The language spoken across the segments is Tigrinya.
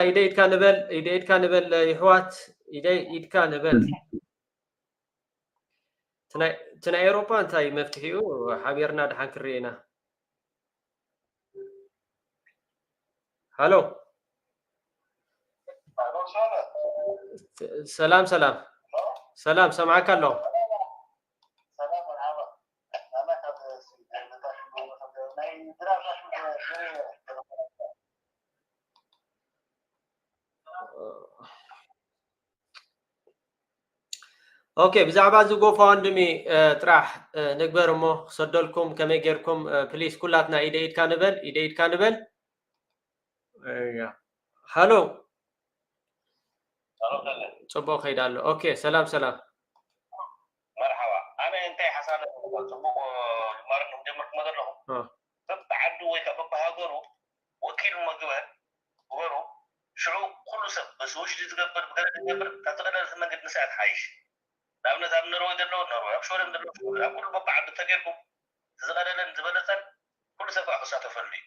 ኢደ ኢድካ ንበል፣ ኢደ ኢድካ ንበል፣ ይሕዋት፣ ኢደ ኢድካ ንበል። እቲ ናይ፣ እቲ ናይ ኤውሮጳ እንታይ መፍትሒኡ? ሓቢርና ደሓን ክንርኢ ኢና። ሃሎ። ሰላም፣ ሰላም። ሰላም፣ ሰምዓካ ኣለኹ። ኦኬ፣ ብዛዕባ እዚ ጎፋንድሚ፣ እ፣ ጥራሕ፣ እ፣ ንግበር እሞ ክሰደልኩም ከመይ ጌርኩም፣ እ፣ ፕሊስ ኩላትና ኢደ ኢድካ ንበል፣ ኢደ ኢድካ ንበል። እያ። ሃሎ። ሃሎ፣ ከለ። ጽቡቕ ከይዳ ኣሎ። ኦኬ፣ ሰላም፣ ሰላም። መርሓባ። ኣነ እንታይ ሓሳብ ኣለኒ? ጽቡቕ ጅማሮ ንጀምር ክመ ዘለኹ። እ። በብዓዱ ወይ ከኣ በብሃገሩ ወኪል እሞ ግበር፣ ግበሩ። ሽዑ ኩሉ ሰብ ብስዊሽ ዝገብር፣ ብገለ ዝገብር፣ ካብ ዝቐደለ መንገዲ ምስኣል ሓይሽ። ንኣብነት ኣብ ኖርወይ ዘለዉ ኖርወይ፣ ኣብ ሽወደን ዘለዉ ሽወደን፣ ኣብ ኩሉ በብዓዱ ተጌርኩም ዝቐደለን ዝበለጸን ኩሉ ሰብ ከዓ ክሳተፈሉ እዩ።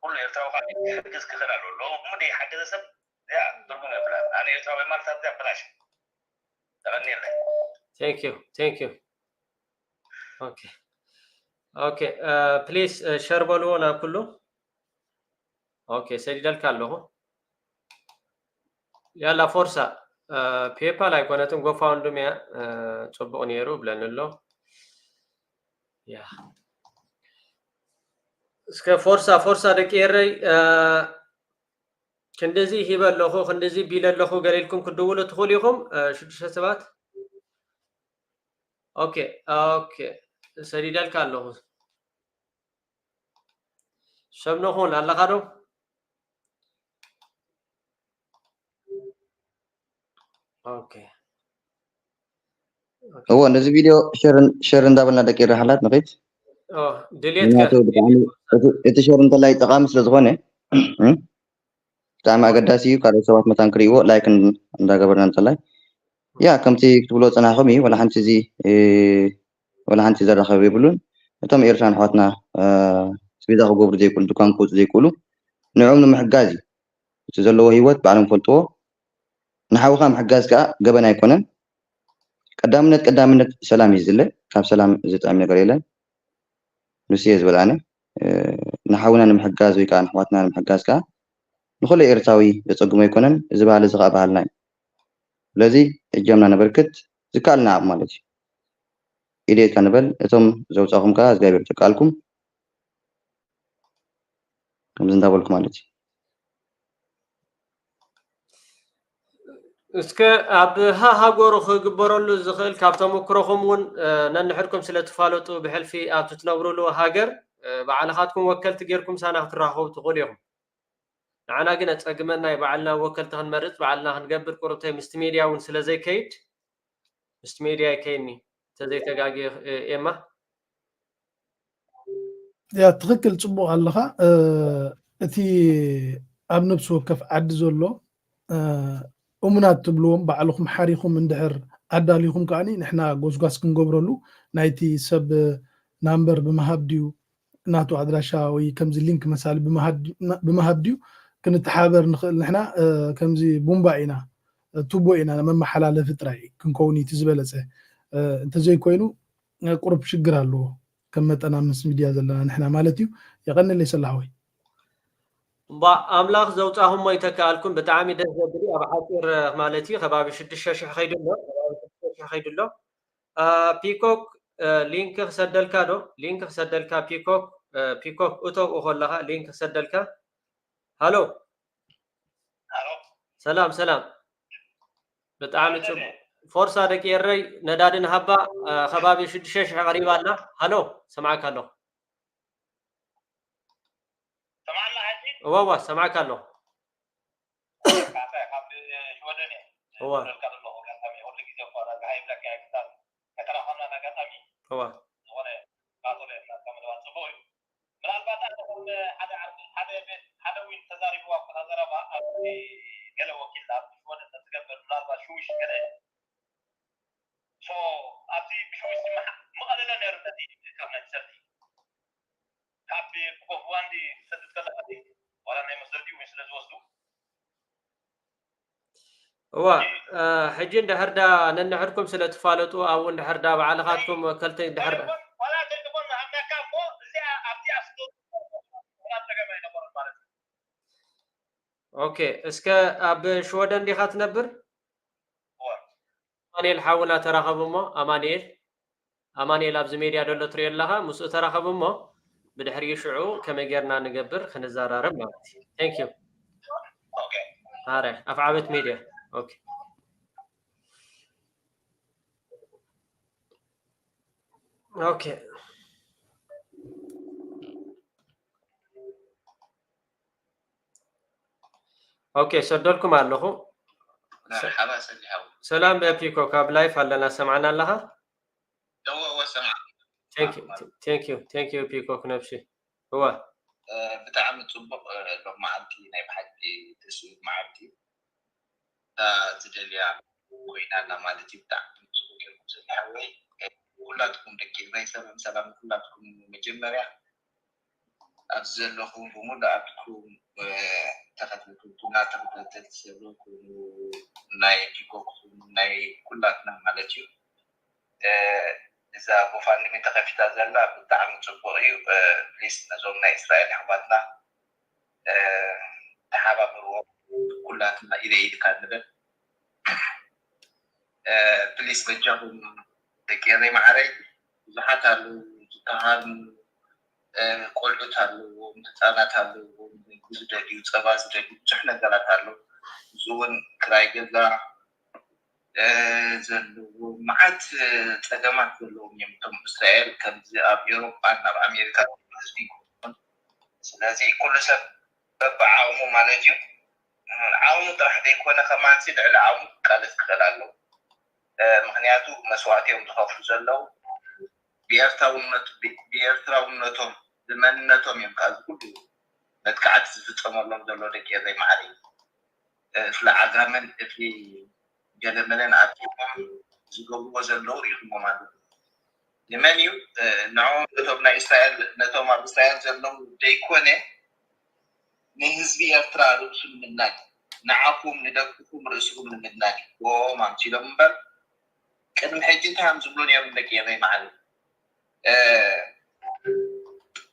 ኩሉ ኤርትራዊ ከዓ ክሕግዝ ክኽእል ኣለዎ። ሎሚ ዘይሓገዘ ሰብ እዚኣ ትርጉም የብላን። ኣነ ኤርትራዊ ማለት ኣብዚኣ በላሽ። ተቐንየለይ። Thank you, thank you. ኦኬ፣ ኦኬ፣ እ፣ ፕሊስ፣ እ፣ ሸር በልዎ ናብ ኩሉ። ኦኬ፣ ሰዲደልካ ኣለኹ። ያላ ፎርሳ፣ እ፣ ፔፓል ኣይኮነትን፣ ጎፋንድሚ እያ። እ፣ ጽቡቕ ነይሩ ብለኒ ኣሎ። ያ። እስከ ፎርሳ፣ ፎርሳ ደቂ ኤረይ፣ እ፣ ክንድዚ ሂበ ኣለኹ፣ ክንድዚ ቢለ ኣለኹ፣ ገለ ኢልኩም ክትድውሉ ትኽእሉ ኢኹም፣ እ፣ ሽዱሽተ ሰባት። ኦኬ፣ ኦኬ፣ ሰዲደልካ ኣለኹ። ሰብነኹን ኣለኻ ዶ? ኦኬ። ኦኬ። እዎ፣ ነዚ ቪድዮ ሸር፣ ሸር እንዳበልና ደቂ ራሕላት ንኸይድ። ኦ፣ ድሌት ምክንያቱ ከ-፣ ብጣዕሚ እቲ፣ እቲ ሸር እንተላይ ጠቓሚ ስለ ዝኾነ፣ እም? ብጣዕሚ ኣገዳሲ እዩ። ካልኦት ሰባት መታን ክርእይዎ ላይክ እን-፣ እንዳገበርና እንተላይ። ያ፣ ከምቲ ክትብሎ ጸናሕኩም እዩ። ወላ ሓንቲ እዚ፣ እ፣ ወላ ሓንቲ ዘራኸብ የብሉን። እቶም ኤርትራን ኣሕዋትና፣ እ፣ ስቤዛ ክገብሩ ዘይክእሉ፣ ድኳን ክወጹ ዘይክእሉ፣ ንዕኦም ንምሕጋዝ እዩ። እቲ ዘለዎ ህይወት ባዕሎም ፈልጥዎ። ንሓውኻ ምሕጋዝ ከኣ ገበን ኣይኮነን። ቀዳምነት፣ ቀዳምነት ሰላም እዩ ዝድለ። ካብ ሰላም ዝጥዕም ነገር የለን። ንሱ እየ ዝብል ኣነ። እ፣ ንሓውና ንምሕጋዝ ወይ ከኣ ንኣሕዋትና ንምሕጋዝ ከኣ ንኹሉ ኤርትራዊ ዘጸግሞ ኣይኮነን። እዚ ባህሊ እዚ ከኣ ባህልና እዩ። ስለዚ እጃምና ነበርክት፣ ዝከኣልና ዓቕሚ ማለት እዩ። ኢደ ኢድካ ንበል። እቶም ዘውጻኹም ከኣ እግዚኣብሔር ይተክኣልኩም። ከምዚ እንዳበልኩ ማለት እዩ። እስከ ኣብ ሃሃገሩ ክግበረሉ ዝኽእል ካብ ተመክሮኹም እውን፣ እ፣ ነንሕድኩም ስለ ትፋለጡ ብሕልፊ ኣብቲ ትነብሩሉ ሃገር፣ እ፣ ባዕልኻትኩም ወከልቲ ጌርኩም ሳና ክትራኸቡ ትኽእሉ ኢኹም። ንዓና ግን ኣጸግመና እዩ። ባዕልና ወከልቲ ክንመርጽ፣ ባዕልና ክንገብር፣ ቁሩብተይ ምስቲ ሜድያ እውን ስለ ዘይከይድ፣ ምስቲ ሜድያ ይከይድኒ፣ እንተዘይተጋግየ፣ እ፣ ኤማ። ያ፣ ትኽክል፣ ጽቡቕ ኣለኻ። እ፣ እቲ ኣብ ነፍሲ ወከፍ ዓዲ ዘሎ፣ እ፣ እሙናት ትብልዎም ባዕልኹም ሓሪኹም እንድሕር ኣዳሊኹም ከኣኒ ንሕና ጎስጓስ ክንገብረሉ ናይቲ ሰብ ናምበር ብምሃብ ድዩ ናቱ ኣድራሻ ወይ ከምዚ ሊንክ መሳሊ ብምሃድ-፣ ና-፣ ብምሃብ ድዩ ክንተሓበር ንኽእል? ንሕና፣ እ፣ ከምዚ ቡምባ ኢና፣ እ፣ ቱቦ ኢና፣ መመሓላለፊ ጥራይ ክንከውን እዩ እቲ ዝበለጸ። እ፣ እንተዘይኮይኑ፣ እ፣ ቁሩብ ሽግር ኣለዎ፣ ከም መጠና ምስ ሚድያ ዘለና ንሕና ማለት እዩ። የቐንለይ ሰላሓወይ። እምባ ኣምላኽ ዘውጻኹሞ ይተክኣልኩም። ብጣዕሚ ደስ ዘብል እዩ። ኣብ ሓጺር፣ እ፣ ማለት እዩ፣ ከባቢ ሽዱሽተ ሽሕ ከይዱ ኣሎ፣ ከባቢ ሽዱሽተ ሽሕ ከይዱ ኣሎ። አ፣ ፒኮክ፣ እ፣ ሊንክ ክሰደልካ ዶ? ሊንክ ክሰደልካ ፒኮክ፣ እ፣ ፒኮክ እቶ ከለኻ ሊንክ ክሰደልካ። ሃሎ። ሃሎ። ሰላም፣ ሰላም። ብጣዕሚ ጽቡቕ። ፎርሳ ደቂ ኤረይ ነዳዲ ንሃባ፣ እ፣ ከባቢ ሽዱሽተ ሽሕ ቀሪባ ኣላ። ሃሎ፣ ሰምዓካ ኣለኹ። ሰምዓና ሕጂ? እዋ፣ እዋ፣ ሰምዓካ ኣለኹ። ካሰ ካብ ሽወደን እየ እዋ። ዝደውለልካ ዘለኹ። ኣጋጣሚ ኩሉ ግዜ እኮ ዳርጋ ኣይብለካ እየ ክሳብ ከተራኸብና ኣጋጣሚ እዋ። ዝኾነ ባቶሎ ናትካ ምድዋል ጽቡቕ እዩ። ምናልባት ኣነ ከም ሓደ ዓርቢ፣ ሓደ ቤት፣ ሓደ ዊን ተዛሪብዋ እኮ እታ ዘረባ ኣብ ገለ ወኪል ኣብ ሽወደን ተትገብር ምናልባት ሽውሽ ገለ። ሶ ኣብዚ ብሽውሽ ዝመሓ-፣ ምቐለለ ነይሩ ነቲ ካብ ናይ ሰልፊ። ካብ ኮፍ ዋንዲ ክሰድድ ከለኻ ዋላ ናይ መስደዲ እውን ስለ ዝወስዱ እዋ፣ ሕጂ እንድሕር ዳ ነንሕድኩም ስለ ትፋለጡ፣ ኣብኡ እንድሕር ዳ ባዕልኻትኩም ወከልቲ እንድሕር ዳ ኦኬ፣ እስከ ኣብ ሽወደን ዲኻ ትነብር? ኣማኑኤል ሓውና ተራኸቡ እሞ፣ ኣማኑኤል፣ ኣማኑኤል ኣብዚ ሜድያ ደሎ ትሪኦ ኣለኻ፣ ምስኡ ተራኸቡ እሞ፣ ብድሕሪኡ ሽዑ ከመይ ጌርና ንገብር ክንዘራረብ ማለት እዩ። Thank you። ኣረ፣ ኣፍዓበት ሜድያ። ኦኬ። ኦኬ። ኦኬ፣ ሰደልኩም ኣለኹ። መርሓባ ሰሊሓው። ሰላም ፒኮክ፣ ኣብ ላይፍ ኣለና፣ ሰምዓና ኣለኻ? እወ፣ እወ፣ ሰምዓ። Thank you፣ thank you፣ thank you ፒኮክ ነብሲ። እወ። እ፣ ብጣዕሚ ጽቡቕ፣ እ፣ ሎም መዓልቲ ናይ ብሓቂ ደስ ዝብል መዓልቲ እዩ። እታ ዝደልያ ኮይና ኣላ ማለት እዩ። ብጣዕሚ ጽቡቕ ጌርኩም ሰሊሓወይ። ኩላትኩም ደቂ ኤረይ ሰላም ሰላም ኩላትኩም። መጀመርያ ኣብዚ ዘለኹም ብምሉእ ዓድኩም፣ እ፣ ተኸታተልትና፣ ተኸታተልቲ ሰብ ኩኑ፣ ናይ ፒኮክ ኩኑ፣ ናይ ኩላትና ማለት እዩ። እ፣ እዛ ጎፋንድሚ ተኸፊታ ዘላ ብጣዕሚ ጽቡቕ እዩ። እ፣ ፕሊስ ነዞም ናይ እስራኤል ኣሕዋትና፣ እ፣ ተሓባበርዎም ኩላትና ኢደ ኢድካ ንበል። እ፣ ፕሊስ በጃኹም ደቂ ኤረይ ማዕረይ፣ ብዙሓት ኣለዉ ዝተሃርሙ፣ እ፣ ቆልዑት ኣለዎም፣ ህጻናት ኣለዎም፣ ምግቢ ዝደልዩ፣ ጸባ ዝደልዩ፣ ብዙሕ ነገራት ኣሎ። እዚ እውን ክራይ ገዛ፣ እ፣ ዘለዎም፣ መዓት፣ እ፣ ጸገማት ዘለዎም እዮም እቶም እስራኤል፣ ከምዚ ኣብ ኤውሮጳን ኣብ ኣሜሪካ ህዝቢ ይኹን። ስለዚ ኩሉ ሰብ በብዓቕሙ ማለት እዩ። ዓቕሙ ጥራሕ ዘይኮነ ከማንሲ ልዕሊ ዓቕሙ ክቃለስ ክኽእል ኣለዎ። እ፣ ምኽንያቱ መስዋእቲ እዮም ዝኸፍሉ ዘለዉ። ብኤርትራውነት-፣ ብ-፣ ብኤርትራውነቶም፣ ብመንነቶም እዮም ከዓ እዚ ኩሉ መጥቃዕቲ ዝፍጸመሎም ዘሎ ደቂ ኤረይ ማዕረ። እ፣ እቲ ለዓጋምን እቲ ገለመለን ኣርቲዖም ዝገብርዎ ዘለዉ ርኢኹሞ ማለት እዩ። ንመን እዩ? እ፣ ንዕኦም ነቶም ናይ እስራኤል፣ ነቶም ኣብ እስራኤል ዘለዉ ዘይኮነ ንህዝቢ ኤርትራ ርእሱ ንምድናን፣ ንዓኹም ንደቅኹም ርእስኹም ንምድናን እዩ። ጎቦኦም ኣምሲሎም እምበር ቅድሚ ሕጂ እንታይ እዮም ዝብሉ ነይሮም ደቂ ኤረይ ማዕረ? እ፣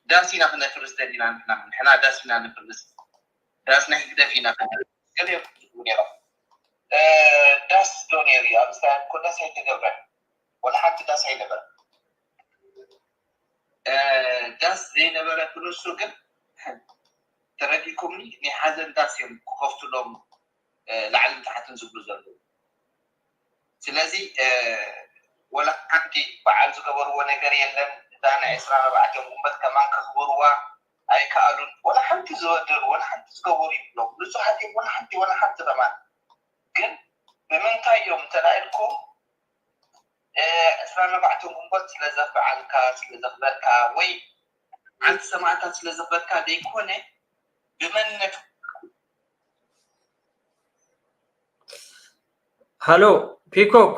ዳስ ኢና ክነፍርስ ደሊና ንሕና፣ ንሕና ዳስ ኢና ነፍርስ፣ ዳስ ናይ ህግደፍ ኢና ክነፍርስ ገለ እዮም ዝብሉ ነይሮም። እ፣ ዳስ ዶ ነይሩ እዩ? ኣብ እስራኤል እኮ ዳስ ኣይተገብረን፣ ወላ ሓንቲ ዳስ ኣይነበረን። እ፣ ዳስ ዘይነበረ ክንሱ ግን ተረዲእኩምኒ፣ ናይ ሓዘን ዳስ እዮም ክኸፍቱሎም፣ እ፣ ላዕልን ታሕትን ዝብሉ ዘለዉ። ስለዚ፣ እ፣ ወላ ሓንቲ በዓል ዝገበርዎ ነገር የለን። እዛ ናይ ዕስራን ኣርባዕተን ጉንበት ከማን ከኽብርዋ ኣይከኣሉን። ወላ ሓንቲ ዝበደሉ፣ ወላ ሓንቲ ዝገበሩ ይብሎም። ንጹሃት እዮም፣ ወላ ሓንቲ፣ ወላ ሓንቲ ከማን። ግን ብምንታይ እዮም እንተ ኢልኩም፣ እ፣ ዕስራን ኣርባዕተን ጉንበት ስለ ዘኽበዓልካ፣ ስለ ዘኽበርካ፣ ወይ ዓንዲ ሰማእታት ስለ ዘኽበርካ ዘይኮነ፣ ብመንነት ሃሎ ፒኮክ፣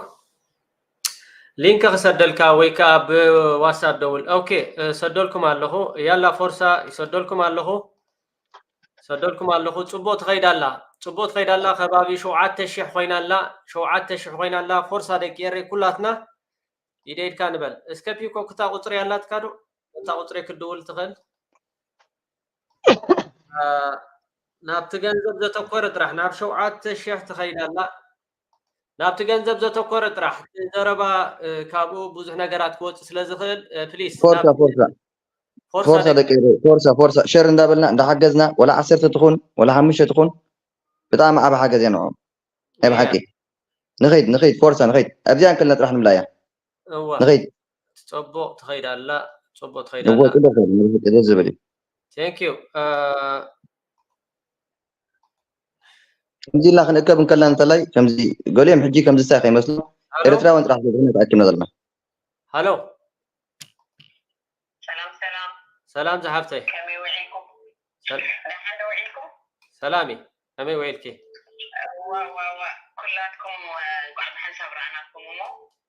ሊንክ ክሰደልካ ወይ ከዓ ብዋትሳፕ ደውል። ኦኬ፣ እ፣ ሰደልኩም ኣለኹ። ያላ ፎርሳ ይሰደልኩም ኣለኹ። ሰደልኩም ኣለኹ። ጽቡቕ ትኸይድ ኣላ። ጽቡቕ ትኸይድ ኣላ። ከባቢ ሸውዓተ ሺሕ ኮይና ኣላ። ሸውዓተ ሺሕ ኮይና ኣላ። ፎርሳ ደቂ ኤረይ ኩላትና ኢደ ኢድካ ንበል። እስከ ፒኮክ እታ ቁጽሪ ኣላትካ ዶ? እታ ቁጽሪ ክትድውል ትኽእል? እ፣ ናብቲ ገንዘብ ዘተኮረ ጥራሕ፣ ናብ ሸውዓተ ሺሕ ትኸይድ ኣላ። ናብቲ ገንዘብ ዘተኮረ ጥራሕ። እቲ ዘረባ፣ እ፣ ካብኡ ብዙሕ ነገራት ክወጽእ ስለ ዝኽእል፣ እ፣ ፕሊስ፣ ፎርሳ፣ ናብ ፎርሳ። ፎርሳ ፎርሳ ደቂ ደቂ ኤረይ፣ ፎርሳ፣ ፎርሳ። ሸር እንዳበልና፣ እንዳሓገዝና፣ ወላ ዓሰርተ ትኹን፣ ወላ ሓሙሽተ ትኹን፣ ብጣዕሚ ዓቢ ሓገዝ እያ ንዕኦም። ናይ ብሓቂ። ንኸይድ፣ ንኸይድ፣ ፎርሳ ንኸይድ። ኣብዚኣ እንከልና ጥራሕ ንምልኣያ። እወ። ንኸይድ። ጽቡቕ ትኸይድ ኣላ፣ ጽቡቕ ትኸይድ እወ፣ ኣላ። ጽቡቕ ትኸይድ፣ ንኸይድ፣ ደስ ዝብል እዩ። Thank you። እ፣ ከምዚ ኢልና ክንእከብ እንከለና እንተላይ፣ ከምዚ ገሊኦም ሕጂ ከምዚ ሳይ ከይመስሉ፣ ሃሎ? ኤርትራውያን ጥራሕ ስለዝኾነ ተኣኪብና ዘለና። ሃሎ? ሰላም፣ ሰላም። ሰላም ዝሓፍተይ። ከመይ ውዒልኩም? ሰል-፣ ደሓን ዶ ውዒልኩም? ሰላም እዩ። ከመይ ውዒልኪ? ዋ፣ ዋ፣ ዋ። ኩላትኩም፣ እ፣ እንኳዕ ብሓንሳብ ረኣናኩም እሞ፣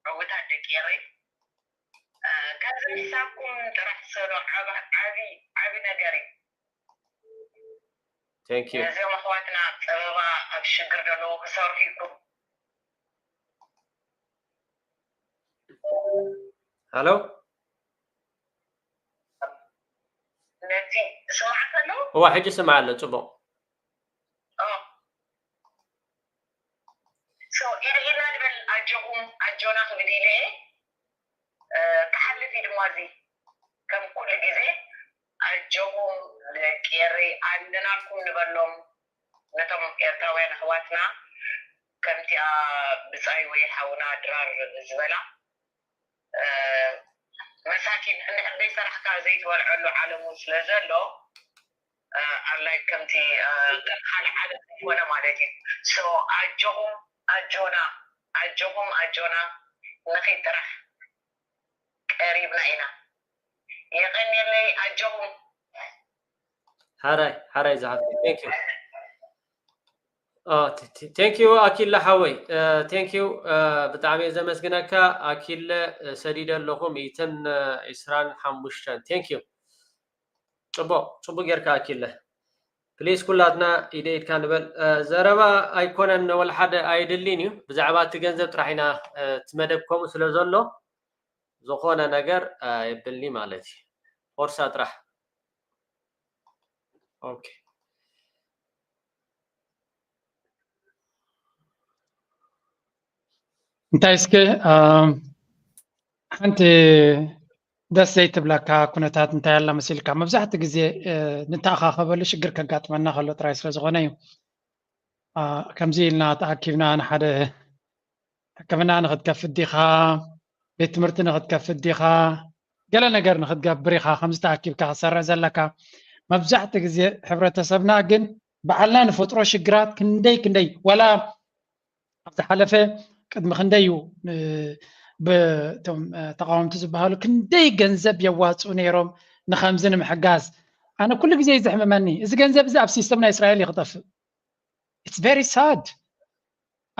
ዕዉታት ደቂ ኤረይ። እ፣ ከምዚ ምሕሳብኩም ጥራሕ ሰሎ ዓባ-፣ ዓቢ፣ ዓቢ ነገር እዩ። Thank you. ነዚኦም ኣሕዋትና ኣብ ጸበባ ኣብ ሽግር ዘለዉ ክሰርሑ ይግቡ። ሃሎ ነዚ ስማዕ ከሎ እዋ ሕጂ ስማዕ ኣሎ ጽቡቕ ሶ ኢለ ኢልና ንበል ኣጆኹም ኣጆና ክብል ኢለ እየ። ክሓልፍ እዩ ድማ እዚ ከም ኩሉ ግዜ ኣጆኹም ደቂ ኤረይ ኣለናልኩም ንበሎም ነቶም ኤርትራውያን ኣሕዋትና ከምቲኣ ብጻይ ወይ ሓውና ድራር ዝበላ መሳኪን እንድሕር ዘይሰራሕካ ዘይትበልዐሉ ዓለሙ ስለ ዘሎ ኣላይ ከምቲ ካልእ ዓለም ዝኾነ ማለት እዩ። ሶ ኣጆኹም ኣጆና ኣጆኹም ኣጆና ንኺድ ጥራሕ ቀሪብና ኢና። የቐንየለይ ኣጆኹም። ሓራይ ሓራይ ዝሓፍተይ thank you thank you ኣኪለ ሓወይ thank you ብጣዕሚ እየ ዘመስግነካ ኣኪለ ሰዲደ ኣለኹ ሚእትን ዕስራን ሓሙሽተን thank you ጽቡቕ ጽቡቕ ጌርካ ኣኪለ please ኩላትና ኢደ ኢድካ ንበል ዘረባ ኣይኮነን ወላ ሓደ ኣይድልን እዩ ብዛዕባ እቲ ገንዘብ ጥራሕ ኢና እቲ መደብ ከምኡ ስለ ዘሎ ዝኾነ ነገር የብልኒ ማለት እዩ ፎርሳ ጥራሕ okay እንታይ እስከ ሓንቲ ደስ ዘይትብለካ ኩነታት እንታይ ኣላ መሲልካ መብዛሕትኡ ግዜ ንተኣኻኸበሉ ሽግር ከጋጥመና ከሎ ጥራይ ስለ ዝኾነ እዩ ከምዚ ኢልና ተኣኪብና ንሓደ ሕክምና ንክትከፍት ዲኻ ቤት ትምህርቲ ንክትከፍት ዲኻ ገለ ነገር ንክትገብር ኢኻ ከምዚ ተኣኪብካ ክትሰርሕ ዘለካ መብዛሕትኡ ግዜ ሕብረተሰብና ግን ባዕልና ንፈጥሮ ሽግራት ክንደይ ክንደይ ወላ ኣብ ዝሓለፈ ቅድሚ ክንደይ እዩ ብቶም ተቃወምቲ ዝበሃሉ ክንደይ ገንዘብ የዋፅኡ ነይሮም ንከምዚ ንምሕጋዝ ኣነ ኩሉ ግዜ እዩ ዘሕምመኒ እዚ ገንዘብ እዚ ኣብ ሲስተም ናይ እስራኤል እዩ ክጠፍእ it's very sad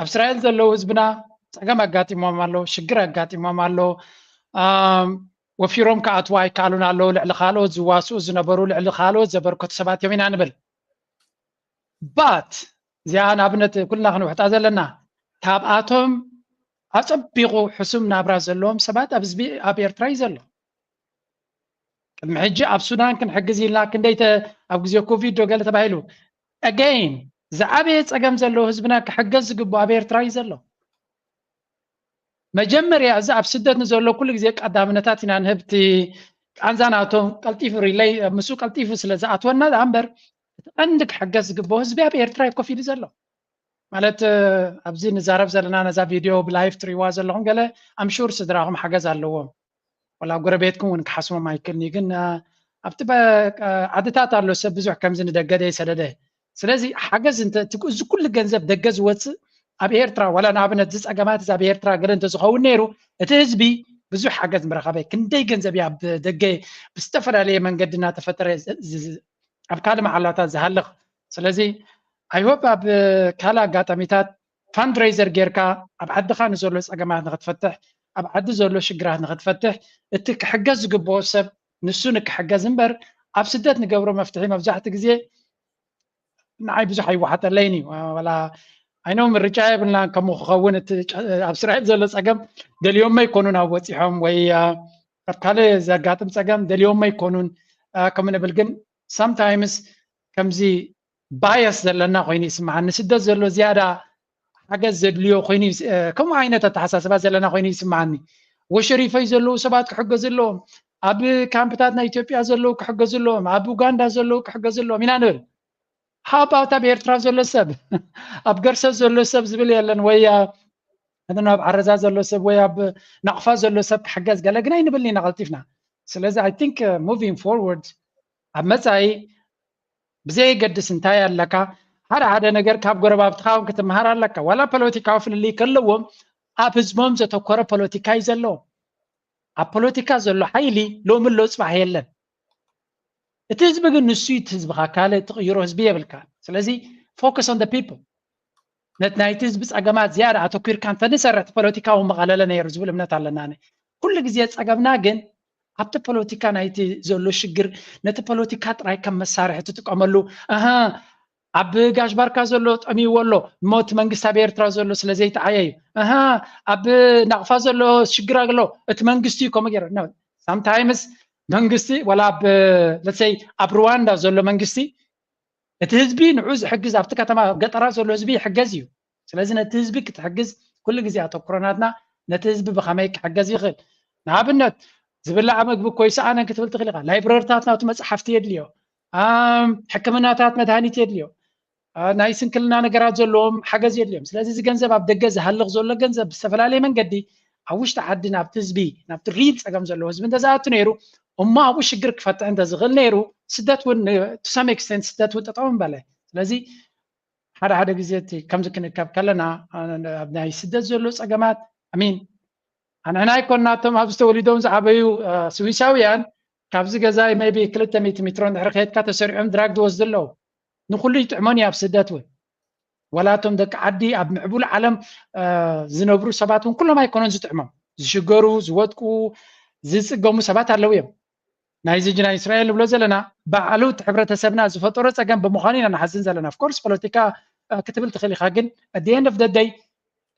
ኣብ እስራኤል ዘለዉ ህዝብና ፀገም ኣጋጢሞም ኣሎ ሽግር ኣጋጢሞም ኣሎ ወፊሮም ክኣትዉ ኣይከኣሉን ኣለዉ ልዕሊ ካልኦት ዝዋስኡ ዝነበሩ ልዕሊ ካልኦት ዘበርከቱ ሰባት እዮም ኢና ንብል but እዚኣ ንኣብነት ኩልና ክንውሕጣ ዘለና ካብኣቶም ኣፀቢቑ ሕሱም ናብራ ዘለዎም ሰባት ኣብ ህዝቢ ኣብ ኤርትራ እዩ ዘሎ ቅድሚ ሕጂ ኣብ ሱዳን ክንሕግዝ ኢልና ክንደይ ኣብ ግዜ ኮቪድ ዶ ገለ ተባሂሉ again ዝዓበየ ፀገም ዘለዎ ህዝብና ክሕገዝ ዝግብኦ ኣብ ኤርትራ እዩ ዘሎ መጀመርያ እዚ ኣብ ስደት ንዘሎ ኩሉ ግዜ ቀዳምነታት ኢና ንህብቲ ቃንዛ ናቶም ቀልጢፉ ሪለይ ምስኡ ቀልጢፉ ስለ ዝኣትወና ደኣ እምበር እቲ ቀንዲ ክሕገዝ ዝግብኦ ህዝቢ ኣብ ኤርትራ እዩ ኮፍ ኢሉ ዘሎ ማለት ኣብዚ ንዛረብ ዘለና ነዛ ቪድዮ ብላይፍ ትሪዋ ዘለኹም ገለ ኣምሹር ስድራኹም ሓገዝ ኣለዎም ወላ ጎረቤትኩም እውን ክሓስቦም ኣይክእልን እዩ ግን ኣብቲ ዓድታት ኣሎ ሰብ ብዙሕ ከምዚ ንደገ ደይሰደደ ስለዚ ሓገዝ እዚ ኩሉ ገንዘብ ደገ ዝወፅእ ኣብ ኤርትራ ዋላ ንኣብነት ዝፀገማት ኣብ ኤርትራ ገለ እንተዝኸውን ነይሩ እቲ ህዝቢ ብዙሕ ሓገዝ ምረኸበ ክንደይ ገንዘብ እያ ኣብ ደገ ብዝተፈላለየ መንገዲ እናተፈጠረ ኣብ ካልእ መዓላታት ዝሃልኽ ስለዚ ኣይሆፕ ኣብ ካልእ ኣጋጣሚታት fundraiser ጌርካ ኣብ ዓድኻ ንዘሎ ፀገማት ንክትፈትሕ ኣብ ዓዲ ዘሎ ሽግራት ንክትፈትሕ እቲ ክሕገዝ ዝግብኦ ሰብ ንሱ ንክሕገዝ እምበር ኣብ ስደት ንገብሮ መፍትሒ መብዛሕቲ ግዜ ንዓይ ብዙሕ ኣይወሓጠለይን እዩ ዋላ ኣይኖ ምርጫ የብልና ከምኡ ክኸውን ኣብ እስራኤል ዘሎ ፀገም ደልዮሞ ኣይኮኑን ኣብ ወፂሖም ወይ ኣብ ካልእ ዘጋጥም ፀገም ደልዮሞ ኣይኮኑን ከምኡ ንብል ግን sometimes ከምዚ bias ዘለና ኮይኑ ይስምዓኒ ስደት ዘሎ ዝያዳ ሓገዝ ዘድልዮ ኮይኑ ከምኡ ዓይነት ኣተሓሳስባ ዘለና ኮይኑ ይስምዓኒ ወሸሪፈይ ዘለዉ ሰባት ክሕገዙ ኣለዎም ኣብ ካምፕታት ናይ ኢትዮጵያ ዘለዉ ክሕገዙ ኣለዎም ኣብ ኡጋንዳ ዘለዉ ክሕገዙ ኣለዎም ኢና ንብል how about ኣብ ኤርትራ ዘሎ ሰብ ኣብ ገርሰ ዘሎ ሰብ ዝብል የለን ወይ ኣብ ዓረዛ ዘሎ ሰብ ወይ ኣብ ናቕፋ ዘሎ ሰብ ክሕገዝ ገለ ግን ኣይንብልን ኢና ቀልጢፍና ስለዚ I think moving forward ኣብ መፃኢ ብዘየገድስ እንታይ ኣለካ ሓደ ሓደ ነገር ካብ ጎረባብትኻ እውን ክትምሃር ኣለካ ዋላ ፖለቲካዊ ፍልልይ ከለዎም ኣብ ህዝቦም ዘተኮረ ፖለቲካ እዩ ዘለዎም ኣብ ፖለቲካ ዘሎ ሓይሊ ሎሚ ኣሎ ፅባሕ የለን እቲ ህዝቢ ግን ንሱ እዩ ህዝብኻ ካልእ ትቕይሮ ህዝቢ የብልካ ስለዚ focus on the people ነቲ ናይቲ ህዝቢ ፀገማት ዝያዳ ኣተኲርካ እንተንሰርሕ እቲ ፖለቲካ እውን መቐለለ ነይሩ ዝብል እምነት ኣለና ኩሉ ግዜ ፀገምና ግን ኣብቲ ፖለቲካ ናይቲ ዘሎ ሽግር ነቲ ፖለቲካ ጥራይ ከም መሳርሒ ትጥቀመሉ ኣሃ ኣብ ጋሽ ባርካ ዘሎ ጠሚዎ ኣሎ፣ እሞ እቲ መንግስቲ ኣብ ኤርትራ ዘሎ ስለ ዘይተዓየ እዩ። ኣሃ፣ ኣብ ናቕፋ ዘሎ ሽግር ኣሎ፣ እቲ መንግስቲ እዩ ከምኡ ገይሩ። No፣ sometimes መንግስቲ፣ ወላ ኣብ፣ let's say፣ ኣብ ሩዋንዳ ዘሎ መንግስቲ፣ እቲ ህዝቢ ንዑ ዝሕግዝ፣ ኣብቲ ከተማ ገጠራት ዘሎ ህዝቢ ይሕገዝ እዩ። ስለዚ ነቲ ህዝቢ ክትሕግዝ ኩሉ ግዜ ኣተኩሮ ናትና፣ ነቲ ህዝቢ ብኸመይ ክሕገዝ ይኽእል። ንኣብነት፣ ዝብላዕ ምግቢ እኮ ይሰኣነን ክትብል ትኽእል ኢኻ። ላይብረሪታት ናቱ መጽሓፍቲ የድልዮ፣ ኣም፣ ሕክምናታት መድሃኒት የድልዮ፣ አ፣ ናይ ስንክልና ነገራት ዘለዎም ሓገዝ የድልዮም። ስለዚ እዚ ገንዘብ ኣብ ደገ ዝሃልኽ ዘሎ ገንዘብ ብዝተፈላለየ መንገዲ ኣብ ውሽጢ ዓዲ ናብቲ ህዝቢ፣ ናብቲ ሪል ጸገም ዘለዎ ህዝቢ እንተዝኣቱ ነይሩ፣ እሞ ኣብኡ ሽግር ክፈትሕ እንተዝኽእል ነይሩ፣ ስደት እውን ን-፣ to some extent ስደት እውን ጠጠው ምበለ። ስለዚ ሓደ ሓደ ግዜ እቲ ከምዚ ክንከብ ከለና፣ አ፣ ኣብ ናይ ስደት ዘሎ ጸገማት፣ I mean፣ ኣንሕና ኣይኮንና እቶም ኣብዚ ተወሊዶም ዝዓበዩ፣ አ፣ ስዊሳውያን ካብዚ ገዛይ maybe ክልተ ሚእቲ ሜትሮ እንድሕር ከየድካ ተሰሪዖም ድራግ ዝወስዱ ኣለዉ። ንኹሉ ይጥዕሞን እዩ ኣብ ስደት እውን። ወላ እቶም ደቂ ዓዲ ኣብ ምዕቡል ዓለም፣ አ፣ ዝነብሩ ሰባት እውን ኩሎም ኣይኮነን ዝጥዕሞም። ዝሽገሩ፣ ዝወድቁ፣ ዝጽገሙ ሰባት ኣለዉ እዮም። ናይዚ ናይ እስራኤል ንብሎ ዘለና ባዕሉ እቲ ሕብረተሰብና ዝፈጠሮ ጸገም ብምዃኑ ኢና ንሓዝን ዘለና። Of course ፖለቲካ፣ አ፣ ክትብል ትኽእል ኢኻ፣ ግን at the end of the day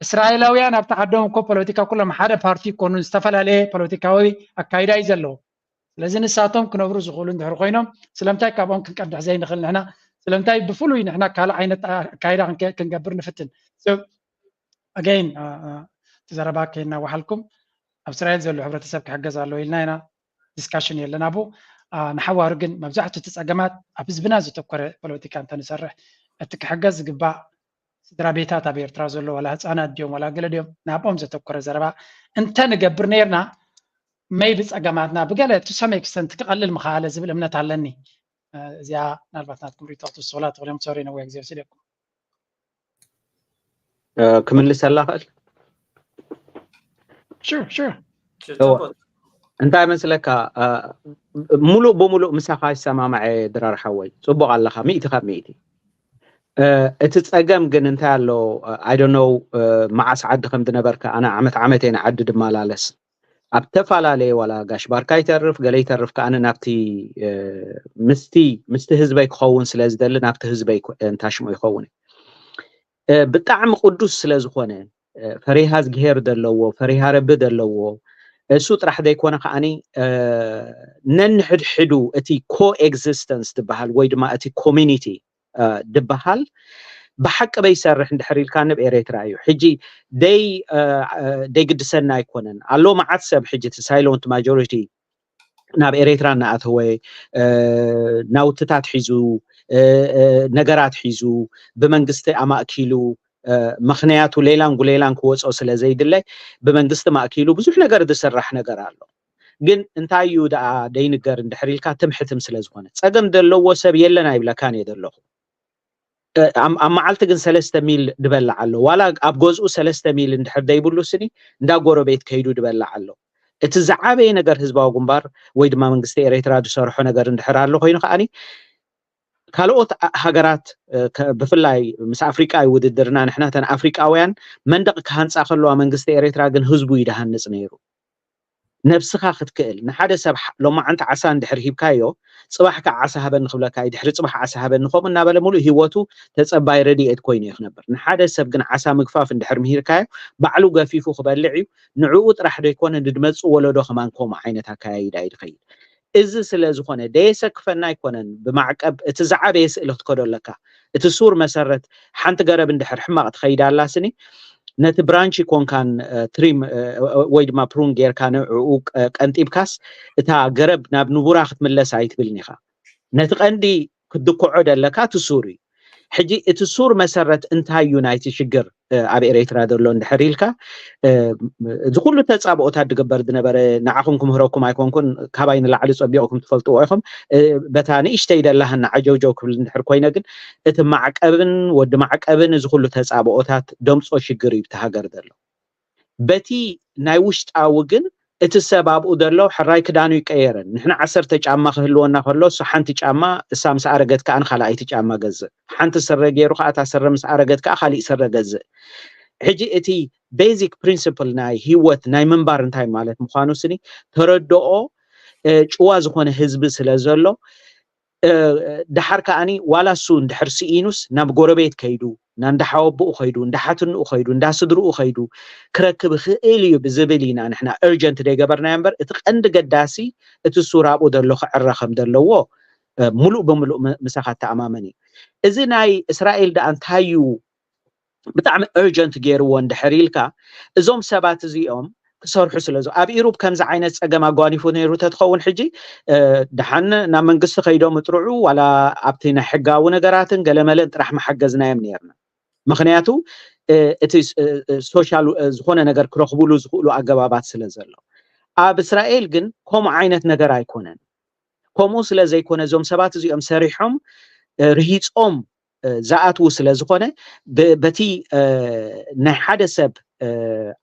እስራኤላውያን ኣብቲ ዓዶም እኮ ፖለቲካ ኩሎም ሓደ ፓርቲ ይኮኑን ዝተፈላለየ ፖለቲካዊ ኣካይዳ እዩ ዘለዎ። ስለዚ ንሳቶም ክነብሩ ዝኽእሉ እንድሕር ኮይኖም ስለምንታይ ካብኦም ክንቀድሕ ዘይንኽእል ንሕና? ስለምንታይ ብፍሉይ ንሕና ካልእ ዓይነት ኣካይዳ ክንከ-፣ ክንገብር ንፍትን? So again፣ አ፣ አ፣ እቲ ዘረባ ከይናዋሓልኩም ኣብ እስራኤል ዘሎ ሕብረተሰብ ክሕገዝ ኣለዎ ኢልና ኢና። ዲስካሽን የለን ኣብኡ። አ፣ ንሓዋሩ ግን መብዛሕትኡ እቲ ጸገማት ኣብ ህዝብና ዘተኮረ ፖለቲካ እንተንሰርሕ እቲ ክሕገዝ ዝግባእ ስድራ ቤታት ኣብ ኤርትራ ዘሎ ዋላ ህጻናት ድዮም ዋላ ገለ ድዮም ናብኦም ዘተኮረ ዘረባ እንተንገብር ነይርና maybe ጸገማትና ብገለ to some extent ክቐልል ምኽኣለ ዝብል እምነት ኣለኒ። እ፣ እዚኣ ምናልባት ናትኩም ሪቶ ክትውስኹላ ትኽእሉ እዮም። ሶሪ ነዊሕ ግዜ ወሲደኩም። እ፣ ክምልሰላ ክእል? Sure, sure። እዋ። እንታይ መስለካ፣ እ፣ ሙሉእ ብሙሉእ ምሳኻ ይሰማማዐ ድራር ሓወይ፣ ጽቡቕ ኣለኻ ሚእቲ ካብ ሚእቲ። እ፣ እቲ ጸገም ግን እንታይ ኣሎ፣ I don't know፣ እ፣ መዓስ ዓዲ ከም ዝነበርካ፣ ኣነ ዓመት ዓመት እየ ንዓዲ ድመላለስ። ኣብ ተፈላለየ ዋላ ጋሽ ባርካ ይተርፍ፣ ገለ ይተርፍ ከኣ ናብቲ፣ እ፣ ምስቲ፣ ምስቲ ህዝበይ ክኸውን ስለ ዝደሊ ናብቲ ህዝበይ ኩ-፣ እንታሽሞ ይኸውን። እ፣ ብጣዕሚ ቅዱስ ስለ ዝኾነ፣ እ፣ ፈሪሃ እግዚኣብሄር ዘለዎ፣ ፈሪሃ ረቢ ዘለዎ፣ እሱ ጥራሕ ዘይኮነ ከኣኒ፣ እ፣ ነንሕድሕዱ እቲ ኮኤግዚስተንስ ዝበሃል ወይ ድማ እቲ ኮሚኒቲ፣ እ፣ ዝበሃል ብሓቂ በይሰርሕ እንድሕር ኢልካ ንብ ኤሬትራ እዩ። ሕጂ ደይ፣ እ፣ እ፣ ደይግድሰና ኣይኮነን። ኣሎ መዓት ሰብ ሕጂ እቲ ሳይለንት ማጆሪቲ ናብ ኤሬትራ እናኣተወ፣ እ፣ ናውትታት ሒዙ፣ እ፣ እ፣ ነገራት ሒዙ፣ ብመንግስቲ ኣማእኪሉ፣ እ፣ ምኽንያቱ ሌላን ጉሌላን ክወጾ ስለ ዘይድለ ብመንግስቲ ማእኪሉ ብዙሕ ነገር ዝስራሕ ነገር ኣሎ። ግን እንታይ እዩ ደኣ ደይንገር እንድሕር ኢልካ ትምሕትም ስለ ዝኾነ። ጸገም ዘለዎ ሰብ የለን ኣይብለካን እየ ዘለኹ። እ፣ ኣብ ኣብ መዓልቲ ግን ሰለስተ ሚል ድበልዕ ኣሎ። ዋላ ኣብ ገዝኡ ሰለስተ ሚል እንድሕር ደይብሉ ስኒ እንዳ ጎረቤት ከይዱ ድበልዕ ኣሎ። እቲ ዝዓበየ ነገር ህዝባዊ ግንባር ወይ ድማ መንግስቲ ኤሬትራ ዝሰርሖ ነገር እንድሕር ኣሎ ኮይኑ ከኣኒ ካልኦት ኣ-፣ ሃገራት፣ እ፣ ከ-፣ ብፍላይ ምስ ኣፍሪቃ እዩ ውድድርና። ንሕና ተን ኣፍሪቃውያን መንደቕ ክሃንጻ ከለዋ መንግስቲ ኤሬትራ ግን ህዝቡ እዩ ድሃንጽ ነይሩ። ነብስኻ ክትክእል ንሓደ ሰብ ሓ-፣ ሎማዓንቲ ዓሳ እንድሕር ሂብካዮ ጽባሕ ከዓ ዓሳ ሃበኒ ክብለካ እዩ። ድሕሪ ጽባሕ ዓሳ ሃበኒ ከምኡ እናበለ ሙሉእ ህይወቱ ተጸባይ ረድኤት ኮይኑ እዩ ክነብር። ንሓደ ሰብ ግን ዓሳ ምግፋፍ እንድሕር ምሂርካዮ ባዕሉ ገፊፉ ክበልዕ እዩ። ንዕኡ ጥራሕ ዘይኮነ ንድመጽእ ወለዶ ከማን ከምኡ ዓይነት ኣካያይዳ እዩ ዝኸይድ። እዚ ስለ ዝኾነ ደየሰክፈና ኣይኮነን። ብማዕቀብ እቲ ዝዓበየ ስእሊ ክትከዶ ኣለካ። እቲ ሱር መሰረት ሓንቲ ገረብ እንድሕር ሕማቕ ትኸይድ ኣላ ስኒ ነቲ ብራንች ኮንካን፣ እ፣ ትሪም፣ እ፣ ወይ ድማ ፕሩን ጌርካ ንዕኡ ቀ-፣ ቀንጢብካስ እታ ገረብ ናብ ንቡራ ክትምለስ ኣይትብልን ኢኻ። ነቲ ቀንዲ ክትድክዖ ደለካ እቲ ሱር እዩ። ሕጂ እቲ ሱር መሰረት እንታይ እዩ ናይቲ ሽግር፣ እ፣ ኣብ ኤሬትራ ዘሎ እንድሕር ኢልካ፣ እ፣ እዚ ኩሉ ተጻብኦታት ዝግበር ዝነበረ ንዓኹም ክምህረኩም ኣይኮንኩን፣ ካባይ ንላዕሊ ጸቢቕኩም ትፈልጥዎ ኢኹም። እ፣ በታ ንእሽተይ ደላህና ዓጀውጀው ክብል እንድሕር ኮይነ ግን እቲ ማዕቀብን ወዲ ማዕቀብን እዚ ኩሉ ተጻብኦታት ደምጾ ሽግር እዩ ብቲ ሃገር ዘሎ። በቲ ናይ ውሽጣዊ ግን እቲ ሰብ ኣብኡ ዘሎ ሕራይ ክዳኑ ይቀየረን። ንሕና ዓሰርተ ጫማ ክህልወና ከሎ እሱ ሓንቲ ጫማ እሳ ምስ ኣረገት ከኣ ንኻልኣይቲ ጫማ ገዝእ። ሓንቲ ስረ ገይሩ ከኣ እታ ስረ ምስ ኣረገት ከኣ ካሊእ ስረ ገዝእ። ሕጂ እቲ ቤዚክ ፕሪንስፕል ናይ ህይወት ናይ ምንባር እንታይ ማለት ምዃኑ ስኒ ተረድኦ፣ እ፣ ጭዋ ዝኾነ ህዝቢ ስለ ዘሎ ደሓር ከዓኒ ዋላ እሱ እንድሕር ስኢኑስ ናብ ጎረቤት ከይዱ፣ ናብ እንዳ ሓወቦኡ ከይዱ፣ እንዳ ሓትንኡ ከይዱ፣ እንዳ ስድርኡ ከይዱ ክረክብ ይኽእል እዩ ብዝብል ኢና ንሕና urgent ዘይገበርናዮ እምበር፣ እቲ ቀንዲ ገዳሲ እቲ እሱ ራብኡ ዘሎ ክዕረ ከም ዘለዎ ሙሉእ ብሙሉእ ምሳኻ እተኣማመን እዩ። እዚ ናይ እስራኤል ደኣ እንታይ እዩ ብጣዕሚ urgent ገይርዎ እንድሕር ኢልካ፣ እዞም ሰባት እዚኦም ክሰርሑ ስለ ኣብ ኢሩብ ከምዚ ዓይነት ፀገም ኣጓኒፉ ነይሩ ተትኸውን ሕጂ ደሓን ናብ መንግስቲ ከይዶም እጥርዑ ዋላ ኣብቲ ናይ ሕጋዊ ነገራትን ገለመለን ጥራሕ መሓገዝናዮም ነርና። ምክንያቱ እቲ ሶሻል ዝኾነ ነገር ክረኽቡሉ ዝኽእሉ ኣገባባት ስለ ዘሎ። ኣብ እስራኤል ግን ከምኡ ዓይነት ነገር ኣይኮነን። ከምኡ ስለ ዘይኮነ እዞም ሰባት እዚኦም ሰሪሖም ርሂፆም ዝኣትዉ ስለ ዝኾነ በቲ ናይ ሓደ ሰብ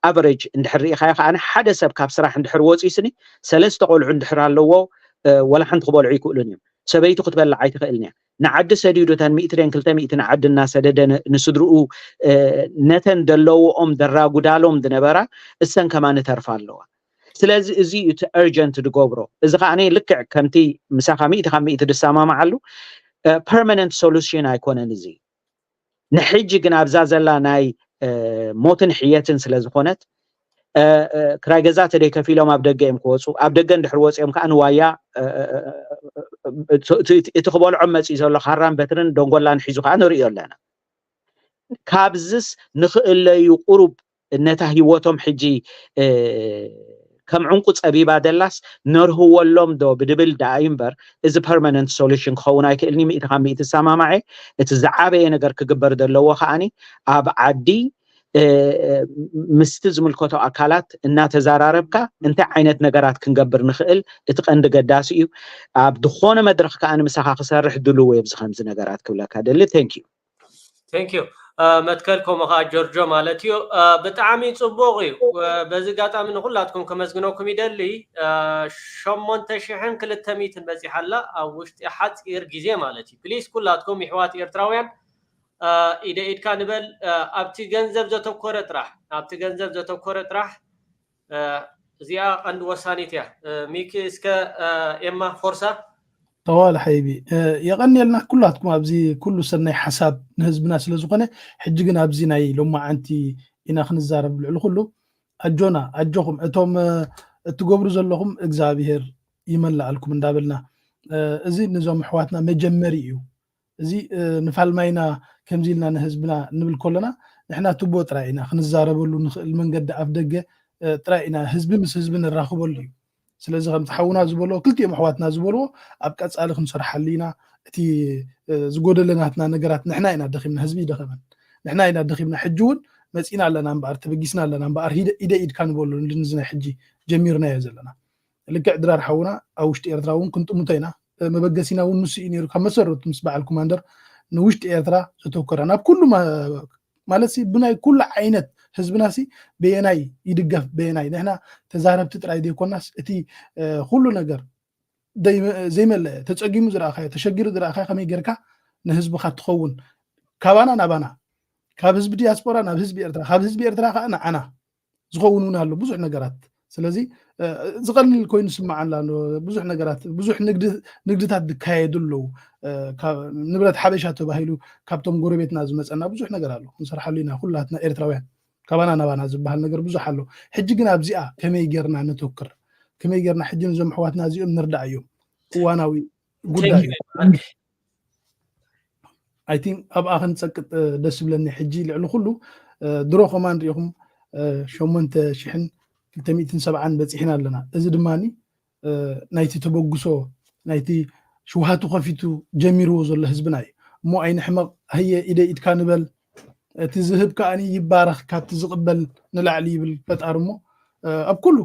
average እንድሕር ርኢኻዮ ከዓ ሓደ ሰብ ካብ ስራሕ እንድሕር ወፂኡ ስኒ ሰለስተ ቆልዑ እንድሕር ኣለዎ ወላ ሓንቲ ክበልዑ ይክእሉን እዮም። ሰበይቱ ክትበልዕ ኣይትኽእልን እያ። ንዓዲ ሰዲዱ እተን ሚእቲ ደን ክልተ ሚእቲ ንዓዲ እናሰደደ ንስድርኡ ነተን ደለዎኦም ደራጉዳሎም ዝነበራ እሰን ከማን ተርፋ ኣለዋ። ስለዚ እዚ እዩ እቲ urgent ዝገብሮ። እዚ ከዓ ልክዕ ከምቲ ምሳኻ ሚእቲ ካብ ሚእቲ ዝሰማማዓሉ permanent solution ኣይኮነን። እዚ ንሕጂ ግን ኣብዛ ዘላ ናይ ሞትን ሕየትን ስለ ዝኾነት ክራይ ገዛ ተደይ ከፊሎም ኣብ ደገ እዮም ክወፁ። ኣብ ደገ እንድሕር ወፂኦም ከዓ ንዋያ እቲ ክበልዖም መፅኡ ዘሎ ካራን በትርን ደንጎላን ሒዙ ከዓ ንርእዮ ኣለና። ካብዝስ ንኽእለዩ ቁሩብ ነታ ህይወቶም ሕጂ ከም ዕንቁ ፀቢባ ደላስ ነርህወሎም ዶ ብድብል ደኣ እዩ እምበር፣ እዚ permanent solution ክኸውን ኣይክእልን እዩ። ሚእቲ ካብ ሚእቲ እሰማማዐ። እቲ ዝዓበየ ነገር ክግበር ዘለዎ ከዓኒ ኣብ ዓዲ ምስቲ ዝምልከቶ ኣካላት እናተዘራረብካ እንታይ ዓይነት ነገራት ክንገብር ንኽእል እቲ ቀንዲ ገዳሲ እዩ። ኣብ ዝኾነ መድረኽ ከዓ ንምሳኻ ክሰርሕ ድልው እየ ብዚ ከምዚ ነገራት ክብለካ ደሊ። Thank you። Thank you። መትከል ከምኡ ከዓ ጆርጆ ማለት እዩ። ብጣዕሚ ፅቡቕ እዩ። በዚ ኣጋጣሚ ንኩላትኩም ከመስግነኩም ይደሊ። ሸሞንተ ሽሕን ክልተ ሚእትን በፂሓ ኣላ ኣብ ውሽጢ ሓፂር ግዜ ማለት እዩ። ፕሊስ ኩላትኩም ይሕዋት ኤርትራውያን ኢደ ኢድካ ንበል። ኣብቲ ገንዘብ ዘተኮረ ጥራሕ ኣብቲ ገንዘብ ዘተኮረ ጥራሕ እዚኣ ቀንዲ ወሳኒት እያ። ሚኪ እስከ ኤማ ፎርሳ ተዋል ሓይቢ የቐንየልና ኩላትኩም ኣብዚ ኩሉ ሰናይ ሓሳብ ንህዝብና ስለ ዝኾነ ሕጂ ግን ኣብዚ ናይ ሎማዓንቲ ኢና ክንዛረብ ልዕሊ ኩሉ ኣጆና ኣጆኹም እቶም እትገብሩ ዘለኹም እግዚኣብሄር ይመላኣልኩም እንዳበልና እዚ ንዞም ኣሕዋትና መጀመሪ እዩ። እዚ ንፋልማይና ከምዚ ኢልና ንህዝብና እንብል ከለና ንሕና ትቦ ጥራይ ኢና ክንዛረበሉ ንኽእል መንገዲ ኣፍ ደገ ጥራይ ኢና ህዝቢ ምስ ህዝቢ ነራኽበሉ እዩ። ስለዚ ከምቲ ሓውና ዝበልዎ ክልቲኦም ኣሕዋትና ዝበልዎ ኣብ ቀፃሊ ክንሰርሓሉ ኢና። እቲ ዝጎደለ ናትና ነገራት ንሕና ኢና ደኺምና፣ ህዝቢ ይደኸመን። ንሕና ኢና ደኺምና። ሕጂ እውን መፂና ኣለና እምበኣር ተበጊስና ኣለና እምበኣር ኢደ ኢድካ ንበሉ ንድንዚ ናይ ሕጂ ጀሚርናዮ ዘለና። ልክዕ ድራር ሓውና ኣብ ውሽጢ ኤርትራ እውን ክንጥምቶ ኢና። መበገሲና እውን ንሱ እዩ ነይሩ ካብ መሰረቱ ምስ በዓል ኮማንደር ንውሽጢ ኤርትራ ዘተኮረ ናብ ኩሉ ማለት ሲ ብናይ ኩሉ ዓይነት ህዝብና ሲ በየናይ ይድገፍ በየናይ ንሕና ተዛረብቲ ጥራይ ዘይኮናስ እቲ ኩሉ ነገር ዘይመለአ ተፀጊሙ ዝረእኻዮ ተሸጊሩ ዝረእኻዮ ከመይ ጌርካ ንህዝብካ ትኸውን ካባና ናባና ካብ ህዝቢ ዲያስፖራ ናብ ህዝቢ ኤርትራ ካብ ህዝቢ ኤርትራ ከዓ ንዓና ዝኸውን እውን ኣሎ ብዙሕ ነገራት። ስለዚ ዝቐልል ኮይኑ ስማዓና ኣሎ ብዙሕ ነገራት ብዙሕ ንግድታት ዝካየዱ ኣለዉ። ንብረት ሓበሻ ተባሂሉ ካብቶም ጎረቤትና ዝመፀና ብዙሕ ነገር ኣሎ ክንሰርሓሉ ኢና ኩላትና ኤርትራውያን ካባና ናባና ዝበሃል ነገር ብዙሕ ኣሎ። ሕጂ ግን ኣብዚኣ ከመይ ጌርና ነተኩር ከመይ ጌርና ሕጂ ነዞም ኣሕዋትና እዚኦም ንርዳእ እዮም እዋናዊ ጉዳይ እዩ። I think ኣብኣ ክንፀቅጥ ደስ ዝብለኒ ሕጂ ልዕሊ ኩሉ ድሮ ከማን ሪኢኹም ሸሞንተ ሽሕን ክልተ ሚእትን ሰብዓን በፂሕና ኣለና። እዚ ድማ ናይቲ ተበግሶ ናይቲ ሽውሃቱ ከፊቱ ጀሚርዎ ዘሎ ህዝብና እዩ። እሞ ኣይንሕመቕ፣ ህየ ኢደ ኢድካ ንበል። እቲ ዝህብ ከዓኒ ይባረኽ ካብቲ ዝቕበል ንላዕሊ ይብል ፈጣሪ። እሞ ኣብ ኩሉ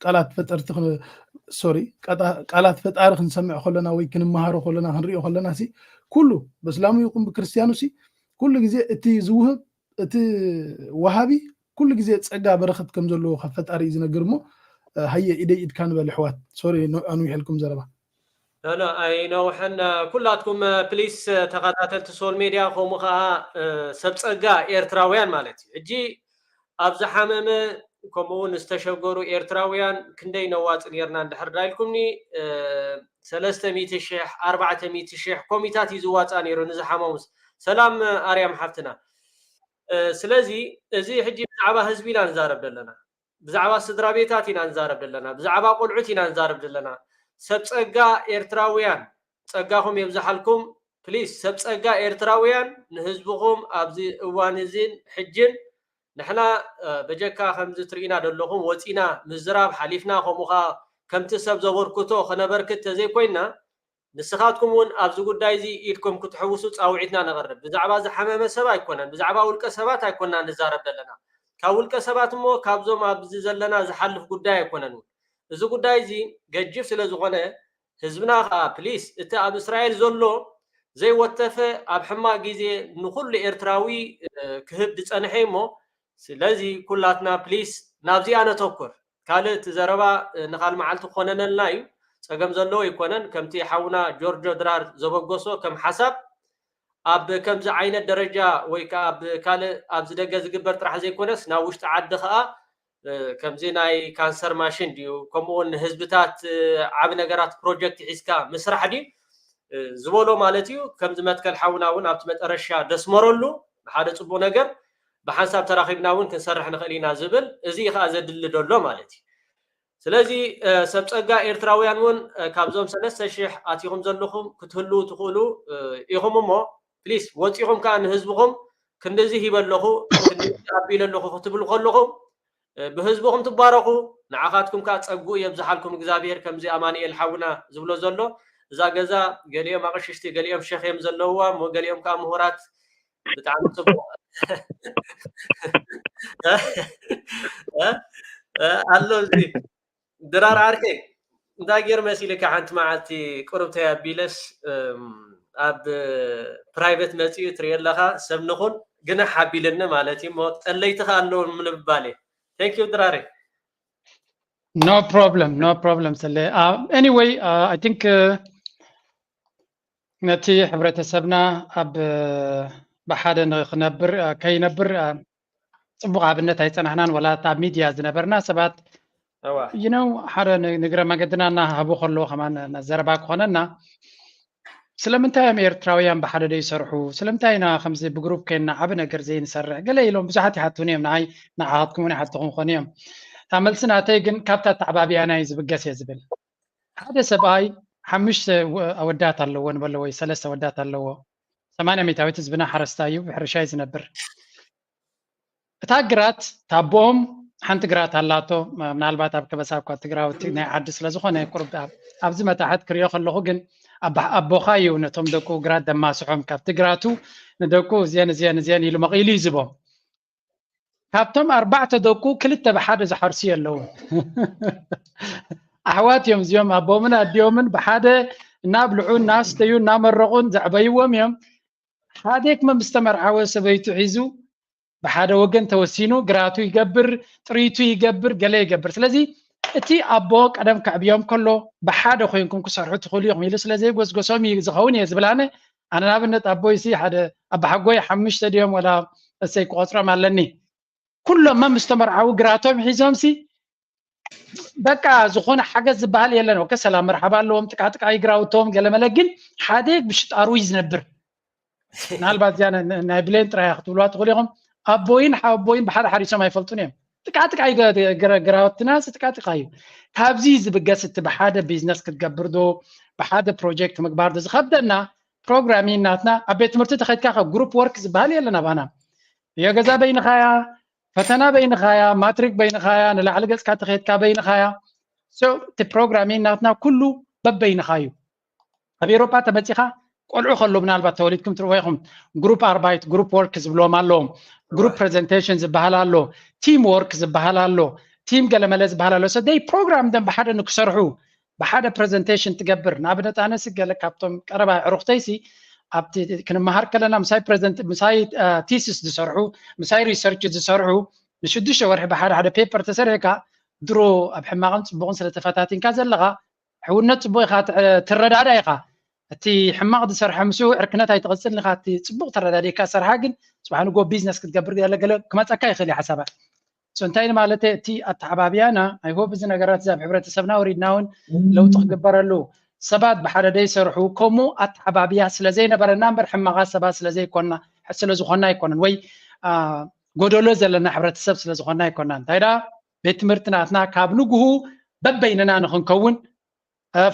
ቃላት ፈጠርቲ ሶሪ ቃላት ፈጣሪ ክንሰምዕ ከለና ወይ ክንመሃሮ ከለና ክንሪኦ ከለና ሲ ኩሉ በስላሙ ይኹን ብክርስትያኑ ሲ ኩሉ ግዜ እቲ ዝውህብ እቲ ወሃቢ ኩሉ ግዜ ፀጋ በረኸት ከም ዘለዎ ካብ ፈጣሪ እዩ ዝነግር። እሞ ሃየ ኢደይ ኢድካ ንበል ኣሕዋት። ሶሪ ኣንዊሐልኩም ዘረባ። ኣይነውሐን። ኩላትኩም ፕሊስ ተኸታተልቲ ሶል ሜድያ ከምኡ ከዓ ሰብ ፀጋ ኤርትራውያን ማለት እዩ ሕጂ ኣብ ዝሓመመ ከምኡ እውን ዝተሸገሩ ኤርትራውያን ክንደይ ነዋፅ ነርና እንድሕር ዳይልኩምኒ ሰለስተ ሚእቲ ሽሕ ኣርባዕተ ሚእቲ ሽሕ ኮሚታት እዩ ዝዋፃ ነይሩ ንዝሓመሙስ። ሰላም ኣርያም ሓፍትና። ስለዚ እዚ ሕጂ ብዛዕባ ህዝቢ ኢና ንዛረብ ዘለና፣ ብዛዕባ ስድራ ቤታት ኢና ንዛረብ ዘለና፣ ብዛዕባ ቆልዑት ኢና ንዛረብ ዘለና። ሰብ ፀጋ ኤርትራውያን ፀጋኹም የብዝሓልኩም። ፕሊስ ሰብ ፀጋ ኤርትራውያን ንህዝብኹም ኣብዚ እዋን እዚን ሕጅን ንሕና በጀካ ከምዚ ትርኢና ዘለኹም ወፂና ምዝራብ ሓሊፍና ከምኡ ከዓ ከምቲ ሰብ ዘበርክቶ ክነበርክት ተዘይኮይና ንስኻትኩም እውን ኣብዚ ጉዳይ እዚ ኢድኩም ክትሕውሱ ፃውዒትና ነቕርብ። ብዛዕባ ዝሓመመ ሰብ ኣይኮነን፣ ብዛዕባ ውልቀ ሰባት ኣይኮና ንዛረብ ዘለና። ካብ ውልቀ ሰባት እሞ ካብዞም ኣብዚ ዘለና ዝሓልፍ ጉዳይ ኣይኮነን እውን። እዚ ጉዳይ እዚ ገጅፍ ስለ ዝኾነ ህዝብና ከዓ ፕሊስ እቲ ኣብ እስራኤል ዘሎ ዘይወተፈ ኣብ ሕማቅ ግዜ ንኩሉ ኤርትራዊ ክህብ ዝፀንሐ እሞ ስለዚ ኩላትና ፕሊስ ናብዚኣ ነተኩር። ካልእ እቲ ዘረባ ንካል መዓልቲ ክኾነነልና እዩ፣ ፀገም ዘለዎ ኣይኮነን። ከምቲ ሓውና ጆርጆ ድራር ዘበገሶ ከም ሓሳብ ኣብ ከምዚ ዓይነት ደረጃ ወይ ከዓ ኣብ ካልእ ኣብዚ ደገ ዝግበር ጥራሕ ዘይኮነስ ናብ ውሽጢ ዓዲ ከዓ ከምዚ ናይ ካንሰር ማሽን ድዩ ከምኡ እውን ንህዝብታት ዓቢ ነገራት ፕሮጀክት ሒዝካ ምስራሕ ድዩ ዝበሎ ማለት እዩ። ከምዚ መትከል ሓውና እውን ኣብቲ መጠረሻ ደስመረሉ ሓደ ፅቡቅ ነገር ብሓንሳብ ተራኺብና እውን ክንሰርሕ ንኽእል ኢና ዝብል እዚ ከዓ ዘድሊ ደሎ ማለት እዩ። ስለዚ ሰብ ፀጋ ኤርትራውያን እውን ካብዞም ሰለስተ ሽሕ ኣቲኹም ዘለኹም ክትህልዉ ትኽእሉ ኢኹም እሞ ፕሊስ ወፂኹም ከዓ ንህዝብኹም ክንድዚ ሂበ ኣለኹ ኣቢለ ኣለኹ ክትብሉ ከለኹም ብህዝብኹም ትባረኹ። ንዓኻትኩም ከዓ ፀግኡ የብዝሓልኩም እግዚኣብሔር ከምዚ ኣማንኤል ሓውና ዝብሎ ዘሎ እዛ ገዛ ገሊኦም ኣቕሽሽቲ ገሊኦም ሸኽ እዮም ዘለውዋ እሞ ገሊኦም ከዓ ምሁራት ብጣዕሚ ፅቡቅ ኣሎ እዚ ድራር ዓርከይ እንታይ ገይር መሲልካ ሓንቲ መዓልቲ ቁርብተይ ኣቢለስ ኣብ ፕራይቬት መፂኡ ትሪኦ ኣለካ ሰብ ንኹን ግንሕ ኣቢልኒ ማለት እዩ እሞ ጠለይቲ ከዓ ኣለዎ ንምባል እዩ thank you ድራረይ no problem no problem ስለ anyway I think ነቲ ሕብረተሰብና ኣብ ብሓደ ንክነብር ከይነብር ፅቡቅ ኣብነት ኣይፀናሕናን ወላ ኣብ ሚድያ ዝነበርና ሰባት you know ሓደ ንግረ መገድና እናሃቡ ከለዎ ከማን ዘረባ ክኾነና ስለምንታይ እዮም ኤርትራውያን ብሓደ ዘይሰርሑ ስለምንታይ ኢና ከምዚ ብግሩፕ ኮይንና ዓቢ ነገር ዘይንሰርሕ ገለ ኢሎም ብዙሓት ይሓቱን እዮም ንዓይ ንዓኻትኩም እውን ይሓትኹም ክኾኑ እዮም እታ መልሲ ናተይ ግን ካብታ ኣተዓባብያና እዩ ዝብገስ እየ ዝብል ሓደ ሰብኣይ ሓሙሽተ ኣወዳት ኣለዎ ንበሎ ወይ ሰለስተ ኣወዳት ኣለዎ ሰማንያ ሚታዊት ህዝብና ሓረስታይ እዩ ብሕርሻ እዩ ዝነብር እታ ግራት ታቦኦም ሓንቲ ግራት ኣላቶ ምናልባት ኣብ ከበሳ እኳ ትግራውቲ ናይ ዓዲ ስለ ዝኾነ ቁርብ ኣብዚ መታሕት ክሪኦ ከለኹ ግን ኣቦኻ እዩ ነቶም ደቁ ግራት ደማስሖም ካብቲ ግራቱ ንደቁ እዚአን እዚአን እዚአን ኢሉ መቒሉ ይዝቦም ካብቶም ኣርባዕተ ደቁ ክልተ ብሓደ ዝሓርሱ የለውን ኣሕዋት እዮም እዚኦም ኣቦምን ኣዲኦምን ብሓደ እናብልዑ እናስተዩ እናመረቑን ዘዕበይዎም እዮም ሓደ ክመ ምስ ተመርዓወ ሰበይቱ ሒዙ ብሓደ ወገን ተወሲኑ ግራቱ ይገብር ጥሪቱ ይገብር ገለ ይገብር ስለዚ እቲ ኣቦ ቀደም ከዕብዮም ከሎ ብሓደ ኮይንኩም ክሰርሑ ትኽእሉ ኢኹም ኢሉ ስለ ዘይጎስጎሶም እዩ ዝኸውን እየ ዝብል ኣነ ኣነ ንኣብነት ኣቦይ ሲ ሓደ ኣባሓጎይ ሓሙሽተ ድዮም ወላ እሰይ ክቆፅሮም ኣለኒ ኩሎም ምስ ተመርዓዉ ግራቶም ሒዞም ሲ በቃ ዝኾነ ሓገዝ ዝበሃል የለን ወከ ሰላም መርሓባ ኣለዎም ጥቃጥቃ ይግራውቶም ገለመለ ግን ሓደ ብሽጣሩ እዩ ዝነብር ምናልባት እዚኣ ናይ ብሌን ጥራያ ክትብልዋ ትኽእሉ ኢኹም ኣቦይን ሓወቦይን ብሓደ ሓሪሶም ኣይፈልጡን እዮም ጥቃጥቃ ግራውትና ጥቃጥቃ እዩ ካብዚ ዝብገስ እቲ ብሓደ ቢዝነስ ክትገብር ዶ ብሓደ ፕሮጀክት ምግባር ዶ ዝኸብደና ፕሮግራሚን ናትና ኣብ ቤት ትምህርቲ ተኸድካ ካብ ግሩፕ ወርክ ዝበሃል የለን ኣባና የገዛ በይንኻያ ፈተና በይንኻያ ማትሪክ በይንኻያ ንላዕሊ ገፅካ ተኸድካ በይንኻያ እቲ ፕሮግራሚን ናትና ኩሉ በበይንኻ እዩ ኣብ ኤሮፓ ተመፂኻ ቆልዑ ከሎ ምናልባት ተወሊድኩም ትርዎ ኢኹም ግሩፕ ኣርባይት ግሩፕ ወርክ ዝብሎም ኣለዎም ግሩፕ ፕሬዘንቴሽን ዝበሃል ኣሎ ቲም ወርክ ዝበሃል ኣሎ ቲም ገለመለ ዝበሃል ኣሎ ሰደይ ፕሮግራም ደም ብሓደ ንክሰርሑ ብሓደ ፕሬዘንቴሽን ትገብር ንኣብነት ኣነሲ ገለ ካብቶም ቀረባ ዕሩክተይሲ ኣብቲ ክንመሃር ከለና ምሳይ ፕሬዘንት ምሳይ ቲስስ ዝሰርሑ ምሳይ ሪሰርች ዝሰርሑ ንሽዱሽተ ወርሒ ብሓደ ሓደ ፔፐር ተሰሪሕካ ድሮ ኣብ ሕማቕን ፅቡቕን ስለተፈታቲንካ ዘለኻ ሕውነት ፅቡቅ ኢኻ ትረዳዳ ኢኻ እቲ ሕማቕ ዝሰርሐ ምስ ዕርክነት ኣይትቐፅል ኢኻ እቲ ፅቡቅ ተረዳዲእካ ሰርሓ ግን ፅባሕ ንጎ ቢዝነስ ክትገብር ገለገለ ክመፀካ ይኽእል እዩ ሓሳባት So እንታይ ማለት እቲ ኣተሓባብያና? I hope እዚ ነገራት እዚ ኣብ ሕብረተሰብና ወሪድና እውን ለውጢ ክግበረሉ፣ ሰባት ብሓደ ዘይሰርሑ፣ ከምኡ ኣተሓባብያ ስለ ዘይነበረና እምበር ሕማቓት ሰባት ስለ ዘይኮና፣ ስለ ዝኾና ኣይኮነን፣ ወይ ጎደሎ ዘለና ሕብረተሰብ ስለ ዝኾና ኣይኮና። እንታይ ደኣ ቤት ትምህርቲ ናትና ካብ ንግሁ በበይንና ንኽንከውን፣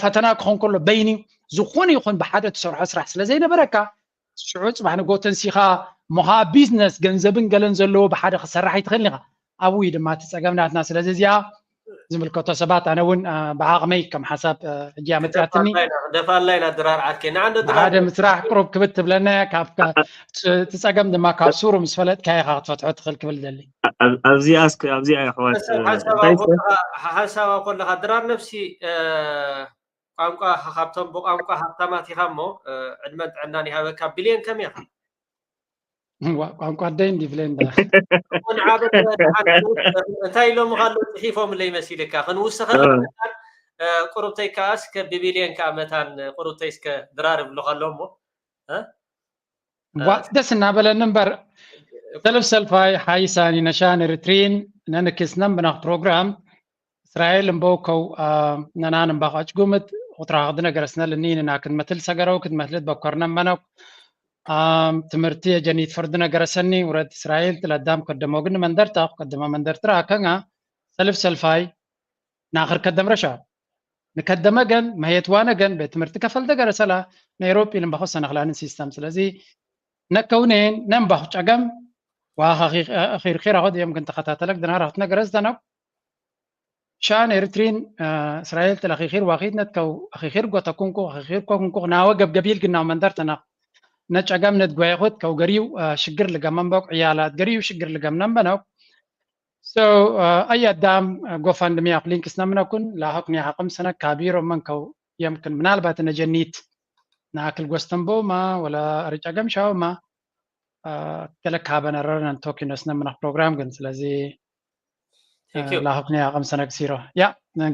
ፈተና ክኾን ከሎ በይኒ፣ ዝኾነ ይኹን ብሓደ ትሰርሖ ስራሕ ስለ ዘይነበረካ፣ ሽዑ ፅባሕ ንጎ ተንሲኻ፣ እሞ ከዓ ቢዝነስ፣ ገንዘብን ገለን ዘለዎ ብሓደ ክሰራሕ ኣይትኽእልን ኢኻ። ኣብኡ እዩ ድማ እቲ ፀገም ናትና። ስለዚ እዚኣ ዝምልከቶ ሰባት፣ ኣነ እውን ብዓቕመይ ከም ሓሳብ ሕጂ ኣመፅኣትኒ። ደፋላይና ድራር ዓርከይ ንዓንዶ ሓደ ምስራሕ ቅሩብ ክብት ትብለና እያ። ካብ እቲ ፀገም ድማ ካብ ሱሩ ምስ ፈለጥካ ኢኻ ክትፈትሖ ትኽእል ክብል ደሊ። ኣብዚኣ እስኪ ኣብዚኣ ኣሕዋት ሓሳብ ከለካ ድራር ነፍሲ ቋንቋ ካብቶም ብቋንቋ ሃብታማት ኢኻ እሞ ዕድመን ጥዕናን ይሃበካ። ብሌን ከመይ ኢኻ? ቋንቋ ኣደይ እንዲ ብሌን እንታይ ኢሎም ካሎ ፅሒፎምለይ መሲልካ ክንውስኸ ቁሩብተይ ከዓስ ከብቢልየን ከዓ መታን ቁሩብተይ እስከ ድራር ይብሉ ከሎ እሞ ዋት ደስ እናበለኒ እምበር ሰልፍ ሰልፋይ ሓይሳን ይነሻን ኤርትሪን ነንክስ ነንብናኽ ፕሮግራም እስራኤል እምበው ከው ነናን እምባኽ ኣጭጉምት ቁጥራ ክዲ ነገረስነልኒ ንና ክንመትል ሰገረው ክትመትልት በኮርነ እመነው ትምህርቲ የጀኒት ፍርድ ነገረሰኒ ውረድ እስራኤል ትለዳም ከደሞ ግን መንደርታ ከደሞ መንደርትራ ከንጋ ሰልፍ ሰልፋይ ናኽር ከደም ረሻ ንከደመ ገን መሄትዋነ ገን ቤት ትምህርቲ ከፈል ደገረሰላ ነኤሮፕ ኢልምባኸ ሰነኽላንን ሲስተም ስለዚ ነከውኔን ነንባኹ ጨገም ዋኻ ኺርኺር ኣኸድ እዮም ግን ተኸታተለክ ድናራ ክትነገረ ዝተነው ሻን ኤርትሪን እስራኤል ተለኺኺር ዋኺት ነትከው ኣኺኺር ጎተኩንኩ ኣኺኺር ኮኩንኩ ናወ ገብገቢል ግናው መንደር ተነኽ ነጨገም ነትጓይኹት ከው ገሪው ሽግር ልገም መንበቅ ዕያላት ገሪው ሽግር ልገም ነንበነው So ኣያዳም ጎፋንድሚ ኣፕ ሊንክስ ነምነኩን ላሃኩን ያሃቅም ሰነ ካቢሮ መንከው የምክን ምናልባት ነጀኒት ናክል ጎስተንቦማ ወላ ርጨገም ሻውማ ገለ ካበነረር ነንቶኪኖስ ነምና ፕሮግራም ግን ስለዚ ላሃኩን ያሃቅም ሰነ ክሲሮ ያ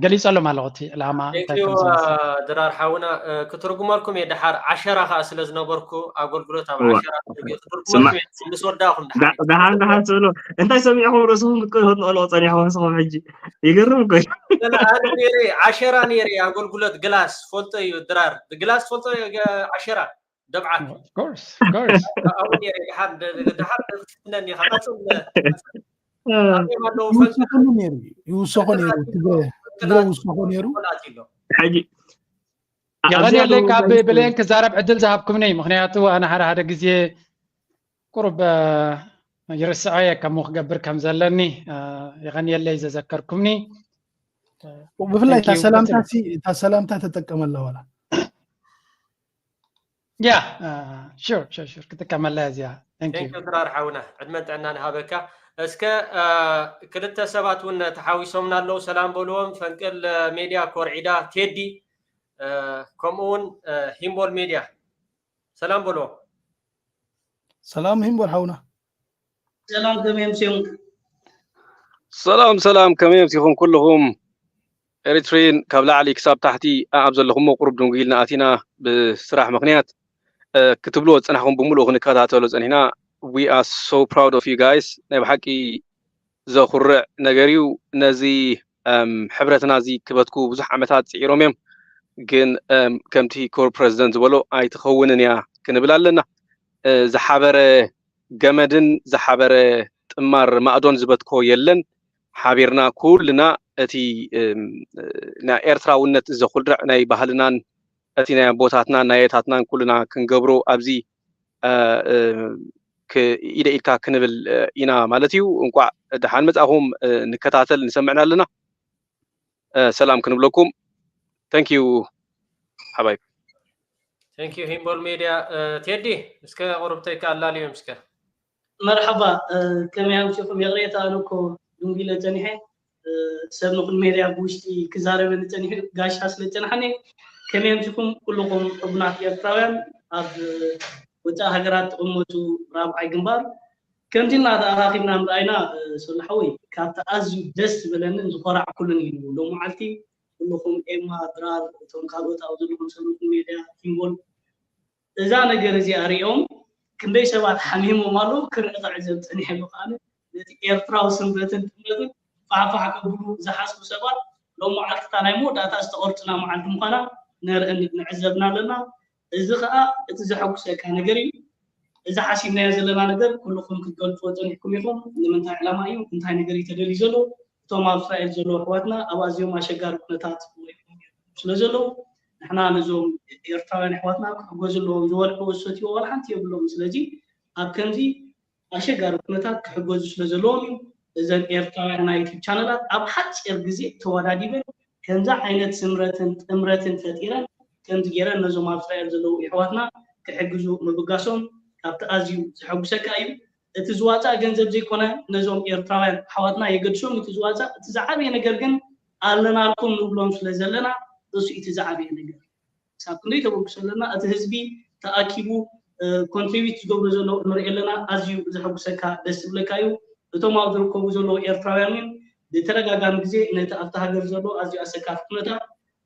ገሊጸሎም ኣለኹ እቲ ዕላማ እንታይ ከም ዝመስል። ድራር ሓውና ክትርጉመልኩም እየ ድሓር ዓሸራ ከዓ ስለ ዝነበርኩ ኣገልግሎት ኣብ እዋ። ዓሸራ ክትርጉመልኩም እየ ምስ ወዳእኹም ድሓር ደሓን ደሓን ትብሉ እንታይ ሰሚዕኹም ርእስኹም ክትቅህት ንቐልኦ ፀኒሕኹም ንስኹም ሕጂ ይገርም እኮ እዩ። ገና ኣነ ነይረ ዓሸራ ነይረ ኣገልግሎት ግላስ ፈልጦ እዩ ድራር ግላስ ፈልጦ እዩ ገ- ዓሸራ ደብዓት Of course, of course. ኣብኡ ነይረ ድሓር ደ- ድሓር ክትፍትነኒ ኢኻ ቀፅል ኣበይ ኣለዉ ፈንቅል ይውሰኾ ነይሩ ይውሰኾ ነይሩ ትግረ ትግረ ይውሰኾ ነይሩ ቆልኣት ኢሎ ሕጂ የቐንየለይ ካብ ብሌን ክዛረብ ዕድል ዝሃብኩምኒ ምክንያቱ ኣነ ሓደ ሓደ ግዜ ቁሩብ ይርስዖ እየ ከምኡ ክገብር ከም ዘለኒ የቐንየለይ ዘዘከርኩምኒ ብፍላይ እታ ሰላምታ ሲ እታ ሰላምታ ተጠቀመላ ዋላ ያ ሹር ሹር ሹር ክጥቀመላ እዚኣ Thank you. ቴንኪዩ ድራር ሓውና ዕድመን ጥዕናን ሃበካ እስከ ክልተ ሰባት እውን ተሓዊሶምና ኣለዉ ሰላም በልዎም ፈንቅል ሜድያ ኮርዒዳ ቴዲ ከምኡ እውን ሂምቦል ሜድያ ሰላም በልዎም ሰላም ሂምቦል ሓውና ሰላም ከመይ ኣምስዮም ሰላም ሰላም ከመይ ኣምሲኹም ኩልኹም ኤሪትሪን ካብ ላዕሊ ክሳብ ታሕቲ ኣብ ዘለኹሞ ቁሩብ ድንጉ ኢልና ኣቲና ብስራሕ ምኽንያት ክትብልዎ ዝጸናሕኩም ብምሉኡ ክንከታተሎ ጸኒሕና we are so proud of you guys ናይ ብሓቂ ዘኹርዕ ነገር እዩ ነዚ ሕብረትና እዚ ክበትኩ ብዙሕ ዓመታት ጽዒሮም እዮም ግን ከምቲ ክቡር ፕረዚደንት ዝበሎ ኣይትኸውንን እያ ክንብል ኣለና ዝሓበረ ገመድን ዝሓበረ ጥማር ማእዶን ዝበትኮ የለን ሓቢርና ኩልና እቲ ናይ ኤርትራውነት ዘኹልዕ ናይ ባህልናን እቲ ናይ ኣቦታትናን ናይ ኣየታትናን ኩልና ክንገብሮ ኣብዚ ኢደ ኢድካ ክንብል ኢና ማለት እዩ እንቋዕ ደሓን መፃኹም ንከታተል ንሰምዕና ኣለና ሰላም ክንብለኩም thank you ሓባይ thank you ሂምቦል ሜድያ ቴዲ እስከ ቁርብተይ ከኣላልዮም እስከ መርሓባ ከመይ ኣምሲኹም ይቕሬታ ኣነ እኮ ድንጉ ኢለ ጸኒሐ ሰብ ንኹን ሜድያ ብውሽጢ ክዛረበኒ ጸኒሑ ጋሻ ስለ ዝጸንሓኒ ከመይ ኣምሲኹም ኩልኹም ሕቡናት ኤርትራውያን ኣብ ወፃኢ ሃገራት ትቕመጡ ራብዓይ ግንባር ከምዚ እናተኣኻኺብና ምርኣይና ሰሉ ሓወይ ካብቲ ኣዝዩ ደስ ዝበለንን ዝኾራዕኩሉን እዩ ሎም መዓልቲ ኩልኹም ኤማ ድራር እቶም ካልኦት ኣብ ዘለኹም ሰሉኹም ሜድያ ሂምቦል እዛ ነገር እዚኣ ሪኦም ክንደይ ሰባት ሓሚሞም ኣለዉ ክርኢ ክዕዘብ ፀኒሐ ኣሎ ከዓ ነቲ ኤርትራዊ ስምረትን ጥምረትን ፋሕፋሕ ከብሉ ዝሓስቡ ሰባት ሎም መዓልትታ ናይ መወዳእታ ዝተቐርጹና መዓልቲ ምዃና ነርእን ንዕዘብና ኣለና። እዚ ኸኣ እቲ ዘሐጉሰካ ነገር እዩ። እዚ ሓሲብናዮ ዘለና ነገር ኩልኹም ክትገልጽዎ ጸኒሕኩም ኢኹም። ንምንታይ ዕላማ እዩ? እንታይ ነገር እዩ ተደልዩ ዘሎ? እቶም ኣብ እስራኤል ዘለዉ ኣሕዋትና ኣብ ኣዝዮም ኣሸጋሪ ኩነታት ወዲቖም ስለ ዘለዉ ንሕና ነዞም ኤርትራውያን ኣሕዋትና ክሕገዙ ኣለዎም። ዝበልዕዎ ዝሰትይዎ ዋላ ሓንቲ የብሎም። ስለዚ ኣብ ከምዚ ኣሸጋሪ ኩነታት ክሕገዙ ስለ ዘለዎም እዩ። እዘን ኤርትራውያን ናይ ዩቱብ ቻነላት ኣብ ሓፂር ግዜ ተወዳዲበን ከምዚ ዓይነት ስምረትን ጥምረትን ፈጢረን ከምዚ ገይረን ነዞም ኣብ እስራኤል ዘለዉ ኣሕዋትና ክሕግዙ ምብጋሶም ካብቲ ኣዝዩ ዘሐጉሰካ እዩ። እቲ ዝዋፃእ ገንዘብ ዘይኮነ ነዞም ኤርትራውያን ኣሕዋትና የገድሶም እቲ ዝዋፃእ። እቲ ዝዓበየ ነገር ግን ኣለናልኩም ንብሎም ስለ ዘለና እሱ እቲ ዝዓበየ ነገር። ክሳብ ክንደይ ተበግሶ ኣለና። እቲ ህዝቢ ተኣኪቡ ኮንትሪቢዩት ዝገብሮ ዘሎ ንርኢ ኣለና። ኣዝዩ ዘሐጉሰካ ደስ ዝብለካ እዩ። እቶም ኣብ ዝርከቡ ዘለዉ ኤርትራውያን እውን ብተደጋጋሚ ግዜ ነቲ ኣብቲ ሃገር ዘሎ ኣዝዩ ኣሰካፊ ኩነታት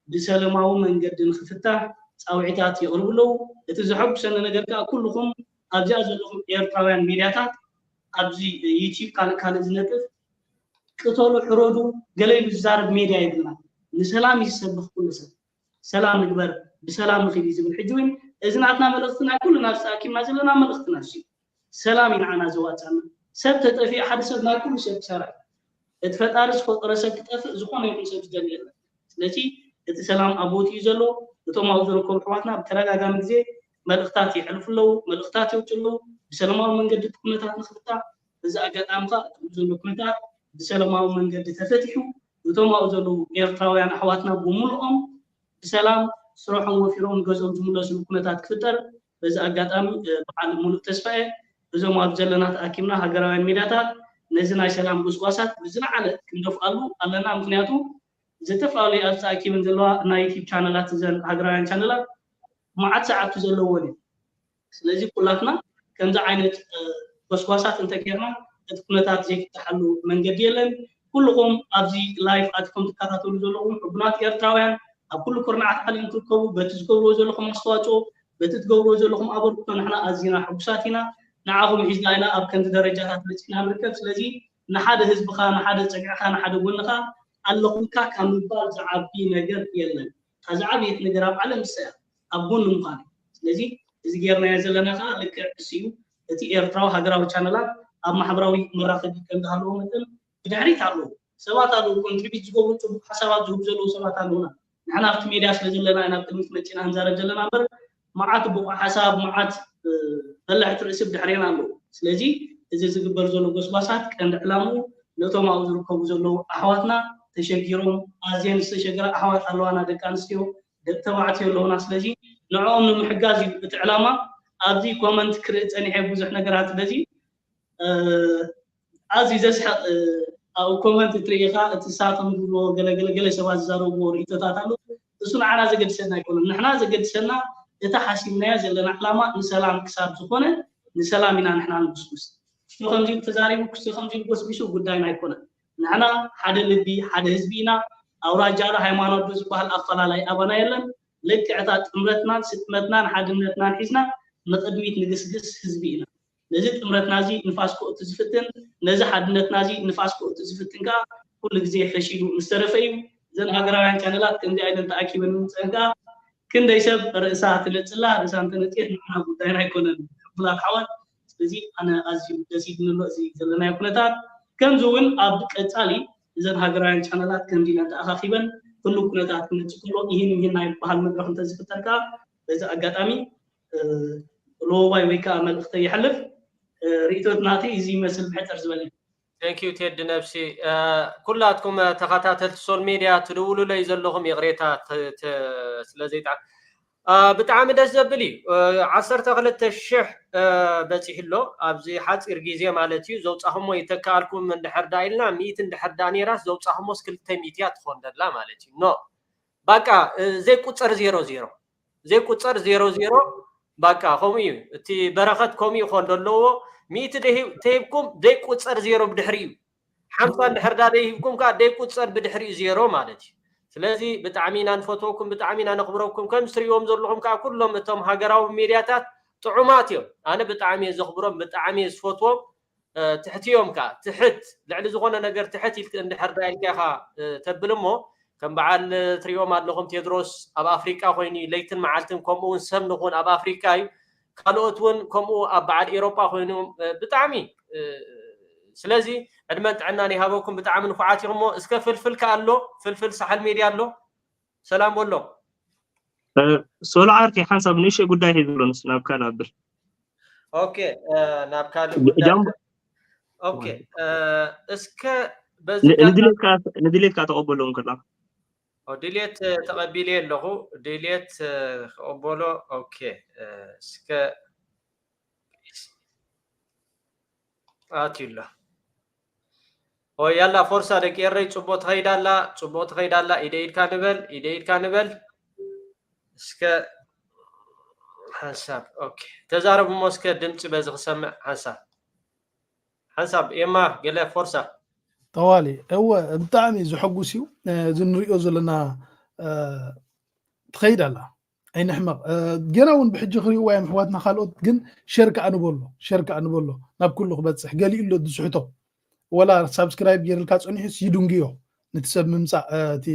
ብሰለማዊ መንገዲ ንክፍታሕ ፃውዒታት የቕርቡ ኣለዉ። እቲ ዘሐጉሰኒ ነገር ከዓ ኩልኹም ኣብዚኣ ዘለኹም ኤርትራውያን ሚድያታት ኣብዚ ዩቲዩብ ካልእ ካልእ ዝነጥፍ ቅተሉ፣ ሕረዱ፣ ገለ ኢሉ ዝዛረብ ሜድያ የብልና። ንሰላም እዩ ዝሰብኽ ኩሉ ሰብ። ሰላም ንግበር፣ ብሰላም ንኺድ እዩ ዝብል። ሕጂ እውን እዚ ናትና መልእኽቲ ናይ ኩሉ ናብ ዝተኣኪብና ዘለና መልእኽቲ ናሱ እዩ። ሰላም እዩ ንዓና ዘዋፅኣና። ሰብ ተጠፊኡ ሓደ ሰብ ናይ ኩሉ ሰብ ክሳራ እዩ። እቲ ፈጣሪ ዝፈጠረ ሰብ ክጠፍእ ዝኾነ ይኹን ሰብ ዝደሊ የለን። ስለዚ እቲ ሰላም ኣብ ቦትኡ እዩ ዘሎ። እቶም ኣብኡ ዝርከቡ ኣሕዋትና ብተደጋጋሚ ግዜ መልእኽታት የሕልፉ ኣለዉ፣ መልእኽታት የውፅኡ ኣለዉ። ብሰላማዊ መንገዲ እቲ ኩነታት ንክፍታሕ በዚ ኣጋጣሚ ከዓ እቲ ዘሎ ኩነታት ብሰላማዊ መንገዲ ተፈቲሑ እቶም ኣብኡ ዘለዉ ኤርትራውያን ኣሕዋትና ብምሉኦም ብሰላም ስርሖም ወፊሮም ንገዝኦም ዝምለስሉ ኩነታት ክፍጠር በዚ ኣጋጣሚ በዓል ሙሉእ ተስፋ እየ። እዞም ኣብ ዘለና ተኣኪብና ሃገራውያን ሚድያታት ነዚ ናይ ሰላም ጎስጓሳት ብዝለዓለ ክንደፍኣሉ ኣለና። ምክንያቱ ዝተፈላለዩ ኣብ ተኣኪበን ዘለዋ ናይ ዩቲብ ቻነላት እዘን ሃገራውያን ቻነላት መዓት ሰዓብቲ ዘለዎን እዩ። ስለዚ ኩላትና ከምዚ ዓይነት ጎስጓሳት እንተጌርና እቲ ኩነታት ዘይፍትሓሉ መንገዲ የለን። ኩልኹም ኣብዚ ላይፍ ኣትኩም ትከታተሉ ዘለኹም ሕቡናት ኤርትራውያን ኣብ ኩሉ ኩርናዓት ዓለም ትርከቡ በቲ ዝገብርዎ ዘለኹም ኣስተዋፅኦ በቲ ትገብርዎ ዘለኹም ኣበርክቶ ንሕና ኣዚና ሕጉሳት ኢና። ንዓኹም ሒዝና ኢና ኣብ ከምዚ ደረጃታት በፂሕና ንርከብ። ስለዚ ንሓደ ህዝብኻ፣ ንሓደ ፀግዕኻ፣ ንሓደ ጎንኻ ኣለኹልካ ካብ ምባል ዝዓቢ ነገር የለን። እታ ዝዓበየት ነገር ኣብ ዓለም ንሳ እያ፣ ኣብ ጎኒ ምዃን እዩ። ስለዚ እዚ ጌርናዮ ዘለና ከዓ ልክዕ እሱ እዩ። እቲ ኤርትራዊ ሃገራዊ ቻነላት ኣብ ማሕበራዊ መራኸቢ ከም ዝሃለዎ መጠን ብድሕሪት ኣለዉ። ሰባት ኣለዉ፣ ኮንትሪቢት ዝገብሩ፣ ፅቡቅ ሓሳባት ዝህቡ ዘለዉ ሰባት ኣለዉና። ንሕና ኣብቲ ሜድያ ስለ ዘለና ኢና ኣብ ቅድሚት መፂና ክንዛረብ ዘለና እምበር መዓት ብቑዕ ሓሳብ፣ መዓት በላሕቲ ርእሲ ብድሕሬና ኣለዉ። ስለዚ እዚ ዝግበር ዘሎ ጎስጓሳት ቀንዲ ዕላምኡ ነቶም ኣብኡ ዝርከቡ ዘለዉ ኣሕዋትና ተሸጊሮም፣ ኣዝየን ዝተሸገራ ኣሕዋት ኣለዋና፣ ደቂ ኣንስትዮ፣ ደቂ ተባዕትዮ ኣለዉና። ስለዚ ንዕኦም ንምሕጋዝ እዩ እቲ ዕላማ። ኣብዚ ኮመንት ክርኢ ፀኒሐ ብዙሕ ነገራት በዚ ኣዝዩ ዘስሕቕ ኣብ ኮመንት እትርእኻ እቲ ሳቶም ዝብልዎ ገለገለ ገለ ሰባት ዝዛረብዎ ርእቶታት ኣሎ። እሱ ንዓና ዘገድሰና ኣይኮነን። ንሕና ዘገድሰና እቲ ሓሲብናዮ ዘለና ዕላማ ንሰላም ክሳብ ዝኾነ ንሰላም ኢና ንሕና ንጉስጉስ። ክስቶ ከምዚ ኢሉ ተዛሪቡ፣ ክስቶ ከምዚ ኢሉ ጎስጒሱ ጉዳይና ኣይኮነን። ንሕና ሓደ ልቢ ሓደ ህዝቢ ኢና። ኣውራጃ ዶ ሃይማኖት ዶ ዝበሃል ኣፈላላይ ኣባና የለን። ልክዕታ ጥምረትናን ስጥመትናን ሓድነትናን ሒዝና ንቕድሚት ንግስግስ ህዝቢ ኢና። ነዚ ጥምረትና እዚ ንፋስ ክእቱ ዝፍትን፣ ነዚ ሓድነትና እዚ ንፋስ ክእቱ ዝፍትን ከዓ ኩሉ ግዜ ፈሺሉ ምስ ተረፈ እዩ። እዘን ሃገራውያን ቻነላት ከምዚኣ ኢለን ተኣኪበን ምምፀአን ከዓ ክንደይ ሰብ ርእሳ ትነፅላ፣ ርእሳ እንተነፅየት ንዓና ጉዳይና ኣይኮነን። ሕቡናት ኣሕዋት፣ ስለዚ ኣነ ኣዝዩ ደስ ኢሉኒ ኣሎ እዚ ዘለናዮ ኩነታት። ከምዚ እውን ኣብ ቀፃሊ እዘን ሃገራውያን ቻነላት ከምዚ ኢለን ተኣኻኺበን ኩሉ ኩነታት ክመፅእ ከሎ ይህን ይህን ናይ በሃል መድረኽ እንተዝፍጠር ከዓ በዚ ኣጋጣሚ ሎዋይ ወይ ከዓ መልእኽተይ የሕልፍ። ርእይቶት ናተይ እዚ ይመስል ብሕፅር ዝበለ። Thank you ቴዲ ነብሲ። ኩላትኩም ተኸታተልቲ ሶል ሜድያ ትድውሉለይ ዘለኹም ይቕሬታ ስለ ዘይጣ ብጣዕሚ ደስ ዘብል እዩ። ዓሰርተ ክልተ ሽሕ በፂሑ ኣሎ ኣብዚ ሓፂር ግዜ ማለት እዩ። ዘውፃኹሞ ይተካኣልኩም እንድሕር ዳ ኢልና ሚእቲ እንድሕር ዳ ነይራስ ዘውፃኹሞስ ክልተ ሚእቲ እያ ትኾን ደላ ማለት እዩ። ኖ ባቃ ዘይቁፀር ዜሮ ዜሮ ዘይቁፀር ዜሮ ዜሮ ባቃ ከምኡ እዩ። እቲ በረኸት ከምኡ ይኾን ዘለዎ ሚእቲ ተሂብኩም ዘይቁፀር ዜሮ ብድሕሪ እዩ። ሓምሳ እንድሕር ዳ ዘይሂብኩም ከዓ ዘይቁፀር ብድሕሪኡ ዜሮ ማለት እዩ። ስለዚ ብጣዕሚ ኢና ንፈትወኩም፣ ብጣዕሚ ኢና ነኽብረኩም። ከም ትሪእዎም ዘለኹም ከዓ ኩሎም እቶም ሃገራዊ ሜድያታት ጥዑማት እዮም። ኣነ ብጣዕሚ እየ ዘኽብሮም፣ ብጣዕሚ እየ ዝፈትዎም። ትሕት እዮም ከ ትሕት ልዕሊ ዝኾነ ነገር ትሕት ኢልክ እንድሕር ዳ ኢልካ ኢኻ ተብል እሞ ከም በዓል ትሪኦም ኣለኹም ቴድሮስ ኣብ ኣፍሪቃ ኮይኑ ለይትን መዓልትን ከምኡ እውን ሰብ ንኹን ኣብ ኣፍሪቃ እዩ። ካልኦት እውን ከምኡ ኣብ በዓል ኤሮጳ ኮይኖም ብጣዕሚ ስለዚ ዕድመን ጥዕናን ይሃበኩም። ብጣዕሚ ንፉዓት ኢኹሞ። እስከ ፍልፍል ከ ኣሎ ፍልፍል ሳሕል ሜድያ ኣሎ ሰላም በሎ። ሶሎ ዓርከይ ሓንሳብ ንእሽተይ ጉዳይ ሒዙ ኣሎ ንሱ ናብ ካልእ ኣብል። ኦኬ ናብ ካልእ ጉዳይ ኦኬ እስከ በዚ ንድሌትካ ተቐበሎም ከላ ድሌት ተቐቢለ ኣለኹ። ድሌት ክቐበሎ ኦኬ እስከ ኣትዩ ኣሎ። ኦ ያላ ፎርሳ ደቂ ኤረይ ጽቡቅ ትኸይድ ኣላ ጽቡቅ ትኸይድ ኣላ ኢደ ኢድካ ንበል ኢደ ኢድካ ንበል እስከ ሓንሳብ ኦኬ ተዛረቡ እሞ እስከ ድምፂ በዚ ክሰምዕ ሓንሳብ ሓንሳብ ኤማ ገለ ፎርሳ ጠዋሊ እወ ብጣዕሚ ዘሐጉስ እዩ እዚ ንሪኦ ዘለና ትኸይድ ኣላ ኣይንሕመቕ ገና እውን ብሕጂ ክሪእዋ እዮም ኣሕዋትና ካልኦት ግን ሸር ከዓ ንበሎ ሸር ከዓ ንበሎ ናብ ኩሉ ክበፅሕ ገሊኡ ኣሎ ዝስሕቶ ወላ ሳብስክራይብ ገይርልካ ፀኒሑስ ይድንግዮ ነቲ ሰብ ምምፃእ እቲ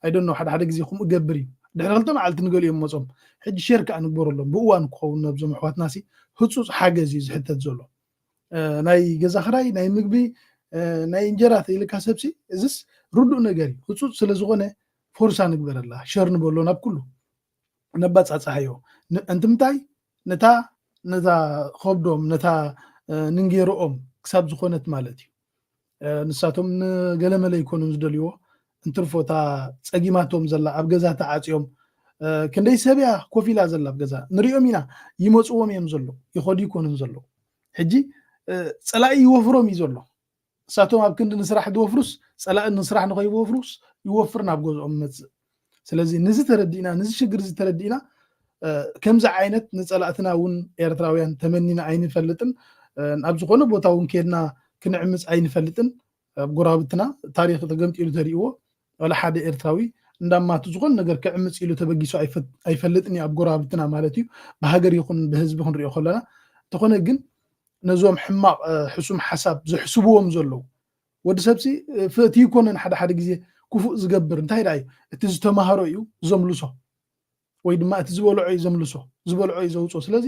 ኣይደኖ ሓደ ሓደ ግዜ ከምኡ ገብር እዩ ድሕሪ ክልተ መዓልቲ ንገሊኦም መፆም ሕጂ ሸር ከዓ ንግበረሎም ብእዋን ክኸውን ነብዞም ኣሕዋትና ሲ ህፁፅ ሓገዝ እዩ ዝሕተት ዘሎ ናይ ገዛ ክራይ ናይ ምግቢ ናይ እንጀራ ተይልካ ሰብሲ እዚስ ርዱእ ነገር እዩ ህፁፅ ስለዝኾነ ፎርሳ ንግበረላ ሸር ንበሎ ናብ ኩሉ ነባፃፅሓዮ እንትምታይ ነታ ነታ ከብዶም ነታ ንንጌርኦም ክሳብ ዝኾነት ማለት እዩ ንሳቶም ንገለመለ ይኮኑን ዝደልይዎ እንትርፎ እታ ፀጊማቶም ዘላ ኣብ ገዛ ተዓፅዮም ክንደይ ሰብያ ኮፍ ኢላ ዘላ ኣብ ገዛ ንሪኦም ኢና ይመፅዎም እዮም ዘሎ ይኸዱ ይኮኑን ዘሎ ሕጂ ፀላኢ ይወፍሮም እዩ ዘሎ እሳቶም ኣብ ክንዲ ንስራሕ ዝወፍሩስ ፀላኢ ንስራሕ ንኸይወፍሩስ ይወፍር ናብ ገዝኦም መፅእ ስለዚ ንዚ ተረዲእና ንዚ ሽግር እዚ ተረዲእና ከምዚ ዓይነት ንፀላእትና እውን ኤርትራውያን ተመኒና ኣይንፈልጥን ኣብ ዝኾነ ቦታ እውን ከድና ክንዕምፅ ኣይንፈልጥን ኣብ ጎራብትና ታሪክ ተገምጢሉ ተሪእዎ ዋላ ሓደ ኤርትራዊ እንዳማቱ ዝኾነ ነገር ክዕምፅ ኢሉ ተበጊሱ ኣይፈልጥን እዩ ኣብ ጎራብትና ማለት እዩ ብሃገር ይኹን ብህዝቢ ክንሪኦ ከለና እንተኾነ ግን ነዞም ሕማቕ ሕሱም ሓሳብ ዘሕስብዎም ዘለዉ ወዲ ሰብሲ ፍእቲ ይኮነን ሓደ ሓደ ግዜ ክፉእ ዝገብር እንታይ ደኣ እዩ እቲ ዝተማሃሮ እዩ ዘምልሶ ወይ ድማ እቲ ዝበልዖ እዩ ዘምልሶ ዝበልዖ እዩ ዘውፅኦ ስለዚ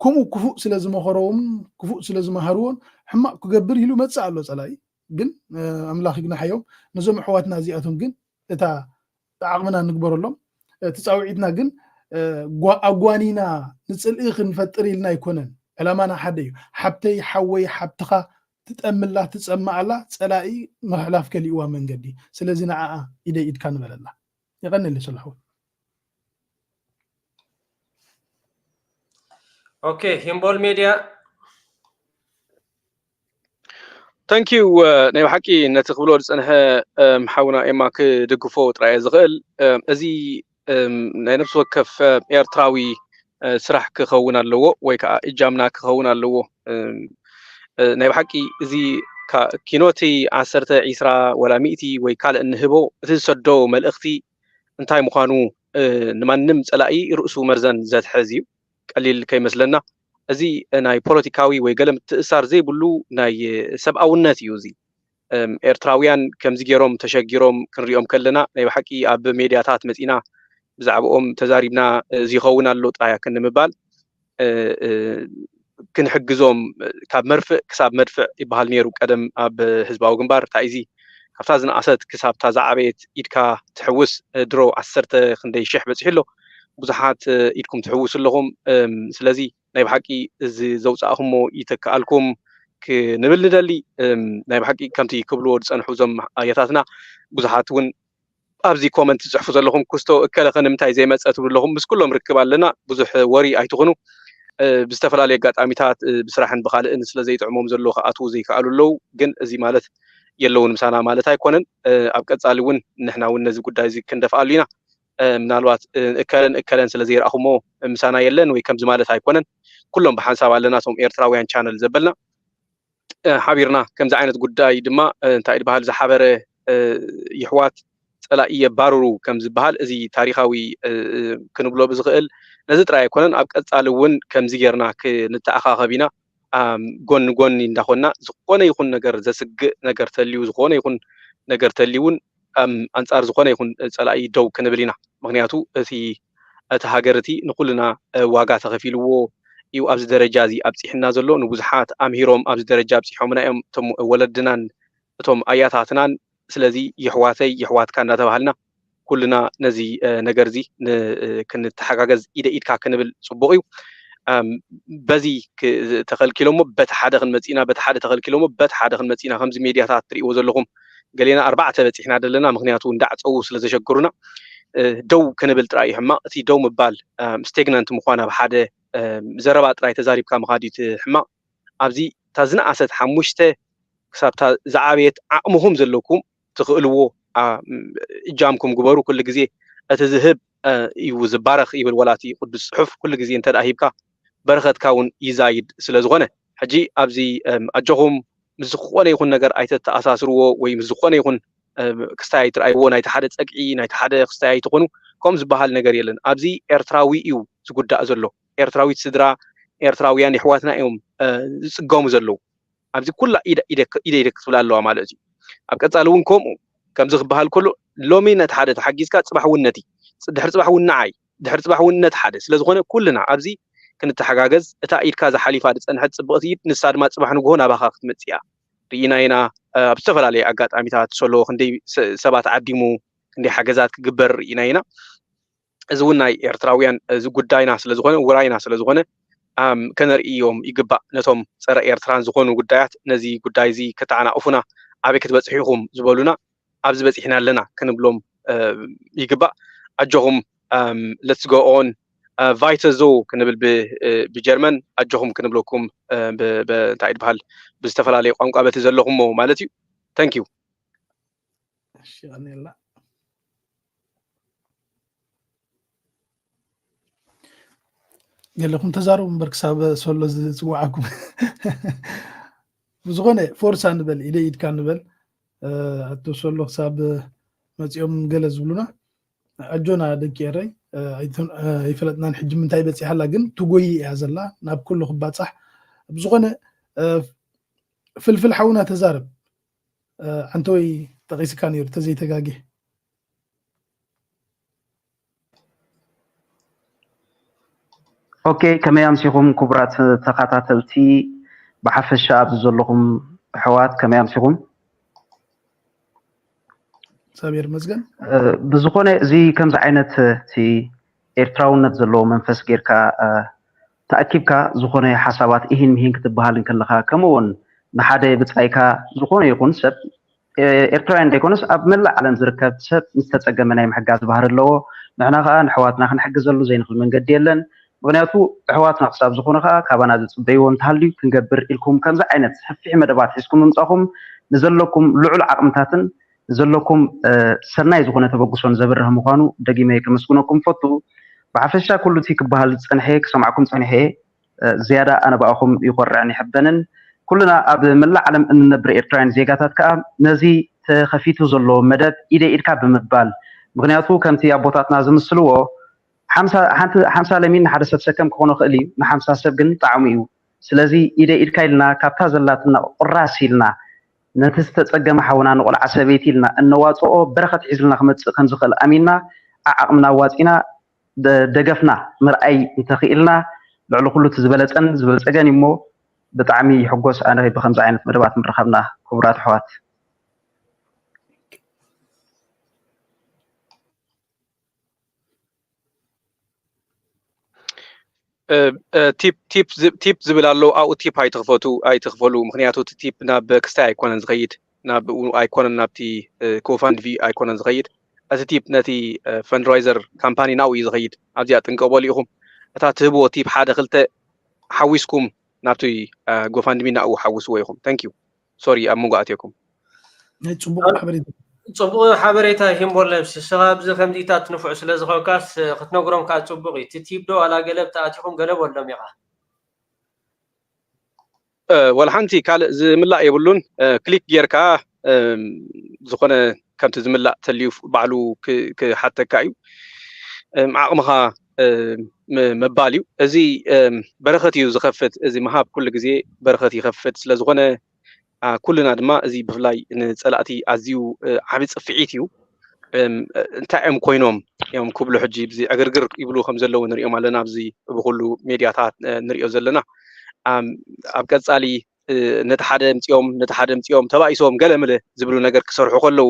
ከምኡ ክፉእ ስለ ዝመኸረዎምን ክፉእ ስለ ዝመሃርዎን ሕማቕ ክገብር ኢሉ መፅእ ኣሎ ፀላኢ ግን ኣምላኽ ይግናሓዮም ነዞም ኣሕዋትና እዚኣቶም ግን እታ ዓቕምና ንግበረሎም እቲ ፃውዒትና ግን ኣጓኒና ንፅልኢ ክንፈጥር ኢልና ኣይኮነን ዕላማና ሓደ እዩ ሓብተይ ሓወይ ሓብትኻ ትጠምላ ትፀማኣላ ፀላኢ ምሕላፍ ከሊእዋ መንገዲ ስለዚ ንዓኣ ኢደይ ኢድካ ንበለላ የቐንል ስለሕው ኦኬ ሂምቦል ሜድያ ተንኪዩ ናይ ብሓቂ ነቲ ክብሎ ዝፀንሐ ሓውና ኤማ ክድግፎ ጥራየ ዝኽእል እዚ ናይ ነፍሲ ወከፍ ኤርትራዊ ስራሕ ክኸውን ኣለዎ ወይ ከዓ እጃምና ክኸውን ኣለዎ ናይ ብሓቂ እዚ ኪኖቲ ዓሰርተ ዒስራ ወላ ሚእቲ ወይ ካልእ እንህቦ እቲ ዝሰዶ መልእኽቲ እንታይ ምዃኑ ንማንም ፀላኢ ርእሱ መርዘን ዘትሐዝ እዩ ቀሊል ከይመስለና እዚ ናይ ፖለቲካዊ ወይ ገለ ምትእሳር ዘይብሉ ናይ ሰብኣውነት እዩ እዚ ኤርትራውያን ከምዚ ገይሮም ተሸጊሮም ክንሪኦም ከለና ናይ ብሓቂ ኣብ ሜድያታት መፂና ብዛዕባኦም ተዛሪብና እዚ ይኸውን ኣሎ ጥራይ ኣክን ንምባል ክንሕግዞም ካብ መርፍእ ክሳብ መድፍዕ ይበሃል ነይሩ ቀደም ኣብ ህዝባዊ ግንባር እንታይ እዚ ካብታ ዝነኣሰት ክሳብታ ዝዓበየት ኢድካ ትሕውስ ድሮ ዓሰርተ ክንደይ ሽሕ በፂሑ ኣሎ ብዙሓት ኢድኩም ትሕውሱ ኣለኹም ስለዚ ናይ ብሓቂ እዚ ዘውፃእኹሞ ይተክኣልኩም ክንብል ንደሊ ናይ ብሓቂ ከምቲ ክብልዎ ዝፀንሑ እዞም ኣያታትና ብዙሓት እውን ኣብዚ ኮመንት ትፅሕፉ ዘለኹም ክስቶ እከለ ከ ንምንታይ ዘይመፀ ትብሉ ኣለኹም ምስ ኩሎም ርክብ ኣለና ብዙሕ ወሪ ኣይትኹኑ ብዝተፈላለዩ ኣጋጣሚታት ብስራሕን ብካልእን ስለ ዘይጥዕሞም ዘሎ ክኣትዉ ዘይከኣሉ ኣለዉ ግን እዚ ማለት የለውን ምሳና ማለት ኣይኮነን ኣብ ቀፃሊ እውን ንሕና እውን ነዚ ጉዳይ እዚ ክንደፍኣሉ ኢና ምናልባት እከለን እከለን ስለ ዘይረኣኹሞ ምሳና የለን ወይ ከምዚ ማለት ኣይኮነን ኩሎም ብሓንሳብ ኣለና እቶም ኤርትራውያን ቻነል ዘበልና ሓቢርና ከምዚ ዓይነት ጉዳይ ድማ እንታይ ዝበሃል ዝሓበረ ይሕዋት ፀላኢ የባርሩ ከም ዝበሃል እዚ ታሪካዊ ክንብሎ ብዝኽእል ነዚ ጥራይ ኣይኮነን ኣብ ቀፃሊ እውን ከምዚ ጌርና ክንተኣኻኸብ ኢና ኣም፣ ጎኒ ጎኒ እንዳኾንና ዝኾነ ይኹን ነገር ዘስግእ ነገር ተልዩ፣ ዝኾነ ይኹን ነገር ተልዩ እውን፣ ኣም፣ ኣንጻር ዝኾነ ይኹን ጸላኢ ደው ክንብል ኢና። ምኽንያቱ እቲ፣ እቲ ሃገር እቲ ንኹልና፣ እ፣ ዋጋ ተኸፊልዎ እዩ ኣብዚ ደረጃ እዚ ኣብጺሕና ዘሎ። ንብዙሓት ኣምሂሮም ኣብዚ ደረጃ ኣብጺሖምና እዮም። እቶም ወለድናን እቶም ኣያታትናን። ስለዚ የሕዋተይ የሕዋትካ እንዳተባሃልና ኩልና ነዚ፣ እ፣ ነገር እዚ ን-፣ እ፣ ክንተሓጋገዝ ኢደ ኢድካ ክንብል ጽቡቕ እዩ። ኣም፣ በዚ ክ-፣ ተኸልኪሎሞ በቲ ሓደ ክንመጽእ ኢና፣ በቲ ሓደ ተኸልኪሎሞ በቲ ሓደ ክንመጽእ ኢና። ከምዚ ሜድያታት ትርእይዎ ዘለኹም ገሌና ኣርባዕተ በጺሕና ዘለና፣ ምኽንያቱ እንዳዕጸዉ ስለ ዘሸግሩና፣ እ፣ ደው ክንብል ጥራይ እዩ ሕማቕ። እቲ ደው ምባል፣ ኣም፣ ስቴግናንት ምዃን ኣብ ሓደ፣ ኣም፣ ዘረባ ጥራይ ተዛሪብካ ምኻድ እዩ እቲ ሕማቕ። ኣብዚ እታ ዝነኣሰት ሓሙሽተ ክሳብ እታ ዝዓበየት ዓቕምኹም ዘለኩም ትኽእልዎ፣ ኣ፣ ም፣ እጃምኩም ግበሩ። ኩሉ ግዜ እቲ ዝህብ፣ እ፣ እዩ ዝባረኽ ይብል ወላ እቲ ቅዱስ ጽሑፍ። ኩሉ ግዜ እንተ ደኣ ሂብካ በረኸትካ እውን ይዛይድ ስለ ዝኾነ፣ ሕጂ ኣብዚ፣ እም፣ ኣጆኹም ምስ ዝኾነ ይኹን ነገር ኣይተተኣሳስርዎ ወይ ምስ ዝኾነ ይኹን፣ እም፣ ክስታይ ኣይትርኣይዎ። ናይቲ ሓደ ጸግዒ፣ ናይቲ ሓደ ክስታይ ኣይትኾኑ። ከምኡ ዝበሃል ነገር የለን። ኣብዚ ኤርትራዊ እዩ ዝጉዳእ ዘሎ። ኤርትራዊት ስድራ፣ ኤርትራውያን የሕዋትና እዮም፣ እ፣ ዝጽገሙ ዘለዉ። ኣብዚ ኩላ ኢደ፣ ኢደ፣ ኢደ፣ ኢደ ክትብል ኣለዋ ማለት እዩ። ኣብ ቀጻሊ እውን ከምኡ፣ ከምዚ ክበሃል ከሎ፣ ሎሚ ነቲ ሓደ ተሓጊዝካ፣ ጽባሕ እውን ነቲ፣ ጽ-፣ ድሕሪ ጽባሕ እውን ንዓይ፣ ድሕሪ ጽባሕ እውን ነቲ ሓደ። ስለ ዝኾነ፣ ኩልና ኣብዚ ክንተሓጋገዝ፣ እታ ኢድካ ዝሓሊፋ ዝጸንሐት ጽብቕቲ ኢድ፣ ንሳ ድማ ጽባሕ ንግሆ ናባኻ ክትመጽእ እያ። ርኢና ኢና፣ ኣብ ዝተፈላለየ ኣጋጣሚታት፣ ሶሎ ክንደይ ሰ-፣ ሰባት ዓዲሙ፣ ክንደይ ሓገዛት ክግበር ርኢና ኢና። እዚ እውን ናይ ኤርትራውያን፣ እዚ ጉዳይና ስለ ዝኾነ፣ ውራይና ስለ ዝኾነ፣ ኣም፣ ከነርእዮም ይግባእ። ነቶም ጸረ ኤርትራን ዝኾኑ ጉዳያት፣ ነዚ ጉዳይ እዚ ከተዓናቕፉና፣ ኣበይ ክትበጽሑ ኢኹም ዝበሉና፣ ኣብዚ በጺሕና ኣለና ክንብሎም፣ እ፣ ይግባእ። ኣጆኹም፣ ኣም፣ let's go on፣ እ፣ weiter so ክንብል ብ-፣ እ፣ ብጀርመን፣ ኣጆኹም ክንብለኩም፣ እ፣ ብ-፣ ብ-፣ እንታይ ይበሃል፣ ብዝተፈላለየ ቋንቋ በቲ ዘለኹሞ ማለት እዩ። Thank you። እሺ፣ ቀኒልና። ገለኹም ተዛረቡ እምበር ክሳብ ሶሎ ዝጽውዓኩም። ብዝኾነ ፎርሳ ንበል፣ ኢደ ኢድካ ንበል። እ፣ ኣቶ ሶሎ ክሳብ መጺኦም ገለ ዝብሉና። ኣጆና ደቂ ኤረይ፣ እ፣ ኣይተ-፣ እ፣ ኣይፈለጥናን ሕጂ ምንታይ በጺሓ ኣላ፣ ግን ትጎይ እያ ዘላ፣ ናብ ኩሉ ክባጻሕ። ብዝኾነ፣ እ፣ ፍልፍል ሓውና ተዛረብ። እ፣ ዓንተወይ ጠቒስካ ነይሩ፣ ተዘይተጋግየ። ኦኬ፣ ከመይ ኣምሲኹም ክቡራት ተኸታተልቲ፣ ብሓፈሻ ኣብዚ ዘለኹም ኣሕዋት ከመይ ኣምሲኹም? እግዚኣብሔር ይመስገን። እ፣ ብዝኾነ እዚ ከምዚ ዓይነት፣ እ፣ እቲ ኤርትራውነት ዘለዎ መንፈስ ጌርካ፣ እ፣ ተኣኪብካ ዝኾነ ሓሳባት ኢሂን ምሂን ክትበሃል እንከለኻ፣ ከምኡ እውን ንሓደ ብጻይካ ዝኾነ ይኹን ሰብ፣ ኤ-፣ ኤርትራውያን ዘይኮነስ ኣብ መላእ ዓለም ዝርከብ ሰብ ምስ ተጸገመ ናይ ምሕጋዝ ባህሪ ኣለዎ። ንሕና ከኣ ንኣሕዋትና ክንሕግዘሉ ዘይንኽእል መንገዲ የለን። ምኽንያቱ ኣሕዋትና ክሳብ ዝኾነ ከኣ ካባና ዝጽበይዎ እንተሃልዩ ክንገብር ኢልኩም ከምዚ ዓይነት ሰፊሕ መደባት ሒዝኩም ምምጻኹም ንዘለኩም ልዑል ዓቕምታትን ንዘለኩም፣ እ፣ ሰናይ ዝኾነ ተበግሶን ዘብርህ ምዃኑ ደጊመ ከመስግነኩም እፈቱ። ብሓፈሻ ኩሉ እቲ ክበሃል ዝጸንሐ ክሰምዓኩም ጸኒሐ እየ። እ፣ ዝያዳ ኣነ ብኣኹም ይኾርዕን ይሕበንን። ኩልና ኣብ መላእ ዓለም እንነብር ኤርትራውያን ዜጋታት ከኣ ነዚ ተኸፊቱ ዘሎ መደብ ኢደ ኢድካ ብምባል፣ ምኽንያቱ ከምቲ ኣቦታትና ዝምስልዎ ሓምሳ፣ ሓንቲ፣ ሓምሳ ለሚን ንሓደ ሰብ ሰከም ክኾኖ ይኽእል እዩ፣ ንሓምሳ ሰብ ግን ጣዕሙ እዩ። ስለዚ ኢደ ኢድካ ኢልና ካብታ ዘላትና ቁራስ ኢልና ነቲ ዝተጸገመ ሓውና ንቆልዓ ሰበይቲ ኢልና እነዋጽኦ በረኸት ሒዝልና ክመጽእ ከም ዝኽእል ኣሚንና ዓዓቕምና ኣዋጺና ደ-፣ ደገፍና ምርኣይ እንተኽኢልና ልዕሊ ኩሉ እቲ ዝበለጸን ዝበልጸገን እዩ እሞ ብጣዕሚ ይሕጎስ ኣነ ብኸምዚ ዓይነት መደባት ምርኻብና ክቡራት ኣሕዋት። እ፣ እ፣ ቲፕ፣ ቲፕ ዝ-፣ ቲፕ ዝብል ኣሎ፣ ኣብኡ ቲፕ ኣይትኽፈቱ፣ ኣይትኽፈሉ። ምኽንያቱ እቲ ቲፕ ናብ ክስታይ ኣይኮነን ዝኸይድ፣ ናብ፣ ኣይኮነን ናብቲ፣ እ፣ ኮፋንድሚ ኣይኮነን ዝኸይድ። እቲ ቲፕ ነቲ፣ እ፣ ፈንድራይዘር ካምፓኒ ናብኡ እዩ ዝኸይድ። ኣብዚኣ ጥንቀቕ በሉ ኢኹም። እታ ትህብዎ ቲፕ ሓደ ክልተ ሓዊስኩም ናብቲ፣ እ፣ ጎፋንድሚ ናብኡ ሓውስዎ ኢኹም። Thank you። ሶሪ ኣብ መንጎ ኣትየኩም። ናይ ጽቡቕ ሓበሬታ። ጽቡቕ ሓበሬታ ሂምቦል ነብሲ። ንስኻ ኣብዚ ከምዚታት ንፉዕ ስለ ዝኾንካስ ክትነግሮም ከኣ ጽቡቕ እዩ። እቲ ቲፕ ዶ ዋላ ገለ ብተኣቲኹም ገለ በሎም ኢኻ። እ፣ ወላ ሓንቲ ካልእ ዝምላእ የብሉን። እ፣ ክሊክ ጌርካ፣ እም፣ ዝኾነ ከምቲ ዝምላእ ተልዩ ባዕሉ ክ-፣ ክሓተካ እዩ። እም፣ ዓቕምኻ ምባል እዩ። እዚ በረኸት እዩ ዝኸፍት። እዚ ምሃብ ኩሉ ግዜ በረኸት ይኸፍት ስለዝኾነ ኩልና ድማ እዚ ብፍላይ ንፀላእቲ ኣዝዩ ዓቢ ፅፍዒት እዩ። እንታይ እዮም ኮይኖም እዮም ክብሉ ሕጂ ብዚ ዕግርግር ይብሉ ከም ዘለዉ ንሪኦም ኣለና። ኣብዚ ብኩሉ ሜድያታት ንሪኦ ዘለና ኣብ ቀፃሊ ነቲ ሓደ ምፅኦም ነቲ ሓደ ምፅኦም ተባኢሶም ገለ ምለ ዝብሉ ነገር ክሰርሑ ከለዉ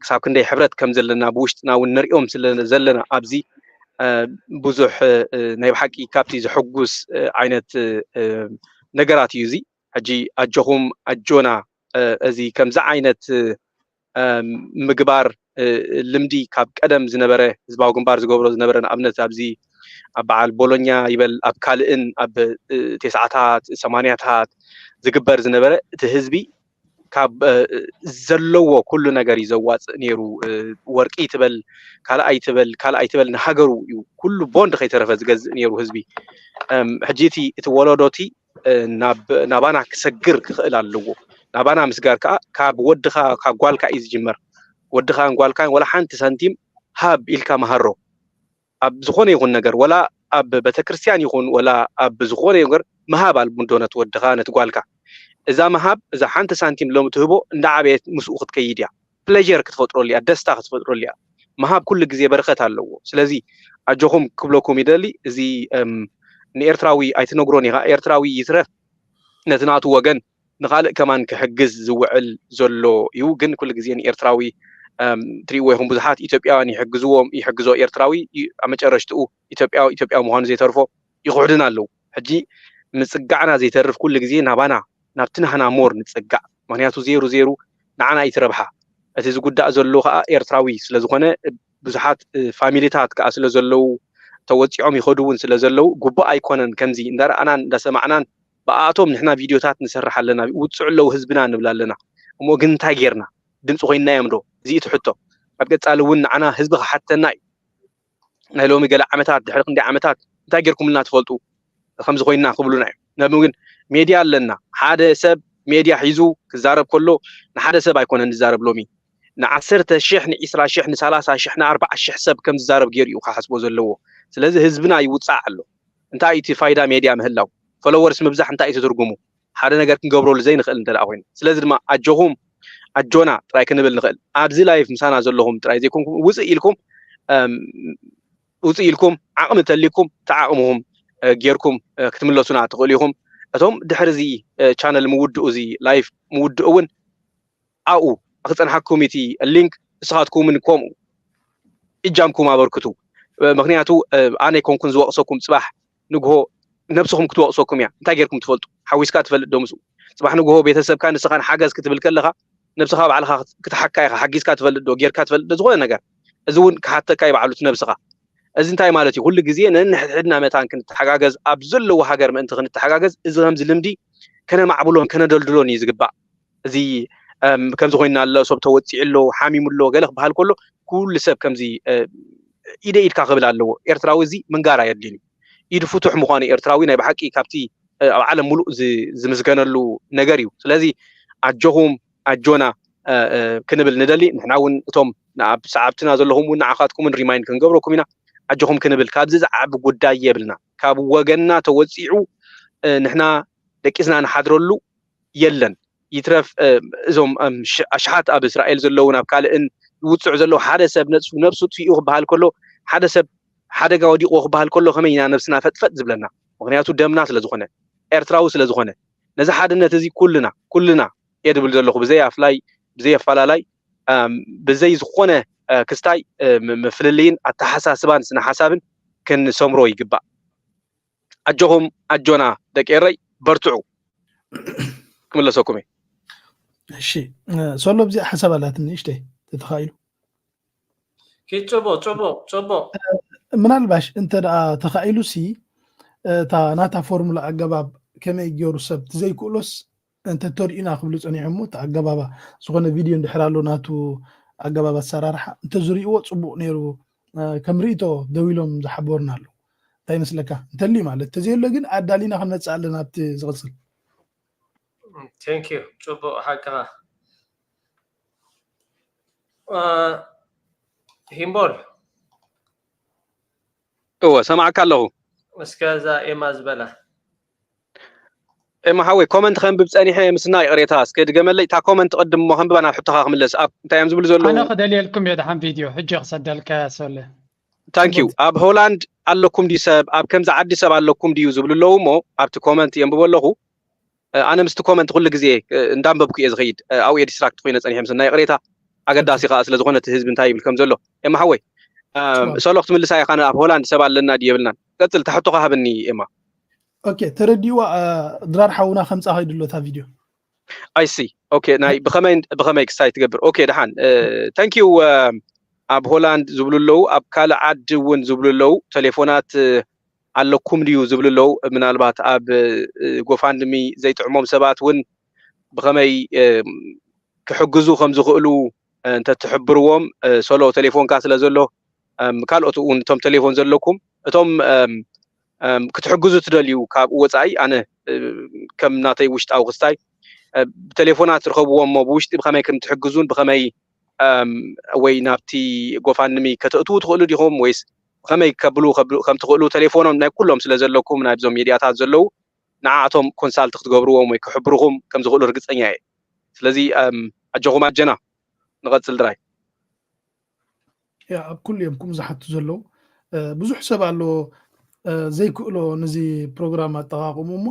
ክሳብ ክንደይ ሕብረት ከም ዘለና ብውሽጥና እውን ንሪኦም ዘለና ኣብዚ ብዙሕ ናይ ብሓቂ ካብቲ ዘሐጉስ ዓይነት ነገራት እዩ እዚ። ሕጂ ኣጆኹም ኣጆና እዚ ከምዚ ዓይነት ምግባር ልምዲ ካብ ቀደም ዝነበረ ህዝባዊ ግንባር ዝገብሮ ዝነበረ ንኣብነት ኣብዚ ኣብ በዓል ቦሎኛ ይበል ኣብ ካልእን ኣብ ቴስዓታት ሰማንያታት ዝግበር ዝነበረ እቲ ህዝቢ ካብ ዘለዎ ኩሉ ነገር እዩ ዘዋፅእ ነይሩ። ወርቂ ትበል ካልኣይ ትበል ካልኣይ ትበል ንሃገሩ እዩ ኩሉ ቦንድ ከይተረፈ ዝገዝእ ነይሩ ህዝቢ። ሕጂ እቲ እቲ ወለዶ እቲ ናባና ክሰግር ክኽእል ኣለዎ። ናባና ምስጋር ከዓ ካብ ወድኻ ካብ ጓልካ እዩ ዝጅመር። ወድኻን ጓልካን ወላ ሓንቲ ሳንቲም ሃብ ኢልካ መሃሮ ኣብ ዝኾነ ይኹን ነገር ወላ ኣብ ቤተክርስትያን ይኹን ወላ ኣብ ዝኾነ ነገር ምሃብ ኣልቡንዶ ነቲ ወድኻ ነቲ ጓልካ እዛ ምሃብ እዛ ሓንቲ ሳንቲም ሎም ትህቦ እንዳዓበየት ምስኡ ክትከይድ እያ። ፕሌር ክትፈጥረሉ እያ፣ ደስታ ክትፈጥረሉ እያ። ምሃብ ኩሉ ግዜ በረኸት ኣለዎ። ስለዚ ኣጆኹም ክብለኩም ይደሊ። እዚ ንኤርትራዊ ኣይትነግሮን ኢኻ። ኤርትራዊ ይትረፍ ነቲ ናቱ ወገን ንኻልእ ከማን ክሕግዝ ዝውዕል ዘሎ እዩ። ግን ኩሉ ግዜ ንኤርትራዊ ትሪእዎ ይኹም ብዙሓት ኢትዮጵያውያን ይሕግዝዎም ይሕግዞ ኤርትራዊ ኣብ መጨረሽትኡ ኢትዮጵያ ኢትዮጵያ ምዃኑ ዘይተርፎ ይኹሕድና ኣለዉ። ሕጂ ምጽጋዕና ዘይተርፍ ኩሉ ግዜ ናባና ናብቲ ናህና ሞር ንጽጋዕ። ምክንያቱ ዜሩ ዜሩ ንዓና እዩ ትረብሓ። እቲ ዝጉዳእ ዘሎ ከዓ ኤርትራዊ ስለ ዝኾነ ብዙሓት ፋሚሊታት ከዓ ስለ ዘለዉ ተወፂዖም ይኸዱ እውን ስለ ዘለዉ ግቡእ ኣይኮነን። ከምዚ እንዳረኣናን እንዳሰማዕናን ብኣቶም ንሕና ቪድዮታት ንሰርሕ ኣለና፣ ውፅዑ ኣለዉ ህዝብና ንብል ኣለና። እሞ ግን እንታይ ጌርና? ድምፂ ኮይንናዮም ዶ? እዚ እቲ ሕቶ። ኣብ ቀፃሊ እውን ንዓና ህዝቢ ክሓተና እዩ። ናይ ሎሚ ገለ ዓመታት ድሕሪ ክንደይ ዓመታት እንታይ ጌርኩምልና ትፈልጡ ከምዚ ኮይንና ክብሉና እዮም። ነብ ግን ሜድያ ኣለና። ሓደ ሰብ ሜድያ ሒዙ ክዛረብ ከሎ ንሓደ ሰብ ኣይኮነን ዝዛረብ ሎሚ ንዓሰርተ ሽሕ ንዒስራ ሽሕ ንሳላሳ ሽሕ ንኣርባዓ ሽሕ ሰብ ከም ዝዛረብ ገይሩ እዩ ክሓስቦ ዘለዎ። ስለዚ ህዝብና ይውፃዕ ኣሎ። እንታይ እቲ ፋይዳ ሜድያ ምህላው? ፎሎወርስ ምብዛሕ እንታይ እቲ ትርጉሙ? ሓደ ነገር ክንገብረሉ ዘይንኽእል እንተ ደኣ ኮይኑ። ስለዚ ድማ ኣጆኹም ኣጆና ጥራይ ክንብል ንኽእል። ኣብዚ ላይፍ ምሳና ዘለኹም ጥራይ ዘይኮንኩም ውፅእ ኢልኩም ውፅእ ኢልኩም ዓቕሚ ተሊኩም ተዓቕምኹም ጌርኩም ክትምለሱና ትኽእሉ ኢኹም። እቶም ድሕሪ እዚ ቻነል ምውድኡ እዚ ላይፍ ምውድኡ እውን ኣብኡ ክፀንሓኩም እቲ ሊንክ ንስኻትኩምን ከምኡ እጃምኩም ኣበርክቱ። ምክንያቱ ኣነ ኣይኮንኩን ዝወቕሰኩም ፅባሕ ንግሆ ነብስኹም ክትወቕሰኩም እያ። እንታይ ጌርኩም ትፈልጡ? ሓዊስካ ትፈልጥ ዶ ምስኡ? ፅባሕ ንግሆ ቤተሰብካ ንስኻን ሓገዝ ክትብል ከለኻ ነብስኻ ባዕልኻ ክትሓካ ኢኻ። ሓጊዝካ ትፈልጥ ዶ? ጌርካ ትፈልጥ ዶ? ዝኾነ ነገር እዚ እውን ክሓተካ እዩ ባዕሉ እቲ ነብስኻ። እዚ እንታይ ማለት እዩ? ኩሉ ግዜ ነንሕድሕድና መታን ክንተሓጋገዝ ኣብ ዘለዎ ሃገር ምእንቲ ክንተሓጋገዝ እዚ ከምዚ ልምዲ ከነማዕብሎን ከነደልድሎን እዩ ዝግባእ። እዚ ከምዚ ኮይና ኣሎ፣ ሰብ ተወፂዑ ኣሎ፣ ሓሚሙ ኣሎ፣ ገለ ክበሃል ከሎ ኩሉ ሰብ ከምዚ ኢደ ኢድካ ክብል ኣለዎ። ኤርትራዊ እዚ ምንጋር ኣየድልዩን እዩ። ኢድ ፍቱሕ ምዃኑ ኤርትራዊ ናይ ብሓቂ ካብቲ ኣብ ዓለም ሙሉእ ዝምስገነሉ ነገር እዩ። ስለዚ ኣጆኹም ኣጆና ክንብል ንደሊ። ንሕና እውን እቶም ኣብ ሰዓብትና ዘለኹም እውን ንዓኻትኩም እውን ሪማይንድ ክንገብረኩም ኢና። ኣጆኹም ክንብል ካብዚ ዝዓቢ ጉዳይ የብልና። ካብ ወገንና ተወፂዑ ንሕና ደቂስና ንሓድረሉ የለን። ይትረፍ እዞም ኣሽሓት ኣብ እስራኤል ዘለዉ ናብ ካልእን ዝውፅዑ ዘለዉ ሓደ ሰብ ነብሱ ነብሱ ጥፊኡ ክበሃል ከሎ ሓደ ሰብ ሓደጋ ወዲቑ ክበሃል ከሎ ከመይ ኢና ነብስና ፈጥፈጥ ዝብለና? ምክንያቱ ደምና ስለ ዝኾነ ኤርትራዊ ስለ ዝኾነ ነዚ ሓድነት እዚ ኩልና ኩልና እየ ድብል ዘለኹ ብዘይ ኣፍላይ ብዘይ ኣፈላላይ ብዘይ ዝኾነ ክስታይ ምፍልልይን ኣተሓሳስባን ስነ ሓሳብን ክንሰምሮ ይግባእ። ኣጆኹም ኣጆና ደቂ ኤረይ በርትዑ። ክምለሰኩም እየ። እሺ ሶሎ ኣብዚ ሓሳብ ኣላት ንእሽተይ ተተኻኢሉ ጽቡቅ ጽቡቅ ጽቡቅ ምናልባሽ እንተ ደኣ ተኻኢሉ ሲ እታ ናታ ፎርሙላ ኣገባብ ከመይ ገይሩ ሰብ ትዘይክእሎስ እንተ ተሪኡና ክብሉ ጸኒሖም እቲ ኣገባባ ዝኾነ ቪድዮ እንድሕር ኣሎ ናቱ ኣገባብ ኣሰራርሓ እንተዝርእዎ ጽቡቅ ነይሩ ከም ርእቶ ደው ኢሎም ዝሓበሩና ኣለዉ እንታይ ይመስለካ እንተልዩ ማለት እንተዘየሎ ግን ኣዳሊና ክንመጽእ ኣለና ኣብቲ ዝቕጽል thank you ጽቡቅ ሓቅኻ ሂምቦል እወ ሰማዕካ ኣለኹ። እስከ እዛ ኤማ ዝበላ ኤማ ሓወይ ኮመንት ከንብብ ጸኒሐ ምስና ይቕሬታ እስከ ድገመለይ እታ ኮመንት ቅድም እሞ ከንብባ ናብ ሕቶኻ ክምለስ ኣብ እንታይ እዮም ዝብሉ ዘለዉ ኣነ ክደልየልኩም እየ ደሓን ቪድዮ ሕጂ ክሰደልካ ሰለ ታንኪዩ ኣብ ሆላንድ ኣለኩም ድዩ ሰብ ኣብ ከምዚ ዓዲ ሰብ ኣለኩም ድዩ ዝብሉ ኣለዉ እሞ ኣብቲ ኮመንት የንብቦ ኣለኹ ኣነ ምስቲ ኮመንት ኩሉ ግዜ እንዳንበብኩ እየ ዝኸይድ ኣብኡ እየ ዲስትራክት ኮይነ ፀኒሐ ምስና ይቕሬታ ኣገዳሲ ከዓ ስለዝኾነ እቲ ህዝቢ እንታይ ይብል ከም ዘሎ ኤማ ሓወይ ሶሎ ክትምልሳ ኢኻ ኣብ ሆላንድ ሰብ ኣለና ድዩ የብልናን ቀፅል ታሕቶኻ ሃብኒ ኤማ ኦኬ ተረዲዋ ድራር ሓውና ከምፃ ከይድሎ እታ ቪድዮ ኣይሲ ኦኬ ናይ ብኸመይ ብኸመይ ክሳይ ትገብር ኦኬ ደሓን ታንኪዩ ኣብ ሆላንድ ዝብሉ ኣለዉ ኣብ ካልእ ዓዲ እውን ዝብሉ ኣለዉ ቴሌፎናት ኣለኩም ድዩ ዝብሉ ኣለዉ ምናልባት ኣብ ጎፋንድሚ ዘይጥዕሞም ሰባት እውን ብኸመይ ክሕግዙ ከም ዝኽእሉ እንተትሕብርዎም ሶሎ ቴሌፎንካ ስለ ዘሎ ካልኦት እውን እቶም ቴሌፎን ዘለኩም እቶም ክትሕግዙ ትደልዩ ካብ ወፃኢ ኣነ ከም ናተይ ውሽጣዊ ክስታይ ብቴሌፎናት ትርኸብዎም እሞ ብውሽጢ ብኸመይ ከም ትሕግዙን ብኸመይ ወይ ናብቲ ጎፋንድሚ ከተእትዉ ትኽእሉ ዲኹም ወይስ ብኸመይ ከብሉ ከም ትኽእሉ ቴሌፎኖም ናይ ኩሎም ስለ ዘለኩም ናይብዞም ሚድያታት ዘለዉ ንዓኣቶም ኮንሳልት ክትገብርዎም ወይ ክሕብርኹም ከም ዝኽእሉ ርግፀኛ እየ ስለዚ ኣጆኹም ኣጀና ንቐፅል ድራይ ያ ኣብ ኩሉ እዮም ከምኡ ዝሓቱ ዘለዉ ብዙሕ ሰብ ኣሎ ዘይክእሎ ነዚ ፕሮግራም ኣጠቃቅሙ እሞ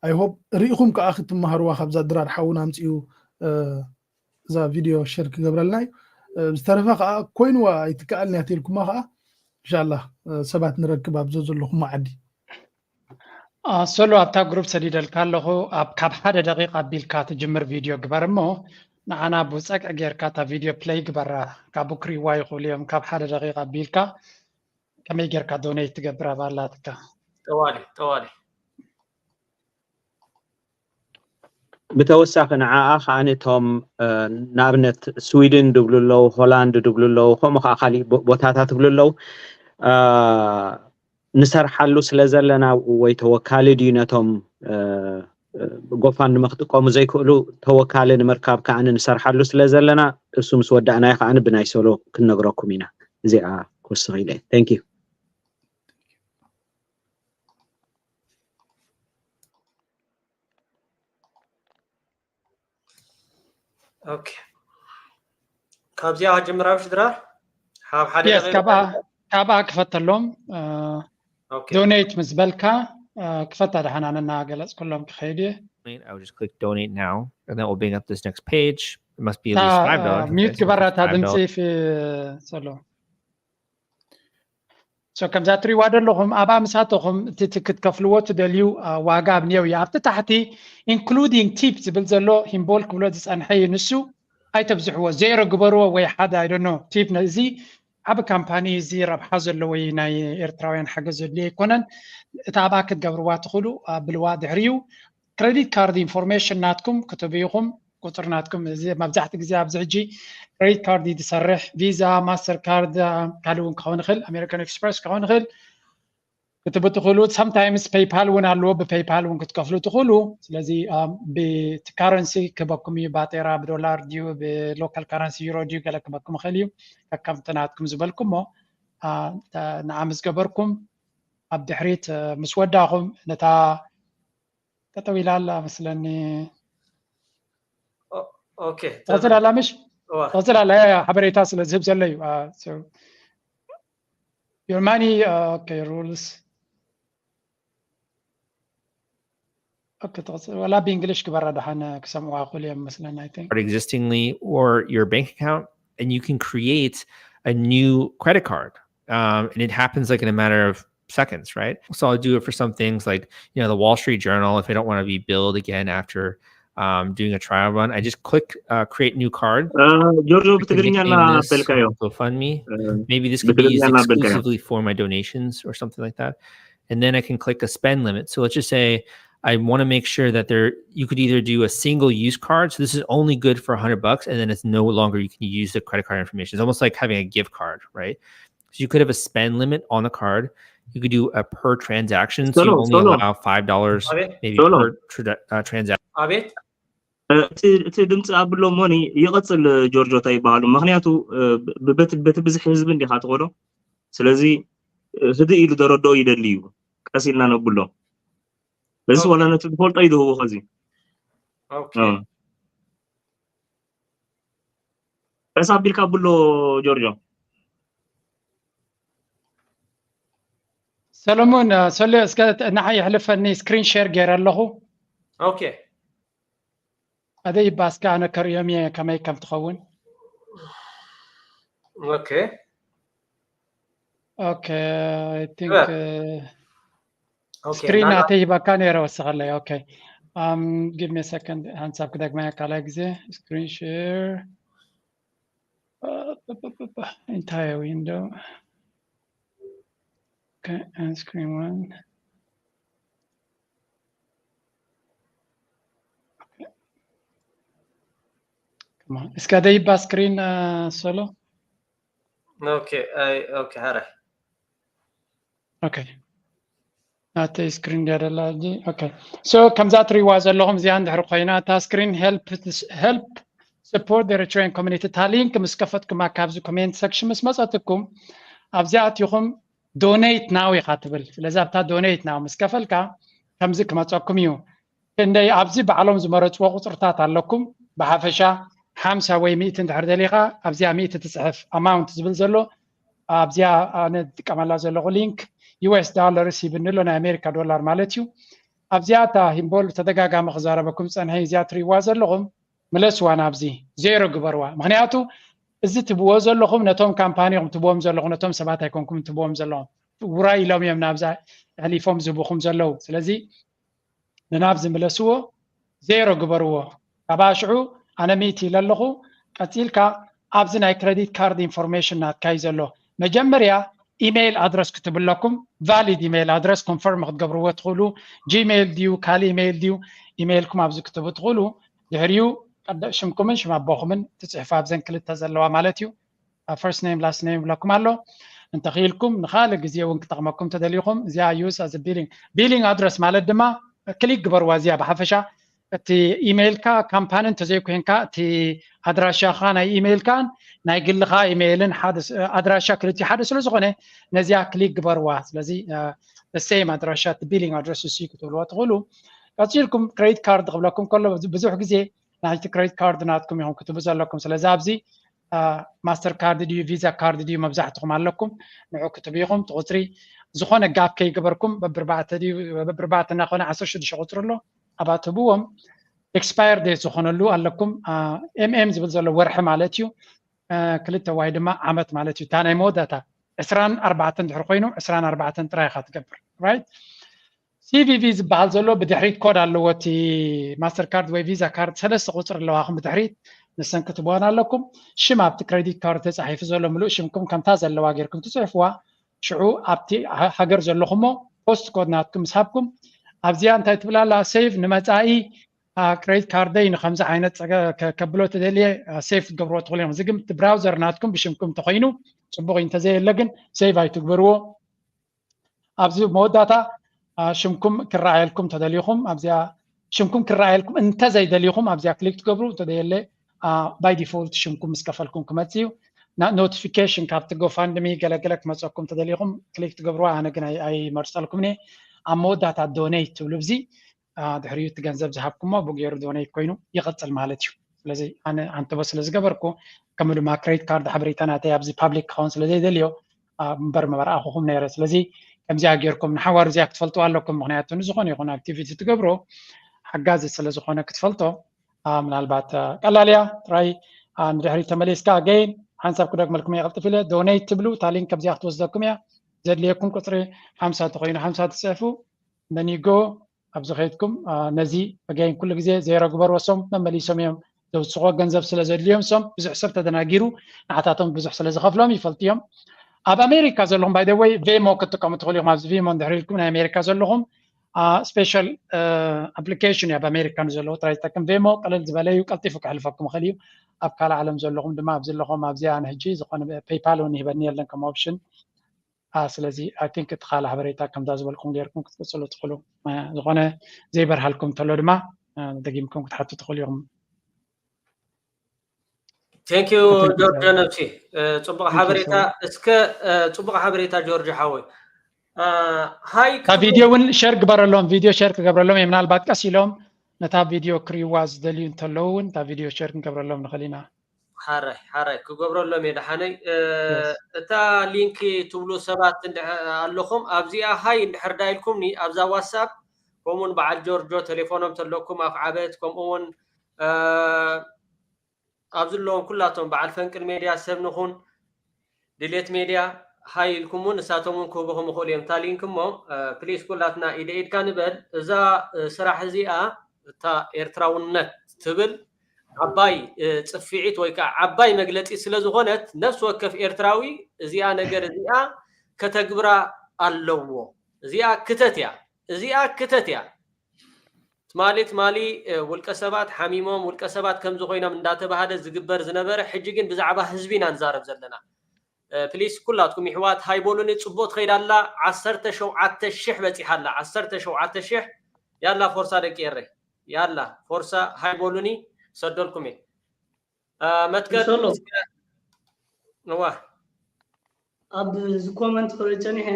ኣይሆብ ርኢኹም ከዓ ክትመሃርዋ ካብዛ ድራር ሓውና ኣምፅኡ እዛ ቪድዮ ሸር ክገብረልና እዩ ዝተረፈ ከዓ ኮይንዋ ኣይትከኣልን እያ ተልኩማ ከዓ እንሻላ ሰባት ንረክብ ኣብዞ ዘለኹም ዓዲ ሶሎ ኣብታ ግሩፕ ሰዲደልካ ኣለኹ ኣብ ካብ ሓደ ደቂቃ ኣቢልካ ትጅምር ቪድዮ ግበር እሞ ንዓና ብፀቅዒ ጌርካ እታ ቪድዮ ፕለይ ግበራ ካብ ክሪዋ ይኽእሉ እዮም ካብ ሓደ ደቂቃ ኣቢልካ ከመይ ጌርካ ዶኔት ትገብር ኣባላትካ ጠዋሊ ጠዋሊ ብተወሳኺ ንዓኣ ከዓ እቶም ንኣብነት ስዊድን ድብሉ ኣለዉ ሆላንድ ድብሉ ኣለዉ ከምኡ ከዓ ካሊእ ቦታታት ትብሉ ኣለዉ ንሰርሓሉ ስለ ዘለና ወይ ተወካሊ ድዩ ነቶም ጎፋንድሚ ክጥቀሙ ዘይክእሉ ተወካሊ ንምርካብ ከዓ ንሰርሓሉ ስለ ዘለና እሱ ምስ ወዳእናዮ ከዓ ብናይ ሶሎ ክንነግረኩም ኢና እዚኣ ክወስኽ ኢለ thank you ኦኬ ካብዚኣ ክጅምር ኣብ ሽድራ ሓብ ሓደ yes ካብኣ ካብኣ ክፈተሎም ዶኔት ምስ በልካ ክፈታ ደሓና ነና ገለፅ ኩሎም ክኸይድ እየ I would just click donate now, and that will bring up this next page. It must be at least five dollars. ሚዩት ግበራታ ድምፂ ሶሎ ከምዛ ትሪዋ ዘለኹም ኣብኣ ምሳተኹም እቲ ክትከፍልዎ ትደልዩ ዋጋ ኣብንየው እዩ ኣብቲ ታሕቲ including tip ዝብል ዘሎ ሂምቦል ክብሎ ዝፀንሐ እዩ ንሱ ኣይተብዝሕዎ ዜሮ ግበርዎ ወይ ሓደ ኣይደኖ ቲፕ ነዚ ዓብ ካምፓኒ እዚ ረብሓ ዘለዎ ናይ ኤርትራውያን ሓገዝ ዘድልዮ ኣይኮነን እታ ኣብኣ ክትገብርዋ ትኽእሉ ብልዋ ድሕሪዩ credit card information ናትኩም ክትብይኹም ቁፅሪ ናትኩም እዚ መብዛሕቲ ግዜ ኣብዚ ሕጂ credit card ዝሰርሕ ቪዛ ማስተር ካርድ ካልእ እውን ክኸውን ይኽእል ኣሜሪካን ኤክስፕረስ ክኸውን ይኽእል ክትብ ትኽእሉ sometimes ፔይፓል እውን ኣለዎ ብፔይፓል እውን ክትከፍሉ ትኽእሉ ስለዚ ብቲ ካረንሲ ክበኩም እዩ ባጤራ ብዶላር ድዩ ብሎካል ካረንሲ ዩሮ ድዩ ገለ ክበኩም ይኽእል እዩ ከከምቲ ናትኩም ዝበልኩሞ ንዓ ምስ ገበርኩም ኣብ ድሕሪት ምስ ወዳኹም ነታ ጠጠው ኢላ ኣላ መስለኒ ኦኬ ትቕፅል ኣላ ምሽ ትቕፅል ኣላ ሓበሬታ ስለ ዝህብ ዘሎ እዩ your money okay rules okay ትቕፅል ወላ ብእንግሊሽ ግበራ ደሓን ክሰምዕዋ ክእሉ እዮም መስለኒ I think existingly or your bank account and you can create a new credit card um, and it happens like in a matter of seconds, right? So I'll do it for some things like, you know, the Wall Street Journal if I don't want to be billed again after um, doing a trial run. I just click uh, create new card. ጆርጆ ብትግርኛ እና በልካዮ GoFundMe. Maybe this could be used exclusively for my donations or something like that. And then I can click a spend limit. So let's just say I want to make sure that there you could either do a single use card. So this is only good for a hundred bucks, and then it's no longer you can use the credit card information. It's almost like having a gift card, right? So you could have a spend limit on the card. You could do a per transaction, so you only allow five dollars maybe per tra- uh, transaction. ኣቤት እቲ ድምፂ ኣብሎ ሞኒ ይቐፅል ጆርጆ እንታይ ይበሃሉ ምክንያቱ በቲ ብዝሒ ህዝቢ እንዲካ ትኸዶ ስለዚ ህድእ ኢሉ ደረድኦ ይደሊ እዩ። ቀስ ኢልና ነብሎ። በዚ ኦኬ። ዋላ ነቲ ዝፈልጦ ይድህቦ ከዚ ኦኬ። እ። ቀስ ኣቢልካ ብሎ ጆርጆ። ሰለሞን፣ እ፣ ሰሎ፣ እስከ ተ-፣ ንዓይ የሕልፈኒ፣ ስክሪን ሼር ገይረ ኣለኹ። ኦኬ። ኣደይ ባስካ ኣነ ከርእዮም እየ ከመይ ከም ትኸውን። ኦኬ። ኦኬ፣ I think፣ Yeah. እ፣ ኦኬ። ስክሪን ናና- ናተይ ሂባካ ነይረ ወስኸለይ። ኦኬ። Um, give me a second። ሓንሳብ ክደግመያ ካልኣይ ግዜ። ስክሪን ሼር። እ፣ እ፣ እ፣ እ፣ እ፣ entire window። Okay, and screen one. Okay. Come on. እስከ ደይባ ስክሪን፣ እ፣ ሰሎ። ኦኬ። ኣይ፣ ኦኬ፣ ሃረ። ኦኬ። ናተይ ስክሪን ድያ ደላ ሕጂ? ኦኬ። So፣ ከምዛ ትሪዋ ዘለኹም እዚኣ እንድሕር ኮይና፣ እታ ስክሪን help፣ help support the Eritrean community። እታ ሊንክ ምስ ከፈትኩማ ካብዚ ኮሜንት ሰክሽን ምስ መጸትኩም፣ ኣብዚኣ ኣቲኹም ዶኔት ናው ኢኻ ትብል። ስለዚ ኣብታ ዶኔት ናው ምስ ከፈልካ፣ ከምዚ ክመጸኩም እዩ። ክንደይ ኣብዚ ባዕሎም ዝመረጽዎ ቁጽርታት ኣለኩም። ብሓፈሻ ሓምሳ ወይ ሚእቲ እንድሕር ደሊኻ፣ ኣብዚኣ ሚእቲ ትጽሕፍ ኣማውንት ዝብል ዘሎ፣ ኣብዚኣ ኣነ ዝጥቀመላ ዘለኹ ሊንክ ዩ ኤስ ዶላርስ ሂብኒ ኣሎ፣ ናይ ኣሜሪካ ዶላር ማለት እዩ። ኣብዚኣ እታ ሂምቦል ተደጋጋሚ ክዛረበኩም ዝጸንሐ እዚኣ ትሪእዋ ዘለኹም፣ ምለስዋ ናብዚ፣ ዜሮ ግበርዋ። ምኽንያቱ እዚ ትብዎ ዘለኹም ነቶም ካምፓኒ ኢኹም ትብዎም ዘለኹም፣ ነቶም ሰባት ኣይኮንኩም ትብዎም ዘለኹም። ውራይ ኢሎም እዮም ናብዛ ኣሕሊፎም ዝህቡኹም ዘለዉ። ስለዚ ንናብዚ ምለስዎ፣ ዜሮ ግበርዎ። ካብ ሽዑ ኣነ ሚእቲ ኢለ ኣለኹ። ቀጺልካ ኣብዚ ናይ ክረዲት ካርድ ኢንፎርሜሽን ናትካ እዩ ዘሎ። መጀመርያ ኢሜይል ኣድረስ ክትብለኩም፣ ቫሊድ ኢሜይል ኣድረስ ኮንፈርም ክትገብርዎ ትኽእሉ። ጂሜይል ድዩ፣ ካልእ ኢሜይል ድዩ፣ ኢሜይልኩም ኣብዚ ክትቡ ትኽእሉ። ድሕሪኡ ቀደ-፣ ሽምኩምን ሽም ኣቦኹምን ትጽሕፉ ኣብዘን ክልተ ዘለዋ ማለት እዩ። ፈርስት ኔም ላስት ኔም ይብለኩም ኣሎ። እንተኽኢልኩም ንኻልእ ግዜ እውን ክጠቕመኩም ተደሊኹም እዚኣ ዩዝ ኣዝ ቢሊንግ፣ ቢሊንግ ኣድረስ ማለት ድማ ክሊክ ግበርዋ። እዚኣ ብሓፈሻ እቲ ኢሜይልካ ካምፓኒ እንተዘይኮይንካ እቲ ኣድራሻኻ ናይ ኢሜይልካን ናይ ግልኻ ኢሜይልን ሓደ ስ-፣ ኣድራሻ ክልቲኡ ሓደ ስለ ዝኾነ ነዚኣ ክሊክ ግበርዋ። ስለዚ ሴም ኣድራሻ እቲ ቢሊንግ ኣድረስ እሱ ክትብልዎ ትኽእሉ። ቀፂልኩም ክሬዲት ካርድ ክብለኩም ከሎ ብዙ-፣ ብዙሕ ግዜ ናይቲ ክሬዲት ካርድ ናትኩም ኢኹም ክትቡ ዘለኩም። ስለዚ ኣብዚ ማስተር ካርድ ድዩ ቪዛ ካርድ ድዩ መብዛሕትኹም ኣለኩም፣ ንዑ ክትቡ ኢኹም። እቲ ቁፅሪ ዝኾነ ጋፕ ከይገበርኩም በብርባዕተ ድዩ በብርባዕተ እናኾነ ዓሰርተ ሽዱሽተ ቁፅሪ ኣሎ፣ ኣብኣ ትህብዎም። ኤክስፓየር ዴት ዝኾነሉ ኣለኩም፣ ኤም ኤም ዝብል ዘሎ ወርሒ ማለት እዩ፣ አ፣ ክልተ ዋይ ድማ ዓመት ማለት እዩ። እታ ናይ መወዳእታ ዕስራን ኣርባዕተን ድሕሪ ኮይኑ ዕስራን ኣርባዕተን ጥራይ ኢኻ ትገብር። ራይት? ሲ ቪ ቪ ዝበሃል ዘሎ ብድሕሪት ኮድ ኣለዎ። እቲ ማስተር ካርድ ወይ ቪዛ ካርድ ሰለስተ ቁፅሪ ኣለዋኹም ብድሕሪት፣ ንሰን ክትብዋን ኣለኩም። ሽም ኣብቲ ክሬዲት ካርድ ተፃሒፉ ዘሎ ምሉእ ሽምኩም ከምታ ዘለዋ ጌርኩም ትፅሕፍዋ። ሽዑ ኣብቲ ሃ-፣ ሃገር ዘለኹሞ ፖስት ኮድ ናትኩም ምስ ሃብኩም ኣብዚኣ እንታይ ትብላላ? ሴቭ ንመፃኢ፣ አ፣ ክሬዲት ካርደይ ንከምዚ ዓይነት ፀገ-፣ ከ-፣ ከብሎ ተደልየ፣ አ፣ ሴቭ ክትገብርዎ ትኽእሉ እዮም። እዚ ግን እቲ ብራውዘር ናትኩም ብሽምኩም እንተኾይኑ ፅቡቕ እዩ፣ እንተዘየለ ግን ሴቭ ኣይትግበርዎ። ኣብዚ መወዳእታ፣ አ፣ ሽምኩም ክረኣየልኩም ተደሊኹም ኣብዚኣ፣ ሽምኩም ክረኣየልኩም እንተዘይደሊኹም ኣብዚኣ ክሊክ ትገብሩ፣ እንተዘየለ፣ አ፣ ባይ ዲፎልት ሽምኩም ምስ ከፈልኩም ክመጽእ እዩ። ና-፣ ኖቲፊኬሽን ካብቲ ጎፋንድሚ ገለገለ ክመጸኩም ተደሊኹም ክሊክ ትገብርዋ፣ ኣነ ግን ኣይ-፣ ኣይመርጸልኩምን እየ። ኣብ መወዳእታ ዶኔት ትብሉ፣ ብዚ፣ አ፣ ድሕሪኡ እቲ ገንዘብ ዝሃብኩሞ ብገይሩ ዶኔት ኮይኑ ይቕጽል ማለት እዩ። ስለዚ ኣነ ኣንተቦ ስለ ዝገበርኩ፣ ከምኡ ድማ ክሬዲት ካርድ ሓበሬታ ናተይ ኣብዚ ፓብሊክ ክኸውን ስለ ዘይደልዮ፣ አ፣ እምበር ምበርኣኹኹም ነይረ። ስለዚ ከምዚኣ ጌርኩም ንሓዋሩ እዚኣ ክትፈልጥዋ ኣለኩም። ምኽንያቱ ንዝኾነ ይኹን ኣክቲቪቲ ትገብሮ ሓጋዚ ስለ ዝኾነ ክትፈልጦ፣ አ፣ ምናልባት፣ አ፣ ቀላል እያ። ጥራይ፣ አ፣ ንድሕሪት ተመሊስካ ኣገይን ሓንሳብ ክደግመልኩም እየ። ቅልጥፍ ኢለ ዶኔት ትብሉ፣ እታ ሊንክ ከምዚኣ ክትወስደኩም እያ። ዘድልየኩም ቁፅሪ ሓምሳ እንተኾይኑ ሓምሳ ትፅሕፉ፣ መኒጎ ኣብዚ ከይድኩም፣ አ፣ ነዚ ኣገይን ኩሉ ግዜ ዜሮ ግበርዎ። እሶም መመሊሶም እዮም ዘውስኾ ገንዘብ ስለ ዘድልዮም፣ እሶም ብዙሕ ሰብ ተደናጊሩ ንዓታቶም ብዙሕ ስለ ዝኸፍሎም ይፈልጡ እዮም። ኣብ ኣሜሪካ ዘለኹም ባይ ዘ ወይ ቬሞ ክትጥቀሙ ትኽእሉ ኢኹም። ኣብዚ ቬሞ እንድሕር ኢልኩም ናይ ኣሜሪካ ዘለኹም፣ አ፣ ስፔሻል፣ አ፣ ኣፕሊኬሽን እዩ ኣብ ኣሜሪካ ንዘለዉ ጥራይ ዝጠቅም። ቬሞ ቀለል ዝበለ እዩ፣ ቀልጢፉ ከሕልፈኩም ይኽእል እዩ። ኣብ ካልእ ዓለም ዘለኹም ድማ ኣብዚ ኣለኹም። ኣብዚ ኣነ ሕጂ ዝኾነ ፔይፓል እውን ይህበኒ የለን ከም ኦፕሽን። አ፣ ስለዚ ኣይ ቲንክ እቲ ካልእ ሓበሬታ ከምዛ ዝበልኩም ጌርኩም ክትቅፅሉ ትኽእሉ። አ፣ ዝኾነ ዘይበርሃልኩም እንተሎ ድማ፣ አ፣ ደጊምኩም ክትሓቱ ትኽእሉ ኢኹም። ቴንክ ዩ I think ጆርጆ it's ነብሲ፣ እ፣ ጽቡቕ Thank you ሓበሬታ። so እስከ፣ እ፣ ጽቡቕ ሓበሬታ ጆርጆ ሓወይ። እ፣ ሃይ እታ ቪድዮ እውን ሸር ግበረሎም፣ ቪድዮ ሸር ክገብረሎም እየ። ምናልባት ቀስ ኢሎም ነታ ቪድዮ ክሪዋ ዝደልዩ እንተለዉ እውን እታ ቪድዮ ሸር ክንገብረሎም ንኽእል ኢና። ሓራይ ሓራይ ክገብረሎም እየ ደሓነይ። እ፣ Yes. እታ ሊንክ ትብሉ ሰባት እንድሕ ኣለኹም ኣብዚኣ ሃይ እንድሕር ዳይልኩምኒ ኣብዛ ዋትሳፕ፣ ከምኡውን በዓል ጆርጆ ቴሌፎኖም ተለኩም ኣፍዓበት፣ ከምኡውን እ፣ ኣብ ዘለዎም ኩላቶም በዓል ፈንቅል ሜድያ ሰብ ንኹን ድሌት ሜድያ ሃይ ኢልኩም እውን ንሳቶም እውን ክህቡኹም ይኽእሉ እዮም። እታ ሊንክ እሞ ፕሊስ ኩላትና ኢደ ኢድካ ንበል። እዛ እ፣ ስራሕ እዚኣ እታ ኤርትራውነት ትብል ዓባይ እ፣ ጽፍዒት ወይ ከዓ ዓባይ መግለጺ ስለ ዝኾነት ነፍሲ ወከፍ ኤርትራዊ እዚኣ ነገር እዚኣ ከተግብራ ኣለዎ። እዚኣ ክተት እያ፣ እዚኣ ክተት እያ። ትማሊ ትማሊ እ፣ ውልቀ ሰባት ሓሚሞም ውልቀ ሰባት ከምዚ ኮይኖም እንዳተባሃለ ዝግበር ዝነበረ ሕጂ ግን ብዛዕባ ህዝቢ ኢና ንዛረብ ዘለና። እ፣ ፕሊስ ኩላትኩም ይሕዋት ሃይ በሉኒ። ጽቡቅ ትኸይድ ኣላ። ዓሰርተ ሸውዓተ ሽሕ በጺሓ ኣላ። ዓሰርተ ሸውዓተ ሽሕ። ያላ ፎርሳ ደቂ ኤረይ፣ ያላ ፎርሳ ሃይ በሉኒ። ሰደልኩም እየ። እ፣ መትከል ሰሎ። እዋ ኣብዚ ኮመንት ክርኢ ጸኒሐ።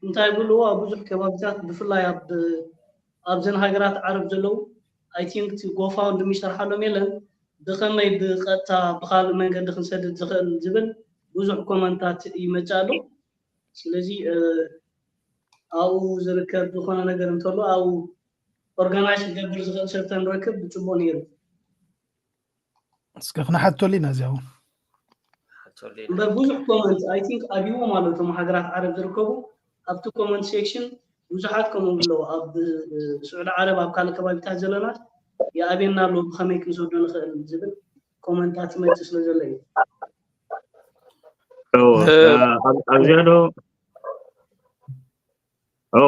እንታይ ይብልዎ ኣብ ብዙሕ ከባቢታት ብፍላይ ኣብ ኣብዘን ሃገራት ዓረብ ዘለዉ I think እቲ GoFundMe ይሰርሓሎም የለን፣ ብኸመይ ብቐጥታ ብኻልእ መንገዲ ክንሰድድ ዝኽእል ዝብል ብዙሕ ኮመንታት ይመጽእ ኣሎ። ስለዚ እ፣ ኣብኡ ዝርከብ ዝኾነ ነገር እንተሎ ኣብኡ ኦርጋናይዝ ክገብር ዝኽእል ሰብ ተንረክብ ብጽቡቕ ነይሩ። እስከ ክነሓተሉ ኢና እዚኣ እውን። ሓቶለይ እምበር ብዙሕ ኮመንት I think ኣብይዎም ኣሎ እቶም ሃገራት ዓረብ ዝርከቡ ኣብቲ ኮመንት ሴክሽን ብዙሓት ከምኡ ኣለዉ። ኣብ እ፣ ስዑዲ ዓረብ ኣብ ካልእ ከባቢታት ዘለና ይኣብየና ኣሎ ብኸመይ ክንሰዶ ንኽእል ዝብል ኮመንታት ይመጽእ ስለ ዘሎ እዩ። እዎ፣ እ፣ ኣብ- ኣብዚኣ ዶ እዎ።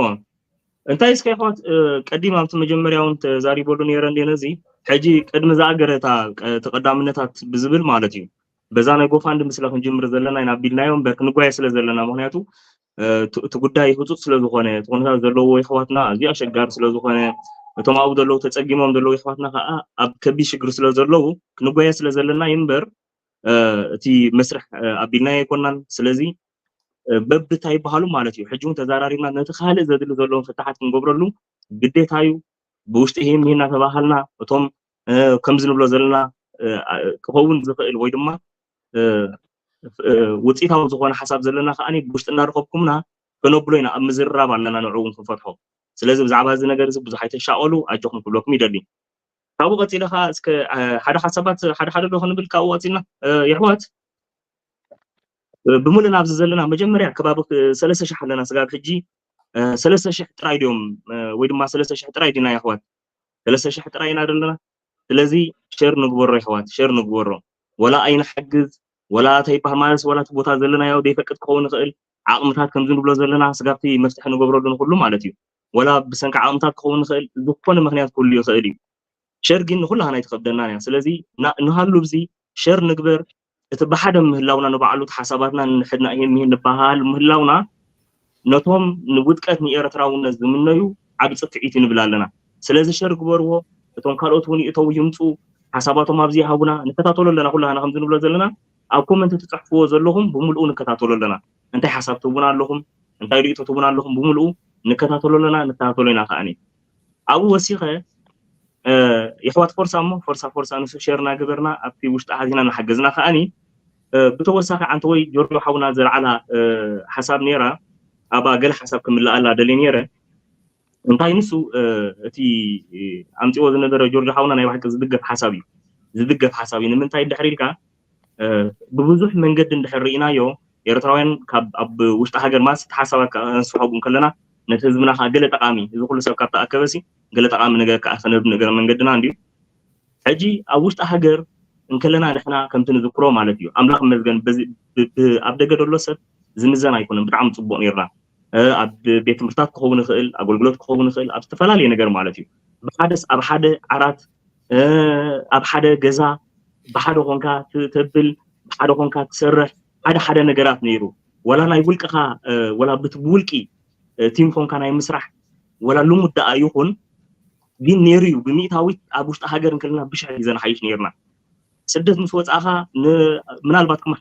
እንታይ እስከ ይኾት እ፣ ቀዲም ኣብቲ መጀመርያ እውን ተዛሪበሉ ነይረ እንዴ ነዚ ሕጂ ቅድሚ ዝኣገረ እታ ቀ- ተቐዳምነታት ብዝብል ማለት እዩ። በዛ ናይ GoFundMe ስለ ክንጅምር ዘለና ኢና ኣቢልናዮ እምበር ክንጓየ ስለ ዘለና፣ ምክንያቱ እ፣ እቲ እቲ ጉዳይ ህፁፅ ስለ ዝኾነ እቲ ኩነታት ዘለዎ ይሕዋትና ኣዝዩ ኣሸጋሪ ስለ ዝኾነ እቶም ኣብኡ ዘለዉ ተፀጊሞም ዘለዉ ይሕዋትና ከዓ ኣብ ከቢድ ሽግር ስለ ዘለዉ ክንጓየ ስለ ዘለና እዩ እምበር እ፣ እቲ መስርሕ እ፣ ኣቢልናዮ ኣይኮናን። ስለዚ እ፣ በብታ ይበሃሉ ማለት እዩ። ሕጂ እውን ተዛራሪብና ነቲ ካልእ ዘድሊ ዘለዎም ፍታሓት ክንገብረሉ ግዴታ እዩ። ብውሽጢ ይሄም ይሄ እናተባሃልና እቶም እ፣ ከምዚ ንብሎ ዘለና እ፣ አ- ክኸውን ዝኽእል ወይ ድማ እ፣ እ፣ ውፅኢታዊ ዝኾነ ሓሳብ ዘለና ከዓኒ ብውሽጢ እናረኸብኩምና ከነብሎ ኢና። ኣብ ምዝርራብ ኣለና ንዕኡ እውን ክንፈትሖ። ስለዚ ብዛዕባ እዚ ነገር እዚ ብዙሕ ኣይተሻቐሉ፣ ኣጆኹም ክብለኩም ይደሊ። ካብኡ ቀፂለ ከዓ እስከ እ፣ ሓደ ሓሳባት ሓደ ሓደ ዶ ክንብል ካብኡ ቀፂልና እ፣ የሕዋት እ፣ ብምሉእ ናብዚ ዘለና መጀመርያ ከባቢ ክ- ሰለስተ ሽሕ ኣለና ስጋብ ሕጂ እ፣ ሰለስተ ሽሕ ጥራይ ድዮም እ፣ ወይ ድማ ሰለስተ ሽሕ ጥራይ ዲና የሕዋት ሰለስተ ሽሕ ጥራይ ኢና ዘለና። ስለዚ ሸር ንግበሮ የሕዋት፣ ሸር ንግበሮ። ወላ ኣይንሓግዝ ወላ እንታይ ይበሃል ማለት ወላ እቲ ቦታ ዘለናዮ ዘይፈቅድ ክኸውን ይኽእል። ዓቕምታት ከምዚ ንብሎ ዘለና ስጋብቲ መፍትሒ ንገብረሉ ንኩሉ ማለት እዩ። ወላ ብሰንኪ ዓቕምታት ክኸውን ይኽእል፣ ዝኾነ ምክንያት ክህሉ ይኽእል እዩ። ሸር ግን ንኩላህና ኣይትኸብደናን እያ። ስለዚ ና- ንሃሉ ብዚ ሸር ንግበር። እቲ ብሓደ ምህላውና ንባዕሉ እቲ ሓሳባትና ንሕድና ይሄን ይሄን ንበሃል ምህላውና ነቶም ንውድቀት ንኤርትራውነት ዝምነዩ ዓቢ ጽፍዒት እዩ ንብል ኣለና። ስለዚ ሸር ግበርዎ፣ እቶም ካልኦት እውን ይእተው ይምፁ፣ ሓሳባቶም ኣብዚ ይሃቡና፣ ንከታተሎ ኣለና። ኩላህና ከምዚ ንብሎ ዘለና ኣብ ኮመንት ትፅሕፍዎ ዘለኹም ብምልኡ ንከታተሎ ኣለና። እንታይ ሓሳብ ትህቡና ኣለኹም፣ እንታይ ርእይቶ ትህቡና ኣለኹም ብምልኡ ንከታተሎ ኣለና፣ ንከታተሎ ኢና ከዓኒ። ኣብኡ ወሲኸ እ፣ የሕዋት ፎርሳ እሞ ፎርሳ ፎርሳ ንሱ ሸር እናገበርና ኣብቲ ውሽጢ ኣቲና እናሓገዝና ከዓኒ እ፣ ብተወሳኺ ዓንተ ወይ ጆርጆ ሓውና ዘልዓላ እ፣ ሓሳብ ነይራ ኣብኣ ገለ ሓሳብ ክምልኣላ ደልየ ነይረ። እንታይ ንሱ እ፣ እቲ ኣምፅዎ ዝነበረ ጆርጆ ሓውና ናይ ብሓቂ ዝድገፍ ሓሳብ እዩ፣ ዝድገፍ ሓሳብ እዩ። ንምንታይ እንድሕር ኢልካ እ፣ ብብዙሕ መንገዲ እንድሕር ርኢናዮ ኤርትራውያን ካብ ኣብ ውሽጢ ሃገር ማለት እቲ ሓሳባት ከነስሕቡ እንከለና ነቲ ህዝብና ከዓ ገለ ጠቃሚ እዚ ኩሉ ሰብ ካብ ተኣከበሲ ገለ ጠቃሚ ነገር ከዓ ክነብ ነገር መንገድና እንድዩ። ሕጂ ኣብ ውሽጢ ሃገር እንከለና ንሕና ከምቲ ንዝክሮ ማለት እዩ ኣምላኽ ይመስገን በዚ ብ- ብ- ኣብ ደገ ደሎ ሰብ ዝምዘን ኣይኮነን። ብጣዕሚ ፅቡቅ ነይርና እ፣ ኣብ ቤት ትምህርታት ክኸውን ይኽእል፣ ኣገልግሎት ክኸውን ይኽእል፣ ኣብ ዝተፈላለየ ነገር ማለት እዩ። ብሓደስ ኣብ ሓደ ዓራት እ፣ ኣብ ሓደ ገዛ ብሓደ ኮንካ ት- ተብል ብሓደ ኮንካ ትሰርሕ ሓደ ሓደ ነገራት ነይሩ። ወላ ናይ ውልቅኻ እ፣ ወላ ብት ብውልቂ እ፣ ቲም ኮንካ ናይ ምስራሕ ወላ ልሙድ ደኣ ይኹን ግን ነይሩ እዩ። ብሚእታዊት ኣብ ውሽጢ ሃገር እንከለና ብሽሕ ግዜ ንሓይሽ ነይርና። ስደት ምስ ወፃእኻ ን- ምናልባት ክማ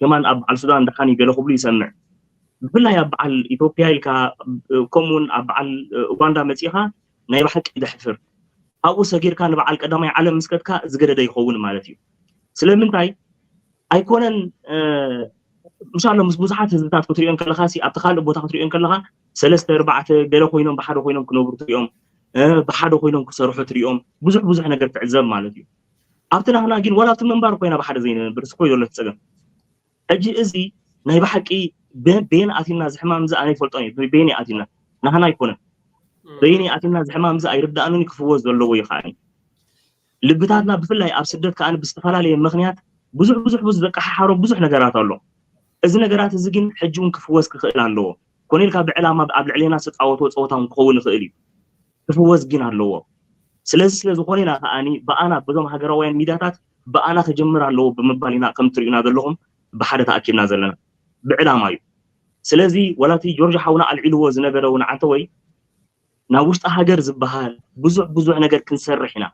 ከማን ኣብ በዓል ሱዳን ደሓን እዩ ገለ ክብሉ ይሰምዕ። ብፍላይ ኣብ በዓል ኢትዮጵያ ኢልካ፣ ከምኡውን ኣብ በዓል ኡጋንዳ መፂእኻ፣ ናይ ብሓቂ ደሕፍር። ካብኡ ሰጊርካ ንበዓል ቀዳማይ ዓለም ምስከድካ ዝገደደ ይኸውን ማለት እዩ። ስለምንታይ ኣይኮነን? ምሻሎ ምስ ብዙሓት ህዝብታት ክትሪኦ ከለኻ፣ ኣብቲ ካልእ ቦታ ክትሪኦ ከለኻ፣ ሰለስተ ኣርባዕተ ገለ ኮይኖም ብሓደ ኮይኖም ክነብሩ ትሪኦም፣ ብሓደ ኮይኖም ክሰርሑ ትሪኦም፣ ብዙሕ ብዙሕ ነገር ትዕዘብ ማለት እዩ። ኣብቲ ናህና ግን ዋላ ኣብቲ ምንባር ኮይና ብሓደ ዘይነብር ስኮይ ዘሎ ትፀገም። ሕጂ እዚ ናይ ብሓቂ ቤን ኣቲና ዝሕማም እዚ ኣነ ይፈልጦ እዩ። ቤን ኣቲና ናህና ኣይኮነን። በይን ኣቲና ዝሕማም እዚ ኣይርዳእኑን ክፍወስ ዘለዎ እዩ። ከዓኒ ልብታትና ብፍላይ ኣብ ስደት ከዓኒ ብዝተፈላለየ ምክንያት ብዙሕ ብዙሕ ብዙሕ ዘቀሓሓሮ ብዙሕ ነገራት ኣሎ። እዚ ነገራት እዚ ግን ሕጂ እውን ክፍወስ ክኽእል ኣለዎ። ኮነ ኢልካ ብዕላማ ኣብ ልዕሌና ዝተፃወትዎ ፀወታ እውን ክኸውን ይኽእል እዩ። ክፍወስ ግን ኣለዎ። ስለዚ ስለ ዝኾነ ኢና ከዓኒ ብኣና በዞም ሃገራውያን ሚድያታት ብኣና ክጀምር ኣለዎ ብምባል ኢና ከም ትሪኡና ዘለኹም ብሓደ ተኣኪብና ዘለና ብዕላማ እዩ። ስለዚ ወላቲ ጆርጅ ሓውና ኣልዒልዎ ዝነበረ እውን ዓንተ ወይ ናብ ውሽጢ ሃገር ዝበሃል ብዙሕ ብዙሕ ነገር ክንሰርሕ ኢና።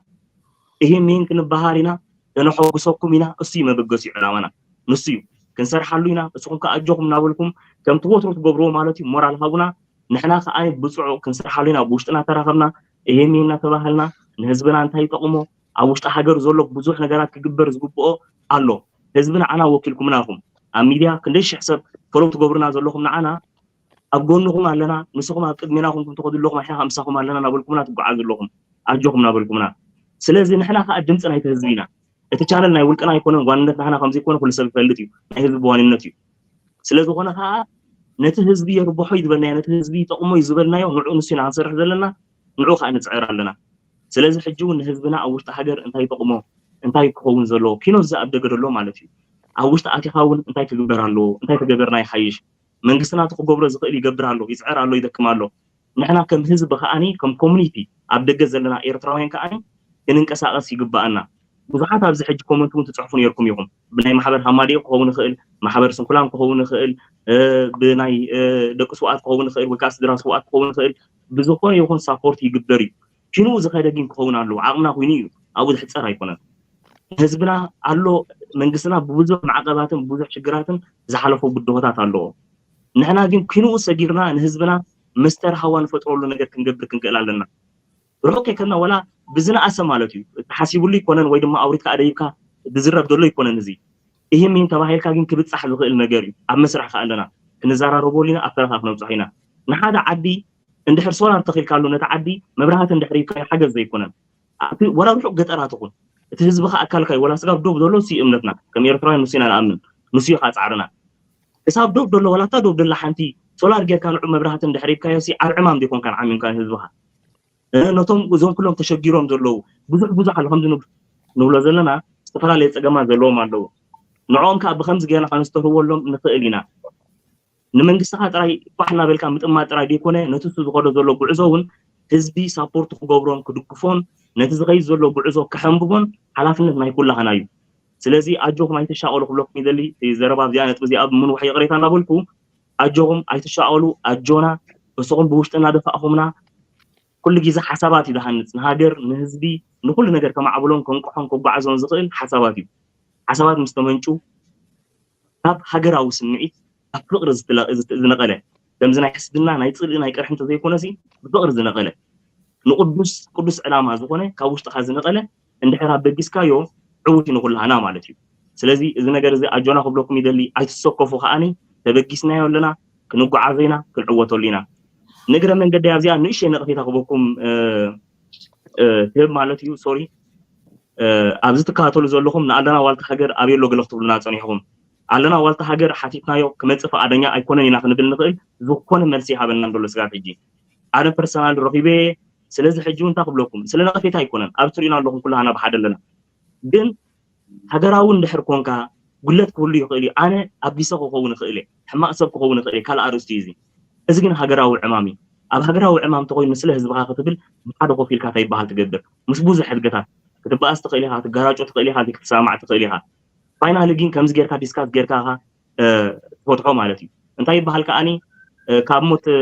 ይሄ ሜን ክንበሃል ኢና፣ ከነሐጉሰኩም ኢና። እሱ እዩ መበገሲኡ ዕላማና፣ ንሱ እዩ። ክንሰርሓሉ ኢና። እስኹም ከኣ ኣጆኹም እናበልኩም ከምቲ ወትሩ ትገብርዎ ማለት እዩ ሞራል ሃቡና። ንሕና ከኣ ብፅዑቕ ክንሰርሓሉ ኢና። ብውሽጥና ተራኸብና ይሄ ሜን እናተባሃልና ንህዝብና እንታይ ይጠቕሞ፣ ኣብ ውሽጢ ሃገር ዘሎ ብዙሕ ነገራት ክግበር ዝግብኦ ኣሎ። ህዝቢ ንዓና ወኪልኩምና ኢኹም። ኣብ ሚድያ ክንደይ ሽሕ ሰብ ፎሎው ትገብሩና ዘለኹም ንዓና ኣብ ጎንኹም ኣለና፣ ንስኹም ኣብ ቅድሜና ኮንኩም ትኸዱ ኣለኹም፣ ንሕና ከኣ ምሳኹም ኣለና እናበልኩምና ትጓዓዙ ኣለኹም፣ ኣጆኹም እናበልኩምና። ስለዚ ንሕና ከኣ ድምፂ ናይቲ ህዝቢ ኢና። እቲ ቻነል ናይ ውልቅና ኣይኮነን፣ ዋንነት ናህና ከም ዘይኮነ ኩሉ ሰብ ይፈልጥ እዩ፣ ናይ ህዝቢ ዋንነት እዩ። ስለ ዝኾነ ከኣ ነቲ ህዝቢ የርብሖ እዩ ዝበልናዮ፣ ነቲ ህዝቢ ይጠቕሞ እዩ ዝበልናዮ፣ ንዑ ንሱ ኢና ክንሰርሕ ዘለና፣ ንዑ ከኣ ንፅዕር ኣለና። ስለዚ ሕጂ እውን ንህዝብና ኣብ ውሽጢ ሃገር እንታይ ይጠቕሞ፣ እንታይ ክኸውን ዘለዎ፣ ኪኖ እዚ ኣብ ደገ ዘሎ ማለት እዩ። ኣብ ውሽጢ ኣቲኻ እውን እንታይ ክግበር ኣለዎ፣ እንታይ ተገበርና ይሓይሽ፣ መንግስትና እቲ ክገብሮ ዝኽእል ይገብር ኣሎ፣ ይፅዕር ኣሎ፣ ይደክም ኣሎ። ንሕና ከም ህዝቢ ከዓኒ፣ ከም ኮሚኒቲ ኣብ ደገ ዘለና ኤርትራውያን ከዓኒ ክንንቀሳቐስ ይግብኣና። ብዙሓት ኣብዚ ሕጂ ኮመንት እውን ትፅሕፉ ነይርኩም ኢኹም። ብናይ ማሕበር ሃማዲኦ ክኸውን ይኽእል፣ ማሕበር ስንኩላን ክኸውን ይኽእል፣ እ፣ ብናይ፣ እ፣ ደቂ ስውኣት ክኸውን ይኽእል፣ ወይ ከዓ ስድራ ስውኣት ክኸውን ይኽእል። ብዝኾነ ይኹን ሳፖርት ይግበር እዩ። ኪንኡ ዝኸደ ግን ክኸውን ኣለዎ። ዓቕምና ኮይኑ እዩ። ኣብኡ ዝሕፀር ኣይኮነን። ህዝብና ኣሎ፣ መንግስትና ብብዙሕ ማዕቐባትን ብዙሕ ሽግራትን ዝሓለፎ ብድሆታት ኣለዎ። ንሕና ግን ኪንኡ ሰጊርና ንህዝብና መስተር ሃዋ ንፈጥረሉ ነገር ክንገብር ክንክእል ኣለና። ርሑቕ ከይከድና ዋላ ብዝነኣሰ ማለት እዩ። ተሓሲቡሉ ይኮነን ወይ ድማ ኣውሪድካ ኣደይብካ ዝዝረብ ዘሎ ይኮነን እዚ። ይህም ይህም ተባሂልካ ግን ክብጻሕ ዝኽእል ነገር እዩ። ኣብ መስርሕ ከኣ ኣለና። ክንዘራረበሉ ኢና፣ ኣብ ፈረኻ ክነብጽሖ ኢና። ንሓደ ዓዲ እንድሕር ሶላር ተኺልካሉ ነቲ ዓዲ መብራህቲ እንድሕር ሂብካዮ ሓገዝ ዘይኮነን። ኣብቲ ዋላ ርሑቕ ገጠራት ይኹን እቲ ህዝብኻ ኣካልካ እዩ። ዋላ ስጋብ ዶብ ዘሎ እሱ እዩ እምነትና። ከም ኤርትራውያን ንሱ ኢና ንኣምን። ንሱ እዩ ከኣ ጻዕርና። ክሳብ ዶብ ዘሎ ዋላ እታ ዶብ ደላ ሓንቲ ሶላር ጌርካ ንዑ መብራህቲ እንድሕር ሂብካዮ ሲ ኣብ ዕማም ዘይኮንካን ዓሚምካ ንህዝብኻ። እ፣ ነቶም እዞም ኩሎም ተሸጊሮም ዘለዉ ብዙሕ ብዙሕ ኣሎ። ከምዚ ንብ-፣ ንብሎ ዘለና ዝተፈላለየ ጸገማት ዘለዎም ኣለዉ። ንዕኦም ከኣ ብኸምዚ ጌርና ከነስተርህወሎም ንኽእል ኢና። ንመንግስትኻ ጥራይ ፋሕ እናበልካ ምጥማት ጥራይ ዘይኮነ፣ ነቲ እሱ ዝኸዶ ዘሎ ጉዕዞ እውን ህዝቢ ሳፖርት ክገብሮን ክድግፎን፣ ነቲ ዝኸይድ ዘሎ ጉዕዞ ከሐንብቦን ሓላፍነት ናይ ኩላህና እዩ። ስለዚ ኣጆኹም ኣይትሻቐሉ ክብለኩም ይደሊ። እቲ ዘረባ ኣብዚኣ ነጥቢ እዚኣ ብምንዋሕ ይቕሬታ እናበልኩ፣ ኣጆኹም ኣይትሻቐሉ፣ ኣጆና፣ እስኹም ብውሽጢ እናደፋእኹምና፣ ኩሉ ግዜ ሓሳባት እዩ ዝሃንጽ፣ ንሃገር፣ ንህዝቢ፣ ንኹሉ ነገር ከማዕብሎን ከንቅሖን ከጓዓዞን ዝኽእል ሓሳባት እዩ። ሓሳባት ምስ ተመንጩ፣ ካብ ሃገራዊ ስምዒት፣ ካብ ፍቕሪ ዝትለ-፣ ዝት-፣ ዝነቐለ፣ ከምዚ ናይ ሕስድና፣ ናይ ጽልኢ፣ ናይ ቅርሒ እንተዘይኮነሲ፣ ብፍቕሪ ዝነቐለ፣ ንቕዱስ፣ ቅዱስ ዕላማ ዝኾነ፣ ካብ ውሽጥኻ ዝነቐለ፣ እንድሕር ኣበጊስካዮ፣ ዕዉት እዩ ንኹላህና ማለት እዩ። ስለዚ፣ እዚ ነገር እዚ ኣጆና ክብለኩም ይደሊ፣ ኣይትሰከፉ ከኣኒ፣ ተበጊስናዮ ኣለና፣ ክንጓዓዞ ኢና፣ ክንዕወተሉ ኢና። ንእግረ መንገዲ ኣብዚኣ ንእሽተይ ነቕፌታ ክበኩም፣ እ፣ እ፣ ክህብ ማለት እዩ፣ ሶሪ። እ፣ ኣብዚ ትከታተሉ ዘለኹም ንኣለና ዋልታ ሃገር ኣበይ ኣሎ ገለ ክትብሉና ጸኒሕኹም። ኣለና ዋልታ ሃገር ሓቲትናዮ ክመጽእ ፍቓደኛ ኣይኮነን ኢና ክንብል ንኽእል፣ ዝኾነ መልሲ ይሃበና እንዶ ኣሎ ስጋብ ሕጂ። ኣነ ፐርሰናል ረኺበ፣ ስለዚ ሕጂ እውን እንታይ ክብለኩም፣ ስለ ነቐፌታ ኣይኮነን፣ ኣብዚ ትሪኡና ኣለኹም ኩላህና ብሓደ ኣለና። ግን ሃገራዊ እንድሕር ኮንካ፣ ጉድለት ክህሉ ይኽእል እዩ። ኣነ ኣቢሰ ክኸውን ይኽእል እየ፣ ሕማቕ ሰብ ክኸውን ይኽእል እየ፣ ካልእ ኣርእስቲ እዩ እዚ። እዚ ግን ሃገራዊ ዕማም እዩ። ኣብ ሃገራዊ ዕማም ተኾይኑ ስለ ህዝብኻ ክትብል ብሓደ ኮፍ ኢልካ እንታይ ይበሃል ትገብር። ምስ ብዙሕ ሕድገታት ክትበኣስ ትኽእል ኢኻ፣ ክትገራጮ ትኽእል ኢኻ፣ ዘይክትሰማማዕ ትኽእል ኢኻ። ፋይናሊ ግን ከምዚ ጌርካ ዲስካስ ጌርካ ኢኻ፣ እ፣ ትፈትሖ ማለት እዩ። እንታይ ይበሃል ከኣኒ፣ እ፣ ካብ ሞት፣ እ፣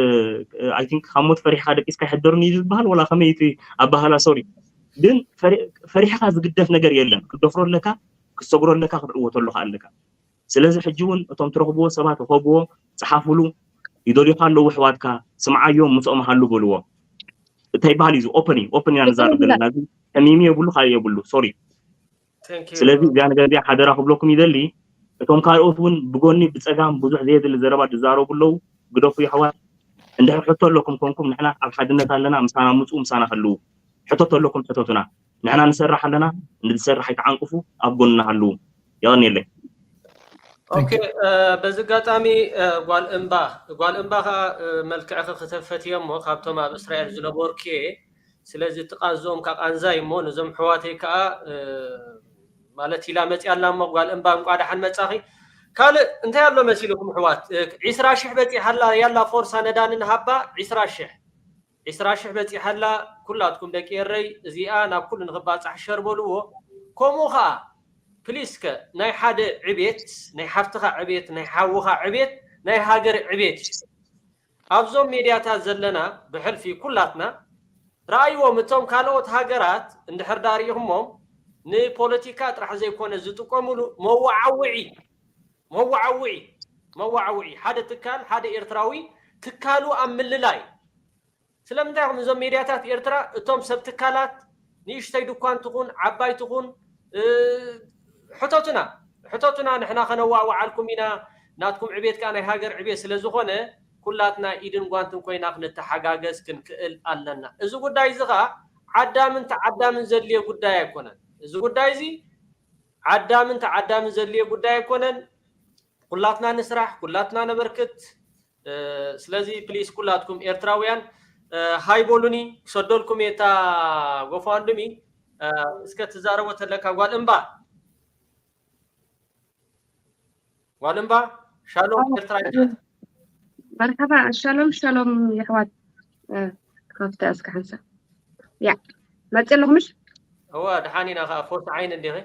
ኣይ ቲንክ ካብ ሞት ፈሪሕካ ደቂስካ ይሕደርኒ እዩ ዝበሃል፣ ወላ ከመይ እቲ ኣበሃህላ፣ ሶሪ። ግን ፈሪ-፣ ፈሪሕኻ ዝግደፍ ነገር የለን። ክትደፍሮ ኣለካ፣ ክትሰግሮ ኣለካ፣ ክትዕወተሉ ከኣ ኣለካ። ስለዚ ሕጂ እውን እቶም ትረኽብዎ ሰባት ርኸብዎ፣ ጸሓፉሉ፣ ይደልዩኻ ኣለዉ ኣሕዋትካ፣ ስምዓዮም፣ ምስኦም ሃሉ በልዎ። እንታይ በሃል እዩ እዚ? ኦፐን እዩ፣ ኦፐን ኢና ንዛረብ ዘለና። እዚ ሕሚም የብሉ፣ ካልእ የብሉ። ሶሪ። ስለዚ እዚኣ ነገር እዚኣ ሓደራ ክብለኩም ይደሊ። እቶም ካልኦት እውን ብጎኒ ብፀጋም ብዙሕ ዘየድሊ ዘረባ ዝዛረቡ ኣለዉ። ግደፉ የሕዋት። እንድሕር ሕቶ ኣለኩም ኮንኩም ንሕና ኣብ ሓድነት ኣለና፣ ምሳና ምፁ፣ ምሳና ህልዉ። ሕቶ ኣለኩም ሕተቱና። ንሕና ንሰርሕ ኣለና፣ ንዝሰርሕ ኣይትዓንቅፉ፣ ኣብ ጎንና ሃልዉ። የቐንየለይ። ኦኬ፣ በዚ ኣጋጣሚ ጓል እምባ ጓል እምባ ከዓ መልክዕኺ ክተፈትየ እሞ ካብቶም ኣብ እስራኤል ዝነበርኩ እየ። ስለዚ እቲ ቃንዝኦም ከዓ ቃንዛይ እሞ ነዞም ኣሕዋተይ ከዓ ማለት ኢላ መፅያ ኣላ እሞ ጓል እምባ እንቋ ደሓን መፃኺ። ካልእ እንታይ ኣሎ መሲልኩም ኣሕዋት? ዒስራ ሽሕ በፂሓ ኣላ ያላ ፎርሳ ነዳኒ ንሃባ ዒስራ ሽሕ ዒስራ ሽሕ በፂሓ ኣላ። ኩላትኩም ደቂ ኤረይ እዚኣ ናብ ኩሉ ንኽባፃሕ ሸር በልዎ። ከምኡ ከዓ ፕሊስ ከ ናይ ሓደ ዕቤት ናይ ሓፍትኻ ዕቤት ናይ ሓውኻ ዕቤት ናይ ሃገር ዕቤት እዩ። ኣብዞም ሜድያታት ዘለና ብሕልፊ ኩላትና ረኣይዎም እቶም ካልኦት ሃገራት እንድሕር ዳርኢኹሞም ንፖለቲካ ጥራሕ ዘይኮነ ዝጥቀምሉ መወዓውዒ መወዓውዒ መወዓውዒ ሓደ ትካል ሓደ ኤርትራዊ ትካሉ ኣብ ምልላይ ስለምንታይ ኢኹም እዞም ሜድያታት ኤርትራ እቶም ሰብ ትካላት ንእሽተይ ድኳን ትኹን ዓባይ ትኹን ሕተቱና ሕተቱና ንሕና ከነዋዕውዓልኩም ኢና ናትኩም ዕቤት ከዓ ናይ ሃገር ዕቤት ስለ ዝኾነ ኩላትና ኢድን ጓንትን ኮይና ክንተሓጋገዝ ክንክእል ኣለና እዚ ጉዳይ እዚ ከዓ ዓዳምን ተዓዳምን ዘድልዮ ጉዳይ ኣይኮነን እዚ ጉዳይ እዚ ዓዳምን ተዓዳምን ዘድልዮ ጉዳይ ኣይኮነን ኩላትና ንስራሕ ኩላትና ነበርክት ስለዚ ፕሊስ ኩላትኩም ኤርትራውያን ሃይ በሉኒ ክሰደልኩም እየ እታ ጎፋንድሚ እስከ ትዛረቦ ተለካ ጓል እምባ ጓል እምባ ሻሎም ኤርትራ መርሓባ ሻሎም ሻሎም የሕዋት ከፍተ እስከ ሓንሳ ያ መፅእ ኣለኹ ምሽ እዋ ደሓን ኢና ከዓ ፎስ ዓይን እንዲኺ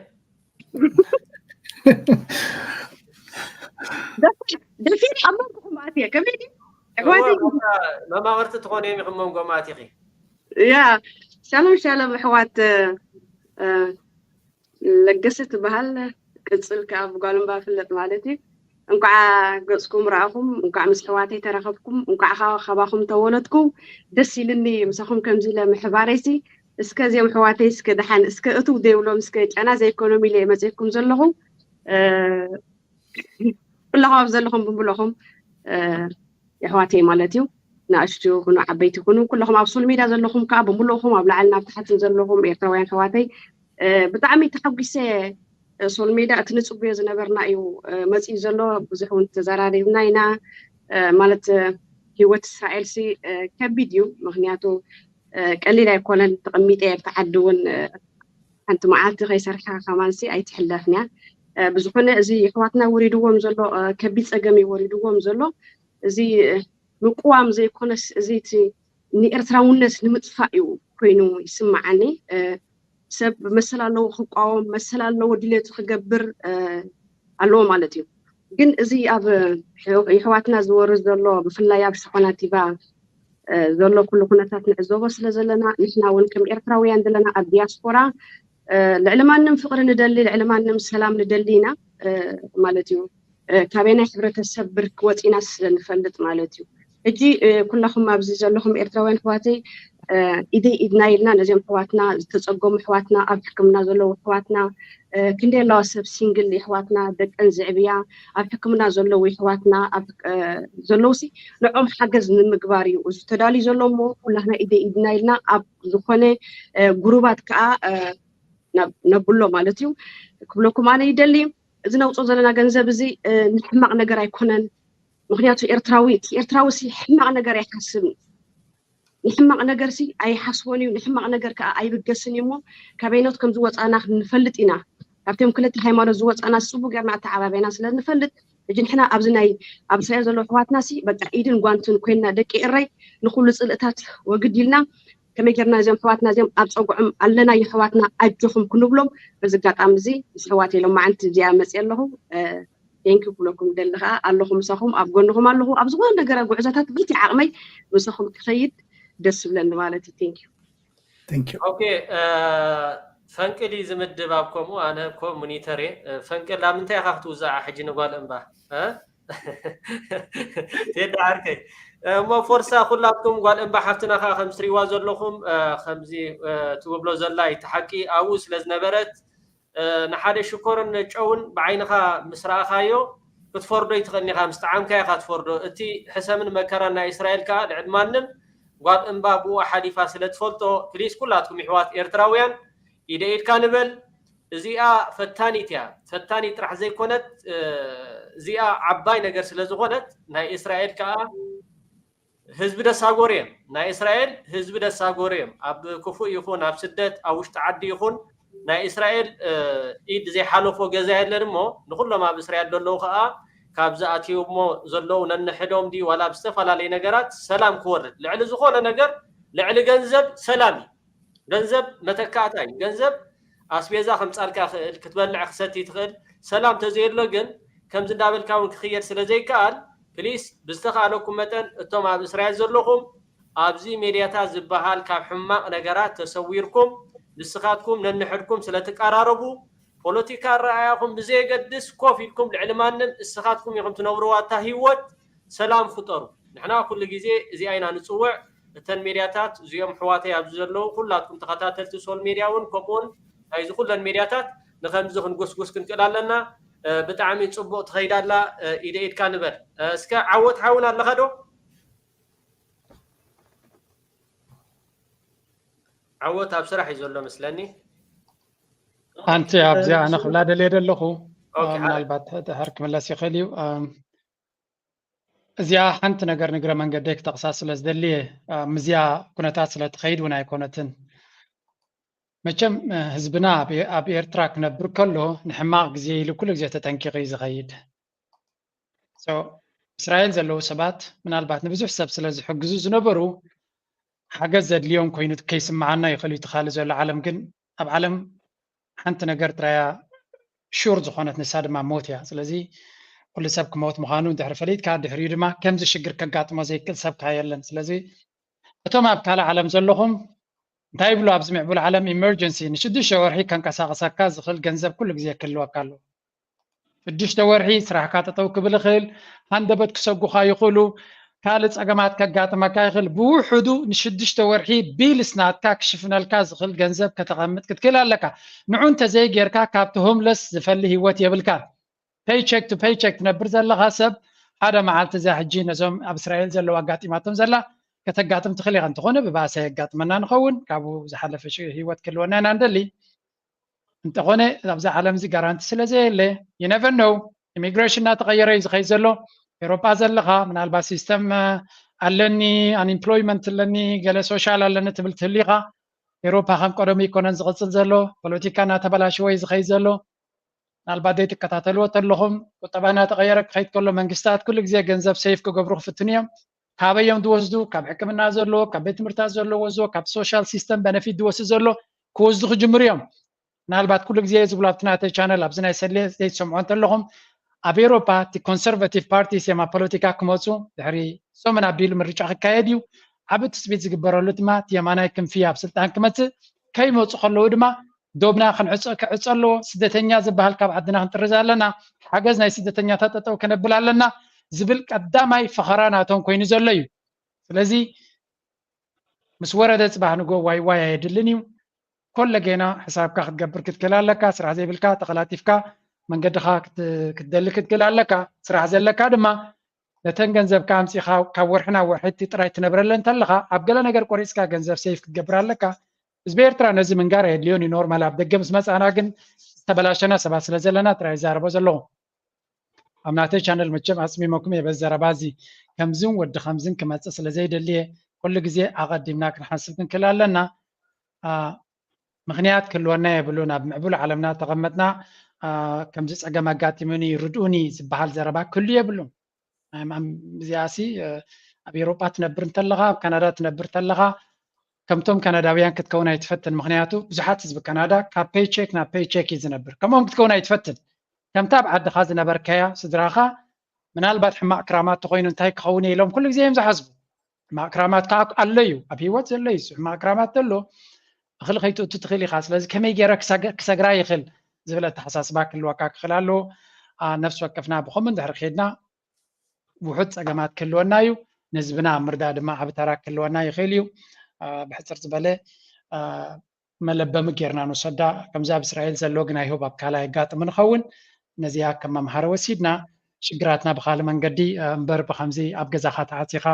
ደፊር ኣብ መንጎኹም ኣትየ ከመይ ድዩ ኣሕዋተይ መማቕርቲ ትኾኑ እዮም ኢኹም መንጎም ኣቲኺ ያ ሻሎም ሻሎም ኣሕዋት ለገሰ ትበሃል ቅፅል ከዓ ብጓልምባ ፍለጥ ማለት እዩ እንኳዓ ገፅኩም ረኣኹም እንኳዕ ምስ ሕዋተይ ተረኸብኩም እንኳዕ ከዓ ካባኹም ተወለድኩ ደስ ኢልኒ ምሳኹም ከምዚ ኢለ ምሕባረይሲ እስከ እዚኦም ሕዋተይ እስከ ደሓን እስከ እትው ዘይብሎም እስከ ጨና ዘይኮኖም ኢለ መፅኩም ዘለኹ ኩላኹም ኣብ ዘለኹም ብምልኹም የሕዋተይ ማለት እዩ ንኣሽቱ ይኹኑ ዓበይቲ ይኹኑ ኩለኹም ኣብ ሶል ሜዳ ዘለኹም ከዓ ብምልእኹም ኣብ ላዕሊ ናብ ታሕትን ዘለኹም ኤርትራውያን ኣሕዋተይ ብጣዕሚ ተሓጒሰ ሶል ሜዳ እቲ ንፅቡዮ ዝነበርና እዩ መፅኡ ዘሎ ብዙሕ እውን ተዘራሪብና ኢና ማለት ህይወት እስራኤል ሲ ከቢድ እዩ ምክንያቱ ቀሊል ኣይኮነን ተቐሚጠ ኣብቲ ዓዲ እውን ሓንቲ መዓልቲ ከይሰርሓ ከማንሲ ኣይትሕለፍን እያ ብዝኾነ እዚ ኣሕዋትና ወሪድዎም ዘሎ ከቢድ ፀገም እዩ ወሪድዎም ዘሎ እዚ ምቅዋም ዘይኮነስ እዚ እቲ ንኤርትራውነት ንምጥፋእ እዩ ኮይኑ ይስምዓኒ ሰብ መሰል ኣለዎ ክቋወም መሰል ኣለዎ ድሌቱ ክገብር ኣለዎ ማለት እዩ ግን እዚ ኣብ የሕዋትና ዝወርድ ዘሎ ብፍላይ ኣብ ሸኾና ቲባ ዘሎ ኩሉ ኩነታት ንዕዘቦ ስለ ዘለና ንሕና እውን ከም ኤርትራውያን ዘለና ኣብ ዲያስፖራ ልዕሊ ማንም ፍቅሪ ንደሊ ልዕሊ ማንም ሰላም ንደሊ ኢና ማለት እዩ ካበናይ ሕብረተሰብ ብርክ ወፂና ስለ ንፈልጥ ማለት እዩ ሕጂ ኩላኹም ኣብዚ ዘለኹም ኤርትራውያን ኣሕዋተይ ኢደይ ኢድና ኢልና ነዚኦም ኣሕዋትና ዝተፀገሙ ኣሕዋትና ኣብ ሕክምና ዘለዉ ኣሕዋትና ክንደይ ኣለዋ ሰብ ሲንግል ኣሕዋትና ደቀን ዘዕብያ ኣብ ሕክምና ዘለዉ ኣሕዋትና ዘለውሲ ንዖም ሓገዝ ንምግባር እዩ እዚ ተዳልዩ ዘሎ እሞ ኩላህና ኢደይ ኢድና ኢልና ኣብ ዝኾነ ጉሩባት ከዓ ነብሎ ማለት እዩ ክብለኩም ኣነ ይደሊ እዚ ነውፅኦ ዘለና ገንዘብ እዚ ንሕማቅ ነገር ኣይኮነን ምክንያቱ ኤርትራዊ ኤርትራዊ ሲ ሕማቅ ነገር ኣይሓስብን ንሕማቅ ነገር ሲ ኣይሓስቦን እዩ ንሕማቅ ነገር ከዓ ኣይብገስን እዩ እሞ ካበይኖት ከም ዝወፃና ንፈልጥ ኢና ካብቶም ክልተ ሃይማኖት ዝወፃና ፅቡ ገርና ኣተዓባበና ስለ ንፈልጥ ሕጂ ንሕና ኣብዚ ናይ ኣብ እስራኤል ዘለዉ ኣሕዋትና ሲ በቃ ኢድን ጓንትን ኮይንና ደቂ ኤረይ ንኩሉ ፅልእታት ወግድ ኢልና ከመይ ጌርና እዚኦም ኣሕዋትና እዚኦም ኣብ ፀጉዖም ኣለና የሕዋትና ኣጆኹም ክንብሎም በዚ ኣጋጣሚ እዚ ምስ ኣሕዋተይ ሎማዓንቲ እዚኣ መፅየ ኣለኹ ቴንኪ ክብለኩም ደሊ ከዓ ኣለኹ ምሳኹም ኣብ ጎንኹም ኣለኹ ኣብ ዝኾነ ነገር ጉዕዞታት በቲ ዓቕመይ ምሳኹም ክኸይድ ደስ ዝብለኒ ማለት እዩ ቴንኪ ኦኬ ፈንቅል እዩ ዝምድብ ኣብ ከምኡ ኣነ እኮ ሙኒተር እየ ፈንቅል ኣብ ምንታይ ኢኻ ክትውዛዓ ሕጂ ንጓል እምባ ቴዳ ዓርከይ። እሞ ፎርሳ ኩላትኩም፣ ጓል እምባ ሓፍትና ከዓ ከም ትሪእዋ ዘለኹም፣ እ፣ ከምዚ፣ እ፣ ትብሎ ዘላ እቲ ሓቂ ኣብኡ ስለ ዝነበረት፣ እ፣ ንሓደ ሽኮርን ጨውን ብዓይንኻ ምስ ረኣኻዮ ክትፈርዶ ይትኽእልኒ ኢኻ፣ ምስ ጠዓምካ ኢኻ ትፈርዶ። እቲ ሕሰምን መከራን ናይ እስራኤል ከዓ ልዕሊ ማንም፣ ጓል እምባ ብኡ ሓሊፋ ስለ ትፈልጦ፣ ፕሊስ ኩላትኩም ይሕዋት ኤርትራውያን ኢደ ኢድካ ንበል። እዚኣ ፈታኒት እያ። ፈታኒት ጥራሕ ዘይኮነት፣ እ፣ እዚኣ ዓባይ ነገር ስለ ዝኾነት፣ ናይ እስራኤል ከዓ ህዝቢ ደሳጎር እዮም። ናይ እስራኤል ህዝቢ ደሳጎር እዮም። ኣብ ክፉእ ይኹን ኣብ ስደት፣ ኣብ ውሽጢ ዓዲ ይኹን፣ ናይ እስራኤል፣ እ፣ ኢድ ዘይሓለፎ ገዛ የለን። እሞ ንኹሎም ኣብ እስራኤል ዘለዉ ከዓ፣ ካብዚ ኣትዮም እሞ ዘለዉ ነንሕዶም ድዩ ዋላ ብዝተፈላለየ ነገራት ሰላም ክወርድ፣ ልዕሊ ዝኾነ ነገር፣ ልዕሊ ገንዘብ ሰላም እዩ። ገንዘብ መተካእታ እዩ። ገንዘብ ኣስቤዛ ከምጻልካ ይኽእል፣ ክትበልዕ ክሰቲ ትኽእል። ሰላም ተዘየሎ ግን፣ ከምዚ እንዳበልካ እውን ክኽየድ ስለ ዘይከኣል፣ ፕሊስ ብዝተኻእለኩም መጠን እቶም ኣብ እስራኤል ዘለኹም፣ ኣብዚ ሜድያታት ዝበሃል ካብ ሕማቕ ነገራት ተሰዊርኩም፣ ንስኻትኩም ነንሕድኩም ስለ ትቀራረቡ፣ ፖለቲካ ኣረኣእያኹም ብዘየገድስ ኮፍ ኢልኩም ልዕሊ ማንም እስኻትኩም ኢኹም ትነብርዋ እታ ህይወት፣ ሰላም ፍጠሩ። ንሕና ኩሉ ግዜ እዚኣ ኢና ንጽውዕ። እተን ሜድያታት እዚኦም ኣሕዋተይ ኣብዚ ዘለዉ ኩላትኩም ተኸታተልቲ ሶል ሜድያ እውን ከምኡውን ናይዚ ኩለን ሜድያታት ንኸምዚ ክንጉስጉስ ክንክእል ኣለና። እ፣ ብጣዕሚ ጽቡቕ ትኸይድ ኣላ። እ፣ ኢደ ኢድካ ንበል። እ፣ እስከ ዓወት ሓውና ኣለኻ ዶ? ዓወት ኣብ ስራሕ እዩ ዘሎ መስለኒ። ኣንቲ ኣብዚኣ ኣነ ክብላ ደልየ ዘለኹ፣ ኦኬ፣ እ፣ ምናልባት ድሕር ክምለስ ይኽእል እዩ። እ፣ እዚኣ ሓንቲ ነገር ንግረ መንገደይ ክጠቕሳ ስለ ዝደሊ እየ። እ፣ ምስዚኣ ኩነታት ስለ ትኸይድ እውን ኣይኮነትን። መቸም፣ እ፣ ህዝብና ኣብ፣ ኣብ ኤርትራ ክነብር ከሎ ንሕማቕ ግዜ ኢሉ ኩሉ ግዜ ተጠንቂቑ እዩ ዝኸይድ። So፣ እስራኤል ዘለዉ ሰባት ምናልባት ንብዙሕ ሰብ ስለ ዝሕግዙ ዝነበሩ፣ ሓገዝ ዘድልዮም ኮይኑ ከይስምዓና ይኽእል እዩ። እቲ ካልእ ዘሎ ዓለም ግን፣ ኣብ ዓለም ሓንቲ ነገር ጥራያ ሹር ዝኾነት፣ ንሳ ድማ ሞት እያ። ስለዚ ኩሉ ሰብ ክሞት ምዃኑ እንድሕሪ ፈሊጥካ፣ ድሕሪኡ ድማ ከምዚ ሽግር ከጋጥሞ ዘይክእል ሰብ ከኣ የለን። ስለዚ እቶም ኣብ ካልእ ዓለም ዘለኹም እንታይ ይብሉ? ኣብዚ ምዕቡል ዓለም ኢመርጀንሲ ንሽዱሽተ ወርሒ ከንቀሳቕሰካ ዝኽእል ገንዘብ ኩሉ ግዜ ክህልወካ ኣለዎ። ሽዱሽተ ወርሒ ስራሕካ ጠጠው ክብል ይኽእል፣ ሃንደበት ክሰጉኻ ይኽእሉ፣ ካልእ ጸገማት ከጋጥመካ ይኽእል። ብውሑዱ ንሽዱሽተ ወርሒ ቢልስ ናትካ ክሽፍነልካ ዝኽእል ገንዘብ ከተቐምጥ ክትክእል ኣለካ። ንዑ እንተዘይጌርካ ካብቲ ሆምለስ ዝፈሊ ህይወት የብልካን። ፔይቸክ ቱ ፔይቸክ ትነብር ዘለኻ ሰብ፣ ሓደ መዓልቲ እዛ ሕጂ ነዞም ኣብ እስራኤል ዘለዉ ኣጋጢማቶም ዘላ ከተጋጥም ትኽእል ኢኻ። እንተኾነ ብባእሲ የጋጥመና ንኸውን፣ ካብኡ ዝሓለፈ ሽ-፣ ህይወት ክህልወና ኢና ንደሊ። እንተኾነ ኣብዛ ዓለም እዚ ጋራንቲ ስለ ዘየለ፣ you never know፣ ኢሚግሬሽን እናተቐየረ እዩ ዝኸይድ ዘሎ። ኤውሮጳ ዘለኻ ምናልባት ሲስተም፣ እ፣ ኣለኒ፣ ኣንኢምፕሎይመንት ኣለኒ፣ ገለ ሶሻል ኣለኒ ትብል ትህሉ ኢኻ። ኤውሮጳ ከም ቀደሙ ኣይኮነን ዝቕጽል ዘሎ። ፖለቲካ እናተበላሸወ እዩ ዝኸይድ ዘሎ። ምናልባት ዘይትከታተልዎ ተለኹም፣ ቁጠባ እናተቐየረ ክኸይድ ከሎ መንግስታት ኩሉ ግዜ ገንዘብ ሴፍ ክገብሩ ክፍትኑ እዮም። ካበይ እዮም ዝወስዱ? ካብ ሕክምና ዘለዎ፣ ካብ ቤት ትምህርታት ዘለዎ፣ ካብ ሶሻል ሲስተም በነፊት ዝወስድ ዘሎ ክወስዱ ክጅምሩ እዮም። ምናልባት ኩሉ ግዜ ዝብሎ ኣብቲ ናተይ ቻነል፣ ኣብዚ ናይ ሰሌ ዘይትሰምዖ እንተለኹም፣ ኣብ ኤውሮፓ እቲ ኮንሰርቫቲቭ ፓርቲስ እዮም ኣብ ፖለቲካ ክመፁ፣ ድሕሪ ሰሙን ኣቢሉ ምርጫ ክካየድ እዩ። ዓቢ ትፅቢት ዝግበረሉ ድማ እቲ የማናይ ክንፊ ኣብ ስልጣን ክመፅእ፣ ከይመፁ ከለዉ ድማ ዶብና ክንዕፀ ክዕፀ ኣለዎ፣ ስደተኛ ዝበሃል ካብ ዓድና ክንጥርዝ ኣለና፣ ሓገዝ ናይ ስደተኛታት ጠጠው ከነብል ኣለና ዝብል ቀዳማይ ፈኸራ ናቶም ኮይኑ ዘሎ እዩ። ስለዚ ምስ ወረደ ጽባሕ ንግሆ ዋይ ዋይ ኣየድልን እዩ። ኮለጌና ሕሳብካ ክትገብር ክትክእል ኣለካ። ስራሕ ዘይብልካ ተቐላጢፍካ መንገድኻ ክት-፣ ክትደሊ ክትክእል ኣለካ። ስራሕ ዘለካ ድማ ነተን ገንዘብካ ኣምጺኻ ካብ ወርሒ ናብ ወርሒ እቲ ጥራይ ትነብረለን እንተለኻ፣ ኣብ ገለ ነገር ቆሪጽካ ገንዘብ ሴፍ ክትገብር ኣለካ። ህዝቢ ኤርትራ ነዚ ምንጋር ኣየድልዮን እዩ። ኖርማል፣ ኣብ ደገ ምስ መጻና ግን ዝተበላሸና ሰባት ስለ ዘለና ጥራይ ይዛረቦ ዘለኹ። ኣብ ናተይ ቻነል መቸም ኣጽሚመኩም እየ በዚ ዘረባ እዚ። ከምዝን ወዲ ከምዝን ክመጽእ ስለ ዘይደሊ እየ ኩሉ ግዜ ኣቐዲምና ክንሓስብ ክንክእል ኣለና። አ፣ ምኽንያት ክህልወና የብሉን። ኣብ ምዕቡል ዓለምና ተቐመጥና፣ አ፣ ከምዚ ጸገም ኣጋጢሙኒ ርድኡኒ ዝበሃል ዘረባ ክህሉ የብሉን። ኣም-፣ ኣም-፣ እዚኣሲ፣ እ፣ ኣብ ኤውሮጳ ትነብር እንተለኻ፣ ኣብ ካናዳ ትነብር እንተለኻ፣ ከምቶም ካናዳውያን ክትከውን ኣይትፈትን። ምኽንያቱ ብዙሓት ህዝቢ ካናዳ ካብ ፔይቸክ ናብ ፔይቸክ እዩ ዝነብር። ከምኦም ክትከውን ኣይትፈትን። ከምታ ኣብ ዓድኻ ዝነበርካያ ስድራኻ ምናልባት ሕማቕ ክራማት ተኾይኑ እንታይ ክኸውን እየ ኢሎም ኩሉ ግዜ እዮም ዝሓስቡ። ሕማቕ ክራማት ከኣ ኣሎ እዩ፣ ኣብ ህይወት ዘሎ እዩ። ሕማቕ ክራማት ዘሎ እኽሊ ከይትእቱ ትኽእል ኢኻ። ስለዚ ከመይ ገይረ ክሰግ-፣ ክሰግራ ይኽእል ዝብል ኣተሓሳስባ ክህልወካ ክኽእል ኣለዎ። አ፣ ነፍሲ ወከፍና ብኸምኡ እንድሕር ከይድና ውሑድ ፀገማት ክህልወና እዩ። ንህዝብና ኣብ ምርዳእ ድማ ዓቢ ተራ ክህልወና ይኽእል እዩ። ብሕፅር ዝበለ መለበሚ ጌርና ንውሰዳ። ከምዚ ኣብ እስራኤል ዘሎ ግን ኣይሆብ ኣብ ካልእ ኣየጋጥም ንኸውን። ነዚኣ ከም መምሃሪ ወሲድና ሽግራትና ብኻልእ መንገዲ እምበር ብኸምዚ ኣብ ገዛኻ ተዓፂኻ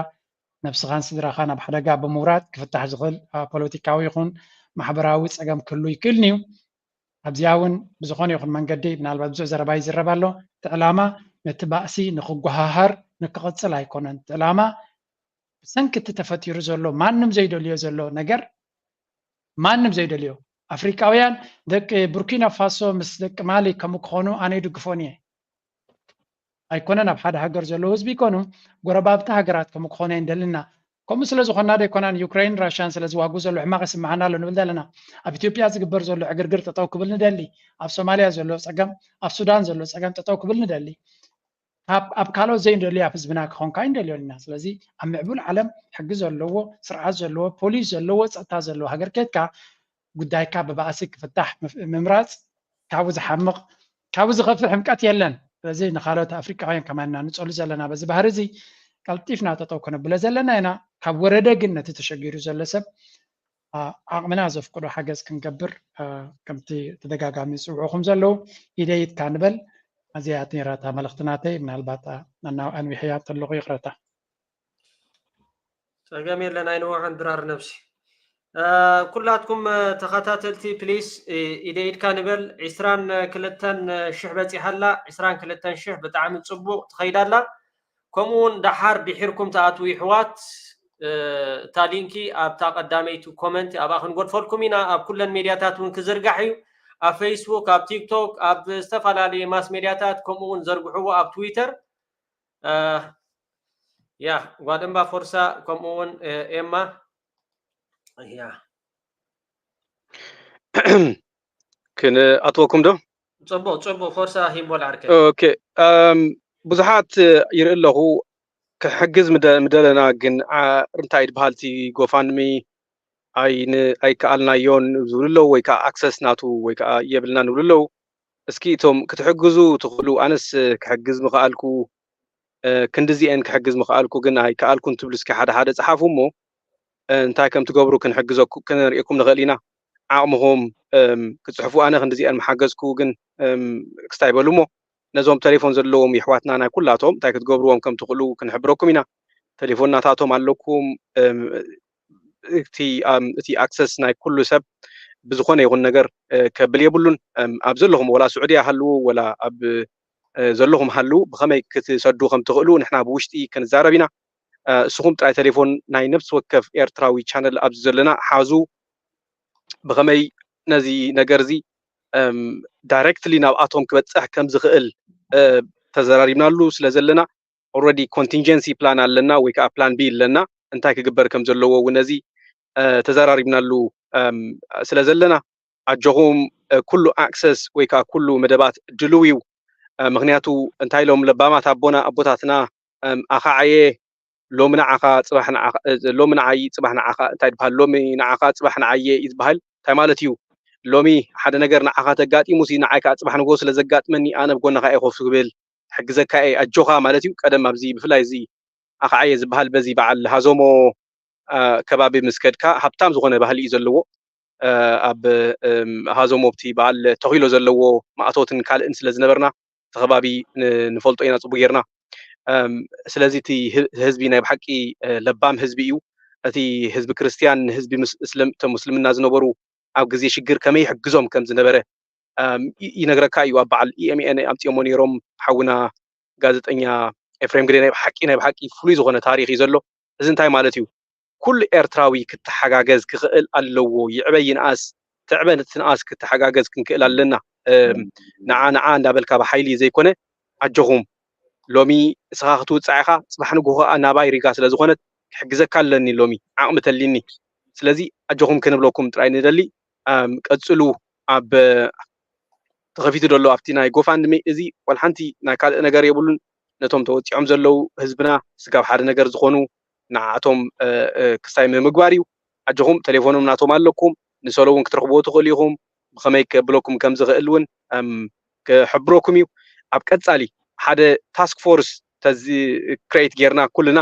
ነብስኻን ስድራኻን ኣብ ሓደጋ ብምውራድ ክፍታሕ ዝኽእል ፖለቲካዊ ይኹን ማሕበራዊ ፀገም ክህሉ ይክእልን እዩ። ኣብዚኣ እውን ብዝኾነ ይኹን መንገዲ ምናልባት ብዙሕ ዘረባ ይዝረብ ኣሎ። እቲ ዕላማ ነቲ ባእሲ ንክጓሃሃር ንክቕፅል ኣይኮነን። እቲ ዕላማ ብሰንኪ እቲ ተፈጢሩ ዘሎ ማንም ዘይደልዮ ዘሎ ነገር ማንም ዘይደልዮ ኣፍሪቃውያን ደቂ ቡርኪና ፋሶ ምስ ደቂ ማሊ ከምኡ ክኾኑ ኣነ ይድግፎን እየ። ኣይኮነን ኣብ ሓደ ሃገር ዘለዉ ህዝቢ ይኮኑ ጎረባብቲ ሃገራት ከምኡ ክኾነ እየ እንደልና። ከምኡ ስለ ዝኾንና ዶ ኣይኮናን ዩክሬን ራሽያን ስለ ዝዋጉ ዘሎ ሕማቕ ይስምዓና ኣሎ ንብል ዘለና። ኣብ ኢትዮጵያ ዝግበር ዘሎ ዕግርግር ጠጠው ክብል ንደሊ። ኣብ ሶማልያ ዘሎ ፀገም፣ ኣብ ሱዳን ዘሎ ፀገም ጠጠው ክብል ንደሊ። ኣብ ካልኦት ዘይንደልዮ ኣብ ህዝብና ክኾንካ ኣይንደልዮን ኢና። ስለዚ ኣብ ምዕቡል ዓለም ሕጊ ዘለዎ ስርዓት ዘለዎ ፖሊስ ዘለዎ ፀጥታ ዘለዎ ሃገር ኬድካ ጉዳይካ ብባእሲ ክፍታሕ ምምራፅ ካብኡ ዝሓምቕ ካብኡ ዝኸፍእ ሕምቀት የለን። ስለዚ ንካልኦት ኣፍሪቃውያን ከማን ኢና ንፀሉ ዘለና በዚ ባህሪ እዚ ቀልጢፍና ጠጠው ከነብሎ ዘለና ኢና። ካብ ወረደ ግን ነቲ ተሸጊሩ ዘሎ ሰብ ዓቕምና ዘፍቅዶ ሓገዝ ክንገብር ከምቲ ተደጋጋሚ ዝፅውዑኹም ዘለዉ ኢደይትካ ንበል። እዚኣ ነራታ መልእኽቲ ናተይ ምናልባት ኣንዊሕያ እንተለኹ ይቕረታ። ፀገም የለን ኣይንወዓን ድራር ነብሲ። ኩላትኩም ተኸታተልቲ ፕሊስ ኢደ ኢድካ ንበል። ዕስራን ክልተን ሽሕ በፂሓ ኣላ። ዕስራን ክልተን ሽሕ ብጣዕሚ ፅቡቕ ትኸይድ ኣላ። ከምኡ እውን ደሓር ድሒርኩም ትኣትዉ ይሕዋት እታ ሊንኪ ኣብታ ቀዳመይቲ ኮመንት ኣብኣ ክንጎድፈልኩም ኢና። ኣብ ኩለን ሜድያታት እውን ክዝርጋሕ እዩ። ኣብ ፌስቡክ፣ ኣብ ቲክቶክ፣ ኣብ ዝተፈላለዩ ማስ ሜድያታት ከምኡ እውን ዘርግሕዎ ኣብ ትዊተር። ያ ጓል እምባ ፎርሳ ከምኡ እውን ኤማ ያ ክንኣትወኩም ዶ? ፅቡቅ ፅቡቅ ፎርሳ ሂምቦል ዓርከ ኦኬ። ብዙሓት ይርኢ ኣለኹ ክሕግዝ ምደለና ግን እንታይ ድበሃል እቲ ጎፋንሚ ኣይከኣልናዮን ዝብሉ ኣለዉ ወይ ከዓ ኣክሰስ ናቱ ወይ ከዓ የብልና ንብሉ ኣለዉ። እስኪ እቶም ክትሕግዙ ትኽእሉ ኣነስ ክሕግዝ ምኽኣልኩ ክንድዚኤን ክሕግዝ ምኽኣልኩ ግን ኣይከኣልኩን ትብሉ እስኪ ሓደ ሓደ ፀሓፉ እሞ እንታይ ከም ትገብሩ ክንሕግዘኩ ክነርእየኩም ንኽእል ኢና። ዓቕምኹም ክትፅሕፉ ኣነ ክንድዚኤን ምሓገዝኩ ግን ክስታይ በሉ እሞ ነዞም ተሌፎን ዘለዎም የሕዋትና ናይ ኩላቶም እንታይ ክትገብርዎም ከም ትኽእሉ ክንሕብረኩም ኢና። ተሌፎን ናታቶም ኣለኩም። እቲ እቲ ኣክሰስ ናይ ኩሉ ሰብ ብዝኾነ ይኹን ነገር ከብል የብሉን። ኣብ ዘለኹም ወላ ስዑድያ ሃልዉ ወላ ኣብ ዘለኹም ሃልዉ ብኸመይ ክትሰዱ ከም ትኽእሉ ንሕና ብውሽጢ ክንዛረብ ኢና። እስኹም ጥራይ ተሌፎን ናይ ነብሲ ወከፍ ኤርትራዊ ቻነል ኣብዚ ዘለና ሓዙ። ብኸመይ ነዚ ነገር እዚ ዳይሬክትሊ ናብኣቶም ክበፅሕ ከም ዝኽእል ተዘራሪብናሉ ስለ ዘለና ኦልሬዲ ኮንቲንጀንሲ ፕላን ኣለና ወይ ከዓ ፕላን ቢ ኣለና እንታይ ክግበር ከም ዘለዎ እውን ነዚ ተዘራሪብናሉ ስለ ዘለና ኣጆኹም ኩሉ ኣክሰስ ወይ ከዓ ኩሉ መደባት ድልው እዩ። ምክንያቱ እንታይ ኢሎም ለባማት ኣቦና ኣቦታትና ኣኻዓየ ሎሚ ንዓኻ ፅባሕ ንዓኻ ሎሚ ንዓይ ፅባሕ ንዓኻ እንታይ ይበሃል ሎሚ ንዓኻ ፅባሕ ንዓየ እዩ ዝበሃል እንታይ ማለት እዩ? ሎሚ ሓደ ነገር ንዓኻ ተጋጢሙ ሲ ንዓይ ከዓ ፅባሕ ንጎ ስለ ዘጋጥመኒ ኣነ ብጎንኻ እየ ኮፍ ክብል ሕግዘካ እየ ኣጆኻ ማለት እዩ። ቀደም ኣብዚ ብፍላይ እዚ ኣኻዓየ ዝበሃል በዚ በዓል ሃዞሞ ከባቢ ምስ ከድካ ሃብታም ዝኾነ ባህሊ እዩ ዘለዎ። ኣብ ሃዞሞ ኣብቲ በዓል ተኺሎ ዘለዎ ማእቶትን ካልእን ስለ ዝነበርና እቲ ከባቢ ንፈልጦ ኢና ፅቡቅ ጌርና። ስለዚ እቲ ህዝቢ ናይ ብሓቂ ለባም ህዝቢ እዩ። እቲ ህዝቢ ክርስትያን ንህዝቢ እቶም ምስልምና ዝነበሩ ኣብ ግዜ ሽግር ከመይ ይሕግዞም ከም ዝነበረ ይነግረካ እዩ። ኣብ በዓል ኢኤምኤን ኣምፅኦሞ ነይሮም ሓውና ጋዜጠኛ ኤፍሬም ግደ ናይ ብሓቂ ናይ ብሓቂ ፍሉይ ዝኾነ ታሪክ እዩ ዘሎ። እዚ እንታይ ማለት እዩ? ኩሉ ኤርትራዊ ክተሓጋገዝ ክኽእል ኣለዎ። ይዕበ ይንኣስ ትዕበ ትንኣስ ክተሓጋገዝ ክንክእል ኣለና። ንዓ ንዓ እንዳበልካ ብሓይሊ ዘይኮነ ኣጆኹም ሎሚ እስኻ ክትውፅዕ ኢኻ ፅባሕ ንግሆ ከዓ ናባይ ሪጋ ስለ ዝኾነት ክሕግዘካ ኣለኒ ሎሚ ዓቕሚ ተሊኒ። ስለዚ ኣጆኹም ክንብለኩም ጥራይ ንደሊ። ቀፅሉ ኣብ ተኸፊቱ ዘሎ ኣብቲ ናይ ጎፋንድሚ እዚ ዋላ ሓንቲ ናይ ካልእ ነገር የብሉን። ነቶም ተወፂዖም ዘለዉ ህዝብና ስጋብ ሓደ ነገር ዝኾኑ ንዓኣቶም ክስታይ ንምግባር እዩ። ኣጆኹም ተሌፎኖም ናቶም ኣለኩም ንሰሎ እውን ክትረኽብዎ ትኽእሉ ኢኹም። ብኸመይ ከብለኩም ከም ዝኽእል እውን ክሕብረኩም እዩ። ኣብ ቀፃሊ ሓደ ታስክ ፎርስ ተዚ ክሬት ጌርና ኩልና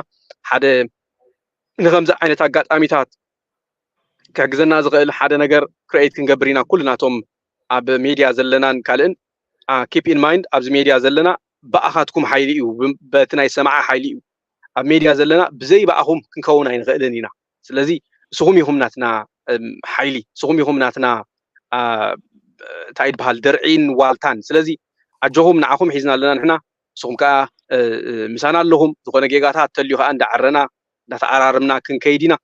ሓደ ንከምዚ ዓይነት ኣጋጣሚታት ክሕግዘና ዝኽእል ሓደ ነገር ክሬት ክንገብር ኢና። ኩልና እቶም ኣብ ሜድያ ዘለናን ካልእን፣ keep in mind፣ ኣብዚ ሜድያ ዘለና ብኣኻትኩም ሓይሊ እዩ፣ በቲ ናይ ሰማዓ ሓይሊ እዩ። ኣብ ሜድያ ዘለና ብዘይ ብኣኹም ክንከውን ኣይንኽእልን ኢና። ስለዚ ንስኹም ኢኹም ናትና ሓይሊ፣ ንስኹም ኢኹም ናትና እንታይ ይበሃል፣ ደርዒን ዋልታን። ስለዚ ኣጆኹም፣ ንዓኹም ሒዝና ኣለና ንሕና። ንስኹም ከዓ ምሳና ኣለኹም። ዝኾነ ጌጋታት ተልዩ ከዓ እንዳዓረና እንዳተኣራርምና ክንከይድ ኢና።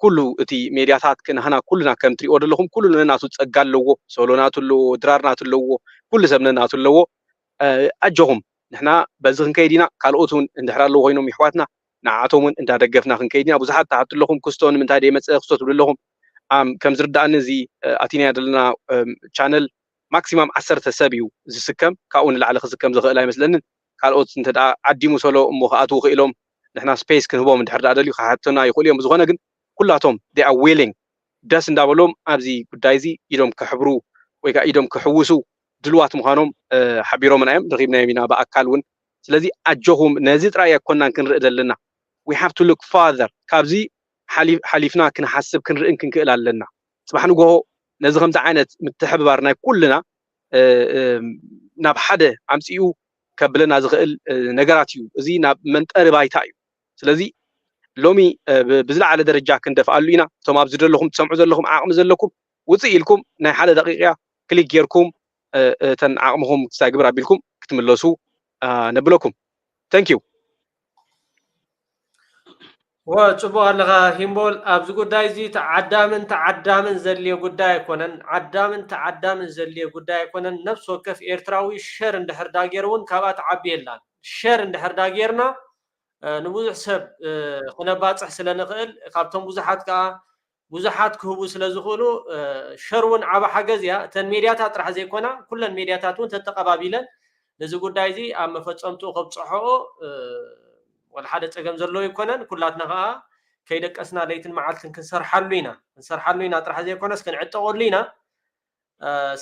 ኩሉ እቲ ሜድያታት ክንህና ኩልና ከም ትሪኦ ዘለኹም ኩሉ ነናቱ ጸጋ ኣለዎ። ሶሎ ናቱ ኣለዎ፣ ድራር ናቱ ኣለዎ፣ ኩሉ ሰብ ነናቱ ኣለዎ። ኣጆኹም፣ ንሕና በዚ ክንከይድ ኢና። ካልኦት እውን እንድሕር ኣለዉ ኮይኖም ይሕዋትና፣ ንዓቶም እውን እንዳደገፍና ክንከይድ ኢና። ብዙሓት ትሓቱ ኣለኹም፣ ክስቶ ንምንታይ ደይመጸ ክስቶ ትብሉ ኣለኹም። ኣም ከም ዝርዳእኒ እዚ ኣቲናያ ዘለና ቻነል ማክሲማም ዓሰርተ ሰብ እዩ ዝስከም። ካብኡ ንላዕሊ ክስከም ዝኽእል ኣይመስለንን። ካልኦት እንተ ደኣ ዓዲሙ ሶሎ እሞ ክኣትዉ ክኢሎም ንሕና ስፔስ ክንህቦም እንድሕር ደኣ ደልዩ ክሓተና ይኽእሉ እዮም። ብዝኾነ ግን ኩላቶም they are willing፣ ደስ እንዳበሎም ኣብዚ ጉዳይ እዚ ኢዶም ከሕብሩ ወይ ከዓ ኢዶም ክሕውሱ ድልዋት ምዃኖም ሓቢሮምና እዮም። ረኺብናዮም ኢና ብኣካል እውን። ስለዚ ኣጆኹም፣ ነዚ ጥራይ ኣይኮናን ክንርኢ ዘለና። We have to look further። ካብዚ ሓሊፍና ክንሓስብ ክንርእን ክንክእል ኣለና። ፅባሕ ንጎሆ ነዚ ከምዚ ዓይነት ምትሕብባር ናይ ኩልና ናብ ሓደ ኣምፅኡ ከብለና ዝኽእል ነገራት እዩ። እዚ ናብ መንጠሪ ባይታ እዩ። ስለዚ ሎሚ ብዝለዓለ ደረጃ ክንደፍኣሉ ኢና። እቶም ኣብዚ ዘለኹም ትሰምዑ ዘለኹም ዓቕሚ ዘለኩም ውፅእ ኢልኩም ናይ ሓደ ደቂቕ እያ ክሊክ ጌርኩም እተን ዓቕምኹም ክሳይ ግብር ኣቢልኩም ክትምለሱ ነብለኩም። Thank you። ወ ፅቡቅ ኣለኻ ሂምቦል። ኣብዚ ጉዳይ እዚ ተዓዳምን ተዓዳምን ዘድልዮ ጉዳይ ኣይኮነን። ዓዳምን ተዓዳምን ዘድልዮ ጉዳይ ኣይኮነን። ነፍሲ ወከፍ ኤርትራዊ ሸር እንድሕር ዳጌር እውን ካብኣ ትዓቢ የላን። ሸር እንድሕር ዳጌርና ንብዙሕ ሰብ ክነባፅሕ ስለ ንኽእል ካብቶም ብዙሓት ከዓ ብዙሓት ክህቡ ስለ ዝኽእሉ ሸር እውን ዓብ ሓገዝ እያ። እተን ሜድያታት ጥራሕ ዘይኮና ኩለን ሜድያታት እውን ተተቐባቢለን ነዚ ጉዳይ እዚ ኣብ መፈፀምትኡ ከብፅሖኦ ወላ ሓደ ፀገም ዘለዎ ኣይኮነን። ኩላትና ከዓ ከይደቀስና ለይትን መዓልትን ክንሰርሓሉ ኢና ክንሰርሓሉ ኢና ጥራሕ ዘይኮነስ ክንዕጠቐሉ ኢና።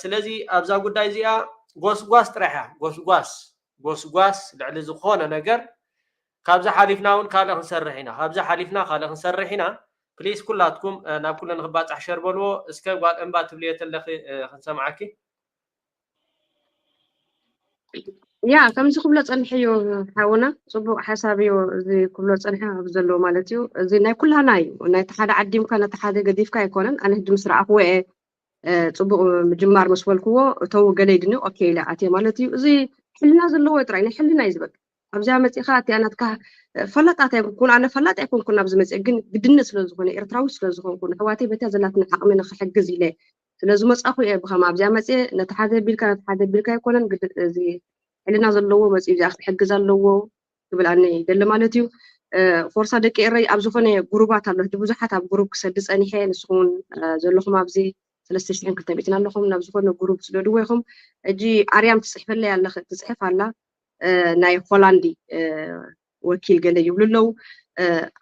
ስለዚ ኣብዛ ጉዳይ እዚኣ ጎስጓስ ጥራሕ እያ። ጎስጓስ ጎስጓስ ልዕሊ ዝኾነ ነገር ካብዚ ሓሊፍና እውን ካልእ ክንሰርሕ ኢና። ካብዚ ሓሊፍና ካልእ ክንሰርሕ ኢና። ፕሊስ ኩላትኩም ናብ ኩለን ክባፃሕ ሸር በልዎ። እስከ ጓል እምባ ትብልዮ ተለኺ ክንሰምዓኪ። ያ ከምዚ ክብሎ ፀንሐዮ ሓውና ፅቡቅ ሓሳብ እዩ እዚ ክብሎ ፀንሐ ኣብ ዘለዎ ማለት እዩ። እዚ ናይ ኩላና እዩ። ናይቲ ሓደ ዓዲምካ ነቲ ሓደ ገዲፍካ ኣይኮነን። ኣነ ሕጂ ምስ ረኣኽዎ እየ ፅቡቅ ምጅማር ምስ በልክዎ እተው ገለ ይድኒ ኦኬ ኢለ ኣትየ ማለት እዩ። እዚ ሕልና ዘለዎ ጥራይ ናይ ሕልና እዩ ዝበል። ኣብዚኣ መፂእካ እቲኣ ናትካ ፈላጣት ኣይኮንኩን ኣነ ፈላጥ ኣይኮንኩን ኣብዚ መፅእ ግን ግድነት ስለዝኾነ ኤርትራዊ ስለዝኾንኩ ንሕዋተይ በቲያ ዘላትና ዓቕሚ ንክሕግዝ ኢለ ስለዝመፃኹ እየ ብኸም ኣብዚኣ መፅእ ነቲ ሓደ ቢልካ ነቲ ሓደ ቢልካ ኣይኮነን እዚ ሕልና ዘለዎ መፅኡ እዚኣ ክትሕግዝ ኣለዎ ክብል ኣነ ይደሊ ማለት እዩ። ፎርሳ ደቂ ኤረይ ኣብ ዝኾነ ጉሩባት ኣሎ ሕጂ ብዙሓት ኣብ ጉሩብ ክሰዲ ፀኒሐ ንስኹም እውን ዘለኹም ኣብዚ ሰለስተ ሽሕን ክልተ ሚእትን ኣለኹም ናብ ዝኾነ ጉሩብ ስደድዎ ኢኹም። ሕጂ ኣርያም ትፅሕፈለይ ኣለኺ ትፅሕፍ ኣላ ናይ ሆላንዲ ወኪል ገለ ይብሉ ኣለዉ።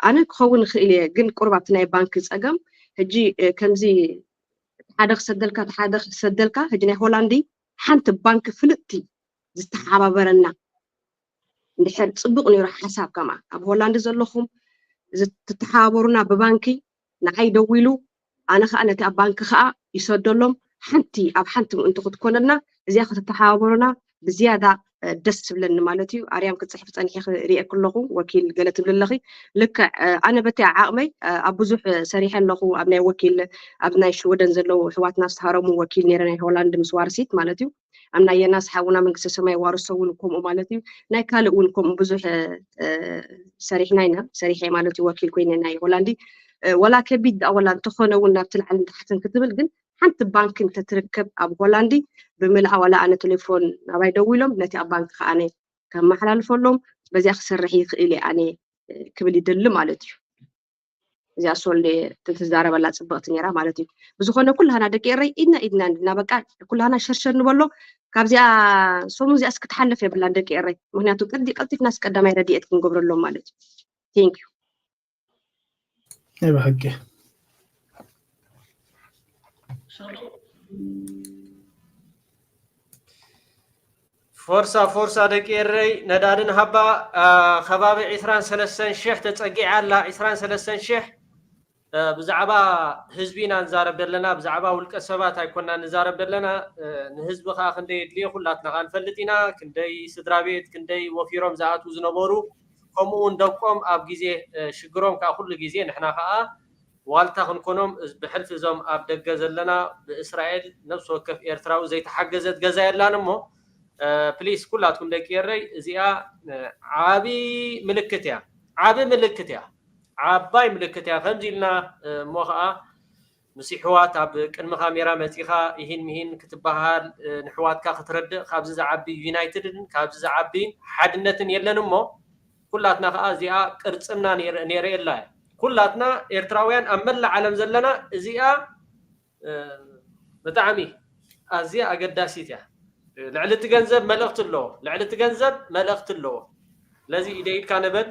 ኣነ ክኸውን ይኽእል እየ ግን ቁሩብ ኣብቲ ናይ ባንኪ ፀገም ሕጂ ከምዚ ሓደ ክሰደልካ ሓደ ክሰደልካ ሕጂ ናይ ሆላንዲ ሓንቲ ባንኪ ፍልጥቲ ዝተሓባበረና እንድሕር ፅቡቅ ነይሩ ሓሳብ ከማ ኣብ ሆላንድ ዘለኹም ትተሓባበሩና ብባንኪ ንዓይ ደዊሉ ኣነ ከዓ ነቲ ኣብ ባንኪ ከዓ ይሰደሎም ሓንቲ ኣብ ሓንቲ ምእንቲ ክትኮነልና እዚኣ ክትተሓባበሩና ብዝያዳ ደስ ትብለኒ ማለት እዩ ኣርያም ክፅሕፍ ፀኒሐ ክሪኤ ክለኹ ወኪል ገለ ትብል ኣለኺ ልክዕ ኣነ በቲ ዓቕመይ ኣብ ብዙሕ ሰሪሐ ኣለኹ ኣብ ናይ ወኪል ኣብ ናይ ሽወደን ዘለዉ ኣሕዋትና ዝተሃረሙ ወኪል ነይረ ናይ ሆላንድ ምስ ዋርሲት ማለት እዩ ኣብ ናይ የናስ ሓውና መንግስተ ሰማይ ዋርሶ እውን ከምኡ ማለት እዩ ናይ ካልእ እውን ከምኡ ብዙሕ ሰሪሕና ኢና ሰሪሐ ማለት እዩ ወኪል ኮይነ ናይ ሆላንዲ ወላ ከቢድ ዳ ወላ እንተኾነ እውን ናብቲ ላዕሊ ንታሕትን ክትብል ግን ሓንቲ ባንክ እንተትርከብ ኣብ ሆላንዲ ብምልኣ ዋላ ኣነ ቴሌፎን ናባይ ደዊሎም ነቲ ኣብ ባንክ ከዓነ ከመሓላልፈሎም በዚኣ ክሰርሕ ይኽእል እየ ኣነ ክብል ይደሊ ማለት እዩ እዚኣ ሶል ትዛረበላ ፅብቕቲ ነራ ማለት እዩ ብዝኾነ ኩላህና ደቂ ኤረይ ኢድና ኢድና እንድና በቃ ኩላህና ሸርሸር ንበሎ ካብዚኣ ሰሙን እዚኣ እስክትሓልፍ የብላን ደቂ ኤረይ ምክንያቱ ቀዲ ቀልጢፍና ቀዳማይ ረድኤት ክንገብረሎም ማለት እዩ thank you ናይ ብሕቂ ፎርሳ ፎርሳ ደቂ ኤረይ ነዳድን ሃባ። ከባቢ ዕስራን ሰለስተን ሽሕ ተጸጊዓ ኣላ። ዕስራን ሰለስተን ሽሕ። ብዛዕባ ህዝቢ ኢና ንዛረብ ዘለና፣ ብዛዕባ ውልቀ ሰባት ኣይኮና ንዛረብ ዘለና። ንህዝቢ ከዓ ክንደይ የድልዮ ኩላትና ከዓ ንፈልጥ ኢና። ክንደይ ስድራ ቤት ክንደይ ወፊሮም ዝኣትዉ ዝነበሩ፣ ከምኡ እውን ደቆም ኣብ ግዜ ሽግሮም ከዓ ኩሉ ግዜ ንሕና ከዓ ዋልታ ክንኮኖም። ብሕልፊ እዞም ኣብ ደገ ዘለና፣ ብእስራኤል ነፍሲ ወከፍ ኤርትራዊ ዘይተሓገዘት ገዛ የላን እሞ፣ ፕሊስ ኩላትኩም ደቂ ኤረይ፣ እዚኣ ዓቢ ምልክት እያ። ዓቢ ምልክት እያ። ዓባይ ምልክት እያ። ከምዚ ኢልና እሞ ከዓ ምስ ይሕዋት ኣብ ቅድሚ ካሜራ መጺኻ ይሂን ምሂን ክትበሃል፣ ንሕዋትካ ክትረድእ ካብዚ ዝዓቢ ዩናይትድን ካብዚ ዝዓቢ ሓድነትን የለን እሞ፣ ኩላትና ከዓ እዚኣ ቅርጽምና ነይረ- ነይረየላ እያ። ኩላትና ኤርትራውያን ኣብ መላእ ዓለም ዘለና እዚኣ ብጣዕሚ ኣዝያ ኣገዳሲት እያ። ልዕሊ እቲ ገንዘብ መልእኽቲ ኣለዎ። ልዕሊ እቲ ገንዘብ መልእኽቲ ኣለዎ። ስለዚ ኢደ ኢድካ ንበል።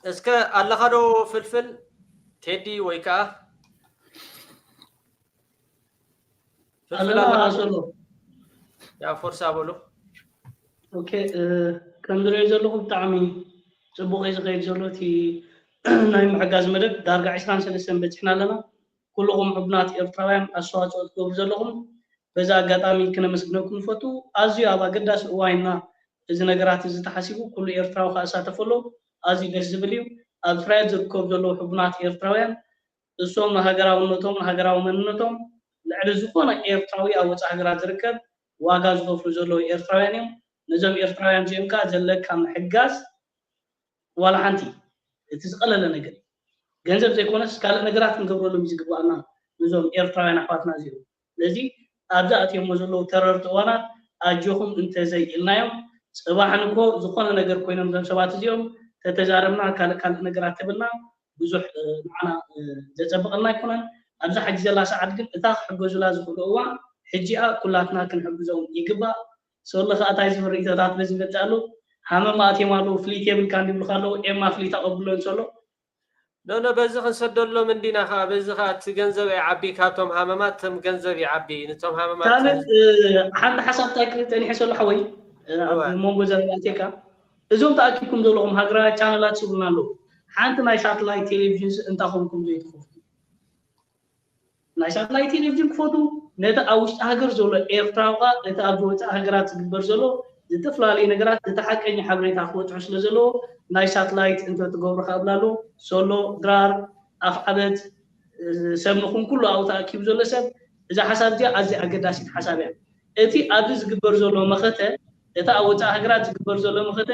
እስከ ኣለኻ ዶ ፍልፍል ቴዲ ወይ ከዓ ፍልፍል ኣለና ኣለኻ ዶ? ኣሰሎ። ያ ፎርሳ በሉ። ኦኬ፣ ከም ዝሪኦ ዘለኹ ብጣዕሚ ጽቡቕ እዩ ዝኸይድ ዘሎ እቲ ናይ ምሕጋዝ መደብ። ዳርጋ ዕስራን ሰለስተን በጺሕና ኣለና። ኩልኹም ሕቡናት ኤርትራውያን ኣስተዋጽኦ ትገብሩ ዘለኹም በዚ ኣጋጣሚ ክነመስግነኩም ንፈቱ። ኣዝዩ ኣብ ኣገዳሲ እዋንና እዚ ነገራት እዚ ተሓሲቡ ኩሉ ኤርትራዊ ክሳተፈሉ ኣዝዩ ደስ ዝብል እዩ። ኣብ እስራኤል ዝርከቡ ዘለዉ ሕቡናት ኤርትራውያን እሶም ንሃገራውነቶም ንሃገራዊ መንነቶም ልዕሊ ዝኾነ ኤርትራዊ ኣብ ወፃኢ ሃገራት ዝርከብ ዋጋ ዝኸፍሉ ዘለዉ ኤርትራውያን እዮም። ነዞም ኤርትራውያን እዚኦም ከዓ ዘለካ ምሕጋዝ ዋላ ሓንቲ እቲ ዝቐለለ ነገር እዩ። ገንዘብ ዘይኮነስ ካልእ ነገራት ክንገብረሎም እዩ ዝግባኣና ነዞም ኤርትራውያን ኣሕዋትና እዚኦም። ስለዚ ኣብዚ ኣትዮሞ ዘለዉ ተረርቲ እዋናት ኣጆኹም እንተዘይ ኢልናዮም ፅባሕ ንግሆ ዝኾነ ነገር ኮይኖም እዞም ሰባት እዚኦም ተተዛረብና ካልእ ካልእ ነገራት ተብልና ብዙሕ ንዓና ዘፀብቐልና ኣይኮነን። ኣብዛ ሕጂ ዘላ ሰዓት ግን እታ ክሕገዙላ ዝኽእሉ እዋን ሕጂ እያ። ኩላትና ክንሕግዞም ይግባእ። ሶሎ ከዓ እንታይ ዝብል ርእይቶታት በዚ ይመፅእ ኣሎ? ሃመማ ኣትዮም ኣለዉ ፍሊት የብልካን ይብሉካ ኣለዉ። ኤማ ፍሊት ኣቐብሎ እንሰሎ። ኖ ኖ፣ በዚ ክንሰደሎም እንዲና ከዓ፣ በዚ ከዓ እቲ ገንዘብ ኣይዓቢ ካብቶም ሃመማት፣ እቶም ገንዘብ ይዓቢ። ንቶም ሃመማት ካልእ ሓንቲ ሓሳብ እንታይ ክብል ፀኒሐ ሰሎ ሓወይ፣ ኣብ እወ። መንጎ ዘረባቴካ እዞም ተኣኪብኩም ዘለኹም ሃገራውያን ቻነላት ይብሉና ኣለዉ። ሓንቲ ናይ ሳተላይት ቴሌቪዥን እንታይ ኮንኩም ዘይትኸፍቱ? ናይ ሳተላይት ቴሌቪዥን ክፈቱ፣ ነቲ ኣብ ውሽጢ ሃገር ዘሎ ኤርትራዊ ኸኣ ነቲ ኣብ ዝወፅእ ሃገራት ዝግበር ዘሎ ዝተፈላለዩ ነገራት እቲ ሓቀኛ ሓበሬታ ክበፅሑ ስለ ዘለዎ ናይ ሳተላይት እንተትገብሩ ከኣ እብላ ኣለዎ። ሶሎ፣ ድራር፣ ኣፍዓበት፣ ሰብ ንኹን ኩሉ ኣብኡ ተኣኪቡ ዘሎ ሰብ እዛ ሓሳብ እዚኣ ኣዝያ ኣገዳሲት ሓሳብ እያ። እቲ ኣብዚ ዝግበር ዘሎ መኸተ፣ እቲ ኣብ ወፃኢ ሃገራት ዝግበር ዘሎ መኸተ፣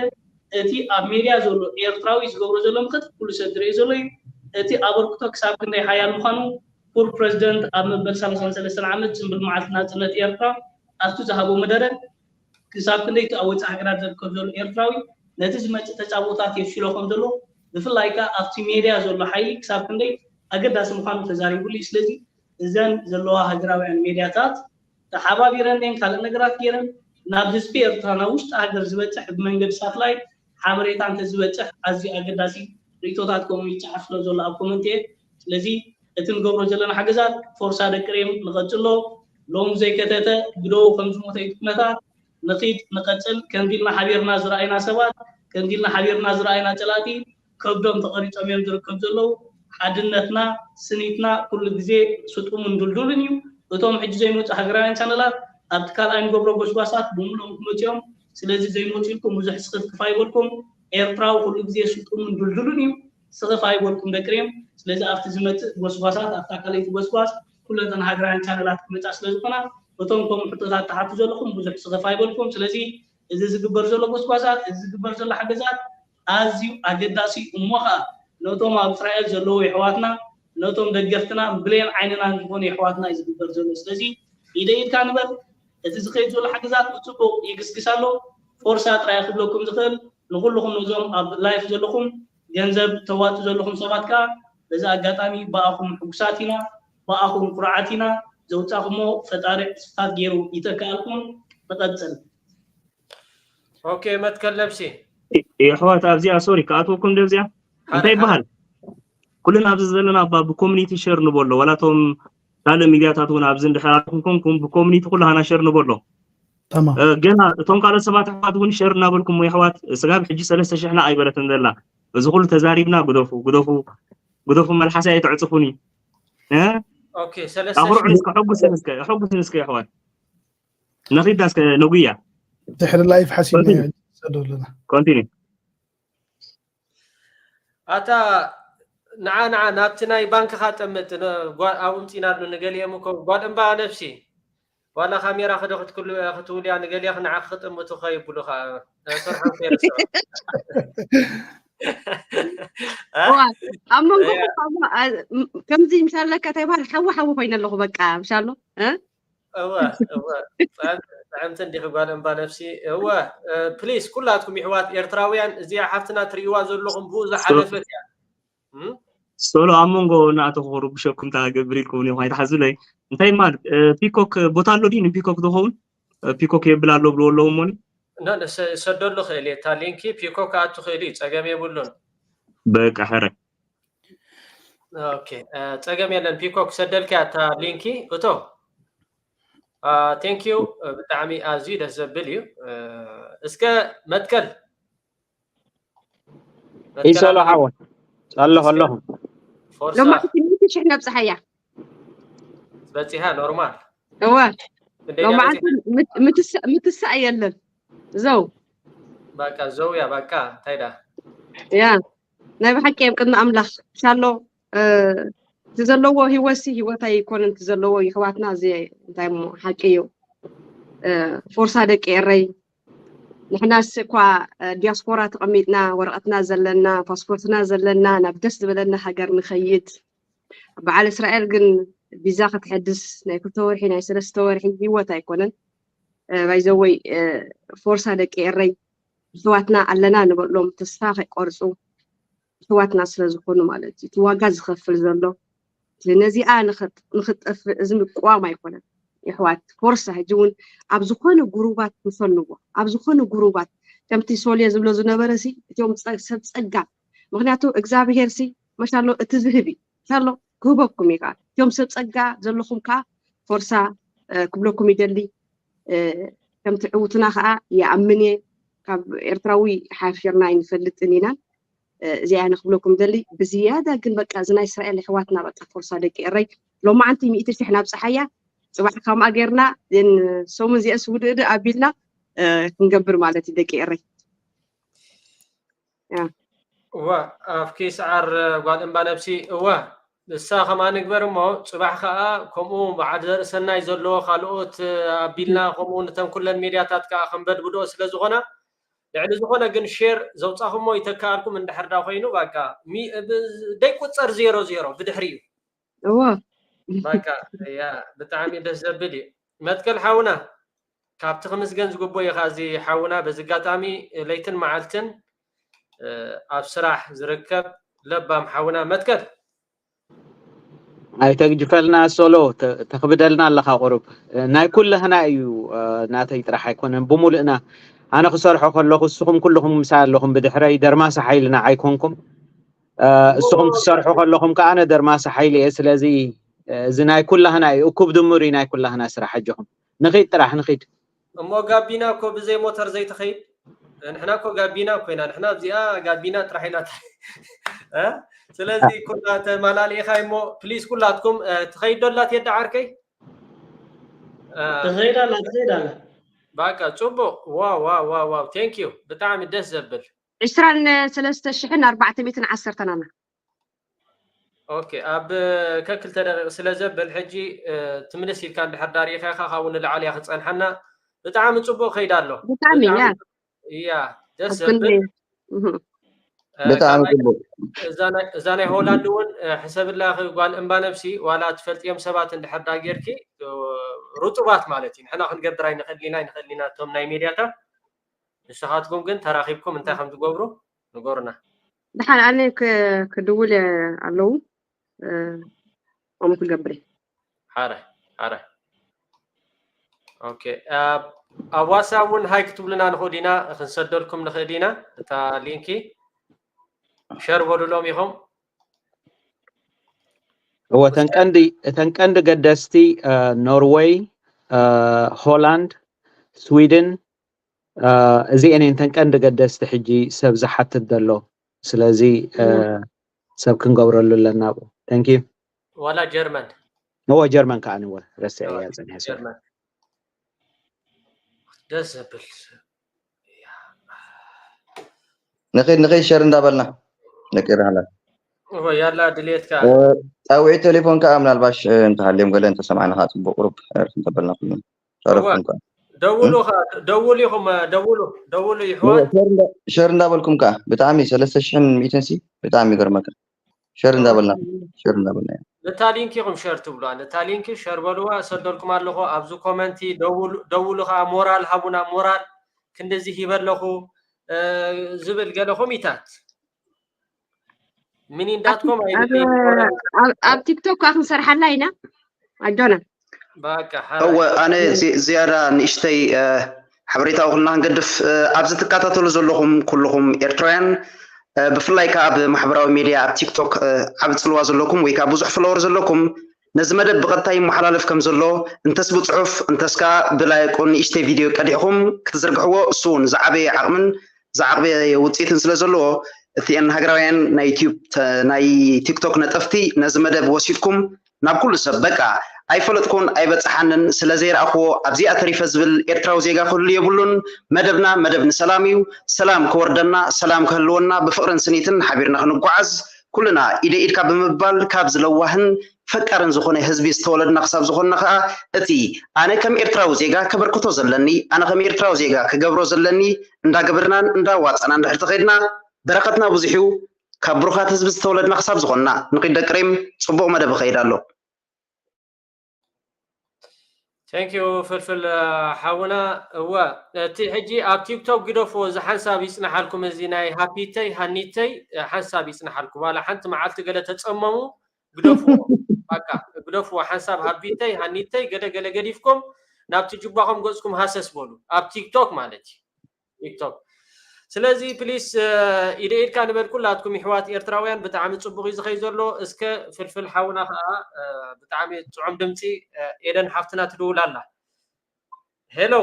እቲ ኣብ ሜድያ ዘሎ ኤርትራዊ ዝገብሮ ዘሎ መኸተ ኩሉ ሰብ ዝርእዮ ዘሎ እዩ። እቲ ኣበርክቶ ክሳብ ክንደይ ሓያል ምዃኑ ክቡር ፕረዚደንት ኣብ መበል ሰላሳን ሰለስተን ዓመት ጽምብል መዓልቲ ናጽነት ኤርትራ ኣብቲ ዝሃቦ መደረ ክሳብ ክንደይ እቲ ኣብ ወጻኢ ሃገራት ዝርከብ ዘሎ ኤርትራዊ ነቲ ዝመጽእ ተጻብኦታት የፍሽሎ ከም ዘሎ ብፍላይ ከኣ ኣብቲ ሜድያ ዘሎ ሓይሊ ክሳብ ክንደይ ኣገዳሲ ምዃኑ ተዛሪቡሉ እዩ። ስለዚ እዘን ዘለዋ ሃገራውያን ሜድያታት ተሓባቢረን ድየን ካልእ ነገራት ገይረን ናብ ህዝቢ ኤርትራ ናብ ውሽጢ ሃገር ዝበጽሕ ብመንገዲ ሳትላይት ሓበሬታ እንተዝበጽሕ ኣዝዩ ኣገዳሲ ርእይቶታት ከምኡ ይጽሓፍ ስለ ዘሎ ኣብ ኮመንት እየ። ስለዚ እቲ ንገብሮ ዘለና ሓገዛት ፎርሳ ደቂ ሬም ንቐጽሎ። ሎም ዘይከተተ ብደው ከም ዝሞተ እዩ እቲ ኩነታት። ንኺድ ንቐጽል። ከምዚ ኢልና ሓቢርና ዝረኣይና ሰባት፣ ከምዚ ኢልና ሓቢርና ዝረኣይና ጸላእቲ ከብዶም ተቐሪጾም እዮም ዝርከብ ዘለዉ። ሓድነትና፣ ስኒትና ኩሉ ግዜ ስጡምን ድልዱልን እዩ። እቶም ሕጂ ዘይመጹ ሃገራውያን ቻነላት ኣብቲ ካልኣይ ንገብሮ ጎስጓሳት ብምሉኦም ክመጹ እዮም። ስለዚ ዘይመጹ ኢልኩም ብዙሕ ስኽፍክፍ ኣይበልኩም። ኤርትራዊ ኩሉ ግዜ ስጡምን ድልዱልን እዩ። ስኽፍ ኣይበልኩም ደቂ ሬም። ስለዚ ኣብቲ ዝመጽእ ጎስጓሳት ኣብታ ካልኣይቲ ጎስጓስ ኩለተን ሃገራውያን ቻነላት ክመጻ ስለ ዝኾና እቶም ከምኡ ሕቶታት ትሓቱ ዘለኹም ብዙሕ ስኽፍ ኣይበልኩም። ስለዚ እዚ ዝግበር ዘሎ ጎስጓሳት እዚ ዝግበር ዘሎ ሓገዛት ኣዝዩ ኣገዳሲ እዩ። እሞ ኸኣ ነቶም ኣብ እስራኤል ዘለዉ የሕዋትና ነቶም ደገፍትና ብሌን ዓይንና ዝኾኑ የሕዋትና እዩ ዝግበር ዘሎ። ስለዚ ኢደ ኢድካ ንበል። እቲ ዝኸይድ ዘሎ ሓገዛት ብጽቡቕ ይግስግስ ኣሎ። ፎርሳ ጥራይ ክብለኩም ዝኽእል ንኹልኹም ነዞም ኣብ ላይፍ ዘለኹም ገንዘብ ተዋጡ ዘለኹም ሰባት ከኣ በዚ ኣጋጣሚ ብኣኹም ሕጉሳት ኢና፣ ብኣኹም ኩርዓት ኢና። ዘውጻኹሞ ፈጣሪ ዕጽፍታት ገይሩ ይተክኣልኩም። ንቐጽል። ኦኬ መትከል ነብሲ። የሕዋት ኣብዚኣ ሶሪ ክኣትወኩም ዶ ኣብዚኣ ሓደ እንታይ ይበሃል? ኩልና ኣብዚ ዘለና እባ ብኮሚኒቲ ሸር ንበሎ ዋላ እቶም ካልእ ሚድያታት እውን ኣብዚ እንድሕር ኣለኹም ኮንኩም ብኮሚኒቲ ኩሉ ሃና ሸር ንበሎ። ተማም። ገና እቶም ካልኦት ሰባት ኣሕዋት እውን ሸር እናበልኩም፣ የሕዋት፣ ስጋብ ሕጂ ሰለስተ ሽሕና ኣይበለትን ዘላ። እዚ ኩሉ ተዛሪብና፣ ግደፉ፣ ግደፉ፣ ግደፉ፣ መልሓሰይ ኣይተዕጽፉኒ። እ? ኦኬ፣ ሰለስተ ኣኹርዑን ሽሕ እስከ፣ ሕጉስን እስከ፣ ሕጉስን እስከ፣ የሕዋት። ነኺዳ እስከ ነጉያ። ድሕሪ ላይፍ ሓሲብና ኮንቲኒ። ንሰዶ ኣለና። ኮንቲኒ። ኣታ ንዓ ንዓ ናብቲ ናይ ባንክኻ ጠምት ነ- ጓ- ኣብኡ ምፂናሉ ንገሊኦም እኮ ጓል እምባ ነብሲ ዋላ ካሜራ ክዶ ክትክሉ ክትውልያ ንገሊያ ንዓ ክጥምቱ ከይብሉኻ ሰርሖም ከይረስዑ። እዋ፣ ኣብ መንጎ እያ። እኮ ኣብ- ኣ- ም- ከምዚ ምሻለካ እንታይ በሃል ሓዊ ሓዊ ኮይነ ኣለኹ በቃ ምሻሎ እ? እወ እወ ጥዕምቲ እንዲኺ ጓል እምባ ነብሲ። እወ ፕሊስ ኩላትኩም ይሕዋት ኤርትራውያን እዚኣ ሓፍትና ትርእይዋ ዘለኹም ብኡ ዝሓለፈት እያ። እም? ሶሎ ኣብ መንጎ እናኣተኹ ክርብሸኩም እንታይ ገብር ኢልኩም እኒኹም ኣይትሓዙለይ። እንታይ ማለት እ፣ ፒኮክ ቦታ ኣሎ ድዩ ንፒኮክ ዝኸውን? እ፣ ፒኮክ የብል ኣሎ ብሎ ኣለዉ እሞኒ። ነ- ነ- ሰ- ሰደሉ ክእል እየ እታ ሊንኪ ፒኮክ ክኣቱ ክእል እዩ ጸገም የብሉን። በቃ ሕረ ኦኬ እ፣ ጸገም የለን ፒኮክ ሰደልካ እታ ሊንኪ እቶ። ቴንክ ዩ። ብጣዕሚ ኣዝዩ ደስ ዘብል እዩ። እ፣ እስከ መትከል መትከል ኢሶሎ ኣበይ? ሓወ ኣለኹ እስከ ኣለኹ። ፎርሳ ሎማዕቲ ሚእቲ ሽሕ ነብፅሓያ በፂሃ ኖርማል እወ ክንደይ ሎማዕቲ በፂሃ? ምት- ምትስ- ምትሳእ የለን። ዘው በቃ ዘው ያ በቃ እንታይ ዳ ያ ናይ ብሓቂ ኣብ ቅድሚ ኣምላኽ ሻሎ እ፣ እቲ ዘለዎ ህይወትሲ ህይወት ኣይኮነን። እቲ ዘለዎ ይሕዋትና እዚ እንታይ እሞ ሓቂ እዩ። እ፣ ፎርሳ ደቂ ኤረይ ንሕናስ እኳ እ፣ ዲያስፖራ ተቐሚጥና ወረቐትና ዘለና ፓስፖርትና ዘለና ናብ ደስ ዝበለና ሃገር ንኸይድ። በዓል እስራኤል ግን ቪዛ ከተሐድስ ናይ ክልተ ወርሒ ናይ ሰለስተ ወርሒ ህይወት ኣይኮነን። ባይዘወይ ፎርሳ ደቂ ኤረይ ኣሕዋትና ኣለና ንበሎም ተስፋ ከይቆርፁ ኣሕዋትና ስለ ዝኾኑ ማለት እዩ እቲ ዋጋ ዝኸፍል ዘሎ ነዚኣ ንኽጠፍእ እዚ ምቅዋም ኣይኮነን። የሕዋት ፎርሳ ሕጂ እውን ኣብ ዝኾነ ጉሩባት ንፈንዎ ኣብ ዝኾነ ጉሩባት ከምቲ ሶልየ ዝብሎ ዝነበረ ሲ እቲኦም ሰብ ፀጋ ምክንያቱ እግዚኣብሄር ሲ መሻሎ እቲ ዝህብ እዩ ሻሎ ክህበኩም እዩ ከዓ እቲኦም ሰብ ፀጋ ዘለኹም ከዓ ፎርሳ ክብለኩም ይደሊ። ከምቲ ዕውትና ከዓ ይኣምን እየ ካብ ኤርትራዊ ሓፊርና ኣይንፈልጥን ኢና። እዚኣ ንክብለኩም ደሊ ብዝያዳ ግን በቃ እዚ ናይ እስራኤል ኣሕዋትና በቃ ፎርሳ ደቂ ኤረይ ሎማዓንቲ ሚእቲ ሽሕ ናብ ፀሓያ ፅባሕ ከምኣ ጌርና ሰሙን እዚአስ ውድእድ ኣቢልና ክንገብር ማለት እዩ ደቂ ኤረይ። እዋ ኣብኪ ሰዓር ጓል እምባ ነብሲ እዋ ንሳ ከምኣ ንግበር እሞ ፅባሕ ከዓ ከምኡ በዓል ዘርእሰናይ ዘለዎ ካልኦት ኣቢልና ከምኡ ንተን ኩለን ሚድያታት ከዓ ከንበድብዶ ስለዝኮና ልዕሊ ዝኾነ ግን ሼር ዘውፃኹሞ ይተካኣልኩም እንድሕር ዳ ኮይኑ በቃ ደይቁፀር ዜሮ ዜሮ ብድሕሪ እዩ እዎ በቃ ያ ብጣዕሚ ደስ ዘብል እዩ። መትከል ሓውና ካብቲ ክምስገን ዝግቦ እዩ እዚ ሓውና በዚ ኣጋጣሚ ለይትን መዓልትን ኣብ ስራሕ ዝርከብ ለባም ሓውና መትከል ኣይተግጅፈልና ሶሎ ተክብደልና ኣለካ ቁሩብ ናይ ኩልህና እዩ። ናተይ ጥራሕ ኣይኮነን ብሙሉእና ኣነ ክሰርሖ ከለኩ እስኹም ኩልኹም ምሳይ ኣለኹም ብድሕረይ ደርማሰ ሓይልና ኣይኮንኩም። እስኹም ክሰርሑ ከለኹም ከዓ ኣነ ደርማሰ ሓይሊ እየ ስለዚ እዚ ናይ ኩላህና እዩ እኩብ ድምር እዩ ናይ ኩላህና ስራሕ ኣጆኹም። ንኺድ ጥራሕ ንኺድ። እሞ ጋቢና እኮ ብዘይ ሞተር ዘይትኸይድ ንሕና እኮ ጋቢና እኮ ኢና ንሕና ኣብዚኣ ጋቢና ጥራሕ ኢና ስለዚ ኩላ ተማላሊእኻ እሞ ፕሊስ ኩላትኩም ትኸይድ ዶ ኣላት የዳ ዓርከይ ትኸይድ ኣላ ትኸይድ ኣላ በቃ ፅቡቅ ዋው ዋው ዋው ዋው ቴንክ ዩ ብጣዕሚ ደስ ዘብል ዕስራን ሰለስተ ሽሕን ኣርባዕተ ሚእትን ዓሰርተን ኣና ኦኬ ኣብ ከክልተ ደቂቕ ስለ ዘብል ሕጂ ትምልስ ኢልካ እንድሕር ዳሪእኻ ኢኻ ካብኡ ንላዕሊ እያ ክፀንሓና ብጣዕሚ ፅቡቅ ከይዳ ኣሎ ብጣዕሚ እያ እያ ደስ ዘብል ብጣዕሚ ፅቡቅ እዛ ናይ ሆላንድ እውን ሕሰብላ ጓል እምባ ነብሲ ዋላ ትፈልጥዮም ሰባት እንድሕር ዳጌርኪ ርጡባት ማለት እዩ ንሕና ክንገብር ኣይንኽእል ኢና ኣይንኽእል ኢና እቶም ናይ ሜድያታት ንስኻትኩም ግን ተራኺብኩም እንታይ ከም ትገብሩ ንገሩና ድሓን ኣነ ክድውል ኣለዉ ከምኡ ክገብር ሓረ ሓረ ኦኬ ኣብ ዋትሳፕ እውን ሃይ ክትብሉና ንኽእል ኢና ክንሰደልኩም ንኽእል ኢና እታ ሊንኪ ሸር በሉሎም ኢኹም እወ እተን ቀንዲ እተን ቀንዲ ገደስቲ ኖርወይ ሆላንድ ስዊድን፣ እዚአን እየን እተን ቀንዲ ገደስቲ ሕጂ ሰብ ዝሓትት ዘሎ። ስለዚ ሰብ ክንገብረሉ ኣለና ኣብኡ። Thank you። ዋላ ጀርመን እወ፣ ጀርመን ከዓ እወ፣ ረስዐ እያ ጸኒሐ። ጀርመን ደስ ዘብል። ንኸይድ ንኸይድ ሸር እንዳበልና ንቀይር ሃላ እወ፣ ያላ ድሌትካ ጣውዒት ቴሌፎን ከዓ ምናልባሽ እንተሃልዮም ገለ እንተሰማዕና ከዓ ፅቡቅ ቁሩብ ዕርፍ እንተበልና ኩሉ ሸረፍኩም ከዓ ደውሉ ኸ- ደውሉ ኢኹም ደውሉ ደውሉ ይሕዋት ሸር እንዳ- ሸር እንዳበልኩም ከዓ ብጣዕሚ ሰለስተ ሽሕን ሚእትን ሲ ብጣዕሚ ይገርመካ። ሸር እንዳበልና ሸር እንዳበልና ነታ ሊንክ ኢኹም ሸር ትብሉዋ። ነታ ሊንክ ሸር በልዋ። እሰደልኩም ኣለኹ ኣብዚ ኮመንቲ። ደውሉ ደውሉ ከዓ ሞራል ሃቡና። ሞራል ክንድዚ ሂበ ኣለኹ እ፣ ዝብል ገለ ኮሚታት ሚኒ እንዳትኮም ኣብ ቲክቶክ ከዓ ክንሰርሓላ ኢና ኣጆና። በቃ እወ ኣነ ዚ- ዝያዳ ንእሽተይ እ፣ ሓበሬታዊ ኩልና ክንገድፍ እ፣ ኣብዚ ትከታተሉ ዘለኹም ኩልኹም ኤርትራውያን እ፣ ብፍላይ ከዓ ኣብ ማሕበራዊ ሚድያ ኣብ ቲክቶክ እ፣ ዓቢ ፅልዋ ዘለኩም ወይ ከዓ ብዙሕ ፍለወር ዘለኩም ነዚ መደብ ብቐጥታ ይመሓላለፍ ከም ዘሎ እንተስ ብፅሑፍ እንተስ ከዓ ብላይቁ ንእሽተይ ቪድዮ ቀዲሕኹም ክትዝርግሕዎ እሱ እውን ዝዓበየ ዓቕምን ዝዓቕበየ ውፅኢትን ስለ ዘለዎ እቲአን ሃገራውያን ናይ ዩቲዩብ ተ- ናይ ቲክቶክ ነጠፍቲ ነዚ መደብ ወሲድኩም ናብ ኩሉ ሰብ በቃ ኣይፈለጥኩን ኣይበፅሓንን ስለ ዘይረኣኽዎ ኣብዚኣ ተሪፈ ዝብል ኤርትራዊ ዜጋ ክህሉ የብሉን። መደብና መደብ ንሰላም እዩ። ሰላም ክወርደና ሰላም ክህልወና ብፍቕርን ስኒትን ሓቢርና ክንጓዓዝ ኩልና ኢደ ኢድካ ብምባል ካብዚ ለዋህን ፈቃርን ዝኾነ ህዝቢ ዝተወለድና ክሳብ ዝኾንና ከዓ እቲ ኣነ ከም ኤርትራዊ ዜጋ ከበርክቶ ዘለኒ ኣነ ከም ኤርትራዊ ዜጋ ክገብሮ ዘለኒ እንዳገበርናን እንዳዋፀና እንድሕር ተኸድና በረኸትና ብዙሕ እዩ። ካብ ብሩኻት ህዝቢ ዝተወለድና ክሳብ ዝኾንና ንኺድ ደቂ ሬም። ፅቡቕ መደብ ይኸይድ ኣሎ። Thank you ፍልፍል ሓውና። እወ እቲ ሕጂ ኣብ ቲክቶክ ግደፍዎ፣ እዚ ሓንሳብ ይፅናሓልኩም። እዚ ናይ ሃፒተይ ሃኒተይ ሓንሳብ ይፅናሓልኩም። ዋላ ሓንቲ መዓልቲ ገለ ተፀመሙ ግደፍዎ፣ በቃ ግደፍዎ። ሓንሳብ ሃፒተይ ሃኒተይ ገለ ገለ ገዲፍኩም ናብቲ ጅባኹም ገፅኩም ሃሰስ በሉ፣ ኣብ ቲክቶክ ማለት እዩ። ቲክቶክ። ስለዚ ፕሊስ ኢደ ኢድካ ንበል ኩላትኩም ይሕዋት ኤርትራውያን። ብጣዕሚ ፅቡቅ እዩ ዝኸይ ዘሎ። እስከ ፍልፍል ሓውና ከዓ ብጣዕሚ ፅዑም ድምፂ ኤደን ሓፍትና ትድውል ኣላ። ሄሎ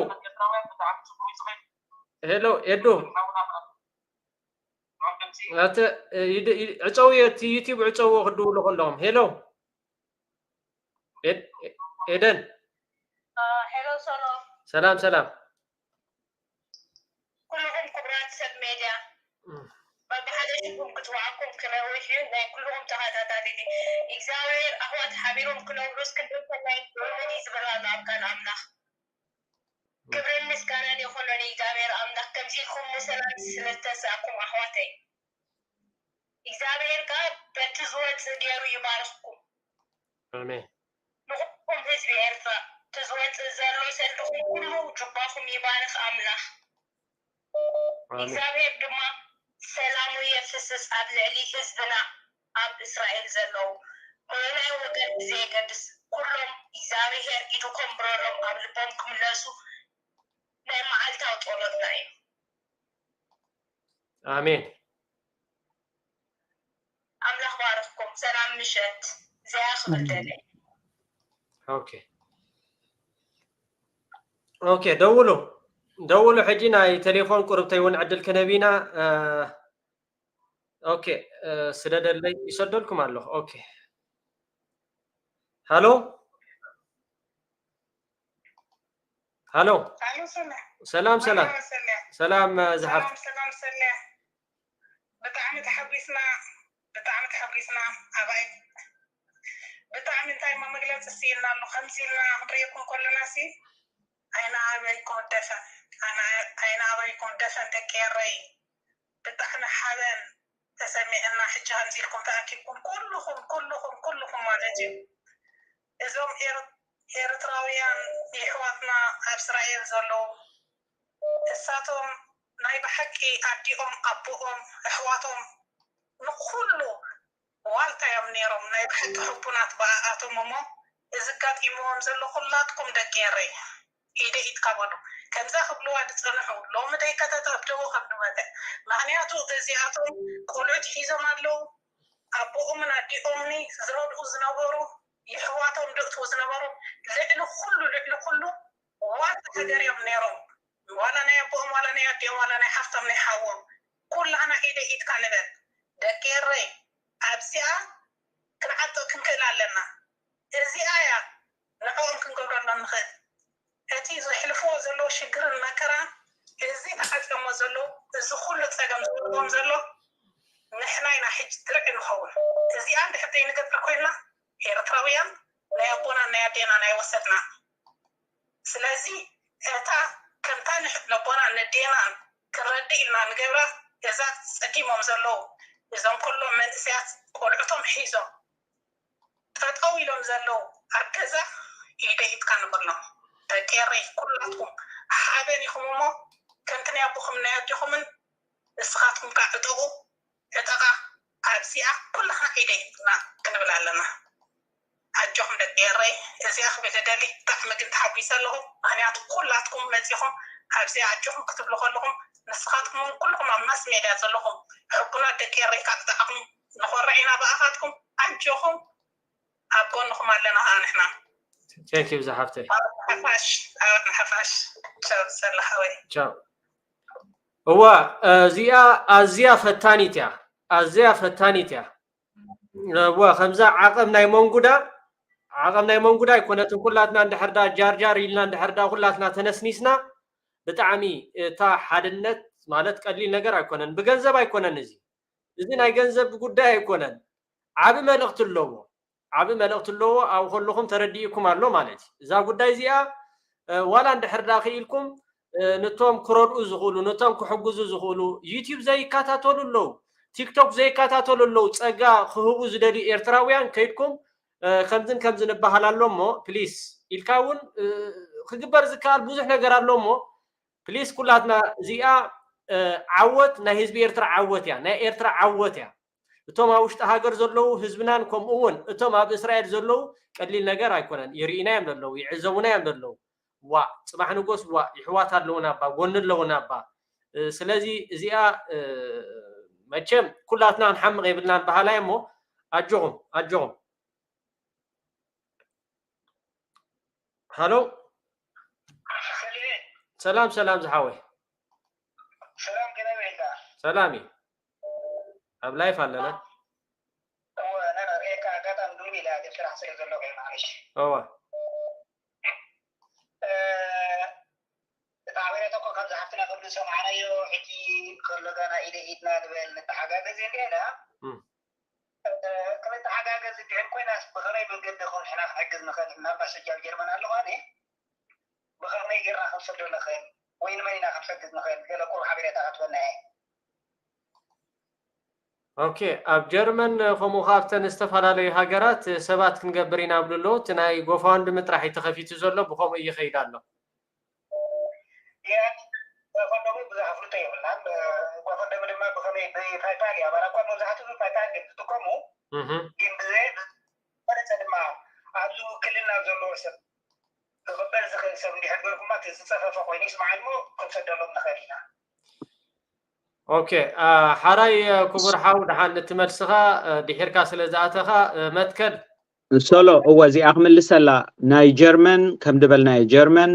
ሄሎ ኤዱ ዕፀው እቲ ዩቲብ ዕፀውዎ ክድውሉ ከለኹም። ሄሎ ኤደን ሰላም ሰላም ኩልኹም ክቡራት ሰብ ሜድያ በብሓደ ሽኩም ክትወዓኩም ክነውሕ እዩ ናይ ኩልኹም ተኸታታሊ እግዚኣብሔር ኣሕዋት ሓቢሮም ክነብሩ እስክንድርሰናይ ሎሚ ዝበላ ናብ ቃል ኣምላኽ ክብርን ምስጋናን ይኹኖ ንእግዚኣብሔር ኣምላኽ ከምዚ ኢልኩም ንሰላም ስለተሳእኩም ኣሕዋተይ እግዚኣብሔር ከኣ በቲ ዝወፅእ ገይሩ ይባርኽኩም ኣሜን ንኹልኩም ህዝቢ ኤርትራ እቲ ዝወፅእ ዘሎ ሰልፍኹም ኩሉ ጁባኹም ይባርኽ ኣምላኽ እግዚኣብሔር ድማ ሰላሙ የፍስስ ኣብ ልዕሊ ህዝብና ኣብ እስራኤል ዘለዉ በየናይ ወገን ብዘየገድስ ኩሎም እግዚኣብሔር ኢዱ ከንብረሎም ኣብ ልቦም ክምለሱ ናይ መዓልታዊ ጸሎትና እዩ። ኣሜን። ኣምላኽ ባርኽኩም። ሰላም ምሸት። እዚኣ ክብል ደለ። ኦኬ ኦኬ፣ ደውሉ ደውሉ። ሕጂ ናይ ቴሌፎን ቁርብተይ እውን ዕድል ክነብ ኢና። ኦኬ ስደደለይ ይሰደልኩም ኣለኹ። ኦኬ ሃሎ ሃሎ ኣሉ ሰላም ሰላም ሰላም ሰላም ሰላም ሰላም ዝሓፍ ሰላም ሰላም ሰላም ብጣዕሚ ተሓጒስና ብጣዕሚ ተሓጒስና ኣባይ ብጣዕሚ እንታይ እሞ መግለፂ ስኢልና ኣሎ ከምዚ ኢልና ክንሪእኩም ከለና ሲ ኣይንኣበይኩም ደፈን ኣይንኣበይኩም ደፈን ደቂ ኤረይ ብጣዕሚ ሓበን ተሰሚዕና ሕጂ ከምዚ ኢልኩም ተኣኪብኩም ኩልኹም ኩልኹም ኩልኹም ማለት እዩ እዞም ኤርትራውያን የሕዋትና ኣብ እስራኤል ዘለዉ እሳቶም ናይ ብሓቂ ኣዲኦም ኣቦኦም ኣሕዋቶም ንኩሉ ዋልታ እዮም ነይሮም ናይ ብሓቂ ሕቡናት ብኣኣቶም እሞ እዚ ጋጢምዎም ዘሎ ኩላትኩም ደቂ ኤረይ ኢደ ኢድካ በሉ ከምዛ ክብልዋ ዝፀንሑ ሎሚ ደይከተተብደዎ ከም ንመተ ምክንያቱ እዚኣቶም ቆልዑት ሒዞም ኣለዉ ኣቦኦምን ኣዲኦምኒ ዝረድኡ ዝነበሩ የሕዋቶም ደእትዉ ዝነበሩ ልዕሊ ኩሉ ልዕሊ ኩሉ ዋላ ሃገር እዮም ነይሮም። ዋላ ናይ ኣቦኦም፣ ዋላ ናይ ኣዲኦም፣ ዋላ ናይ ሓፍቶም፣ ናይ ሓዎም፣ ኩላህና ኢደ ኢድካ ንበል። ደቂ ኤረይ ኣብዚኣ ክንዓጥቕ ክንክእል ኣለና። እዚኣ እያ ንዕኦም ክንገብረሎም ንኽእል። እቲ ዘሕልፍዎ ዘለዉ ሽግርን መከራን፣ እዚ ተዓፅዮሞ ዘለዉ፣ እዚ ኩሉ ፀገም ዝፈጥሮም ዘሎ፣ ንሕና ኢና ሕጂ ድርዒ ንኸውን። እዚኣ እንድሕር ዘይንገብር ኮይንና፣ ኤርትራውያን ናይ ኣቦናን ናይ ኣዴናን ኣይወሰድናን። ስለዚ እታ ከምታ ንሕ-፣ ነቦናን ነዴናን ክንረድእ ኢልና ንገብራ፣ እዛ ጸጊሞም ዘለዉ፣ እዞም ኩሎም መንእሰያት ቆልዑቶም ሒዞም ጠጠው ኢሎም ዘለዉ ኣብ ገዛ፣ ኢደ ኢድካ ንበሎም። ደቂ ኤረይ ኩላትኩም ሓበን ኢኹም እሞ፣ ከምቲ ናይ ኣቦኹምን ናይ ኣዴኹምን ንስኻትኩም ከኣ ዕጠቑ፣ ዕጠቓ ኣብዚኣ ኩላትና ኢደ ኢድና ክንብል ኣለና። ኣጆኹም ደቂ ኤረይ፣ እዚኣ ክብል እደሊ። ብጣዕሚ ግን ተሓጒሰ ኣለኹ፣ ምኽንያቱ ኩላትኩም መጺኹም ኣብዚኣ ኣጆኹም ክትብሉ ከለኹም፣ ንስኻትኩም እውን ኩልኹም ኣብ ማስ ሜድያ ዘለኹም ሕቡናት ደቂ ኤረይ ካብ ብጣዕኹም ንኾርዕ ኢና ብኣኻትኩም። ኣጆኹም፣ ኣብ ጎንኹም ኣለና ኸኣ ንሕና። Thank you ዝሓፍተይ። ሓፋሽ፣ ኣብ ሓፋሽ። ቻው ሰላሓወይ። ቻው። እዋ፣ እዚኣ ኣዝያ ፈታኒት እያ፣ ኣዝያ ፈታኒት እያ። እዋ፣ ከምዛ ዓቐብ ናይ መንጉዳ፣ ዓቐብ ናይ መንጉዳ ኣይኮነትን። ኩላትና እንድሕር ዳ ጃርጃር ኢልና እንድሕር ዳ ኩላትና ተነስኒስና፣ ብጣዕሚ እታ ሓድነት ማለት ቀሊል ነገር ኣይኮነን። ብገንዘብ ኣይኮነን፣ እዚ፣ እዚ ናይ ገንዘብ ጉዳይ ኣይኮነን። ዓቢ መልእኽቲ ኣለዎ፣ ዓቢ መልእኽቲ ኣለዎ። ኣብ ከለኹም ተረዲእኩም ኣሎ ማለት እዩ። እዛ ጉዳይ እዚኣ፣ እ፣ ዋላ እንድሕር ዳ ክኢልኩም፣ እ፣ ነቶም ክረድኡ ዝኽእሉ፣ ነቶም ክሕግዙ ዝኽእሉ፣ ዩቲዩብ ዘይከታተሉ ኣለዉ፣ ቲክቶክ ዘይከታተሉ ኣለዉ፣ ጸጋ ክህቡ ዝደልዩ ኤርትራውያን ከይድኩም፣ እ፣ ከምዝን ከምዝን እበሃል ኣሎ እሞ፣ ፕሊስ ኢልካ እውን፣ እ፣ ክግበር ዝከኣል ብዙሕ ነገር ኣሎ እሞ፣ ፕሊስ ኩላትና እዚኣ፣ እ፣ ዓወት ናይ ህዝቢ ኤርትራ ዓወት እያ፣ ናይ ኤርትራ ዓወት እያ። እቶም ኣብ ውሽጢ ሃገር ዘለዉ ህዝብናን ከምኡ እውን እቶም ኣብ እስራኤል ዘለዉ ቀሊል ነገር ኣይኮነን። ይርእዩና እዮም ዘለዉ፣ ይዕዘቡና እዮም ዘለዉ። ዋእ፣ ጽባሕ ንጎስ ዋእ፣ ይሕዋት ኣለዉና እባ፣ ጎኒ ኣለዉና እባ። እ፣ ስለዚ እዚኣ፣ እ፣ መቸም ኩላትና ክንሓምቕ የብልናን በሃላይ እሞ፣ ኣጆኹም፣ ኣጆኹም። ሃሎ፣ ሰሊሜ፣ ሰላም ሰላም ዝሓወይ። ሰላም፣ ከመይ ውዒልካ? ሰላም እዩ። ኣብ ላይፍ ኣለና። እወ፣ ነና ርኤካ ኣጋጣሚ ዱብ ኢለ ኣገብ ስራሕ ስለ ዘለኹ እየ፣ ማዕለሽ። እወ። እ፣ እቲ ሓበሬታ እኮ ካብዛ ሓፍትና ከም ዝሰማዕናዮ፣ ሕጂ ከሎ ጋና ኢደ ኢድና ንበል፣ ንተሓጋገዝ እንዲና። እም። እ፣ ክንተሓጋገዝ እንዲሕን ኮይናስ ብኸመይ መንገዲ ከም ንሕና ክንሕግዝ ንኽእል? ምናልባት ሕጂ ኣብ ጀርመን ኣለኹ ኣነ፣ ብኸመይ ጌርና ክንሰዶ ንኽእል ወይ ንመን ኢና ክንሕግዝ ንኽእል? ገለ ቁሩብ ሓበሬታ ክትበና እየ። ኦኬ፣ ኣብ ጀርመን ከምኡ ካብተን ዝተፈላለዩ ሃገራት ሰባት ክንገብር ኢና ብሉ ኣለዉ። እቲ ናይ ጎፋንድሚ ጥራሕ እዩ ተኸፊቱ ዘሎ፣ ብኸምኡ ይኸይድ ኣሎ። ያ፣ ጎፈንደሚ ብዙሕ ኣፍልጦ የብልናን። ጎፈንደሚ ድማ ብኸመይ ብፓይፓል እያ። ባላ እኳ መብዛሕትኡ ብፓይፓል እዮም ዝጥቀሙ፣ እህ፣ ግን ብዘ-፣ ዝበለጸ ድማ ኣብዚ ውክልና ዘለዎ ሰብ ክቕበል ዝኽእል ሰብ እንዲሕር ገርኩማ፣ እቲ ዝጸፈፈ ኮይኑ ይስምዓኒ እሞ ክንሰደሎም ንኽእል ኢና። ኦኬ፣ አ፣ ሓራይ፣ አ፣ ክቡር ሓው፣ ደሓን እቲ መልስኻ፣ አ፣ ድሒርካ ስለ ዝኣተኻ፣ አ፣ መትከል። ሶሎ፣ እወ፣ እዚኣ ክምልሰላ። ናይ ጀርመን፣ ከም ዝበልናዮ፣ ጀርመን፣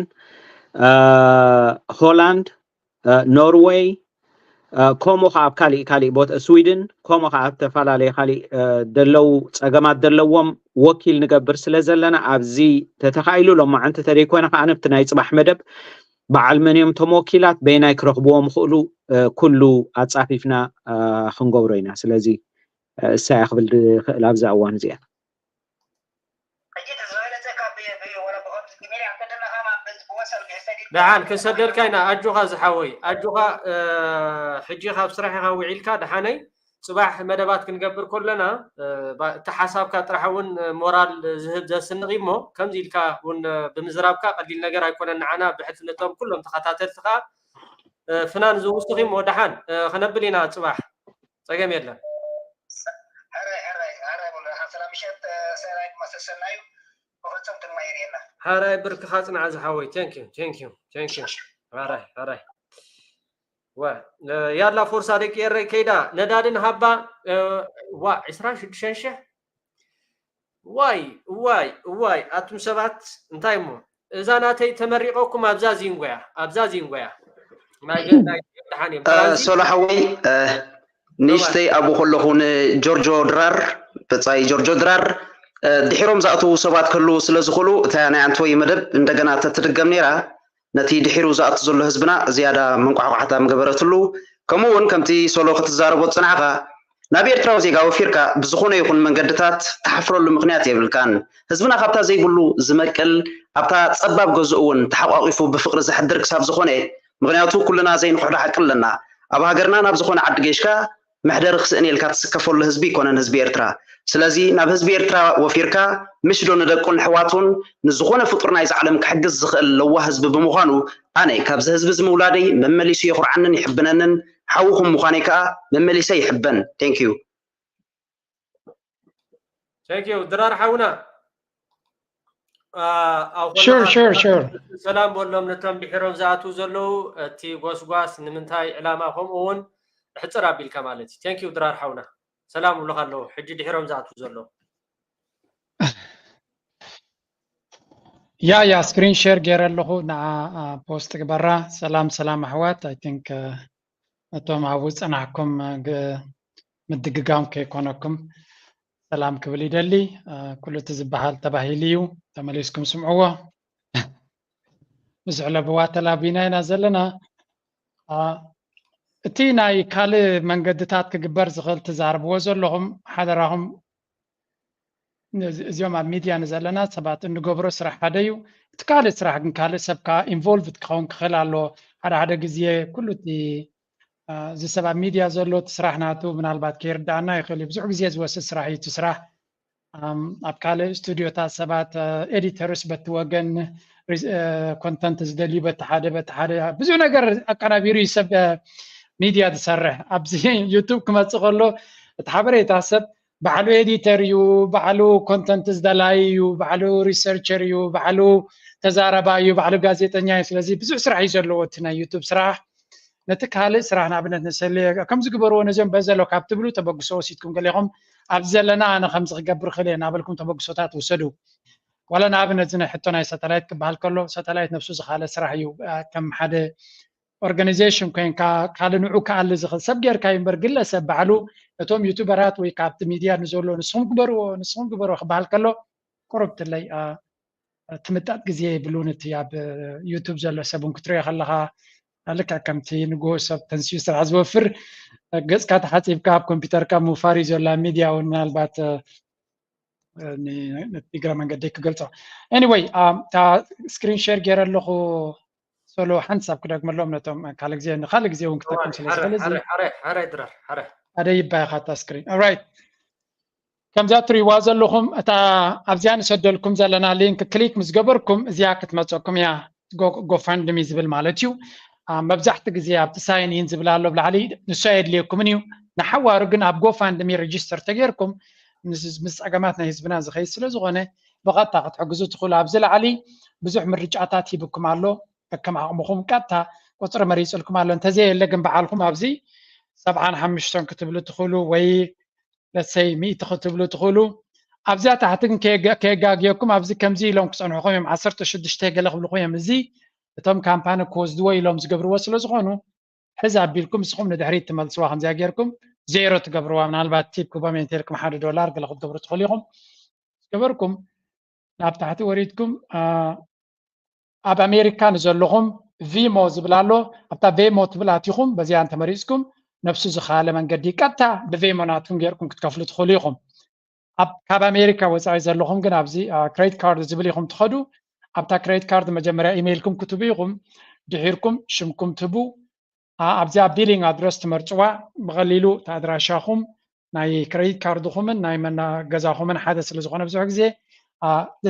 አ፣ ሆላንድ፣ አ፣ ኖርወይ፣ አ፣ ከምኡ ኸዓ ኣብ ካሊእ፣ ካሊእ ቦታ፣ ስዊድን፣ ከምኡ ኸዓ ኣብ ተፈላለየ ካሊእ፣ አ፣ ደለዉ ጸገማት ደለዎም ወኪል ንገብር ስለ ዘለና፣ ኣብዚ ተተኻኢሉ፣ ሎማዓንቲ ተደይኮነ ኸዓ፣ ኣብቲ ናይ ጽባሕ መደብ፣ በዓል መን እዮም እቶም ወኪላት፣ በየናይ ክረኽብዎም ይኽእሉ፣ እ፣ ኩሉ ኣጻፊፍና፣ እ፣ ክንገብሮ ኢና። ስለዚ፣ እ፣ እሳ እያ ክብል ዝኽእል ኣብዛ እዋን እዚኣ። ሕጂ እቲ ዝበለጸ ካብ ብ-፣ ብ-፣ ወላ ብኸምዚ ብሜድያ ከለና ከማን በዚ ብወሰን ብሕሰዲድ ደሓን ክንሰደልካ ኢና። ኣጆኻ ዝሓወይ፣ ኣጆኻ፣ እ፣ ሕጂ ካብ ስራሕ ኢኻ ውዒልካ፣ ደሓነይ ጽባሕ መደባት ክንገብር ከለና፣ እ፣ ባ-፣ እቲ ሓሳብካ ጥራሕ እውን ሞራል ዝህብ ዘስንቕ እዩ እሞ፣ ከምዚ ኢልካ እውን ብምዝራብካ ቀሊል ነገር ኣይኮነን። ንዓና ብሕልፊ ነቶም ኩሎም ተኸታተልቲ ከኣ፣ እ፣ ፍናን ዝውስኽ እዩ እሞ፣ ደሓን፣ እ፣ ክነብል ኢና ጽባሕ። ጸገም የለን። ሕራይ፣ ሕራይ፣ ሕራይ፣ ሙሉ፣ ደሓን ሰላም ምሸት፣ እ፣ ሰናይ ድማ ሰሰናዩ፣ ብፍጹም ድማ የርእየና። ሕራይ ብርክኻ ጽንዓ ዝሓወይ። Thank you፣ thank you፣ thank you። ሕራይ፣ ሕራይ። ወ-፣ እ፣ ያላ ፎርሳ ደቂ ኤረይ ከይዳ ነዳዲ ንሃባ፣ እ፣ ዋ፣ ዕስራን ሽዱሽተን ሽሕ። ዋይ፣ ዋይ፣ ዋይ፣ ኣቱም ሰባት እንታይ እሞ? እዛ ናተይ ተመሪቐኩም ኣብዛ ዚንጎያ ኣብዛ ዚንጎያ ናይ ገ- ናይ ደሓን እዮም ትራንዚት ሶሎ ሓወይ፣ ንእሽተይ ኣብኡ ከለኹ ንጆርጆ ድራር፣ ብጻይ ጆርጆ ድራር፣ ድሒሮም ዝኣትዉ ሰባት ክህልዉ ስለ ዝኽእሉ፣ እታ ናይ ኣንትወይ መደብ እንደገና ተትድገም ነይራ፣ ነቲ ድሒሩ ዝኣቱ ዘሎ ህዝብና ዝያዳ መንቋሕቋሕታ ምገበረትሉ። ከምኡ እውን ከምቲ ሶሎ ክትዛረቦ ዝጸናሕካ፣ ናብ ኤርትራዊ ዜጋ ወፊርካ ብዝኾነ ይኹን መንገድታት ትሓፍረሉ ምኽንያት የብልካን። ህዝብና ካብታ ዘይብሉ ዝመቅል፣ ኣብታ ጸባብ ገዝኡ እውን ተሓቋቒፉ ብፍቕሪ ዘሕድር ክሳብ ዝኾነ፣ ምኽንያቱ ኩልና ዘይንኽሕዶ ሓቂ ኣለና። ኣብ ሃገርና ናብ ዝኾነ ዓዲ ገይሽካ መሕደሪ ክስእን ኢልካ ትስከፈሉ ህዝቢ ኣይኮነን ህዝቢ ኤርትራ። ስለዚ ናብ ህዝቢ ኤርትራ ወፊርካ ምሽ ዶ ንደቁን ንሕዋቱን ንዝኾነ ፍጡር ናይዚ ዓለም ክሕግዝ ዝኽእል ለዋህ ህዝቢ ብምዃኑ ኣነ ካብዚ ህዝቢ እዚ ምውላደይ መመሊሱ የኹርዓንን ይሕብነንን ሓውኹም ምዃነይ ከኣ መመሊሰ ይሕበን። Thank you። Thank you ድራር ሓውና። Sure, sure, sure. ሰላም በሎም ነቶም ድሒሮም ዝኣትዉ ዘለዉ። እቲ ጎስጓስ ንምንታይ ዕላማ ከምኡ እውን ሕፅር ኣቢልካ ማለት እዩ። Thank you ድራር ሓውና። ሰላም እብሉካ ኣለዉ ሕጂ ድሒሮም ዝኣትዉ ዘለዉ። ያ ያ ስክሪን ሼር ገይረ ኣለኹ ንዓ ፖስት ግበራ። ሰላም ሰላም ኣሕዋት። I think እቶም ኣብኡ ዝፀናሕኩም ምድግጋም ከይኮነኩም ሰላም ክብል ይደሊ። ኩሉ እቲ ዝበሃል ተባሂሉ እዩ፣ ተመሊስኩም ስምዕዎ። ብዙሕ ለብዋ ተላቢና ኢና ዘለና። እቲ ናይ ካልእ መንገድታት ክግበር ዝኽእል ትዛርብዎ ዘለኹም ሓደራኹም እዚኦም ኣብ ሚድያ ንዘለና ሰባት እንገብሮ ስራሕ ሓደ እዩ። እቲ ካልእ ስራሕ ግን ካልእ ሰብ ከዓ ኢንቮልቭድ ክኸውን ክኽእል ኣለዎ። ሓደ ሓደ ግዜ ኩሉ እቲ እዚ ሰብ ኣብ ሚድያ ዘሎ እቲ ስራሕ ናቱ ምናልባት ከይርዳእና ይኽእል እዩ። ብዙሕ ግዜ ዝወስድ ስራሕ እዩ እቲ ስራሕ። ኣብ ካልእ ስቱዲዮታት ሰባት ኤዲተርስ በቲ ወገን ኮንተንት ዝደልዩ በቲ ሓደ በቲ ሓደ ብዙሕ ነገር ኣቀናቢሩ እዩ ሰብ ሚድያ ዝሰርሕ። ኣብዚ ዩቱብ ክመፅእ ከሎ እቲ ሓበሬታ ሰብ ባዕሉ ኤዲተር እዩ፣ ባዕሉ ኮንተንት ዝደላይ እዩ፣ ባዕሉ ሪሰርቸር እዩ፣ ባዕሉ ተዛረባ እዩ፣ ባዕሉ ጋዜጠኛ እዩ። ስለዚ ብዙሕ ስራሕ እዩ ዘለዎ እቲ ናይ ዩቱብ ስራሕ። ነቲ ካልእ ስራሕ ንኣብነት ንሰለ ከምዚ ግበርዎ ነዚኦም በዘሎ ካብ ትብሉ ተበግሶ ወሲድኩም ገሌኹም ኣብዚ ዘለና ኣነ ከምዚ ክገብር ክእል እየ እናበልኩም ተበግሶታት ውሰዱ። ዋላ ንኣብነት እዚ ናይ ሕቶ ናይ ሳተላይት ክበሃል ከሎ ሳተላይት ነብሱ ዝካለ ስራሕ እዩ። ከም ሓደ ኦርጋኒዜሽን ኮይንካ ካልእ ንዑ ክኣሊ ዝኽእል ሰብ ጌርካ እዩ እምበር ግለሰብ ባዕሉ ነቶም ዩቱበራት ወይ ካብቲ ሚድያ ንዘሎ ንስኹም ግበርዎ ንስኹም ግበርዎ ክበሃል ከሎ ቁሩብ ትለይ ትምጣጥ ግዜ የብሉን። እቲ ኣብ ዩቱብ ዘሎ ሰብ እውን ክትሪኦ ከለኻ ልክዕ ከምቲ ንግሆ ሰብ ተንስዩ ስራሕ ዝወፍር ገፅካ ተሓፂብካ ኣብ ኮምፒውተርካ ምውፋር እዩ ዘሎ። ኣብ ሚድያ እውን ምናልባት ነቲ እግረ መንገደይ ክገልፆ። Anyway እታ ስክሪን ሼር ገይረ ኣለኹ። ሶሎ ሓንሳብ ክደግመሎም ነቶም ካልእ ግዜ ንካልእ ግዜ እውን ክጠቅም ስለ ዝኽእል እዚ ሓደ ይባይኻ እታ ስክሪን። Alright ከምዚኣ ትሪእዋ ዘለኹም እታ ኣብዚኣ ንሰደልኩም ዘለና ሊንክ ክሊክ ምስ ገበርኩም እዚኣ ክትመፀኩም እያ። ጎፋንድሚ ዝብል ማለት እዩ። መብዛሕቲ ግዜ ኣብቲ ሳይን ኢን ዝብል ኣሎ ብላዕሊ ንሱ ኣየድልየኩምን እዩ። ንሓዋሩ ግን ኣብ ጎፋንድሚ ሬጅስተር ተጌርኩም ምስ ጸገማት ናይ ህዝብና ዝኸይድ ስለ ዝኾነ ብቐጥታ ክትሕግዙ ትኽእሉ። ኣብዚ ላዕሊ ብዙሕ ምርጫታት ሂብኩም ኣሎ። ከከም ዓቕምኹም ቀጥታ ቁፅሪ መሪፅልኩም ኣሎ። እንተዘየለ ግን በዓልኩም ኣብዚ ሰብዓን ሓሙሽተን ክትብሉ ትኽእሉ ወይ ለሰይ ሚእቲ ክትብሉ ትኽእሉ። ኣብዚኣ ታሕቲ ግን ከየጋግየኩም ኣብዚ ከምዚ ኢሎም ክፀንሑኹም እዮም። ዓሰርተ ሽዱሽተ ገለ ክብልኹም እዮም። እዚ እቶም ካምፓኒ ክወስድዎ ኢሎም ዝገብርዎ ስለ ዝኾኑ ሕዚ ኣቢልኩም ንስኹም ንድሕሪት ትመልስዋ ከምዚኣ ጌርኩም ዜሮ ትገብርዋ። ምናልባት ቲፕ ክቦም እዮም እንተልኩም ሓደ ዶላር ገለ ክትገብሩ ትኽእሉ ኢኹም። ዝገበርኩም ናብ ታሕቲ ወሪድኩም ኣብ ኣሜሪካ ንዘለኹም ቪሞ ዝብል ኣሎ። ኣብታ ቬሞ ትብል ኣቲኹም በዚኣ እንተመሪፅኩም ነብሱ ዝኻለ መንገዲ ቀጥታ ብቬሞ ናትኩም ጌርኩም ክትከፍሉ ትኽእሉ ኢኹም። ካብ ኣሜሪካ ወፃኢ ዘለኹም ግን ኣብዚ ክሬዲት ካርድ ዝብል ኢኹም ትኸዱ። ኣብታ ክሬዲት ካርድ መጀመርያ ኢሜይልኩም ክትቡ ኢኹም። ድሒርኩም ሽምኩም ትቡ። ኣብዚኣ ቢሊንግ ኣድረስ ትመርፅዋ። ብቐሊሉ እቲ ኣድራሻኹም ናይ ክሬዲት ካርድኹምን ናይ መና ገዛኹምን ሓደ ስለ ዝኾነ ብዙሕ ግዜ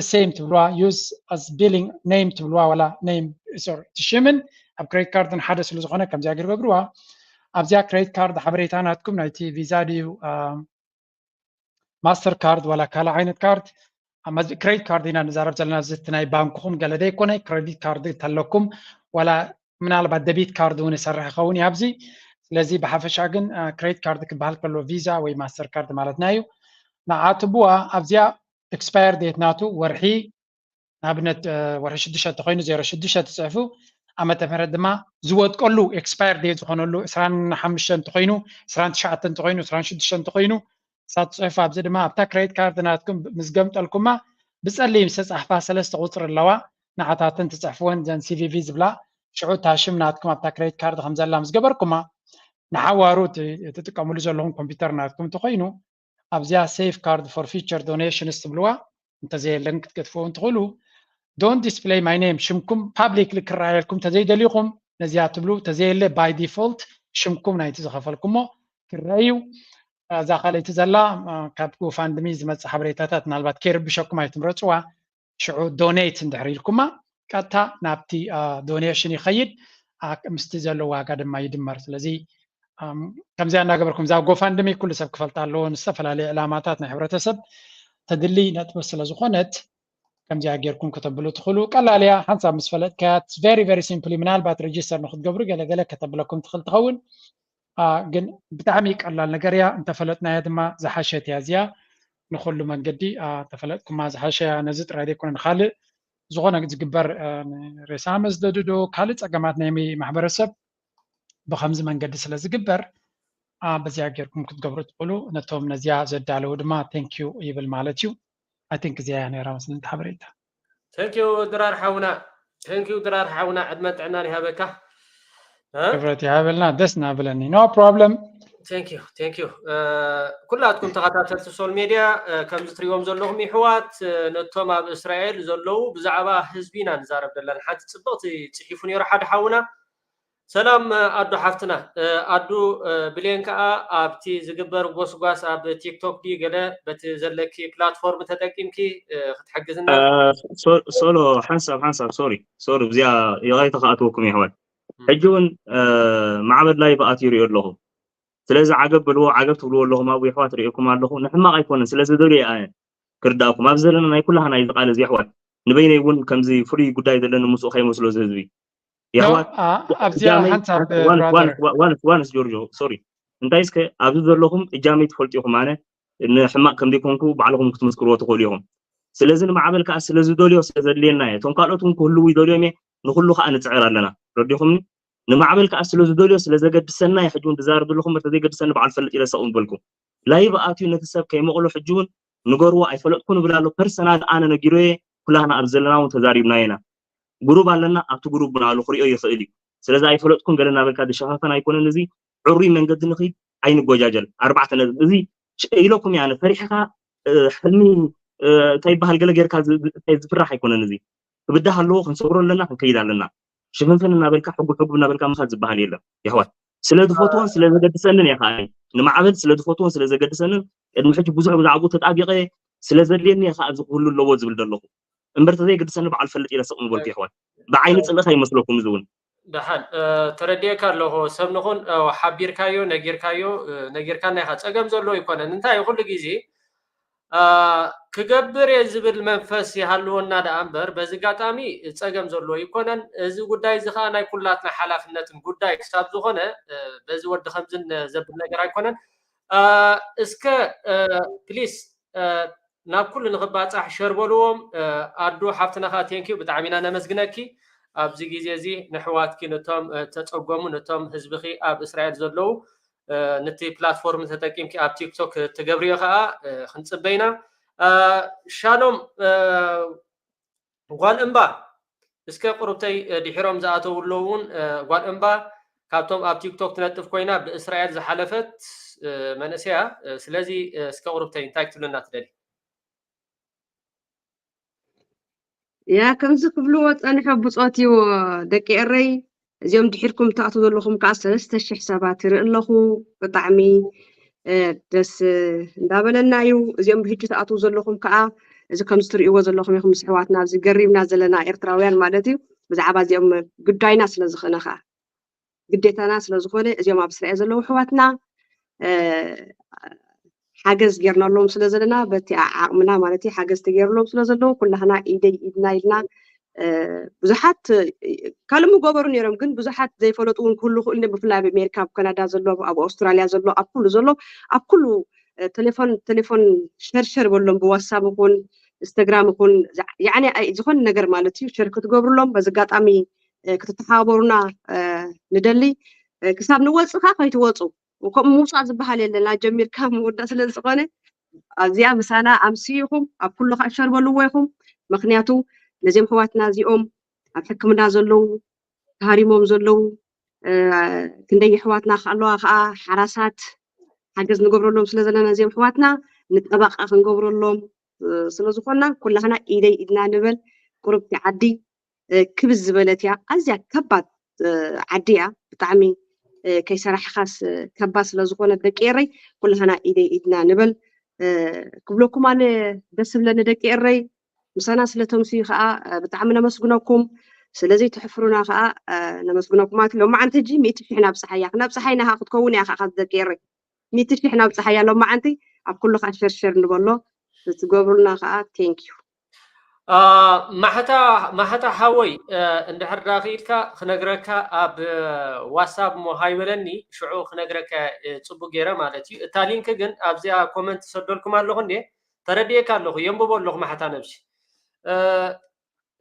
ሴም ትብልዋ ዩዝ ኣስ ቢሊንግ ኔም ትብልዋ ዋላ ኔም ሶሪ እቲ ሽምን ኣብ ክሬዲት ካርድን ሓደ ስለ ዝኾነ ከምዚኣ ገይሩ ገብርዋ። ኣብዚኣ ክሬዲት ካርድ ሓበሬታ ናትኩም ናይቲ ቪዛ ድዩ ማስተር ካርድ ዋላ ካልእ ዓይነት ካርድ ክሬዲት ካርድ ኢና ንዛረብ ዘለና። እዚ ናይ ባንክኹም ገለ ዘይኮነ ክሬዲት ካርድ እንተለኩም ዋላ ምናልባት ደቢት ካርድ እውን ይሰርሕ ይኸውን እዩ ኣብዚ። ስለዚ ብሓፈሻ ግን ክሬዲት ካርድ ክበሃል ከሎ ቪዛ ወይ ማስተር ካርድ ማለትና እዩ። ንዓ ትብዋ ኣብዚኣ ኤክስፓየር ዴት ናቱ ወርሒ ንኣብነት ወርሒ ሽዱሽተ እንተኮይኑ ዜሮ ሽዱሽተ ትፅሕፉ፣ ዓመተ ምህረት ድማ ዝወድቀሉ ኤክስፓየር ዴት ዝኾነሉ ዕስራን ሓሙሽተን እንተኮይኑ፣ ዕስራን ትሽዓተን እንተኮይኑ፣ ዕስራን ሽዱሽተን እንተኮይኑ፣ እሳ ትፅሕፉ። ኣብዚ ድማ ኣብታ ክሬዲት ካርድ ናትኩም ምስ ገምጠልኩማ ብፀሊም ዝተፃሕፋ ሰለስተ ቁፅሪ ኣለዋ። ንዓታተን ትፅሕፍወን ዘን ሲ ቪ ቪ ዝብላ፣ ሽዑ እታ ሽም ናትኩም ኣብታ ክሬዲት ካርድ ከም ዘላ ምስ ገበርኩማ፣ ንሓዋሩ እቲ ትጥቀምሉ ዘለኹም ኮምፒውተር ናትኩም እንተኮይኑ ኣብዚኣ safeguard for future donations ትብልዋ፣ እንተዘየለን ክትገድፍዎ እንትኽእሉ፣ don't display my name፣ ሽምኩም ፓብሊክሊ ክረኣየልኩም እንተዘይደሊኹም ነዚኣ ትብሉ። እንተዘየለ by default ሽምኩም ናይቲ ዝኸፈልኩሞ ክረኣዩ። እዛ ካልኣይቲ ዘላ ካብ ጎፋንድሚ ዝመፅእ ሓበሬታታት ምናልባት ከይርብሸኩም ኣይትምረፅዋ። ሽዑ ዶኔት እንድሕር ኢልኩማ ቀጥታ ናብቲ ዶኔሽን ይኸይድ፣ ምስቲ ዘሎ ዋጋ ድማ ይድመር። ስለዚ ከምዚኣ እናገበርኩም፣ እዛ ጎፋንድሚ ኩሉ ሰብ ክፈልጣ ኣለዎ፣ ንዝተፈላለየ ዕላማታት ናይ ሕብረተሰብ ተድሊ ነጥቢ ስለ ዝኾነት ከምዚኣ ጌርኩም ከተብሉ ትኽእሉ። ቀላል እያ፣ ሓንሳብ ምስ ፈለጥካያ very very simply፣ ምናልባት ሬጅስተር ንክትገብሩ ገለገለ ከተብለኩም ትኽእል ትኸውን። ግን ብጣዕሚ ቀላል ነገር እያ፣ እንተፈለጥናያ ድማ ዝሓሸት እያ እዚኣ። ንኩሉ መንገዲ እንተፈለጥኩማ ዝሓሸ እያ። ነዚ ጥራይ ዘይኮነ ንካልእ ዝኾነ ዝግበር ሬሳ መስደድዶ ካልእ ፀገማት ናይ ማሕበረሰብ ብከምዚ መንገዲ ስለ ዝግበር በዚኣ ጌርኩም ክትገብሩ ትኽእሉ። ነቶም ነዚኣ ዘዳለዉ ድማ thank you ይብል ማለት እዩ። I think እዚኣ እያ ነይራ መስለኒ ሓበሬታ። Thank you ድራር ሓውና፣ thank you ድራር ሓውና፣ ዕድመን ጥዕናን ይሃበካ። ክብረት ይሃበልና፣ ደስ እናበለኒ። No problem። Thank you፣ thank you። ኩላትኩም ተኸታተልቲ ሶል ሜድያ፣ ከምዚ ትሪእዎም ዘለኹም ይሕዋት፣ ነቶም ኣብ እስራኤል ዘለዉ ብዛዕባ ህዝቢ ኢና ንዛረብ ዘለና። ሓንቲ ፅብቕቲ ፅሒፉ ነይሩ ሓደ ሓውና። ሰላም ኣዱ ሓፍትና። ኣዱ ብሌን ከዓ ኣብቲ ዝግበር ጎስጓስ ኣብ ቲክቶክ ድዩ ገለ በቲ ዘለኪ ፕላትፎርም ተጠቂምኪ ክትሕግዝና። ሶሎ ሓንሳብ ሓንሳብ ሶሪ ሶሪ ብዚኣ ይቕሬታ ክኣትወኩም የሕዋት። ሕጂ እውን ማዕበል ላይቭ ኣትዩ ይሪኦ ኣለኹ። ስለዚ ዓገብ በልዎ፣ ዓገብ ትብልዎ ኣለኹም ኣብኡ የሕዋት ሪእኩም ኣለኹ። ንሕማቕ ኣይኮነን፣ ስለ ዝደልዮ እየ ክርዳእኩም። ኣብዚ ዘለና ናይ ኩላህና እዩ ዝቃለስ የሕዋት። ንበይነይ እውን ከምዚ ፍሉይ ጉዳይ ዘለኒ ምስኡ ከይመስሎ እዚ ህዝቢ። የሕዋት ኣብዚኣ ሓንሳብ ዋንስ ጆርጆ ሶሪ እንታይ እስከ ኣብዚ ዘለኹም እጃመይ ትፈልጡ ኢኹም። ኣነ ንሕማቕ ከም ዘይኮንኩ ባዕልኹም ክትምስክርዎ ትኽእሉ ኢኹም። ስለዚ ንማዕበል ከዓ ስለ ዝደልዮ ስለ ዘድልየና እየ። እቶም ካልኦት እውን ክህልዉ ይደልዮም እየ። ንኩሉ ከዓ ንፅዕር ኣለና። ረዲኹምኒ? ንማዕበል ከዓ ስለ ዝደልዮ ስለ ዘገድሰና እየ ሕጂ እውን ዝዛረብ ዘለኹ። እምበር ተዘይገድሰኒ ባዕሉ ፈልጥ ኢለ ሰቕ ምበልኩ። ላይቭ ኣትዩ ነቲ ሰብ ከይመቕሎ ሕጂ እውን ንገርዎ። ኣይፈለጥኩ ንብል ኣሎ። ፐርሰናል ኣነ ነጊሮየ። ኩላህና ኣብ ዘለና እውን ተዛሪብናዮ ኢና። ጉሩብ ኣለና። ኣብቲ ጉሩብ እውን ኣሎ ክሪኦ ይኽእል እዩ። ስለዚ ኣይፈለጥኩን ገለ እናበልካ ዝሸፋፈን ኣይኮነን። እዚ ዕሩይ መንገዲ ንኺድ ኣይንጎጃጀል። ኣርባዕተ ነጥቢ እዚ ኢለኩም እየ ኣነ ፈሪሕኻ ሕልሚ እንታይ ይበሃል ገለ ጌርካ ዝፍራሕ ኣይኮነን። እዚ ክብዳህ ኣለዎ። ክንሰብሮ ኣለና፣ ክንከይድ ኣለና። ሽፍንፍን እናበልካ ሕጉብ ሕጉብ እናበልካ ምኻድ ዝበሃል የለን የሕዋት። ስለ ዝፈትዎን ስለ ዘገድሰንን እየ ከዓ ንማዕበል ስለ ዝፈትዎን ስለ ዘገድሰንን ቅድሚ ሕጂ ብዙሕ ብዛዕባኡ ተጣቢቐ ስለ ዘድልየኒ እየ ከዓ እዚ ክህሉ ኣለዎ ዝብል ዘለኹ። እምበር ተዘይገድሰኒ በዓል ፈልጥ ኢለ ስቕ ምበልኩ የሕዋት። ብዓይኒ ፅልኢ ከይመስለኩም እዚ እውን። ደሓን ተረዲኤካ ኣለኹ። ሰብ ንኹን ሓቢርካዮ ነጊርካዮ ነጊርካና ኢኻ። ፀገም ዘሎ ኣይኮነን። እንታይ ኩሉ ግዜ ክገብር እየ ዝብል መንፈስ ይሃልወና ደኣ እምበር በዚ ኣጋጣሚ ፀገም ዘሎ ኣይኮነን። እዚ ጉዳይ እዚ ከዓ ናይ ኩላትና ሓላፍነትን ጉዳይ ክሳብ ዝኾነ በዚ ወዲ ከምዝን ዘብል ነገር ኣይኮነን። እስከ ፕሊስ ናብ ኩሉ ንኽባፃሕ ሸር በልዎም። ኣዱ ሓፍትና ከዓ ቴንኪዩ ብጣዕሚ ኢና ነመስግነኪ። ኣብዚ ግዜ እዚ ንሕዋትኪ ነቶም ተፀገሙ ነቶም ህዝብኺ ኣብ እስራኤል ዘለዉ ንቲ ፕላትፎርም ተጠቂምኪ ኣብ ቲክቶክ ትገብርዮ ከዓ ክንፅበ ኢና። ሻሎም ጓል እምባ እስከ ቁሩብተይ ድሒሮም ዝኣተው ኣለዉ እውን ጓል እምባ ካብቶም ኣብ ቲክቶክ ትነጥፍ ኮይና ብእስራኤል ዝሓለፈት መንእሰያ። ስለዚ እስከ ቁሩብተይ እንታይ ክትብልና ትደሊ? ያ ከምዚ ክብልዎ ፀንሖ ብፆት እዩ ደቂ ኤረይ። እዚኦም ድሒርኩም ትኣትዉ ዘለኹም ከዓ ሰለስተ ሽሕ ሰባት ይርኢ ኣለኹ። ብጣዕሚ ደስ እንዳበለና እዩ። እዚኦም ብሕጂ ትኣትዉ ዘለኹም ከዓ እዚ ከምዚ ትርእይዎ ዘለኹም ኢኹም ምስ ኣሕዋትና ኣብዚ ገሪብና ዘለና ኤርትራውያን ማለት እዩ። ብዛዕባ እዚኦም ግዳይና ስለ ዝኾነ ከዓ ግዴታና ስለ ዝኾነ እዚኦም ኣብ እስራኤል ዘለዉ ኣሕዋትና ሓገዝ ጌርናሎም ስለ ዘለና በቲ ዓቕምና ማለት እዩ ሓገዝ ተገይርሎም ስለ ዘለዉ ኩላህና ኢደይ ኢድና ኢልና ብዙሓት ካልእ ምገበሩ ነይሮም ግን ብዙሓት ዘይፈለጡ እውን ክህሉ ክእሉ ብፍላይ ኣብ ኣሜሪካ ኣብ ካናዳ ዘሎ ኣብ ኣውስትራልያ ዘሎ ኣብ ኩሉ ዘሎ ኣብ ኩሉ ቴሌፎን ቴሌፎን ሸርሸር በሎም ብዋትሳፕ ይኹን ኢንስታግራም ይኹን ያዕኒ ዝኾነ ነገር ማለት እዩ ሸር ክትገብሩሎም በዚ ኣጋጣሚ ክትተሓባበሩና ንደሊ። ክሳብ ንወፅእ ከዓ ከይትወፁ፣ ከምኡ ምውፃእ ዝበሃል የለን፣ ኣጀሚርካ ምውዳእ ስለ ዝኾነ ኣብዚኣ ምሳና ኣምስዩ ኢኹም፣ ኣብ ኩሉ ከዓ ሸር በልዎ ኢኹም። ምክንያቱ ነዚኦም ኣሕዋትና እዚኦም ኣብ ሕክምና ዘለዉ ተሃሪሞም ዘለዉ ክንደይ ኣሕዋትና ኣለዋ ከዓ ሓራሳት ሓገዝ ንገብረሎም ስለ ዘለና ነዚኦም ኣሕዋትና ንጠበቃ ክንገብረሎም ስለ ዝኾንና ኩላህና ኢደይ ኢድና ንበል። ቁርብቲ ዓዲ ክብዝ ዝበለት እያ፣ ኣዝያ ከባድ ዓዲ እያ። ብጣዕሚ ከይሰራሕኻስ ከባድ ስለ ዝኾነ ደቂ ኤረይ ኩላህና ኢደይ ኢድና ንበል ክብለኩም ኣነ ደስ ዝብለኒ ደቂ ኤረይ። ምሳና ስለ ተምስዩ ከዓ ብጣዕሚ ነመስግነኩም። ስለዘይትሕፍሩና ከዓ ነመስግነኩም ማለት እዩ። ሎማዓንቲ ሕጂ ሚእቲ ሽሕ ናብፅሓያ፣ ክነብፅሓ ኢና ከዓ ክትከውን እያ ከዓ ደቂ ኤረይ። ሚእቲ ሽሕ ናብፅሓያ ሎማዓንቲ። ኣብ ኩሉ ከዓ ሸርሸር ንበሎ፣ ትገብሩልና ከዓ ቴንክ ዩ። ማሕታ ማሕታ ሓወይ፣ እንድሕር ዳ ክኢልካ ክነግረካ ኣብ ዋትሳፕ እሞ ሃይበለኒ፣ ሽዑ ክነግረካ ፅቡቅ ገይረ ማለት እዩ። እታ ሊንክ ግን ኣብዚኣ ኮመንት ሰደልኩም ኣለኹ እንዴ፣ ተረድኤካ ኣለኹ፣ የንብቦ ኣለኹ። ማሕታ ነብሲ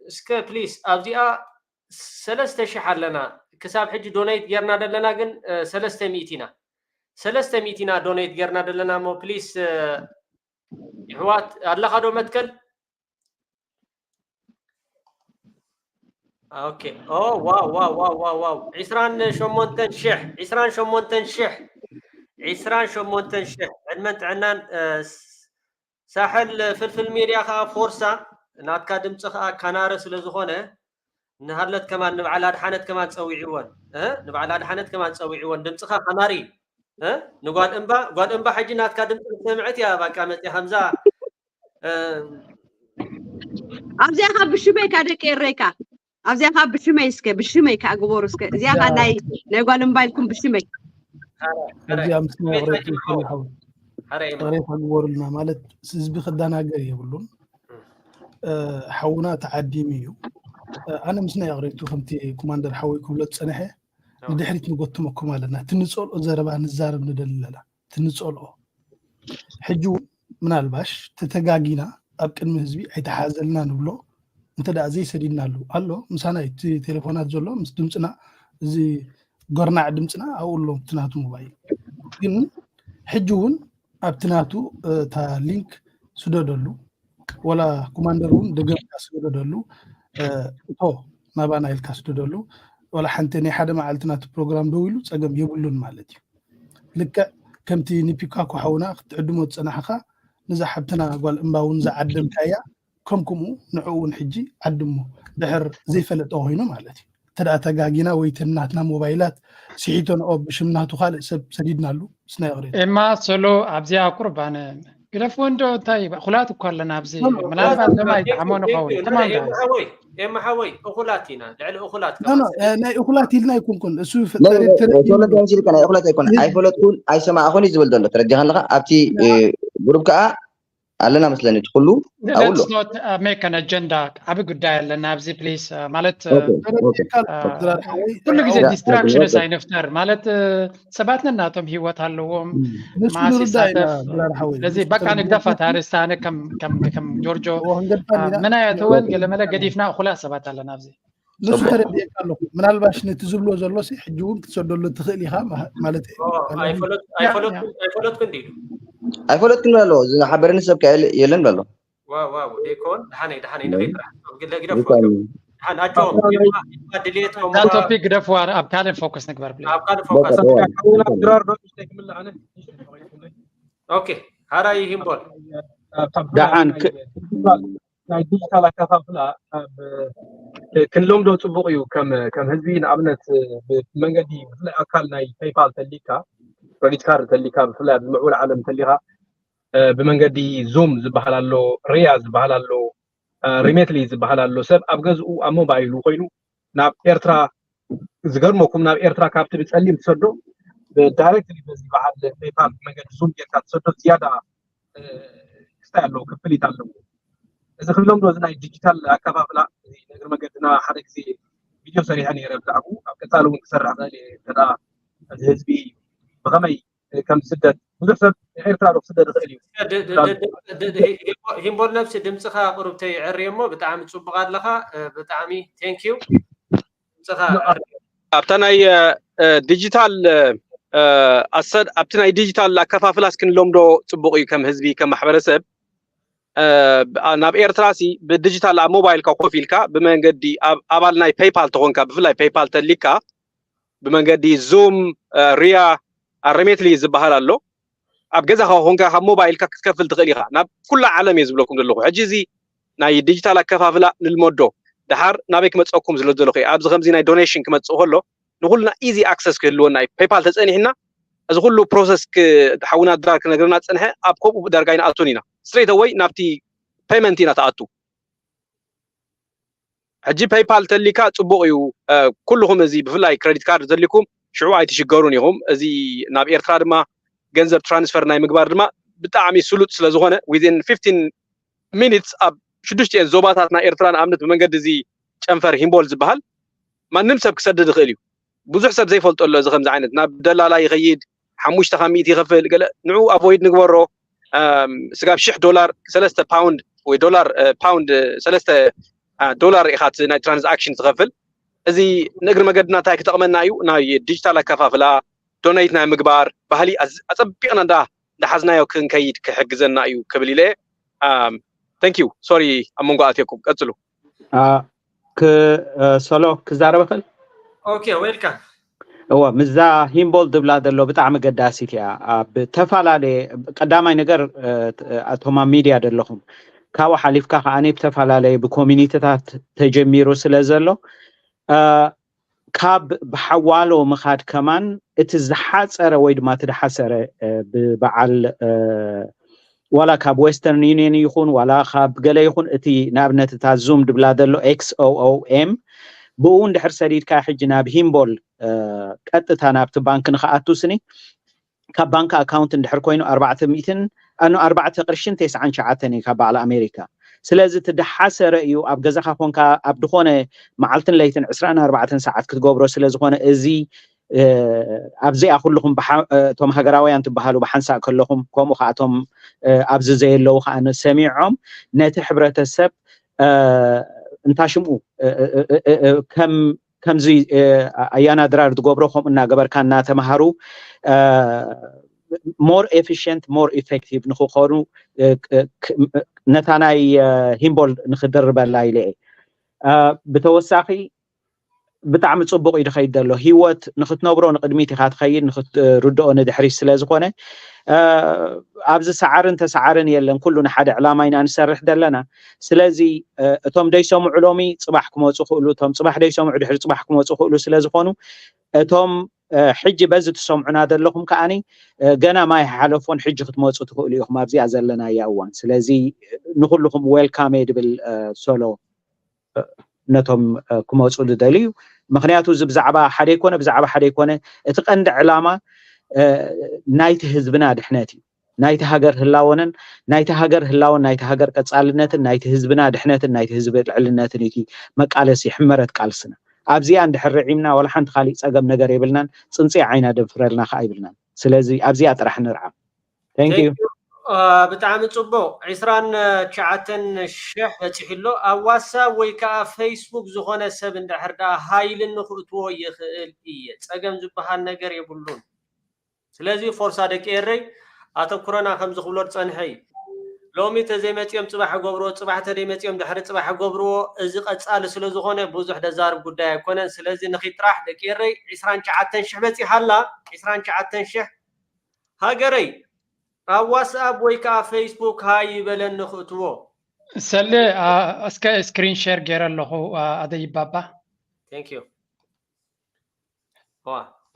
እስከ ፕሊስ ኣብዚኣ ሰለስተ ሽሕ ኣለና፣ ክሳብ ሕጂ ዶኔት ጌርና ዘለና ግን ሰለስተ ሚእቲ ኢና። ሰለስተ ሚእቲ ኢና ዶኔት ጌርና ዘለና እሞ ፕሊስ ይሕዋት ኣለኻ ዶ መትከል? ኦኬ። ኦ ዋው ዋው ዋው ዋው ዋው፣ ዒስራን ሸሞንተን ሽሕ፣ ዒስራን ሸሞንተን ሽሕ፣ ዒስራን ሸሞንተን ሽሕ። ዕድመን ጥዕናን። ሳሕል ፍልፍል ሜድያ ከዓ ፎርሳ፣ ናትካ ድምፂ ከዓ ካናሪ ስለ ዝኾነ ንሃለት ከማን ንበዓል ኣድሓነት ከማን ፀዊዕወን፣ ንበዓል ኣድሓነት ከማን ፀዊዕወን። ድምፅኻ ካናሪ ንጓል እምባ፣ ጓል እምባ ሕጂ ናትካ ድምፂ ሰምዐት እያ። በቃ መፅያ ከምዛ ኣብዚኣ ካብ ብሽመይ ካ ደቂ ኤረይካ ኣብዚኣ ካብ ብሽመይ እስከ ብሽመይ ካ ግበሩ እስከ እዚኣ ካ ናይ ናይ ጓል እምባ ኢልኩም ብሽመይ እዚኣ ምስ ናይ ቅሬታ ግበሩልና ማለት ህዝቢ ክደናገር የብሉን። ሓውና ተዓዲሙ እዩ። ኣነ ምስ ናይ ቅሬቱ ከምቲ ኮማንደር ሓወይ ክብሎ ዝፀንሐ ንድሕሪት ንጎትመኩም ኣለና። ትንፀልኦ ዘረባ ንዛረብ ንደሊ ኣለና። ትንፀልኦ ሕጂ እውን ምናልባሽ ተተጋጊና ኣብ ቅድሚ ህዝቢ ኣይተሓዘልና ንብሎ እንተ ደኣ ዘይሰዲድናሉ ኣሎ ምሳና እዩ እቲ ቴሌፎናት ዘሎ ምስ ድምፅና እዚ ጎርናዕ ድምፅና ኣብኡ ኣሎ እቲ ናቱ ሞባይል ግን ሕጂ እውን ኣብቲ ናቱ እታ ሊንክ ስደደሉ ወላ ኮማንደር እውን ደገምካ ስደደሉ እቶ ናባና ኢልካ ስደደሉ ወላ ሓንቲ ናይ ሓደ መዓልቲ ናቱ ፕሮግራም ደው ኢሉ ፀገም የብሉን ማለት እዩ። ልክዕ ከምቲ ንፒካኮ ሓውና ክትዕድሞ ዝፀናሕኻ ነዛ ሓብትና ጓል እምባ እውን ዝዓደምካያ ከም ከምኡ ንዕኡ እውን ሕጂ ዓድሞ ድሕር ዘይፈለጠ ኮይኑ ማለት እዩ። እንተ ደኣ ተጋጊና ወይ ተን ናትና ሞባይላት ስሒተንኦ ብሽም ናቱ ካልእ ሰብ ሰዲድናሉ ምስና ይቕሬታ። ኤማ ሶሎ ኣብዚኣ ቁርብ ኣነ ግደፍዎ እንዶ እንታይ እባ፣ እኹላት እኮ ኣለና ኣብዚ። ምናልባት ደማ ኣይጠዓሞ ንኸውን። Come on guys። ኤማ ሓወይ እኹላት ኢና፣ ልዕሊ እኹላት ከማን ሰዲድ ናይ እኹላት ኢልና ኣይኮንኩን እሱ ሶሎ እንታይ መሲልካ ናይ እኹላት ኣይኮነ ኣይፈለጥኩን ኣይሰማዕኹን እዩ ዝብል ዘሎ። ተረዲኻ ኣለኻ ኣብቲ ግሩፕ ከዓ ኣለና መስለኒ እቲ ኩሉ ኣብኡ ኣሎ። Let's not uh, make an agenda። ዓቢ ጉዳይ ኣለና ኣብዚ please። Uh, ማለት Okay, okay. ድራር ሓወይ ኩሉ ግዜ ዳ- distractions okay. ኣይንፍጠር ማለት uh, ሰባት ነናቶም ህይወት ኣለዎም። ንሱ ማስ ንርዳእ ኢና ይሳተፍ። ድራር ሓወይ ስለዚ በቃ ንግደፋ ታሪስታ ኣነ ከም ከም ከም ጆርጆ ወንገድፋ uh, ምን ኣይኣተወን ገለመለ ገዲፍና እኹላት ሰባት ኣለና ኣብዚ። ንሱ ተረዲኤካ ኣለኹ ምናልባሽ ነቲ ዝብሎ ዘሎ ሲ ሕጂ እውን ክትሰደሉ ትኽእል ኢኻ ማ- ማለት እዩ። ኣይፈለጥኩን ድዩ? ኣይፈለጥኩን ኣሎ ዝሓበረኒ ሰብ ከ የለ- የለን ኣሎ። ዋው ዋው ዴኮን ደሓነይ ደሓነይ ዴኮን። ንኸይትራሕ ግለ- ግደፎ ኣጆም። ኣጆም ድሌቶም እዛ ቶፒክ ግደፍዋ ኣብ ካልእ ፎከስ ንግበር please። ኣብ ካልእ ፎከስ በቃ፣ ድራር ዶ ክምልእ ኣነ ኦኬ። ሃራይ ሂምቦል ካብ ደሓን ናይ ዲጂታል ኣከፋፍላ ኣብ ክንለምዶ ፅቡቅ እዩ። ከም ከም ህዝቢ ንኣብነት ብመንገዲ ብፍላይ ኣካል ናይ ፔይፓል ተሊካ ክሬዲት ካርድ ተሊካ ብፍላይ ኣብ ምዕቡል ዓለም ተሊካ ብመንገዲ ዙም ዝበሃል ኣሎ፣ ሪያ ዝበሃል ኣሎ፣ ሪሜትሊ ዝበሃል ኣሎ። ሰብ ኣብ ገዝኡ ኣብ ሞባይሉ ኮይኑ ናብ ኤርትራ ዝገርመኩም ናብ ኤርትራ ካብቲ ብፀሊም ትሰዶ ዳይሬክትሊ በዚ በዓል ፔይፓል መንገዲ ዙም ጌርካ ትሰዶ ዝያዳ ክስታይ ኣለዎ ክፍሊት ኣለዎ። እዚ ክንለምዶ እዚ ናይ ዲጂታል ኣከፋፍላ እዚ ንእግሪ መገድና ሓደ ግዜ ቪድዮ ሰሪሐ ነይረ ብዛዕባኡ ኣብ ቀፃሊ እውን ክሰርሕ ክእል እየ እንተ እዚ ህዝቢ ብኸመይ ከም ስደት ብዙሕ ሰብ ኤርትራ ዶ ክስደድ ይኽእል እዩ። ሂምቦል ነብሲ ድምፅኻ ቁሩብ ተይዕሪ እሞ ብጣዕሚ ፅቡቅ ኣለኻ። ብጣዕሚ thank you። ድምፅኻ ኣብታ ናይ ዲጂታል ኣብቲ ናይ ዲጂታል ኣከፋፍላስ ክንለምዶ ፅቡቅ እዩ። ከም ህዝቢ ከም ማሕበረሰብ ናብ ኤርትራ ሲ ብዲጂታል ኣብ ሞባይልካ ኮፍ ኢልካ ብመንገዲ ኣባል ናይ ፔይፓል ተኾንካ ብፍላይ ፔይፓል ተሊካ ብመንገዲ ዙም፣ ሪያ፣ ሬሚትሊ ዝበሃል ኣሎ። ኣብ ገዛኻ ኮንካ ካብ ሞባይልካ ክትከፍል ትኽእል ኢኻ። ናብ ኩላ ዓለም እየ ዝብለኩም ዘለኹ። ሕጂ እዚ ናይ ዲጂታል ኣከፋፍላ ንልመዶ። ደሓር ናበይ ክመፀኩም ዝለ ዘለኹ ኣብዚ ከምዚ ናይ ዶኔሽን ክመፅእ ከሎ ንኩልና ኢዚ ኣክሰስ ክህልወና እዩ። ፔይፓል ተፀኒሕና እዚ ኩሉ ፕሮሰስ ሓውና ድራር ክነግረና ዝፀንሐ ኣብ ከምኡ ዳርጋ ይንኣቱን ኢና። ስትሬት ኣወይ ናብቲ ፔመንት ኢና ትኣቱ። ሕጂ ፔይፓል ተሊካ ፅቡቅ እዩ። ኩልኹም እዚ ብፍላይ ክሬዲት ካርድ ተሊኩም ሽዑ ኣይትሽገሩን ኢኹም። እዚ ናብ ኤርትራ ድማ ገንዘብ ትራንስፈር ናይ ምግባር ድማ ብጣዕሚ ስሉጥ ስለዝኾነ within fifteen ሚኒትስ ኣብ ሽዱሽቲኤን ዞባታት ናይ ኤርትራ ንኣብነት ብመንገዲ እዚ ጨንፈር ሂምቦል ዝበሃል ማንም ሰብ ክሰድድ ይኽእል እዩ። ብዙሕ ሰብ ዘይፈልጦ ኣሎ። እዚ ከምዚ ዓይነት ናብ ደላላ ይኸይድ ሓሙሽተ ካብ ሚእቲ ይኸፍል ገለ ንዑ ኣቮይድ ንግበሮ። ስጋብ ሽሕ ዶላር ሰለስተ ፓውንድ ወይ ዶላር ፓውንድ ሰለስተ ዶላር ኢኻ ናይ ትራንዛክሽን ትኸፍል። እዚ ንእግሪ መገድና እንታይ ክጠቕመና እዩ? ናይ ዲጂታል ኣከፋፍላ ዶኔት ናይ ምግባር ባህሊ ኣፀቢቕና እንዳ እንዳሓዝናዮ ክንከይድ ክሕግዘና እዩ ክብል ኢለ። Thank you። ሶሪ ኣብ መንጎ ኣትየኩም ቀፅሉ። ሶሎ ክዛረብ እኽእል? ኦኬ ዌልካም። እወ ምስዛ ሂምቦል ድብላ ዘሎ ብጣዕሚ ገዳሲት እያ። ኣብ ዝተፈላለየ ቀዳማይ ነገር እቶም ኣብ ሚድያ ዘለኹም ካብኡ ሓሊፍካ ከዓ ብዝተፈላለየ ብኮሚኒቲታት ተጀሚሩ ስለ ዘሎ ካብ ብሓዋሎ ምኻድ ከማን እቲ ዝሓፀረ ወይ ድማ እቲ ዝሓሰረ ብበዓል ዋላ ካብ ዌስተርን ዩኒየን ይኹን ዋላ ካብ ገለ ይኹን እቲ ንኣብነት እታ ዙም ድብላ ዘሎ XOOM ብኡ እንድሕር ሰዲድካ ሕጂ ናብ ሂምቦል ቀጥታ ናብቲ ባንክ ንክኣቱ ስኒ ካብ ባንክ ኣካውንት እንድሕር ኮይኑ ኣርባዕተ ሚእትን ኣኖ ኣርባዕተ ቅርሽን ተስዓን ሸዓተን እዩ ካብ በዓል ኣሜሪካ። ስለዚ እቲ ደሓሰረ እዩ ኣብ ገዛኻ ኮንካ ኣብ ድኾነ መዓልትን ለይትን ዕስራን ኣርባዕተን ሰዓት ክትገብሮ ስለዝኾነ እዚ ኣብዚኣ ኩልኹም እቶም ሃገራውያን ትበሃሉ ብሓንሳእ ከለኹም ከምኡ ከዓ እቶም ኣብዚ ዘየለዉ ከዓ ሰሚዖም ነቲ ሕብረተሰብ እንታ ሽምኡ ከም ከምዚ ኣያና ድራር ዝገብሮ ከምኡ እናገበርካ እናተምሃሩ more efficient more effective ንክኾኑ ነታ ናይ ሂምቦል ንክድርበላ ኢለ እየ። ብተወሳኺ ብጣዕሚ ፅቡቅ እዩ ዝኸይድ ዘሎ። ሂወት ንክትነብሮ ንቅድሚት ኢካ ትኸይድ፣ ንክትርድኦ ንድሕሪት ስለዝኮነ ኣብዚ ሰዓርን ተሰዓርን የለን፣ ኩሉ ንሓደ ዕላማ ኢና ንሰርሕ ዘለና። ስለዚ እቶም ደይሰምዑ ሎሚ ፅባሕ ክመፁ ክእሉ፣ እቶም ፅባሕ ደይሰምዑ ድሕሪ ፅባሕ ክመፁ ክእሉ ስለዝኮኑ እቶም ሕጂ በዚ ትሰምዑና ዘለኹም ከዓኒ ገና ማይ ሓለፎን ሕጂ ክትመፁ ትኽእሉ ኢኹም ኣብዚኣ ዘለናያ እዋን። ስለዚ ንኩልኹም ዌልካም እየ ድብል ሶሎ ነቶም ክመፁ ዝደልዩ። ምክንያቱ እዚ ብዛዕባ ሓደ ይኮነ ብዛዕባ ሓደ ይኮነ እቲ ቀንዲ ዕላማ ናይቲ ህዝብና ድሕነት እዩ። ናይቲ ሃገር ህላወንን ናይቲ ሃገር ህላወን ናይቲ ሃገር ቀፃልነትን ናይቲ ህዝብና ድሕነትን ናይቲ ህዝቢ ልዕልነትን እዩ መቃለሲ ሕመረት ቃልስና። ኣብዚኣ እንድሕር ርዒምና ዋላ ሓንቲ ካሊእ ፀገም ነገር የብልናን። ፅንፅያ ዓይና ደፍረልና ከዓ ይብልናን። ስለዚ ኣብዚኣ ጥራሕ ንርዓ። Thank you። ብጣዕሚ ፅቡቅ። ዕስራን ትሽዓተን ሽሕ በፂሑ ኣሎ። ኣብ ዋትሳፕ ወይ ከዓ ፌስቡክ ዝኾነ ሰብ እንድሕር ደኣ ሃይልን ንክእትዎ ይኽእል እየ። ፀገም ዝበሃል ነገር የብሉን። ስለዚ ፎርሳ ደቂ ኤረይ ኣተኩረና ከምዚ ክብሎ ዝፀንሐ እዩ። ሎሚ ተዘይመፂኦም ፅባሕ ገብርዎ፣ ፅባሕ ተዘይመፂኦም ድሕሪ ፅባሕ ገብርዎ። እዚ ቀፃሊ ስለዝኾነ ብዙሕ ደዛርብ ጉዳይ ኣይኮነን። ስለዚ ንኺድ ጥራሕ ደቂ ኤረይ ዕስራን ትሽዓተን ሽሕ በፂሓ ኣላ። ዕስራን ትሽዓተን ሽሕ ሃገረይ ኣብ ዋትስኣፕ ወይ ከዓ ፌስቡክ ሃይ ይበለኒ ክእትዎ። ሰሌ እስከ ስክሪን ሼር ገይረ ኣለኹ ኣደይ ባባ። Thank you።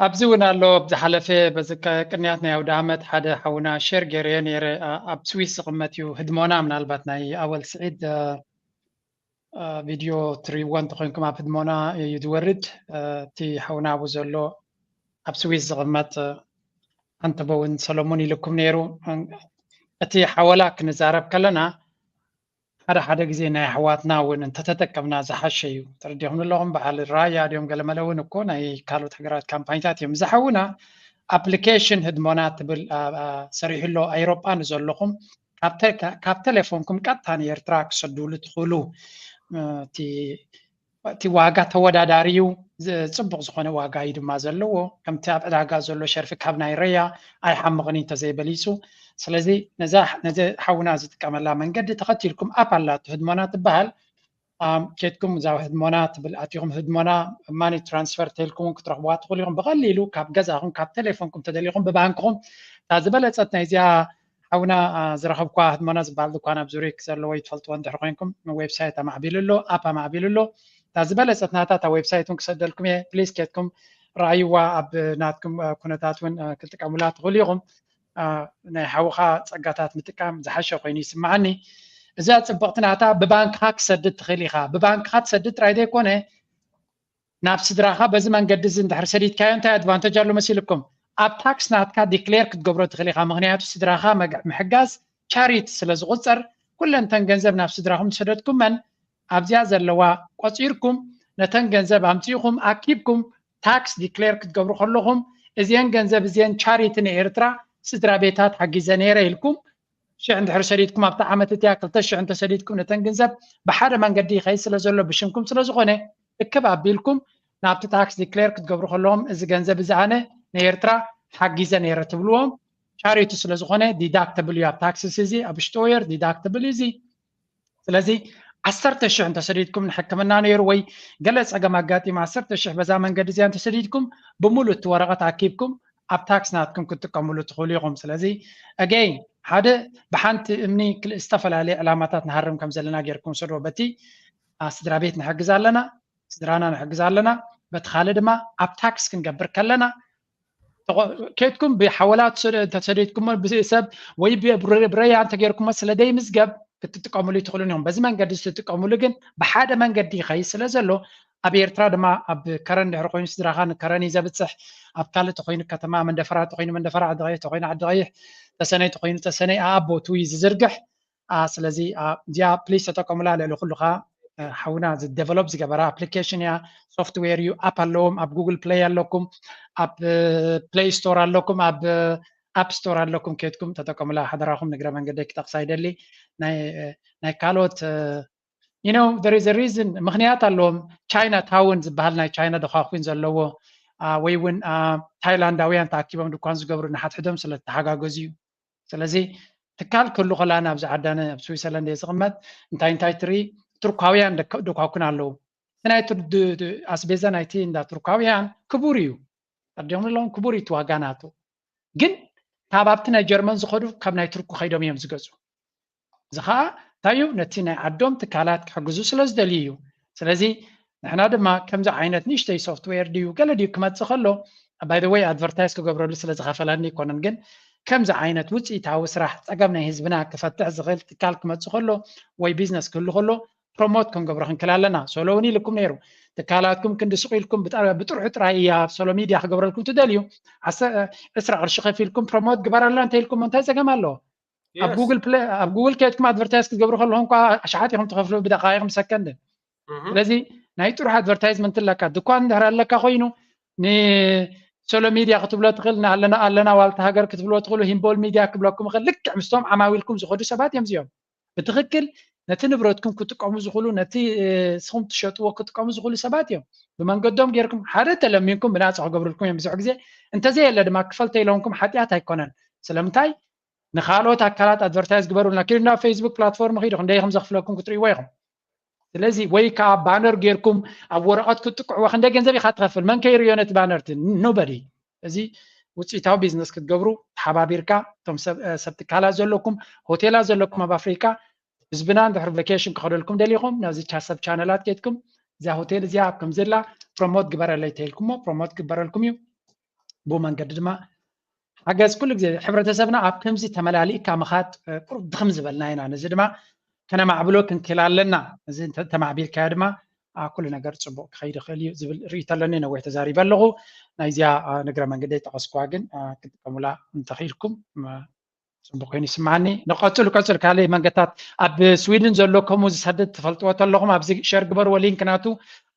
ኣብዚ እውን ኣሎ ኣብ ዝሓለፈ በዚ ቅንያት ናይ ኣውደ ዓመት ሓደ ሓውና ሼር ገይረዮ ነይረ። ኣብ ስዊስ ዝቕመጥ እዩ ህድሞና ምናልባት ናይ ኣወል ስዒድ ቪድዮ ትሪእዎ እንተኮይንኩም ኣብ ህድሞና እዩ ዝወርድ። እቲ ሓውና ኣብኡ ዘሎ ኣብ ስዊስ ዝቕመጥ ኣንተቦ እውን ሰሎሙን ኢልኩም ነይሩ። እቲ ሓወላ ክንዛረብ ከለና ሓደ ሓደ ግዜ ናይ ኣሕዋትና እውን እንተተጠቀምና ዝሓሸ እዩ። ተረዲኹም ኣለኹም? በዓል ራያ ድዮም ገለመለ እውን እኮ ናይ ካልኦት ሃገራት ካምፓኒታት እዮም። እዚ ሓውና ኣፕሊኬሽን ህድሞና ትብል ሰሪሑ ኣሎ። ኣይሮጳ ንዘለኹም ካብ ቴሌፎንኩም ቀጥታ ንኤርትራ ክሰድሉ ትኽእሉ። እቲ ዋጋ ተወዳዳሪ እዩ። ጽቡቕ ዝኾነ ዋጋ እዩ ድማ ዘለዎ። ከምቲ ኣብ ዕዳጋ ዘሎ ሸርፊ ካብ ናይ ረያ ኣይሓምቕን እዩ እንተዘይበሊጹ። ስለዚ ነዚ ሓውና ዝጥቀመላ መንገዲ ተኸቲልኩም ኣፕ ኣላቶ ህድሞና ትበሃል። ኬድኩም እዛ ህድሞና ትብል ኣቲኹም ህድሞና ማኒ ትራንስፈር ተልኩም ክትረኽብዋ ትኽእሉ ኢኹም። ብቐሊሉ ካብ ገዛኹም ካብ ቴሌፎንኩም ተደሊኹም ብባንክኹም እታ ዝበለጸት ናይዚኣ ሓውና ዝረኸብኳ ህድሞና ዝበሃል ድኳን ኣብ ዙሪክ ዘለዎ ይትፈልጥዎ እንድሕር ኮይንኩም ዌብሳይት ኣማዕቢሉ ኣሎ፣ ኣፕ ኣማዕቢሉ ኣሎ። እታ ዝበለጸት ናታ እታ ዌብሳይት እውን ክሰደልኩም እየ። ፕሊስ ኬድኩም ረኣይዋ፣ ኣብ ናትኩም ኩነታት እውን ክትጥቀሙላ ትኽእሉ ኢኹም። ናይ ሓውኻ ጸጋታት ምጥቃም ዝሓሸ ኮይኑ ይስምዓኒ። እዛ ጽብቕቲ ናታ ብባንክኻ ክሰድድ ትኽእል ኢኻ። ብባንክኻ ትሰድድ ጥራይ ዘይኮነ ናብ ስድራኻ በዚ መንገዲ እዚ እንድሕር ሰዲድካዮ እንታይ ኣድቫንተጅ ኣሎ መሲልኩም? ኣብ ታክስ ናትካ ዲክሌር ክትገብሮ ትኽእል ኢኻ። ምኽንያቱ ስድራኻ ምሕጋዝ ቻሪቲ ስለ ዝቑጸር ኩለን ተን ገንዘብ ናብ ስድራኹም ዝሰደድኩመን ኣብዚኣ ዘለዋ ቆጺርኩም ነተን ገንዘብ ኣምጺእኹም ኣኪብኩም ታክስ ዲክሌር ክትገብሩ ከለኹም እዚአን ገንዘብ እዚአን ቻሪቲ ንኤርትራ ስድራ ቤታት ሓጊዘ ነይረ ኢልኩም ሽሕ እንድሕር ሰዲድኩም ኣብቲ ዓመት እቲኣ ክልተ ሽሕ እንተሰዲድኩም ነተን ገንዘብ ብሓደ መንገዲ ይኸይድ ስለ ዘሎ ብሽምኩም ስለ ዝኾነ እክብ ኣቢልኩም ናብቲ ታክስ ዲክሌር ክትገብሩ ከለኹም እዚ ገንዘብ እዚ ኣነ ንኤርትራ ሓጊዘ ነይረ ትብልዎም ቻሪቲ ስለ ዝኾነ ዲዳክተብል እዩ ኣብ ታክስስ እዚ ኣብ ሽጦየር ዲዳክተብል እዩ እዚ ስለዚ ዓሰርተ ሽሕ እንተሰዲድኩም ንሕክምና ነይሩ ወይ ገለ ፀገም ኣጋጢሙ ዓሰርተ ሽሕ በዛ መንገዲ እዚኣ እንተሰዲድኩም ብምሉእ እቲ ወረቐት ኣኪብኩም ኣብ ታክስ ናትኩም ክትጥቀምሉ ትኽእሉ ኢኹም። ስለዚ ኣገይን ሓደ ብሓንቲ እምኒ ክልእ ዝተፈላለየ ዕላማታት ንሃርም ከም ዘለና ጌርኩም ውሰድዎ። በቲ ስድራ ቤት ንሕግዝ ኣለና፣ ስድራና ንሕግዝ ኣለና። በቲ ካልእ ድማ ኣብ ታክስ ክንገብር ከለና ኬድኩም ብሓወላ እንተሰዲድኩሞ ሰብ ወይ ብረያ እንተገይርኩሞ ስለ ደይምዝገብ ክትጥቀምሉ ይትኽእሉን ኢኹም። በዚ መንገዲ ትጥቀምሉ ግን ብሓደ መንገዲ ይኸይድ ስለ ዘሎ ኣብ ኤርትራ ድማ ኣብ ከረን ድሕሪ ኮይኑ ስድራኻ ንከረን እዩ ዘብፅሕ። ኣብ ካልእ ተኮይኑ ከተማ መንደፈራ ተኮይኑ መንደፈራ ዓዲ ቀይሕ ተኮይኑ ዓዲ ቀይሕ ተሰነይ ተኮይኑ ተሰነይ ኣኣቦቱ እዩ ዝዝርግሕ። ስለዚ እዚኣ ፕሊስ ተጠቀሙላ ልዕሊ ኩሉ ከዓ ሓውና ዝደቨሎፕ ዝገበራ ኣፕሊኬሽን እያ። ሶፍትዌር እዩ። ኣፕ ኣለዎም። ኣብ ጉግል ፕሌይ ኣለኩም፣ ኣብ ፕሌይ ስቶር ኣለኩም፣ ኣብ ኣፕ ስቶር ኣለኩም። ኬድኩም ተጠቀሙላ ሓደራኹም። ንግረ መንገደይ ክጠቕሳ ይደሊ ናይ ካልኦት you know there is a reason ምክንያት ኣለዎም። ቻይና ታውን ዝበሃል ናይ ቻይና ደኳኩን ዘለዎ ወይ እውን ታይላንዳውያን ተኣኪቦም ድኳን ዝገብሩ ንሓድሕዶም ስለተሓጋገዙ እዩ። ስለዚ ትካል ክህሉ ከላ ናብዚ ዓዳነ ኣብ ስዊዘርላንድ እየ ዝቕመጥ እንታይ እንታይ ትርኢ ቱርካውያን ደኳኩን ኣለዉ። እቲ ናይ ኣስቤዛ ናይቲ እንዳ ቱርካውያን ክቡር እዩ። ኣዲኦም ኣለዎም ክቡር እዩ ዋጋ ናቱ። ግን ካብ ኣብቲ ናይ ጀርመን ዝኸዱ ካብ ናይ ቱርኩ ከይዶም እዮም ዝገዙ። እዚ ከዓ እንታይ እዩ ነቲ ናይ ዓዶም ትካላት ክሕግዙ ስለ ዝደልዩ እዩ። ስለዚ ንሕና ድማ ከምዚ ዓይነት ንእሽተይ ሶፍትዌር ድዩ ገለ ድዩ ክመፅእ ከሎ by the way ኣድቨርታይዝ ክገብረሉ ስለ ዝኸፈለኒ ኣይኮነን ግን ከምዚ ዓይነት ውፅኢታዊ ስራሕ ፀገም ናይ ህዝብና ክፈትሕ ዝኽእል ትካል ክመፅእ ከሎ ወይ ቢዝነስ ክህሉ ከሎ ፕሮሞት ክንገብሮ ክንክል ኣለና። ሶሎ እውን ኢልኩም ነይሩ ትካላትኩም ክንዲ ሱቕ ኢልኩም ብጥርሑ ጥራይ እያ ሶሎ ሚድያ ክገብረልኩም ትደልዩ ዕስራ ቅርሺ ከፊልኩም ፕሮሞት ግበረልና እንተ ኢልኩም እንታይ ፀገም ኣለዎ? ኣብ ጉግል ፕሌይ ኣብ ጉግል ከድኩም ኣድቨርታይዝ ክትገብሩ ከለኹም እኳ ኣሽሓት ኢኹም ትኸፍሉ ብደቃይቕ ምስ ሰከንድ። ስለዚ ናይ ጥሩሕ ኣድቨርታይዝመንት ኣለካ ድኳን እንድሕር ኣለካ ኮይኑ ንሶሎ ሚድያ ክትብሎ ትኽእል ኣለና ኣለና ዋልታ ሃገር ክትብልዎ ትኽእሉ ሂምቦል ሚድያ ክብለኩም ይኽእል ልክዕ ምስቶም ዓማዊልኩም ዝኸዱ ሰባት እዮም እዚኦም። ብትኽክል ነቲ ንብረትኩም ክጥቀሙ ዝኽእሉ ነቲ ስኹም ትሸጥዎ ክጥቀሙ ዝኽእሉ ሰባት እዮም። ብመንገዶም ጌርኩም ሓደ ተለሚንኩም ብናፃ ክገብሩልኩም እዮም ብዙሕ ግዜ እንተዘየለ ድማ ክፈልተ ኢሎምኩም ሓጢኣት ኣይኮነን። ስለምንታይ ንካልኦት ኣካላት ኣድቨርታይዝ ግበሩልና ኪዱ ናብ ፌስቡክ ፕላትፎርም ኪዱ ክንደይ ከም ዘኽፍለኩም ክትርእይዎ ኢኹም። ስለዚ ወይ ከዓ ባነር ጌርኩም ኣብ ወረቐት ክትጥቅዕዎ ክንደይ ገንዘብ ኢኻ ትኸፍል መን ከይርእዮ ነቲ ባነር እቲ ኖበዲ። እዚ ውፅኢታዊ ቢዝነስ ክትገብሩ ተሓባቢርካ እቶም ሰብ ትካላት ዘለኩም ሆቴላት ዘለኩም ኣብ ኣፍሪካ ህዝብና እንድሕር ቬኬሽን ክኸደልኩም ደሊኹም ናብዚ ቻሰብ ቻነላት ኬድኩም እዚኣ ሆቴል እዚኣ ኣብ ከምዘላ ፕሮሞት ግበረለይ ተይልኩሞ ፕሮሞት ግበረልኩም እዩ። ብኡ መንገዲ ድማ ሓገዝ ኩሉ ግዜ ሕብረተሰብና ኣብ ከምዚ ተመላሊእካ ምኻድ ቁሩብ ድኽም ዝበልና ኢና። ነዚ ድማ ከነማዕብሎ ክንክእል ኣለና። እዚ ተማዕቢልካዮ ድማ ኩሉ ነገር ፅቡቅ ክኸይድ ይኽእል እዩ ዝብል ርእይቶ ኣለኒ። ነዊሕ ተዛሪበ ኣለኹ። ናይዚኣ ንግረ መንገደይ ጠቐስኩዋ ግን ክትጥቀሙላ እንተኽኢልኩም ፅቡቅ ኮይኑ ይስምዓኒ። ንቀፅሉ ቀፅል ካልእ መንገታት ኣብ ስዊድን ዘሎ ከምኡ ዝሰድድ ትፈልጥዎ ተለኹም ኣብዚ ሸር ግበርዎ ሊንክ ናቱ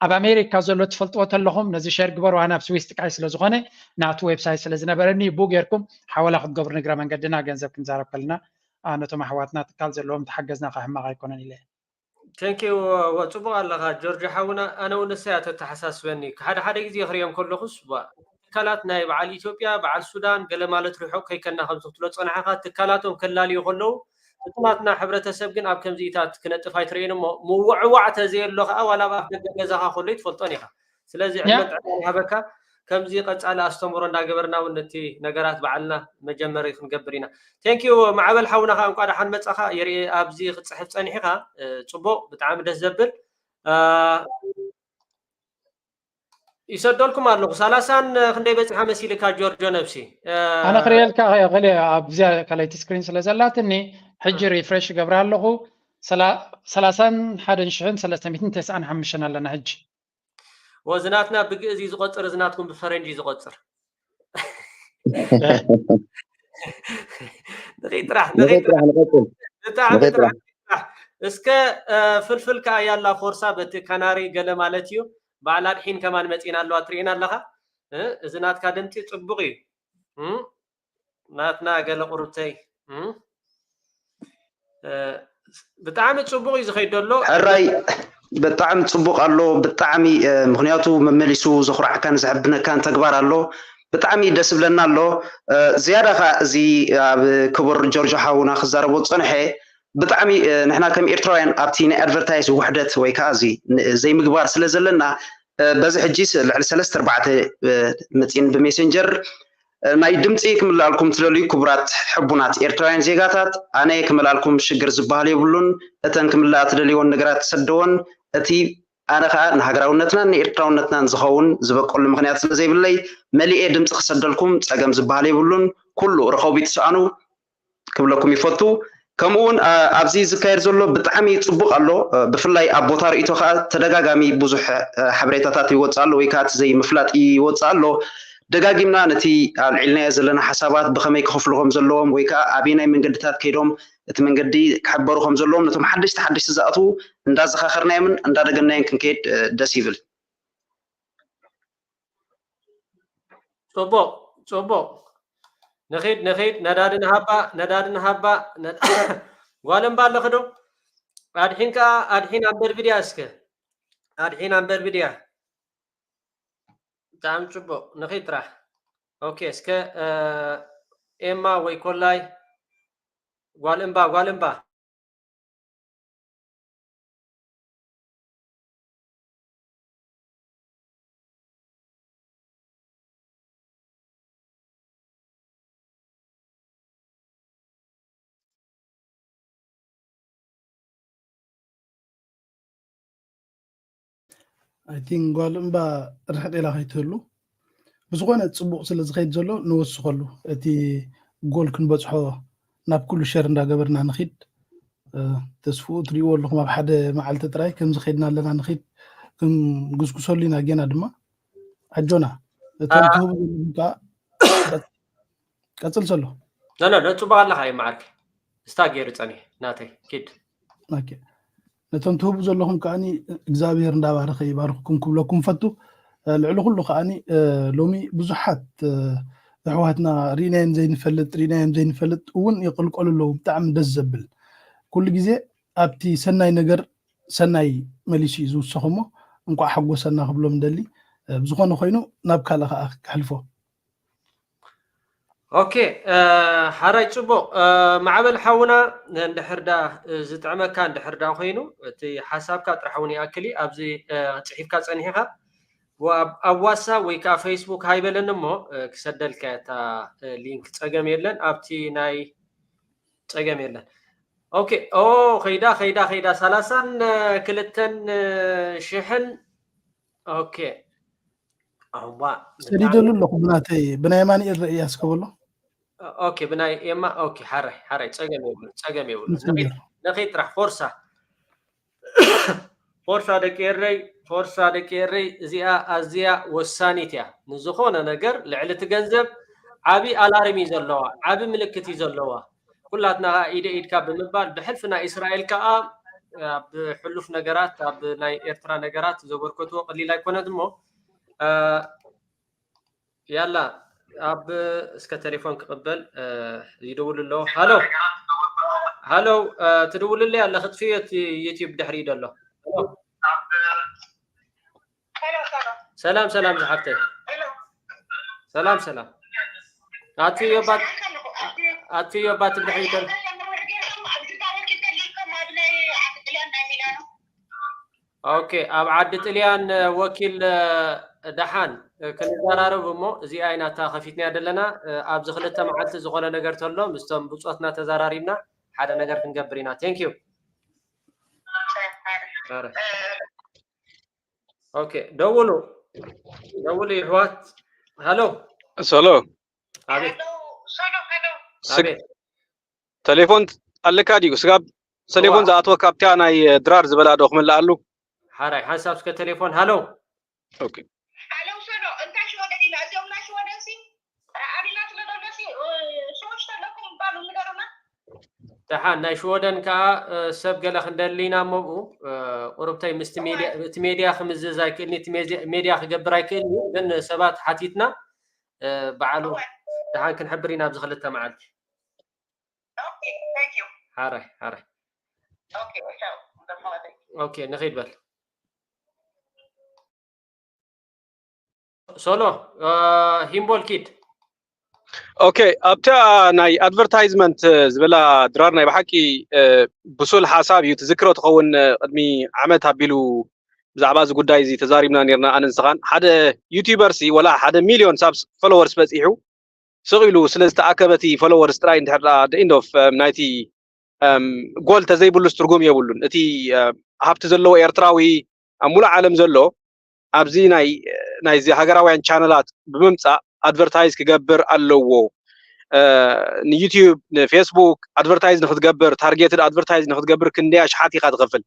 ኣብ ኣሜሪካ ዘሎ ትፈልጥዎ ተለኹም ነዚ ሸር ግበሩ። ኣነ ኣብ ስዊስ ጥቃይ ስለ ዝኾነ ናቱ ዌብሳይት ስለ ዝነበረኒ ቡ ጌርኩም ሓወላ ክትገብሩ ንግረ መንገድና ገንዘብ ክንዛረብ ከለና ነቶም ኣሕዋትና ትካል ዘለዎም ተሓገዝና ከሕማቕ ኣይኮነን ኢለ። ቴንኪዩ። ጽቡቕ ኣለኻ ጆርጆ ሓውና። ኣነ እውን ንሳ እያ ተተሓሳስበኒ። ሓደ ሓደ ግዜ ክሪኦም ከለኹስ ትካላት ናይ በዓል ኢትዮጵያ፣ በዓል ሱዳን ገለ ማለት ርሑቕ ከይከና ከምዚ ክትብሎ ጸናሕኻ ትካላቶም ከላልዩ ከለዉ እቲ ናትና ሕብረተሰብ ግን ኣብ ከምዚታት ክነጥፍ ኣይትርእን እሞ ምውዕዋዕ ተዘየሎ ከዓ ዋላ ኣብ ኣፍ ደገ ገዛኻ ከሎ ይትፈልጦን ኢኻ። ስለዚ ዕድመ ጥዕና ይሃበካ። ከምዚ ቀጻሊ ኣስተምሮ እንዳገበርና እውን ነቲ ነገራት በዓልና መጀመሪ ክንገብር ኢና። ቴንኪዩ ማዕበል ሓውና ከዓ እንኳ ደሓን መጻኻ። የርኢ ኣብዚ ክጽሕፍ ጸኒሕኻ ጽቡቕ ብጣዕሚ ደስ ዘብል ይሰደልኩም ኣለኹ። ሰላሳን ክንደይ በጺሓ መሲልካ ጆርጆ ነብሲ? ኣነ ክርእየልካ ክእል ኣብዚኣ ካልኣይቲ ስክሪን ስለ ዘላትኒ ሕጂ ሪፍሬሽ ገብራ ኣለኹ። ሰላሳን ሓደን ሽሕን ሰለስተ ሚእትን ተስዓን ሓሙሽተን ኣለና ሕጂ። ወዝናትና ብግእዝ እዩ ዝቆጽር፣ ዝናትኩም ብፈረንጂ እዩ ዝቆጽር። ንኺድ ጥራሕ ንኺድ ጥራሕ ንቐጽል ብጣዕሚ ጥራሕ። እስከ ፍልፍል ከኣ ያላ ፎርሳ በቲ ካናሪ ገለ ማለት እዩ። በዓል ኣድሒን ከማን መጺና ኣለዋ ትርእየና ኣለኻ። እዚ ናትካ ድምጺ ጽቡቕ እዩ። ናትና ገለ ቁርብተይ ብጣዕሚ ጽቡቕ እዩ ዝኸይድ ዘሎ። ሕራይ ብጣዕሚ ጽቡቕ ኣሎ። ብጣዕሚ ምኽንያቱ መመሊሱ ዘኹራዕካን ዘሕብነካን ተግባር ኣሎ። ብጣዕሚ ደስ ብለና ኣሎ። ዝያዳ ከዓ እዚ ኣብ ክቡር ጆርጆ ሓውና ክዛረቦ ዝጸንሐ ብጣዕሚ ንሕና ከም ኤርትራውያን ኣብቲ ናይ ኣድቨርታይዝ ውሕደት ወይ ከዓ እዚ ዘይምግባር ስለ ዘለና በዚ ሕጂ ልዕሊ ሰለስተ ኣርባዕተ መፂን ብሜሴንጀር ናይ ድምፂ ክምልኣልኩም ትደልዩ ክቡራት ሕቡናት ኤርትራውያን ዜጋታት ኣነ ክመልኣልኩም ሽግር ዝበሃል የብሉን። እተን ክምልኣ ትደልይዎን ነገራት ትሰደዎን እቲ ኣነ ከዓ ንሃገራውነትናን ንኤርትራውነትናን ዝኸውን ዝበቀሉ ምኽንያት ስለ ዘይብለይ መሊኤ ድምፂ ክሰደልኩም ፀገም ዝበሃል የብሉን። ኩሉ ረኸቢ ትሰኣኑ ክብለኩም ይፈቱ። ከምኡ እውን ኣብዚ ዝካየድ ዘሎ ብጣዕሚ ፅቡቅ ኣሎ። ብፍላይ ኣብ ቦታ ርእይቶ ከዓ ተደጋጋሚ ብዙሕ ሓበሬታታት ይወፅእ ኣሎ ወይ ከዓ እቲ ዘይምፍላጥ ይወፅእ ኣሎ። ደጋጊምና ነቲ ኣልዒልናዮ ዘለና ሓሳባት ብኸመይ ክኸፍሉ ከም ዘለዎም ወይ ከዓ ኣበየናይ መንገድታት ከይዶም እቲ መንገዲ ክሕበሩ ከም ዘለዎም ነቶም ሓደሽቲ ሓደሽቲ ዝኣትዉ እንዳዘኻኸርናዮምን እንዳደገምናዮን ክንከይድ ደስ ይብል። ፅቡቕ ፅቡቕ። ንኺድ ንኺድ ነዳዲ ንሃባ ነዳዲ ንሃባ። ጓል እምባ ኣለኺ ዶ? ኣድሒን ከዓ ኣድሒን ኣንበድብድያ እስከ ኣድሒን ኣንበድብድያ። ብጣዕሚ ፅቡቕ ንኺድ ጥራሕ። ኦኬ እስከ ኤማ ወይ ኮላይ ጓል እምባ ጓል እምባ I think ጓል እምባ ርሕቕ ኢላ ከይትህሉ ብዝኾነ ፅቡቕ ስለ ዝኸይድ ዘሎ ንወስኸሉ እቲ ጎል ክንበፅሖ ናብ ኩሉ ሸር እንዳገበርና ንኺድ። ተስፍኡ ትሪእዎ ኣለኹም ኣብ ሓደ መዓልቲ ጥራይ ከምዚ ከይድና ኣለና ንኺድ ክንጉስጉሰሉ ኢና ጌና ድማ ኣጆና እቶም ትህቡ ዘለኹም ከዓ ቀፅል ዘሎ ኖ ኖ ጽቡቅ ኣለኻ ይመዓርክ እስታ ገይሩ ጸኒሕ ናተይ ኪድ ነቶም ትህቡ ዘለኹም ከዓኒ እግዚኣብሔር እንዳባረኸ ይባርኽኩም ክብለኩም ፈቱ። ልዕሊ ኩሉ ከዓኒ ሎሚ ብዙሓት ኣሕዋትና ርኢናዮም ዘይንፈልጥ ርኢናዮም ዘይንፈልጥ እውን ይቕልቀሉ ኣለዉ። ብጣዕሚ ደስ ዘብል ኩሉ ግዜ ኣብቲ ሰናይ ነገር ሰናይ መሊሱ እዩ ዝውሰኽ እሞ እንቋዕ ሓጎሰና ክብሎም ደሊ። ብዝኾነ ኮይኑ ናብ ካልእ ከዓ ክሕልፎ ኦኬ ሓራይ ፅቡቕ ማዕበል ሓውና እንድሕር ዳ ዝጥዕመካ እንድሕር ዳ ኮይኑ እቲ ሓሳብካ ጥራሕ እውን ይኣክል ኣብዚ ፅሒፍካ ፀኒሕኻ ኣብ ዋትሳፕ ወይ ከዓ ፌስቡክ ሃይበለኒ እሞ ክሰደልካ እታ ሊንክ ፀገም የለን ኣብቲ ናይ ፀገም የለን ኦኬ ኦ ከይዳ ከይዳ ከይዳ ሰላሳን ክልተን ሽሕን ኦኬ ሰዲደሉ ኣለኹ ብናተይ ብናይ ኣማኒኤል ርእያ እስከ በሎ ኦኬ ብናይ ኤማ ኦኬ ሓራይ ሓራይ ፀገም የብሉ ፀገም የብሉ ነኸይ ጥራሕ ፎርሳ ፎርሳ ደቂ ኤረይ ፎርሳ ደቂ ኤረይ እዚኣ ኣዝያ ወሳኒት እያ ንዝኾነ ነገር ልዕሊ እቲ ገንዘብ ዓብዪ ኣላርም እዩ ዘለዋ ዓብዪ ምልክት እዩ ዘለዋ ኩላትና ኢደ ኢድካ ብምባል ብሕልፊ ናይ እስራኤል ከዓ ኣብ ሕሉፍ ነገራት፣ ኣብ ናይ ኤርትራ ነገራት ዘበርከትዎ ቀሊል ኣይኮነን እሞ፣ እ፣ ያላ ኣብ እስከ ቴሌፎን ክቕበል፣ እ፣ ይደውል ኣሎ። ሃሎ፣ ሃሎ፣ እ፣ ትድውልለይ ኣለኺ፣ ክጥፍእዮ እቲ ዩቲዩብ ድሕሪ ዘሎ። ሃሎ። ሰላም፣ ሰላም ዝሓፍተይ። ሰላም፣ ሰላም። ኣትዮ ባት-፣ ኣትዮ ባት ብድሕሪት ኣሎ። ኦኬ፣ ኣብ ዓዲ ጥልያን ወኪል፣ እ፣ ደሓን፣ እ፣ ክንዘራረብ እሞ እዚኣ ኢና እታ ከፊትናያ ዘለና። እ፣ ኣብዚ ክልተ መዓልቲ ዝኾነ ነገር ተሎ ምስቶም ብጾትና ተዘራሪብና ሓደ ነገር ክንገብር ኢና። Thank you። ኦኬ፣ ደውሉ፣ ደውሉ ይሕዋት። ሃሎ። ሶሎ። ኣቤት። ስግ-፣ ኣቤት። ቴሌፎን ኣለካ ድዩ? ስጋብ ቴሌፎን እዋ። ዝኣትወካ ኣብታ ናይ ድራር ዝበላ ዶ ክምልኣሉ? ሓራይ፣ ሓንሳብ እስከ ቴሌፎን። ሃሎ። ኦኬ። ሃሎ ሶሎ፣ እንታይ ሽወደን ኢና? እዚኦም ናይ ሽወደን ሲ፣ ኣቢና ስለ ዘሎ ሲ፣ እ፣ ሽወሽ ተለኩም ባሉ ንገሩና። ደሓን፣ ናይ ሽወደን ከኣ፣ እ፣ ሰብ ገለ ክንደሊ ኢና እሞ ብኡ፣ እ፣ ቁሩብተይ ምስቲ ሜድያ፣ እዋይ። እቲ ሜድያ ክምዝዝ ኣይክእልኒ፣ እቲ ሜድያ፣ ሜድያ ክገብር ኣይክእልኒ፣ ግን ሰባት ሓቲትና፣ እ፣ በዓሉ እዋይ። ደሓን ክንሕብር ኢና ኣብዚ ክልተ መዓልቲ። ኦኬ፣ thank you። ሓራይ፣ ሓራይ። ኦኬ፣ ቻው። ኦኬ፣ ንኺድ በል። ሶሎ፣ እ፣ ሂምቦል ኪድ። ኦኬ፣ ኣብታ ናይ ኣድቨርታይዝመንት ዝበላ ድራር ናይ ብሓቂ፣ እ፣ ብሱል ሓሳብ እዩ። ትዝክሮ ትኸውን፣ እ፣ ቅድሚ ዓመት ኣቢሉ ብዛዕባ እዚ ጉዳይ እዚ ተዛሪብና ነርና ኣነ ንስኻን። ሓደ ዩቲዩበር ሲ ወላ ሓደ ሚልዮን ሳብስ ፎሎወርስ በጺሑ ስቕ ኢሉ ስለ ዝተኣከበ እቲ ፎሎወርስ ጥራይ እንድሕር ደኣ the end of፣ እም፣ ናይቲ፣ እም፣ ጎል ተዘይብሉስ ትርጉም የብሉን። እቲ፣ እ፣ ሃብቲ ዘለዎ ኤርትራዊ ኣብ ሙሉእ ዓለም ዘሎ ኣብዚ ናይ፣ ናይዚ ሃገራውያን ቻነላት ብምምጻእ ኣድቨርታይዝ ክገብር ኣለዎ። እ፣ ንዩቲዩብ፣ ንፌስቡክ ኣድቨርታይዝ ንክትገብር፣ ታርጌትድ ኣድቨርታይዝ ንክትገብር ክንደይ ኣሽሓት ኢኻ ትኸፍል?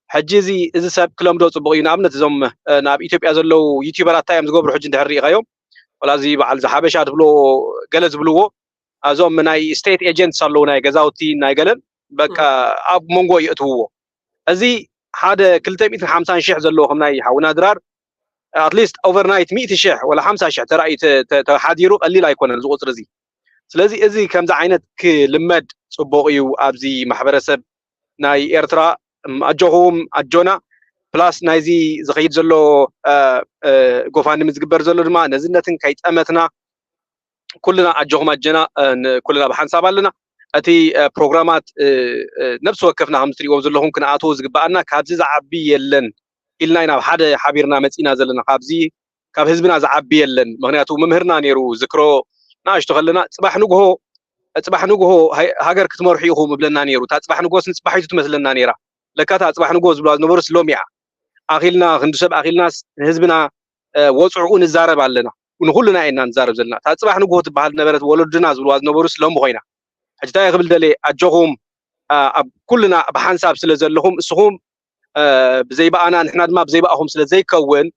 ሕጂ እዚ፣ እዚ ሰብ ክለምዶ ጽቡቕ እዩ። ንኣብነት እዞም፣ እ፣ ናብ ኢትዮጵያ ዘለዉ ዩቲዩበራት እንታይ እዮም ዝገብሩ ሕጂ እንድሕር ርኢኻዮም? ወላ እዚ በዓል እዚ ሓበሻ ትብሎ ገለ ዝብልዎ፣ እዞም ናይ ስቴት ኤጀንትስ ኣለዉ ናይ ገዛውቲ ናይ ገለን በቃ እም። ኣብ መንጎ የእትውዎ። እዚ ሓደ ክልተ ሚእትን ሓምሳን ሽሕ ዘለዎ ከም ናይ ሓውና ድራር ኣትሊስት ኦቨርናይት ሚእቲ ሽሕ ወላ ሓምሳ ሽሕ ተራእዩ ተ-፣ ተ-፣ ተሓዲሩ ቀሊል ኣይኮነን እዚ ቁጽሪ እዚ። ስለዚ እዚ ከምዚ ዓይነት ክልመድ ጽቡቕ እዩ ኣብዚ ማሕበረሰብ ናይ ኤርትራ። እም፣ ኣጆኹም ኣጆና ፕላስ ናይዚ ዝኸይድ ዘሎ፣ እ፣ እ፣ ጎፋንድሚ ዝግበር ዘሎ ድማ ነዚ ነትን ከይጠመትና ኩልና ኣጆኹም ኣጀና፣ እ፣ ን-፣ ኩልና ብሓንሳብ ኣለና። እቲ፣ እ፣ ፕሮግራማት፣ እ፣ እ፣ ነብሲ ወከፍና ከም እትሪእዎም ዘለኹም ክንኣትዎ ዝግበኣና ካብዚ ዝዓቢ የለን ኢልና ኢና ኣብ ሓደ ሓቢርና መጺና ዘለና። ካብዚ ካብ ህዝብና ዝዓቢ የለን። ምኽንያቱ መምህርና ነይሩ ዝክሮ ንኣሽቱ ከለና ጽባሕ ንግሆ፣ ጽባሕ ንግሆ ሃይ-፣ ሃገር ክትመርሑ ኢኹም እብለና ነይሩ። እታ ጽባሕ ንግሆስ ንጽባሒቱ ትመስለና ነይራ። ለካ እታ ጽባሕ ንግሆ ዝብልዋ ዝነበሩስ ሎም እያ። ኣኺልና ክንዲ ሰብ ኣኺልናስ ንህዝብና፣ እ፣ ወጽዕኡ ንዛረብ ኣለና። ንኹልና ኢና ንዛረብ ዘለና። እታ ጽባሕ ንግሆ ትበሃል ነበረት ወለዱና ዝብልዋ ዝነበሩስ ሎም ኮይና። ሕጂ እንታይ ክብል ደልየ ኣጆኹም፣ እ፣ ኣብ ኩልና ብሓንሳብ ስለ ዘለኹም እስኹም፣ እ፣ ብዘይ ብኣና ንሕና ድማ ብዘይ ብኣኹም ስለ ዘይከውን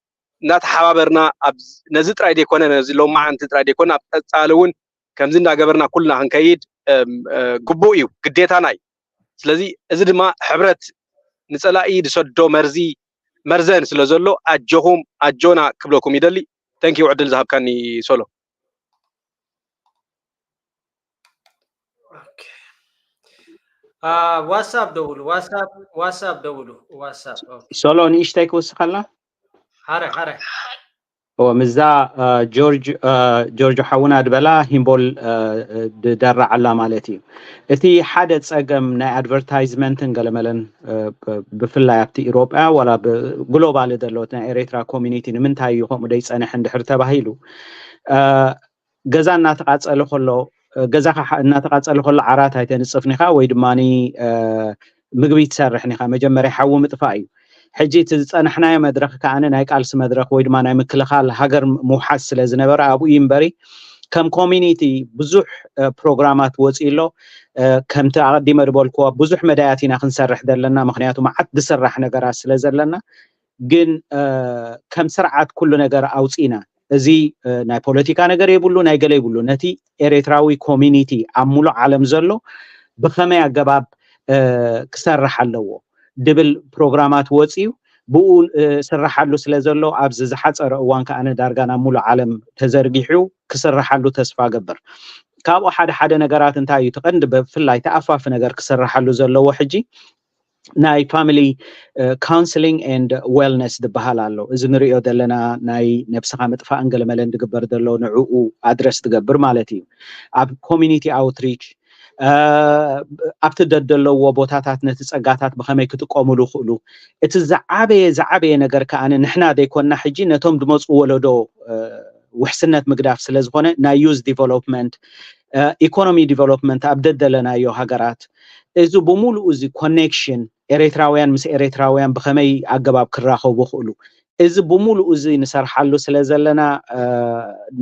እንዳተሓባበርና ኣብ ነዚ ጥራይ ዘይኮነ ነዚ ሎማዓንቲ ጥራይ ዘይኮነ ኣብ ቀጻሊ እውን ከምዚ እንዳገበርና ኩልና ክንከይድ፣ እም፣ እ፣ ግቡእ እዩ፣ ግዴታና እዩ። ስለዚ እዚ ድማ ሕብረት ንጸላኢ ዝሰዶ መርዚ መርዘን ስለ ዘሎ ኣጆኹም ኣጆና ክብለኩም ይደሊ። Thank you ዕድል ዝሃብካኒ ሶሎ። ኦኬ። አ፣ ዋትሳፕ ደውሉ፣ ዋትሳፕ፣ ዋትሳፕ ደውሉ፣ ዋትሳፕ። ኦኬ። ሶሎ ንእሽተይ ክውስኸልና? ሓረ፣ ሓረ። እወ፣ ምስዛ፣ አ፣ ጆርጅ፣ አ፣ ጆርጆ ሓውና ድበላ ሂምቦል፣ አ፣ ድደርዓላ ማለት እዩ። እቲ ሓደ ጸገም ናይ ኣድቨርታይዝመንትን ገለመለን፣ አ፣ ብ-፣ ብፍላይ ኣብቲ ኢሮጳ ዋላ ብ-፣ ግሎባል ዘለዎት ናይ ኤርትራ ኮሚኒቲ ንምንታይ እዩ ከምኡ ደይጸንሕ እንድሕር ተባሂሉ፣ አ፣ ገዛ እናተቃጸለ ከሎ፣ ገዛኻ ሓ-፣ እናተቃጸለ ከሎ ዓራት ኣይተንጽፍን ኢኻ ወይ ድማኒ፣ እ፣ ምግቢ ትሰርሕን ኢኻ። መጀመርያ ሓዊ ምጥፋእ እዩ። ሕጂ እቲ ዝጸናሕናዮ መድረኽ ከኣ ናይ ቃልሲ መድረኽ ወይ ድማ ናይ ምክልኻል ሃገር ምውሓስ ስለ ዝነበረ ኣብኡ እዩ እምበሪ ከም ኮሚኒቲ ብዙሕ፣ እ፣ ፕሮግራማት ወጺኡ ኣሎ። እ፣ ከምቲ ኣቐዲመ ዝበልክዎ ብዙሕ መዳያት ኢና ክንሰርሕ ዘለና፣ ምኽንያቱ መዓት ዝስራሕ ነገራት ስለ ዘለና። ግን፣ እ፣ ከም ስርዓት ኩሉ ነገር ኣውጺእና። እዚ፣ እ፣ ናይ ፖለቲካ ነገር የብሉ፣ ናይ ገለ የብሉ። ነቲ ኤርትራዊ ኮሚኒቲ ኣብ ሙሉእ ዓለም ዘሎ ብኸመይ ኣገባብ፣ እ፣ ክሰርሕ ኣለዎ? ድብል ፕሮግራማት ወፅዩ ብኡ ስራሓሉ ስለ ዘሎ ኣብዚ ዝሓፀረ እዋን ከዓነ ዳርጋ ናብ ሙሉእ ዓለም ተዘርጊሑ ክስራሓሉ ተስፋ ገብር። ካብኡ ሓደ ሓደ ነገራት እንታይ እዩ ትቐንዲ ብፍላይ ተኣፋፊ ነገር ክስራሓሉ ዘለዎ ሕጂ ናይ family counseling and wellness ዝበሃል ኣሎ። እዚ ንሪኦ ዘለና ናይ ነብስኻ ምጥፋእን ገለመለን ዝግበር ዘሎ ንዕኡ ኣድረስ ትገብር ማለት እዩ። ኣብ community outreach ኣብቲ ደደለዎ ቦታታት ነቲ ፀጋታት ብኸመይ ክጥቀሙሉ ይኽእሉ። እቲ ዝዓበየ ዝዓበየ ነገር ከኣ ንሕና ዘይኮንና ሕጂ ነቶም ዝመፁ ወለዶ ውሕስነት ምግዳፍ ስለ ዝኾነ ናይ youth development economy development ኣብ ደደለናዮ ሃገራት እዚ ብምሉኡ እዚ connection ኤሬትራውያን ምስ ኤሬትራውያን ብኸመይ ኣገባብ ክራኸቡ ይኽእሉ እዚ ብምሉኡ እዚ ንሰርሓሉ ስለ ዘለና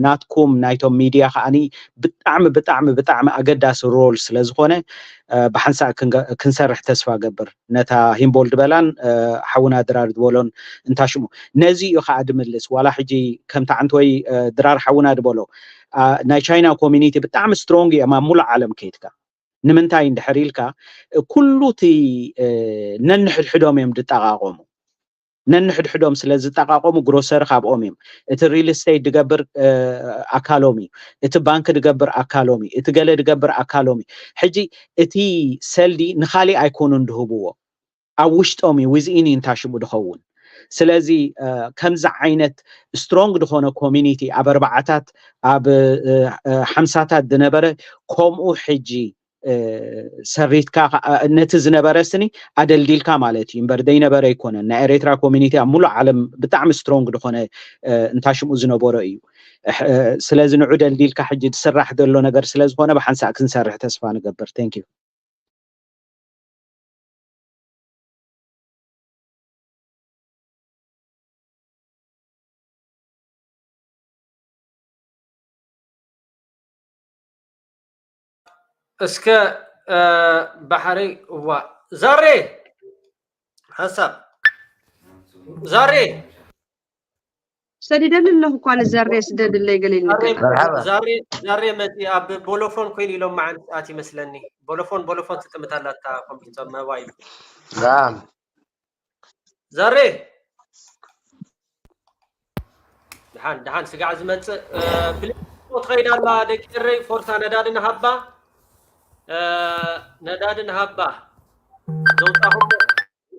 ናትኩም ናይቶም ሚድያ ከዓኒ ብጣዕሚ ብጣዕሚ ብጣዕሚ ኣገዳሲ role ስለ ዝኾነ ብሓንሳእ ክንሰርሕ ተስፋ ገብር። ነታ ሂምቦል ዝበላን ሓውና ድራር ዝበሎን እንታ ሽሙ ነዚ እዩ ከዓ ድምልስ ዋላ ሕጂ ከምታ ዓንተወይ ድራር ሓውና ዝበሎ ናይ ቻይና community ብጣዕሚ strong እዮም ኣብ ሙሉእ ዓለም ከይድካ ንምንታይ እንድሕር ኢልካ ኩሉ እቲ ነንሕድሕዶም እዮም ዝጠቃቀሙ ነንሕድሕዶም ስለ ዝጠቃቀሙ ግሮሰሪ ካብኦም እዮም እቲ real estate ድገብር ኣካሎም እዩ እቲ ባንክ ድገብር ኣካሎም እዩ እቲ ገለ ድገብር ኣካሎም እዩ ሕጂ እቲ ሰልዲ ንካሊእ ኣይኮኑን ድህብዎ ኣብ ውሽጦም እዩ within እዩ እንታ ሽሙ ድኸውን ስለዚ ከምዚ ዓይነት strong ድኾነ community ኣብ ኣርባዓታት ኣብ ሓምሳታት ዝነበረ ከምኡ ሕጂ ሰሪትካ ነቲ ዝነበረ ስኒ ኣደልዲልካ ማለት እዩ እምበር ዘይነበረ ኣይኮነን ናይ ኤሬትራ community ኣብ ሙሉእ ዓለም ብጣዕሚ strong ድኾነ እንታ ሽሙ ዝነበሮ እዩ ስለዚ ንዑ ደልዲልካ ሕጂ ዝስራሕ ዘሎ ነገር ስለ ዝኾነ ብሓንሳእ ክንሰርሕ ተስፋ ንገብር thank you እስከ ባሕሪ እዋ ዛሬ ሓሳብ ዛሬ ሰዲደሉ ኣለኹ እኳ ንዘሬ ስደድለይ ገለ ኢልኒ ዛሬ መፂ ኣብ ቦሎፎን ኮይን ኢሎም መዓንት ኣት ይመስለኒ ቦሎፎን ቦሎፎን ትጥምት ኣላታ ኮምፒውተር መባይል ዛሬ ድሓን ድሓን ስጋዕ ዝመፅእ ፕሌቶ ትኸይድ ኣላ ደቂ ኤረይ ፎርሳ ነዳዲ ንሃባ ነዳዲ ንሃባ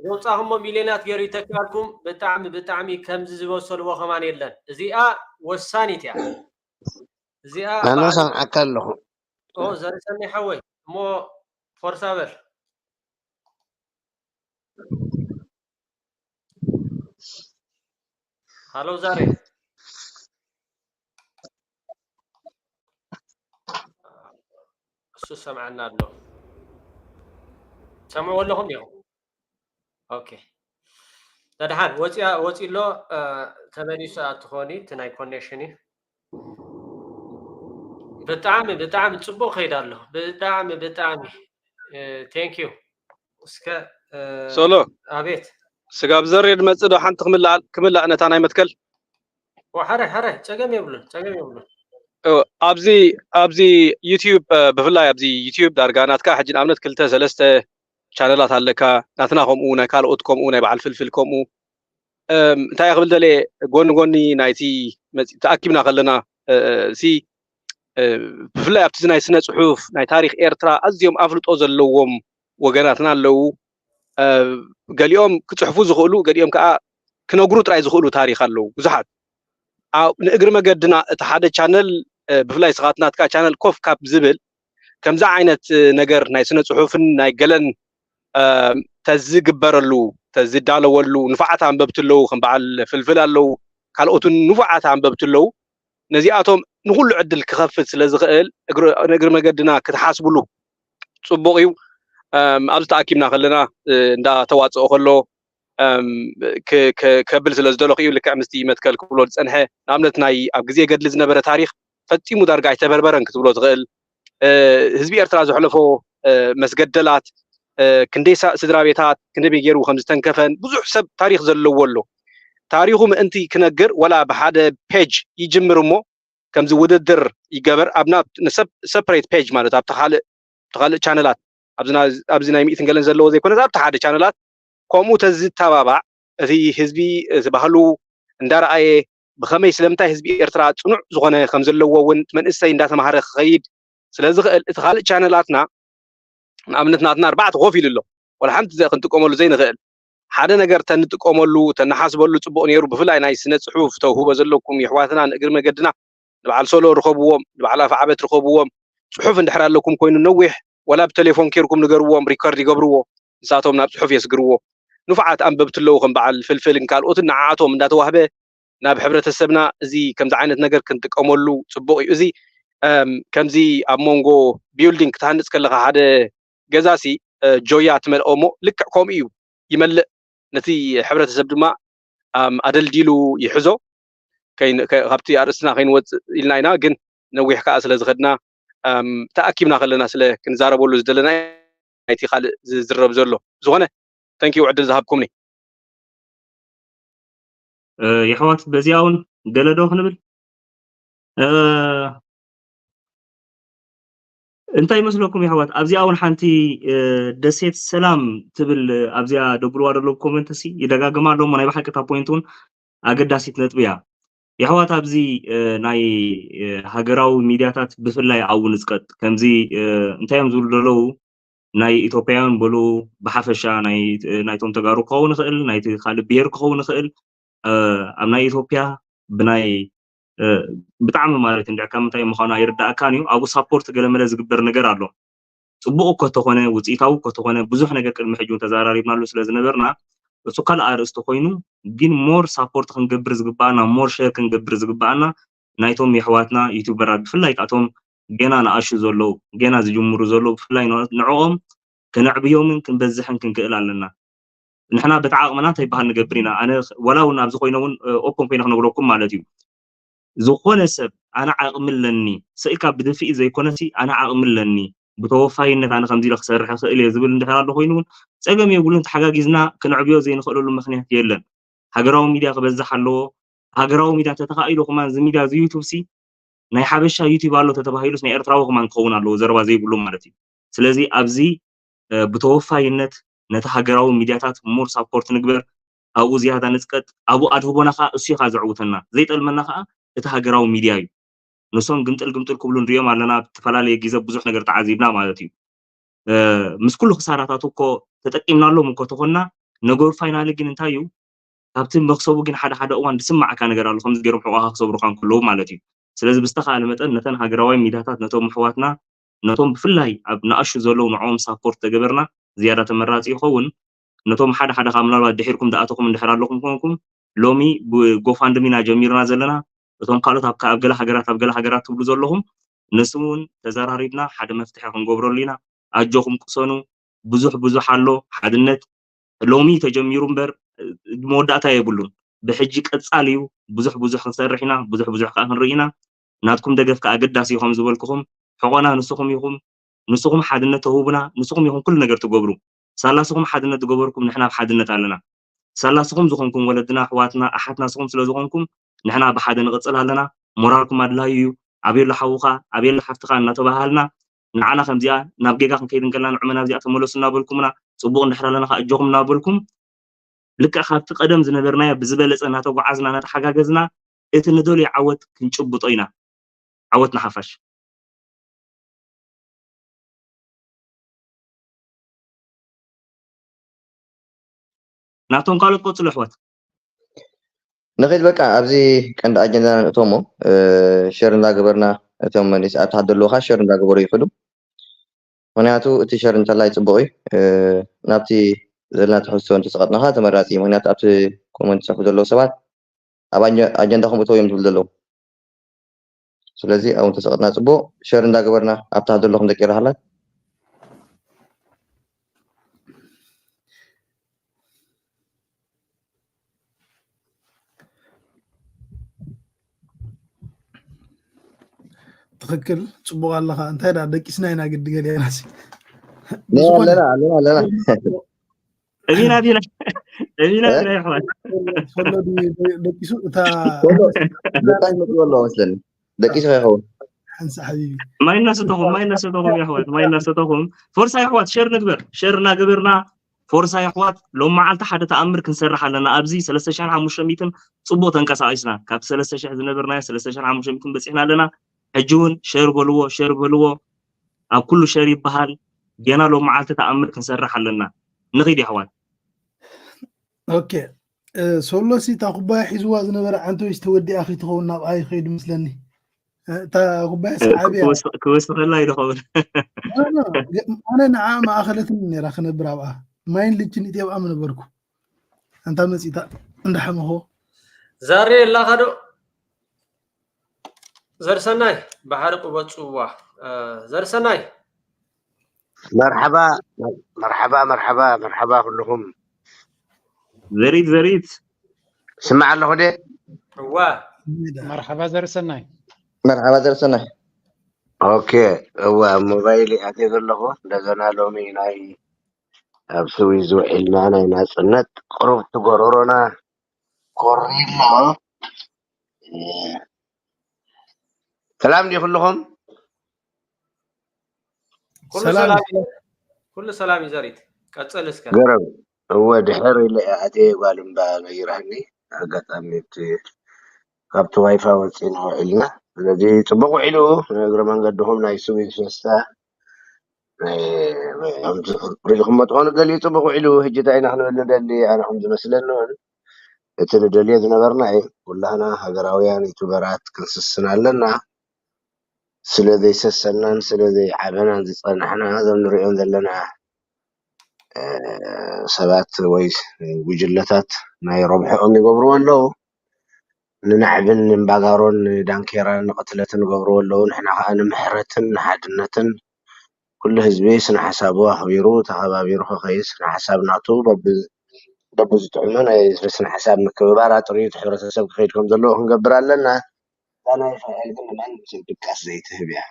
ዘውፃኹሞ ሚልዮናት ገይሩ ይተካልኩም ብጣዕሚ ብጣዕሚ ከምዚ ዝበሰልዎ ከማን የለን እዚኣ ወሳኒት እያ እዚኣ ኣነ ሰምዓካ ኣለኹ ዘርሰኒ ሓወይ እሞ ፎርሳ በል ሃሎ ዛሬ እሱ ሰምዓና ኣሎ ሰምዕዎ ኣለኹም ዲኹም ኦኬ ተድሓን ወፂያ ወፂ ኣሎ ተመሊሱ ኣትኾኒ እቲ ናይ ኮኔክሽን እዩ ብጣዕሚ ብጣዕሚ ፅቡቅ ከይዳ ኣሎ ብጣዕሚ ብጣዕሚ thank you እስከ ሶሎ ኣቤት ስጋብ ዘሬድ መፅእ ዶ ሓንቲ ክምላእ ክምላእ ነታ ናይ መትከል ሓረ ሓረ ፀገም የብሉን ፀገም የብሉን ኣብዚ ኣብዚ ዩቲዩብ ብፍላይ ኣብዚ ዩቲዩብ ዳርጋ ናትካ ሕጂ ንኣብነት ክልተ ሰለስተ ቻነላት ኣለካ ናትና ከምኡ ናይ ካልኦት ከምኡ ናይ በዓል ፍልፍል ከምኡ እንታይ ክብል ደለ ጎኒ ጎኒ ናይቲ ተኣኪብና ከለና ሲ ብፍላይ ኣብቲ ናይ ስነ ፅሑፍ ናይ ታሪክ ኤርትራ ኣዝዮም ኣፍልጦ ዘለዎም ወገናትና ኣለዉ ገሊኦም ክፅሕፉ ዝኽእሉ ገሊኦም ከዓ ክነግሩ ጥራይ ዝኽእሉ ታሪክ ኣለዉ ብዙሓት ንእግሪ መገድና እቲ ሓደ ቻነል ብፍላይ ስኻትናትካ ቻነል ኮፍ ካብ ዝብል ከምዚ ዓይነት ነገር ናይ ስነ ፅሑፍን ናይ ገለን ተዝግበረሉ ተዝዳለወሉ ንፉዓት ኣንበብቲ ኣለዉ ከም በዓል ፍልፍል ኣለዉ ካልኦትን ንፉዓት ኣንበብቲ ኣለዉ ነዚኣቶም ንኩሉ ዕድል ክኸፍት ስለ ዝኽእል ንእግሪ መገድና ክትሓስብሉ ፅቡቅ እዩ ኣብዚ ተኣኪብና ከለና እንዳ ተዋፅኦ ከሎ ከብል ስለ ዝደለኹ እዩ ልክዕ ምስቲ መትከል ክብሎ ዝፀንሐ ንኣብነት ናይ ኣብ ግዜ ገድሊ ዝነበረ ታሪክ ፈፂሙ ዳርጋ ኣይተበርበረን ክትብሎ ትኽእል ህዝቢ ኤርትራ ዘሕለፎ መስገደላት ክንደይ ስድራ ቤታት ክንደይ ገይሩ ከም ዝተንከፈን ብዙሕ ሰብ ታሪክ ዘለዎ ኣሎ ታሪኩ ምእንቲ ክነግር ወላ ብሓደ ፔጅ ይጅምር እሞ ከምዚ ውድድር ይገበር ኣብና ሰብ ሰፕሬት ፔጅ ማለት ኣብቲ ካልእ ቻነላት ኣብዚ ናይ ሚእትን ገለን ዘለዎ ዘይኮነ ኣብቲ ሓደ ቻነላት ከምኡ ተዝተባባዕ እቲ ህዝቢ እቲ ባህሉ እንዳረኣየ ብኸመይ ስለምንታይ ህዝቢ ኤርትራ ፅኑዕ ዝኾነ ከም ዘለዎ እውን እቲ መንእሰይ እንዳተማሃረ ክኸይድ ስለ ዝኽእል እቲ ካልእ ቻነላትና ንኣብነት ናትና ኣርባዕተ ኮፍ ኢሉ ኣሎ ወላ ሓንቲ ዘ- ክንጥቀመሉ ዘይንኽእል ሓደ ነገር ተንጥቀመሉ ተንሓስበሉ ፅቡቕ ነይሩ ብፍላይ ናይ ስነ ፅሑፍ ተውህቦ ዘለኩም የሕዋትና ንእግሪ መገድና ንበዓል ሶሎ ርኸብዎም ንበዓል ኣፈዓበት ርኸብዎም ፅሑፍ እንድሕር ኣለኩም ኮይኑ ነዊሕ ወላ ብቴሌፎን ኬርኩም ንገርዎም ሪከርድ ይገብርዎ ንሳቶም ናብ ፅሑፍ የስግርዎ ንፉዓት ኣንበብቲ ኣለዉ ከም በዓል ፍልፍልን ካልኦትን ንዓኣቶም እንዳተዋህበ ናብ ሕብረተሰብና እዚ ከምዚ ዓይነት ነገር ክንጥቀመሉ ፅቡቕ እዩ እዚ እም፣ ከምዚ ኣብ መንጎ ቢልዲንግ ክትሃንፅ ከለካ ሓደ ገዛሲ እ፣ ጆያ ትመልኦ እሞ ልክዕ ከምኡ እዩ ይመልእ ነቲ ሕብረተሰብ ድማ ኣም፣ ኣደልዲሉ ይሕዞ ከይን- ከ- ካብቲ ኣርእስትና ከይንወፅእ ኢልና ኢና ግን ነዊሕ ከዓ ስለ ዝኸድና ኣም፣ ተኣኪብና ከለና ስለ ክንዛረበሉ ዝደለና ናይቲ ካልእ ዝዝረብ ዘሎ ዝኾነ ተንኪዩ ዕድል ዝሃብኩምኒ የሕዋት በዚኣ እውን ገለ ዶ ክንብል እንታይ ይመስለኩም የሕዋት ኣብዚኣ እውን ሓንቲ ደሴት ሰላም ትብል ኣብዚኣ ደብልዋ ደለዉ ኮመንት ሲ ይደጋግማ ኣለሞ ናይ ብሓቂ እታ ፖይንት እውን ኣገዳሲት ነጥቢ እያ የሕዋት ኣብዚ ናይ ሃገራዊ ሚድያታት ብፍላይ ኣብኡ ንዝቀጥ ከምዚ እንታይ እዮም ዝብሉ ደለዉ ናይ ኢትዮጵያውያን በሉ ብሓፈሻ ናይቶም ተጋሩ ክኸውን ይኽእል ናይቲ ካልእ ብሄር ክኸውን ይኽእል ኣብ ናይ ኢትዮጵያ ብናይ ብጣዕሚ ማለት እንዲ ካብ ምንታይ ምዃኑ ኣይርዳእካን እዩ ኣብኡ ሳፖርት ገለመለ ዝግበር ነገር ኣሎ ፅቡቕ እኮ ተኾነ ውፅኢታዊ እኮ ተኾነ ብዙሕ ነገር ቅድሚ ሕጂ እውን ተዘራሪብናሉ ስለ ዝነበርና እሱ ካልእ ኣርእስቲ ኮይኑ ግን ሞር ሳፖርት ክንገብር ዝግባኣና ሞር ሸር ክንገብር ዝግባኣና ናይቶም የሕዋትና ዩቱበራት ብፍላይ ከኣቶም ገና ንኣሹ ዘለዉ ገና ዝጅምሩ ዘለዉ ብፍላይ ንዕኦም ክነዕብዮምን ክንበዝሕን ክንክእል ኣለና ንሕና በቲ ዓቕምና እንታይ በሃል ንገብር ኢና ኣነ ዋላ እውን ኣብዚ ኮይነ እውን ኦፕን ኮይነ ክነግረኩም ማለት እዩ ዝኾነ ሰብ ኣነ ዓቕሚ ኣለኒ ስእልካ ብድፍኢ ዘይኮነሲ ኣነ ዓቕሚ ኣለኒ ብተወፋይነት ኣነ ከምዚ ኢለ ክሰርሕ ክእል እየ ዝብል እንድሕር ኣሎ ኮይኑ እውን ፀገም የብሉን ተሓጋጊዝና ክነዕብዮ ዘይንኽእለሉ ምክንያት የለን ሃገራዊ ሚድያ ክበዝሕ ኣለዎ ሃገራዊ ሚድያ እንተተኻኢሉ ከማን እዚ ሚድያ እዚ ዩቱብ ሲ ናይ ሓበሻ ዩቲብ ኣሎ ተተባሂሉስ ናይ ኤርትራዊ ከማን ክኸውን ኣለዎ ዘረባ ዘይብሉ ማለት እዩ ስለዚ ኣብዚ ብተወፋይነት ነቲ ሃገራዊ ሚድያታት ሙር ሳፖርት ንግበር ኣብኡ ዝያዳ ንጥቀጥ ኣብኡ ኣድህቦና ከዓ እሱ ኢኻ ዘዕውተና ዘይጠልመና ከዓ እቲ ሃገራዊ ሚድያ እዩ ንሶም ግምጥል ግምጥል ክብሉ ንሪኦም ኣለና ብተፈላለየ ግዘ ብዙሕ ነገር ተዓዚብና ማለት እዩ ምስ ኩሉ ክሳራታት እኮ ተጠቂምናሎም እኮ ተኾንና ነገሩ ፋይናሊ ግን እንታይ እዩ ካብቲ መክሰቡ ግን ሓደ ሓደ እዋን ዝስማዓካ ነገር ኣሎ ከምዚ ገይሮም ሕቆኻ ክሰብሩካ እንከለዉ ማለት እዩ ስለዚ ብዝተኻእለ መጠን ነተን ሃገራዊ ሚድያታት ነቶም ኣሕዋትና ነቶም ብፍላይ ኣብ ንኣሹ ዘለዉ ንዕኦም ሳፖርት ተገበርና ዝያዳ ተመራፂ ይኸውን ነቶም ሓደ ሓደ ካብ ምናልባት ድሒርኩም ዝኣተኹም እንድሕር ኣለኹም ኮንኩም ሎሚ ብጎፋንድሚና ጀሚርና ዘለና እቶም ካልኦት ኣብ ኣብ ገለ ሃገራት ኣብ ገለ ሃገራት ትብሉ ዘለኹም ንሱ እውን ተዘራሪብና ሓደ መፍትሒ ክንገብረሉ ኢና ኣጆኹም ቅሰኑ ብዙሕ ብዙሕ ኣሎ ሓድነት ሎሚ ተጀሚሩ እምበር መወዳእታ የብሉን ብሕጂ ቀፃል እዩ ብዙሕ ብዙሕ ክንሰርሕ ኢና ብዙሕ ብዙሕ ከዓ ክንርኢ ኢና ናትኩም ደገፍ ከዓ ኣገዳሲ እዩ ከም ዝበልኩኹም ሕቆና ንስኹም ኢኹም ንስኹም ሓድነት ተህቡና ንስኹም ኢኹም ኩሉ ነገር ትገብሩ ሳላስኹም ሓድነት ዝገበርኩም ንሕና ኣብ ሓድነት ኣለና ሳላስኹም ዝኾንኩም ወለድና ኣሕዋትና ኣሓትና ስኹም ስለ ዝኾንኩም ንሕና ብሓደ ንቕፅል ኣለና ሞራልኩም ኣድላዩ እዩ ኣበየሎ ሓውኻ ኣበየሎ ሓፍትኻ እናተባሃልና ንዓና ከምዚኣ ናብ ጌጋ ክንከይድ እንከልና ንዑመና እዚኣ ተመለሱ እናበልኩምና ፅቡቕ እንድሕር ኣለና ከዓ እጆኹም እናበልኩም ልክዕ ካብቲ ቀደም ዝነበርናዮ ብዝበለፀ እናተጓዓዝና እናተሓጋገዝና እቲ ንደልዮ ዓወት ክንጭብጦ ኢና ዓወት ንሓፋሽ ናብቶም ካልኦት ቀፅሉ ኣሕዋት ንኺድ በቃ ኣብዚ ቀንዲ ኣጀንዳና ንእቶሞ ሸር እንዳገበርና እቶም መኒስ ኣብ ታሕቲ ዘለዉ ከዓ ሸር እንዳገበሩ ይኽዱ ምክንያቱ እቲ ሸር እንተላይ ፅቡቕ እዩ ናብቲ ዘለና ትሕዝቶ እንተሰቐጥናኻ ተመራፂ እዩ ምክንያቱ ኣብቲ ኮመንት ዝፅሕፉ ዘለዉ ሰባት ኣብ ኣጀንዳኹም እተው እዮም ዝብሉ ዘለዉ ስለዚ ኣብኡ እንተሰቐጥና ፅቡቕ ሸር እንዳገበርና ኣብታ ዘለኹም ደቂ ረሃላት ትኽክል ፅቡቕ ኣለኻ እንታይ ዳ ደቂስና ኢና ግዲ ገሊና ኣለና ኣለና ኣለና እሚና ቢና እሚና ቢና ይሕዋት ፈሎ ደቂሱ እታ ብጣዕሚ መፅኡ ኣለዎ መስለኒ ደቂሱ ከይኸውን ሓንሳ ሓቢቢ ማይ እናሰተኹም ማይ እናሰተኹም ይሕዋት ማይ እናሰተኹም ፎርሳ ይሕዋት ሸር ንግበር ሸር እናገበርና ፎርሳ የሕዋት፣ ሎም መዓልቲ ሓደ ተኣምር ክንሰርሕ ኣለና። ኣብዚ ሰለስተ ሽሕን ሓሙሽተ ሚእትን ጽቡቕ ተንቀሳቒስና፣ ካብቲ ሰለስተ ሽሕ ዝነበርናዮ ሰለስተ ሽሕን ሓሙሽተ ሚእትን በጺሕና ኣለና። ሕጂ እውን ሸር በልዎ፣ ሸር በልዎ፣ ኣብ ኩሉ ሸር ይበሃል። ጌና ሎም መዓልቲ ተኣምር ክንሰርሕ ኣለና። ንኺድ የሕዋት። ኦኬ። ሶሎሲ እታ ኩባያ ሒዝዋ ዝነበረ ዓንተወይስ ተወዲኣ ከይትኸውን ናብኣ ይኸይድ ምስለኒ። እታ ኩባያ ሰዓብያ ክወስኸላ ኢሉ ኸውን። ኣነ ንዓ ማእኸለትን ነራ ክነብር ኣብኣ ማይን ልችን ኢትዮጵያ ምነበርኩ። ኣንታ መፂታ እንዳሓመኾ ዛሬ የላኻ ዶ? ዘርሰናይ ብሓደ ቁበፅዋ። ዘርሰናይ መርሓባ መርሓባ መርሓባ መርሓባ ኩልኹም። ዘሪት ዘሪት ስማዕ ኣለኹ ደ እዋ መርሓባ ዘርሰናይ መርሓባ ዘርሰናይ ኦኬ። እዋ ሞባይል ኣትየ ዘለኹ እንደገና ሎሚ ናይ ኣብ ስዊዝ ውዒልና ናይ ናፅነት ቁሩብ ትጎረሮና ኮሪሎ። ሰላም ድዩ ኩልኹም? ኩሉ ሰላም እዩ ዘሪት፣ ቀጽል እስከ። ገረብ እወ ድሕር ኢለ ኣትየ ጓል እምባ ነይራኒ። ኣጋጣሚ እቲ ካብቲ ዋይፋ ወፂና ውዒልና። ስለዚ ፅቡቅ ውዒሉ እግረ መንገድኹም ናይ ስዊዝ ፌስታ ሪልኩም መትኾኑ ገሊኡ ፅቡቅ ውዒሉ። ሕጂ እንታይ ኢና ክንብል ንደሊ? ኣነ ከም ዝመስለኒ እውን እቲ ንደልዮ ዝነበርና እዩ። ኩላህና ሃገራውያን ዩቱበራት ክንስስን ኣለና። ስለ ዘይሰሰናን ስለ ዘይዓበናን ዝፀናሕና እዞም ንሪኦም ዘለና ሰባት ወይ ጉጅለታት ናይ ረብሕኦም ይገብርዎ ኣለዉ። ንናዕብን ንእምባጋሮን ንዳንኬራን ንቕትለትን ይገብርዎ ኣለዉ። ንሕና ከዓ ንምሕረትን ንሓድነትን ኩሉ ህዝቢ ስነ ሓሳቡ ኣኽቢሩ ተኸባቢሩ ክኸይድ ስነ ሓሳብ ናቱ በብዝጥዕሞ ናይ ስነ ሓሳብ ምክብባር ኣጥርዩ እቲ ሕብረተሰብ ክኸይድ ከም ዘለዎ ክንገብር ኣለና። እዛ ናይ እስራኤል ግን ንማንም ሰብ ድቃስ ዘይትህብ እያ።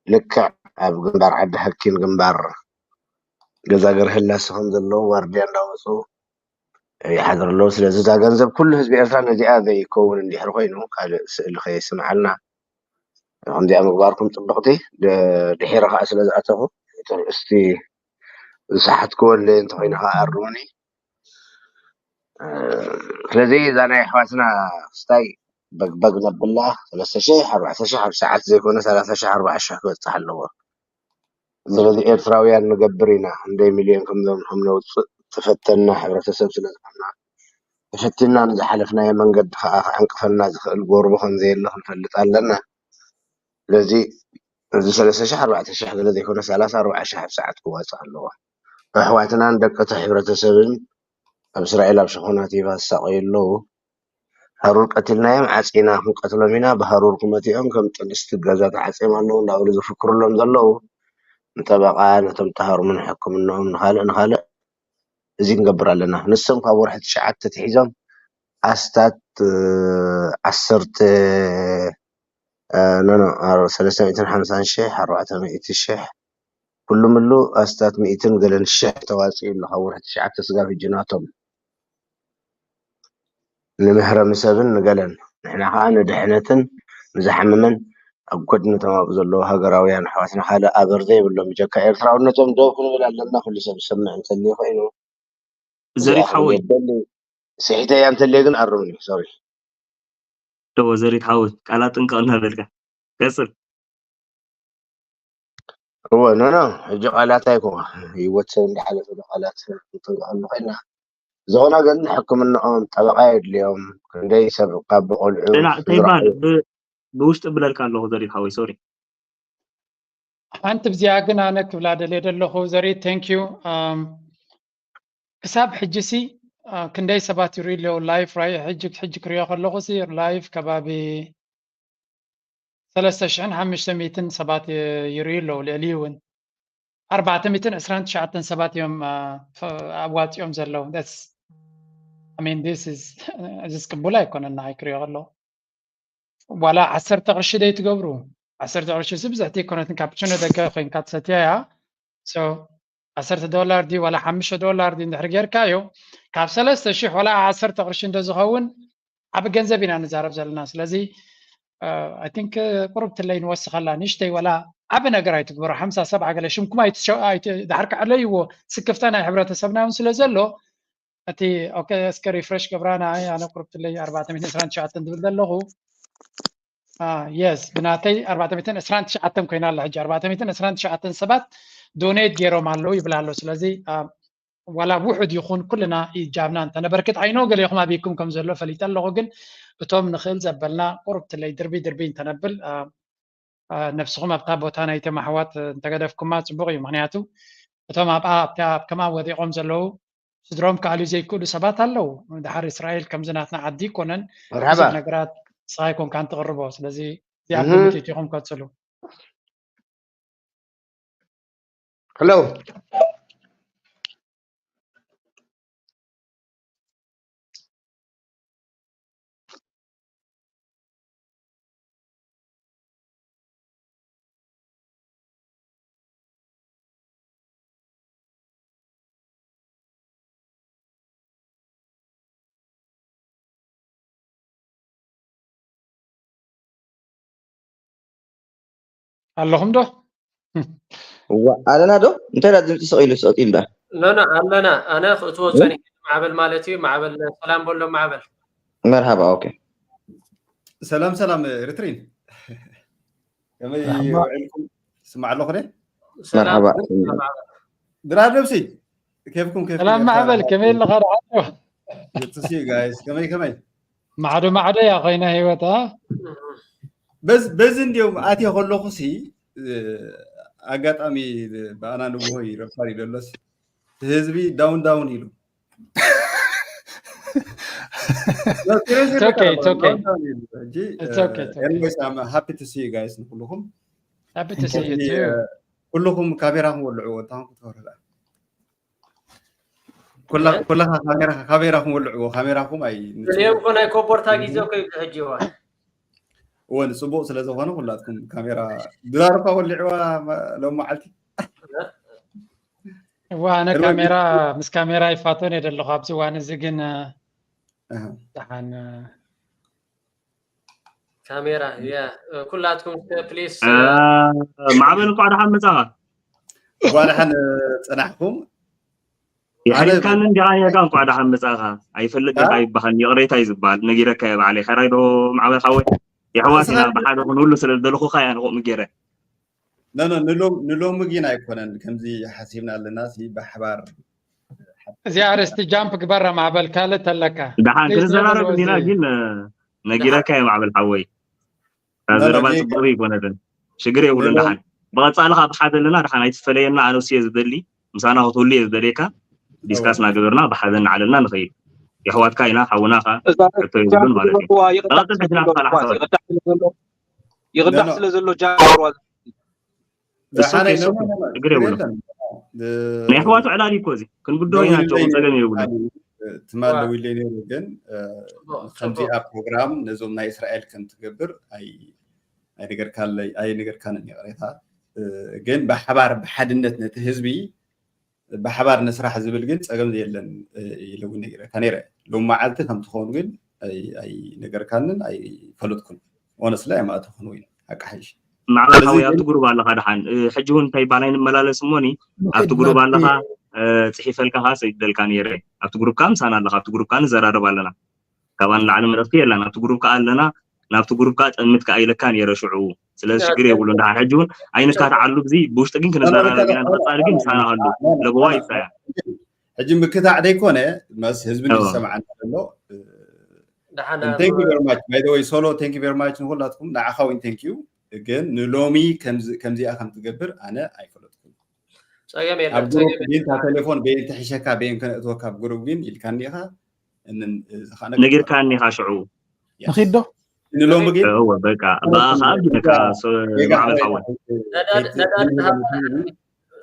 ልክዕ ኣብ ግንባር ዓዲ ሓኪን ግንባር ገዛ ገርህላሰ ከም ዘለዉ ዋርድያ እንዳወፁ ይሓድሩ ኣለዉ። ስለዚ እዛ ገንዘብ ኩሉ ህዝቢ ኤርትራ ነዚኣ ዘይከውን እንድሕር ኮይኑ ካልእ ስእሊ ከየስምዓልና ከምዚኣ ምግባርኩም ፅብቕቲ። ድሒረ ከዓ ስለ ዝኣተኹ እቲ ርእስቲ ዝሰሓትክዎ ኣለየ እንተኮይነ ከዓ ኣርሙኒ። ስለዚ እዛ ናይ ኣሕዋትና ክስታይ በግበግ ነብላ ሰለስተ ሽሕ ኣርባዕተ ሽሕ ኣብ ሰዓት ዘይኮነ ሰላሳ ሽሕ ኣርባዓ ሽሕ ክበፅሕ ኣለዎ። ስለዚ ኤርትራውያን ንገብር ኢና። ክንደይ ሚልዮን ከምዞም ከም ነውፅእ ተፈተንና ሕብረተሰብ ስለ ዝኾንና ተፈቲንና ንዝሓለፍናዮ መንገዲ ከዓ ክዕንቅፈና ዝኽእል ጎርቦ ከምዘየለ ክንፈልጥ ኣለና። ስለዚ እዚ ሰለስተ ሽሕ ኣርባዕተ ሽሕ ገለ ዘይኮነ ሰላሳ ኣርባዓ ሽሕ ኣብ ሰዓት ክዋፅእ ኣለዎ። ኣሕዋትናን ደቂ እቲ ሕብረተሰብን ኣብ እስራኤል ኣብ ሸኾናት ይባ ዝሳቐዩ ኣለዉ። ሃሩር ቀቲልናዮም ዓፂና ክንቀትሎም ኢና ብሃሩር ክመቲኦም ከም ጥንስቲ ገዛ ተዓፅዮም ኣለዉ እንዳበሉ ዝፍክሩሎም ዘለዉ ንጠበቃ ነቶም ተሃርሙ ንሕክምንኦም ንካልእ ንካልእ እዚ ክንገብር ኣለና። ንሶም ካብ ወርሒ ትሽዓተ ኣትሒዞም ኣስታት ዓሰርተ ኖኖ ሰለስተ ሚእትን ሓምሳን ሽሕ ኣርባዕተ ሚእቲ ሽሕ ኩሉ ምሉ ኣስታት ሚእትን ገለን ሽሕ ተዋፂኡ ኣሎ ካብ ወርሒ ትሽዓተ ስጋብ ሕጂ ናቶም ንመህረሚ ሰብን ንገለን ንሕና ከዓ ንድሕነትን ንዝሓመመን ኣብ ጎድኒ ተማቁ ዘለዉ ሃገራውያን ኣሕዋትና ካልእ ኣበር ዘይብሎም ብጀካ ኤርትራውነቶም ደው ክንብል ኣለና። ኩሉ ሰብ ዝሰምዕ እንተልዩ ኮይኑ ዘሪፍ ሓወይ ስሒተያ እንተልየ ግን ኣርምኒ። ሶሪ ደዎ ዘሪት ሓወይ ቃላት ጥንቀቕ እናበልካ ቀፅል። እወ ኖ ኖ ሕጂ ቃላት ኣይኮ ህይወት ሰብ እንዳሓለፈ ዶ ቃላት ጥንቀቕ ንኽእልና ዝኾነ ግን ሕክምናኦም ጠበቃ የድልዮም። ክንደይ ሰብ ካብ ቆልዑ ተይባል ብውሽጢ ብለልካ ኣለኹ ዘሪት ሓወይ ሶሪ። ሓንቲ ብዚኣ ግን ኣነ ክብላ ደልየ ደለኹ ዘሪት thank you። ክሳብ ሕጂ ሲ ክንደይ ሰባት ይርኢ ኣለዉ ላይፍ ራይ ሕጂ ሕጂ ክሪኦ ከለኹ ሲ ላይፍ ከባቢ ሰለስተ ሽሕን ሓሙሽተ ሚእትን ሰባት ይርኢ ኣለዉ ልዕሊ እውን ኣርባዕተ ሚእትን ዕስራን ትሽዓተን ሰባት እዮም ኣዋፂኦም ዘለዉ። ኣሜን ስ እዚ ቅቡል ኣይኮነን ንዓይ ክሪኦ ከለኹ ዋላ ዓሰርተ ቅርሺ ደይ ትገብሩ ዓሰርተ ቅርሺ ሲ ብዙሕቲ ኣይኮነትን ካፕችኖ ደገ ኮይንካ ትሰትያ እያ ዓሰርተ ዶላር ዲ ዋላ ሓሙሽተ ዶላር ዲ እንድሕር ጌርካዮ ካብ ሰለስተ ሽሕ ዋላ ዓሰርተ ቅርሺ እንተዝኸውን ዓብ ገንዘብ ኢና ንዛረብ ዘለና ስለዚ I think ቁሩብ ትለይ ንወስኸላ ንእሽተይ ዋላ ዓቢ ነገር ኣይትግበሩ። ሓምሳ ሰብዓ ገለ ሽምኩም ኣይትሸ- ኣይት- ድሓር ከዕለይዎ። ስክፍታ ናይ ሕብረተሰብና እውን ስለ ዘሎ እቲ ኦኬ እስከ ሪፍሬሽ ገብራ። ንኣይ ኣነ ቁርብትለይ ኣርባዕተ ሚእትን ዕስራን ትሽዓተን ዝብል ዘለኹ። የስ ብናተይ ኣርባዕተ ሚእትን ዕስራን ትሽዓተን ኮይና ኣላ። ሕጂ ኣርባዕተ ሚእትን ዕስራን ትሽዓተን ሰባት ዶኔት ገይሮም ኣለዉ ይብል ኣሎ። ስለዚ ዋላ ውሑድ ይኹን ኩልና ኢጃብና እንተነበርክት፣ ኣይኖ ገሌኹም ኣበይኩም ከም ዘሎ ፈሊጠ ኣለኹ። ግን እቶም ንኽእል ዘበልና ቁርብትለይ ድርቢ ድርቢ እንተነብል ነብስኹም ኣብታ ቦታ ናይቶም ኣሕዋት እንተገደፍኩማ ጽቡቕ እዩ። ምክንያቱ እቶም ኣብኣ ኣብታ ኣብ ከምኣ ወዲቖም ዘለዉ ስድሮም ክኣልዩ ዘይክእሉ ሰባት ኣለዉ። ድሓር እስራኤል ከምዚ ናትና ዓዲ ይኮነን። መርሓባ። ብዙሕ ነገራት ንስኻ ኣይኮንካን ትቕርቦ። ስለዚ እዚኣ እህ። ኮሚቴ ኢኹም ቀጽሉ። ሄሎ። ኣለኹም ዶ? እዋ ኣለና ዶ? እንታይ ዳ ድምፂ ስቕ ኢሉ ስቕ ኢሉ ዳ? ኖ ኖ ኣለና። ኣነ ክትወፅኦ ኒ ማዕበል ማለት እዩ። ማዕበል ሰላም በሎ ማዕበል። መርሃባ ኦኬ። ሰላም ሰላም ኤርትሪን ከመይ መርሓባ። ውዒልኩም? ስማዕ ኣለኹ ደ ሰላም መርሓባ። ሰላም ማዕበል። ድራር ነብሲ ኬፍኩም ኬፍ ሰላም ማዕበል ከመይ ኣለኻ? ደሓን ዶ? ግጥሲ ጋይስ ከመይ ከመይ ማዕዶ ማዕዶ እያ ኮይና ህይወት ኣ በዚ በዚ እንዲዮም ኣትየ ከለኹ ሲ ኣጋጣሚ ብኣና ንግሆ ይረፋድ እዩ ደሎስ ህዝቢ ዳውን ዳውን ኢሉ It's okay, it's okay. It's okay, it's okay. Anyways, I'm happy to see you guys ንኩልኹም Happy to see you too. ኩልኹም ካሜራኹም ወልዕዎ እንታኹም ክትፈርዳ ኩላ- ኩላኻ ካሜራ ካሜራኹም ወልዕዎ ካሜራኹም ኣይ እዚኦም እኮ ናይ ኮቦርታ ግዜ እኮ እዩ ሕጂ እዋን እወ ንፅቡቅ ስለ ዝኾነ ኩላትኩም ካሜራ ድራር እኳ ወልዕዋ ሎም መዓልቲ እዋ ኣነ ካሜራ ምስ ካሜራ ይፋቶን እየ ዘለኹ ኣብዚ እዋን እዚ ግን ኣሃ። ደሓን ካሜራ ያ ኩላትኩም ፕሊስ ማዕበል እንኳዕ ደሓን መጻኻ። እንኳዕ ደሓን ፀናሕኩም። የሕሊልካኒ እንዲኻ ኔርካ እንኳዕ ደሓን መጻኻ። ኣይፈልጥ ኔርካ ይበሃል ይቕሬታ እዩ ዝበሃል። ነጊረካ እየ ባዕለይ። ሕራይ ዶ ማዕበል ሓወይ? የሕዋት ኢና ብሓደ ክንህሉ ስለ ዝደለኹኻ እያ ንቑም ገይረ። ኖ ኖ ንሎም- ንሎሚ ግን ኣይኮነን ከምዚ ሓሲብና ኣለና ሲ ብሓባር እዚኣ ኣርእስቲ ጃምፕ ግበራ ማዕበል ካልእ ተለካ ደሓን ዘይትለምዶ ክንዘራረብ እንዲና እዚ- ግን ነጊረካ እየ ማዕበል ሓወይ። እታ ኖ፣ ኖ፣ ዘረባ ጌጋ- ጽቡቕ ኣይኮነትን። ሽግር የብሉን። ኔሮ- ደሓን ብቐጻሊ ኸኣ ብሓደ ኣለና። ደሓን ኣይትፈለየና። ኣነ እሱ እየ ዝደሊ፣ ምሳና ክትህሉ እየ ዝደልየካ። ዲስካስ እናገበርና ብሓደ እናዓለልና ንኸይድ። የሕዋትካ ኢና፣ ሓውና ኸኣ እዛ ሕቶ የብሉን ማለት እዩ። ክትገብርዋ ይቕዳሕ ቀጥል ሕጂ ናትካ ሓሳባት። ይቕዳሕ ስለ ዘሎ ይቕዳሕ ኖ፣ ኖ። ስለ ዘሎ ጃምፕ It's okay, it's okay. ችግር የብሉን። ናይ ኣሕዋቱ ዕላል እዩ እኮ እዚ። ክንብድሆ ኢና፣ ጨው ጸገም የብሉን። ትማል ደዊለይ ነይሩ ግን ከምዚኣ ፕሮግራም ነዞም ናይ እስራኤል ከም ትገብር ኣይ- ኣይነገርካለይ- ኣይነገርካንን ይቕሬታ። ግን ብሓባር ብሓድነት ነቲ ህዝቢ ብሓባር ንስራሕ ዝብል ግን ጸገም የለን ኢለ እውን ነጊረካ ነይረ። ሎም መዓልቲ ከም ትኸውን ግን ኣይ- ኣይነገርካንን ኣይፈለጥኩን። ኦነስሊ ኣይማእተኹን ወይ ሓቂ ሓይሽ ማዕበል እዚ ሓወይ ግን ኣብቲ ግሩብ ኣለኻ ደሓን እ፣ ሕጂ እውን እንታይ ይባል ኣይንመላለስ እሞኒ ኣብቲ ግሩብ ኣለኻ እ፣ ጽሒፈልካ ከኣ ሰይደልካ ነይረ ኣብቲ ግሩብ ከኣ ምሳና ኣለኻ ኣብቲ ግሩብ ከኣ ንዘራረብ ኣለና ካባን ላዕሊ መልእኽቲ የላን ኣብቲ ግሩብ ከኣ ኣለና ናብቲ ግሩብ ከኣ ጠምት ከኣ ኢለካ ነይረ ሽዑ ስለዚ ሽግር የብሉን ደሓን ሕጂ እውን ኣይንካታዓሉ ብዚ ብውሽጢ ግን ክንዘራረብ ኢና ንቐጻሊ ግን ምሳና ሃሉ ለበዋ ይብጻያ ሕጂ ምክታዕ ዘይኮነ መስ ህዝቢ እዎ። ዝሰማዓና ዘሎ ደሓን thank you very much by the way solo thank you very much ንኩላትኩም ንዓኻ እውን thank you ግን ንሎሚ ከምዚ- ከምዚኣ ከም ትገብር ኣነ ኣይፈለጥኩም ጸገም ኣብ የለን ግሩፕ ጸገም ቤንታ ቴሌፎን ቤን ተሒሸካ ቤን ከነእትወካ ኣብ ግሩፕ ግን ኢልካኒ ኢኻ እንን ዝኻነ ነጊርካኒ ኢኻ ሽዑ Yes. ንኺድ ዶ ንሎሚ ግን እወ በቃ ብኣኻ ኣብዚነካ ማዕበል ሓወይ ነዳድ ነዳድ ዝሃብ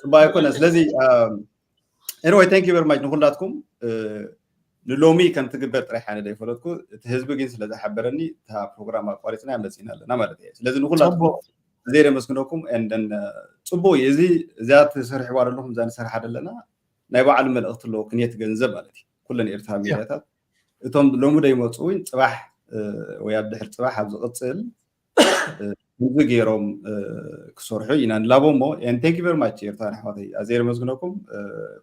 ጽቡቅ ኣይኮነ ስለዚ anyway thank you very much ንኩላትኩም እ፣ ንሎሚ ከም ትግበር ጥራሕ ኣነ ዘይፈለጥኩ እቲ ህዝቢ ግን ስለ ዝሓበረኒ እታ ፕሮግራም ኣቋሪፅና መፂና ኣለና ማለት እየ ስለዚ ንኩላትኩም ጽቡቅ ዘይደ መስግነኩም and then ጽቡቅ እዩ እዚ እዚኣ ትሰርሕዋ ዘለኹም እዛ ንሰርሓ ዘለና ናይ ባዕሉ መልእኽቲ ኣለዎ ክንየት ገንዘብ ማለት እዩ ኩለን ኤርትራ ሚድያታት እቶም ሎሚ ደይመፁ እውን ፅባሕ እ፣ ወይ ኣብ ድሕር ፅባሕ ኣብ ዝቕፅል እ፣ ከምዚ ገይሮም ክሰርሑ ኢና ንላቦ እሞ። And thank you very much ኤርትራውያን ኣሕዋተይ፣ ኣዝየ የመስግነኩም።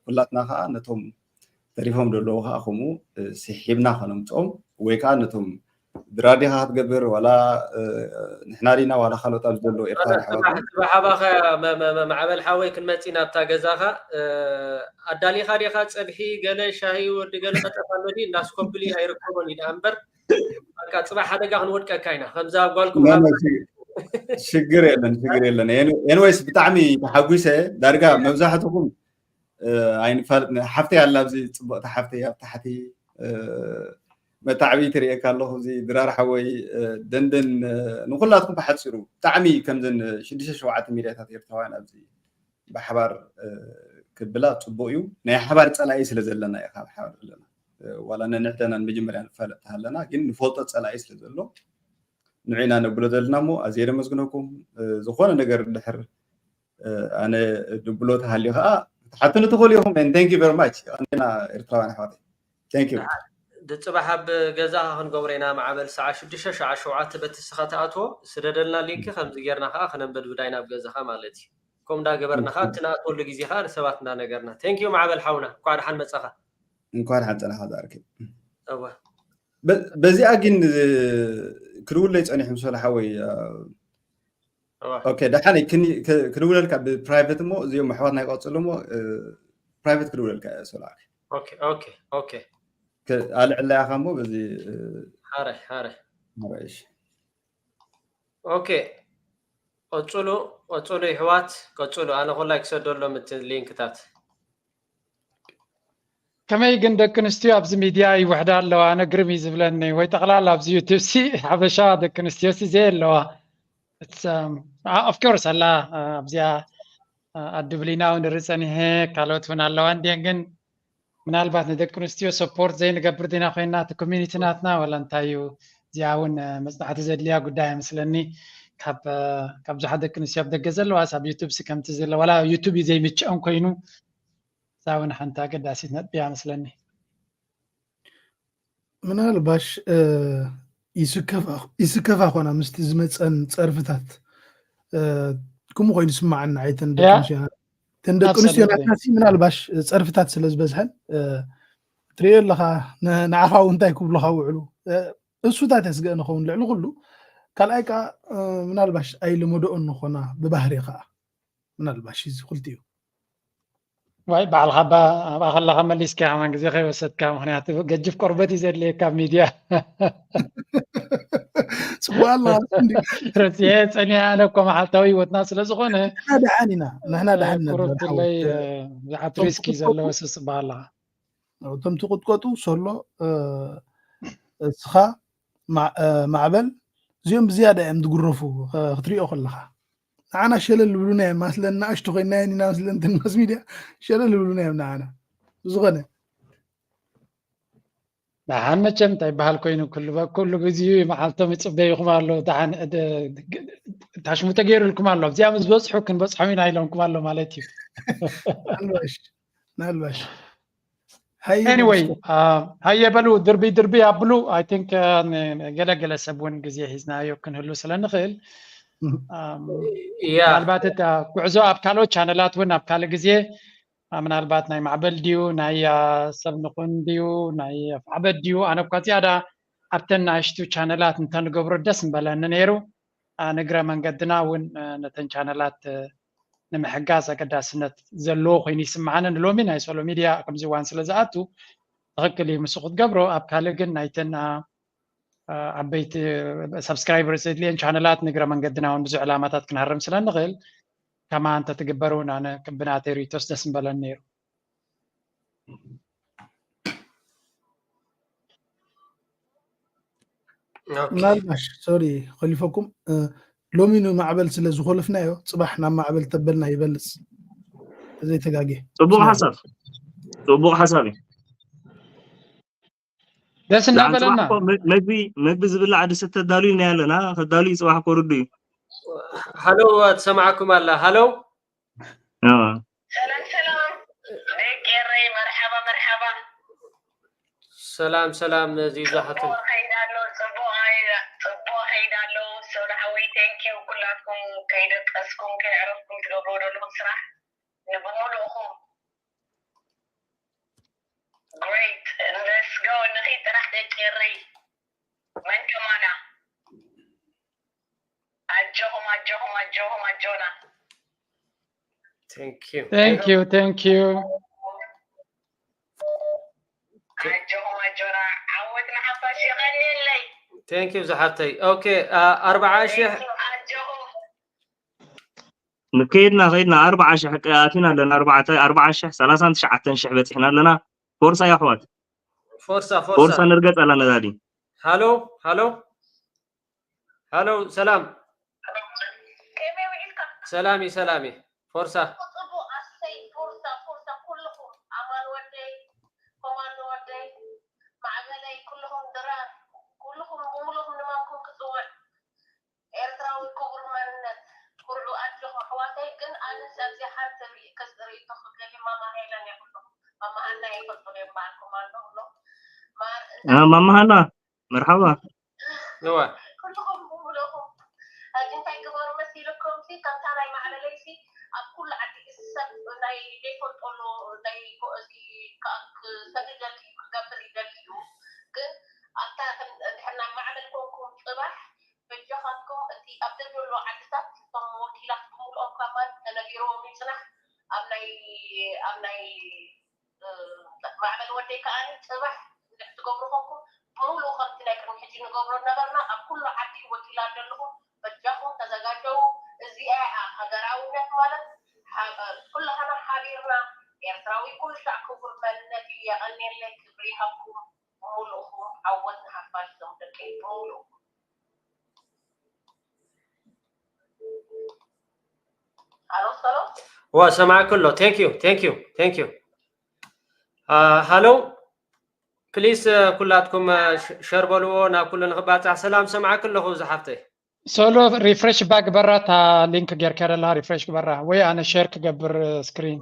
ኩላትና ከዓ ነቶም ተሪፎም ዘለዉ ከዓ ከምኡ ስሒብና ከነምፅኦም ወይ ከዓ ነቶም ድራር ዲኻ ክትገብር ዋላ ንሕና ዲና ዋላ ካልኦት ኣብዚ ዘለዉ ኤርትራውያን ኣሕዋትና ጽባሕ ኣባኸ ማዕበል ሓወይ ክንመጽእ ኢና ኣብታ ገዛኻ። ኣዳሊኻ ዲኻ ጸብሒ ገለ ሻሂ ወዲ ገለ ቀጠፍ ኣሎ ድዩ? እንዳስኮብሊ ኣይርከቦን እዩ ደኣ እምበር በቃ ጽባሕ ሓደጋ ክንወድቀካ ኢና ከምዛ ጓልኩም ሽግር የለን ሽግር የለን። ኤንወይስ ብጣዕሚ ተሓጒሰ። ዳርጋ መብዛሕትኹም ኣይንፋልጥ። ሓፍተይ ኣላ ኣብዚ ጽቡቕቲ ሓፍተይ ኣብ ታሕቲ መታዕቢ ትርእየካ ኣለኹ። እዚ ድራር ሓወይ ደንደን ንኩላትኩም ብሓፂሩ ብጣዕሚ ከምዘን ሽዱሽተ ሸውዓተ ሚድያታት ኤርትራውያን ኣብዚ ብሓባር ክብላ ፅቡቅ እዩ። ናይ ሓባር ፀላኢ ስለ ዘለና እዩ ካብ ሓባር ዘለና ዋላ ነንሕደና መጀመርያ ንፋለጥ ሃለና ግን ንፈልጦ ፀላኢ ስለ ዘሎ ንዒና ነብሎ ዘለና እሞ ኣዝየ ደመስግነኩም። ዝኾነ ነገር ድሕር ኣነ ድብሎ ተሃልዩ ከዓ ክትሓቱኒ ትኽእሉ ኢኹም። Thank you very much። ቀንደና ኤርትራውያን ኣሕዋተይ። Thank you። ድጽባሕ ኣብ ገዛኻ ክንገብሮ ኢና ማዕበል ሰዓ ሽዱሽተ ሸዓ ሸውዓተ በቲ ስኻ ትኣትዎ ስደደልና ሊንክ ከምዚ ጌርና ከዓ ክነንበድብዳ ኢና ኣብ ገዛኻ ማለት እዩ። ከምኡ እንዳገበርና ከዓ እቲ ንኣትወሉ ግዜ ከዓ ንሰባት እንዳነገርና። Thank you ማዕበል ሓውና እንኳዕ ደሓን መጻኻ። እንኳን ሓንፀናኻ ዛርኪ እዋ በዚኣ ግን ክድውለይ ፀኒሑ ምሰሉ ሓወይ ኦኬ ደሓን ክድውለልካ ብፕራይቨት እሞ እዚኦም ኣሕዋትና ይቀፅሉ እሞ ፕራይቨት ክድውለልካ እየ ሰላም ኦኬ ኦኬ ኦኬ ኣልዕላ ኢኻ እሞ በዚ ሓረ ሓረ ሓረ እሺ ኦኬ ቀፅሉ ቀፅሉ ይሕዋት ቀፅሉ ኣነ ኮላይ ክሰደሎም እቲ ሊንክታት ከመይ ግን ደቂ ኣንስትዮ ኣብዚ ሚድያ ይውሕዳ ኣለዋ ኣነ ግርም እዩ ዝብለኒ ወይ ጠቕላላ ኣብዚ ዩቱብ ሲ ሓበሻ ደቂ ኣንስትዮ ሲ ዘይ ኣለዋ ኦፍኮርስ ኣላ ኣብዚኣ ኣድብሊና እውን ርኢ ፀኒሐ ካልኦት እውን ኣለዋ እንድየን ግን ምናልባት ንደቂ ኣንስትዮ ሰፖርት ዘይንገብር ዲና ኮይና እቲ ኮሚኒቲ ናትና ወላ እንታይ እዩ እዚኣ እውን መፅናዕቲ ዘድልያ ጉዳይ ኣይመስለኒ ካብ ብዙሓት ደቂ ኣንስትዮ ኣብ ደገ ዘለዋስ ኣብ ዩቱብ ሲ ከምቲ ዘለ ዋላ ዩቱብ እዩ ዘይምችኦም ኮይኑ እዛ እውን ሓንቲ ኣገዳሲት ነጥቢ እያ መስለኒ ምናልባሽ ይስከፋ ኮና ምስቲ ዝመፀን ፀርፍታት ከምኡ ኮይኑ ስማዓና ኣይተን ደቂ ኣንስትዮ ናትናሲ ምናልባሽ ፀርፍታት ስለ ዝበዝሐን ትሪኦ ኣለካ ንዓኻ እውን እንታይ ክብሉካ ውዕሉ እሱታት የስገእ ንኸውን ልዕሊ ኩሉ ካልኣይ ከዓ ምናልባሽ ኣይልመደኦን ንኾና ብባህሪ ከዓ ምናልባሽ እዚ ክልቲኡ ወይ ባዕልካ ኣብኣ ከለካ መሊስካ ከማን ግዜ ከይወሰድካ ምክንያቱ ገጅፍ ቆርበት እዩ ዘድልየካ ኣብ ሚድያ ፅቡቅ ኣለካ ረሲሐ ፀኒሐ ኣነ እኮ መዓልታዊ ህይወትና ስለ ዝኮነ ደሓን ኢና ንሕና ደሓን ቁሩብለይ ብዛዕት ሪስኪ ዘለዎ ስስባ ኣለካ እቶም ትቁጥቀጡ ሶሎ እስኻ ማዕበል እዚኦም ብዝያዳ እዮም ዝጉረፉ ክትሪኦ ከለካ ንዓና ሸለል ዝብሉና እዮም ማስለን ንኣሽቱ ኮይና ኢና መስለን ማስ ሚድያ ሸለል ዝብሉና እዮም ንዓና ብዝኾነ ደሓን መቸም እንታይ ይበሃል ኮይኑ ኩሉ ኩሉ ግዜኡ መዓልቶም ይፅበይኹም ኣሎ ደሓን ታሽሙ ተገይሩልኩም ኣሎ ኣብዚኣ ምስ በፅሑ ክንበፅሖም ኢና ኢሎምኩም ኣሎ ማለት እዩ ናልባሽ anyway ሃየ በሉ ድርቢ ድርቢ ኣብሉ I think ገለገለ ሰብ እውን ግዜ ሒዝናዮ ክንህሉ ስለ ንኽእል ምናልባት ጉዕዞ ኣብ ካልኦት ቻነላት እውን ኣብ ካልእ ግዜ ምናልባት ናይ ማዕበል ድዩ ናይ ሰብ ንኹን ድዩ ናይ ኣፍዓበት ድዩ ኣነ እኳ ዝያዳ ኣብተን ናሽቱ ቻነላት እንተንገብሮ ደስ ምበለኒ ነይሩ ንግረ መንገድና እውን ነተን ቻነላት ንምሕጋዝ ኣገዳስነት ዘለዎ ኮይኑ ይስምዓኒ ንሎሚ ናይ ሶሎ ሚድያ ከምዚ እዋን ስለ ዝኣቱ ትኽክል እዩ ምስ ክትገብሮ ኣብ ካልእ ግን ናይተን ዓበይቲ subscribers ዘድልየን ቻነላት ንግረ መንገድና እውን ብዙሕ ዕላማታት ክንሃርም ስለ ንኽእል ከማ እንተትግበር እውን ኣነ ብናተይ ሪቶስ ደስ ምበለኒ ነይሩ ምናልባሽ ሶሪ ከሊፈኩም ሎሚ ንማዕበል ስለ ዝኾለፍናዮ ፅባሕ ናብ ማዕበል ተበልና ይበልፅ ዘይተጋጌ ፅቡቅ ሓሳብ ፅቡቅ ሓሳብ እዩ ደስ እናበለና መግቢ ዝብላዕ ድስተ ተዳልዩ ናይ ኣለና ከዳልዩ ፅባሕ ኮርዱ እዩ ሃሎ ትሰማዕኩም ኣላ ሃሎ ሰላም ሰላም ቄረይ መርሓባ መርሓባ ሰላም ሰላም፣ እዚ ዝሓተ ጽቡቅ ከይዳ ኣሎ። ጽቡቅ ከይዳ ኣሎ። ሶሎ ሓወይ፣ thank you። ኩላትኩም ከይደቀስኩም ከይዕረፍኩም ትገብርዎ ዘለኹም ስራሕ ንብሙሉእኹም great። Let's go። ንኺድ ጥራሕ ደቂ ኤረይ። መን ከማና? ኣጆኹም ኣጆኹም ኣጆኹም ኣጆና። Thank you። Thank you, thank you። ኣጆኹም ኣጆና። ዓወት ንሓፋሽ። የቐንየለይ። Thank you ዝሓተይ። Okay፣ ኣርባዓ ሺሕ ኣጆኹም። ንከይድና ከይድና ኣርባዓ ሺሕ ኣቲና ኣለና። ኣርባዕተ ኣርባዓ ሺሕ ሰላሳን ትሽዓተን ሺሕ በፂሕና ኣለና። ፎርሳ የሕዋት፣ ፎርሳ ፎርሳ ፎርሳ። ንርገፅ ኣለና ዳዲ። ሃሎ ሃሎ ሃሎ፣ ሰላም ከመይ ውዒልካ? ሰላም እዩ፣ ሰላም እዩ። ፎርሳ ጽቡቕ፣ ኣሰይ፣ ፎርሳ፣ ፎርሳ፣ ኩልኹም፣ ኣማን ወደይ፣ ኮማንዶ ወደይ፣ ማዕበለይ፣ ኩልኹም ድራር፣ ኩልኹም ብምሉኹም ንማንኩም ክጽውዕ። ኤርትራዊ ክቡር መንነት፣ ኩርዑ ኣጆኹም ኣሕዋተይ። ግን ኣነስ ኣብዚኣ ሓንቲ ርእይ-፣ ከስ ርእይቶ ክገሊ፣ ማማ ሄለን እያ ኩልኹም። ማማ ሃና ይፈልጡ እዮም በዓል ኮማንዶ ብሎ። ማር አ፣ ማማ ሃና፣ መርሓባ። እዋ ኩልኹም ብምሉእኹም ሕጂ እንታይ ግበሩ መሲልኩም ሲ፣ ከምታ ናይ ማዕበለይ ሲ፣ ኣብ ኩሉ ዓዲ እዚ ሰብ ናይ ዘይፈልጠሉ ናይ ኮ-፣ እዚ ከኣ ክሰግድ ይደሊ እዩ፣ ክገብር ይደሊ እዩ። ግን ኣብታ ከም ድሕና ማዕበል ኮንኩም ጽባሕ በጃኻትኩም እቲ ኣብ ዘሎ ዓድታት እቶም ወኪላት ብምሉኦም ከማን ተነጊርዎም ይጽናሕ። ኣብ ናይ፣ ኣብ ናይ ማዕበል ወደይ ከኣ ጽባሕ እንድሕር ትገብሩ ኮንኩም ብምሉኡ ከምቲ ናይ ቅድሚ ሕጂ ንገብሮ ነበርና ኣብ ኩሉ ዓዲ ወኪላት ዘለኹም በጃኹም ተዘጋጀው። እዚኣ እያ ሃገራውነት ማለት። ኩላህና ሓቢርና ኤርትራዊ ኩሉ ሻዕ ክቡር መንነት እዩ። የቐንየለይ፣ ክብሪ ይሃብኩም ብምሉእኹም። ዓወት ንሓፋሽ ዞም ደቀይ ብምሉእኹም። ኣሎ ሰሎ ዋ ሰማዕኩ ኣሎ። Thank you thank you thank you። ሃሎ ፕሊስ ኩላትኩም ሸር በልዎ ናብ ኩሉ ንክባፃሕ። ሰላም ሰማዕኩ ኣለኹ ዝሓፍተይ። ሶሎ ሪፍሬሽ ባክ በራ፣ እታ ሊንክ ጌርካ ደላ ሪፍሬሽ ግበራ፣ ወይ ኣነ ሼር ክገብር ስክሪን።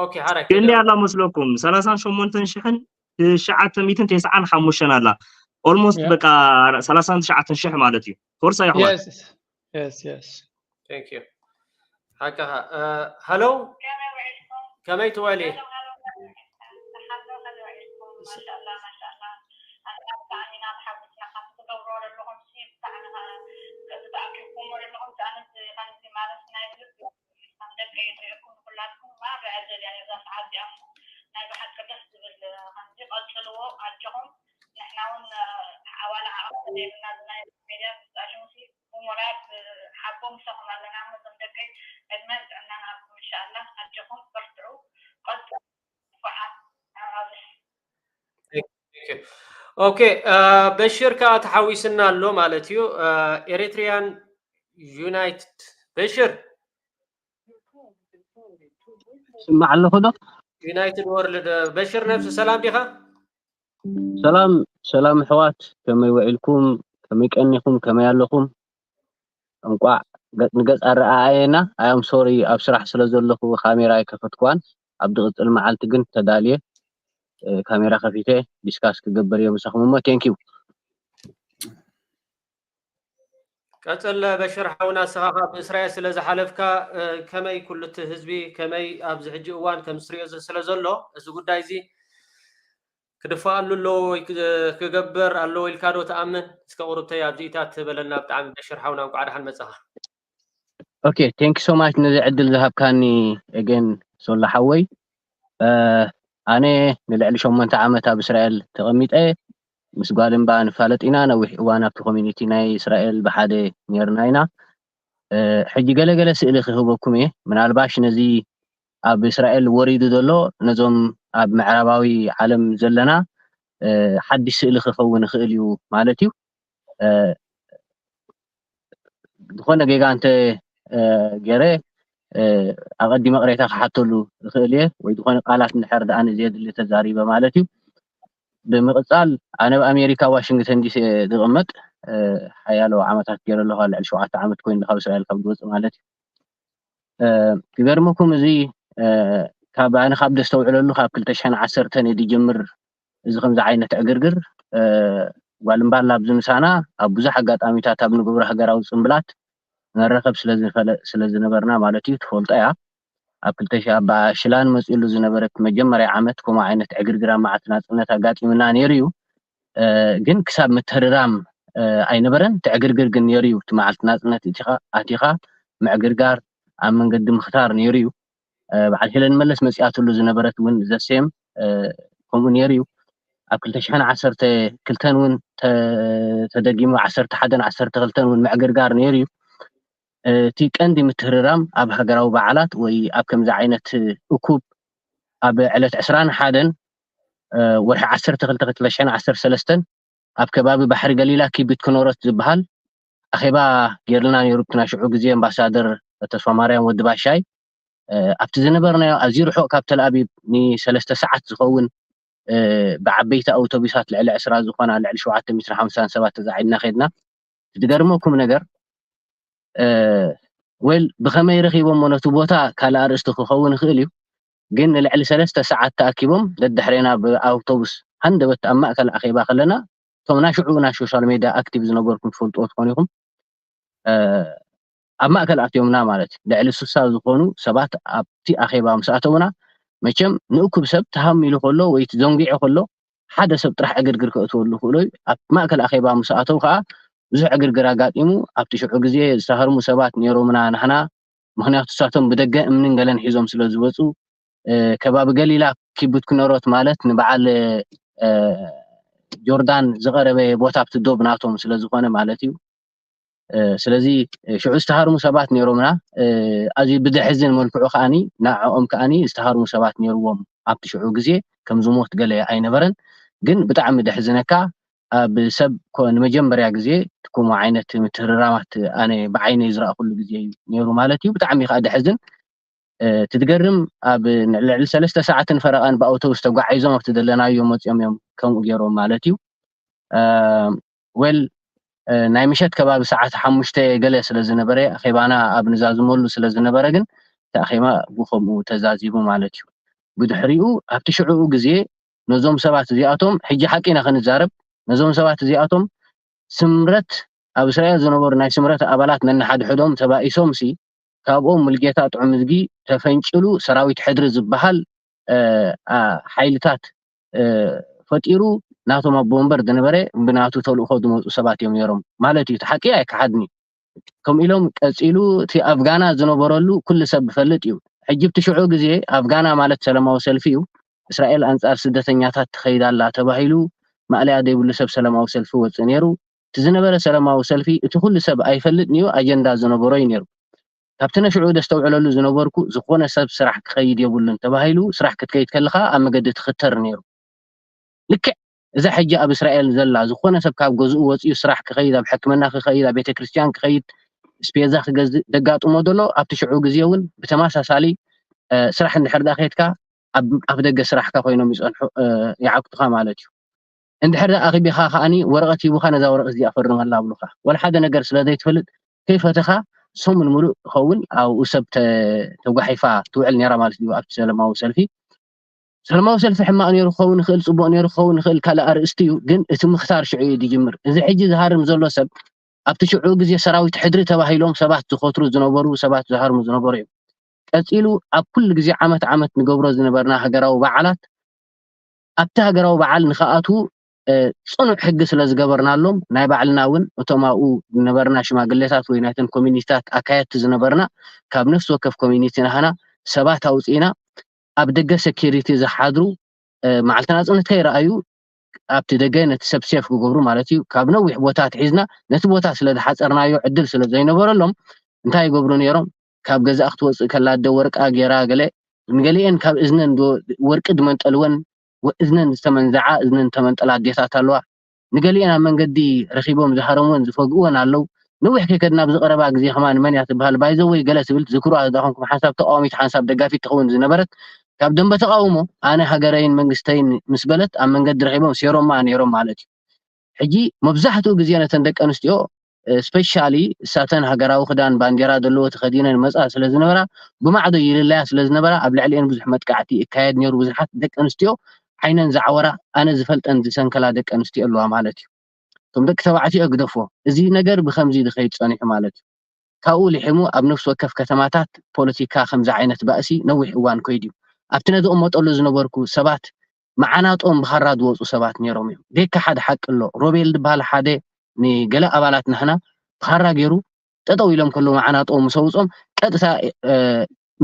ኦኬ ሓራይ ክንደይ ኣላ መስለኩም? ሰላሳን ሸሞንተን ሽሕን ትሽዓተ ሚእትን ተስዓን ሓሙሽተን ኣላ። ኦልሞስት ያ። በቃ ሰላሳን ትሽዓተን ሽሕ ማለት እዩ። ፎርሳ ይሕዋት። የስ የስ የስ። Thank you ሓቅኻ። ሃሎ ከመይ ትወሊ? ናይ ብሓቂ ደስ ዝብል ከምዚ ቀፅልዎ ኣጆኹም። ንሕና እውን ኣባል ዓቕሚ ተዘይብልና ናይ ሜድያ ምዝጣሽሙሲ ብሞራል ሓቦ ምሳኹም ኣለና። እሞ እዞም ደቀይ ዕድመን ጥዕናን ሃብኩም እንሻኣላ። ኣጆኹም በርትዑ። ቀፅሉ። ንፉዓት። ኦኬ በሽር ከዓ ተሓዊስና ኣሎ ማለት እዩ። ኤሪትሪያን ዩናይትድ በሽር ስማዕ ኣለኹ ዶ? ዩናይትድ ወርልድ በሽር ነብሲ ሰላም ዲኻ? ሰላም ሰላም ኣሕዋት፣ ከመይ ውዒልኩም? ከመይ ቀኒኹም? ከመይ ኣለኹም? እንቋዕ ገጽ ንገጽ ኣረኣኣየና። I am sorry፣ ኣብ ስራሕ ስለ ዘለኹ ካሜራ ኣይከፈትኩዋን። ኣብ ዝቕጽል መዓልቲ ግን ተዳልየ፣ እ፣ ካሜራ ከፊተ ዲስካስ ክገብር እየ ምሳኹም እሞ። Thank you። ቀጽል በሽር ሓውና፣ ንስኻ ካብ እስራኤል ስለ ዝሓለፍካ፣ እ፣ ከመይ ኩሉ እቲ ህዝቢ፣ ከመይ ኣብዚ ሕጂ እዋን ከም ዝትሪኦ ስለ ዘሎ፣ እዚ ጉዳይ እዚ ክድፋኣሉ ኣለዎ ወይ ክ-፣ ክገብር ኣለዎ ኢልካ ዶ ትኣምን? እስከ ቁሩብተይ ኣብዚኢታት ትበለና። ብጣዕሚ በሽር ሓውና፣ እንቋዕ ደሓን መጻኻ። ኦኬ፣ thank you so much ነዚ ዕድል ዝሃብካኒ ኤገን ሶሎ ሓወይ። እ፣ ኣነ ንልዕሊ ሸሞንተ ዓመት ኣብ እስራኤል ተቐሚጠ፣ ምስ ጓል እምባ ንፋለጥ ኢና። ነዊሕ እዋን ኣብቲ ኮሚኒቲ ናይ እስራኤል ብሓደ ኔርና ኢና። እ፣ ሕጂ ገለ ገለ ስእሊ ክህበኩም እየ። ምናልባሽ ነዚ ኣብ እስራኤል ወሪዱ ዘሎ ነዞም ኣብ ምዕራባዊ ዓለም ዘለና፣ እ፣ ሓድሽ ስእሊ ክኸውን ይኽእል እዩ ማለት እዩ። እ፣ ዝኾነ ጌጋ እንተ፣ እ፣ ገይረ፣ እ፣ ኣቐዲመ ቅሬታ ክሓተሉ እኽእል እየ፣ ወይ ዝኾነ ቃላት እንድሕር ደኣ ንዘየድሊ ተዛሪበ ማለት እዩ። ብምቕጻል፣ ኣነ ኣብ ኣሜሪካ ዋሽንግተን ዲሲ እየ ዝቕመጥ። እ፣ ሓያሎ ዓመታት ገይረ ኣለኹ፣ ልዕሊ ሸውዓተ ዓመት ኮይኑ ካብ እስራኤል ካብ ዝወጽእ ማለት እዩ። እ፣ ክገርመኩም፣ እዚ፣ እ፣ ካብ ኣነ ካብ ደስተውዕለሉ ካብ ክልተ ሽሕን ዓሰርተን እየ ዝጅምር፣ እዚ ከምዚ ዓይነት ዕግርግር ጓል እምባላ ኣብዚ ምሳና ኣብ ብዙሕ ኣጋጣሚታት ኣብ ንገብሮ ሃገራዊ ፅምብላት ንረኸብ ስለ ዝነበርና ማለት እዩ። ትፈልጦ እያ። ኣብ ክልተ ሺሕ ኣብ ሽላን መፂሉ ዝነበረት መጀመርያ ዓመት ከምኡ ዓይነት ዕግርግር ኣብ መዓልቲ ናፅነት ኣጋጢምና ነይሩ እዩ። ግን ክሳብ ምትህርራም ኣይነበረን። ትዕግርግር ግን ነይሩ እዩ። እቲ መዓልቲ ናፅነት እቲኻ ኣቲኻ ምዕግርጋር ኣብ መንገዲ ምኽታር ነይሩ እዩ። በዓል ሄለን መለስ መፂኣትሉ ዝነበረት እውን ዘሴም ከምኡ ነይሩ እዩ። ኣብ ክልተ ሽሕን ዓሰርተ ክልተን እውን ተደጊሙ ዓሰርተ ሓደን ዓሰርተ ክልተን እውን ምዕግርጋር ነይሩ እዩ። እቲ ቀንዲ ምትህርራም ኣብ ሃገራዊ በዓላት ወይ ኣብ ከምዚ ዓይነት እኩብ ኣብ ዕለት ዕስራን ሓደን ወርሒ ዓሰርተ ክልተ ክልተ ሽሕን ዓሰርተ ሰለስተን ኣብ ከባቢ ባሕሪ ገሊላ ኪቢት ክኖሮት ዝበሃል ኣኼባ ገይርልና ነይሩ። ብቲ ናይ ሽዑ ግዜ ኣምባሳደር ተስፋማርያም ወዲ ባሻይ ኣብቲ ዝነበርናዮ ኣዝዩ ርሑቕ ካብ ተልኣቢብ ንሰለስተ ሰዓት ዝኸውን ብዓበይቲ ኣውቶቡሳት ልዕሊ ዕስራ ዝኾና ልዕሊ ሸውዓተ ሚእትን ሓምሳን ሰባት ተዛዒድና ከድና። ዝገርመኩም ነገር ወል ብኸመይ ረኺቦሞ ነቲ ቦታ ካልእ ኣርእስቲ ክኸውን ይኽእል እዩ። ግን ንልዕሊ ሰለስተ ሰዓት ተኣኪቦም ደድሕሬና ብኣውቶቡስ ሃንደበት ኣብ ማእከል ኣኼባ ከለና እቶም ናሽዑ ናይ ሶሻል ሜድያ ኣክቲቭ ዝነበርኩም ትፈልጥዎ ትኾኑ ኢኹም። ኣብ ማእከል ኣትዮምና ማለት እዩ። ልዕሊ ስሳ ዝኾኑ ሰባት ኣብቲ ኣኼባ ምስ ኣተውና መቸም ንእኩብ ሰብ ተሃሚሉ ከሎ ወይ ዘንጊዑ ከሎ ሓደ ሰብ ጥራሕ ዕግርግር ከእትወሉ ክእሎ እዩ። ኣብ ማእከል ኣኼባ ምስ ኣተው ከዓ ብዙሕ ዕግርግር ኣጋጢሙ ኣብቲ ሽዑ ግዜ ዝተሃርሙ ሰባት ነይሮምና ናህና ምክንያቱ እሳቶም ብደገ እምንን ገለን ሒዞም ስለ ዝወፁ ከባቢ ገሊላ ኪቡት ክነሮት ማለት ንበዓል ጆርዳን ዝቐረበ ቦታ ኣብቲ ዶብ ናቶም ስለ ዝኾነ ማለት እዩ። ስለዚ ሽዑ ዝተሃርሙ ሰባት ነይሮምና። ኣዝዩ ብዘሕዝን መልክዑ ከዓኒ ንዕኦም ከዓኒ ዝተሃርሙ ሰባት ነይርዎም ኣብቲ ሽዑ ግዜ ከም ዝሞት ገለ ኣይነበረን። ግን ብጣዕሚ ደሕዝነካ ኣብ ሰብ ንመጀመርያ ግዜ ትኩሞ ዓይነት ምትህርራማት ኣነ ብዓይነይ ዝረእኩሉ ግዜ እዩ ነይሩ ማለት እዩ። ብጣዕሚ ከዓ ደሕዝን። ትትገርም ኣብ ልዕሊ ሰለስተ ሰዓትን ፈረቓን ብኣውቶቡስ ተጓዒዞም ኣብቲ ዘለናዮ መፂኦም እዮም ከምኡ ገይሮም ማለት እዩ። ወል ናይ ምሸት ከባቢ ሰዓት ሓሙሽተ ገለ ስለ ዝነበረ ኣኼባና ኣብ ንዛዝመሉ ስለ ዝነበረ ግን እቲ ኣኼባ ብከምኡ ተዛዚሙ ማለት እዩ። ብድሕሪኡ ኣብቲ ሽዕኡ ግዜ ነዞም ሰባት እዚኣቶም ሕጂ ሓቂ ኢና ክንዛረብ ነዞም ሰባት እዚኣቶም ስምረት ኣብ እስራኤል ዝነበሩ ናይ ስምረት ኣባላት ነንሓድሕዶም ተባኢሶም ሲ ካብኦም ሙልጌታ ጥዑምዝጊ ተፈንጭሉ ሰራዊት ሕድሪ ዝበሃል ሓይልታት ፈጢሩ ናቶም ኣቦ ወንበር ዝነበረ ብናቱ ተልእኮ ዝመፁ ሰባት እዮም ነይሮም ማለት እዩ። ሓቂ ኣይከሓድኒ። ከምኡ ኢሎም ቀፂሉ እቲ ኣፍጋና ዝነበረሉ ኩሉ ሰብ ዝፈልጥ እዩ። ሕጂ ብቲ ሽዑ ግዜ ኣፍጋና ማለት ሰላማዊ ሰልፊ እዩ። እስራኤል ኣንፃር ስደተኛታት ትኸይድ ኣላ ተባሂሉ ማእለያ ዘይብሉ ሰብ ሰላማዊ ሰልፊ ወፅእ ነይሩ። እቲ ዝነበረ ሰላማዊ ሰልፊ እቲ ኩሉ ሰብ ኣይፈልጥን እዩ ኣጀንዳ ዝነበሮ እዩ ነይሩ። ካብቲ ነሽዑ ደስተውዕለሉ ዝነበርኩ ዝኾነ ሰብ ስራሕ ክኸይድ የብሉን ተባሂሉ ስራሕ ክትከይድ ከለኻ ኣብ መገዲ ትኽተር ነይሩ። ልክዕ እዛ ሕጂ ኣብ እስራኤል ዘላ ዝኾነ ሰብ ካብ ገዝኡ ወፂኡ ስራሕ ክኸይድ ኣብ ሕክምና ክኸይድ ኣብ ቤተክርስትያን ክኸይድ ስፔዛ ክገዝእ ዘጋጥሞ ዘሎ ኣብቲ ሽዑ ግዜ እውን ብተመሳሳሊ ስራሕ እንድሕር ዳ ከድካ ኣብ ደገ ስራሕካ ኮይኖም ይፀንሑ ይዓግቱኻ ማለት እዩ። እንድሕር ኣኺቢኻ ከዓኒ ወረቐት ሂቡኻ ነዛ ወረቐት እዚኣ ፈርመላ ኣብሉኻ። ወላ ሓደ ነገር ስለ ዘይትፈልጥ ከይፈተኻ ሰሙን ሙሉእ ክኸውን ኣብኡ ሰብ ተጓሒፋ ትውዕል ነይራ ማለት እዩ ኣብቲ ሰለማዊ ሰልፊ። ሰለማዊ ሰልፊ ሕማቕ ነይሩ ክኸውን ይኽእል፣ ፅቡቕ ነይሩ ክኸውን ይኽእል፣ ካልእ ኣርእስቲ እዩ። ግን እቲ ምኽታር ሽዑ እዩ ዝጅምር። እዚ ሕጂ ዝሃርም ዘሎ ሰብ ኣብቲ ሽዑ ግዜ ሰራዊት ሕድሪ ተባሂሎም ሰባት ዝኸትሩ ዝነበሩ ሰባት ዝሃርሙ ዝነበሩ እዮም። ቀፂሉ ኣብ ኩሉ ግዜ ዓመት ዓመት ንገብሮ ዝነበርና ሃገራዊ በዓላት ኣብቲ ሃገራዊ በዓል ንክኣትዉ ፅኑዕ ሕጊ ስለ ዝገበርናሎም ናይ ባዕልና እውን እቶም ኣብኡ ዝነበርና ሽማግሌታት ወይ ናይተን ኮሚኒቲታት ኣካየድቲ ዝነበርና ካብ ነፍሲ ወከፍ ኮሚኒቲ ናህና ሰባት ኣውፅኢና ኣብ ደገ ሴኪሪቲ ዝሓድሩ መዓልቲ ናፅነት ከይረኣዩ ኣብቲ ደገ ነቲ ሰብ ሴፍ ክገብሩ ማለት እዩ ካብ ነዊሕ ቦታ ኣትሒዝና ነቲ ቦታ ስለ ዝሓፀርናዮ ዕድል ስለ ዘይነበረሎም እንታይ ይገብሩ ነይሮም ካብ ገዛእ ክትወፅእ ከላ ኣደ ወርቃ ጌራ ገለ ንገሊአን ካብ እዝነን ወርቂ ዝመንጠልወን እዝነን ዝተመንዘዓ እዝነን ዝተመንጠላ ኣዴታት ኣለዋ ንገሊአን ኣብ መንገዲ ረኺቦም ዝሃረምወን ዝፈግእወን ኣለዉ ነዊሕ ከይከድና ኣብዚ ቀረባ ግዜ ከማን መን እያ ትበሃል ባይዘወይ ገለ ትብል ትዝክሩዋ ዝዳኹምኩም ሓንሳብ ተቃዋሚት ሓንሳብ ደጋፊት ትኸውን ዝነበረት ካብ ደንበ ተቃውሞ ኣነ ሃገረይን መንግስተይን ምስ በለት ኣብ መንገዲ ረኺቦም ሴሮማ ነይሮም ማለት እዩ ሕጂ መብዛሕትኡ ግዜ ነተን ደቂ ኣንስትዮ ስፔሻሊ እሳተን ሃገራዊ ክዳን ባንዴራ ዘለዎ ተኸዲነን መፃ ስለ ዝነበራ ብማዕዶ ይልለያ ስለ ዝነበራ ኣብ ልዕሊአን ብዙሕ መጥቃዕቲ ይካየድ ነይሩ ብዙሓት ደቂ ኣንስትዮ ዓይነን ዝዓወራ፣ ኣነ ዝፈልጠን ዝሰንከላ ደቂ ኣንስትዮ ኣለዋ ማለት እዩ። እቶም ደቂ ተባዕትዮ ግደፎ፣ እዚ ነገር ብከምዚ ዝኸይድ ጸኒሑ ማለት እዩ። ካብኡ ሊሒሙ ኣብ ነፍሲ ወከፍ ከተማታት ፖለቲካ ከምዚ ዓይነት ባእሲ ነዊሕ እዋን ከይዱ እዩ። ኣብቲ ነዝቕመጠሉ ዝነበርኩ ሰባት መዓናጦም ብኻራ ዝወፁ ሰባት ነይሮም እዮም። ደካ ሓደ ሓቂ ኣሎ። ሮቤል ዝበሃል ሓደ ንገለ ኣባላት ናህና ብኻራ ገይሩ ጠጠው ኢሎም ከለዉ መዓናጦ ምስ ኣውጾም ቀጥታ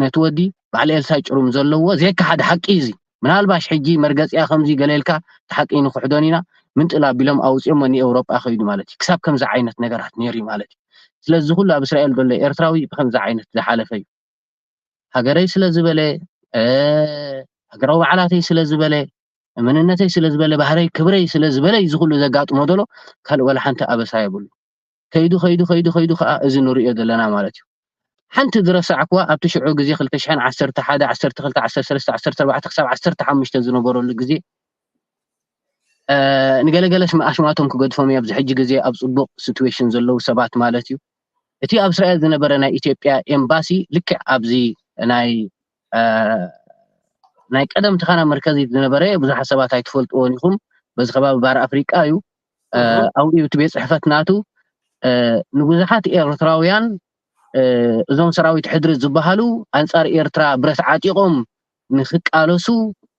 ነቲ ወዲ በዓል ኤልሳ ጭሩም ዘለዎ ዘይከሓድ ሓቂ እዩ እዚ። ምናልባሽ ሕጂ መርገፂኣ ከምዚ ገለ ኢልካ እቲ ሓቂ ንክሕዶን ኢና ምንጥል ኣቢሎም ኣውፅኦሞ ንኤውሮጳ ከይዱ ማለት እዩ። ክሳብ ከምዚ ዓይነት ነገራት ነይሩ እዩ ማለት እዩ። ስለዚ ኩሉ ኣብ እስራኤል ዘሎ ኤርትራዊ ብከምዚ ዓይነት ዝሓለፈ እዩ። ሃገረይ ስለ ዝበለ፣ ሃገራዊ በዓላተይ ስለ ዝበለ፣ መንነተይ ስለ ዝበለ፣ ባህረይ ክብረይ ስለ ዝበለ እዩ እዚ ኩሉ ዘጋጥሞ ዘሎ። ካልእ ዋላ ሓንቲ ኣበሳ የብሉ። ከይዱ ከይዱ ከይዱ ከይዱ ከዓ እዚ ንሪኦ ዘለና ማለት እዩ። ሓንቲ ዝረሳዕኩዋ ኣብቲ ሽዑ ግዜ ክልተ ሽሕን ዓሰርተ ሓደ፣ ዓሰርተ ክልተ፣ ዓሰርተ ሰለስተ፣ ዓሰርተ ኣርባዕተ ክሳብ ዓሰርተ ሓሙሽተ ዝነበረሉ ግዜ ንገለገለ ኣሽማቶም ክገድፎም እዩ። ኣብዚ ሕጂ ግዜ ኣብ ፅቡቕ ሲትዌሽን ዘለዉ ሰባት ማለት እዩ። እቲ ኣብ እስራኤል ዝነበረ ናይ ኢትዮጵያ ኤምባሲ ልክዕ ኣብዚ ናይ ናይ ቀደም ተኻና መርከዚት ዝነበረ ብዙሓት ሰባት ኣይትፈልጥዎን ኢኹም። በዚ ከባቢ ባር ኣፍሪቃ እዩ። ኣብኡ እዩ እቲ ቤት ፅሕፈት ናቱ። ንብዙሓት ኤርትራውያን እዞም ሰራዊት ሕድሪ ዝበሃሉ ኣንፃር ኤርትራ ብረት ዓጢቖም ንክቃለሱ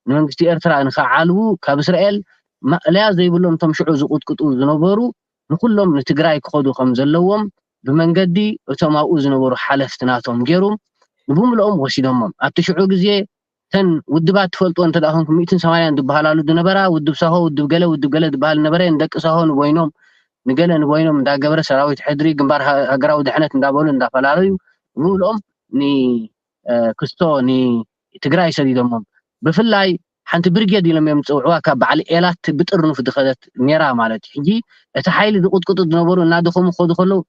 ንመንግስቲ ኤርትራ ንክዓልቡ ካብ እስራኤል ማእለያ ዘይብሎም እቶም ሽዑ ዝቕጥቅጡ ዝነበሩ ንኩሎም ንትግራይ ክኸዱ ከም ዘለዎም ብመንገዲ እቶም ኣብኡ ዝነበሩ ሓለፍቲ ናቶም ገይሩ ንብምልኦም ወሲዶሞም። ኣብቲ ሽዑ ግዜ እተን ውድባት ትፈልጥዎ እንተ ደኣ ኮንኩም ሚእትን ሰማንያን ዝበሃላሉ ዝነበራ ውድብ ሳሆ፣ ውድብ ገለ፣ ውድብ ገለ ዝበሃል ነበረ። ንደቂ ሳሆ ንበይኖም፣ ንገለ ንበይኖም እንዳገበረ ሰራዊት ሕድሪ ግንባር ሃ- ሃገራዊ ድሕነት እንዳበሉ እንዳፈላለዩ ብብልኦም ንክስቶ ንትግራይ ሰዲዶሞም። ብፍላይ ሓንቲ ብርጌድ ኢሎም እዮም ዝፅውዕዋ ካብ በዓል ኤላት ብጥርኑፍ ዝኸደት ነይራ ማለት እዩ። ሕጂ እቲ ሓይሊ ዝቕጥቅጡ ዝነበሩ እናደኸሙ ክኸዱ ከለዉ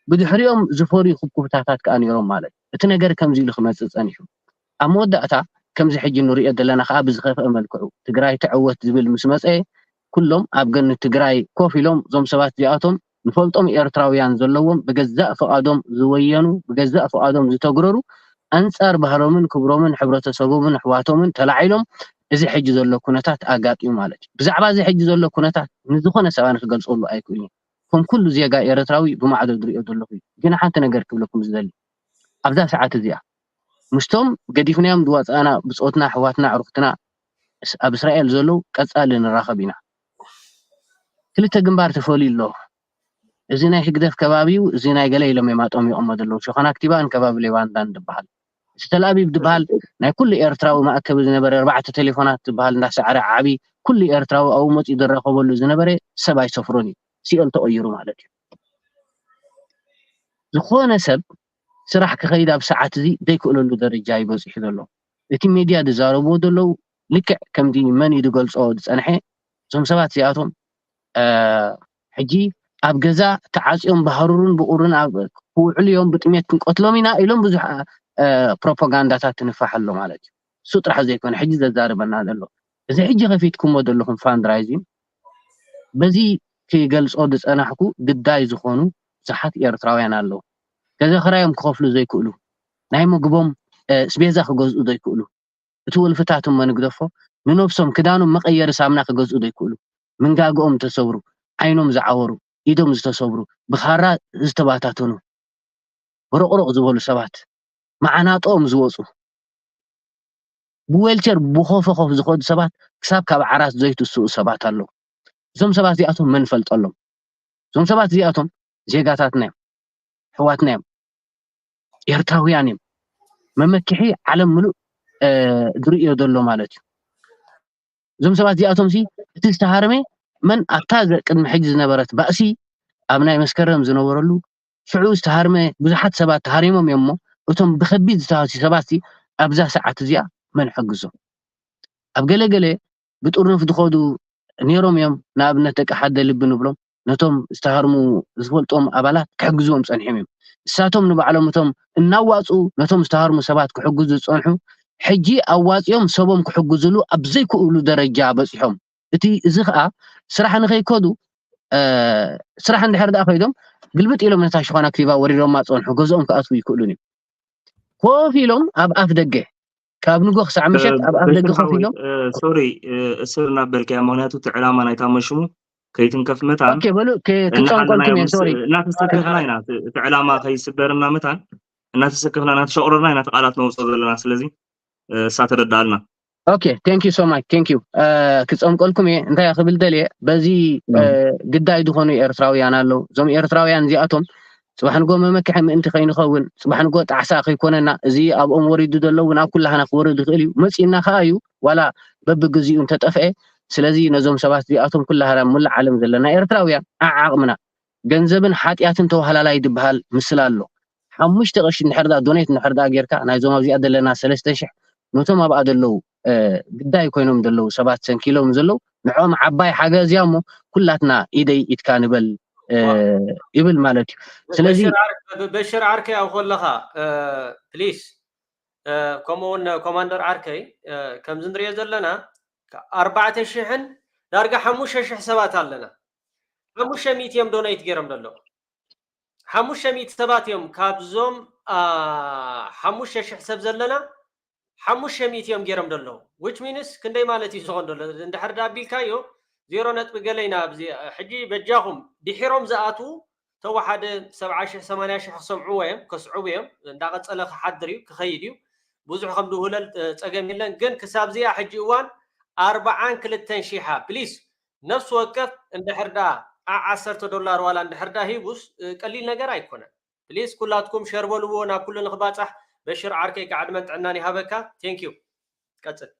ብድሕሪኦም ዝፈርዩ ኩብኩብታታት ከዓ ነይሮም ማለት እዩ። እቲ ነገር ከምዚ ኢሉ ክመፅእ ፀኒሑ ኣብ መወዳእታ ከምዚ ሕጂ ንሪኦ ዘለና ከዓ ብዝኸፍአ መልክዑ ትግራይ ትዕወት ዝብል ምስ መፀ ኩሎም ኣብ ገኒ ትግራይ ኮፍ ኢሎም እዞም ሰባት እዚኣቶም ንፈልጦም ኤርትራውያን ዘለዎም ብገዛእ ፍቓዶም ዝወየኑ ብገዛእ ፍቓዶም ዝተግረሩ ኣንፃር ባህሮምን ክብሮምን ሕብረተሰቦምን ኣሕዋቶምን ተላዒሎም እዚ ሕጂ ዘሎ ኩነታት ኣጋጢሙ ማለት እዩ። ብዛዕባ እዚ ሕጂ ዘሎ ኩነታት ንዝኾነ ሰብ ኣነ ክገልፀሉ ኣይክእልን። ከም ኩሉ ዜጋ ኤርትራዊ ብማዕዶ ዝሪኦ ዘለኹ እዩ። ግን ሓንቲ ነገር ክብለኩም ዝደሊ ኣብዛ ሰዓት እዚኣ ምስቶም ገዲፍናዮም ዝወፃእና ብፆትና ኣሕዋትና ኣዕሩኽትና ኣብ እስራኤል ዘለዉ ቀፃሊ ንራኸብ ኢና። ክልተ ግንባር ተፈልዩ ኣሎ። እዚ ናይ ህግደፍ ከባቢ እዩ፣ እዚ ናይ ገለ ኢሎም እዮም ኣጠሚቖሞ ዘለዉ። ሸኾና ክቲባን ከባቢ ሌዋንዳን ዝበሃል እቲ ተልኣቢብ ዝበሃል ናይ ኩሉ ኤርትራዊ መኣከቢ ዝነበረ ኣርባዕተ ቴሌፎናት ዝበሃል እንዳሰዓረ ዓቢ ኩሉ ኤርትራዊ ኣብኡ መፂኡ ዝራኸበሉ ዝነበረ ሰብ ኣይሰፍሮን እዩ። ሲኦል ተቐይሩ ማለት እዩ። ዝኾነ ሰብ ስራሕ ክኸይድ ኣብ ሰዓት እዚ ዘይክእለሉ ደረጃ እዩ በፂሑ ዘሎ። እቲ ሜድያ ዝዛረብዎ ዘለዉ ልክዕ ከምቲ መን እዩ ዝገልፆ ዝፀንሐ እዞም ሰባት እዚኣቶም ሕጂ ኣብ ገዛ ተዓፅዮም ብሃሩርን ብቁርን ክውዕሉ እዮም ብጥሜት ክንቀትሎም ኢና ኢሎም ብዙሕ ፕሮፓጋንዳታት ትንፋሕ ኣሎ ማለት እዩ። እሱ ጥራሕ ዘይኮነ ሕጂ ዘዛርበና ዘሎ እዚ ሕጂ ከፊትኩሞ ዘለኹም ፋንድራይዚንግ በዚ ክገልፆ ዝፀናሕኩ ግዳይ ዝኾኑ ብዙሓት ኤርትራውያን ኣለዉ። ገዛ ክራዮም ክኸፍሉ ዘይክእሉ፣ ናይ ምግቦም ኣስቤዛ ክገዝኡ ዘይክእሉ፣ እቲ ወልፍታት እሞ ንግደፎ፣ ንነብሶም ክዳኖም መቐየሪ ሳምና ክገዝኡ ዘይክእሉ፣ ምንጋግኦም ዝተሰብሩ፣ ዓይኖም ዝዓወሩ፣ ኢዶም ዝተሰብሩ፣ ብኻራ ዝተባታተኑ፣ በረቕረቕ ዝበሉ ሰባት፣ መዓናጥኦም ዝወፁ፣ ብዌልቸር ብኾፈኾፍ ዝኸዱ ሰባት ክሳብ ካብ ዓራት ዘይትስኡ ሰባት ኣለዉ። እዞም ሰባት እዚኣቶም መን ፈልጠሎም? እዞም ሰባት እዚኣቶም ዜጋታትና እዮም፣ ኣሕዋትና እዮም፣ ኤርትራውያን እዮም። መመክሒ ዓለም ምሉእ ዝርእዮ ዘሎ ማለት እዩ። እዞም ሰባት እዚኣቶም ሲ እቲ ዝተሃርመ መን ኣብታ ቅድሚ ሕጂ ዝነበረት ባእሲ ኣብ ናይ መስከረም ዝነበረሉ ሽዑ ዝተሃርመ ብዙሓት ሰባት ተሃሪሞም እዮም እሞ እቶም ብከቢድ ዝተሃስዩ ሰባት ሲ ኣብዛ ሰዓት እዚኣ መን ሕግዞም? ኣብ ገለ ገለ ብጥርኑፍ ዝኸዱ ነይሮም እዮም። ንኣብነት ደቂ ሓደ ልቢ ንብሎም ነቶም ዝተሃርሙ ዝፈልጦም ኣባላት ክሕግዝዎም ጸኒሖም እዮም። እሳቶም ንባዕሎም እቶም እናዋፁ ነቶም ዝተሃርሙ ሰባት ክሕግዙ ዝጸንሑ ሕጂ ኣዋፂኦም ሰቦም ክሕግዝሉ ኣብ ዘይክእሉ ደረጃ በፂሖም። እቲ እዚ ከዓ ስራሕ ንኸይከዱ ስራሕ እንድሕር ደኣ ከይዶም ግልብጥ ኢሎም ነታ ሽኾና ክቲባ ወሪዶማ ፀንሑ ገዝኦም ክኣትዉ ይክእሉን እዮም። ኮፍ ኢሎም ኣብ ኣፍ ደገ ካብ ንጎ ክሳዕ ምሸት ኣብ ኣፍ ደገ ኮፍ ኢሎም። ሶሪ፣ እስር እናበልካያ፣ ምክንያቱ እቲ ዕላማ ናይታ መሽሙ ከይትንከፍ መታን ኦኬ በሉ። ክጸምቀልኩም እየ። ሶሪ፣ እናተሰከፍና ኢና፣ እቲ ዕላማ ከይስበርና መታን እናተሰከፍና እናተሸቁረርና ኢና እቲ ቃላት ነውፅኦ ዘለና። ስለዚ እሳ ተረዳኣልና። Okay, thank you so much, thank you። ክጸምቀልኩም እየ። እንታይ ክብል ደልየ፣ በዚ ግዳይ ዝኾኑ ኤርትራውያን ኣለዉ። እዞም ኤርትራውያን እዚኣቶም ጽባሕ ንጎ መመክሒ ምእንቲ ከይንኸውን፣ ጽባሕ ንጎ ጣዕሳ ከይኮነና፣ እዚ ኣብኦም ወሪዱ ዘሎ እውን ኣብ ኩላህና ክወርድ ይኽእል እዩ። መጺእና ከኣ እዩ፣ ዋላ በብግዚኡ እንተጠፍአ። ስለዚ ነዞም ሰባት እዚኣቶም ኩላህና ሙሉእ ዓለም ዘለና ኤርትራውያን ዓዓቕምና፣ ገንዘብን ሓጢኣትን ተዋህላላይ ዝበሃል ምስላ ኣሎ። ሓሙሽተ ቅርሺ እንድሕር ደኣ ዶኔት እንድሕር ደኣ ጌርካ፣ ናይዞም ኣብዚኣ ዘለና ሰለስተ ሽሕ ነቶም ኣብኣ ዘለዉ ግዳይ ኮይኖም ዘለዉ ሰባት ሰንኪሎም ዘለዉ ንዕኦም ዓባይ ሓገዝ እያ እሞ ኩላትና ኢደይ ኢድካ ንበል ይብል ማለት እዩ። ስለዚ በሽር ዓርከይ ኣብ ከለኻ ፕሊስ ከምኡ እውን ኮማንደር ዓርከይ ከምዚ ንሪኦ ዘለና ኣርባዕተ ሽሕን ዳርጋ ሓሙሽተ ሽሕ ሰባት ኣለና። ሓሙሽተ ሚእቲ እዮም ዶኔት ገይሮም ዘለዉ። ሓሙሽተ ሚእቲ ሰባት እዮም ካብዞም ሓሙሽተ ሽሕ ሰብ ዘለና ሓሙሽተ ሚእቲ እዮም ገይሮም ዘለዉ። Which means ክንደይ ማለት እዩ ዝኾን ዘሎ? እንድሕር ዳ ኣቢልካዮ ዜሮ ነጥቢ ገለ ኢና ኣብዚ ሕጂ በጃኹም ድሒሮም ዝኣትዉ ተወሓደ ሰብዓ ሽሕ ሰማንያ ሽሕ ክሰምዕዎ እዮም፣ ከስዕቡ እዮም። እንዳቐጸለ ክሓድር እዩ፣ ክኸይድ እዩ። ብዙሕ ከም ድውለል ጸገም የለን። ግን ክሳብ እዚኣ ሕጂ እዋን ኣርብዓን ክልተን ሺሓ ፕሊስ ነፍሲ ወከፍ እንድሕር ዳ ዓ ዓሰርተ ዶላር ዋላ እንድሕር ዳ ሂቡስ ቀሊል ነገር ኣይኮነን። ፕሊስ ኩላትኩም ሸር በልዎ ናብ ኩሉ ንክባጻሕ። በሽር ዓርከይ ከዓ ዕድመን ጥዕናን ይሃበካ። Thank you። ቀጽል።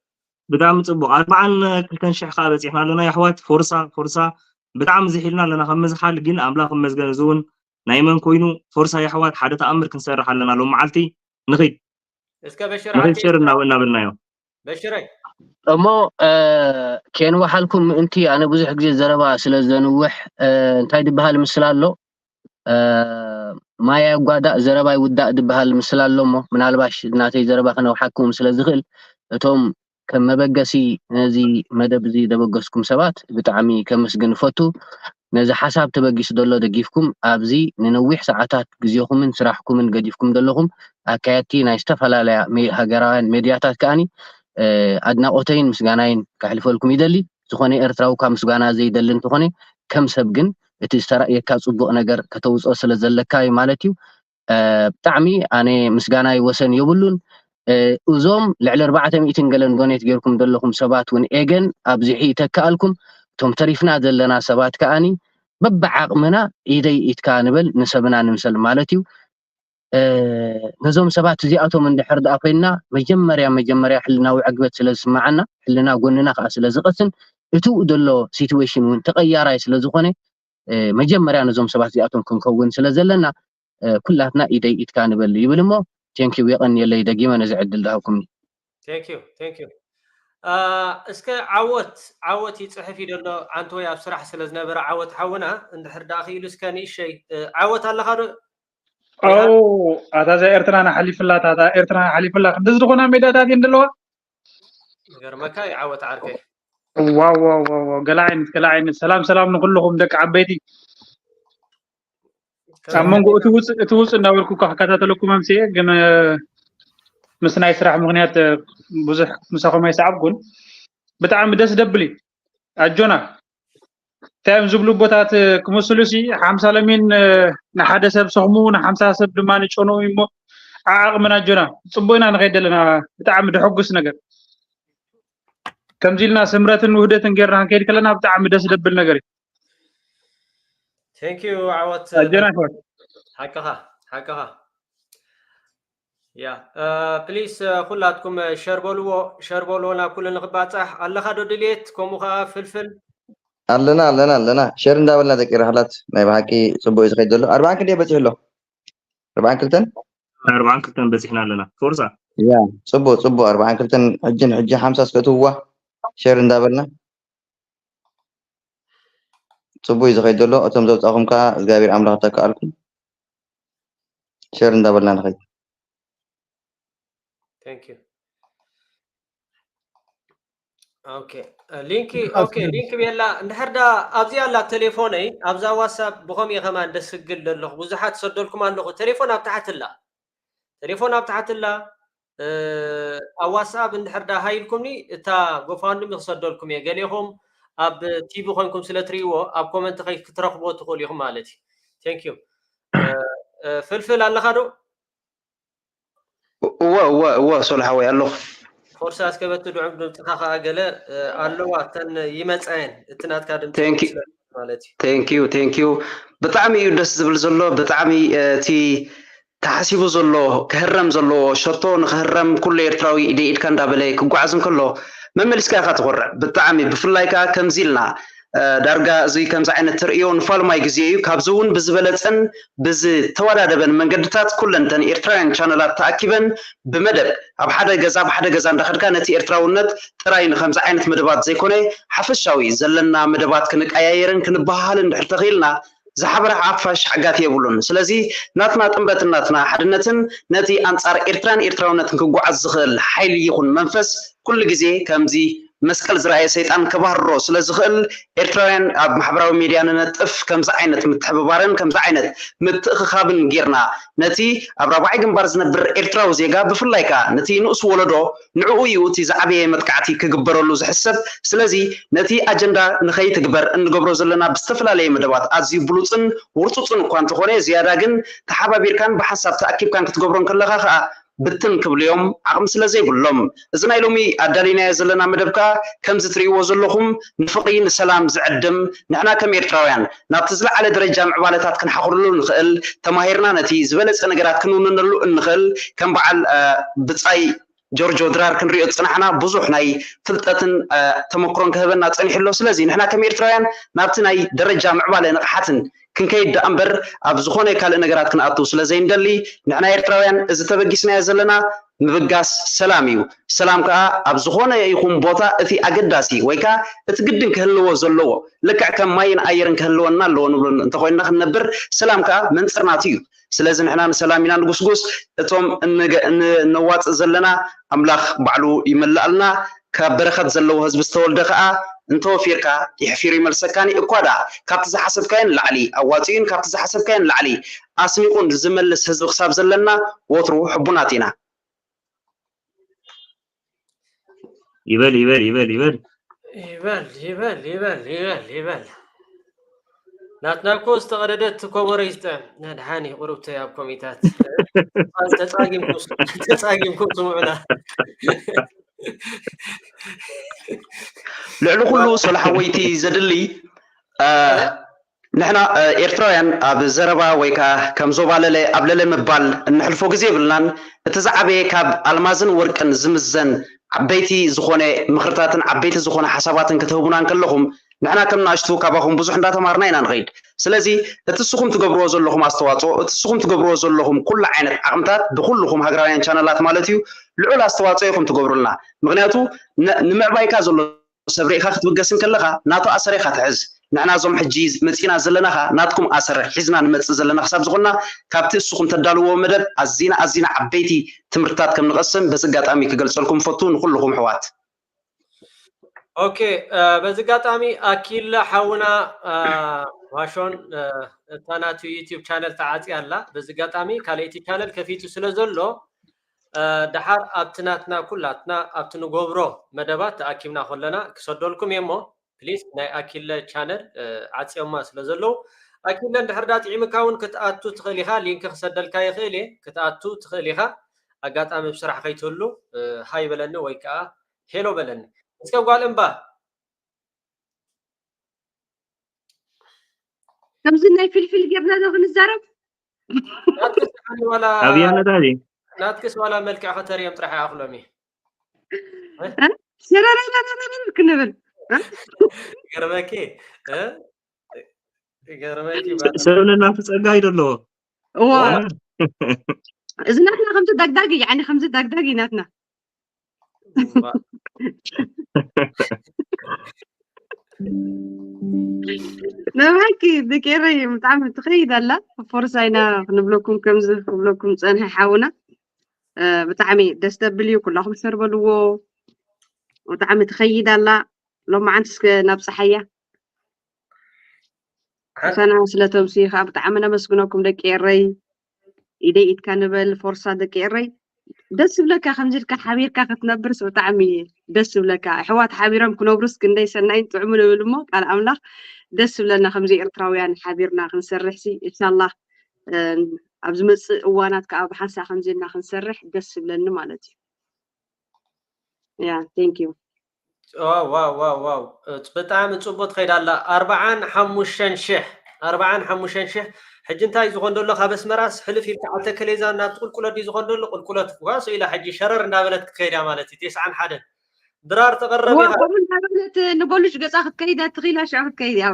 ብጣዕሚ ጽቡቕ። ኣርብዓን ክልተን ሽሕ ከዓ በጺሕና ኣለና የሕዋት። ፎርሳ ፎርሳ። ብጣዕሚ ዝሒልና ኣለና ካብ ምዝሓል፣ ግን ኣምላኽ ይመስገን። እዚ እውን ናይ መን ኮይኑ? ፎርሳ የሕዋት፣ ሓደ ተኣምር ክንሰርሕ ኣለና ሎም መዓልቲ። ንኺድ እስከ በሽር ንኺድ ዓርከይ ሸር እናበልናዮ። በሽረይ እሞ ከየንውሓልኩም ምእንቲ፣ ኣነ ብዙሕ ግዜ ዘረባ ስለ ዘንውሕ እንታይ ዝበሃል ምስላ ኣሎ፣ ማይ ኣይጓዳእ ዘረባ ይውዳእ ዝበሃል ምስላ ኣሎ። እሞ ምናልባሽ ናተይ ዘረባ ከነውሓኩም ስለ ዝኽእል፣ እቶም ከም መበገሲ ነዚ መደብ እዚ ዘበገስኩም ሰባት ብጣዕሚ ከመስግን እፈቱ። ነዚ ሓሳብ ተበጊሱ ዘሎ ደጊፍኩም፣ ኣብዚ ንነዊሕ ሰዓታት ግዜኹምን ስራሕኩምን ገዲፍኩም ዘለኹም ኣካየድቲ ናይ ዝተፈላለያ ሃገራውያን ሜድያታት ከኣኒ ኣድናቖተይን ምስጋናይን ከሕልፈልኩም ይደሊ። ዝኾነ ኤርትራዊ ካብ ምስጋና ዘይደሊ እንተኾነ፣ ከም ሰብ ግን እቲ ዝተራእየካ ጽቡቕ ነገር ከተውጽኦ ስለ ዘለካ እዩ ማለት እዩ። ብጣዕሚ ኣነ ምስጋናይ ወሰን የብሉን። እዞም ልዕሊ ኣርባዕተ ሚእትን ገለን ዶኔት ጌርኩም ዘለኹም ሰባት እውን ኤገን ኣብዚሑ ይተክኣልኩም። እቶም ተሪፍና ዘለና ሰባት ከኣኒ በብዓቕምና ኢደይ ኢድካ ንበል፣ ንሰብና ንምሰል ማለት እዩ። ነዞም ሰባት እዚኣቶም እንድሕር ደኣ ኮይንና፣ መጀመርያ መጀመርያ ሕልናዊ ዕግበት ስለ ዝስምዓና፣ ሕልና ጎንና ከኣ ስለ ዝቐስን፣ እቱ ዘሎ ሲትዌሽን እውን ተቐያራይ ስለ ዝኾነ፣ መጀመርያ ነዞም ሰባት እዚኣቶም ክንከውን ስለ ዘለና፣ ኩላትና ኢደይ ኢድካ ንበል ይብል እሞ፣ ቴንኪው፣ የቐንየለይ ደጊመ ነዚ ዕድል ዝሃብኩምኒ። Thank you, thank you። እስከ ዓወት ዓወት ይፅሕፍ እዩ ዘሎ። ኣንተ ወይ ኣብ ስራሕ ስለ ዝነበረ ዓወት ሓውና እንድሕር ደኣ ክኢሉ እስከ ንእሸይ ዓወት ኣለኻ ዶ? ኣው ኣታ እዛ ኤርትራና ሓሊፍላ፣ ኣታ ኤርትራና ሓሊፍላ። ክንዲ ዝኾና ሜዳታት እየን ዘለዋ። ይገርመካ እዩ ዓወት ዓርከይ። ዋው ዋው ዋው ዋው፣ ገለ ዓይነት ገለ ዓይነት። ሰላም ሰላም ንኩልኹም ደቂ ዓበይቲ። ኣብ መንጎ እቲ ውፅእ እቲ ውፅእ እንዳበልኩ እኳ ክከታተለኩም ኣምስየ፣ ግን ምስ ናይ ስራሕ ምኽንያት ብዙሕ ምሳኹም ኣይሰዓብኩን። ብጣዕሚ ደስ ደብል እዩ። ኣጆና። እንታይ እዮም ዝብሉ ቦታት ክመስሉ ሲ ሓምሳ ለሚን ንሓደ ሰብ ሰኽሙ ንሓምሳ ሰብ ድማ ንጨንኡ እሞ ዓዓቕምና ኣጆና። ፅቡቅ ኢና ንኸይድ ዘለና። ብጣዕሚ ደሐጉስ ነገር። ከምዚ ኢልና ስምረትን ውህደትን ጌርና ክንከይድ ከለና ብጣዕሚ ደስ ደብል ነገር እዩ። Thank you ዓወት ኣጆና ኣሕዋት። ሓቅኻ ሓቅኻ። ያ ፕሊስ ኩላትኩም ሸር በልዎ ሸር በልዎ ናብ ኩሉ ንክባፃሕ። ኣለኻ ዶ ድልየት? ከምኡ ከዓ ፍልፍል ኣለና ኣለና ኣለና ሸር እንዳበልና ደቂ ራሕላት። ናይ ብሓቂ ፅቡቅ እዩ ዝኸይድ ዘሎ። ኣርባዓን ክንደይ በፂሑ ኣሎ? ኣርባዓን ክልተን ኣርባዓን ክልተን በፂሕና ኣለና። ፎርሳ ያ ፅቡቅ ፅቡቅ። ኣርባዓን ክልተን ሕጂ ንሕጂ ሓምሳ እስከ እትውዋ ሸር እንዳበልና ፅቡቅ እዩ ዝኸይድ ዘሎ። እቶም ዘውፃእኹም ከዓ እግዚኣብሔር ኣምላኽ ተከኣልኩም። ሸር እንዳበልና ንኸይድ። Thank you። ኦኬ ሊንክ ኦኬ ሊንክ ቤላ እንድሕር ዳ ኣብዚ ኣላ ቴሌፎነይ ኣብዛ ዋትሳፕ ብኸም እየ ከማን ደስግል ዘለኹ ብዙሓት ሰደልኩም ኣለኹ። ቴሌፎን ኣብ ታሕቲ ኣላ። ቴሌፎን ኣብ ታሕቲ ኣላ። ኣብ ዋትስኣፕ እንድሕር ዳ ሃይልኩምኒ እታ ጎፋንድሚ ክሰደልኩም እየ። ገሌኹም ኣብ ቲቪ ኮይንኩም ስለ ትርእይዎ ኣብ ኮመንት ክትረኽብዎ ትኽእሉ ኢኹም ማለት እዩ። ቴንክ ዩ። ፍልፍል ኣለኻ ዶ? እወ እወ እወ ሶሎ ሓወይ ኣለኹ። ፎርሳ እስከበቲ ድዑም ድምፅኻ ከዓ ገለ ኣለዋ እተን ይመፃየን እቲ ናትካ ድምፂ Thank you. ስለ ማለት እዩ። ቴንክ ዩ ቴንክ ዩ። ብጣዕሚ እዩ ደስ ዝብል ዘሎ። ብጣዕሚ እቲ ተሓሲቡ ዘሎ ክህረም ዘለዎ ሸቶ ንክህረም ኩሉ ኤርትራዊ ኢደ ኢድካ እንዳበለ ክጓዓዝ እንከሎ መመሊስካ ኢኻ ትኮርዕ። ብጣዕሚ ብፍላይ ከዓ ከምዚ ኢልና እ፣ ዳርጋ እዚ ከምዚ ዓይነት ትርእዮ ንፋልማይ ግዜ እዩ። ካብዚ እውን ብዝበለፀን ብዝተወዳደበን መንገድታት ኩለን እተን ኤርትራውያን ቻነላት ተኣኪበን ብመደብ ኣብ ሓደ ገዛ ኣብ ሓደ ገዛ እንዳኸድካ ነቲ ኤርትራውነት ጥራይ ንከምዚ ዓይነት መደባት ዘይኮነ ሓፈሻዊ ዘለና መደባት ክንቀያየርን ክንበሃሃልን እንድሕር ተኽኢልና ዝሓበረ ሓፋሽ ሓጋት የብሉን። ስለዚ ናትና ጥምረትን ናትና ሓድነትን ነቲ ኣንጻር ኤርትራን ኤርትራውነትን ክጓዓዝ ዝኽእል ሓይሊ ይኹን መንፈስ ኩሉ ግዜ ከምዚ መስቀል ዝረኣየ ሰይጣን ከባህርሮ ስለ ዝኽእል ኤርትራውያን ኣብ ማሕበራዊ ሚድያ ንነጥፍ ከምዚ ዓይነት ምትሕብባርን ከምዚ ዓይነት ምትእኽኻብን ጌርና ነቲ ኣብ ራብዓይ ግንባር ዝነብር ኤርትራዊ ዜጋ ብፍላይ ከኣ ነቲ ንኡስ ወለዶ ንዕኡ እዩ እቲ ዝዓበየ መጥቃዕቲ ክግበረሉ ዝሕሰብ። ስለዚ ነቲ ኣጀንዳ ንኸይትግበር እንገብሮ ዘለና ብዝተፈላለየ መደባት ኣዝዩ ብሉጽን ውርጹጽን እኳ እንተኾነ ዝያዳ ግን ተሓባቢርካን ብሓንሳብ ተኣኪብካን ክትገብሮ እንከለኻ ከኣ ብትን ክብሉ እዮም ዓቕሚ ስለ ዘይብሎም። እዚ ናይ ሎሚ ኣዳሊናዮ ዘለና መደብ ከኣ ከምዚ ትርእይዎ ዘለኹም ንፍቕሪ ንሰላም ዝዕድም ንሕና ከም ኤርትራውያን ናብቲ ዝለዓለ ደረጃ ምዕባለታት ክንሓኽረሉ ንኽእል ተማሂርና ነቲ ዝበለጸ ነገራት ክንውንነሉ እንኽእል ከም በዓል ብጻይ ጆርጆ ድራር ክንሪኦ ዝጸናሕና ብዙሕ ናይ ፍልጠትን ተመክሮን ክህበና ጸኒሑ ኣሎ። ስለዚ ንሕና ከም ኤርትራውያን ናብቲ ናይ ደረጃ ምዕባለ ንቕሓትን ክንከይድ ደኣ እምበር ኣብ ዝኾነ ካልእ ነገራት ክንኣቱ ስለ ዘይንደሊ ንሕና ኤርትራውያን እዚ ተበጊስናዮ ዘለና ምብጋስ ሰላም እዩ። ሰላም ከኣ ኣብ ዝኾነ ይኹን ቦታ እቲ ኣገዳሲ ወይ ከኣ እቲ ግድን ክህልዎ ዘለዎ ልክዕ ከም ማይን ኣየርን ክህልወና ኣለዎ ንብሎ እንተኾይንና ክንነብር ሰላም ከኣ መንጽርናቱ እዩ። ስለዚ ንሕና ንሰላም ኢና ንጉስጉስ። እቶም እነዋፅእ ዘለና ኣምላኽ ባዕሉ ይመልኣልና። ካብ በረኸት ዘለዎ ህዝቢ ዝተወልደ ከዓ እንተወፊርካ የሕፊሩ ይመልሰካን እዩ። እኳ ደኣ ካብቲ ዝሓሰብካዮ ንላዕሊ ኣዋፂኡን ካብቲ ዝሓሰብካዮ ንላዕሊ ኣስኒቑን ዝመልስ ህዝቢ ክሳብ ዘለና ወትሩ ሕቡናት ኢና። ይበል ይበል ይበል ይበል ይበል ይበል ይበል ይበል ይበል ናትና እኮ ዝተቐደደት ኮቦሮ ይስጠ ነድሓኒ ቁሩብተይ ኣብ ኮሚታት ተፃጊምኩም ስምዑና። ልዕሊ ኩሉ ሶሎ ሓወይቲ ዘድሊ ንሕና ኤርትራውያን ኣብ ዘረባ ወይ ከዓ ከም ዞባ ለለ ኣብ ለለ ምባል እንሕልፎ ግዜ የብልናን። እቲ ዝዓበየ ካብ ኣልማዝን ወርቅን ዝምዘን ዓበይቲ ዝኾነ ምኽርታትን ዓበይቲ ዝኾነ ሓሳባትን ክትህቡና እንከለኹም ንሕና ከም ንኣሽቱ ካባኹም ብዙሕ እንዳተማርና ኢና ንኸይድ። ስለዚ እቲ እስኹም ትገብርዎ ዘለኹም ኣስተዋፅኦ እቲ እስኹም ትገብርዎ ዘለኹም ኩሉ ዓይነት ዓቕምታት ብኩልኹም ሃገራውያን ቻነላት ማለት እዩ ልዑል ኣስተዋፅኦ ኢኹም ትገብሩልና። ምክንያቱ ንምዕባይካ ዘሎ ሰብ ርኢኻ ክትብገስ እንከለኻ ናቱ ኣሰር ኢኻ ትሕዝ። ንሕና እዞም ሕጂ መፂና ዘለናኻ ናትኩም ኣሰር ሒዝና ንመፅእ ዘለና ክሳብ ዝኾንና ካብቲ እስኹም ተዳልዎ መደብ ኣዚና ኣዚና ዓበይቲ ትምህርትታት ከም ንቐስም በዚ ኣጋጣሚ ክገልፀልኩም ፈቱ ንኩልኹም ሕዋት። ኦኬ በዚ ኣጋጣሚ ኣኪለ ሓውና ዋሾን እታ ናቱ ዩቲዩብ ቻነል ተዓፅያ ኣላ። በዚ ኣጋጣሚ ካልኣይቲ ቻነል ከፊቱ ስለ ዘሎ ደሓር ኣብቲ ናትና ኩላትና ኣብቲ ንገብሮ መደባት ተኣኪብና ከለና ክሰደልኩም እየ እሞ ፕሊስ ናይ ኣኪለ ቻነል ዓፅዮማ ስለ ዘለዉ ኣኪለ እንድሕር ዳ ጥዒምካ እውን ክትኣቱ ትኽእል ኢኻ። ሊንክ ክሰደልካ ይኽእል እየ ክትኣቱ ትኽእል ኢኻ። ኣጋጣሚ ብስራሕ ከይትህሉ ሃይ በለኒ ወይ ከዓ ሄሎ በለኒ። እስከ ጓል እምባ ከምዚ ናይ ፍልፍል ጌርና ዶ ክንዛረብ ናትክስ ሓኒ ዋላ ኣብያ ነዳዲ ናትክስ ዋላ መልክዕ ከተርዮም ጥራሕ ይኣኽሎም እዩ። ሸረረረረረር ክንብል ገርመኪ ገርመኪ ሰብ ለናቱ ጸጋ ይደለዎ እዎ እዚ ናትና ከምዚ ዳግዳግ እዩ። ከምዚ ዳግዳግ እዩ ናትና። ንብሓቂ ደቂ ኤረይ ብጣዕሚ ትኸይድ ኣላ። ፎርሳ ኢና ክንብለኩም ከምዚ ክብለኩም ዝጸንሐ ሓውና ብጣዕሚ ደስ ደብል እዩ። ኩላኹም ሸር በልዎ። ብጣዕሚ ትኸይድ ኣላ። ሎማዓንቲ እስከ ናብ ፀሓያ ምሳና ስለ ተምስዩ ከዓ ብጣዕሚ ነመስግነኩም ደቂ ኤረይ። ኢደይ ኢድካ ንበል ፎርሳ ደቂ ኤረይ። ደስ ዝብለካ ከምዚ ኢልካ ሓቢርካ ክትነብርስ ብጣዕሚ ደስ ዝብለካ። ኣሕዋት ሓቢሮም ክነብሩስ ክንደይ ሰናይን ጥዑምን እብል እሞ ቃል ኣምላኽ ደስ ዝብለና ከምዚ ኤርትራውያን ሓቢርና ክንሰርሕሲ ኢንሻላህ ኣብ ዝመጽእ እዋናት ከዓ ብሓንሳእ ከምዚ ኢልና ክንሰርሕ ደስ ዝብለኒ ማለት እዩ። Yeah, thank you. ዋው ዋው ዋው ዋው ብጣዕሚ ፅቡቅ ትኸይድ ኣላ። ኣርባዓን ሓሙሽተን ሽሕ ኣርባዓን ሓሙሽተን ሽሕ ሕጂ እንታይ ዝኾን ዘሎ ካብ ኣስመራስ ሕልፍ ኢልካ ዓተከሌዛ እናብቲ ቁልቁለት ድዩ ዝኾን ዘሎ ቁልቁለት ዋሶ ኢላ ሕጂ ሸረር እንዳበለት ክትከይድ እያ ማለት እዩ። ቴስዓን ሓደን ድራር ተቐረብ ኢኻ ከምኡ እንዳበለት ንበሉሽ ገፃ ክትከይድ እያ ትኽኢላ ሽዑ ክትከይድ እያ።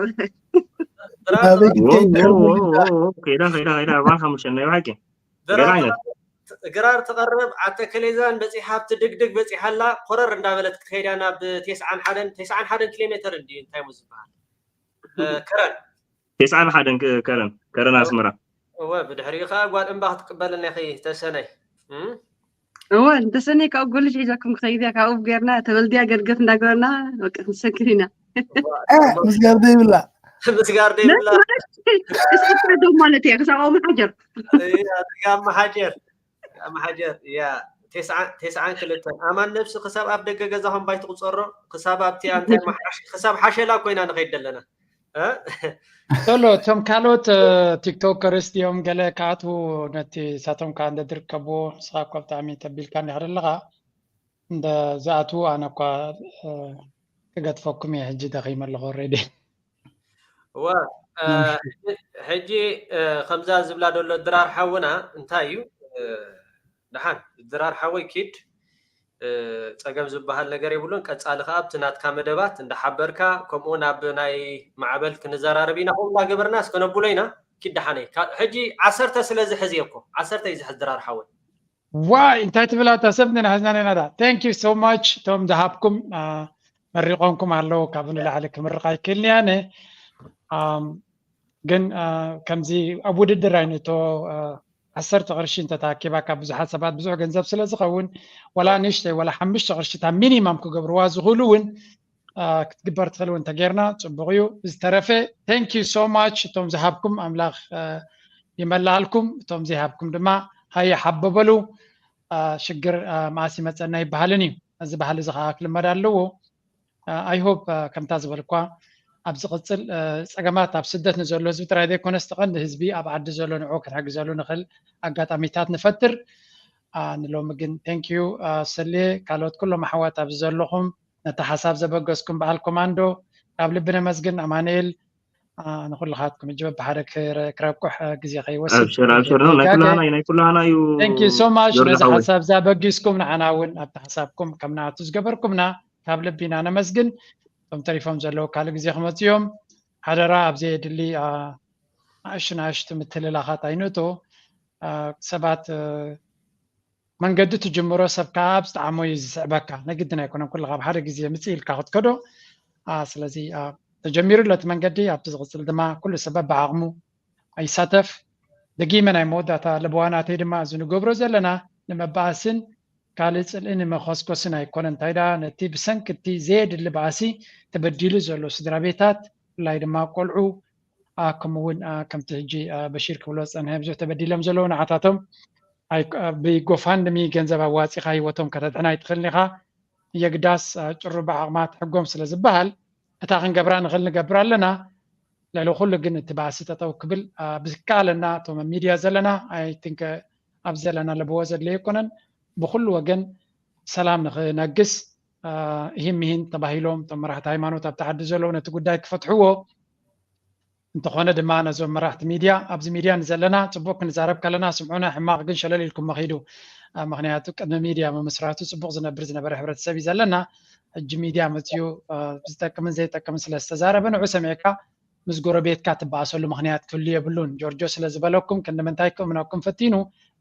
ድራር ኣበይ ተቐረብ ክትከይድ ደርቡ ከይዳ ከይዳ ከይዳ ኣርባዓን ሓሙሽተን ናይ ብሓቂ ገለ ድራር ዓይነት ተቐረብ እግራር ተቐርብ ዓተ ከሌዛን በፂሓ ኣብቲ ድግድግ በፂሓ ኣላ ኮረር እንዳበለት ክትከይድ እያ ናብ ቴስዓን ሓደን ቴስዓን ሓደን ኪሎ ሜተር እንድዩ እንታይ ሞ ዝበሃል እ፣ ከረን ቴስዓን ሓደን ከረን ከረን ኣስመራ እወ ብድሕሪኡ ከዓ ጓል እምባ ክትቅበለና ኢኺ ተሰነይ እም? እወ እንተሰነይ ካብኡ ጎልሽ ሒዛኩም ክኸይድ እያ ካብኡ ጌርና ተበልድያ ገርገፍ እንዳገበርና በቃ ክንሰክር ኢና እ፣ ምስጋር ዘይብላ ምስጋር ደይብላ እስክትረዶም ማለት እያ ክሳብ ኣብኡ መሓጀር እያ፣ ጋማ ሓጀር ጋማ ሓጀር እያ። ቴስዓን ቴስዓን ክልተን ኣማን ነብሲ ክሳብ ኣብ ደገ ገዛኹም ባይ ትቁፀሮ ክሳብ ኣብቲ ኣንታይ መሓሽ ክሳብ ሓሸላ ኮይና ንኸይድ ኣለና እ? ቶሎ እቶም ካልኦት እ፣ ቲክቶከርስ ድዮም ገለ ክኣትዉ ነቲ ሳቶም ከዓ እንደ ዝርከብዎ ንስኻ እኳ ብጣዕሚ ተቢልካ እንዲኻ ዘለኻ እንደ ዝኣትዉ ኣነ እኳ እ፣ ክገጥፈኩም እየ ሕጂ ደኺመ ኣለኹ ኦልሬዲ እወ እ፣ ሕጂ እ፣ ከምዛ ዝብላ ዘሎ ድራር ሓውና እንታይ እዩ እ፣ ደሓን ድራር ሓወይ ኪድ እ፣ ፀገም ዝበሃል ነገር የብሉን። ቀፃሊ ከዓ ኣብቲ ናትካ መደባት እንዳሓበርካ ከምኡ ናብ ናይ ማዕበል ክንዘራረብ ኢና ከምኡ እንዳገበርና እስከ ነብሎ ኢና። ኪድ ደሓነይ ካብ ሕጂ ዓሰርተ ስለ ዝሕዝ እየ እኮ ዓሰርተ እዩ ዝሕዝ ድራር ሓወይ ዋይ እንታይ ትብላ እታ ሰብ ንሕዝና ኔና ዳ thank you so much እቶም ዝሃብኩም አ፣ መሪቆምኩም ኣለዉ ካብ ንላዕሊ ክምርቕ ኣይክእልን እየ ኣነ ኣም፣ ግን አ፣ ከምዚ ኣብ ውድድር ኣይነቶ አ፣ ዓሰርተ ቅርሺ እንተተኣኪባ ካብ ብዙሓት ሰባት ብዙሕ ገንዘብ ስለ ዝኸውን ወላ ንእሽተይ ወላ ሓሙሽተ ቅርሺ እታ ሚኒማም ክገብርዋ ዝኽእሉ እውን አ፣ ክትግበር ትኽእል እውን እንተጌርና ፅቡቕ እዩ። ዝተረፈ thank you so much እቶም ዝሃብኩም ኣምላኽ አ፣ ይመልኣልኩም፣ እቶም ዘይሃብኩም ድማ ሃየ ሓበበሉ አ፣ ሽግር አ፣ መኣስ ይመፀና ይበሃልን እዩ። እዚ ባህሊ እዚ ከዓ ክልመድ ኣለዎ። I hope ከምታ ዝበልኳ ኣብ ዝቕፅል አ፣ ፀገማት ኣብ ስደት ንዘሎ ህዝቢ ጥራይ ዘይኮነስ እቲ ቀንዲ ህዝቢ ኣብ ዓዲ ዘሎ ንዑ ክንሕግዘሉ ንኽእል ኣጋጣሚታት ንፈጥር። አ፣ ንሎሚ ግን thank you አ፣ ሰልየ ካልኦት ኩሎም ኣሕዋት ኣብዚ ዘለኹም ነቲ ሓሳብ ዘበገስኩም በዓል ኮማንዶ ካብ ልቢ ነመስግን። ኣማኑኤል አ፣ ንኹልኻትኩም ሕጂ በብሓደ ክረ- ክረብኩሕ አ፣ ግዜ ከይወስድ ኣብሽር ኣብሽር ነው ናይ ኩላህና እዩ ናይ ኩላህና እዩ thank you so much ጆርጆ ነዚ ሓወይ። ሓሳብ ዛበጊስኩም ንዓና እውን ኣብቲ ሓሳብኩም ከም ንኣቱ ዝገበርኩምና ካብ ልቢ ኢና ነመስግን። እቶም ተሪፎም ዘለዉ ካልእ ግዜ ክመፁ እዮም። ሓደራ ኣብ ዘየድሊ አ፣ ንኣሽቱ ንኣሽቱ ምትልላኻት ኣይንእቶ አ፣ ሰባት አ፣ መንገዲ ትጅምሮ ሰብ ከዓ ኣብ ዝጠዓሞ እዩ ዝስዕበካ። ናይ ግድን ኣይኮነን ኩልኻ ኣብ ሓደ ግዜ ምፅእ ኢልካ ክትከዶ። አ፣ ስለዚ አ፣ ተጀሚሩ ኣሎ እቲ መንገዲ። ኣብቲ ዝቕፅል ድማ ኩሉ ሰብ በብዓቕሙ ይሳተፍ። ደጊመ ናይ መወዳእታ ለበዋ ናተይ ድማ እዚ ንገብሮ ዘለና ንመባእስን ካልእ ፅልኢ ንመኾስኮስን ኣይኮነን። እንታይ ደኣ ነቲ ብሰንኪ እቲ ዘየድሊ ባእሲ ተበዲሉ ዘሎ ስድራ ቤታት ብፍላይ ድማ ቆልዑ አ፣ ከምኡ እውን አ፣ ከምቲ ሕጂ አ፣ በሺር ክብሎ ዝፀንሐ ብዙሕ ተበዲሎም ዘለዉ ንዓታቶም ኣይ- አ፣ ብጎፋንድሚ ገንዘብ ኣዋፂኻ ህይወቶም ከተድሕን ኣይትኽእልን ኢኻ። የግዳስ አ፣ ጭሩ ብዓቕማ ትሕጎም ስለ ዝበሃል እታ ክንገብራ ንኽእል ንገብር ኣለና። ልዕሊ ኩሉ ግን እቲ ባእሲ ጠጠው ክብል አ፣ ብዝከኣለና እቶም ኣብ ሚድያ ዘለና ኣይ ቲንክ ኣብ ዘለና ለበዎ ዘድለየ ኣይኮነን። ብኩሉ ወገን ሰላም ንኽነግስ አ፣ እሂን ምሂን ተባሂሎም እቶም መራሕቲ ሃይማኖት ኣብቲ ዓዲ ዘለዉ ነቲ ጉዳይ ክፈትሕዎ እንተኾነ ድማ ነዞም መራሕቲ ሚድያ ኣብዚ ሚድያ ንዘለና ፅቡቅ ክንዛረብ ከለና ስምዑና ሕማቅ ግን ሸለል ኢልኩም መኺዱ አ፣ ምክንያቱ ቅድሚ ሚድያ ምምስራቱ ፅቡቅ ዝነብር ዝነበረ ሕብረተሰብ እዩ ዘለና ሕጂ ሚድያ መፅዩ አ፣ ዝጠቅምን ዘይጠቅምን ስለ ዝተዛረበ ንዑ ሰሚዕካ ምስ ጎረቤትካ ትበኣሰሉ ምክንያት ክህሉ የብሉን ጆርጆ ስለ ዝበለኩም ክንዲ ምንታይ ክእምነኩም ፈቲኑ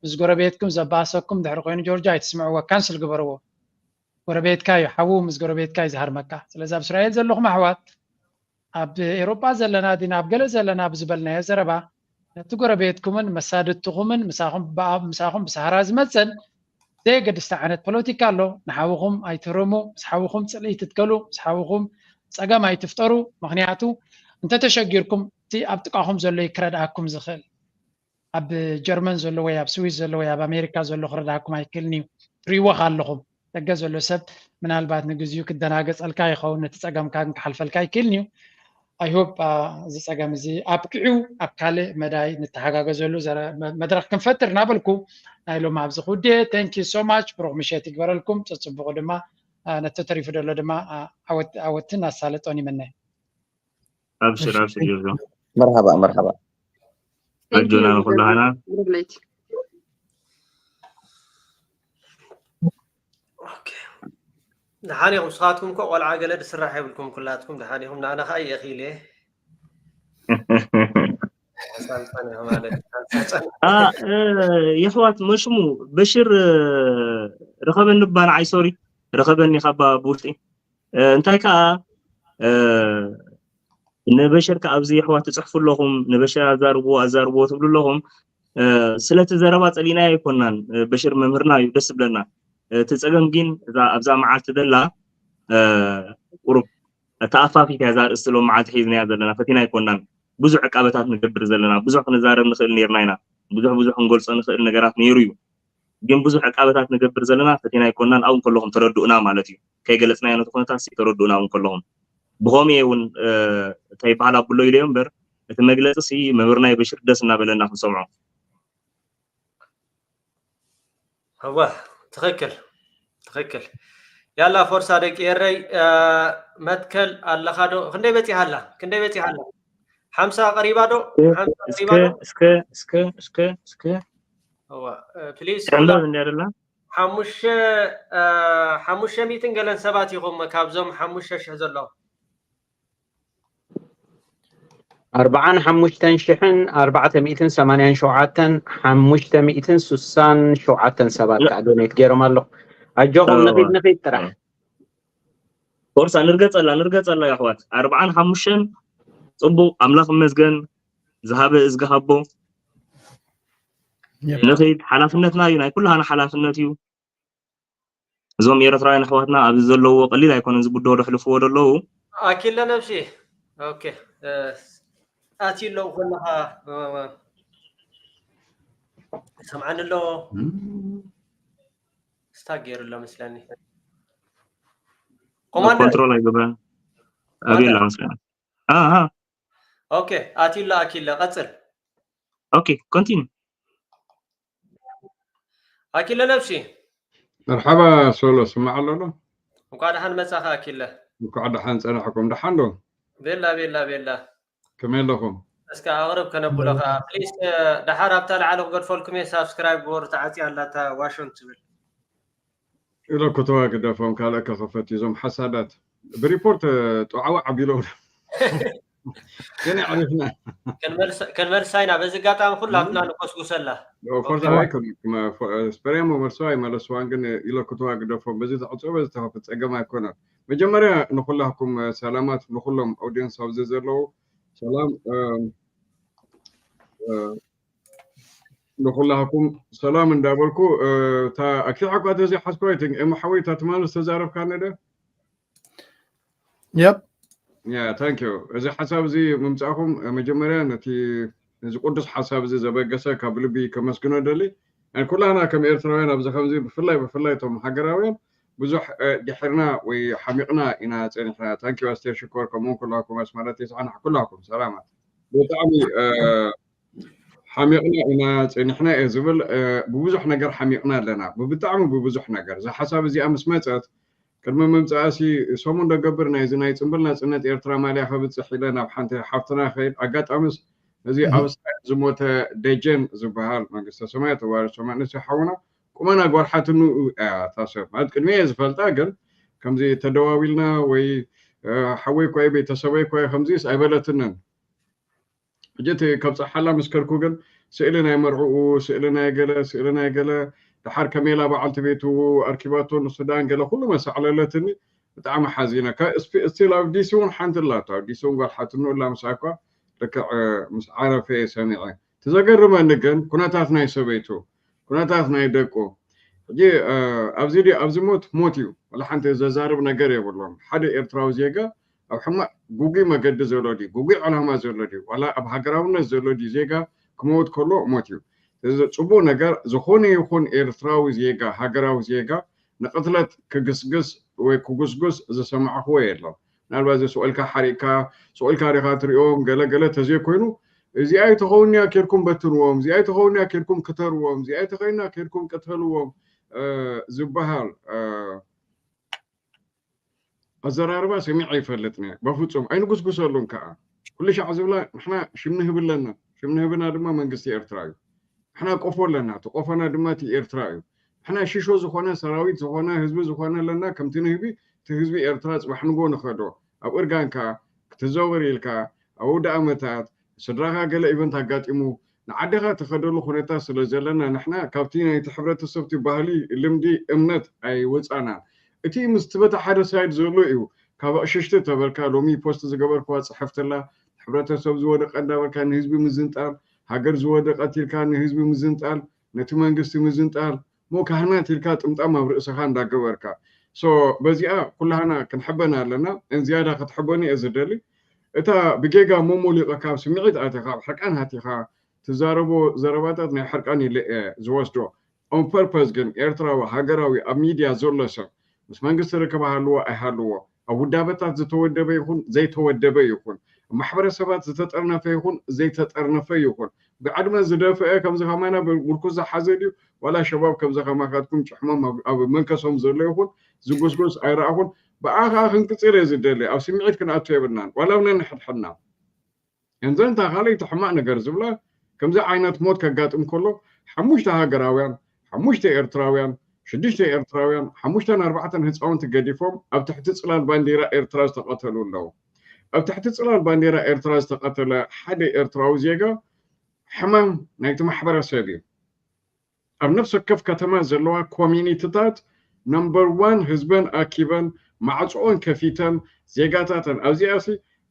ምስ ጎረቤትኩም ዘባእሰኩም ድሕሪ ኮይኑ ጆርጆ ኣይትስምዕዎ ካንስል ግበርዎ ጎረቤትካ እዩ ሓዉ ምስ ጎረቤትካ እዩ ዝሃርመካ ስለዚ ኣብ እስራኤል ዘለኹም ኣሕዋት ኣብ ኤሮጳ ዘለና ዲና ኣብ ገለ ዘለና ብዝበልናዮ ዘረባ ነቲ ጎረቤትኩምን መሳድትኹምን ምሳኹም ብኣ- ምሳኹም ብሰሃራ ዝመፀን ዘየገድስ ዓይነት ፖለቲካ ኣሎ ንሓውኹም ኣይትህረሙ ምስ ሓውኹም ፅልኢ ትትከሉ ምስ ሓውኹም ፀገም ኣይትፍጠሩ ምክንያቱ እንተተሸጊርኩም እቲ ኣብ ጥቃኹም ዘሎ እዩ ክረድኣኩም ዝኽእል ኣብ ጀርመን ዘሎ ወይ ኣብ ስዊስ ዘሎ ወይ ኣብ ኣሜሪካ ዘሎ ክረዳኩም ኣይክእልን እዩ። ትሪእዎ ኣለኹም፣ ደገ ዘሎ ሰብ ምናልባት ንግዚኡ ክደናገጸልካ ይኸውን፣ ነቲ ጸገምካ ግን ክሓልፈልካ ኣይክእልን እዩ። I hope እዚ ጸገም እዚ ኣብቂዑ ኣብ ካልእ መዳይ ንተሓጋገዘሉ መድረኽ ክንፈጥር እናበልኩ ናይ ሎም ኣብዚ ክውድየ። Thank you so much። ብሩኽ ምሸት ይግበረልኩም። ጽጽቡቑ ድማ ነቲ ተሪፉ ዘሎ ድማ ዓወትን ኣሳልጦን ይምነ። ኣብሽር ኣብሽር ጆርጆ። መርሃባ መርሃባ። ኣጆና ንኩላህና። ደሓን ኢኹም? ስኻትኩም እኮ ቆልዓ ገለ ድስራሕ የብልኩም። ኩላትኩም ደሓን ኢኹም? ንኣና ከዓ እየ ኽኢለ። የሕዋት መሽሙ በሽር ረኸበኒ ባን ኣይ ሶሪ ረኸበኒ ካባ ብውሽጢ እንታይ ከዓ ነበሽር ከዓ ኣብዚ የሕዋት ትፅሕፉ ኣለኹም። ነበሽር ኣዛርብዎ ኣዛርብዎ ትብሉ ኣለኹም። ስለቲ ዘረባ ፀሊእናዮ ኣይኮናን። በሽር መምህርና እዩ፣ ደስ ዝብለና። እቲ ፀገም ግን ኣብዛ መዓልቲ ዘላ ቁሩብ ተኣፋፊት እያ እዛ ኣርእስቲ ሎም መዓልቲ ሒዝናያ ዘለና። ፈቲና ኣይኮናን ብዙሕ ዕቃበታት ንገብር ዘለና። ብዙሕ ክንዛረብ ንኽእል ነይርና ኢና። ብዙሕ ብዙሕ ክንገልፆ ንኽእል ነገራት ነይሩ እዩ። ግን ብዙሕ ዕቃበታት ንገብር ዘለና ፈቲና ኣይኮናን። ኣብኡ ከለኹም ተረድኡና ማለት እዩ። ከይገለፅናዮ ነቲ ኩነታት ተረድኡና እውን ከለኹም ብኸምኡ እውን እንታይ ይበሃል ኣብሎ ኢለዮ እምበር እቲ መግለፂ ሲ መምህርና ይበሽር ደስ እናበለና ክንሰምዖ። እወ ትኽክል ትኽክል። ያላ ፎርሳ ደቂ ኤረይ መትከል ኣለኻ ዶ? ክንደይ በፂሓ ኣላ? ክንደይ በፂሓ ኣላ? ሓምሳ ቀሪባ ዶ? ሓምሳ ቀሪባ ዶ? እስከ እስከ እስከ እስከ እወ ፕሊዝ ጥዕምዶ እንዲ ኣደላ ሓሙሽተ ሓሙሽተ ሚእትን ገለን ሰባት ኢኹም ካብዞም ሓሙሽተ ሽሕ ዘለዉ። ኣርብዓን ሓሙሽተን ሽሕን ኣርባዕተ ሚእትን ሰማንያን ሸውዓተን ሓሙሽተ ሚእትን ስሳን ሸውዓተን ሰባት ከዓ ዶኔት ገይሮም ኣለኹ። ኣጆኹም ንኺድ ንኺድ ጥራሕ። ፎርሳ ንርገጸላ ንርገጸላ የሕዋት ኣርብዓን ሓሙሽተን ጽቡቕ ኣምላኽ ይመስገን ዝሃበ እዝግሃቦ ንኺድ ሓላፍነትና እዩ ናይ ኩላህና ሓላፍነት እዩ። እዞም ኤርትራውያን ኣሕዋትና ኣብዚ ዘለውዎ ቀሊል ኣይኮነን ዝብድሆ ደሕልፍዎ ደለዉ። ኣኪለ ነብሲ ኦኬ ኣትዩ ኣለዉ ከለኻ ሰምዓኒ ኣሎ ስታክ ገይሩ ኣሎ መስለኒ። ኮማንደር ኮንትሮል ኣይገብረን ኣበይ ኣላ መስለኒ። ኣሃ ኦኬ ኣትዩ ኣሎ ኣኪለ ቀጽል። ኦኬ ኮንቲኒ ኣኪለ ነብሲ መርሓባ ሶሎ ስማዕ ኣሎ ዶ? እንኳዕ ደሓን መጻኻ ኣኪለ። እንኳዕ ደሓን ጸናሕኩም። ደሓን ዶ? ቤላ ቤላ ቤላ ከመይ ኣለኹም? እስከ ኣቕርብ ከነብሎ ከዓ ፕሊስ ደሓር ኣብታ ላዕሊ ክገድፈልኩም እየ ሳብስክራይብ ግበሩ ተዓፅያ ኣላታ ዋሾን ትብል ኢሎ ክትዋ ግደፎም ካልእ ከኸፈት እዞም ሓሳዳት ብሪፖርት ጠዓዋ ዓቢሎም ግን ዓሪፍና ከንመልሳ ኢና በዚ ኣጋጣሚ ኩላትና ንኮስጉሰላ ፎርዛ ስፐርያሞ መልሶ ኣይመለስዋን ግን ኢሎ ክትዋ ግደፎም በዚ ተዕፅኦ በዚ ተኸፍት ፀገም ኣይኮነን መጀመርያ ንኩላኩም ሰላማት ንኩሎም ኦዲየንስ ኣብዚ ዘለዉ ሰላም ንኩላኩም ሰላም እንዳበልኩ እታ ኣኪልሓ እኳ ተዘይሓዝኩ ኣይትን ኤሞ ሓወይ እታ ትማሊ ዝተዛረብካኒ ደ Yep. Yeah, thank you. እዚ ሓሳብ እዚ ምምጻእኩም መጀመርያ ነቲ ነዚ ቅዱስ ሓሳብ እዚ ዘበገሰ ካብ ልቢ ከመስግኖ ደሊ። ኩላና ከም ኤርትራውያን ኣብዚ ከምዚ ብፍላይ ብፍላይ እቶም ሃገራውያን ብዙሕ ድሕርና ወይ ሓሚቕና ኢና ጸኒሕና። ታንኪ ኣስቴር ሽኮር ከምኡ ኩላኩም ኣስመራ ተስዓና ኩላኩም ሰላማት። ብጣዕሚ ሓሚቕና ኢና ጸኒሕና እየ ዝብል ብብዙሕ ነገር ሓሚቕና ኣለና ብብጣዕሚ ብብዙሕ ነገር እዛ ሓሳብ እዚኣ ምስ መጸት ቅድሚ ምምጻኣሲ ሰሙን ደገብር ናይዚ ናይ ጽምብል ናጽነት ኤርትራ ማልያ ከብጽሕ ኢለ ናብ ሓንቲ ሓፍትና ከይድ ኣጋጣምስ እዚ ኣብ እስራኤል ዝሞተ ደጀን ዝበሃል መንግስተ ሰማያት ተዋርሶ መንእሰይ ሓውና ቁመና ጎርሓትኑ እያ እታ ሰብ ማለት ቅድሚ እየ ዝፈልጣ ግን ከምዚ ተደዋዊልና ወይ ሓወይ ኮይ ቤተሰበይ ኮይ ከምዚስ ኣይበለትንን ሕጂ እቲ ከብፅሓላ ምስ ከድኩ ግን ስእሊ ናይ መርዕኡ ስእሊ ናይ ገለ ስእሊ ናይ ገለ ድሓር ከሜላ በዓልቲ ቤቱ ኣርኪባቶ ንሱዳን ገለ ኩሉ መሳዕለለትኒ ብጣዕሚ ሓዚነ ስቲል ኣብ ዲሲ እውን ሓንቲ ኣላቶ ኣብ ዲሲ እውን ጓል ሓትኑ እላ ምሳኳ ልክዕ ምስ ዓረፈ እየ ሰሚዐ እቲ ዘገርመኒ ግን ኩነታት ናይ ሰበይቱ ኩነታት ናይ ደቁ ሕጂ ኣብዚ ድዩ ኣብዚ ሞት ሞት እዩ ወላ ሓንቲ ዘዛርብ ነገር የብሎም ሓደ ኤርትራዊ ዜጋ ኣብ ሕማቅ ጉጉይ መገዲ ዘሎ ድዩ ጉጉይ ዕላማ ዘሎ ድዩ ዋላ ኣብ ሃገራውነት ዘሎ ድዩ ዜጋ ክመውት ከሎ ሞት እዩ። ስለዚ ጽቡቕ ነገር፣ ዝኾነ ይኹን ኤርትራዊ ዜጋ፣ ሃገራዊ ዜጋ ንቕትለት ክግስግስ ወይ ክጉስጉስ ዝሰማዕኽዎ የለን። ምናልባት እዚ ስቕ ኢልካ ሓሪቕካ፣ ስቕ ኢልካ ዲኻ ትሪኦም፣ ገለ ገለ ተዘይኮይኑ፣ እዚኣ ኣይተኸውንያ ኬድኩም በትንዎም፣ እዚኣ ኣይተኸውንያ ኬድኩም ክተርዎም፣ እዚኣ ኣይተኸይና ኬድኩም ቅተልዎም፣ እ፣ ዝበሃል፣ እ፣ ኣዘራርባ ሰሚዐ ኣይፈልጥን እየ። በፍጹም ኣይንጉስጉሰሉን ከኣ። ኩሉ ሻዕ ዝብላ ንሕና ሽም ንህብ ኣለና። ሽም ንህብና ድማ መንግስቲ ኤርትራ እዩ። ንሕና ቆፎ ኣለና። እቲ ቆፎና ድማ እቲ ኤርትራ እዩ። ንሕና ሽሾ ዝኾነ ሰራዊት ዝኾነ ህዝቢ ዝኾነ ኣለና። ከምቲ ንህቢ እቲ ህዝቢ ኤርትራ ጽባሕ ንጎ ንኸዶ። ኣብ እርጋንካ ክትዘወር ኢልካ ኣብ ኣውደ ኣመታት ስድራኻ ገለ ኢቨንት ኣጋጢሙ ንዓድኻ ትኸደሉ ኩነታት ስለ ዘለና ንሕና ካብቲ ናይቲ ሕብረተሰብቲ ባህሊ፣ ልምዲ፣ እምነት ኣይወጻናን። እቲ ምስቲ በታ ሓደ ሳይድ ዘሎ እዩ። ካብ ኣቕሽሽቲ ተበልካ ሎሚ ፖስት ዝገበርክዋ ጽሕፍትላ ሕብረተሰብ ዝወደቐ እንዳበልካ ንህዝቢ ምዝንጣል፣ ሃገር ዝወደቐት ኢልካ ንህዝቢ ምዝንጣል፣ ነቲ መንግስቲ ምዝንጣል፣ ሞ ካህናት ኢልካ ጥምጣም ኣብ ርእስኻ እንዳገበርካ። ሶ በዚኣ ኩላህና ክንሕበን ኣለና። እንዝያዳ ክትሕበኑ እየ ዝደሊ። እታ ብጌጋ ሞሞሊቐ ካብ ስምዒት ኣቲኻ ኣብ ሕርቃን ሃቲኻ ትዛረቦ ዘረባታት ናይ ሕርቃን ኢለ እየ ዝወስዶ። ኦን ፐርፐስ ግን ኤርትራዊ ሃገራዊ ኣብ ሚድያ ዘሎ ሰብ ምስ መንግስቲ ርክብ ሃልዎ ኣይሃልዎ፣ ኣብ ውዳበታት ዝተወደበ ይኹን ዘይተወደበ ይኹን፣ ኣብ ማሕበረሰባት ዝተጠርነፈ ይኹን ዘይተጠርነፈ ይኹን፣ ብዕድመ ዝደፍአ ከምዚ ከማና ምርኩስ ዝሓዘ ድዩ ዋላ ሸባብ ከምዚ ከማኻትኩም ጭሕሞም ኣብ መንከሶም ዘሎ ይኹን ዝጎስጎስ ኣይረኣኹን። ብኣ ከዓ ክንቅፅል እየ ዝደሊ። ኣብ ስምዒት ክንኣቱ የብልናን ዋላ እውን ነንሕድሕድና። እንዘ እንታ ካልኣይቲ ሕማቕ ነገር ዝብላ ከምዚ ዓይነት ሞት ከጋጥም ከሎ ሓሙሽተ ሃገራውያን፣ ሓሙሽተ ኤርትራውያን፣ ሽዱሽተ ኤርትራውያን፣ ሓሙሽተን ኣርባዕተን ህፃውንቲ ገዲፎም ኣብ ትሕቲ ፅላል ባንዲራ ኤርትራ ዝተቐተሉ ኣለዉ። ኣብ ትሕቲ ፅላል ባንዲራ ኤርትራ ዝተቐተለ ሓደ ኤርትራዊ ዜጋ ሕማም ናይቲ ማሕበረሰብ እዩ። ኣብ ነፍሲ ወከፍ ከተማ ዘለዋ ኮሚኒቲታት ነምበር ዋን ህዝበን ኣኪበን ማዕፅኦን ከፊተን ዜጋታተን ኣብዚኣ ሲ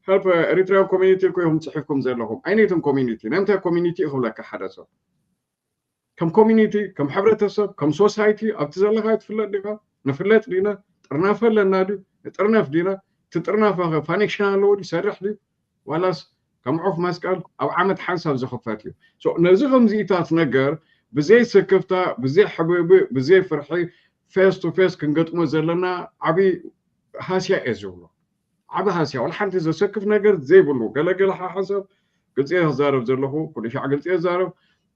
ሄልፕ ኤሪትሪያን ኮሚኒቲ ኢልኩም ኢኹም ፅሒፍኩም ዘለኹም። ኣይነይትም ኮሚኒቲ ናይ ምንታይ ኮሚኒቲ እዩ ክብለካ ሓደ ሰብ ከም ኮሚኒቲ ከም ሕብረተሰብ ከም ሶሳይቲ ኣብቲ ዘለካ ትፍለጥ ዲኻ? ንፍለጥ ዲና? ጥርናፈ ኣለና ድዩ? ንጥርነፍ ዲና? እቲ ጥርናፈ ፋንክሽን ኣለዎ ድዩ? ይሰርሕ ድዩ? ዋላስ ከም ዑፍ መስቀል ኣብ ዓመት ሓንሳብ ዝኽፈት እዩ። ነዚ ከምዚኢታት ነገር ብዘይ ስክፍታ ብዘይ ሕብእብእ ብዘይ ፍርሒ ፌስ ቱ ፌስ ክንገጥሞ ዘለና ዓብዪ ሃስያ እየ ዝብሎ። ዓቢ ሃስያ፣ ወላ ሓንቲ ዘሰክፍ ነገር ዘይብሉ። ገለገለ ሓሓንሳብ ግልፂ እየ ክዛረብ ዘለኹ፣ ኩሉ ሻዕ ግልፂ እየ ዝዛረብ።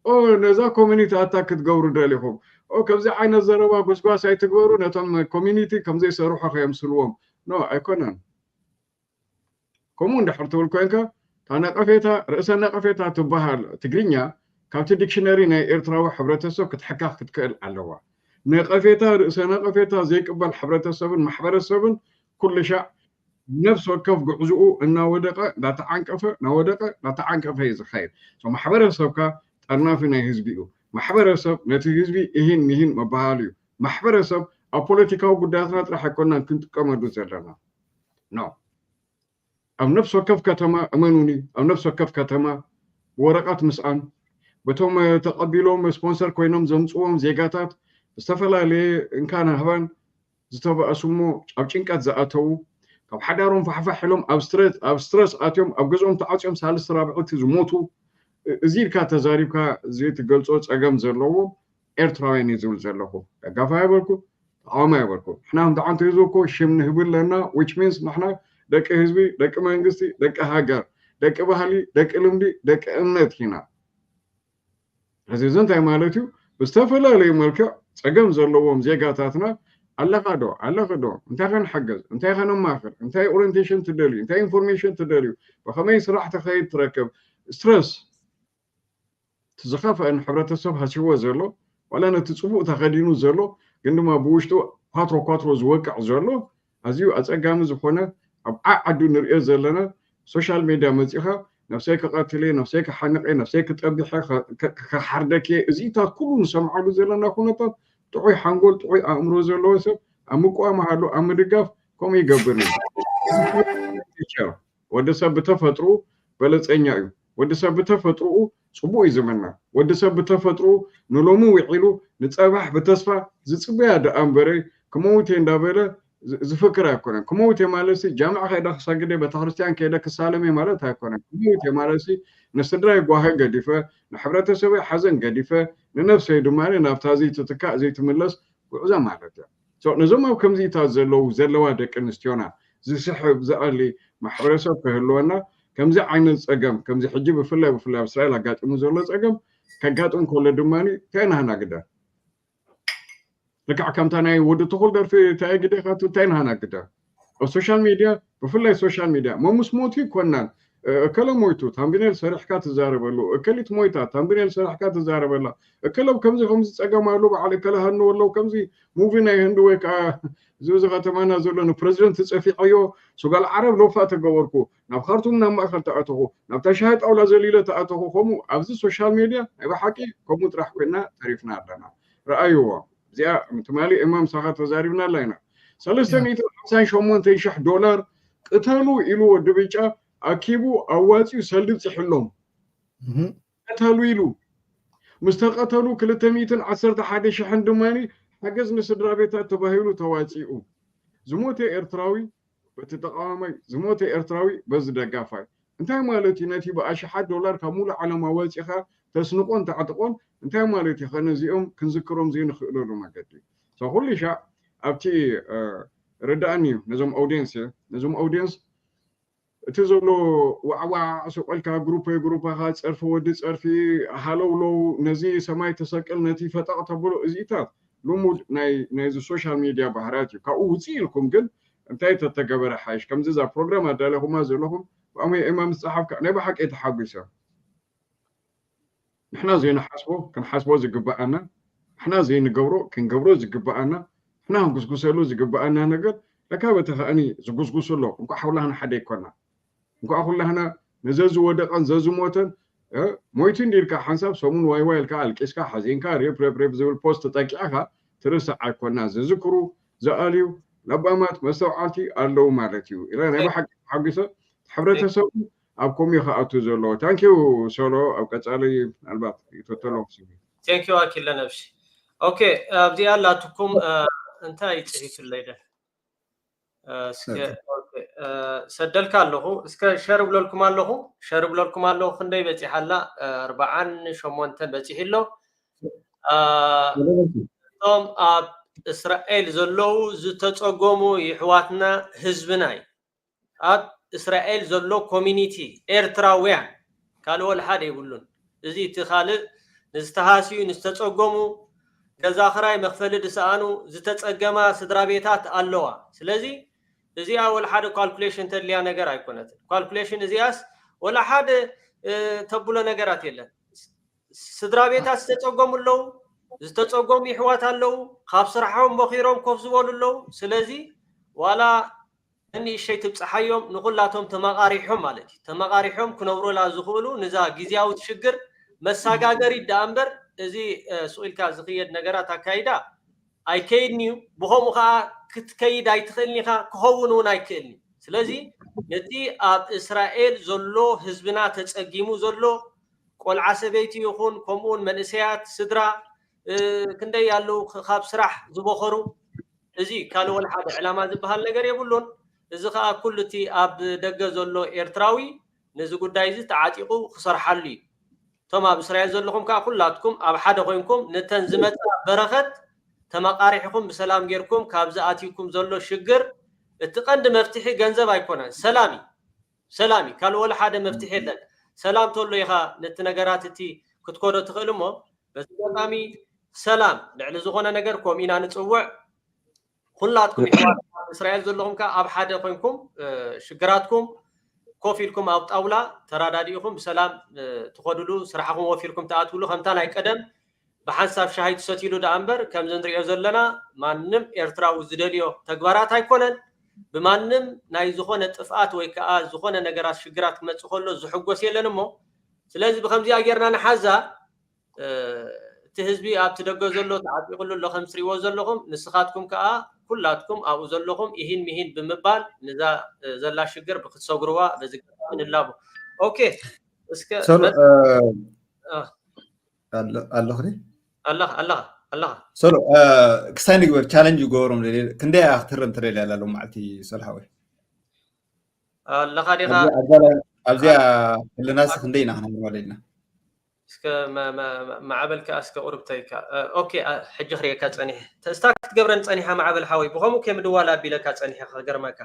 ኦ ነዛ ኮሚኒቲ ኣታክ ክትገብሩ ደሊኹም፣ ኦ ከምዚ ዓይነት ዘረባ ጎስጓስ ኣይትግበሩ፣ ነቶም ኮሚኒቲ ከምዘይሰርሑ ከየምስልዎም። ኖ ኣይኮነን። ከምኡ እንድሕር ትብል ኮንካ እታ ነቐፌታ ርእሰ ነቐፌታ ትበሃል ትግርኛ ካብቲ ዲክሽነሪ ናይ ኤርትራዊ ሕብረተሰብ ክትሕካኽ ክትክእል ኣለዋ። ነቐፌታ ርእሰ ነቐፌታ ዘይቅበል ሕብረተሰብን ማሕበረሰብን ኩሉ ሻዕ ነፍሲ ወከፍ ጉዕዝኡ እናወደቐ እናተዓንቀፈ እናወደቐ እናተዓንቀፈ እዩ ዝኸይድ። ማሕበረሰብካ ጠርናፊ ናይ ህዝቢ እዩ። ማሕበረሰብ ነቲ ህዝቢ እሂን ምሂን መበሃሉ እዩ። ማሕበረሰብ ኣብ ፖለቲካዊ ጉዳያትና ጥራሕ ኣይኮናን ክንጥቀመሉ ዘለና። ኖ ኣብ ነፍሲ ወከፍ ከተማ እመኑኒ ኣብ ነፍሲ ወከፍ ከተማ ወረቐት ምስኣን በቶም ተቐቢሎም ስፖንሰር ኮይኖም ዘምፅዎም ዜጋታት ዝተፈላለየ እንካን ሃባን ዝተባእሱ እሞ ኣብ ጭንቀት ዝኣተዉ ካብ ሓዳሮም ፋሕፋሕ ኢሎም ኣብ ስትረስ ኣትዮም ኣብ ገዝኦም ተዓፅዮም ሳልስቲ ራብዕቲ ዝሞቱ እዚ ኢልካ ተዛሪብካ ዘይትገልፆ ፀገም ዘለዎም ኤርትራውያን እዩ ዝብል ዘለኹ። ደጋፊ ኣይበልኩ ተቃዋሚ ኣይበልኩ። ንሕና ከም ተዓንቶ ህዝቢ እኮ ሽም ንህብ ኣለና which means ንሕና ደቂ ህዝቢ ደቂ መንግስቲ ደቂ ሃገር ደቂ ባህሊ ደቂ ልምዲ ደቂ እምነት ኢና። እዚ እዚ እንታይ ማለት እዩ? ብዝተፈላለዩ መልክዕ ፀገም ዘለዎም ዜጋታትና ኣለኻ ዶ ኣለኺ ዶ እንታይ ከንሕግዝ እንታይ ከነማኽር እንታይ ኦሪንቴሽን ትደልዩ እንታይ ኢንፎርሜሽን ትደልዩ ብኸመይ ስራሕ ትኸይድ ትረክብ ስትረስ እቲ ዝኸፍአ ንሕብረተሰብ ሃሲዎ ዘሎ ዋላ ነቲ ፅቡቕ ተኸዲኑ ዘሎ ግን ድማ ብውሽጡ ኳትሮ ኳትሮ ዝወቅዕ ዘሎ ኣዝዩ ኣፀጋሚ ዝኾነ ኣብ ዓዓዱ ንሪኦ ዘለና ሶሻል ሜድያ መፂኻ ነብሰይ ክቐትል እየ ነብሰይ ክሓንቕ እየ ነብሰይ ክጠብሕ እየ ክሓርደክ እየ እዚታት ኩሉ ንሰምዓሉ ዘለና ኩነታት ጥዑይ ሓንጎል ጥዑይ ኣእምሮ ዘለዎ ሰብ ኣብ ምቋም ሃሉ ኣብ ምድጋፍ ከምኡ ይገብር እዩ ወዲ ሰብ ብተፈጥሩ በለፀኛ እዩ። ወዲ ሰብ ብተፈጥርኡ ፅቡቅ እዩ ዝምነ። ወዲ ሰብ ብተፈጥርኡ ንሎሚ ውዒሉ ንፀባሕ ብተስፋ ዝፅበያ ደኣ እምበረ ክመውት እየ እንዳበለ ዝ- ዝፍክር ኣይኮነን። ክመውት እየ ማለት ሲ ጃምዕ ከይደ ክሰግድ እየ፣ ቤተክርስትያን ከይደ ክሳለም እየ ማለት ኣይኮነን። ክመውት እየ ማለት ሲ ንስድራይ ጓሂ ገዲፈ፣ ንሕብረተሰበይ ሓዘን ገዲፈ፣ ንነፍሰይ ድማ ናብታ ዘይትትካእ ዘይትምለስ ጉዕዞ ማለት እያ። So ነዞም ኣብ ከምዚታት ዘለዉ ዘለዋ ደቂ ኣንስትዮና ዝስሕብ ዝኣሊ ማሕበረሰብ ክህልወና፣ ከምዚ ዓይነት ፀገም ከምዚ ሕጂ ብፍላይ ብፍላይ ኣብ እስራኤል ኣጋጢሙ ዘሎ ፀገም ከጋጥም ከሎ ድማ እንታይ ናህና ግደ ልክዕ ከምታ ናይ ወዲ ትኹል ደርፊ እንታይ ግደ ካቱ እንታይ ናህና ግደ ኣብ ሶሻል ሚድያ ብፍላይ ሶሻል ሚድያ መሙስ ሞቱ ይኮናን እከለ ሞይቱ ታምቢኔል ሰሪሕካ ትዛረበሉ እከሊት ሞይታ ታምቢኔል ሰሪሕካ ትዛረበላ እከለ ከምዚ ከምዚ ፀገም ኣሎ በዓል እከለ ሃንወለው ከምዚ ሙቪ ናይ ህንዲ ወይ ከዓ እዚ እዚ ከተማና ዘሎ ንፕረዚደንት ትፀፊዐዮ ሱጋል ዓረብ ሎፋ ተገበርኩ ናብ ካርቱም ናብ ማእከል ተኣተኹ ናብታ ሻሂ ጣውላ ዘሊለ ተኣተኹ ከምኡ ኣብዚ ሶሻል ሚድያ ናይ ብሓቂ ከምኡ ጥራሕ ኮይና ተሪፍና ኣለና ረኣይዎ እዚኣ ትማሊ እማም ሳኻ ተዛሪብና ኣላ ኢና ሰለስተ ሚእትን ሓምሳን ሸሞንተን ሽሕ ዶላር ቅተሉ ኢሉ ወዲ ብጫ ኣኪቡ ኣዋፂኡ ሰልዲ ብፅሕሎም ቀተሉ ኢሉ ምስ ተቐተሉ ክልተ ሚእትን ዓሰርተ ሓደ ሽሕን ድማ ሓገዝ ንስድራ ቤታት ተባሂሉ ተዋፂኡ ዝሞተ ኤርትራዊ በቲ ተቃዋማይ ዝሞተ ኤርትራዊ በዚ ደጋፋይ እንታይ ማለት እዩ ነቲ ብኣሽሓት ዶላር ካብ ሙሉእ ዓለም ኣዋፂኻ ተስንቆን ተዕጥቆን እንታይ ማለት እዩ ከነዚኦም ክንዝክሮም ዘይንኽእለሉ መገዲ ኩሉ ሻዕ ኣብቲ ርዳእኒ እዩ ነዞም ኦዲየንስ ነዞም ኦዲየንስ እቲ ዘሎ ዋዕዋዕ ሱቆልካ ግሩፕ ግሩፓኻ ፀርፊ ወዲ ፀርፊ ሃለውለው ነዚ ሰማይ ተሰቅል ነቲ ፈጠቕ ተብሎ እዚታት ልሙድ ናይ ናይዚ ሶሻል ሚድያ ባህርያት እዩ ካብኡ ውፅእ ኢልኩም ግን እንታይ ተተገበረ ሓይሽ ከምዚ እዛ ፕሮግራም ኣዳለኹማ ዘለኹም ብኣመይ ኤማ ምስ ፀሓፍካ ናይ ብሓቂ ተሓጒሰ ንሕና ዘይንሓስቦ ክንሓስቦ ዝግበኣና ንሕና ዘይንገብሮ ክንገብሮ ዝግበኣና ንሕና ክንጉስጉሰሉ ዝግበኣና ነገር ለካ በቲ ከኣኒ ዝጉስጉሱ ኣሎ እንኳዕ ኩላህና ሓደ ይኮና እንኳዕ ኩላህና ነዘዝወደቀን ዘዝሞተን ሞይቱ እንዲልካ ሓንሳብ ሰሙን ዋይዋይ ኢልካ ኣልቂስካ ሓዚንካ ሬፕ ሬፕ ሬፕ ዝብል ፖስት ተጠቂዕካ ትርስዕ ኣይኮና ዝዝክሩ ዝኣልዩ ለባማት መስተውዓልቲ ኣለዉ ማለት እዩ ኢለ ናይ ብሓቂ ተሓጒሰ ሕብረተሰቡ ኣብ ኮም እዩ ክኣቱ ዘለዎ ታንኪዩ ሶሎ ኣብ ቀፃሊ ምናልባት ይፈተሎ ክስብ ቴንኪዩ ኣኪለ ነብሲ ኦኬ ኣብዚኣ ኣላትኩም እንታይ ይፅሒፍለይ ደ ሰደልካ ኣለኹ እስከ ሸር ብለልኩም ኣለኹ ሸር ብለልኩም ኣለኹ ክንደይ በፂሓ ኣላ ኣርባዓን ሸሞንተን በፂሒ ኣሎ እቶም ኣብ እስራኤል ዘለዉ ዝተፀገሙ ይሕዋትና ህዝብና እዩ ኣብ እስራኤል ዘሎ ኮሚኒቲ ኤርትራውያን ካልእ ወላ ሓደ የብሉን እዚ እቲ ካልእ ንዝተሃስዩ ንዝተፀገሙ ገዛ ክራይ መክፈሊ ዝሰኣኑ ዝተፀገማ ስድራ ቤታት ኣለዋ ስለዚ እዚኣ ወላ ሓደ ካልኩሌሽን ተድልያ ነገር ኣይኮነትን ካልኩሌሽን እዚኣስ ወላ ሓደ ተብሎ ነገራት የለን ስድራ ቤታት ዝተፀገሙ ኣለዉ ዝተፀገሙ ይሕዋት ኣለዉ ካብ ስራሖም ቦኺሮም ኮፍ ዝበሉ ኣለዉ ስለዚ ዋላ ንእሸይ ትብፅሓዮም ንኩላቶም ተመቃሪሖም ማለት እዩ ተመቃሪሖም ክነብሩላ ዝኽእሉ ንዛ ግዜያዊ ሽግር መሳጋገሪት ደኣ እምበር እዚ ስቕ ኢልካ ዝኽየድ ነገራት ኣካይዳ ኣይከይድን እዩ ብኸምኡ ከዓ ክትከይድ ኣይትኽእልን ኢኻ ክኸውን እውን ኣይክእልን እዩ ስለዚ ነቲ ኣብ እስራኤል ዘሎ ህዝብና ተፀጊሙ ዘሎ ቆልዓ ሰበይቲ ይኹን ከምኡውን መንእሰያት ስድራ ክንደይ ኣለዉ ካብ ስራሕ ዝበኸሩ እዚ ካልእ ወላ ሓደ ዕላማ ዝበሃል ነገር የብሉን እዚ ከዓ ኩሉ እቲ ኣብ ደገ ዘሎ ኤርትራዊ ነዚ ጉዳይ እዚ ተዓጢቑ ክሰርሓሉ እዩ እቶም ኣብ እስራኤል ዘለኹም ከዓ ኩላትኩም ኣብ ሓደ ኮይንኩም ነተን ዝመፃ በረኸት ተመቃሪሕኩም ብሰላም ጌርኩም ካብ ዝኣትዩኩም ዘሎ ሽግር እቲ ቀንዲ መፍትሒ ገንዘብ ኣይኮነን ሰላም እዩ ሰላም እዩ ካልእ ወላ ሓደ መፍትሒ የለን ሰላም ተሎ ኢኻ ነቲ ነገራት እቲ ክትኮዶ ትኽእል እሞ በዚ ኣጋጣሚ ሰላም ልዕሊ ዝኾነ ነገር ከምኡ ኢና ንፅውዕ ኩላትኩም ይሕዋት እስራኤል ዘለኹም ከዓ ኣብ ሓደ ኮይንኩም ሽግራትኩም ኮፍ ኢልኩም ኣብ ጣውላ ተራዳዲእኹም ብሰላም ትኸድሉ ስራሕኹም ወፊርኩም ትኣትውሉ ከምታ ናይ ቀደም ብሓንሳብ ሻሂ ትሰትይሉ ደኣ እምበር ከምዚ ንሪኦ ዘለና ማንም ኤርትራዊ ዝደልዮ ተግባራት ኣይኮነን ብማንም ናይ ዝኾነ ጥፍኣት ወይ ከዓ ዝኾነ ነገራት ሽግራት ክመፅእ ከሎ ዝሕጎስ የለን እሞ ስለዚ ብከምዚኣ ጌርና ንሓዛ እቲ ህዝቢ ኣብቲ ደገ ዘሎ ተዓጢቕሉ ኣሎ ከም ትሪእዎ ዘለኹም ንስኻትኩም ከዓ ኩላትኩም ኣብኡ ዘለኹም ኢሂን ሚሂን ብምባል ንዛ ዘላ ሽግር ብክትሰግርዋ በዚ ንላቦ ኦኬ እስከ ኣለኹ ኣለኻ ኣለኻ ኣለኻ ሶሎ፣ ክስታይ ንግበር ቻለንጅ ይገብሮም። ክንደይ ክትህረም ትደልያ ኣላ ሎም መዓልቲ ሶሎ ሓወይ? ኣለኻ ዲኻ? ኣብዚኣ ኣለናስ ክንደይ ኢና ክንህርማ ደሊና? እስከ ማዕበል ከኣ እስከ ቁርብተይካ። ኦኬ፣ ሕጂ ክርእየካ ጸኒሐ። ስታክ ክትገብረን ጸኒሓ ማዕበል ሓወይ፣ ብኸምኡ ከ ምድዋል ኣቢለካ ጸኒሐ ክገርመካ።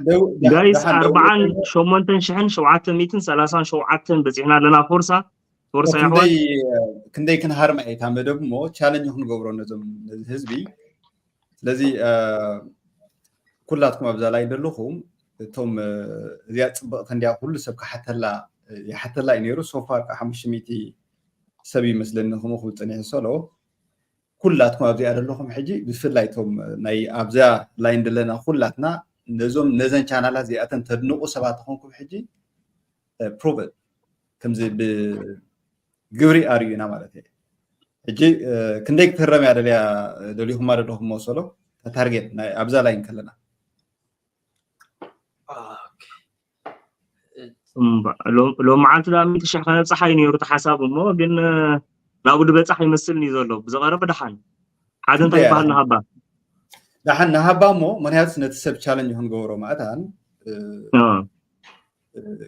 ጋይስ፣ ኣርባዓን ሸሞንተን ሽሕን ሸውዓተ ሚእትን ሰላሳን ሸውዓተን በጺሕና ኣለና። ፎርሳ ፎርሳ ይሕዋት። ክንደይ ክንሃርማ እየ እታ መደብ እሞ ቻለንጅ ክንገብሮ ነዞም ነዚ ህዝቢ። ስለዚ ኩላትኩም ኣብዛ ላይ ዘለኹም እቶም እዚኣ ጽብቕቲ እንዲያ ኩሉ ሰብ ክሓተላ ይሓተላ እዩ ነይሩ። ሶፋር ካብ ሓሙሽተ ሚእቲ ሰብ ይመስለኒ ከምኡ ክብል ጸኒሑ ሶሎ። ኩላትኩም ኣብዚኣ ዘለኹም ሕጂ ብፍላይ እቶም ናይ ኣብዛ ላይ እንደለና ኩላትና ነዞም ነዘን ቻናላት እዚኣተን ተድንቑ ሰባት ተኾንኩም ሕጂ ፕሩቭ ከምዚ ብግብሪ ኣርእዩና ማለት እዩ። ሕጂ ክንደይ ክትህረም እያ ደልያ ደሊኹማ ደለኹም መሰሎ ታርጌት ኣብዛ ላይ እንከለና ሎም መዓልቲ ዳ ሚእቲ ሽሕ ከነብፅሓ እዩ ነይሩ እቲ ሓሳብ እሞ ግን ናብኡ ድበፃሕ ይመስልኒ ዘሎ ብዝቐረበ ደሓን ሓደ እንታይ ይበሃል ንሃባ ደሓን ንሃባ እሞ ምክንያቱ ነቲ ሰብ ቻለንጅ ክንገብሮ ማእታን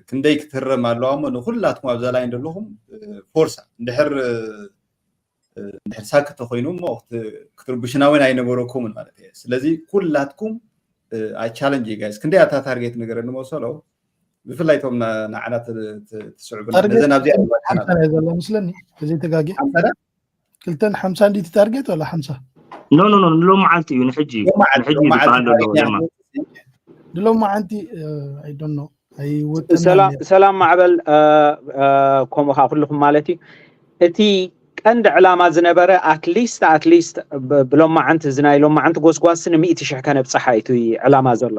ክንደይ ክትህረም ኣለዋ እሞ ንኩላትኩም ኣብዛ ላይ ዘለኹም ፎርሳ እንድሕር እንድሕር ሳክት ተኮይኑ እሞ ክትርብሽና እውን ኣይነበረኩምን ማለት እየ። ስለዚ ኩላትኩም ኣይ ቻለንጅ ጋይስ ክንደይ ኣታ ታርጌት ንገረኒ መሰሎ ብፍላይ ቶም ንዓና ትስዕቡና ነዘን ኣብዚኣ ዘሎ ምስለኒ እዚ ተጋጊ ክልተን ሓምሳ እንዲቲ ታርጌት ወላ ሓምሳ ኖ ኖ ኖ ንሎም መዓልቲ እዩ ንሕጂ ንሕጂ ዝበሃል ዘሎ ደማ ንሎም መዓልቲ ኣይዶኖ ሰላም ማዕበል ከምኡ ከዓ ኩልኩም ማለት እዩ እቲ ቀንዲ ዕላማ ዝነበረ ኣትሊስት ኣትሊስት ብሎማዓንቲ እዚ ናይ ሎማዓንቲ ጎስጓስ ንሚእቲ ሽሕ ከነብፅሓ እዩ ዕላማ ዘሎ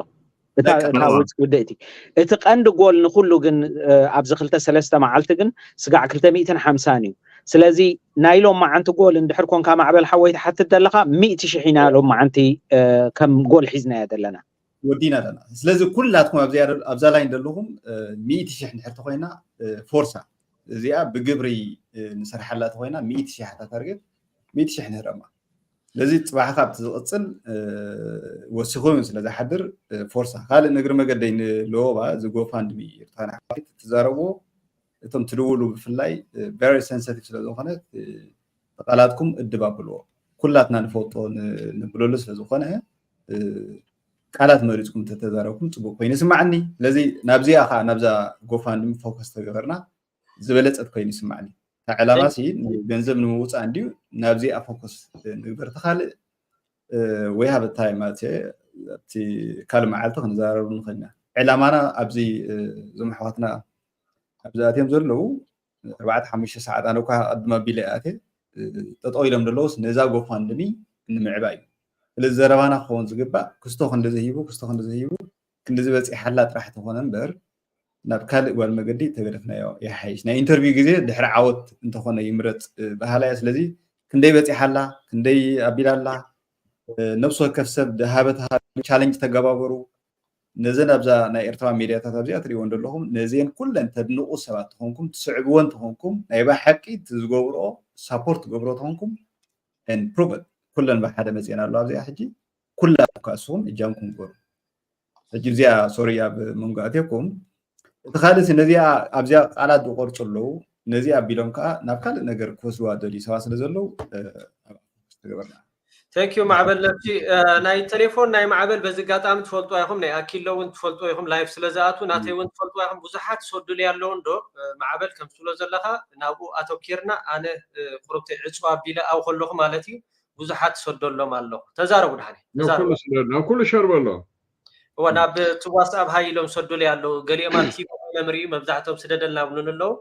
እታ ውፅእ ውድእቲ እቲ ቀንዲ ጎል ንኩሉ ግን ኣብዚ ክልተ ሰለስተ መዓልቲ ግን ስጋዕ ክልተ ሚእትን ሓምሳን እዩ ስለዚ ናይ ሎማዓንቲ ጎል እንድሕር ኮንካ ማዕበል ሓወይ ትሓትት ዘለካ ሚእቲ ሽሕ ኢና ሎማዓንቲ ከም ጎል ሒዝናዮ ዘለና ወዲና ኣለና ስለዚ ኩላትኩም ኣብዛ ላይ ዘለኹም ሚእቲ ሽሕ እንድሕር ተኮይና ፎርሳ እዚኣ ብግብሪ ንሰርሓላ ተኮይና ሚእቲ ሽሕ እታ ታርጌት ሚእቲ ሽሕ ንህረማ ስለዚ ፅባሕ ካብቲ ዝቕፅል ወሲኹ ስለ ዝሓድር ፎርሳ ካልእ ንግሪ መገደይ ንለወባ እዚ ጎፋንድሚ ኤርትራና ትዛረብዎ እቶም ትድውሉ ብፍላይ very sensitive ስለ ዝኾነ ቃላትኩም እድብ ኣብልዎ ኩላትና ንፈልጦ ንብለሉ ስለ ዝኾነ ቃላት መሪፅኩም ተተዛረብኩም ፅቡቅ ኮይኑ ይስማዓኒ ስለዚ ናብዚኣ ከዓ ናብዛ ጎፋንድሚ ፎከስ ተገበርና ዝበለፀት ኮይኑ ይስማዓኒ እታ ዕላማ ሲ ገንዘብ ንምውፃእ እንድዩ ናብዚኣ ፎከስ ንግበር እቲ ካልእ ወይ ሃበ ታይም ማለት ኣብቲ ካልእ መዓልቲ ክንዘራረብ ንኽእል ኢና ዕላማና ኣብዚ እዞም ኣሕዋትና ኣብዚ ኣትዮም ዘለዉ ኣርባዕተ ሓሙሽተ ሰዓት ኣነ እኳ ቅድም ኣቢለ ኣትየ ጠጠው ኢሎም ዘለውስ ነዛ ጎፋንድሚ ንምዕባይ እዩ ስለዚ ዘረባና ክኸውን ዝግባእ ክስቶ ክንዲ ዝሂቡ ክስቶ ክንዲ ዝሂቡ ክንዲ ዝበፂሓላ ጥራሕ ተኾነ እምበር ናብ ካልእ ጓል መገዲ ተገደፍናዮ ይሓይሽ ናይ ኢንተርቪው ግዜ ድሕሪ ዓወት እንተኾነ ይምረፅ ባህላ እያ ስለዚ ክንደይ በፂሓላ ክንደይ ኣቢላላ ነብሲ ወከፍ ሰብ ድሃበ ቻለንጅ ተገባበሩ ነዘን ኣብዛ ናይ ኤርትራ ሚድያታት ኣብዚኣ ትሪእዎ እንደለኹም ነዚአን ኩለን ተድንቑ ሰባት ትኾንኩም ትስዕብወን ትኾንኩም ናይ ብሓቂ ዝገብርኦ ሳፖርት ትገብሮ ትኾንኩም ፕሩቨን ኩለን ብሓደ መፅአን ኣሎ ኣብዚኣ ሕጂ ኩላ እኳ እስኹም እጃምኩም ግበሩ ሕጂ እዚኣ ሶሪ ኣብ መንጎ ኣትየኩም እቲ ካልእ ነዚኣ ኣብዚኣ ቃላት ዝቆርፁ ኣለዉ ነዚ ኣቢሎም ከዓ ናብ ካልእ ነገር ክወስድዋ ደልዩ ሰባት ስለ ዘለዉ ተገበርና ተንኪዩ ማዕበል ነብሲ ናይ ቴሌፎን ናይ ማዕበል በዚ ኣጋጣሚ ትፈልጡ ኢኹም ናይ ኣኪሎ እውን ትፈልጡ ኢኹም ላይፍ ስለ ዝኣቱ ናተይ እውን ትፈልጡ ኢኹም ብዙሓት ሰዱል ያለውን ዶ ማዕበል ከም ትብሎ ዘለካ ናብኡ ኣተኪርና ኣነ ቁርብተይ ዕፅዋ ኣቢለ ኣብ ከለኹ ማለት እዩ ብዙሓት ሰደሎም ኣለኹ ተዛረቡ ድሓነ ተዛረቡ ናብ ኩሉ ሸር በሎ እወ ናብ እቲ ዋትስኣፕ ሃይ ኢሎም ሰዱለይ ኣለዉ ገሊኦም ኣብ ኪቦርድ መምርኡ መብዛሕትኦም ስደደልና ብሉን ኣለዉ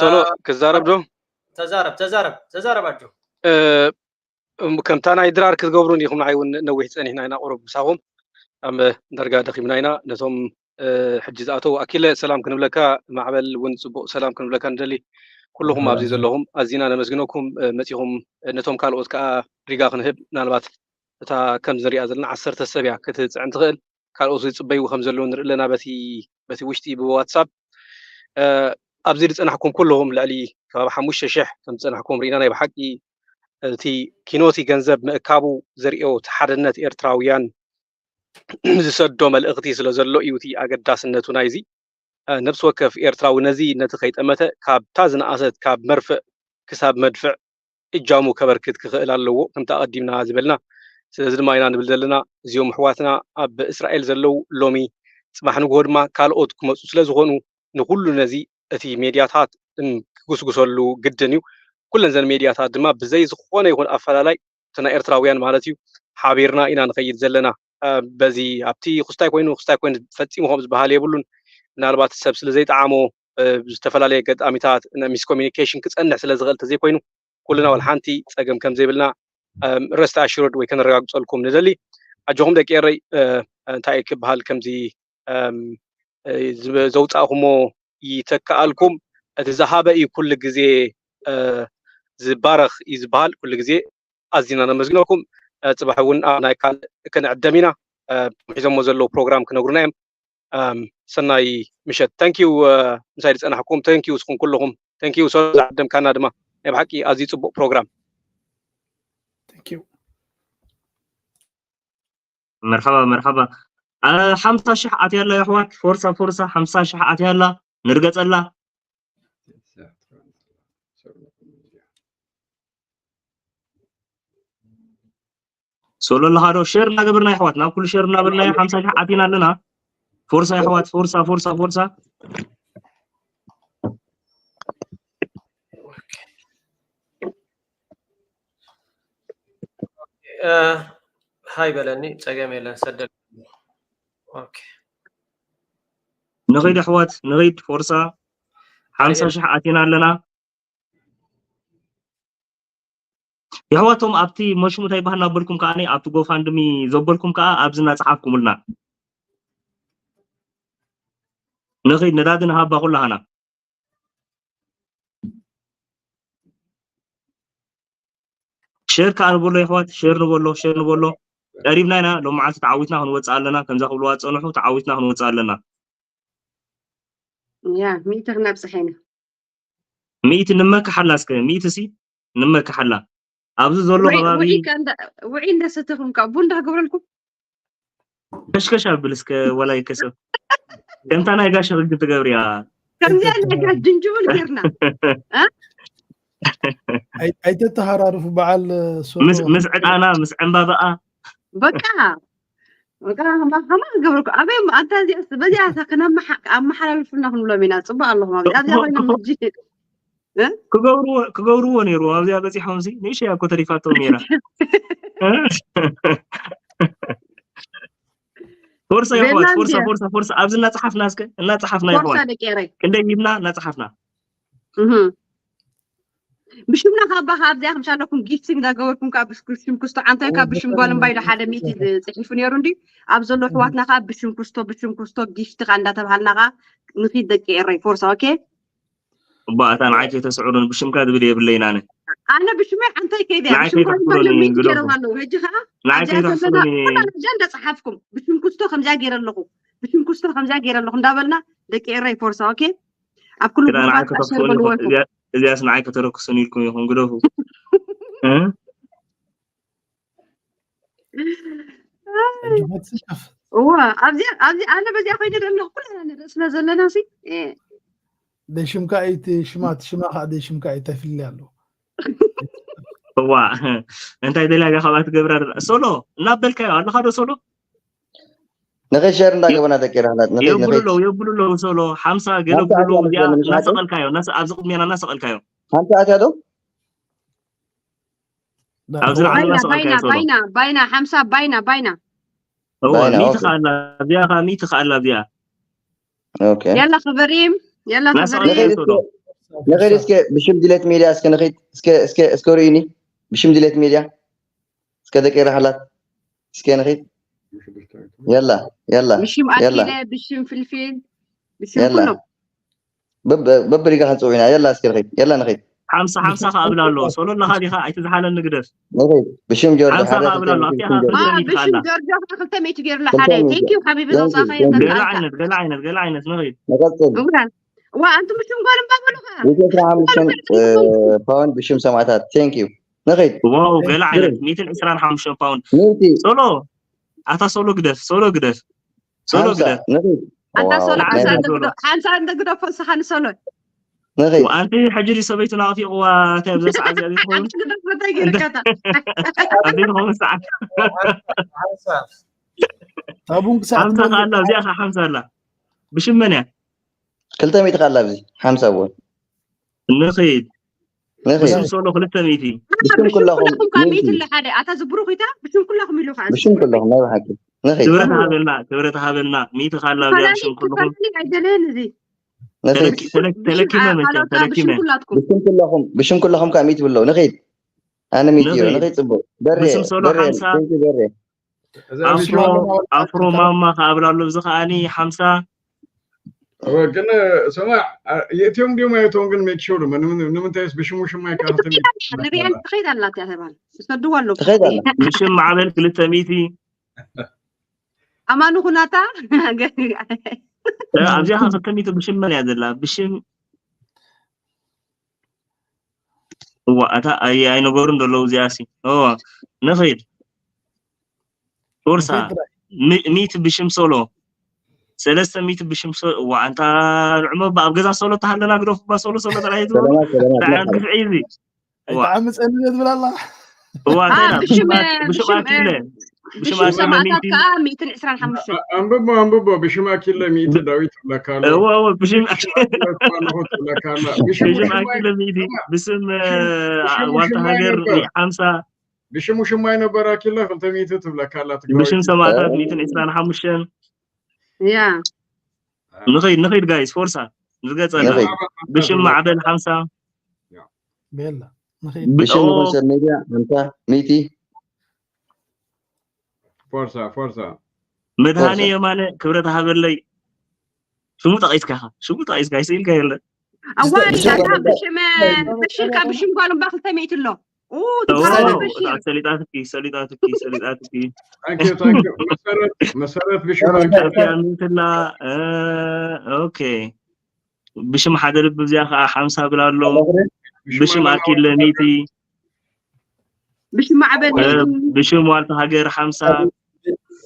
ሶሎ ክዛረብ ዶ ተዛረብ ተዛረብ ተዛረብ ኣጆ ከምታ ናይ ድራር ክትገብሩ እንዲኹም ንዓይ እውን ነዊሕ ፀኒሕና ኢና ቁሩብ ምሳኹም ኣብ ዳርጋ ደኺምና ኢና ነቶም ሕጂ ዝኣተው ኣኪለ ሰላም ክንብለካ ማዕበል እውን ፅቡቅ ሰላም ክንብለካ ንደሊ ኩልኹም ኣብዚ ዘለኹም ኣዚና ነመስግነኩም መፂኹም ነቶም ካልኦት ከዓ ሪጋ ክንህብ ምናልባት እታ ከም ዝሪኣ ዘለና ዓሰርተ ሰብ እያ ክትፅዕን ትኽእል ካልኦት ዝፅበይዎ ከም ዘለዉ ንርኢ ኣለና በቲ በቲ ውሽጢ ብዋትሳፕ ኣብዚ ዝፀናሕኩም ኩልኹም ልዕሊ ከባቢ ሓሙሽተ ሽሕ ከም ዝፀናሕኩም ርኢና ናይ ብሓቂ እቲ ኪኖቲ ገንዘብ ምእካቡ ዘርእዮ እቲ ሓድነት ኤርትራውያን ዝሰዶ መልእኽቲ ስለ ዘሎ እዩ እቲ ኣገዳስነቱ ናይዚ። ነብሲ ወከፍ ኤርትራዊ ነዚ ነቲ ከይጠመተ ካብታ ዝነኣሰት ካብ መርፍእ ክሳብ መድፍዕ እጃሙ ከበርክት ክኽእል ኣለዎ፣ ከምቲ ኣቐዲምና ዝበልና። ስለዚ ድማ ኢና ንብል ዘለና፣ እዚኦም ኣሕዋትና ኣብ እስራኤል ዘለዉ ሎሚ ጽባሕ ንግሆ ድማ ካልኦት ክመጹ ስለ ዝኾኑ ንኹሉ ነዚ እቲ ሜድያታት ክጉስጉሰሉ ግድን እዩ። ኩለን ዘን ሜድያታት ድማ ብዘይ ዝኾነ ይኹን ኣፈላላይ እቲ ናይ ኤርትራውያን ማለት እዩ ሓቢርና ኢና ንኸይድ ዘለና። በዚ ኣብቲ ክስታይ ኮይኑ ክስታይ ኮይኑ ፈጺሙ ከም ዝበሃል የብሉን። ምናልባት ሰብ ስለ ዘይጠዓሞ ብዝተፈላለየ ገጣሚታት ሚስኮሚኒኬሽን ክጸንሕ ስለ ዝኽእል ተዘይኮይኑ ኩልና ዋላ ሓንቲ ጸገም ከም ዘይብልና ረስት ኣሹርድ ወይ ከነረጋግጸልኩም ንደሊ። ኣጆኹም ደቂ ኤረይ። እንታይ ክበሃል ከምዚ ዘውፃእኹሞ ይተክኣልኩም። እቲ ዝሃበ እዩ ኩሉ ግዜ ዝባረኽ እዩ ዝበሃል። ኩሉ ግዜ ኣዚና ነመስግነኩም። ፅባሕ እውን ኣብ ናይ ካልእ ክንዕደም ኢና። ሒዞሞ ዘለዉ ፕሮግራም ክነግሩና እዮም። ሰናይ ምሸት። ተንኪዩ ምሳይ ዝፀናሕኩም፣ ተንኪዩ እስኹም ኩልኹም፣ ተንኪዩ ሰሎ ዝዓደምካና ድማ። ናይ ብሓቂ ኣዝዩ ፅቡቅ ፕሮግራም። መርሓባ መርሓባ። ሓምሳ ሽሕ ኣትያላ የሕዋት፣ ፎርሳ ፎርሳ ሓምሳ ሽሕ ኣትያላ፣ ንርገጸላ። ሶሎ ኣለኻ ዶ? ሸር እናገበርና የሕዋት፣ ናብ ኩሉ ሸር እናበልና ሓምሳ ሽሕ ኣቲና ኣለና። ፎርሳ የሕዋት፣ ፎርሳ ፎርሳ ፎርሳ። ሃይ በለኒ፣ ጸገም የለን፣ ሰደል። ኦኬ። ንኺድ ኣሕዋት፣ ንኺድ ፎርሳ። ሓምሳ ሽሕ ኣቲና ኣለና። የሕዋቶም ኣብቲ መሽሙ እንታይ ባህልና በልኩም ከኣ ኣብቲ ጎፋንድሚ ዘበልኩም ከኣ ኣብዚ እናጸሓፍኩምልና ንኺድ ነዳዲ ንሃባ ኩላህና። ሸር ከኣ ንበሎ የሕዋት፣ ሸር ንበሎ፣ ሸር ንበሎ። ቀሪብና ኢና፣ ሎም መዓልቲ ተዓዊትና ክንወጽእ ኣለና። ከምዛ ክብልዋ ዝጸንሑ ተዓዊትና ክንወጽእ ኣለና። ያ ሚእቲ ክነብጽሕ ኢና። ሚእቲ ንመክሓላ፣ እስከ ሚእቲ ሲ ንመክሓላ። ኣብዚ ዘሎ ከባቢ ውዒ እንዳሰተኹም ከ ቡን እንዳገበረልኩም ከሽከሽ ኣብል እስከ ወላይ ከሰብ ከምታ ናይ ጋሽ ርግብ ትገብርያ ከምዚኣ ናይ ጋሽ ጅንጅብል ጌርና ኣይተተሃራርፉ በዓል ምስ ዕጣና ምስ ዕምባባኣ በቃ በቃ ከማ ክገብረኩ ኣበይ ኣንታ እዚኣ በዚኣ ከነመሓላልፉልና ክንብሎም ኢና። ፅቡቅ ኣለኹም ኣብዚኣ ኮይኖም ሕጂ ክገብርዎ ክገብርዎ ነይሩ ኣብዚኣ በፂሖም ሲ ንእሽያ እኮ ተሪፋቶም ነይራ። ፎርሳ ይሕዋት ፎርሳ ፎርሳ ፎርሳ ኣብዚ እናፀሓፍና እስከ እናፀሓፍና ይሕዋት ደቂ ኤረይ ክንደይ ሂብና እናፀሓፍና ብሽምና ካብ ባኻ ኣብዚኣ ከምሻለኩም ጊፍቲንግ እንዳገበርኩም ካብ ብሽም ክስቶ ዓንታይ ካብ ብሽም ጓል እምባይ ሓደ ሚእቲ ፅሒፉ ነይሩ እንዲ ኣብ ዘሎ ኣሕዋትና ከዓ ብሽም ክስቶ ብሽም ክስቶ ጊፍቲ ከዓ እንዳተባሃልና ከዓ ንኺድ ደቂ ኤረይ ፎርሳ ኦኬ እባ እታ ንዓይ ከይተስዕሩን ብሽምካ ዝብል የብለይን ኣነ ኣነ ብሽመይ ዓንታይ ከይደ ንዓይ ከይተስዕሩን ግደፉ ኣለዉ ሕጂ ከዓ ንዓይ ኣብዚኣ ዘለና ከይተስዕሩን ግደፉ ኩላና እዚኣ እንዳፀሓፍኩም ብሽም ክስቶ ከምዚኣ ገይረ ኣለኹ ብሽም ክስቶ ከምዚኣ ገይረ ኣለኹ እንዳበልና ደቂ ኤረይ ፎርሳ ኦኬ ኣብ ኩሉ ክዳ ንዓይ ጉሩባት ኣሸር ከተኩሱን በልዎ ኢኹም ኢኹም እዚኣ- እዚኣስ ንዓይ ከተረክሱን ኢልኩም ኢኹም ግደፉ እ? እዋ ኣብዚ ኣብዚ ኣነ በዚኣ ኮይነ ዘለኹ ኩላና ንርኢ ስለ ዘለና ሲ እ፣ ደሽምካ ኢቲ ሽማ እቲ ሽማ ከዓ ደሽምካ ኢቲ ተፍሊ ኣሎ እዋ እንታይ ደልያ ኢኻ ካብኣ ትገብራ ደላ ሶሎ እናበልካዮ ኣለኻ ዶ ሶሎ ንኸይድ ሸር እንዳገበና ደቂ ራህላት ንኸይድ የብሉ ንኸይድ ኣለዉ የብሉ ኣለዉ ሶሎ ሓምሳ ገለ ሓምሳ ብሉ ኣለዉ ኣትያ እዚኣ መሰለኒ፣ እናሰቐልካዮ እናሰ- ኣብዚ ቅድሜና እናሰቐልካዮ ሓምሳ ኣትያ ዶ ኣብዚ ላዕሊ ባይና እናሰቐልካዮ ባይና ሶሎ ባይና ባይና ሓምሳ ባይና ባይና እዋ ባይና፣ ሚእቲ ኦኬ። ከኣላ እዚኣ ከኣ ሚእቲ ከኣላ እዚኣ ኦኬ የላ ክበሪም የላ ናስ ክበሪም ኣልካዮ ሶሎ ንኸይድ እስከ ብሽም ድሌት ሜድያ እስከ ንኸይድ እስከ እስከ እስከ ርእዩኒ ብሽም ድሌት ሜድያ እስከ ደቂ ራህላት እስከ ንኸይድ የላ የላ ብሽም የላ ኣኪለ ብሽም ፍልፊል ብሽም የላ ኩሎም በብ- በብሪጋ ክንፅውዒና የላ እስከ ንኸይድ የላ ንኸይድ ሓምሳ ሓምሳ ከኣ እብላ ኣለዎ ሶሎ ኣለኻ ዲኻ ኣይትዝሓለኒ ግደፍ ንኸይድ ብሽም ጆርጅ ሓምሳ ሓደ ከኣ እብላ ኣለዎ ኣብቲኣ ብሽም ከኣ ጆርጅ ዋ ፍልፍል ብሽም ይትኸኣላ ጆርጆ ከዓ ክልተ ሚእቲ ገይሩላ ክልተ ሓደ ሚእቲ ቴንኪዩ ሓቢቢ ቴንኪዩ ዘውፃእኸዮ ቴንኪዩ ገለ ዘካኣልካ ዓይነት ገለ ዓይነት ገለ ዓይነት ንኸይድ ንቐፅል እውራን ዋ ኣንቱም ብሽም ጓል እምባ በሉኻ ኢትዮጵያ ሓሙሽተን ፓውንድ ብሽም ሰማእታት ቴንኪዩ ንኺድ ዋው ገለ ዓይነት ግርም። ሚእትን ዕስራን ሓሙሽተን ፓውንድ ሚእቲ ሶሎ ኣታ ሶሎ ግደፍ ሶሎ ግደፍ ሶሎ ሓምሳ ግደፍ ንኺድ ኣንታ ዋው፣ ሶሎ ናይ ሓምሳ ሶሎ። እንደግዶ ሓምሳ እንደግዶ ፈስኻ ንሶሎ ንኺድ ኣንቲ ሕጂ ድዩ ሰበይቱ ናቕፊቕዋ እንታይ ኣብዚ ሰዓት እዚኣ ዘይትኸውን ሓንቲ ግደፍ ፈታይ ገይርካታ ኣብ ዘይትኸውን ሰዓት ሓንሳብ ታቡን ክሳዕ ሓምሳ ከኣላ እዚኣ ከዓ ሓምሳ ኣላ ብሽም መን እያ ክልተ ሚእቲ ካላ ኣብዚ ሓምሳ እውን ንኺድ ንኺድ ብሽም ሶሎ ክልተ ሚእቲ ብሽም ኩለኹም ኩለኹም ካብ ሚእቲ ሚእቲ ኣሎ ሓደ ኣታ ዝብሩኽ ኢታ ብሽም ኩለኹም ኢሉ ከዓ ብሽም ኩለኹም ናይ ብሓቂ ንኺድ ክብረት ሃበልና ክብረት ሃበልና ሚእቲ ካላ እዚኣ ብሽም ኩልኹም ኣይደለየን እዚ ንኺድ ተለኪ- ተለክ- ተለኪመ መቸም ካልኦት ከዓ ተለኪመ ብሽም ኩላትኩም ብሽም ኩለኹም ብሽም ኩለኹም ካብ ሚእቲ ብለው ንኺድ ኣነ ሚእቲ እዮ ንኺድ ንኺድ ፅቡቅ በሬ ብስም ሶሎ በሬ ሓምሳ thank you በሬ እዚ ኣፍሮ ኣፍሮ ማማ ከኣብላ ኣሎ እዚ ከዓኒ ሓምሳ እወ፣ ግን ስማዕ የእትዮም ድዮም ኣየቶም ግን make sure ንምንታይስ ብሽሙ ሽማይ ካልተ ንሪኣ ትኸይድ ኣላት እያ ተባል ትሰድዋ ኣለኩም ትኸይድ ኣላ ብሽም ማዕበል ክልተ ሚእቲ ኣማኑ ኩናታ ኣብዚኣ ከ ክልተ ሚእቲ ብሽም መን እያ ዘላ ብሽም እዋ እታ ኣይ- ኣይነገሩን ዘለዉ እዚኣ ሲ እዋ ንኸይድ ፎርሳ ሚ- ሚእቲ ብሽም ሶሎ ሰለስተ ሚእቲ ብሽም ሶሎ እዋ ኣንታ ንዕሞ ኣብ ገዛ ሶሎ ተሃለና ግደፉ ባ ሶሎ ሶሎ ጥራይ እዩ ዝብሉ ሰላማት ሰላማት እንታይ ዓይነት ግፍዒ እዚ እዋ ኣይትዓምፀኒ እየ ትብል ኣላ እዋ እንታይ ኢላ ብሽም- ብሽም ብሽም ብሽም- ኣኪለ ብሽም ብሽም ኣኪለ ሰማእታት ሚእቲ ከዓ ሚእትን ዕስራን ሓሙሽተን ኣንብቦ ኣንብቦ ብሽም ኣኪለ ሚእቲ ዳዊት ትብለካ ኣሎ እዋ እዋ ብሽም ኣለኹ ትብለካ ኣላ ብሽሙ ብሽም ሽማይ ኣኪለ ሚእቲ ብስም ብሽሙ ዋልታ ሽማይ ሃገር ነበር ሓምሳ ብሽሙ ሽማይ ነበር ኣኪለ ክልተ ሚእቲ ትብለካ ኣላ ትግራዊት ብሽም ሰማእታት ሚእትን ዕስራን ሓሙሽተን ያ ንኸይድ ንኸይድ ጋይስ ፎርሳ ዝገፀና ንኸይድ። ብሽም ማዕበል ሓምሳ ቤላ ንኸይድ ብሽም ኦ፣ ሶሻል ሚድያ ሓምሳ ሚእቲ ፎርሳ ፎርሳ መድሃኔ ፎርሳ። የማነ ክብረት ሃበለይ ሽሙ ጠቒስካ ኢኻ ሽሙ ጠቒስካ ይስኢልካ የለ እዋይ ብሽም- ኣታ ብሽም ብሽም ካብ ብሽም ጓል እምባ ክልተ ሚእቲ ኣሎ ኡ ኦ፣ ትባረክ ብሽም ሰሊጣትኪ ሰሊጣትኪ ሰሊጣትኪ Thank you, thank you. መሰረት መሰረት ብሽም ካፊያ ሚእትላ ኦኬ ብሽም ሓደ ልቢ እዚኣ ከዓ ሓምሳ ብላ ኣሎ ብሽም ኣኪለ ሚእቲ ብሽም ማዕበል እ፣ ብሽም ዋልታ ሃገር ሓምሳ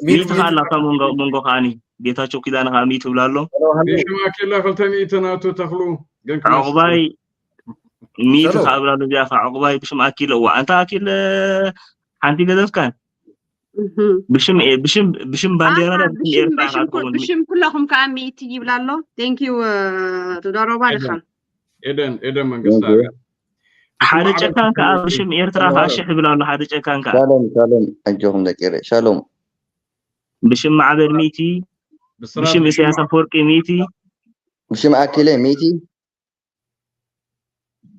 ሚእቲ ከዓ ኣላታ መንጎ መንጎ ከዓኒ ጌታቸው ኪዳነ ከዓ ሚእቲ ብላ ኣሎ ብሽም ኣኪለ ክልተ ሚእቲ ናቱ ተኽሉ ግን ክመስ- ዕቑባይ ሚእቲ ሄሎ። ከዓ ብላ ኣሎ እዚኣ ከዓ ዕቑባይ ብሽም ኣኪለ እዋ ኣንታ ኣኪለ ሓንቲ ገደፍካን እህም። ብሽም ኤ- ብሽም ብሽም ባንዴራ ኣታ ዳ ብሽም ብሽም ኤርትራ ብሽም ኩ- ትኸውን ብሽም ኩላኹም ከዓ ሚእቲ ይብላ ኣሎ thank you እ፣ ዶሮ ባልኻ ኤደን ኤደን መንግስታ Thank you. ሓደ ጨካን ከዓ ብሽም ኤርትራ ከዓ ሽሕ ይብላ ኣሎ ሓደ ጨካን ከዓ ሻሎም ሻሎም ኣጆኹም ደቂ ኤረ ሻሎም ብሽም ማዕበል ሚእቲ ብስራት ብሽም ብሽም ኢሳያስ ኣፈወርቂ ሚእቲ ብሽም ኣኪለ ሚእቲ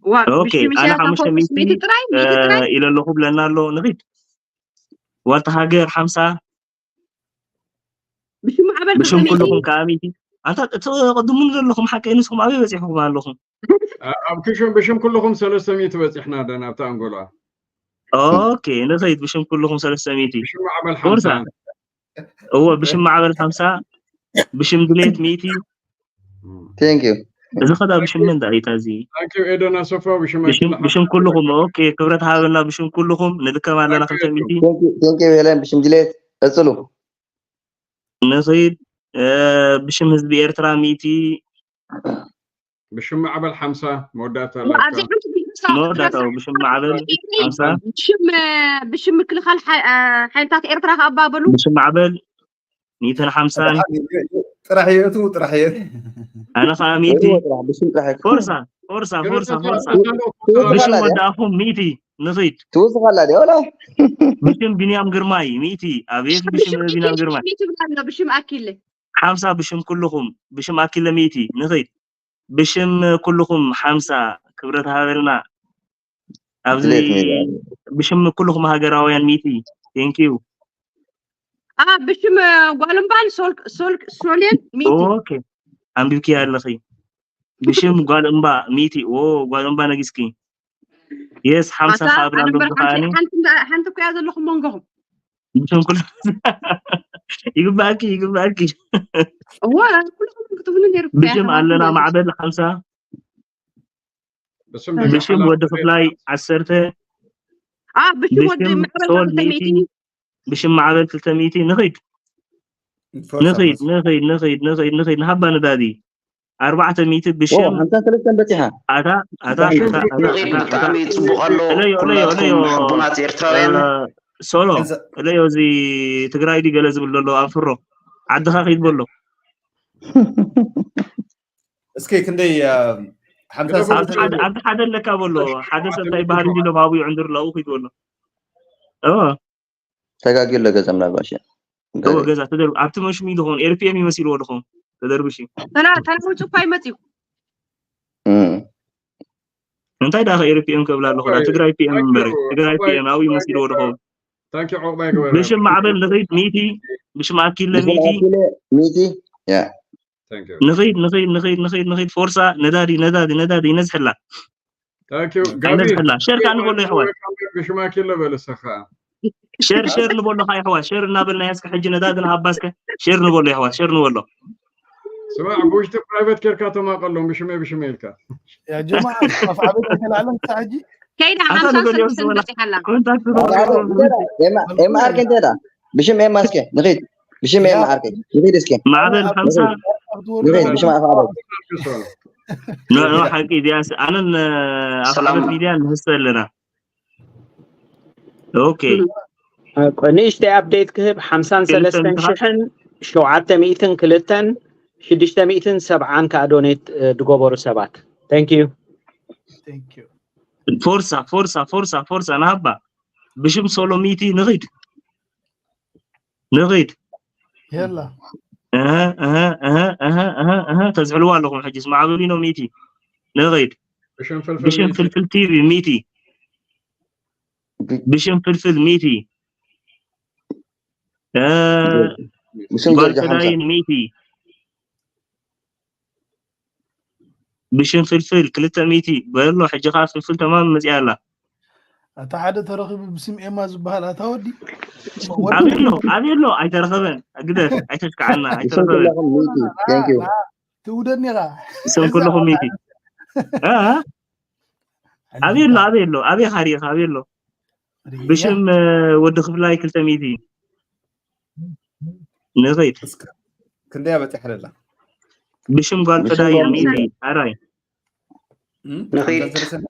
ዋ ኦኬ ብሽም ኣነ ኢሳያስ ሓሙሽተ ኣፈወርቂ ሚእቲ ሚእቲ ጥራይ ሚእቲ ጥራይ ኢለ ኣለኹ ብለና ኣሎ ንኺድ ዋልታ ሃገር ሓምሳ ብሽም ማዕበል ብሽም ክልተ ሚእቲ ኩልኹም ከዓ ሚእቲ ኣንታ እቲ ቅድሙ ዘለኹም ሓቀይ ንስኹም ኣበይ በፂሕኹም ኣለኹም ኣብ ክሽም ብሽም ኩልኹም ሰለስተ ሚእቲ በፂሕና ደን ኣብታ ኣንጎላ ኦኬ ንኸይድ ብሽም ኩልኹም ሰለስተ ሚእቲ ብሽም ማዕበል ፎርሳ ሓምሳ እዎ ብሽም ማዕበል ሓምሳ ብሽም ድሌት ሚእቲ thank you እዚ ኸዳ ብሽም መን ዳኢታ እዚ Thank you ኤደን ኣሰፋ ብሽም ብሽም ኣኪለ ብሽም ኩልኹም ኦኬ ክብረት ሃበልና ብሽም ኩልኹም ንልከም ኣለና ክልተ ሚእቲ thank you thank you ሄለን ብሽም ድሌት ቀፅሉ ንኸይድ እ፣ ብሽም ህዝቢ ኤርትራ ሚእቲ ብሽም ማዕበል ሓምሳ መወዳእታ ኣብዚ ሓንቲ መወዳእታዊ ብሽም ማዕበል ሓምሳ ብሽም ብሽም ምክልኻል ሓይ- ሓይልታት ኤርትራ ከኣባበሉ ብሽም ማዕበል ሚእትን ሓምሳን ጥራሕ የእቱ ጥራሕ የእቱ ኣነ ከዓ ሚእቲ እዎ ጥራሕ ብሽም ጥራሕ ፎርሳ ፎርሳ ፎርሳ ፎርሳ ብሽም ወዲ ኣፎም ሚእቲ ንኺድ ትውስኻላ ዲ ወላ ብሽም ቢንያም ግርማይ ሚእቲ ኣቤት ብሽም ቢንያም ግርማይ ትብላ ኣሎ ብሽም ኣኪለ ሓምሳ ብሽም ኩልኹም ብሽም ኣኪለ ሚእቲ ንኺድ ብሽም ኩልኹም ሓምሳ ክብረት ሃበልና ኣብዚ ድሌት ሚድያ ብሽም ኩልኹም ሃገራውያን ሚእቲ thank you ኣ ብሽም ጓልምባን ሶል ሶል ሶሌን ሚእቲ ኦኬ ኣንቢብኪ ኣለኺ ብሽም ጓል እምባ ሚእቲ ኦ ጓል እምባ ነጊስኪ የስ ሓምሳ ኣታ ካብላ ኣነ እምበር ብዝኸኣኒ ሓንቲ ሓንቲ እንዳ- ሓንቲ እኮ እያ ዘለኹም መንጎኹም ብሽም ኩሉ ይግባእኪ ይግባእኪ እወ ኩልኹም ክትብሉ ነይሩ ብሽም ኣለና ማዕበል ሓምሳ ብስም ብሽም ወዲ ክፍላይ ዓሰርተ አ ብሽም ወዲ ብሽም ማዕበል ሶል ክልተ ሚእቲ ሚእቲ ብሽም ማዕበል ክልተ ሚእቲ ንኺድ ፎርሳ ንኺድ ፎርሳ ንኺድ ንኺድ ንኺድ ንኺድ ንሃባ ነዳዲ ኣርባዕተ ሚእቲ ዎ ብሽም ሓምሳን ሰለስተን በፂሓ ኣታ ኣታ ብጣዕሚ ኣታ ኣታ ንኺድ ኣታ ብጣዕሚ እዩ ጽቡቕ ኣሎ። እለዮ እለዮ እለዮ ኩላትኩም ሕቡናት ኤርትራውያን እ፣ ሶሎ እለዮ እዚ ትግራይ ድዩ ገለ ዝብል ዘሎ ኣንፍሮ ዓድኻ ኺድ በሎ እስኪ ክንደይ አ፣ ሓምሳን ኣብዚ ሓደ ሰለስተን ኣብዚ ሓደ ኣለካ በሎ ሓደ ሰብ እንታይ ይበሃል እንዲሎም ኣብኡ ይዕንድር ኣለዉ ኺድ በሎ እ፣ ተጋጊ ኣሎ ገዛ ምናልባሽ እወ ገዛ ተደርብ ኣብቲ መሽሙ ድኾን ኤርፒኤም ይመሲልዎ ድኾን ተደርብሽ ተና ተናውጭ እኳ ይመጽዩ እም። እንታይ ዳኸ ኤርፒኤም ክብል ኣለኹ ዳ ትግራይ ፒኤም እምበር ትግራይ ፒኤም ኣብኡ ይመሲልዎ ድኾን ታንኪ ዑቕባይ ግበረ ብሽም ማዕበል ንኺድ ሚእቲ ብሽም ኣኪለ ብሽም ሚእቲ ኣኪለ ሚእቲ ያ ንኺድ ንኺድ ንኺድ ንኺድ ንኺድ ፎርሳ ነዳዲ ነዳዲ ነዳዲ ይነዝሕላ ታንኪ ጋቢ ኣይነዝሕላ ሸር ከዓ ንበሎ ይሕዋት ብሽም ኣኪለ በል እሰ ከዓ ሸር ሸር ንበሎ ከዓ ይሕዋት ሸር እናበልና ያስከ ሕጂ ነዳዲ ንሃባስከ ሸር ንበሎ ይሕዋት ሸር ንበሎ ስማዕ ብውሽጢ ፕራይቬት ኬርካ ተማቀሎም ብሽመይ ብሽመይ ኢልካ يا جماعة أفعبت كلا علم ساعجي ከይዳ ኣታ ሓምሳ ንበልዮ ሰለስተን ዝበላ በፂሓላ ኮንታክት ንበሎ ኤምኣር ከ እንተ ዳ ብሽም ኤምኣር ከ እንተ ዳ ብሽም ኤምኣር ከ ንኺድ እስኪ ማዕበል ሓምሳ ንኺድ ብሽም ኣፍዓበል ኖ ኖ ሓቂ እዚኣስ ኣነን ኣብ ሰላም። ሓበት ሚድያ ንህሰ ኣለና ኦኬ ንእሽተይ ኣፕዴት ክህብ ሓምሳን ሰለስተን ሽሕን ሸውዓተ ሚእትን ክልተን ሽዱሽተ ሚእትን ሰብዓን ከዓ ዶኔት ዝገበሩ ሰባት thank you Thank you ፎርሳ ፎርሳ ፎርሳ ፎርሳ ንሃባ ብሽም ሶሎ ሚቲ ንኺድ ንኺድ يلا እህ እህ እህ እህ እህ እህ ተዝሕልዋ ኣለኹም ሕጂስ ማዕበሊኖ ሚቲ ንኺድ ብሽም ፍልፍል ብሽም ሚቲ። ፍልፍል ቲቪ ሚቲ ብሽም ፍልፍል ሚቲ እ፣ ብሽም ጓል ጆርጆ ሓምሳ ፈዳይን ሚቲ ብሽም ፍልፍል ክልተ ሚቲ በሎ ሕጂ ከዓ ፍልፍል ተማም መፅያ ኣላ أتعدى ترغب بسم إما زبهل أتودي ኣበሎ ኣበሎ ኣይተረኸበን ግደፍ ኣይተሽክዓና ብሽም ኣይተረኸበን ኩላኹም ሚቲ thank you ትውደኒ ኢኻ ስም ኩልኹም ሚቲ እ? ኣበሎ ኣበሎ ኣበይ ካሪኻ ኣበሎ ብሽም እ፣ ወዲ ክፍላይ ክልተ ሚቲ ንኸይድ እስከ ክንደያ በፂሐ ደላ ብሽም ጓል ብሽም ፈዳይን ጓል ሚቲ ኣራይ እም? ንኺድ። ሓምሳን ሰለስተን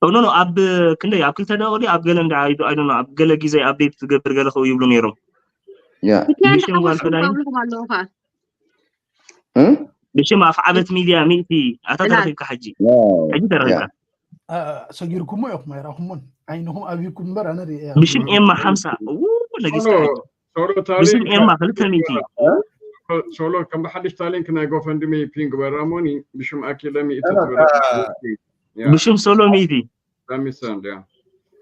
ኖ ኖ ኣብ ክንደይ ኣብ ክልተ ደቂቕ ድዩ ኣብ ገለ እንዳ ኣይዶ ኣይዶ ኣብ ገለ ግዜ ኣፕዴት ዝገብር ገለ ከው ይብሉ ነይሮም ያ ብቻ ብሽም ጓል እንዳሓወስኩም ፈዳይን ካብልኩም ኣለኹ ኸ እም? ብሽም ኣፍዓበት ሚድያ ሚእቲ ኣታ እና- ተረኺብካ ሕጂ ዋው ሕጂ ያ ተረኺብካ ሰጊርኩሞ ኢኹም ኣይረኹሞን ዓይንኹም ኣብይኩም እምበር ኣነ ርእየ ብሽም ኤማ ሓምሳ ው ነጊስካ ሕጂ ሶሎ ብስም ታሊንክ ኤማ ክልተ ሚእቲ ሶሎ ከም ብሓድሽ ታሊንክ ናይ ጎፈንድሚ ፒን ግበራ ሞኒ ብሽም ኣኪለ ሚእቲ ትበላ ብሽም ሶሎ ሚእቲ ሚሰን ያ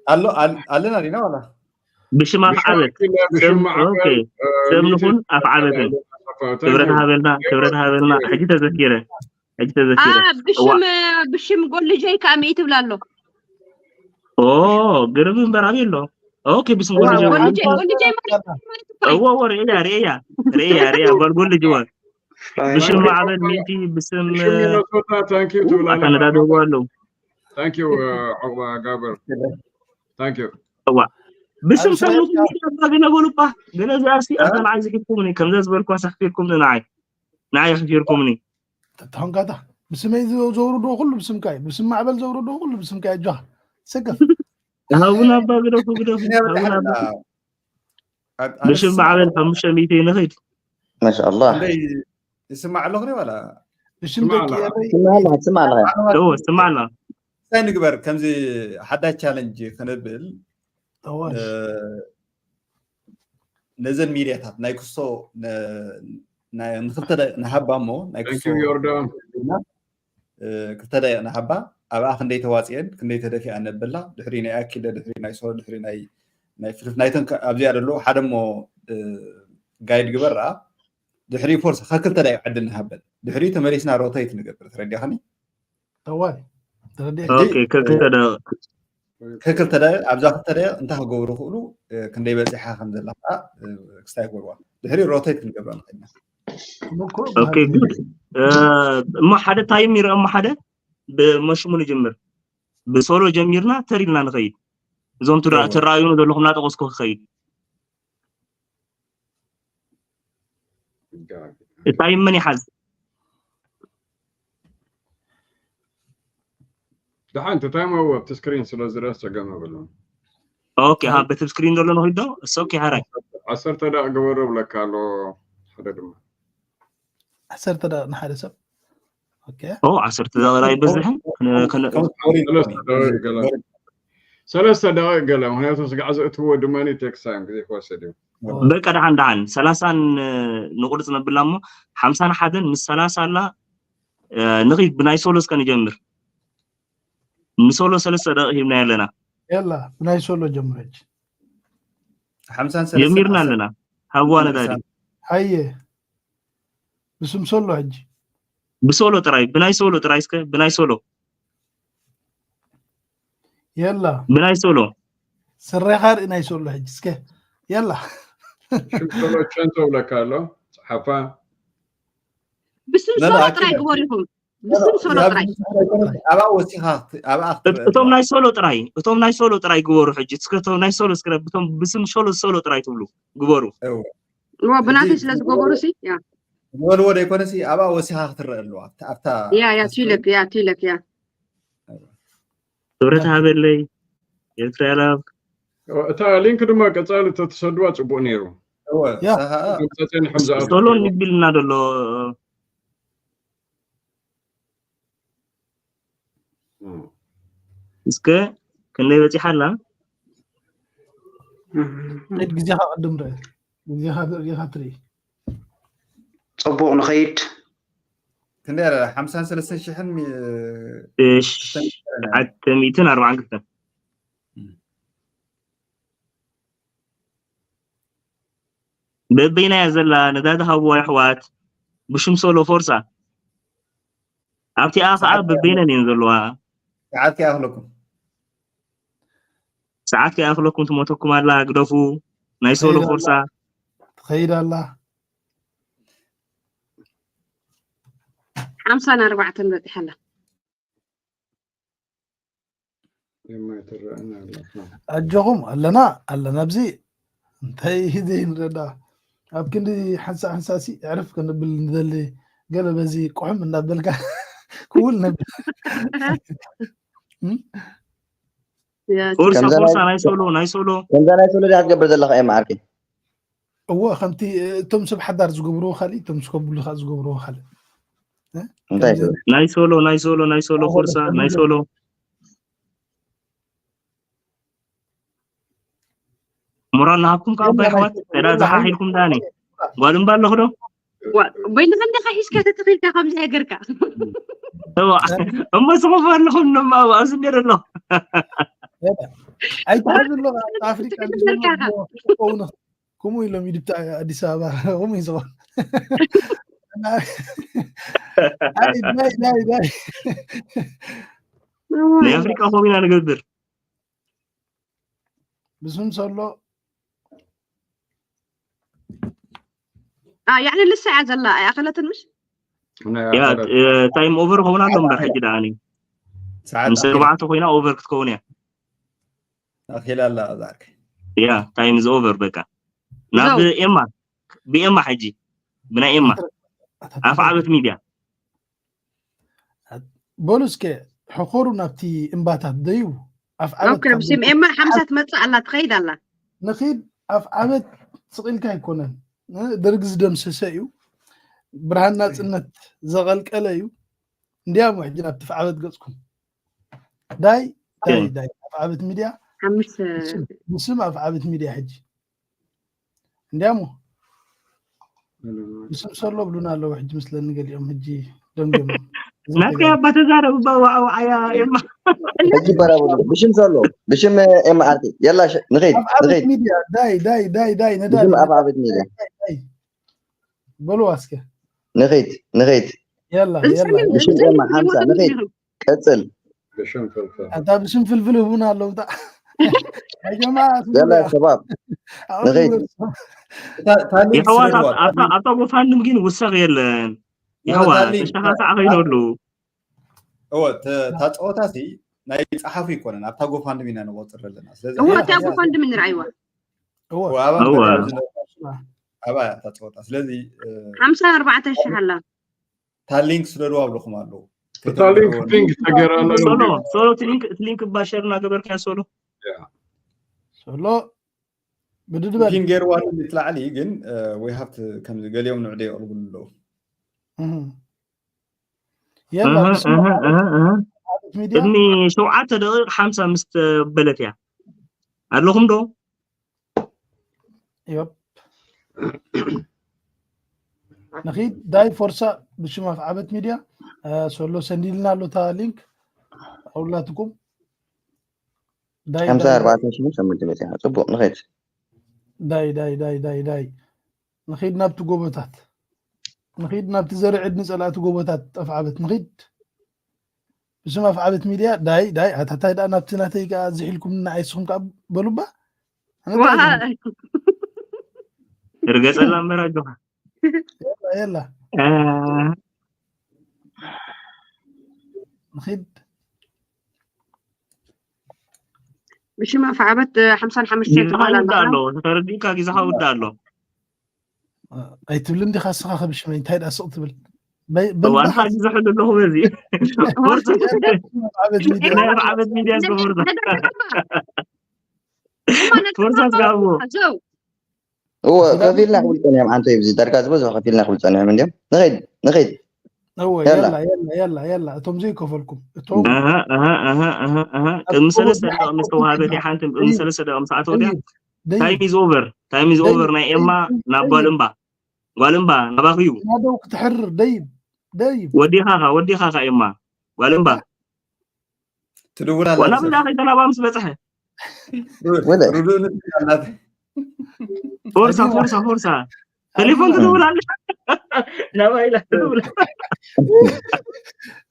ኣሎ ኣል- ኣለና ዲና ዋላ ብሽም ኣፍዓበት ብሽም ሰብ ማዕበል ኦኬ ሰብ ንኹን ኣፍዓበትን ክብረት ሃበልና ክብረት ሃበልና ሕጂ ተዘኪረ ሕጂ ተዘኪረ ብሽም ብሽም ጎልጀይ ከዓ ሚእቲ ትብላ ኣሎ ኦ ግርም እምበር ኣበይ ኣሎ ኦኬ ብስም ጎልጀ ጎልጀይ ጎልጀይ ማለት ማለት እኮ እዩ። እዎ እዎ ርእያ ርእያ ርእያ ርእያ ጓል ጎልጅ እዋ ብሽም ማዕበል ሚእቲ ብስም ብሽም ሚነሶታ ታንኪዩ ትብላ ኣታ ነዳደጉ ኣለዉ ታንኪዩ ዑቅባ ጋብር ታንኪዩ እዋ ብሽም ኣብ ሰብ ስራኤል ንኹን ሚድያ እባ ገለ በሉባ ገለ እዚኣ ሲ ኣታ ንዓይ ዝሒድኩምኒ ከምዛ ዝበልኳ ሳሕፊርኩምኒ ንዓይ ንዓይ ኣሕፊርኩምኒ ተተኸንካታ ብስመይ ዘውርዶ ኩሉ ብስምካ እዩ ብስም ማዕበል ዘውርዶ ኩሉ ብስምካ እዩ ኣጆኻ ሰከፍ ሃቡና እባ ግደፉ ግደፉ ሃቡና እባ ብሽም ማዕበል ሓሙሽተ ሚእቲ ንኺድ ማሻኣላህ እንደይ ይስማዕ ኣለኹ ዶ ዋላ ብሽም ስማዕ ደቂ ኣለኻ። ኤረይ ትስማዕ ኣለኻ ትስማዕ ኣለኻ እዎ ስማዕ ኣላ እንታይ ንግበር ከምዚ ሓዳሽ ቻለንጅ ክንብል ተዋሽ እ፣ ነዘን ሚድያታት ናይ ክስቶ ነ- ናይ- ንክልተ ደቂቕ ንሃባ እሞ ናይ ክስቶ ታንኪዩ ዮርዳን እ፣ ክልተ ደቂቕ ንሃባ ኣብኣ ክንደይ ተዋፅአን ክንደይ ተደፊኣን ነብላ ድሕሪ ናይ ኣኪለ ድሕሪ ናይ ሶሎ ድሕሪ ናይ ናይ ፍልፍ ናይተን ከ- ኣብዚኣ ደሎ ሓደ እሞ እ፣ ጋይድ ግበራ ድሕሪ ፎርስ ከክልተ ደቂቕ ዕድል ንሃበን ድሕሪ ተመሊስና ሮቴት ንገብር ተረዲኻኒ ተዋሽ ተረዲእ ኦኬ ከክልተ ደቂቕ ከክልተ ደቂቕ ኣብዛ ክልተ ደቂቕ እንታይ ክገብሩ ክእሉ እ፣ ክንደይ በፂሓ ከም ዘላ ከዓ እ፣ ክስታይ ክገብርዋ ድሕሪ ሮቴት ክንገብራ ንኽእል ኢና ኦኬ ጉድ እሞ ሓደ ታይም ይረአ እሞ ሓደ ብመሽሙ ንጅምር ብሶሎ ጀሚርና ተሪልና ንኸይድ እዞም ትራ- ትረኣዩኒ ዘለኹም እናጠቐስኩ ክኸይድ። እታይ መን ይሓዝ? ደሓን ተታይሞ ኣብቲ ስክሪን ስለ ዝረአ ጸገም የብሉን። ኦኬ፣ ኣብ በቲ ስክሪን ዘሎ ንኺዶ እሶ ኦኬ። ሓራይ ዓሰርተ ደቂቕ ግበሮ ብለካ ኣሎ። ሓደ ድማ ዓሰርተ ደቂቕ ንሓደ ሰብ። ኦኬ። ኦ ዓሰርተ ደቂቕ ኣይበዝሕን። ከነ- ከነ- ሰለስተ ደቂቕ ገለ ሰለስተ ደቂቕ ገለ፣ ምክንያቱ ስጋዕ ዘእትዎ ድማ ቴክስ ታይም ግዜ ክወስድ እዩ። በቃ ደሓን ደሓን ሰላሳን ንቁርፅ ነብላ እሞ ሓምሳን ሓደን ምስ ሰላሳ ኣላ። ንኺድ ብናይ ሶሎ እስከ ንጀምር። ንሶሎ ሰለስተ ደቂቕ ሂብና ኣለና። የላ ብናይ ሶሎ ጀምረች። ሓምሳን ሰለስተ ጀሚርና ኣለና። ሃዋ ነዳዲ ሃየ ብስም ሶሎ ሕጂ ብሶሎ ጥራይ ብናይ ሶሎ ጥራይ እስከ ብናይ ሶሎ የላ ብናይ ሶሎ ስሬኻ ርኢ ናይ ሶሎ ሕጂ እስከ የላ ሽም ሶሎ ቸንቶ ብለካ ኣሎ። ጸሓፋ ብስም ሶሎ ጥራይ ግበሩ ኢኹም። ብስም ሶሎ ጥራይ ኣብኣ ወሲኻ ኣብኣ ክትረአ እቶም ናይ ሶሎ ጥራይ እቶም ናይ ሶሎ ጥራይ ግበሩ። ሕጂ እስከ እቶም ናይ ሶሎ እስከ እቶም ብስም ሶሎ ሶሎ ጥራይ ትብሉ ግበሩ። እዋ ብናተይ ስለ ዝገበሩ ሲ ያ ዝበልዎ ዘይኮነሲ ኣብኣ ወሲኻ ክትረአ ኣለዋ። ኣብታ ኣብታ ያ ያ ቱይለክ ያ ቱይለክ ያ ክብረት ሃበለይ ኤርትራ ላቭ እታ ሊንክ ድማ ቀጻሊ ተተሰድዋ ጽቡቅ ነይሩ። እወ ያ። ንሳ ኸኣ መምጸጸን ሕምዛኣ ሶሎ ንቢልና ዘሎ እስከ ክንደይ በጺሓ ኣላ? ድ ግዜኻ ቅድም ርአ ግዜኻ ርኢኻ ትርኢ ጽቡቕ ንኸይድ ክንደይ ኣላ ሓምሳን ሰለስተን ሽሕን ሚ- እሽ ዓተ ሚእትን ኣርባዓን ክልተን በበይና እያ ዘላ። ነዳዲ ሃብዋ ኣሕዋት ብሽም ሶሎ ፎርሳ ኣብቲኣ ከዓ በበይነን እየን ዘለዋ። ሰዓት ከይኣኽለኩም ሰዓት ከይኣኽለኩም ትሞተኩም ኣላ ግደፉ። ናይ ሶሎ ፎርሳ ትኸይድ ኣላ። ሓምሳን ኣርባዕተን በፂሓ ኣላ። የማይትረአን ኣላ ኣጆኹም ኣለና ኣለና ኣብዚ እንታይ ዘይንረዳ ኣብ ክንዲ ሓንሳ ሓንሳሲ ዕርፍ ክንብል ንደሊ ገለ በዚ ቁሕም እናበልካ ክውል ነብል ፎርሳ ፎርሳ ናይ ሶሎ ናይ ሶሎ ከምዛ ናይ ሶሎ ዲያ ትገብር ዘለኻ እየ ማዓርኪ እዎ ከምቲ እቶም ሰብ ሓዳር ዝገብርዎ ካልእ እቶም ዝከብሉ ከዓ ዝገብርዎ ካልእ እንታይ ትብል ናይ ሶሎ ናይ ሶሎ ናይ ሶሎ ፎርሳ ናይ ሶሎ ሞራል ናሃብኩም ካብ ኣባይ ኣሕዋት ዳ ዝሓሒልኩም ዳኒ ጓል እምባ ኣለኹ ዶ በይንኻ እንዲኻ ሒዝካ ተተኺልካ ከምዚ ሃገርካ እሞ ስኹፍ ኣለኹም ነማ ኣብዚ ነር ኣሎ ኣይትሓዝ ኣሎ ኣፍሪቃ ከምኡ ኢሎም ኢድብታ ኣዲስ ኣበባ ከምኡ እዩ ዝኾን ናይ ኣፍሪቃ ከምኡ ኢና ንገብር ብስም ሰሎ ያዕኒ ንሳ እያ ዘላ ኣይኣኸለትን ምሽ ታይም ኦቨር ኸውን ኣሎ እምበር ሕጂ ደኣኒ ምስ ኣርባዕተ ኮይና ኦቨር ክትከውን እያ ኣኺላ ኣላ ዛርክ ያ ታይም ዝ ኦቨር በቃ ናብ ኤማ ብኤማ ሕጂ ብናይ ኤማ ኣፍ ዓበት ሚድያ በሉ እስከ ሕኾሩ ናብቲ እምባታት ደዩ ኣፍ ዓበት ኦኬ፣ ብስም ኤማ ሓምሳ ትመጽእ ኣላ ትኸይድ ኣላ ንኺድ ኣፍ ዓበት ስቕ ኢልካ ኣይኮነን ደርጊ ዝደምሰሰ እዩ ብርሃን ናፅነት ዘቐልቀለ እዩ እንዲያሞ ሕጂ ናብቲ ኣፍ ዓበት ገፅኩም ዳይ ዳይ ዳይ ኣፍ ዓበት ሚድያ ሓምስ ብስም ኣፍ ዓበት ሚድያ ሕጂ እንዲያሞ ብስም ሰሎ ብሉና ኣለዉ ሕጂ ምስለኒ ገሊኦም ሕጂ ደንገም ናትከይ ኣባ ተዛረብ እባ ዋዓዋዓያ ኤማ ሕጂ በረብሉ ብሽም ሰሎ ብሽም ኤማ ኣርቲ የላ ንኸይድ ኣብ ዓበት ንኸይድ ሚድያ ዳይ ዳይ ዳይ ዳይ ነዳ ብሽም ኣብ ዓበት ሚድያ በልዋ እስከ ንኸይድ ንኸይድ የላ የላ ብሽም ኤማ ሓምሳ ንኸይድ ቀፅል ብሽም ፍልፍል ኣታ ብሽም ፍልፍል ህቡና ኣለዉ ታ ጀማ የላ ሸባብ ንኸይድ የሕዋት ኣብታ ጎፋንድም ግን ውሰኽ የለን የሕዋ ተሻኻሳዕ ከይነሉ እወ እታ ፀወታ ሲ ናይ ጸሓፉ ኣይኮነን፣ ኣብታ ጎፋንድሚ ኢና ንቆጽር ዘለና። ስለዚ እዎ ሕጂ እታ ጎፋንድሚ ንርኣይዋ። እዎ ኣባ እዎ ኣባ እያ እታ ጸወታ። ስለዚ እ፣ ሓምሳ ኣርባዕተ ሽሕ ኣላ። ታሊንክ ስደዱ ኣብልኹም ኣለዉ። እታ ሊንክ ፒንግ ተገይራ ኣላ ሶሎ ሎሚ። ሶሎ እቲ ሊንክ እቲ ሊንክ ባሸር እናገበርካያ ሶሎ። ሶሎ ብድድ በል ፒን ገይርዋ ኣሎ እቲ ላዕሊ ግን እ፣ we have to ከምዚ ገሊኦም ንዕደ የቕርቡሉ ኣለዉ። እህ። የላ እህ፣ ብስም እህ፣ እህ፣ እህ። ሚድያ ቅድሚ ሸውዓተ ደቂቕ ሓምሳ ምስ ተበለት እያ ኣለኹም ዶ? ዮፕ ንኺድ ዳይ ፎርሳ ብሽም ኣፍዓበት ሚድያ እ፣ ሶሎ ሰንዲልና ኣሎ እታ ሊንክ ኣውላትኩም ዳይ ሓምሳ ዳይ ኣርባዕተ ሽሕን ሸሞንተ ሚእትን ጽቡቕ ንኸይድ። ዳይ ዳይ ዳይ ዳይ ዳይ ንኺድ ናብቲ ጎቦታት ንኺድ ናብቲ ዘርዕድ ንጸላእቲ ጎቦታት ጠፍዓበት ንኺድ ብስም ኣፍዓበት ሚድያ ዳይ ዳይ ኣታታይ ደኣ ናብቲ ናተይ ከኣ ዝሒልኩም ንዓይ ንስኹም ከኣ በሉባ ኣነ ዋ እንታይ ይገብር? ርገጸላ እምበር ኣጆኻ። የላ የላ እ፣ ንኺድ ብሽም ኣፍዓበት ሓምሳን ሓሙሽተ ግዜኻ ትበሃል ይውዳእ ኣለኻ። ኣሎ ተረዲእካ ግዜኻ ይውዳእ ኣሎ። ኣይትብልን ዲኻ እስኻ ከብሽመይ እንታይ ደኣ ስቕ ትብል እዋ ንኻ ግዜ ሕሉ ኣለኹ በዚ ፎርሳ ዓበት ሚድያ ናይ ኣብዓበት ሚድያ ዝገበሩ ነገር ገባ። እማ ነጥቢ ፎርሳ ገባ። ዝጋብዎ ዘው እዎ ከፊልና ክብል ጸኒሖም ኣንተ ኣብዚ ዳርጋ ዝበዝሑ ከፊልና ክብል ጸኒሖም እንዲም ንኸይድ ንኸይድ እወ የላ። የላ የላ የላ የላ እቶም ዘይከፈልኩም እቶም ኣሃ ኣሃ ኣሃ ኣሃ ኣሃ ቅድሚ ሰለስተ ደቂቕ ምስ ተዋሃበት እያ ሓንቲ ቅድሚ ሰለስተ ደቂቕ ምስ ኣተወት እያ ደይብ time is over time is over ናይ ኤማ ናብ ጓል እምባ ጓል እምባ ናባኺ እዩ ናደው ክትሕርር ደይብ ደይብ ወዲኻኻ ወዲኻኻ ኤማ ጓል እምባ ትድውል ኣላ ዋላ ትሰብ። ብላ ከይተላባ ምስ በፅሐ ወለ ርዱእ ንትብል ኣላት። ፎርሳ ፎርሳ ፎርሳ ቴሌፎን ትድውል ኣለሽ ናባ ኢላ ትድውል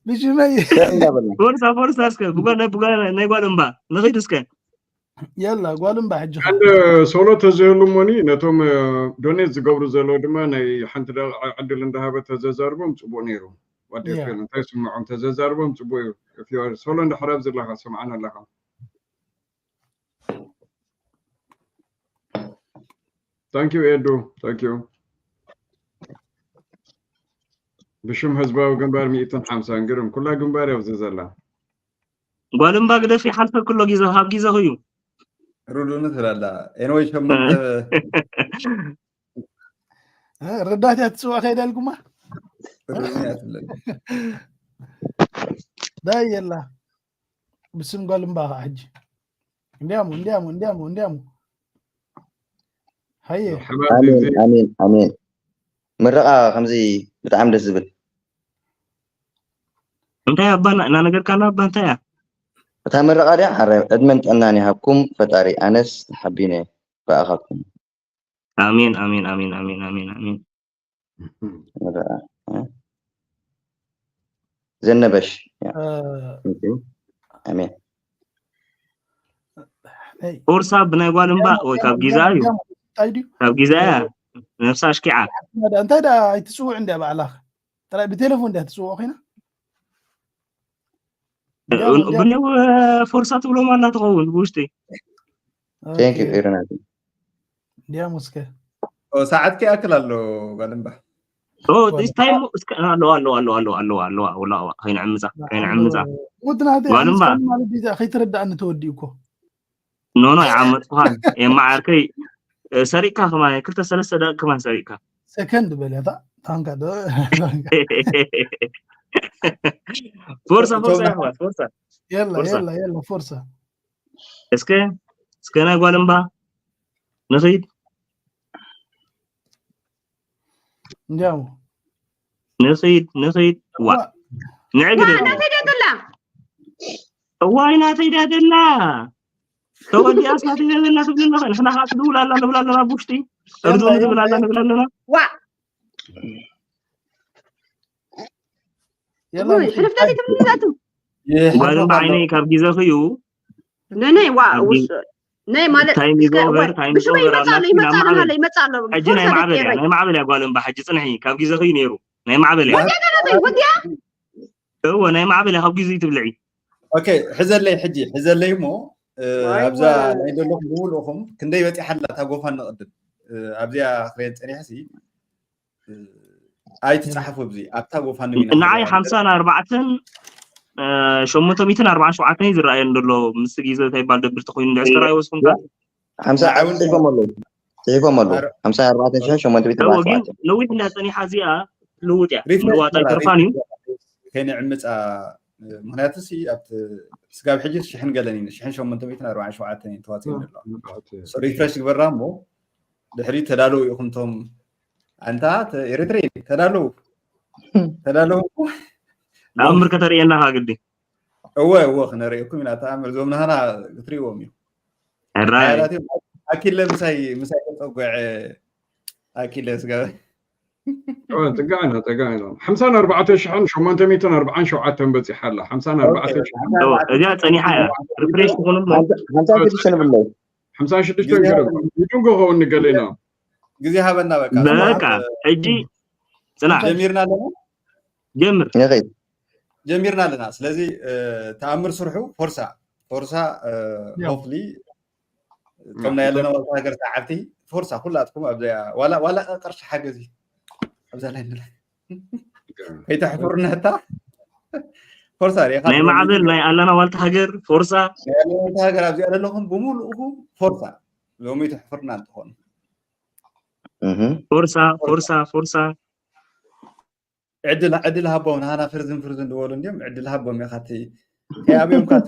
ብሽመይ ሰብ እንዳበልና ፎርሳ ፎርሳ እስከ ብጓ ናይ ብጓ ናይ ጓል እምባ ንኺድ እስከ የላ ጓል እምባ ሕጂ And ሶሎ ተዘህሉ እሞኒ ነቶም ዶኔት ዝገብሩ ዘለዉ ድማ ናይ ሓንቲ ደቂቃ ዕድል እንዳሃበ ተዘዛርቦም ፅቡቅ ነይሩ። What do you Yeah. feel? እንታይ ስምዖም ተዘዛርቦም ፅቡቅ እዩ። If you are ሶሎ እንድሕር ኣብዚ ኣለኻ ስምዓና ኣለኻ። Thank you ኤዱ thank you። ብሽም ህዝባዊ ግንባር ሚእትን ሓምሳን ግርም ኩላ ግንባር ኣብዚ ዘላ ጓል እምባ ግደፊ ሓልፈ ክሎ ግዜ ካብ ግዜ እዩ ርዱእ ንትብል ኣላ። ኤንወይ ሸሞንተ ረዳት እያ ትፅዋዕ ከይዳ ኢልኩማ ርዱእ እያ ትብለኒ። ዳይ የላ ብስም ጓል እምባ ከዓ ሕጂ እንዲያሙ እንዲያሙ እንዲያሙ እንዲያሙ ሃየ ኣሜን ኣሜን ኣሜን። ምረቓ ከምዚ ብጣዕሚ ደስ ዝብል። እንታይ ኣባ እናነገርካና ኣባ እንታይ እያ እታ ምረቓ ድያ ሓራይ ዕድመን ጥዕናን ይሃብኩም ፈጣሪ። ኣነስ ተሓቢነ ብኣኻኩም። ኣሜን ኣሜን ኣሜን ኣሜን ኣሜን ኣሜን ምረቓ እ? ዘነበሽ ያ። እ፣ Thank you። ኣሜን። ሄይ፣ ፎርሳ ብናይ ጓል እምባ ወይ ካብ ጊዛ እዩ እንታይ ድዩ ካብ ጊዛ እያ ነፍሳ ኣሽኪዓ እንታይ ደኣ ኣይትፅውዕ እንዲያ ባዕላኸ ጥራይ ብቴሌፎን እንዲያ ትፅውዖ ኮይና ብኔው ፎርሳ ትብሎም ኣላ ትኸውን ብውሽጢ Thank you ኤረናት። እንዲያም እስከ ኦ፣ ሰዓት ከይኣክል ኣሎ ጓል እምባ። ታይም ኣለዋ ኣለዋ ኣለዋ ኣለዋ ኣለዋ ኣለዋ ኣለዋ ከይንዕምፃ ከይንዕምፃ ሙድናተ ጓል እምባ ማለት ዲዛ ከይትረዳእኒ ተወዲኡ እኮ ኖኖ ይዓመፅኳን የመዓርከይ ሰሪቅካ ከማን ክልተ ሰለስተ ደቂ ከማን ሰሪቅካ ሰከንድ በለታ ታንካ ዶ ፎርሳ ፎርሳ ይሕዋት ፎርሳ የላ ፎርሳ። የላ የላ ፎርሳ እስከ እስከ ናይ ጓል እምባ ንኺድ እንዲያው ንኺድ ንኺድ ዋ ንዕግደ ናተይ ደላ እዋይ ናተይ ዳደላ ተወዲኣስ ናተይ ዳደላ ትብል ኣለኻ ንሕና ከዓ ትድውል ኣላ ንብል ኣለና ብውሽጢ እርዱኒ ትብል ኣላ ንብል ኣለና ዋ የላ ውይ፣ ሕልፍታተይ ትብል ይዛቱ ጓል እምባ ዓይነይ ካብ ግዜኺ እዩ ነነይ ዋ ኣብ ውስ ነይ ማለት ታይም እስከ ይዞበር ወይ ታይም ብሽመይ ይዞበር ኣብ ይመጻ ኣሎ ናትኪ ናብ ይመጻ ኣሎ ማዕበል ይመጻ ኣሎ ሕጂ ናይ ማዕበል እያ ናይ ማዕበል እያ ጓል እምባ ሕጂ ፅንሒ ካብ ግዜኺ እዩ ነይሩ ናይ ማዕበል እያ ወዲያ ናተይ ወዲያ እዎ ናይ ማዕበል እያ ካብ ግዜ ትብልዒ ኦኬ፣ ሕዘለይ ሕጂ፣ ሕዘለይ እሞ፣ እ፣ ዋይ፣ ኣብዛ ዋይ። ናይ ዘለኹም ብምልእኹም ክንደይ በጺሓ ኣላ እታ ጎፋን ንቕድም? እ፣ ኣብዚኣ ክሪኤን ጸኒሐ ሲ፣ እ፣ ኣይትጻሓፉ ኣብዚ፣ ኣብታ ጎፋን ንዓይ ሓምሳን ኣርባዕተን፣ እ፣ ሸሞንተ ሚእትን ኣርባዓን ሸውዓተን እዩ ዝረኣየኒ ዘሎ። ምስ ግዜ እንታይ ይባል ደብር ተኾይኑ፣ ዲያስፖራ ኣይወስኹም ከ? ሓምሳ ንዓይ እውን ጽሒፎም ኣለዉ። ጽሒፎም ኣለዉ። ኣር- ሓምሳ ኣርባዕተ ሽሕን ሸሞንተ ሚእትን እዎ፣ ኣርባዕተ ግን ሸውዓተ። ነዊሕ እንዳ ጸኒሓ እዚኣ ትልውጥ እያ። ሪፍሬሽ ምልዋጥ ግበራ፣ ኣይተርፋን እዩ። ሪፍሬሽ ግበራ። ከይንዕምጻ፣ ምኽንያቱ ሲ ኣብቲ ስጋብ ሕጂ ሽሕን ገለን እዩ፣ ሽሕን ሸሞንተ ሚእትን ኣርባዓን ሸውዓተን እዩ ተዋጺኡ ዘሎ። ሶ ሪፍሬሽ ግበራ እሞ ድሕሪ ተዳለዉ ኢኹም ቶም ኣንታ ተ-፣ ኤሪትሬ ተዳለዉ። ተዳለዉ። ተኣምር ከተርእየና ካ ግዲ። እወ፣ እወ፣ ክነርእየኩም ኢና። ተኣምር እዞም ናህና ክትርእይዎም እዩ። ሕራይ። ሓያላት እዮም። ኣኪለ ምሳይ፣ ምሳይ ተጸጉዐ። ኣኪለ ስጋ። እወ፣ ጥጋዕ ኢና፣ ጥጋዕ ኢና። ሓምሳን ኣርባዕተ ሽሕን ሸሞንተ ሚእትን ኣርባዓን ሸውዓተን በጺሓ ኣላ። ሓምሳን ኣርባዕተ ሽሕን። እወ፣ እዚኣ ጸኒሓ እያ። ሪፍሬሽ ትኾኑ እሞ። ሓምሳ፣ ሓምሳ ሽዱሽተ ንብለይ። ሓምሳ ሽዱሽተ ግዜ ገረብ። ይድንጎ ኸውን ንገሌና። ግዜ ሃበና በቃ። በቃ፣ ሕጂ ጽናሕ። ጀሚርና ኣለና። ጀምር። ንኸይድ። ጀሚርና ኣለና። ስለዚ፣ እ፣ ተኣምር ስርሑ ፎርሳ፣ ፎርሳ፣ እ፣ ያው። ሆፕሊ እቶም ናይ ኣለና ዋልታ ሃገር ሰዓብቲ ፎርሳ ኩላትኩም ኣብዚኣ ዋላ፣ ዋላ ቅርሺ ሓገዚ ኣብዛ ላይ ንላ። ከይተሕፍሩና እታ ፎርሳ ሪኢኻ ናይ ትበልዕ ማዕበል ናይ ኣለና ዋልታ ሃገር ፎርሳ። ናይ ኣለና ዋልታ ሃገር ኣብዚኣ ዘለኹም ብምሉእኹም ፎርሳ። ሎሚ ተሕፍሩና እንትኾኑ። እህ። ፎርሳ፣ ፎርሳ፣ ፎርሳ። ዕድል፣ ዕድል ሃቦም፣ ንሃና ፍርዝን ፍርዝን ዝበሉ እንዲዮም፣ ዕድል ሃቦም ኢኻ እቲ ከይኣብዮም ካት።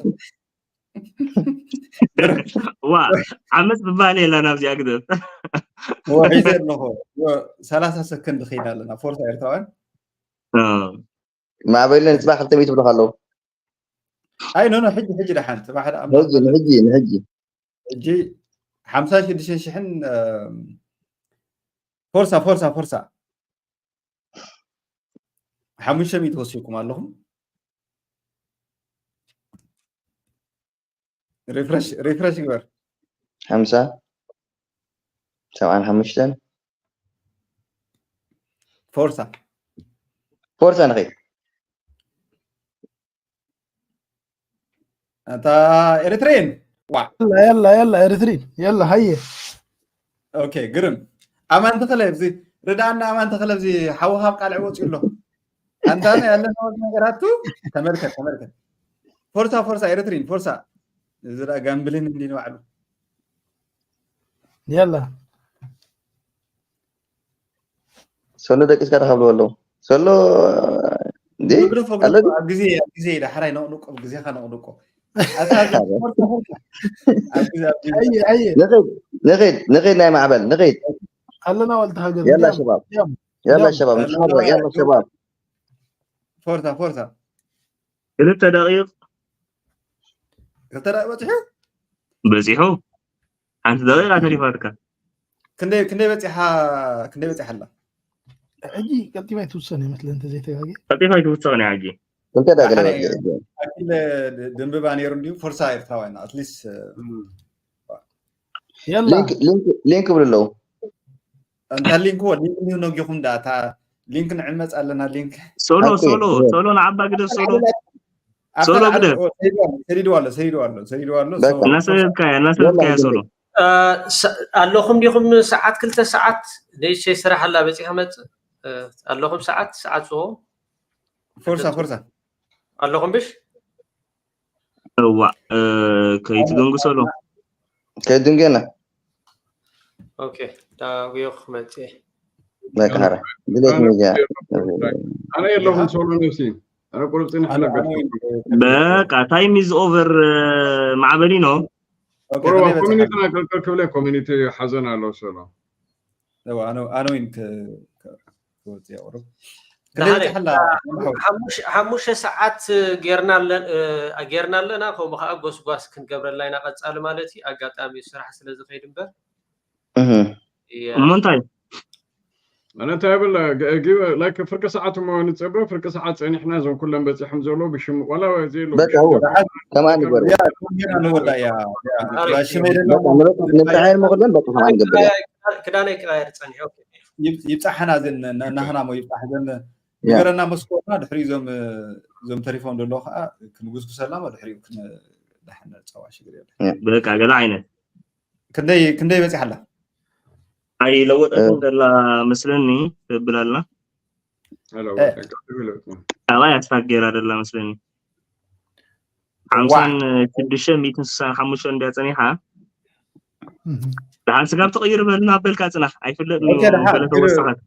ዋ፣ ዓመት ብባህሊ የላን ኣብዚኣ ግደፍ። ወሒዘ ኣለኹ። ወ-፣ ሰላሳ ሰከንድ ኸይዳ ኣለና፣ ፎርሳ ኤርትራውያን። እ። ማዕበልን ጽባሕ ክልተ ሚእቲ ብለኻ ኣለዉ። ኣይ፣ ኖ፣ ኖ፣ ሕጂ፣ ሕጂ ደሓን፣ ጽባሕ ደኣ ሕጂ፣ ንሕጂ፣ ንሕጂ። ሕጂ ሓምሳ ሽዱሽተ ሽሕን፣ እ፣ ፎርሳ፣ ፎርሳ፣ ፎርሳ። ሓሙሽተ ሚእቲ ወሲድኩም ኣለኹም። ሪፍረሽ፣ ሪፍረሽ ይግበር። ሓምሳ፣ ሰብዓን ሓሙሽተን። ፎርሳ። ፎርሳ ንኸይድ። ኣታ ኤሪትሬን። ዋ። የላ፣ የላ፣ የላ፣ ኤሪትሪን። የላ፣ ሃየ። ኦኬ፣ ግርም። ኣማን ተኸለ፣ እዚ ርድኣና ኣማን ተኸለ፣ እዚ ሓውኻ ኣብ ቃልዕ ወፂኡ ኣሎ። ኣንታ ናይ ኣለና ነገራቱ ተመልከት፣ ተመልከት። ፎርሳ፣ ፎርሳ፣ ኤሪትሪን፣ ፎርሳ። እዚ ደኣ ጋምብሊን እንዲ ንባዕሉ። የላ። ሶሎ ደቂስካ ዶ ካብሉ ኣለዉ? ሶሎ፣ እንዴ? ግደፎ፣ ኣለ ግደፎ፣ ድዩ? ኣብ ግዜ፣ ኣብ ግዜ፣ ዳሕራይ ነቕንቆ፣ ኣብ ግዜኻ ነቕንቆ። ኣታ፣ ኣታ፣ ፎርሳ፣ ፎርሳ። ኣብ ግዜ፣ ኣብ ግዜ። ኣየ፣ ኣየ። ንኺድ፣ ንኺድ፣ ንኺድ ናይ ማዕበል፣ ንኺድ። ኣለና ዋልታ ሃገር፣ የላ ድያም፣ ሸባብ። ድያም፣ የላ ድያም። ሸባብ፣ ንስሓት፣ የላ ሸባብ። ፎርሳ፣ ፎርሳ። ክልተ ደቂቕ። ክልተ ደቂቕ በጺሑ? በጺሑ። ሓንቲ ደቂቓ ተሪፋትካ። ክንደይ፣ ክንደይ በጺሓ፣ ክንደይ በጺሓ ኣላ? ሕጂ ቀልጢፋ ኣይትውሰን ይመስለኒ፣ እንተዘይተጋግየ። ቀልጢፋ ኣይትውሰን እያ ሕጂ። ክልተ ደቂቕ ኣነ በጺሑ። ኣኪለ ድ-፣ ድንብባ ነይሩ እንድዩ፣ ፎርሳ ኤርትራውያን፣ ኣትሊስት፣ እ፣ እም። የላ። ሊንክ፣ ሊንክ፣ ሊንክ ብሉ ኣለዉ። እንታ ሊንክ ወ-፣ ሊንክ እንዲሁ ነጊኹም ደኣ፣ እታ ሊንክ ንዕመጽ ኣለና፣ ሊንክ። ሶሎ፣ ኦኬ፣ ሶሎ፣ ሶሎ። ሶሎ ንዓባ ግደፍ፣ ሶሎ። ኣታ ሶሎ ኣታ ግደፍ። ኦ፣ ሰይድዋ ኣሎ፣ ሰይድዋ ኣሎ፣ ሰይድዋ ኣሎ፣ ሰይድዋ ኣሎ፣ በቃ። ሶ-፣ እናሰደድካያ፣ እናሰደድካያ የላ፣ ሶሎ። እ፣ ሰ-፣ ኣለኹም ዲኹም ሰዓት ክልተ ሰዓት ንእሽተይ ስራሕ ኣላ በጺሐ መጽእ። እ፣ ኣለኹም ሰዓት፣ ሰዓት ዝሆ? ፎርሳ፣ ፎርሳ። ኣለኹም ብሽ? እዋ፣ እ፣ ከይትደንጉ ሶሎ። ከይትደንጉ የላ። ኦኬ፣ ዳጉዮ ክመጽእ። በቃ፣ ሓራ። ድሌት ኣነ ሚድያ። ኣነ የለኹም ሶሎ ነፍሲ። ኣነ ቁሩብ ጽኒሕ ኣነ፣ ኣነ ኣለበት። በቃ፣ ታይም ኢዝ ኦቨር፣ እ፣ ማዕበሊ ነው። ኦኬ፣ ቁሩብ ከመይ በጽሓ? ኮሚኒቲና ቅልቅል ክብለ ኮሚኒቲ ሓዘን ኣሎ ሶሎ። እዋ፣ ኣነ፣ ኣነ ዊን ክ-፣ ክ-፣ ክወጽእ እያ ቁሩብ። ደሓነ፣ ክንደይ በጽሓ ኣላ? ሓሙሽ-፣ ሓሙሽተ ሰዓት ጌርና ኣለ-፣ እ፣ ጌርና ኣለና፣ ከምኡ ኸዓ ጎስጓስ ክንገብረላ ኢና ቀጻሊ ማለት እዩ። ኣጋጣሚ ስራሕ ስለ ዝኸይድ እምበር። እህ። እየ። እሞ እንታይ? ኣነ እንታይ ይብል፣ ግ-፣ ግ-፣ ላይክ ፍርቂ ሰዓት እሞ ንጸበ፣ ፍርቂ ሰዓት ጸኒሕና፣ እዞም ኩሎም በጺሖም ዘለዉ ብሽም ዋላ ዘይብሉ በቃ፣ ብሽም እዎ። ደሓን። ከማን ይግበሩ። ያ፣ ኮንጌና ንወዳ፣ ያ፣ ያ። ኣረ፣ ያ፣ ሽመይ በቃ፣ ደለሞ። ንበጽ-፣ ንብጽሓ ንሞኽለን በቃ፣ ከማን ይገብር፣ ያ። ክዳነይ ክቐያየር ጸኒሐ፣ ኦኬ። ይብ-፣ ይብጻሓና ዘን፣ ና-፣ ናህና ሞ ይብጻሕ ዘን፣ ንገረና መስኮና ድሕሪ እዞም እዞም ተሪፎም ዘለዉ ከዓ ክንጉስጉሰላ ድሕሪኡ ክንዳሕነ ፀዋ ሽግር የለ። በቃ ገዛ ዓይነት ክንደይ ክንደይ በፂሓላ ኣይለወጠትን ዘላ መስለኒ ትብል ኣላ። ካባይ ኣስፋክ ገይራ ዘላ መስለኒ። ሓምሳን ሽዱሽተ ሚእትን ስሳን ሓሙሽተ እንድያ ፀኒሓ። ደሓን ስጋብ ትቕይር በልና በልካ ፅናሕ ኣይፍለጥ። ገለ ተወሰኸት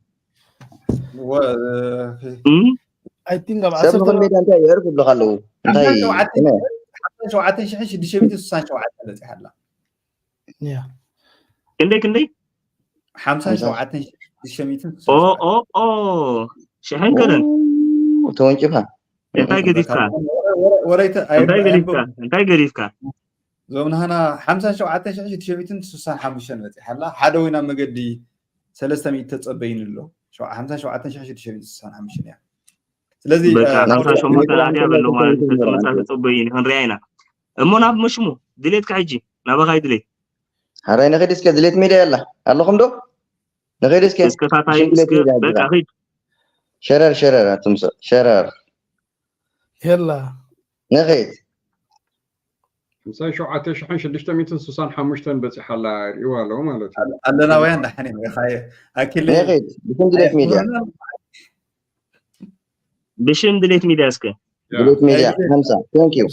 I think ኣብ ዓሰርተ ሜዳ እንታይ የዕርፍ ይብልካ ኣለዉ እንታይ ሸውዓተ ሽሕን ሽዱሽተ ሚእትን ስሳን ሸውዓተ በፂሓ ኣላ። ክንደይ ክንደይ ሓምሳን ሸውዓተን ሽዱሽተ ሚእትን ሽሕን ገለን ተወንጭፋ እንታይ ገዲፍካ እንታይ ገዲፍካ እንታይ ገዲፍካ እዞም ንሃና ሓምሳን ሸውዓተን ሽሕን ሽዱሽተ ሚእትን ስሳን ሓሙሽተን በፂሓ ኣላ። ሓደ ወይ ናብ መገዲ ሰለስተ ሚእቲ ተፀበይኒ ኣሎ። ሓምሳን ሸውዓተን ሽሕን ሽዱሽተ ሚእትን ስሳን ሓሙሽተን እያ። ስለዚ ሓምሳ ሸሞንተ ኣትያ በለዋ ተፀበይኒ ክንሪኣ ኢና። እሞ ናብ መሽሙ ድሌትካ ሕጂ ናባኻይ ድሌት ሓራይ ንኸይድ እስከ ድሌት ሜድያ የላ ኣለኹም ዶ ንኸይድ እስከ እስከ ታታይ እስከ በቃ ኺድ ሸረር ሸረር ኣትምሶ ሸረር የላ ንኸይድ ሓምሳን ሸውዓተ ሽሕን ሽዱሽተ ሚእትን ስሳን ሓሙሽተን በፂሓ ኣላ ሪእዋ ኣለዉ ማለት እዩ። ኣለናውያን ዳሓን እዮም ኢኻየ ኣኪል ንኸይድ ብስም ድሌት ሜድያ ብሽም ድሌት ሚድያ እስከ ድሌት ሜድያ ሓምሳ thank you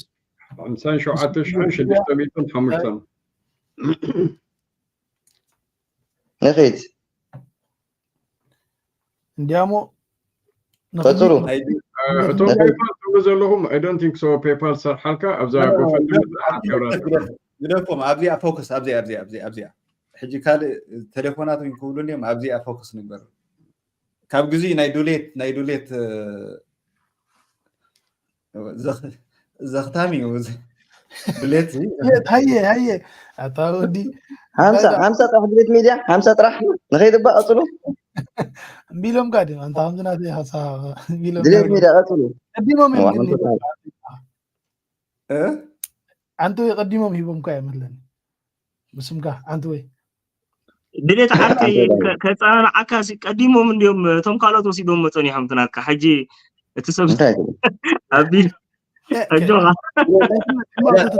ሓምሳን ሸውዓተ ሽሕን ሽዱሽተ ሚእትን ሓሙሽተን ንኸይድ እንዲያሞ ቀፅሉ እቶም ፔፓል ትብሉ ዘለኹም I don't think so ፔፓል ዝሰርሓልካ ኣብዛ ጎፈንድሚ ዝኣሓት ገብራ ግደፎም ኣብዚኣ ፎከስ ኣብዚኣ ኣብዚኣ ኣብዚኣ ኣብዚኣ ሕጂ ካልእ ቴሌፎናት ክብሉ እንዲዮም ኣብዚኣ ፎከስ ንግበር ካብ ግዜ ናይ ዱሌት ናይ ዱሌት ዘኽታም እዩ ድሌት ሃየ ሃየ ኣታ ወዲ ሓምሳ ሓምሳ ጥራሕ ድሌት ሚድያ ሓምሳ ጥራሕ ንኸይድ እባ ቀፅሉ እምቢሎም ካ ድም ኣንታ ከምዚ ናተይ ሓሳብ እምቢሎም ድሌት ሚድያ ቀፅሉ ቀዲሞም እዮም ግን ኣንተ ወይ ቀዲሞም ሂቦም ካ የመስለኒ ብስምካ ኣንተ ወይ ድሌት ዓርከይ ከፀናንዓካ ቀዲሞም እንዲዮም እቶም ካልኦት ወሲዶም መፀኒሖም ትናትካ ሕጂ እቲ ሰብ ኣቢ ኣጆኻ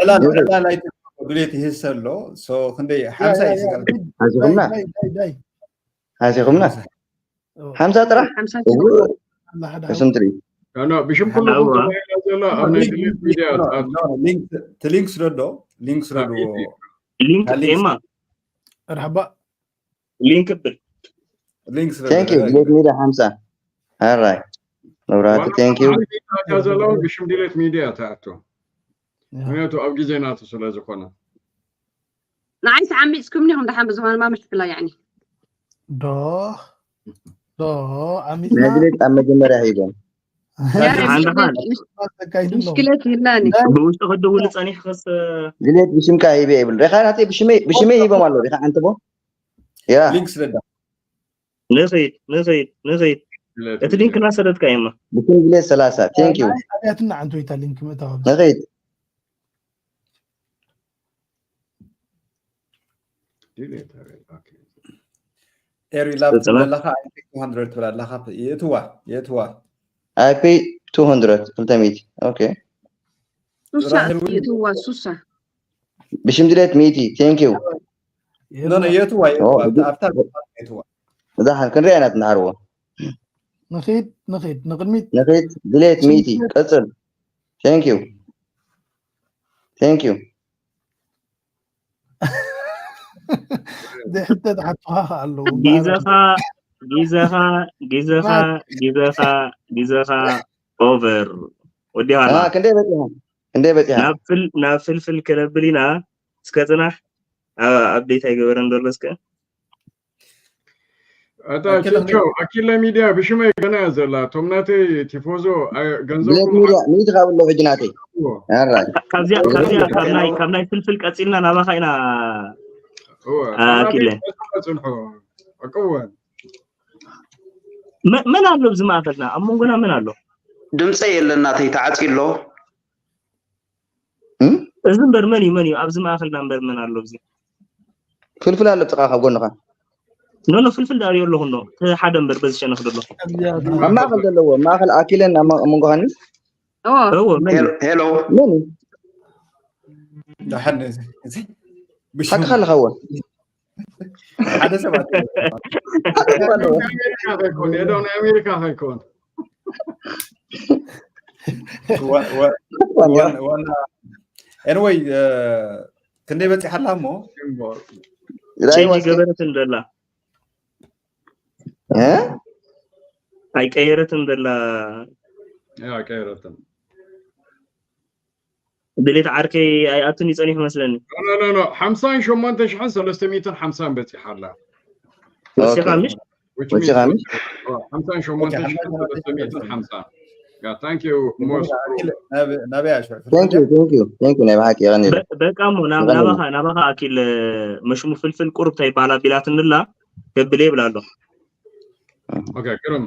ዕላል ኣይትግበሩ፣ ድሌት ይህሰ ኣሎ። ሶ ክንደይ ሓምሳ እዩ ስጋብ ሓዚኹምና ዳይ ዳይ ዳይ ሓዚኹምና ሓምሳ ጥራሕ ሓምሳ እው ስንት ሪኢ ኖ ኖ ብሽም ኩሉ ተባሂላ ዘሎ ኣብ ናይ ድሌት ሚድያ ትኣቱ። ሊንክ ስለ ዶ ሊንክ ስለ ዶ ሊንክ ማ መርሓባ ሊንክ ብል ሊንክ ስለ thank you ድሌት ሚድያ ሓምሳ ኣራይ መብራህቲ thank you ተኣትያ ዘለውን ብሽም ድሌት ሚድያ ትኣቱ። ምክንያቱ ኣብ ግዜ ናቱ ስለ ዝኾነ ንዓይ ተዓሚፅኩም ኒኹም ደሓን ብዝኾነ ማምሽ ትብላ ያኒ ዶ ዶ ናይ ዓሚፅና ድሌት ኣብ መጀመርያ ሂቦም ሓንዳኻን ተካይድሎም ምሽክለት ይላኒ ብውሽጢ ክድውል ፀኒሕክስ ድሌት ብሽምካ ሂበ ይብል ሪኻ ናተይ ብሽመይ ብሽመይ ሂቦም ኣለዉ ሪኻ ኣንትቦ ያ ሊንክ ስለ ዶ ንኸይድ ንኸይድ ንኸይድ እቲ ሊንክ እናሰደድካ እየማ ብሽም ድሌት ሰላሳ thank you ኣብያትና ዓንቶይታ ሊንክ ምእታው ንኸይድ ኤሪ ላብ ትብለካ ኣይፒ two hundred ትብላለካ የእትዋ የእትዋ IP two hundred ክልተ ሚእቲ okay ሱሳ የእትዋ ሱሳ ብሽም ድሌት ሚእቲ thank you ኖ ኖ የእትዋ የእትዋ ኣብታ የእትዋ እዛ ክንሪኣ ኢና ትንሃርዎ ንኺድ ንኺድ ንቕድሚት ንኺድ ድሌት ሚእቲ ቀጽል thank you thank you ዝሕተት ሓቱኻ ኣለዉ ግዜኻ ግዜኻ ግዜኻ ግዜኻ ግዜኻ ኦቨር ወዲኻ ክንደይ በፂኻ ክንደይ በፂኻ ናብ ፍልፍል ክነብል ኢና እስከ ፅናሕ ኣብዴት ኣይገበረን ዘሎ እስከ ኣታ ቸቸው ኣኪለ ሚድያ ብሽመይ ገና እያ ዘላ እቶም ናተይ ቲፎዞ ገንዘብ ሚድያ ሚእቲ ካብ ኣሎ ሕጂ ናተይ ካብዚኣ ካብዚኣ ካብ ናይ ፍልፍል ቀፂልና ናባኻ ኢና ኣኪለ ፅንሑ ዕቅወን መን ኣሎ ኣብዚ ማእከልና ኣብ መንጎና መን ኣሎ ድምፀ የለን ናተይ ተዓፂ ኣሎ እዚ እምበር መን እዩ መን እዩ ኣብዚ ማእከልና እምበር መን ኣሎ እዚ ፍልፍል ኣሎ ጥቓ ካብ ጎንኻ ኖ ኖ ፍልፍል ዳርዮ ኣለኹ ኖ እቲ ሓደ እምበር በዚ ሸነኽ ዘሎ ኣብ ማእኸል ዘለዎ ማእኸል ኣኪለን ኣብ መንጎኻኒ እዎ መን ሄሎ መን ደሓን እዚ እዚ ብሽሙ ሓቅኻ ኣለኻዎ ሓደ ሰባት ኣሜሪካ ከይኮን የደው ናይ ኣሜሪካ ከይኮን ዋ- ዋ- ዋና- ዋና anyway ክንደይ በፂሓላ እሞ ቼንጅ ገበረት እንደላ ኣይቀየረትን ደላ ያው ቀይረትን ድሌት ዓርከይ ኣይኣቱን ይፀኒሑ መስለኒ ኖ ኖ ኖ ሓምሳን ሸሞንተ ሽሕን ሰለስተ ሚእትን ሓምሳን በፂሓ ኣላ ወሲኻ ምሽ which ወሲኻ means ምሽ ሓምሳን ሸሞንተ ሽሕን ሰለስተ ሚእትን ሓምሳ Yeah, thank you most ናበይ ኣሽዑ thank you thank you thank you ናይ ብሓቂ የቐኒ በቃ እሞ ናብ- ናባኻ ናባኻ ኣኪል መሽሙ ፍልፍል ቁሩብ እንታይ ይበሃል ኣቢላትንላ ከብል ይብል ኣሎ okay ግርም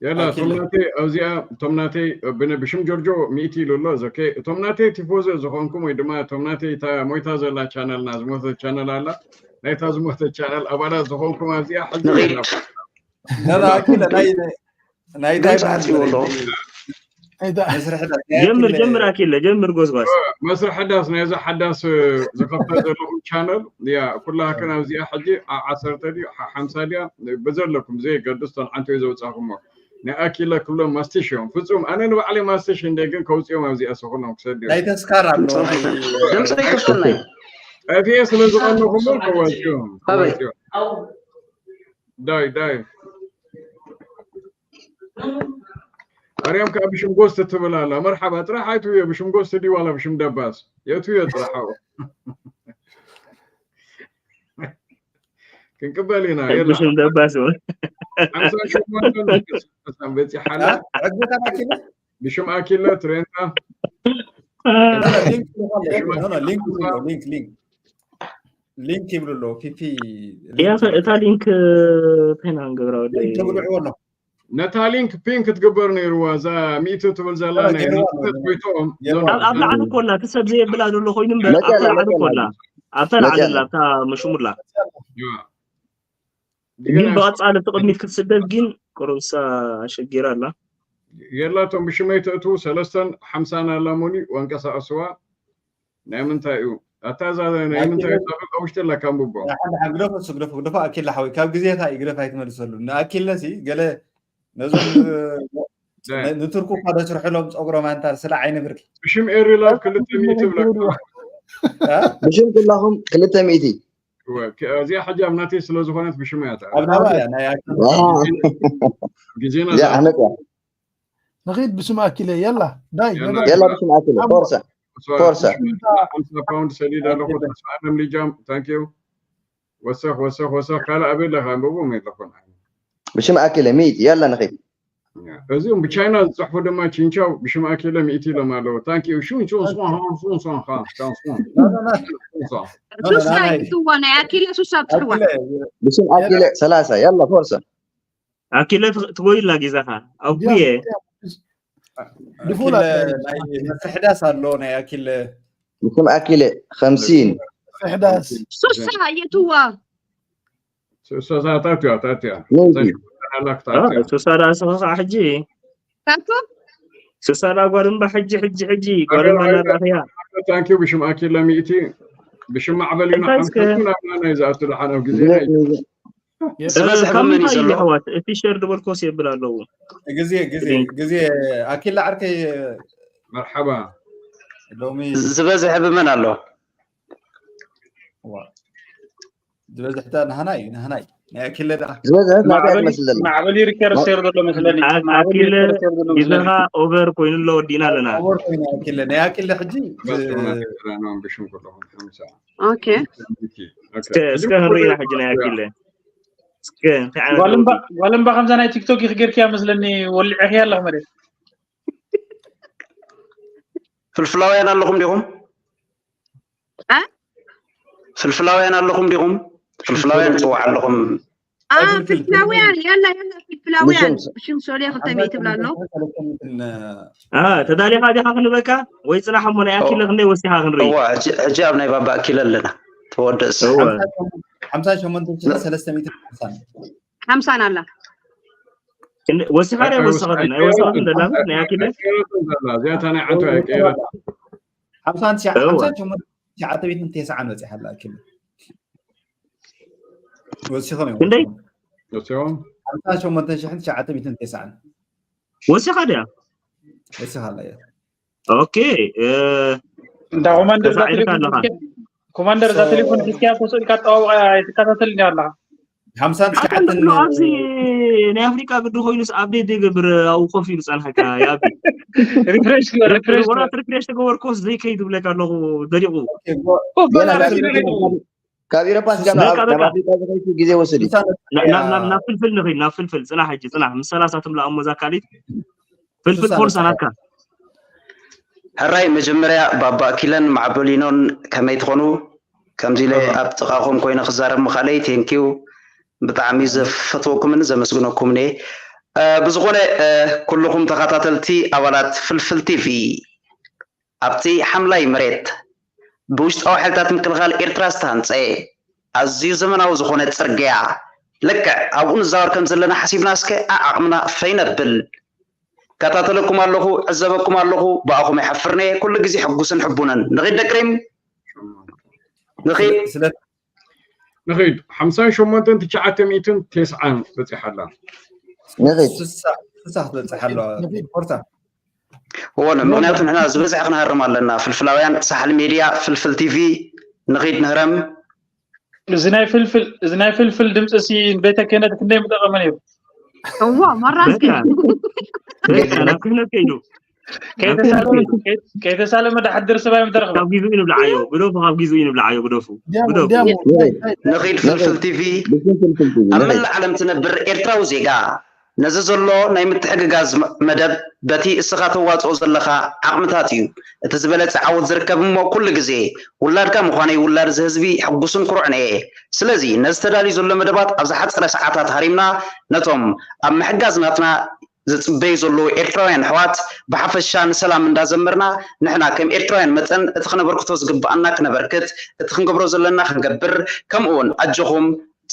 የላ እቶም ናተይ ኣብዚኣ እቶም ናተይ ብነ- ብሽም ጆርጆ ሚእቲ ኢሉ ኣሎ ዘከ እቶም ናተይ ቲፎዞ ዝኾንኩም ወይ ድማ እቶም ናተይ እታ ሞይታ ዘላ ቻነልና ዝሞተት ቻነል ኣላ ናይታ ዝሞተት ቻነል ኣባላት ዝኾንኩም ኣብዚኣ ሕጂ የላ ናኪለ ናይ ናይ ናይ ድምፂ ዓፂዎ ኣሎ መስርሕ ዳ- ጀምር ጀምር ኣኪለ ጀምር ጎስጓስ መስርሕ ሓዳስ ናይዛ ሓዳስ ዝኸፍተ ዘለኹም ቻነል ያ ኩላክን ኣብዚኣ ሕጂ ዓ- ዓሰርተ ድዩ ሓ- ሓምሳ ድያ ብዘለኩም ዘየገድስ ተን ዓንተ ዘውፃኹሞ ናይ ኣኪለ ክብሎም ማስቲሽ እዮም ፍፁም ኣነ ንባዕለይ ማስቲሽ እንደ ግን ከውፅኦም ኣብዚኣ ስኹሎም ክሰድዮም ናይ ተስካር ኣሎ ናይ ድምፂ ይከፍተልና እዩ ጠፊኤ ስለ ዝቐነኹ እምበር ከዋፅኦም ኣበይ? ከዋፅኦም ዳይ ዳይ ኣርያም ከዓ ብሽም ጎስት ትብል ኣላ መርሓባ ጥራሕ ኣይትውዮ ብሽም ጎስት ድዩ ዋላ ብሽም ደባስ የትውዮ ጥራሕ ኣብኡ ክንቅበል ኢና የላ ብሽም ደባስ እውን ሓምሳን ሸሞንተን በፂሓላ ዕግበታ ኣኪለ ብሽም ኣኪለ ትሬንታ ሊንክ ይብሉ ኣለዉ ፊፊ ያ እታ ሊንክ ፔና ንገብራ ወደይ ተብልዕዎ ኣሎ ነታ ሊንክ ፒን ክትግበር ነይርዋ እዛ ሚእቲ ትብል ዘላ ናይ ገይርዋ ሪፖርት ኮይቶኦም ኣብ ኣብ ላዕሊ ኮላ እቲ ሰብ ዘየብላ ዘሎ ኮይኑ እምበር መፅያ ኣብታ ኣላ፣ ላዕሊ መፅያ ኮላ ኣላ። ኣብታ ላዕሊ ኣላ ኣብታ መሽሙላ ግን ብቐፃሊ እቲ ቅድሚት ክትስደድ ግን ቁሩብሳ ኣሸጊራ ኣላ የላቶም ብሽመይ ተእትዉ ሰለስተን ሓምሳን ኣላሞኒ ወንቀሳቀስዋ ናይ ምንታይ እዩ ኣታ እዛ ናይ ምንታይ እዩ ፃብል ኣብ ውሽጢ ኣለካ ኣንብቦ ግደፎ እሱ ግደፎ ግደፎ ኣኪለ ሓወይ ካብ ግዜካ እዩ ግደፍ ኣይትመልሰሉ ንኣኪለ ሲ ገለ ነዞም ንቱርኩ እኳ ደስርሕሎም ፀጉሮም ኣንታ ስለ ዓይኒ ብርኪ ብሽም ኤሪ ላቭ ክልተ ሚእቲ ብለካ ብሽም ኩላኹም ክልተ ሚእቲ እዚኣ ሕጂ ኣብ ናተይ ስለ ዝኾነት ብሽመይ እያ ኣብ ናባያ ናይ ኣኪለ ዋው። ግዜና እዚኣ ዓመት እያ ንኺድ ብስም ኣኪለ የላ ዳይ የላ። ነጋ- የላ ብሽም ኣኪለ ኮርሳ ኮርሳ ሓምሳ ፓውንድ ሰሊድ ኣለኹ ተስፋ ኣለም ሊጃም ታንኪዩ ወሰኽ ወሰኽ ወሰኽ ካልእ ኣበይ ኣለኻ ኣንበቦም የለኹን ብሽም ኣኪለ ሚእቲ የላ ንኺድ እዚኦም ብቻይና ዝፅሕፉ ድማ ቺንቻው ብሽም ኣኪለ ሚእቲ ኢሎም ኣለዉ ታንኪዩ ሹን ሹን ሱን ሃን ሱን ሱን ሃን ሻን ሱን ሱን ሱሳ ይትዋ ናይ ኣኪለ ሱሳ ብፅሕዋ ብሽም ኣኪለ ሰላሳ የላ ኮርሳ ኣኪለ ትጎይላ ጌዛኻ ኣብ ኩየ ድፉላ ናይ መስርሕዳስ ኣሎ ናይ ኣኪለ ብሽም ኣኪለ ከምሲን ሕዳስ ሱሳ የትዋ ሱሳ ታትያ ታትያ ነዚ ኣላክ ታትያ ሱሳ ዳኣ ስኻ ሕጂ ታቱ ሱሳ ዳኣ ጓል እምባ ሕጂ ሕጂ ሕጂ ጓል እምባ እናራእኽያ ታንኪዩ ብሽም ኣኪለ ሚእቲ ብሽም ማዕበል ኢና እንታይ እስከ? ሓምሳ ናብና ናይ ዝኣቱ ደሓን ኣብ ግዜ ዝበዝሕ ካብ ብመን እዩ ምንታይ እዩ ዘሎ? ኣሕዋት እቲ ሸር ድበልኮስ የብል ኣለዉ ግዜ ግዜ ግዜ ኣኪለ ዓርከይ መርሓባ ሎሚ ዝበዝሕ ብመን ኣሎ? ዝበዝሕታ ናህና እዩ ናህና እዩ ናይ ኣኪለ ደኣ ዝበዝሐት ናተይ ትመስል ዘላ ማዕበል ይርከብ ሴር ዘሎ መስለኒ ኣኪለ ግዜኻ ኦቨር ኮይኑ ኣሎ ወዲእና ኣለና ኦቨር ኮይኑ ኣኪለ ናይ ኣኪለ ሕጂ ብሽም ኩለኹም ሓምሳ ኦኬ እስከ እስከ ክንርኢ ኢና ሕጂ ናይ ኣኪለ እስከ እንታይ ዓይነት ጓልምባ ጓልምባ ከምዛ ናይ ቲክቶክ ይክገርክያ መስለኒ ወሊዕኽያ ኣለኽ መሬት ፍልፍላውያን ኣለኹም ዲኹም እ? ፍልፍላውያን ኣለኹም ዲኹም ፍልፍላውያን ጽዋዕ ኣለኹም አ ፍልፍላውያን ያላ ያላ ፍልፍላውያን ብሽም ሶልያ ክልተ ሚእቲ ትብላ ኣሎ አ ተዳሊኻ ዲኻ ክንበካ ወይ ጽናሕ እሞ ናይ ኣኪለ ክንደይ ወሲኻ ክንርኢ እዋ ሕጂ ሕጂ ኣብ ናይ ባባ ኣኪለ ኣለና ተወደእስ። እወ። ሓምሳ ሸሞንተ ሽሕን ሰለስተ ሚእትን ሓምሳን ሓምሳን ኣላ። ወሲኻ ናይ ወሰኸትን ናይ ወሰኸትን ደላምት ናይ ኣኪለ እዚኣታ ናይ ዓንቶ ኣይቀየረት። ሓምሳን ትሽዓ- እወ። ሓምሳን ሸሞንተ ትሽዓተ ሚእትን ተስዓን በፂሓ ኣላ ኣኪለ። ወሲኾም እዮም። ክንደይ? ወሲኾም? ሓምሳን ሸሞንተ ሽሕን ትሽዓተ ሚእትን ተስዓን ወሲኻ ድያ? ወሲኻ ኣላ እያ። ኦኬ። እ፣ እንዳ ኮማንደር እዛ ተሳዒርካ ቴሌፎን ኣለኻ። ስልኪ- ኮማንደር እዛ ቴሌፎን ስልኪያ ኮስልካ ኣጠዋውቃ ኣይትከታተልን ኣለኻ። ሓምሳን ኣታ ትሽዓተን ንብሎ ኣብዚ ናይ ኣፍሪቃ ግዲ ኮይኑስ ኣብዴት ዘይገብር ኣብኡ ኮፍ ኢሉ ጸንሓካ ያቢ ሪፍሬሽ ግበር ሪፍሬሽ ግበር ወራት ሪፍሬሽ ተገበርኮስ ዘይከይድ ብለካ ኣለኹ ደሪቑ ገና ኮማንደር ካብ ሪፍሬሽ ግበር። ካብ ኤሮፓ ስጋብ በቃ፣ ናብ በቃ። ኣፍሪቃ ዝኸይድ ግዜ ወስድ እዩ። ናብ ናብ ናብ ናብ ፍልፍል ንኸይድ ናብ ፍልፍል ጽናሕ ሕጂ ጽናሕ ምስ ሰላሳ ትምላእ እሞ እዛ ካሊት ፍልፍል ስሳ ፎርሳ ነጥቢ ናትካ ሕራይ መጀመርያ ባባ ኪለን ማዕበሊኖን ከመይ ትኾኑ? ከምዚ ኢለ ኣብ ጥቓኹም ኮይነ ክዛረብ ምኻለይ ቴንኪዩ ብጣዕሚ ዘፈትወኩምን ዘመስግነኩምን እየ። እ፣ ብዝኾነ እ፣ ኩልኹም ተኸታተልቲ ኣባላት ፍልፍል ቲቪ ኣብቲ ሓምላይ መሬት ብውሽጣዊ ሓይልታት ምክልኻል ኤርትራ ዝተሃንፀ ኣዝዩ ዘመናዊ ዝኾነ ፅርግያ ልክዕ ኣብኡ ንዛወር ከም ዘለና ሓሲብና እስከ ዓዓቕምና ፈይነብል ከታተለኩም ኣለኹ ዕዘበኩም ኣለኹ ብኣኹም ኣይሓፍርነ ኩሉ ግዜ ሕጉስን ሕቡንን ንኺድ ደቅሪም ንኺድ ስለ ንኺድ ሓምሳን ሸሞንተን ትሽዓተ ሚእትን ተስዓን በፂሓ ኣላ። ንኺድ ስሳ ስሳ ክትበፅሕ ኣለዋ። ፎርሳ እወ ምክንያቱ ንሕና ዝበዝሐ ክንሃርም ኣለና ፍልፍላውያን ሳሕል ሜድያ ፍልፍል ቲቪ ንኺድ ንህረም እዚ ናይ ፍልፍል እዚ ናይ ፍልፍል ድምፂ ሲ ቤተ ክህነት ክንደይ ምጠቐመ ነይሩ። እዋ ማራ በቃ በቃ ናብ ክህነት ከይዱ ከይተሳለመ ከይተሳለመ ዳሕድር ሰብኣይ ምተረኽበ ካብ ጊዜኡ ንብልዓዮ ግደፉ ካብ ጊዜኡ ንብልዓዮ ግደፉ ግደፉ ንኺድ ፍልፍል ቲቪ ኣብ መላእ ዓለም ትነብር ኤርትራዊ ዜጋ ነዚ ዘሎ ናይ ምትሕግጋዝ መደብ በቲ እስኻ ተዋፅኦ ዘለኻ ዓቕምታት እዩ እቲ ዝበለፀ ዓወት ዝርከብ እሞ ኩሉ ግዜ ውላድካ ምዃነይ ውላድ እዚ ህዝቢ ሕጉስን ኩሩዕን እየ ስለዚ ነዚ ተዳልዩ ዘሎ መደባት ኣብ ዝሓፀረ ሰዓታት ሃሪምና ነቶም ኣብ ምሕጋዝ ናትና ዝፅበዩ ዘለዉ ኤርትራውያን ኣሕዋት ብሓፈሻ ንሰላም እንዳዘመርና ንሕና ከም ኤርትራውያን መጠን እቲ ክነበርክቶ ዝግበኣና ክነበርክት እቲ ክንገብሮ ዘለና ክንገብር ከምኡ እውን ኣጆኹም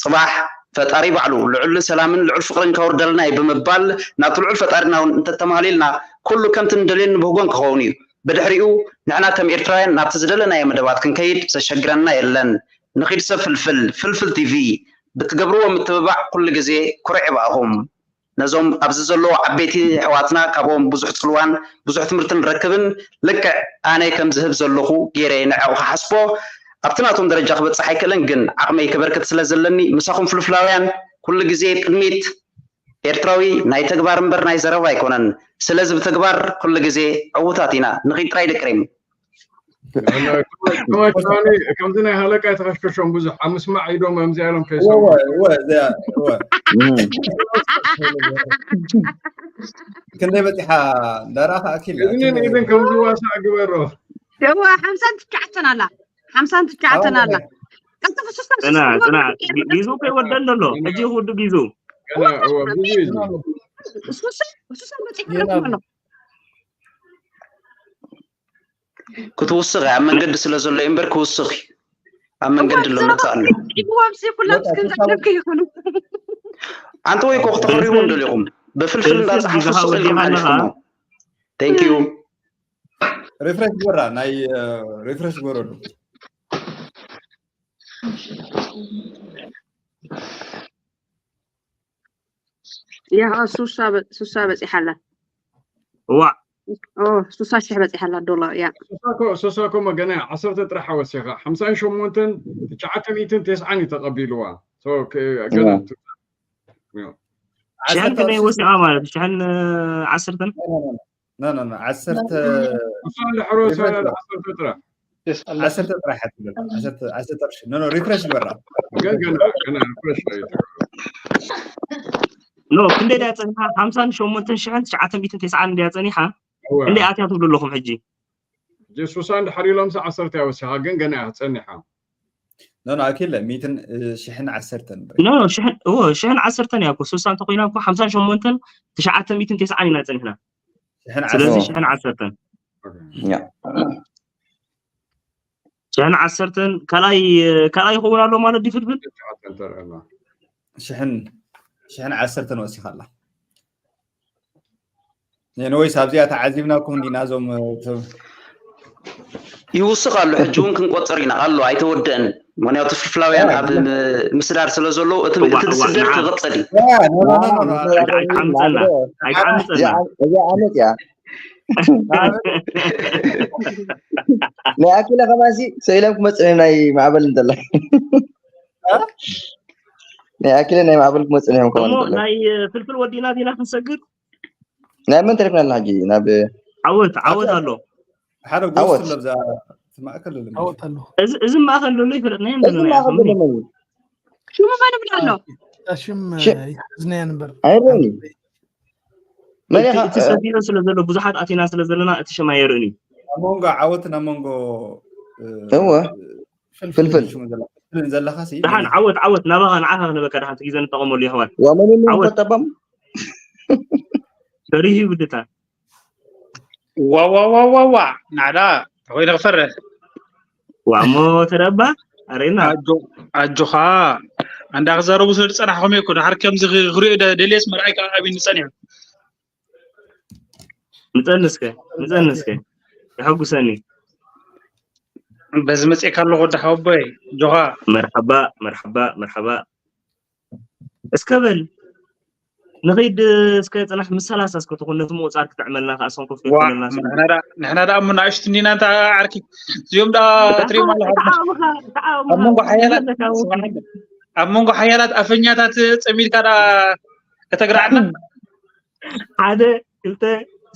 ፅባሕ ፈጣሪ ባዕሉ ልዑል ሰላምን ልዑል ፍቅርን ከውርደልና እዩ ብምባል ናብቲ ልዑል ፈጣሪና እውን እንተተማህሊልና ኩሉ ከምቲ ንደልዮን ንብህጎን ክኸውን እዩ ብድሕሪኡ ንሕና ከም ኤርትራውያን ናብቲ ዝደለናዮ መደባት ክንከይድ ዘሸግረና የለን ንኺድ ሰብ ፍልፍል ፍልፍል ቲቪ ብትገብርዎ ምትብባዕ ኩሉ ግዜ ኩርዕ ባእኹም ነዞም ኣብዚ ዘለዉ ዓበይቲ ኣሕዋትና ካብኦም ብዙሕ ፅልዋን ብዙሕ ትምህርቲ ንረክብን ልክዕ ኣነ ከም ዝህብ ዘለኹ ገይረ ንዕኡ ክሓስቦ ኣብቲ ናቶም ደረጃ ክበፅሕ ኣይክእልን ግን ዓቕመይ ከበርክት ስለ ዘለኒ ምሳኹም ፍልፍላውያን ኩሉ ግዜ ቅድሚት ኤርትራዊ ናይ ተግባር እምበር ናይ ዘረባ ኣይኮነን ስለዚ ብተግባር ኩሉ ግዜ ዕውታት ኢና ንኺድ ጥራይ ደቂ ሪም ከምዚ ናይ ሃለቃ የተኸሽከሾም ብዙሕ ኣብ ምስማዕ ኢዶም ኣምዚኣ ኢሎም ከይሰሙ ክንደይ በፂሓ እንዳረኣኻ ኣኪል እዝንን ኢድን ከም ዝዋሳእ ግበሮ እዋ ሓምሳን ትሽዓተን ኣላ ሓምሳን ትሽዓተን ኣላ ቀልጥፍ ሱሳ ጽና ጽና ጊ- ጊዙ ከይወደን ዘሎ ሕጂ ክውዱ ጊዙ ገና እወ ብዙ እዩ ሱሳ ሱሳ በፂሑ ኣለኩም ኣሎ ክትውስኽ እያ ኣብ መንገዲ ስለ ዘሎ እዩ እምበር ክውስኽ እዩ ኣብ መንገዲ ኣሎ መፅእ ኣሎ ይብዋብሲ ኩላም ስክንዘለክ ይኹኑ ኣንተ ወይ እኮ ክተኽርይዎ እንደሊኹም ብፍልፍል እንዳፀሓፉ ስቕ ኢልኩም ሓሊፍኩሞ ቴንኪዩ ሪፍሬሽ ግበራ ናይ ሪፍሬሽ ግበረሉ ያ ሱሳ በ- ሱሳ በፂሓ ኣላ እዋ ኦ ሱሳ ሽሕ በፂሓ ኣላ ዶላር ያ ሶሳኮ ሶሳኮ መገና ዓሰርተ ጥራሕ ወሲኻ ሓምሳን ሸሞንተን ትሽዓተ ሚእትን ተስዓን እዩ ተቐቢልዋ ሶ ክ- ገና ሽሕን ክንደይ ወሲኻ ማለት ሽሕን ዓሰርተን ኖ ኖ ኖ ዓሰርተ እሷ እንድሕር ወሲኻ ዓሰርተ ጥራሕ ዓሰርተ ጥራሕ ሓትብል ዓሰርተ ዓሰርተ ቅርሺ ኖ ኖ ሪፍሬሽ ግበራ ገና ገና ገና ሪፍሬሽ ኣይተገብረ ኖ ክንደይ ድያ ፀኒሓ ሓምሳን ሸሞንተን ሽሕን ትሽዓተ ሚእትን ተስዓን ድያ ፀኒሓ ክንደይ ኣትያ ትብሉ ኣለኹም ሕጂ ሱሳ እንድሕር ኢሎምሲ ዓሰርተ እያ ወሲኻ ግን ገና እያ ጸኒሓ ኖ ኖ ኣኪለ ሚእትን ሽሕን ዓሰርተን ኖ ኖ ሽሕን እዎ ሽሕን ዓሰርተን እያ እኮ ሱሳ እንተኮይና እኮ ሓምሳን ሸሞንተን ትሽዓተ ሚእትን ተስዓን ኢና ጸኒሕና ሽሕን ስለዚ ዓሰርተን ሽሕን ዓሰርተን ያ ሽሕን ዓሰርተን ካልኣይ ካልኣይ ይኸውን ኣሎ ማለት ድዩ ፍልፍል? ሽሕን ሽሕን ዓሰርተን ወሲኻ ኣላ። ነንወይስ ኣብዚኣ ተዓዚብናኩም እንዲና እዞም ይውስኽ ኣሎ። ሕጂ እውን ክንቆፅር ኢና ኣሎ ኣይተወደእን። ምክንያቱ ፍልፍላውያን ኣብ ምስዳር ስለ ዘለዉ እቲ ስደት ክቕፅል እዩ። ኣይትዓምፀና። እዚኣ ዓመት እያ። ናይ ኣኪለ ከማሲ ሰኢሎም ክመፅእ ናይ ማዕበል እንተላ ናይ ኣኪለ ናይ ማዕበል ክመፅእ እዮም ከማን ናይ ፍልፍል ወዲና ዲና ክንሰግድ ናይ መን ተሪፍና ኣለና ሕጂ ናብ ዓወት ዓወት ኣሎ። ሓደ ጎስት ለብዛ ማእከል እዚ ማእከል ዘሎ ይፈለጥና እዚ ማእከል ዘሎ መን እዩ? ሽሙ መን ይብል ኣሎ? ሽም ይሓዝናያ ንበር ኣይረኒ መን ኢኻ እቲ ሰፊሩ ስለ ዘሎ ብዙሓት ኣቲና ስለ ዘለና እቲ ሽም ኣየርእን እዩ። ኣብ መንጎ ዓወትን ኣብ መንጎ እወ ፍልፍል ዘለኻሲ ደሓን ዓወት ዓወት ናባኻ ንዓኻ ክንበካ ደሓን እቲ ግዜ ንጠቐመሉ የሕዋት ወመን ይምቆጠቦም በሪሂ ብድታ ዋዋዋዋዋ ናዕዳ ተኮይነ ክፈርሕ ዋሞ ተደባ ኣሬና ኣጆኻ ኣንዳ ክዛረቡ ስለ ዝፀናሕኹም እኮ ድሓር ከምዚ ክሪኦ ደልየስ መርኣይ ከዓ ኣብኒ ፀኒሑ ምፀንስከ ምፀንስከ የሐጉሰኒ በዚ መፅእካ ኣለኹ ወዲ ሓወቦይ ኣጆኻ መርሓባ መርሓባ መርሓባ እስከ በል ንኸይድ እስከ ፅናሕ ምስ ሰላሳ እስከ ትኹን ነቲ ምቑፃር ክትዕመልና ከዓ ሰንኮፍ ክትብለና ንሕና ደኣ እሞ ንኣሽቱ እንዲና እንተ ዓርኪ እዚኦም ደኣ ትሪኦም ኣለኹ ኣብ መንጎ ሓያላት ኣብ መንጎ ሓያላት ኣፈኛታት ፀሚድካ ደኣ ከተግርዓና ሓደ ክልተ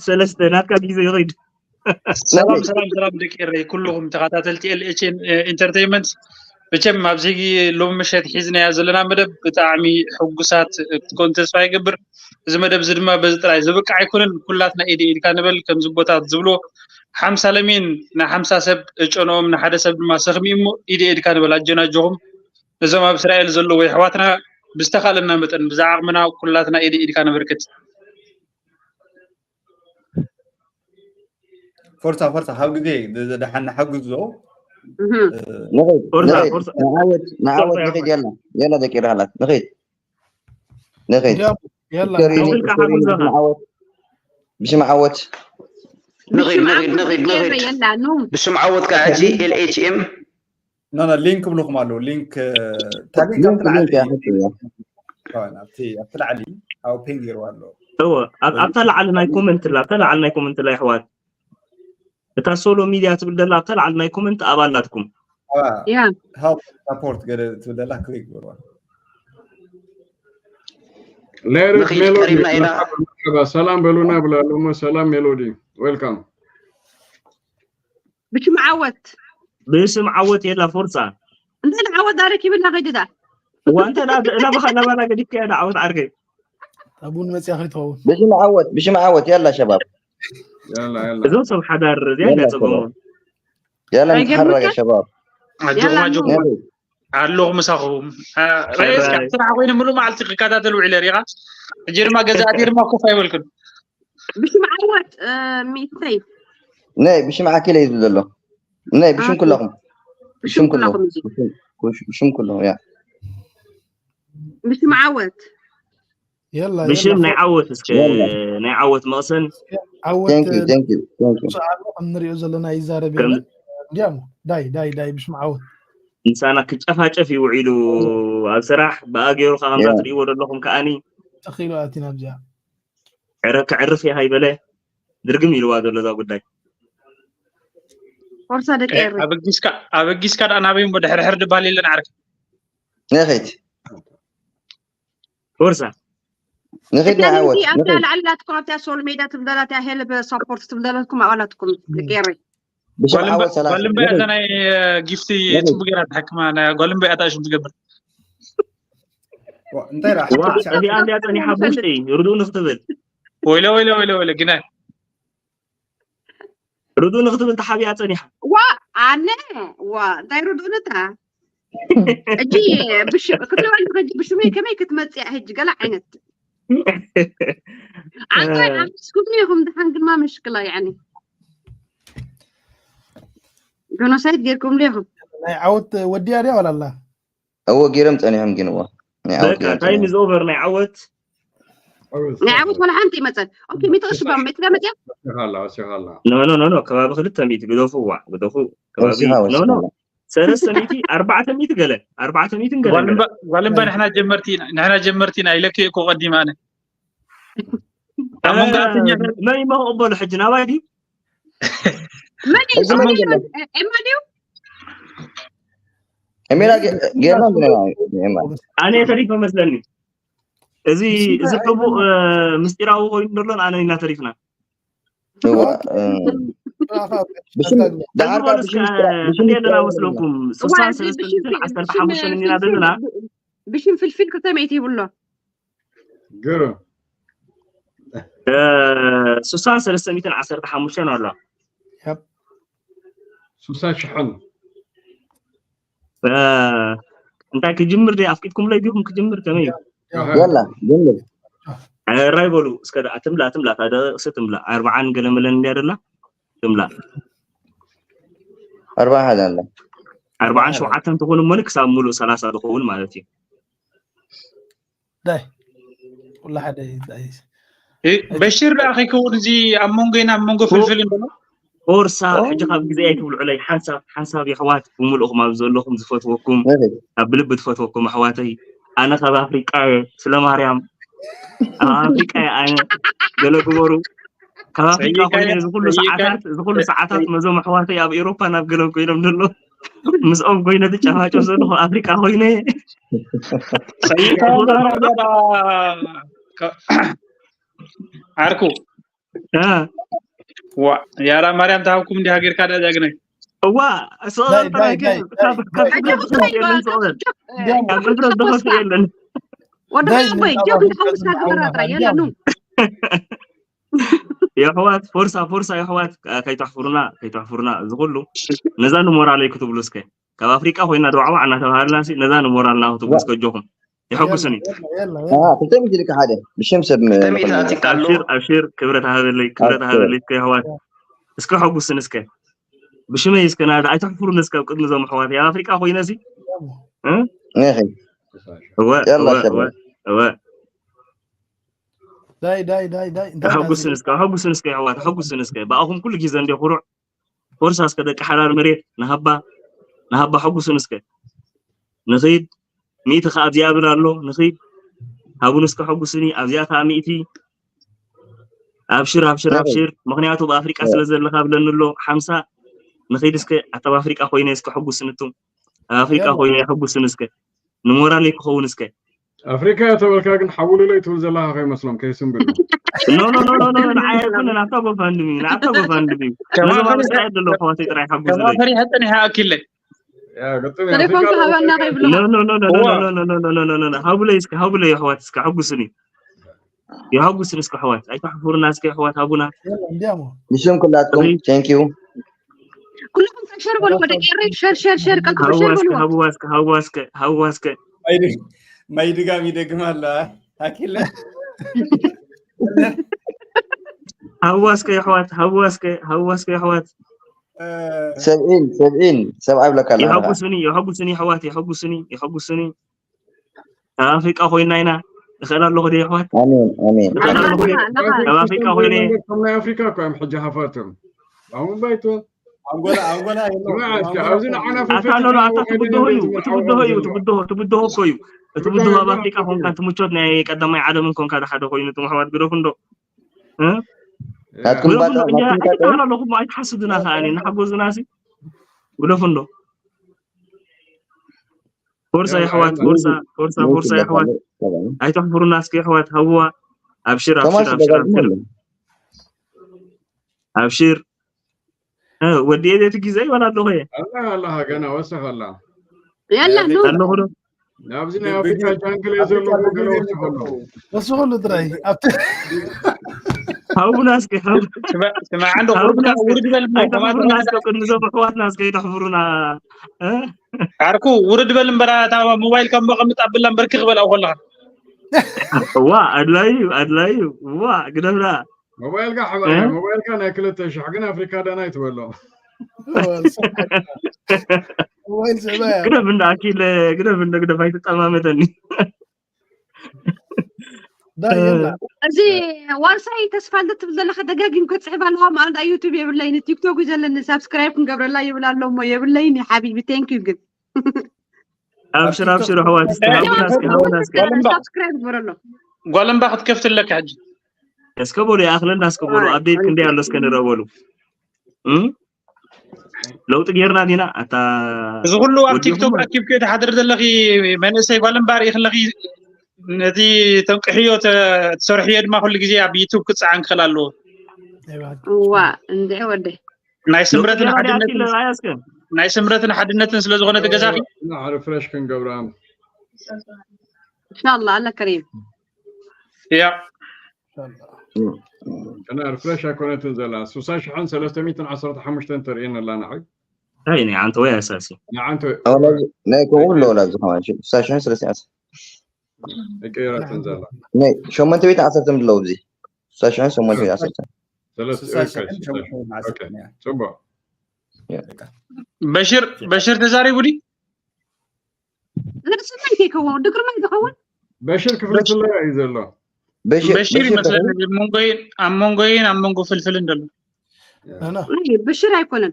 ሰለስተ ናትካ ግዜ ይኸይድ ሰላም ሰላም ሰላም ደቂ ኤረይ ኩልኹም ተኸታተልቲ ኤልኤች ኤን ኢንተርቴይንመንት መቸም ኣብዚ ሎሚ ምሸት ሒዝናያ ዘለና መደብ ብጣዕሚ ሕጉሳት ክትኮኑ ተስፋ ይገብር እዚ መደብ እዚ ድማ በዚ ጥራይ ዝብቅዕ ኣይኮነን ኩላትና ኢደ ኢድካ ንበል ከምዚ ቦታት ዝብሎ ሓምሳ ለሚን ንሓምሳ ሰብ ጨንኦም ንሓደ ሰብ ድማ ሰኽሚ እሞ ኢደ ኢድካ ንበል ኣጀናጀኹም እዞም ኣብ እስራኤል ዘለዉ የሕዋትና ብዝተኻለና መጠን ብዛ ዓቕምና ኩላትና ኢደ ኢድካ ነበርክት ፎርሳ ፎርሳ ካብ ግዜ ደሓን ንሓግዞ ንዓወት ንዓወት ንኸይድ የላ የላ ደቂ ራህላት ንኸይድ ንኸይድ ብሽም ዓወት ንኸይድ ንኸይድ ንኸይድ ንኸይድ ብሽም ዓወት ከዓ ሕጂ ኤልኤችኤም ኖ ኖ ሊንክ ብልኹም ኣለዉ ሊንክ ኣብቲ ላዕሊ ኣብ ፔን ገይርዋ ኣሎ ኣብታ ላዕሊ ናይ ኮመንት ላ ኣብታ ላዕሊ ናይ ኮመንት ላ ይሕዋት እታ ሶሎ ሚድያ ትብል ደላ ኣብታ ላዕሊ ናይ ኮመንት ኣባላትኩም ሳፖርት ገለ ትብል ደላ ክሊክ ግበርዋ ሜሎዲ ሰላም በሉና ብላለሞ ሰላም ሜሎዲ ዌልካም ብሽም ዓወት ብስም ዓወት የላ ፎርሳ እንተ ንዓወት ዳረክ ይብላ ከይድዳ እዋ እንተ ናባኻ ናባና ገዲፍካ ዳ ዓወት ዓርከይ ኣቡን መፅያ ከይትኸውን ብሽም ዓወት ብሽም ዓወት ያላ ሸባብ እዞም ሰብ ሓዳር እዚኣ እንዳፀገሙ ያላ ምትሓረገ ሸባብ ኣለኹ ምሳኹም ስራሕ ኮይኑ ምሉእ መዓልቲ ክከታተል ውዒለ ሪኻ ሕጂ ድማ ገዛእቲ ድማ ኮፍ ኣይበልክን ብሽም ዓወት ሚተይ ናይ ብሽም ዓኪለ እዩ ዘሎ ናይ ብሽም ኩለኹም ብሽም ኩለኹም ብሽም ኩለኹም ያ ብሽም ዓወት የላ ብሽም ናይ ዓወት እስከ ናይ ዓወት መቕሰን ዓወት thank you thank you thank you ንሪኦ ዘለና ይዛረብ የለን እንዲያሞ ዳይ ዳይ ዳይ ብሽም ዓወት ምሳና ክጨፋጨፍ ይውዒሉ ኣብ ስራሕ ብኣገይሩ ከዓ ከምዛ ትርእይዎ ዘለኹም ከዓኒ ተኺሉ ኣቲና ኣብዚኣ ክዕርፍ እየ ሃይበለ ድርግም ኢልዋ ዘሎ እዛ ጉዳይ ፎርሳ ደቂ ኤረይ ኣበጊስካ ደኣ ናበይ እሞ ድሕርሕር ድባል የለን ዓርኪ ንኸይድ ፎርሳ ንኸይድ ንዓወት ኣብታ ላዕሊ ላትኩም ኣብታ ሶል ሜዳ ትብደላ እቲያ ሄልብ ሳፖርት ትብደለትኩም ኣብኣ ላትኩም ደቂ ኤረይ ብሽም ዓወት ሰላም ጓልምበያ እዛ ናይ ጊፍቲ ፅቡቅ ገይራ ትሓክማ ጓልምበያ እታ ሽም ትገብር እንታይ እዚኣ እንዲያ ፀኒሓ ብውሽጢ ርድኡ ንክትብል ወይለ ወይለ ወይለ ወይለ ግናይ ርድኡ ንክትብል ተሓቢኣ ፀኒሓ ዋ ኣነ ዋ እንታይ ርድኡ ንታ እጂ ክትበል ሕጂ ብሽመይ ከመይ ክትመፅእ ሕጂ ገለ ዓይነት ኣንታይ ኣምስኩም ኢኹም ድሓን ግንማ ምሽክላ ያኒ ጆኖሳይድ ጌርኩም ኢኹም ናይ ዓወት ወዲያ ድያ ዋላ ኣላ? እዎ፣ ገይሮም ጸኒሖም ግን እዎ። ናይ ዓወት በቃ ገይሮም ታይም ጸኒሖም። ኢዝ ኦቨር ናይ ዓወት። ናይ ዓወት ዋላ ሓንቲ ይመፀን። ኦኬ፣ ሚእቲ ቅርሺ ባ ሚእቲ ገመፅያ። ወሲኻላ ወሲኻላ። ኖ ኖ ኖ ኖ ከባቢ ክልተ ሚእቲ ግደፉዋ ግደፉ። ከባቢ ወሲኻ ኖ ኖ ወሲኻ። ሰለስተ ሚእቲ ኣርባዕተ ሚእቲ ገለ ኣርባዕተ ሚእቲ ገለ ጓልምባ ጓልምባ ንሕና ጀመርቲ ኢና፣ ንሕና ጀመርቲ ኢና ኢለኪ እኮ ቀዲም ኣነ። ኣብ መንጎ ኣተኛ መን ይመኽቕበሉ ሕጂ ናባይ ድዩ? መን እዩ? እዚ መን እሱ ገለ? ኤማ ድዩ? ኤሜላ ገ- ጌርና እንድና ኤማ። ኣነ ተሪፈ መስለኒ። እዚ እዚ ሕቡእ ምስጢራዊ ኮይኑ ዘሎን ኣነ ኢና ተሪፍና። እዋ፣ እ፣ ብሽም ደሓር ሕዚ ከኣ በሉ እስከ ብሽም ምስጢራ- ብሽም ክንደይ ኣለና ምስጢራዊ መስለኩም? እዋ፣ ስሳን እዚ ሰለስተ ብሽም ሚእትን ፊ- ዓሰርተ ብሽም ሓሙሽተን ኢና ፊልፊል- ዘለና። ብሽም ፍልፊል ክልተ ሚእቲ ይብሎ። ግርም። እ፣ ስሳን ሰለስተ ሚእትን ዓሰርተ ሓሙሽተን ኣሎ። ሱሳ ሽሕን። እ፣ እንታይ ክጅምር ደ ኣፍቂድኩምለይ ዲኹም ክጅምር ከመይ እዩ? የላ ጀምር። ራይ በሉ እስከ ደኣ ትምላ ትምላ እታ ደቂቅሲ ትምላ ኣርባዓን ገለ መለን እንድያ ደላ ትምላ ኣርባዓ ሓደ ኣላ። ኣርባዓን ሸውዓተን ትኾኑ እሞ ክሳብ ሙሉእ ሰላሳ ዝኸውን ማለት እዩ። ዳይ ኩሉ ሓደ እዩ፣ ዳይ። እ፣ በሽር ደኣ ከይከውን እዚ ኣብ መንጎና ኣብ መንጎ ፍልፍል እንዶ ፎርሳ ሕጂ ካብ ግዜ ኣይትብልዑለይ። ሓንሳብ ሓንሳብ የሕዋት ብምልእኹም ኣብ ዘለኹም ዝፈትወኩም እህ፣ ካብ ብልቢ ዝፈትወኩም ኣሕዋተይ። ኣነ ካብ ኣፍሪቃ እየ፣ ስለ ማርያም ኣብ ኣፍሪቃ እየ። ኣነ ገለ ግበሩ። ካብ ኣፍሪቃ ጸይቃ- ኮይነ እዚ ኩሉ ጸይቃ- ሰዓታት እዚ ኩሉ ሰዓታት መዞም ኣሕዋተይ ኣብ ኤውሮፓ ናብ ገለ ኮይኖም ዘሎ ምስኦም ኮይነ ትጨፋጨፍ ዘለኹ ኣፍሪቃ ኮይነ ሰይጣን ዳራ ዳራ ከ- ዓርኩ እ፣ ዋ ያራ ማርያም ተሃብኩም እንዲ ሃገርካ ዳ ጃግናይ እዋ ዳይ፣ ዳይ፣ ዳይ፣ ዳይ፣ ካብ ዳይ። ሕፍረት ዝኸፍ የለን። ስቕ በል። ካብ ሕፍረት ዝኸፍ የለን። ወዲ ዳይ ሓወቦይ ምንጣፍ ጀብን ኣውርድ ሓውሳ ከዝምዓውና ግበራ ጥራይ የላ ኑ። ዳይ። የሕዋት ፎርሳ ፎርሳ የሕዋት ከይተሕፍሩና ከይተሕፍሩና እዚ ኩሉ ነዛ ንሞራለይ ክትብሉ እስከ ካብ ኣፍሪቃ ኮይና ደዋዕዋዕ እናተባሃልና ሲ ነዛ ንሞራልና ክትብሉ እስከ ኣጆኹም የሐጉስኒ። የላ፣ የላ፣ የላ። ኣሃ፣ ክልተ ሚእቲ ኢልካ ሓደ ብሽም ሰብ ም- ክልተ ሚእቲ ኣቲካ ኣሎ። ኣብሽር ኣብሽር ክብረት ሃበለይ ክብረት ኣብሽር። ሃበለይ እስከ የሕዋት እስከ ሐጉስኒ እስከ ብሽመይ እስከ ናዳ ኣይተሕፍሩኒ እስከ ኣብ ቅድሚ እዞም ኣሕዋት ኣብ ኣፍሪቃ ኮይነ ሲ እ? እህ፣ እወ የላ እወ ሸበል። እወ እወ ዳይ፣ ዳይ፣ ዳይ፣ ዳይ። እንታይ ኣሐጉስኒ ናዚ? እስከ ኣሐጉስኒ እስከ የሕዋት ኣሐጉስኒ እስከ ብኣኹም ኩሉ ግዜ እንደ ኩሩዕ ፎርሳ እስከ ደቂ ሓላል መሬት ንሃባ ንሃባ ኣሐጉስኒ እስከ ንኺድ ሚእቲ ከኣ ኣብዚኣ ብል ኣሎ ንኺድ ሃቡኒ እስከ ኣሐጉስኒ ኣብዚኣ ከኣ ሚእቲ ኣብሽር ኣብሽር ናይ- ኣብሽር ምኽንያቱ ብኣፍሪቃ ናይ- ስለ ዘለኻ ብለኒ ኣሎ ሓምሳ ንኺድ እስከ ኣታ ኣብ ኣፍሪቃ ኮይነ እስከ ኣሐጉስኒ እቱም ኣብ ኣፍሪቃ የላ። ኮይነ ኣሐጉስኒ እስከ ንሞራለይ ክኸውን እስከ ኣፍሪካ እያ ተበልካ ግን ሓውሉለይ ትብል ዘለካ ከይመስሎም ከይስንብሉ። ኖ ኖ ኖ ኖ ኖ ንዓይ ኣይኮነን ኣብታ ጎፋንድሚ ናብታ ጎፋንድሚ ከማን ነዞም ኣብ ፈሪሐ- እስራኤል ዘለዉ ኣሕዋተይ ጥራይ ሓጉዙለይ ከማን ፈሪሐ ጸኒሐ ኣኪለይ ያ፣ ግጥም ተሌፎን ኣፍሪካ ክሃበና ከይብሉ። ኖ ኖ ኖ ኖ እዋ። ኖ ኖ ኖ ኖ ኖ ኖ ሃቡለይ እስከ ሃቡለይ የሕዋት እስከ ሓጉስኒ የሓጉስን እስከ ኣሕዋት ኣይተሕፍሩና እስከ ኣሕዋት ሃቡና የላ፣ እንዲያሞ። ብሽም ኩላትኩም thank you። ኩልኩም ሸር በሉ ወደ ኤረይ ሸር ሸር ሸር ቀልጥፉ ሸር ሃዋ እስከ በሉ። ሃዋ እስከ ሃዋ እስከ ሃዋ እስከ ማይ ድግ- ማይ ድጋም ይደግም ኣሎ ኣኪለ ሃዋ እስከ ኣሕዋት ሃዋ እስከ ሃዋ እስከ ኣሕዋት ሰብዒን ሰብዒን ሰብኣይ ብለካ ኣለኻ። የሐጉስኒ የሐጉስኒ ኣሕዋት የሐጉስኒ የሐጉስኒ ካብ ኣፍሪቃ ኮይና ኢና እኽእል ኣለኹ ደ ኣሕዋት ኣሜን ኣሜን። እኽእል ኣለኹ ደ ካብ ኣፍሪቃ ኮይነ ከም ናይ ኣፍሪካ እኮ እዮም ሕጂ ሃፋትም ኣሁን ባይቶ ኣንጎላ ኣንጎላ የለውም። ንዓ እስኪ ኣብዚ ንዓና ኣታ ኖ ኖ ኣታ ትብድሆ እዩ ትብድሆ እዩ ትብድሆ ትብድሆ እኮ እዩ እቲ ብድሆ ኣብ ኣፍሪቃ ኮንካ እቲ ምቾት ናይ ቀዳማይ ዓለምን ኮንካ ሓደ ኮይኑ እቶም ኣሕዋት ግደፉ እንዶ እ? ናትኩም ግደፉ ባታ እንዶ ናትኩም እንጂ ባታ ኣይትተሃላለኹ እሞ ኣይትሓስዱና ከኣ ንሓጎዙና ሲ ግደፉ እንዶ ፎርሳ የሕዋት ፎርሳ ፎርሳ ፎርሳ የሕዋት ኣይተሕፍሩና እስኪ የሕዋት ሃብዋ ኣብሽር ኣብሽር ከማሽ ኣብሽር ደጋግሞ ኣብሽር ኣሎ። ኣብሽር እ፣ ወዲ ኤደቲ ግዜ ይበላ ኣለኹ እየ ኣላ ኣለኻ ገና ወሰኽ ኣላ ያላ ኑ ኣለኹ ዶ ኣብዚ ናይ ኣፍሪካ ጃንግል እየ ዘለኹ ገለ ወሰኽ ኣሎ ወስኹሉ ጥራይ ኣብቲ ሃቡና እስኪ ሃቡ ስማ- ስማዕ እንዶ ሃቡና ውርድ እስኪ ውርድ በል እሞ ከማን ኣይተሕፍሩና እስከ ቅድሚ እዞም ኣሕዋትና እስከ ኣይተሕፍሩና እ? ዓርኩ ውርድ በል እምበራ እታ ሞባይል ካብ መቐምጥ ኣብላ እምበርኪ ክበል ኣብኡ ከለኻ እዋ ኣድላዩ ኣድላዩ እዋ ግደፍና ሞባይልካ ሕማም እያ። ሞባይልካ ናይ ክልተ ሽሕ ግን ኣፍሪካ ዳና ይትበሎ ሞባይል ስዕባ እያ። ግደፍ እንዳ ኣኪለ፣ ግደፍ እንዳ፣ ግደፍ ኣይትጠማመተኒ። ዳይ የላ። እዚ ዋርሳይ ተስፋ ልደ ትብል ዘለካ ደጋጊም ክትጽሕፍ ኣለዋ። ማልዳ ዩቱብ የብለይን፣ ቲክቶክ እዩ ዘለኒ፣ ሳብስክራይብ ክንገብረላ ይብል ኣሎ እሞ የብለይን። ሓቢቢ፣ ቴንክ ዩ። ግን ኣብሽር፣ ኣብሽር ኣሕዋት፣ እስኪ ሃቡና እስኪ፣ ሃቡና እስኪ። ሳብስክራይብ ግበረሎ። ጓል እምባ ክትከፍት ኣለካ ሕጂ። እስከ በሉ፣ ይኣኽለና እስከ በሉ፣ ኣፕዴት ክንደይ ኣሎ እስከ ንረበሉ። እም? ለውጢ ጌርና ዲና ኣታ እዚ ኩሉ ኣብ ወዲኹም ቲክቶክ ኣኪብኪ ትሓድር ዘለኺ መንእሰይ ጓል እምባ ርኢኺ ኣለኺ። ነቲ ተንቅሕዮ ተ- ትሰርሕዮ ድማ ኩሉ ግዜ ኣብ ዩቱብ ክፀዓን ክኽእል ኣለዎ። እዋ እንድዒ ወደይ ናይ ስምረትን ሓድነትን ኣያስከን ናይ ስምረትን ሓድነትን ስለ ዝኾነ እቲ ገዛኺ ሪፍሬሽ ክንገብራ ኢንሻላህ ኣለ ከሪም። ያ እና ሪፍሬሽ ኣይኮነትን ዘላ ስሳ ሽሕን ሰለስተ ሚእትን ዓሰርተ ሓሙሽተን ተርእየን ኣላ ንዓይ እንታይ ናይ ዓንተ ወይ ኣሳሲ ንዓንተ ናይ ከምኡ ኣለዎ ላብዚ ከማን ስሳ ሽሕን ሰለስተ ይቀየረትን ዘላ ናይ ሸሞንተ ቤት ዓሰርተ ምድለው ኣብዚ ስሳ ሽሕን ሸሞንተ ቤት ዓሰርተ ሰለስተ ስሳ ሽሕን ሸሞንተ ቤት ዓሰርተ ጽቡቅ በሽር በሽር ተዛሪቡ ድዩ? ዝርስናይ ከይከውን ድግርማይ ዝኸውን በሽር ክፍልፍለያ እዩ ዘሎ በሽር ይመስለኒ መንጎይን ኣብ መንጎይን ኣብ መንጎ ፍልፍልን ዘሎ ብሽር ኣይኮነን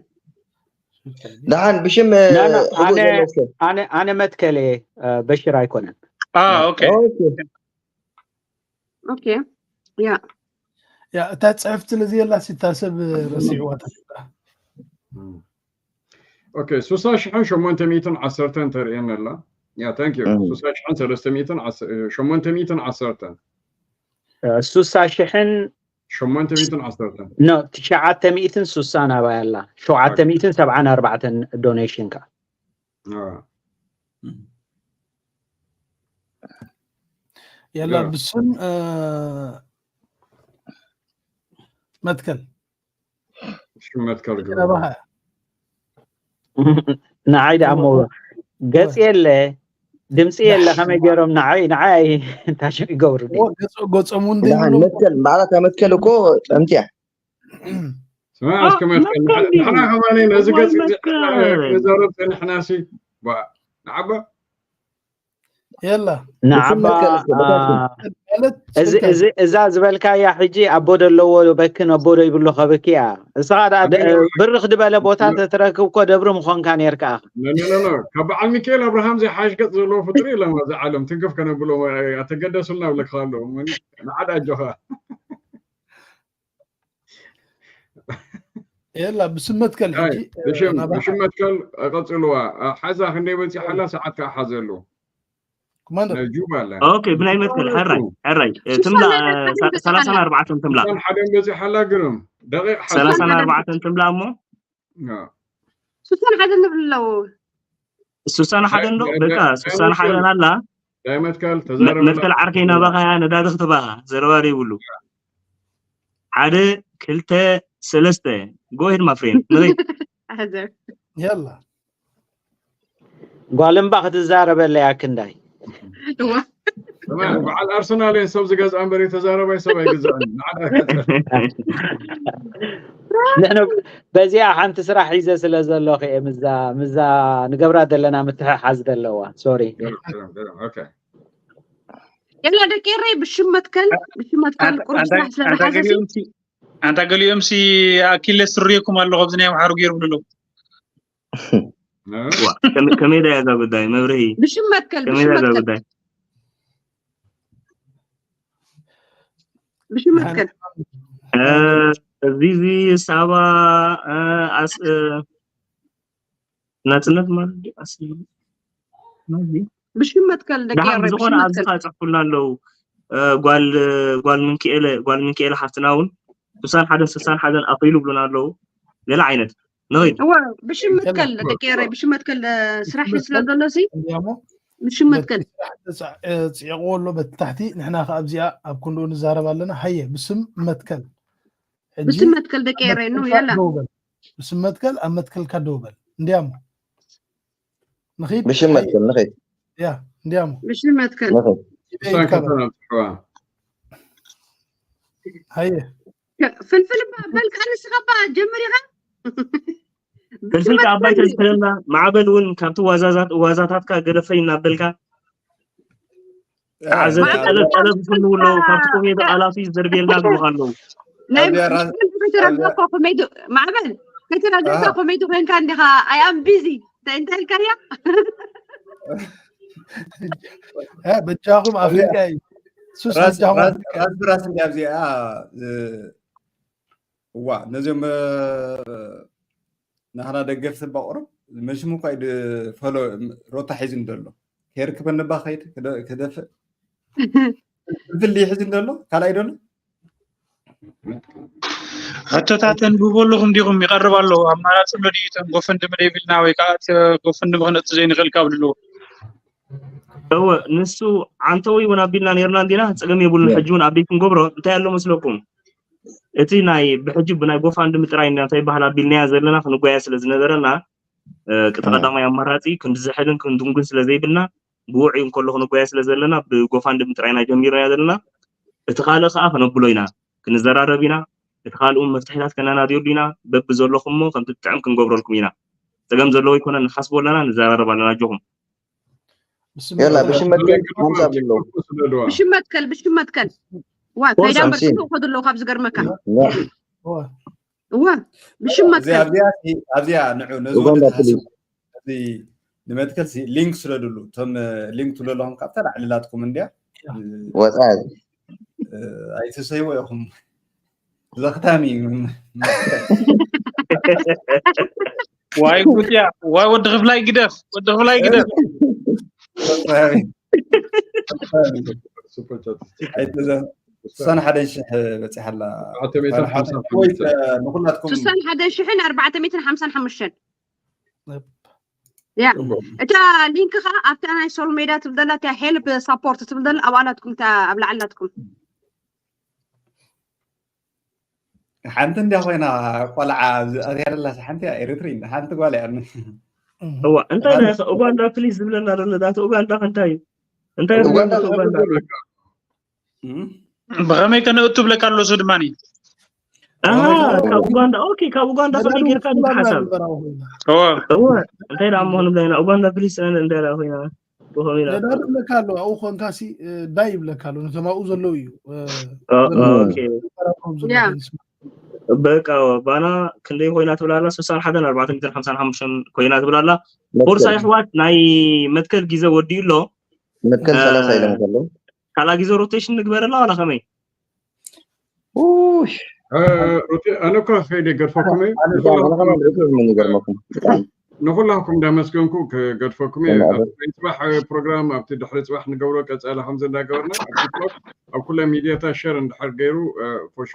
ደሓን ብሽም ኣነ መትከል እየ በሽር ኣይኮነን ኦኬ ያ ያ እታ ፅሕፍቲ ለዝየላ ሲታ ሰብ ረሲዕዋ ኦኬ ሱሳ ሽሕን ሸሞንተ ሚእትን ዓሰርተን ተርእየን ኣላ ያ ታንክ ዩ ሱሳ ሽሕን ሰለስተ ሚእትን ሸሞንተ ሚእትን ዓሰርተን ሱሳ ሽሕን ሸሞንተ ሚእትን ዓሰርተን ኖ ትሽዓተ ሚእትን ሱሳን ኣባይ ኣላ ሸውዓተ ሚእትን ሰብዓን ኣርባዕተን ዶኔሽን ካ የላ ብስም መትከል ሽም መትከል ረባሃ ንዓይ ደኣ እሞ ገጽ የለ ድምፂ የለ ከመይ ገይሮም ንዓይ ንዓይ እንታይ ሽም ይገብሩ ገጾም እውን መትከል በዓላታ መትከል እኮ ጠምቲ እያ ስማ እስከ መትከል ንሕና ከማኒ ነዚ ገጽ ክዛረብ ጸኒሕና ሲ ንዓባ የላ ንዓባ እዛ ዝበልካያ ሕጂ ኣቦ ደለዎ በክን ኣቦ ዶ ይብሎ ከብኪ እያ እስኻ ብርኽ ዝበለ ቦታ ተትረክብ እኮ ደብሪ ምኾንካ ነርካ ካብ በዓል ሚካኤል ኣብርሃም ዘይሓሽ ገፅ ዘለዎ ፍጡር የለን እዚ ዓለም ትንክፍ ከነብሎ ኣተገደሱልና ብለካ ኣለዉ ንዓድ ኣጆኻ የላ ብስም መትከል ሕጂ ብሽም መትከል ቀፅልዋ ሓዛ ክንደይ በፂሓላ ሰዓት ከዓ ሓዘሉ ኮማንደር ጁባ ኣላ ኦኬ ብናይ መትከል ሕራይ ሕራይ ትምላ ሰላሳን ኣርባዕተን ትምላ ሓደን በፂሓላ ግርም ደቂቕ ሰላሳን ኣርባዕተን ትምላ እሞ ሱሳን ሓደን ንብሎ ሱሳን ሓደን ዶ በቃ ሱሳን ሓደን ኣላ ናይ መትከል መትከል ዓርከይ ናባኻያ ነዳዲ ክትባኻ ዘረባ ዘይብሉ ሓደ ክልተ ሰለስተ ጎሄድ ማፍሬን ንኸይድ የላ ጓል እምባ ክትዛረበለያ ክንዳይ በዓል ኣርሰናል እየን ሰብ ዝገዝኣ እምበሪ ተዛረባይ ሰብ ኣይግዛእን ንሕና በዚኣ ሓንቲ ስራሕ ሒዘ ስለ ዘለኹ እየ ምዛ ምዛ ንገብራ ዘለና ምትሕሓዝ ዘለዋ ሶሪ የላ ደቂ ኤረይ ብሽም መትከል ብሽም መትከል ቁሩብ ስራሕ ስለ ዝሓዘ ኣንታ ገሊኦም ሲ ኣኪለስ ትርየኩም ኣለኹ ኣብዚ ናይ ኣምሓሩ ገይሩ ብልሎ ከመይ ዳ እዛ ጉዳይ መብርሂ ብሽም መትከል ብሽም መትከል ብሽም መትከል ዚዚ ሳባ ናፅነት ማለት ብሽም መትከል ደቂ ዝኾነ ኣብዚ ከዓ ፅሕፉልና ኣለዉ ጓል ጓል ምንክኤለ ጓል ምንክኤለ ሓፍትና እውን ስሳን ሓደን ስሳን ሓደን ኣኽሊሉ ብሉና ኣለዉ ገለ ዓይነት ንኸይድ እወ ብሽም መትከል ደቂ ኤረይ ብሽም መትከል ስራሕ ስለ ዘሎ ሲ ብሽም መትከል ፅዕቕዎ ኣሎ በቲ ታሕቲ ንሕና ከዓ ኣብዚኣ ኣብ ክንድኡ ንዛረብ ኣለና ሃየ ብስም መትከል ብስም መትከል ደቂ ኤረይ ኑ የላ ብስም መትከል ኣብ መትከልካ ደውበል እንዲያሞ ንኺድ ብሽም መትከል ንኺድ ያ እንዲያሞ ብሽም መትከል ሃየ ፍልፍል በልካ ንስኻ ባ ጀምር ኢኻ ፍልፍል ከኣ ኣባይ ተዝሕለልና። ማዕበል እውን ካብቲ ዋዛዛት ዋዛታትካ ገደፈይ እናበልካ ተዓዘብቲ ጠለብ ጠለብ ይፍንዉ ኣለዉ። ካብቲ ኮሜዲ ቃላቱ ይዘርግየልና ይብሉኻ ኣለዉ። ናይ ኣብዚኣ ራስ- ማዕበል ከይተረዘብካ ኮሜዲ ማዕበል ከይተረዘብካ ኮሜዲ ኮንካ እንዲኻ። I am busy እንታይ እንታይ ኢልካያ? በጃኹም ኣፍሪቃ እዩ ሱስ ራስ በጃኹም ራስ- ኣፍሪቃ ራስ ብራስ እንዲ ኣብዚኣ እ፣ እዋ ነዚኦም እ፣ ናህና ደገፍቲ ባቁርብ መሽሙ እኳ ኢዩ ፈሎ ሮታ ሒዙ እንደሎ ከይርክበኒ ባ ከይድ ክደ- ክደፍእ ፍልፍል ድዩ ሒዙ እንደሎ ካልኣይ ደሎ ሕቶታት ተንብቡ ኣለኹም ዲኹም? ይቐርብ ኣሎ። ኣማራፂ ኣሎ ድዩ? እተን ጎፈንድሚ ደይብልና ወይ ከዓ እቲ ጎፈንድሚ ክነእቱ ዘይንኽእል ካብ ኣለዎ። እወ ንሱ ዓንተወይ እውን ኣቢልና ነርና እንዲና፣ ፀገም የብሉን። ሕጂ እውን ኣቢል ክንገብሮ እንታይ ኣሎ መስለኩም? እቲ ናይ ብሕጂ ብናይ ጎፋንድሚ ጥራይ ኢና እንታይ ይበሃል ኣቢልናያ ዘለና ክንጓያ ስለ ዝነበረና፣ እ፣ እቲ ቀዳማይ ኣማራፂ ክንዲ ዝሕልን ክንድንጉን ስለ ዘይብልና፣ ብውዕዩ እንከሎ ክንጓያ ስለ ዘለና ብጎፋንድሚ ጥራይ ኢና ጀሚርናያ ዘለና። እቲ ካልእ ከዓ ከነብሎ ኢና፣ ክንዘራረብ ኢና። እቲ ካልእ እውን መፍትሒታት ከነናድየሉ ኢና። በቢ ዘለኹሞ ከምቲ ጥዕም ክንገብረልኩም ኢና። ፀገም ዘለዎ ኣይኮነን፣ ንሓስቦ ኣለና፣ ንዘራረብ ኣለና። ኣጆኹም። የላ ብሽመት ሓምሳ ብሎ ብሽመትከል ብሽመትከል ዋ ፎርስ ከይዳም ሓምሲን። በርትኡ ከድሎ ካብዚ ገርመካ ዋ እዋ ብሽመትከል ኣብዚኣ ኣብዚኣ ንዑ ነዚ ወዲ ኡጋንዳ ተሃስቡ ፕሊዝ እዚ ንመትከል ሲ ሊንክ ስለድሉ እቶም ሊንክ ትብሉ ኣለኹም ካብታ ላዕልላትኩም እንድያ ወፃ ኣይትሰይዎ ኢኹም ዘኽታሚ ዋይ ጉድያ ዋይ ወዲ ክፍላይ ግደፍ ወዲ ክፍላይ ግደፍ ስሳን ሓደን ሽሕ በፂሓላ ንኩላትኩም ስሳን ሓደን ሽሕን ኣርባዕተ ሚእትን ሓምሳን ሓሙሽተን ያ እታ ሊንክ ከዓ ኣብታ ናይ ሶል ሜዳ ትብል ዘላ እታ ሄልፕ ሳፖርት ትብል ዘላ ኣብኣላትኩም እታ ኣብ ላዕላትኩም ሓንቲ እንዲያ ኮይና ቆልዓ ኣትያለላ ሓንቲ ኤሪትሪ ሓንቲ ጓል እያ እዋ እንታይ ናይ ኡጋንዳ ፕሊስ ዝብለና ዘሎ ዳተ ኡጋንዳ ከንታይ እዩ እንታይ ኡጋንዳ ኡጋንዳ ብኸመይ ከነእቱ ብለካ ኣሎ እሱ ድማ ካብ ኡጋንዳ ኦኬ ካብ ኡጋንዳ ከመይ ጌርካ ሓሳብ እንታይ ደኣ መሆኑ ብለና ኡጋንዳ ፕሊስ እንታይ ደኣ ኮይና ነዳዲ ብለካ ኣሎ ኣብኡ ኮንካ ሲ ዳይ ይብለካ ኣሎ ነቶም ኣብኡ ዘለዉ እዩ በቃ ባና ክንደይ ኮይና ትብላላ ስሳን ሓደን ኣርባዕተ ሚእትን ሓምሳን ሓሙሽተን ኮይና ትብላላ ቦርሳ ይሕዋት ናይ መትከል ግዜ ወዲኡ ኣሎ መትከል ሰላሳ ኢሎም ከሎ ካልኣ ግዜ ሮቴሽን ንግበረላ ዋላ ከመይ ኣነ እኳ ከይደ ገድፈኩም ንኩላኩም እንዳመስገንኩ ክገድፈኩም እየ። ጽባሕ ፕሮግራም ኣብቲ ድሕሪ ጽባሕ ንገብሮ ቀጻሊ ከምዚ እንዳገበርና ኣብ ኩለ ሚድያታት ሸር እንድሕር ገይሩ ፎሹ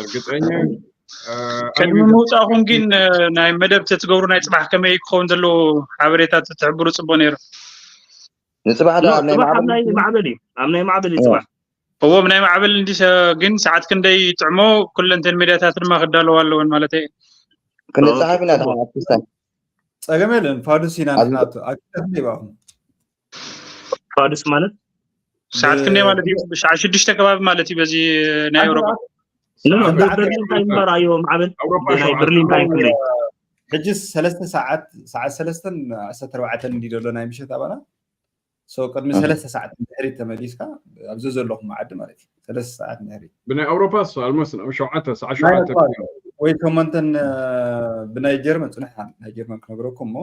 እርግጠኛ ቅድሚ ምውፃእኹም ግን ናይ መደብ ተትገብሩ ናይ ፅባሕ ከመይ ክኸውን ዘለዎ ሓበሬታ ተትሕብሩ ፅቡቅ ነይሩ። ንፅባሕ ኣብ ናይ ማዕበል እዩ ኣብ ናይ ማዕበል እዩ ፅባሕ እዎም ናይ ማዕበል እንዲ ግን ሰዓት ክንደይ ጥዕሞ ኩለንተን ሜድያታት ድማ ክዳለዋ ኣለወን ማለት ክንፀሓፍ ኢና ድሓን ኣርቲስታን ፀገም የለን ፋዱስ ኢና ንሕና ኣኪታ ክንደይ ባኹም ፋዱስ ማለት ሰዓት ክንደይ ማለት እዩ ሰዓት ሽዱሽተ ከባቢ ማለት እዩ በዚ ናይ ኣውሮፓ በርሊን ታይም እምበር ኣዮ ማዕበል ናይ በርሊን ታይም ክንደይ ሕጂ ሰለስተ ሰዓት ሰዓት ሰለስተን ዓሰርተ ኣርባዕተን እንዲ ዘሎ ናይ ምሸት ኣባና ሰው ቅድሚ ሰለስተ ሰዓት ድሕሪት ተመሊስካ ኣብዚ ዘለኹም ዓዲ ማለት እዩ ሰለስተ ሰዓት ድሕሪት ብናይ ኣውሮፓ ሱ ኣልሞስ ሸውዓተ ሰዓት ሸውዓተ ወይ ሸሞንተን ብናይ ጀርመን ፅንሕ ናይ ጀርመን ክነግረኩም እሞ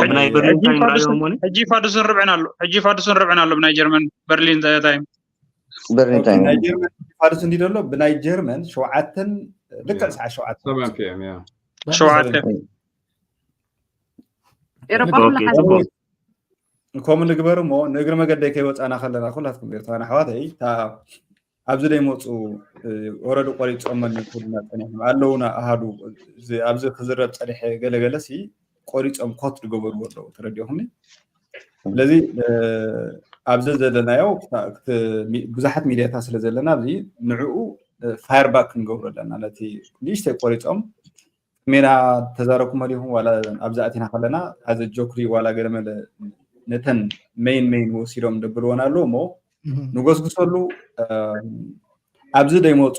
ብናይ በርሊን ታይም ራእዮም ሆነ ሕጂ ፋዱስን ርብዕን ኣሎ ሕጂ ፋዱስን ርብዕን ኣሎ ብናይ ጀርመን በርሊን ታይም በርሊን ታይም ናይ ጀርመን ፋዱስ እንዲ ዘሎ ብናይ ጀርመን ሸውዓተን ልክዕ ሰዓት ሸውዓተ ሰቨን ፒ ኤም ያ ሸውዓተ ኤሮፓ ኩላ ሓንቲ ከምኡ ንግበር እሞ ንእግሪ መገደይ ከይወፃና ከለና ኩላትኩም ኤርትራን ኣሕዋተይ ኣብዚ ደይመፁ ወረዲ ቆሪፆመን ክብሉና ፀኒሖም ኣለውና ኣሃዱ ኣብዚ ክዝረብ ፀኒሐ ገለገለ ሲ ቆሪፆም ኮት ዝገበርዎ ኣለዉ ተረዲኹምኒ ስለዚ ኣብዚ ዘለናዮ ብዙሓት ሚድያታት ስለ ዘለና ኣብዚ ንዕኡ ፋየርባክ ክንገብሮ ኣለና ነቲ ንእሽተይ ቆሪፆም ሜና ተዛረብኩሞ ዲኹም ዋላ ኣብዚ ኣቲና ከለና ኣዘ ጆክሪ ዋላ ገለ መለ ነተን መይን መይን ወሲዶም ደብልወን ኣለዉ እሞ ንጎስጉሰሉ ኣብዚ ደይመፁ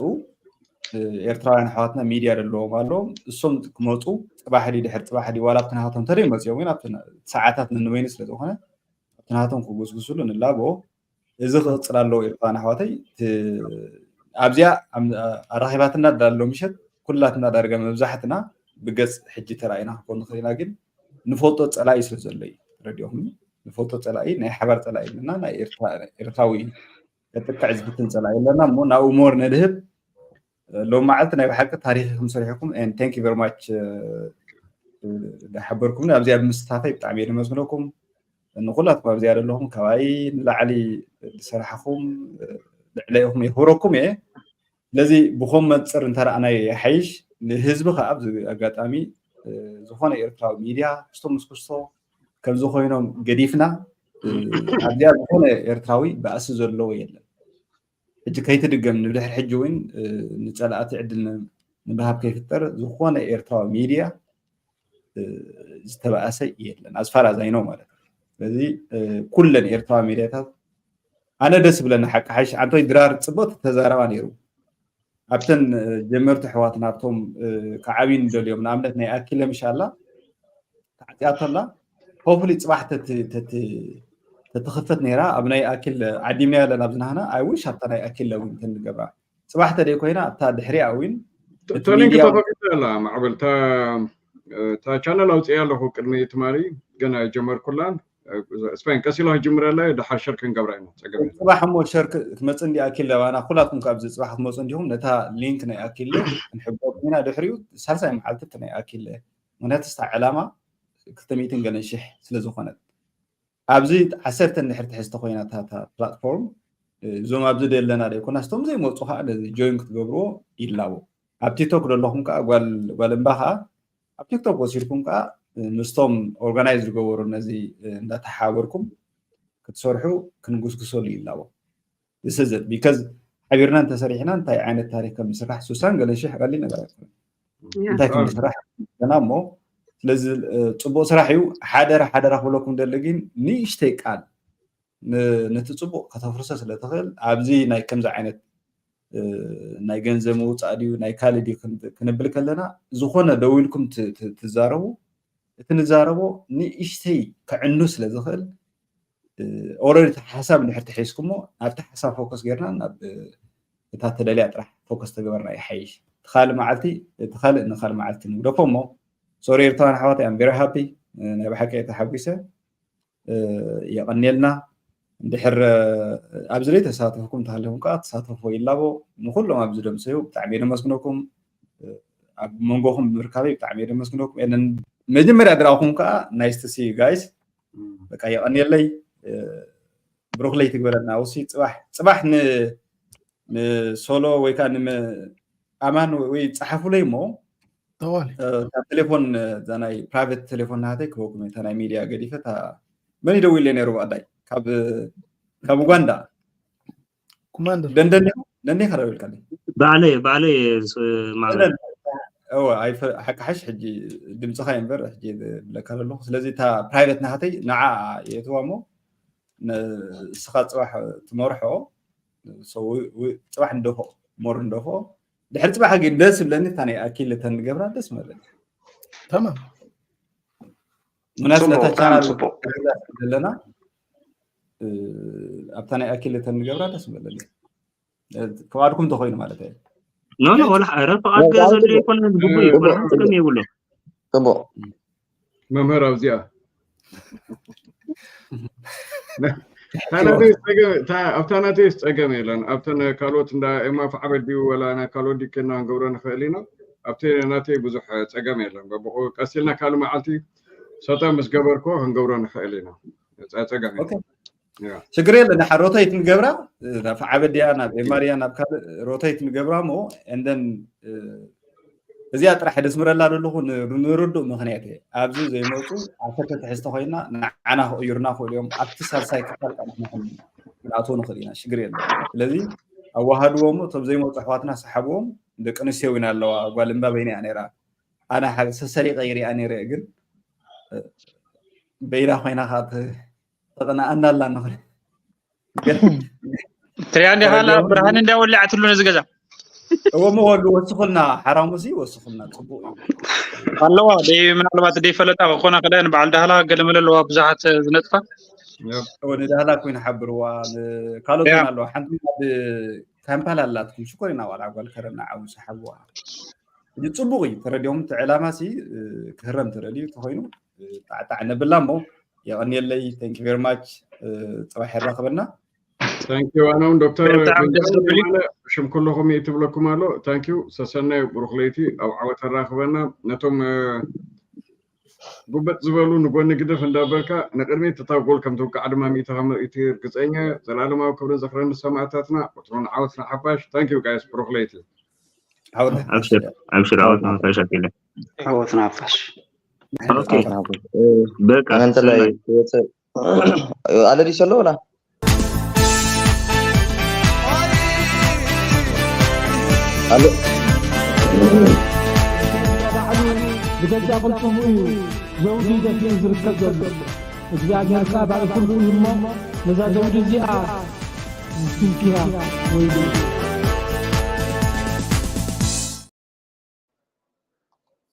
ኤርትራውያን ኣሕዋትና ሚድያ ዘለዎም ኣለዎም። እሶም ክመፁ ፅባሕ ድዩ ድሕር ፅባሕ ድዩ ዋላ ኣብቲ ናሃቶም እንተደይ መፅኦም ግን ኣብቲ ሰዓታት ነንበይኑ ስለዝኾነ ኣብቲ ናሃቶም ክጉስጉስሉ ንላቦ። እዚ ክቕፅል ኣለዎ። ኤርትራውያን ኣሕዋተይ ኣብዚኣ ኣራኺባትና ዳሎ ምሸት ኩላትና ዳርጋ መብዛሕትና ብገፅ ሕጂ ተራኢና ክኮን ንኽእል ኢና ግን ንፈልጦ ፀላኢ ስለ ዘሎ እዩ። ረዲኹም ንፈልጦ ፀላኢ ናይ ሓባር ፀላኢ ኣለና ናይ ኤርትራዊ ከጥቅዕ ዝፍትን ፀላኢ ኣለና እሞ ናብኡ ሞር ነድህብ። ሎም መዓልቲ ናይ ብሓቂ ታሪክ ኢኹም ሰሪሕኩም thank you very much። ዳሓበርኩም ኣብዚኣ ብምስታፈይ ብጣዕሚ እየ ደመስግነኩም። ንኩላትኩም ኣብዚኣ ዘለኹም ካባይ ንላዕሊ ዝሰራሕኹም ልዕለ ኢኹም የኽብረኩም እየ። ስለዚ ብኮም መንፅር እንተረኣናዮ ይሓይሽ። ንህዝቢ ከዓ ኣብዚ ኣጋጣሚ ዝኾነ ኤርትራዊ ሚድያ ክስቶ ምስ ክስቶ ከምዚ ኮይኖም ገዲፍና ኣብዚኣ ዝኾነ ኤርትራዊ ባእሲ ዘለዎ የለን። ሕጂ ከይትድገም ንድሕር ሕጂ እውን ንፀላእቲ ዕድል ንምሃብ ከይፍጠር ዝኾነ ኤርትራዊ ሚድያ ዝተባእሰ የለን ኣዝፋር ኣዛይኖ ማለት እዩ። ስለዚ ኩለን ኤርትራዊ ሚድያታት ኣነ ደስ ብለኒ ሓቂ ሓይሽ ኣንቶይ ድራር ፅቡቅ ተዛረባ ነይሩ። ኣብተን ጀመርቲ ኣሕዋትና ኣብቶም ክዓብዩ ንደልዮም ንኣብነት ናይ ኣኪለ ምሻላ ተዓፂኣቶ ኣላ። ሆፕሊ ፅባሕ ተትኽፈት ነይራ ኣብ ናይ ኣኪል ዓዲምና ያለን ኣብዚ ናህና ኣይውሽ ኣብታ ናይ ኣኪል እውን ተንገብራ ፅባሕ ተደይ ኮይና ኣብታ ድሕሪኣ እውን ተሊንክ ተኸፊታ ኣላ ማዕበል እታ ቻነል ኣውፅያ ኣለኹ ቅድሚ ትማሊ ግን ኣይጀመርኩላን። ስፔን ቀሲሎ ክጅምረላ ድሓር ሸር ክንገብራ ኢና ፀገም የለን። ፅባሕ እሞ ሸር ክመፅ እንዲ ኣኪለ ባና ኩላትኩም ካብዚ ፅባሕ ክትመፁ እንዲኹም ነታ ሊንክ ናይ ኣኪለ ክንሕበኩም ኢና ድሕሪኡ ሳልሳይ መዓልቲ እቲ ናይ ኣኪለ ምክንያቱ ስታ ዕላማ ክልተ ሚእትን ገለን ሽሕ ስለዝኾነት ኣብዚ ዓሰርተ እንድሕር ትሕዝቲ ኮይና እታ ፕላትፎርም እዞም ኣብዚ ደለና ደይኮና ስቶም ዘይመፁ ከዓ ነዚ ጆይን ክትገብርዎ ይላቦ። ኣብ ቲክቶክ ዘለኹም ከዓ ጓል እምባ ከዓ ኣብ ቲክቶክ ወሲድኩም ከዓ ምስቶም ኦርጋናይዝ ዝገበሩ ነዚ እንዳተሓባበርኩም ክትሰርሑ ክንጉስጉሰሉ ይላቦ። ዝስዝር ቢካዝ ሓቢርና እንተሰሪሕና እንታይ ዓይነት ታሪክ ከም ዝስራሕ ሱሳን ገለ ሽሕ ቀሊል ነገር ኣይኮነ እንታይ ከም ዝስራሕ ገና እሞ ስለዚ ፅቡቅ ስራሕ እዩ። ሓደራ ሓደራ ክብለኩም ደሊ ግን ንእሽተይ ቃል ነቲ ፅቡቅ ከተፍርሶ ስለትኽእል ኣብዚ ናይ ከምዚ ዓይነት ናይ ገንዘብ ምውፃእ ድዩ ናይ ካልእ ድዩ ክንብል ከለና ዝኾነ ደው ኢልኩም ትዛረቡ እቲ ንዛረቦ ንእሽተይ ከዕኑ ስለዝኽእል ኦረዲ ሓሳብ እንድሕር ተሒዝኩሞ ናብቲ ሓሳብ ፎከስ ጌርና ናብ እታ ተደልያ ጥራሕ ፎከስ ተገበርና ይሓይሽ። ትኻልእ መዓልቲ ትኻልእ ንኻልእ መዓልቲ ንግደፎ እሞ ሶሪ ኤርትራውያን ኣሕዋት ኣም ቬሪ ሃፒ ናይ ብሓቂ ተሓጒሰ የቐንየልና። እንድሕር ኣብዚ ላይ ተሳተፍኩም ተሃለኹም ከዓ ተሳተፎ ይላቦ ንኩሎም ኣብዚ ደምሰዩ ብጣዕሚ የደመስግነኩም። ኣብ መንጎኹም ብምርካበይ ብጣዕሚ የደመስግነኩም። ኤለን መጀመርያ ድረኣኹም ከዓ ናይስ ቱ ሲ ዩ ጋይስ በቃ የቐንየለይ። ብሩክ ለይቲ ግበረልና ውሲ ፅባሕ ፅባሕ ንሶሎ ወይ ከዓ ኣማን ወይ ፀሓፉለይ እሞ ተዋል ካብ ቴሌፎን እዛ ናይ ፕራይቬት ቴሌፎን ናተይ ክበኩም እታ ናይ ሚድያ ገዲፈ እታ መን ይደውል ነይሩ ብቀዳይ ካብ ካብ ኡጋንዳ ኮማንደር ደንደን ደንደን ከደውልካለይ ባዕለይ ባዕለይ ማለት ሓቂ ሓሽ ሕጂ ድምፅኻ እምበር ሕጂ ብለካ ዘለኹ ስለዚ እታ ፕራይቬት ናሃተይ ንዓ የእትዋ እሞ ንስኻ ፅባሕ ትመርሖ ፅባሕ ንደፎ ሞር ንደፎ ድሕሪ ፅባሕ ግን ደስ ይብለኒ እታ ናይ ኣኪል ተንገብራ ደስ መለኒ ተማም ምናስ ጽቡቅ ነታ ብጣዕሚ ቻናል ጽቡቅ ዘለና ኣብታ ናይ ኣኪል ተንገብራ ደስ መለኒ ክባድኩም ተኮይኑ ማለት እዩ ኖ ኖ ወላ ኧረ ፍቓድ ገለ ዘሎ ይኮነ ግቡ ይኮነ ጸገም የብሎ ጽቡቅ መምህር ኣብዚኣ ታናተይስ ጸገም- ታ- ኣብታ ናተይስ ጸገም የለን ኣብተን ካልኦት እንዳ ኤማ ፈዓበል ድዩ ወላ ናይ ካልኦት ዲኬና ክንገብሮ ንኽእል ኢና ኣብቲ ናተይ ብዙሕ ጸገም የለን በብኡ ቀሲልና ካልእ መዓልቲ ሰጠ ምስ ገበርኮ ክንገብሮ ንኽእል ኢና ጸ- ጸገም የለን ኦኬ። ሽግር የለ ንሓ ሮቴት ንገብራ ናብ ፈዓበል ድያ ናብ ኤማ ድያ ናብ ካልእ ሮቴት ንገብራ እሞ እንደን እዚኣ ጥራሕ ደስምረላ ዘለኹ ንርዱእ ምክንያት እየ ኣብዚ ዘይመፁ ዓሰርተ ትሕዝቲ ኮይና ንዓና ክቕይሩና ክእሉ እዮም ኣብቲ ሳልሳይ ክፋል ቃል ንሕን ንኣትዎ ንኽእል ኢና ሽግር የለ ስለዚ ኣዋሃድዎም እቶም ዘይመፁ ኣሕዋትና ሰሓብዎም ደቂ ኣንስትዮ እውን ኣለዋ ጓል እምባ በይና እያ ነይራ ኣነ ሓ- ሰሰሪቀ ይሪኣ ነይረ ግን በይና ኮይና ከዓ ተቐናኣና ኣላ ንኽእል ትሪያ እንዲኻ ኣላ ብርሃን እንዲያ ወላዕትሉ ነዚ ገዛ እዎ መወሉ ወስኹልና ሓራሙሲ ወስኹልና ጽቡቅ እዩ። ኣለዋ ደይ ምናልባት ደይ ፈለጣ ክኾና ክዳን በዓል ዳህላ ገለመለ ኣለዋ ብዙሓት ዝነጥፋ እዎ ንዳህላ ኮይኑ ሓብርዋ ካልኦት ያ። ኣለዋ ሓንቲ ኣብ ካምፓላ ኣላትኩም ሽኮር ኢና ዋላ ጓል ከረና ዓው ሰሓብዋ እዚ ጽቡቅ እዩ ተረዲኦም እቲ ዕላማ ሲ ክህረም ተረዲዩ ተኮይኑ ጣዕጣዕ ነብላ እሞ የቐንየለይ thank you very much ጽባሕ የራኽበና ታንኪዩ ኣነ እውን ዶክተር ብጣዕሚ ደስ ዝብል እዩ። ሽም ኩለኹም እየ ትብለኩም ኣሎ ታንኪዩ ሰሰናዩ ብሩክ ለይቲ ኣብ ዓወት ኣራኽበና ነቶም እ፣ ጉበጥ ዝበሉ ንጎኒ ግደፍ እንዳበልካ ንቅድሚት እታ ጎል ከም ትውቃዕ ድማ ሚእቲ ካብ ሚእቲ ርግፀኛ ዘላለማዊ ክብርን ዝኽርን ንሰማእታትና ወትሮን ዓወት ንሓፋሽ ታንኪዩ ጋይስ ብሩክ ለይቲ ዓወት ኣብሽር ኣብሽር ዓወት ንሓፋሽ ኣኪለ ዓወት ንሓፋሽ ኦኬ በቃ ኣነ እንተላይ ክወፅእ ኣሎ ድዩ ዘሎ ወላ ኣሎ ባዕሉ ብገዛ ቅልጽሙ እዩ ዘውዲ ደፊኡ ዝርከብ ዘሎ እግዚኣብሔር ከዓ ባዕሉ ኩሉ እዩ እሞ ነዛ ዘውዲ እዚኣ ዝትንክያ ወይ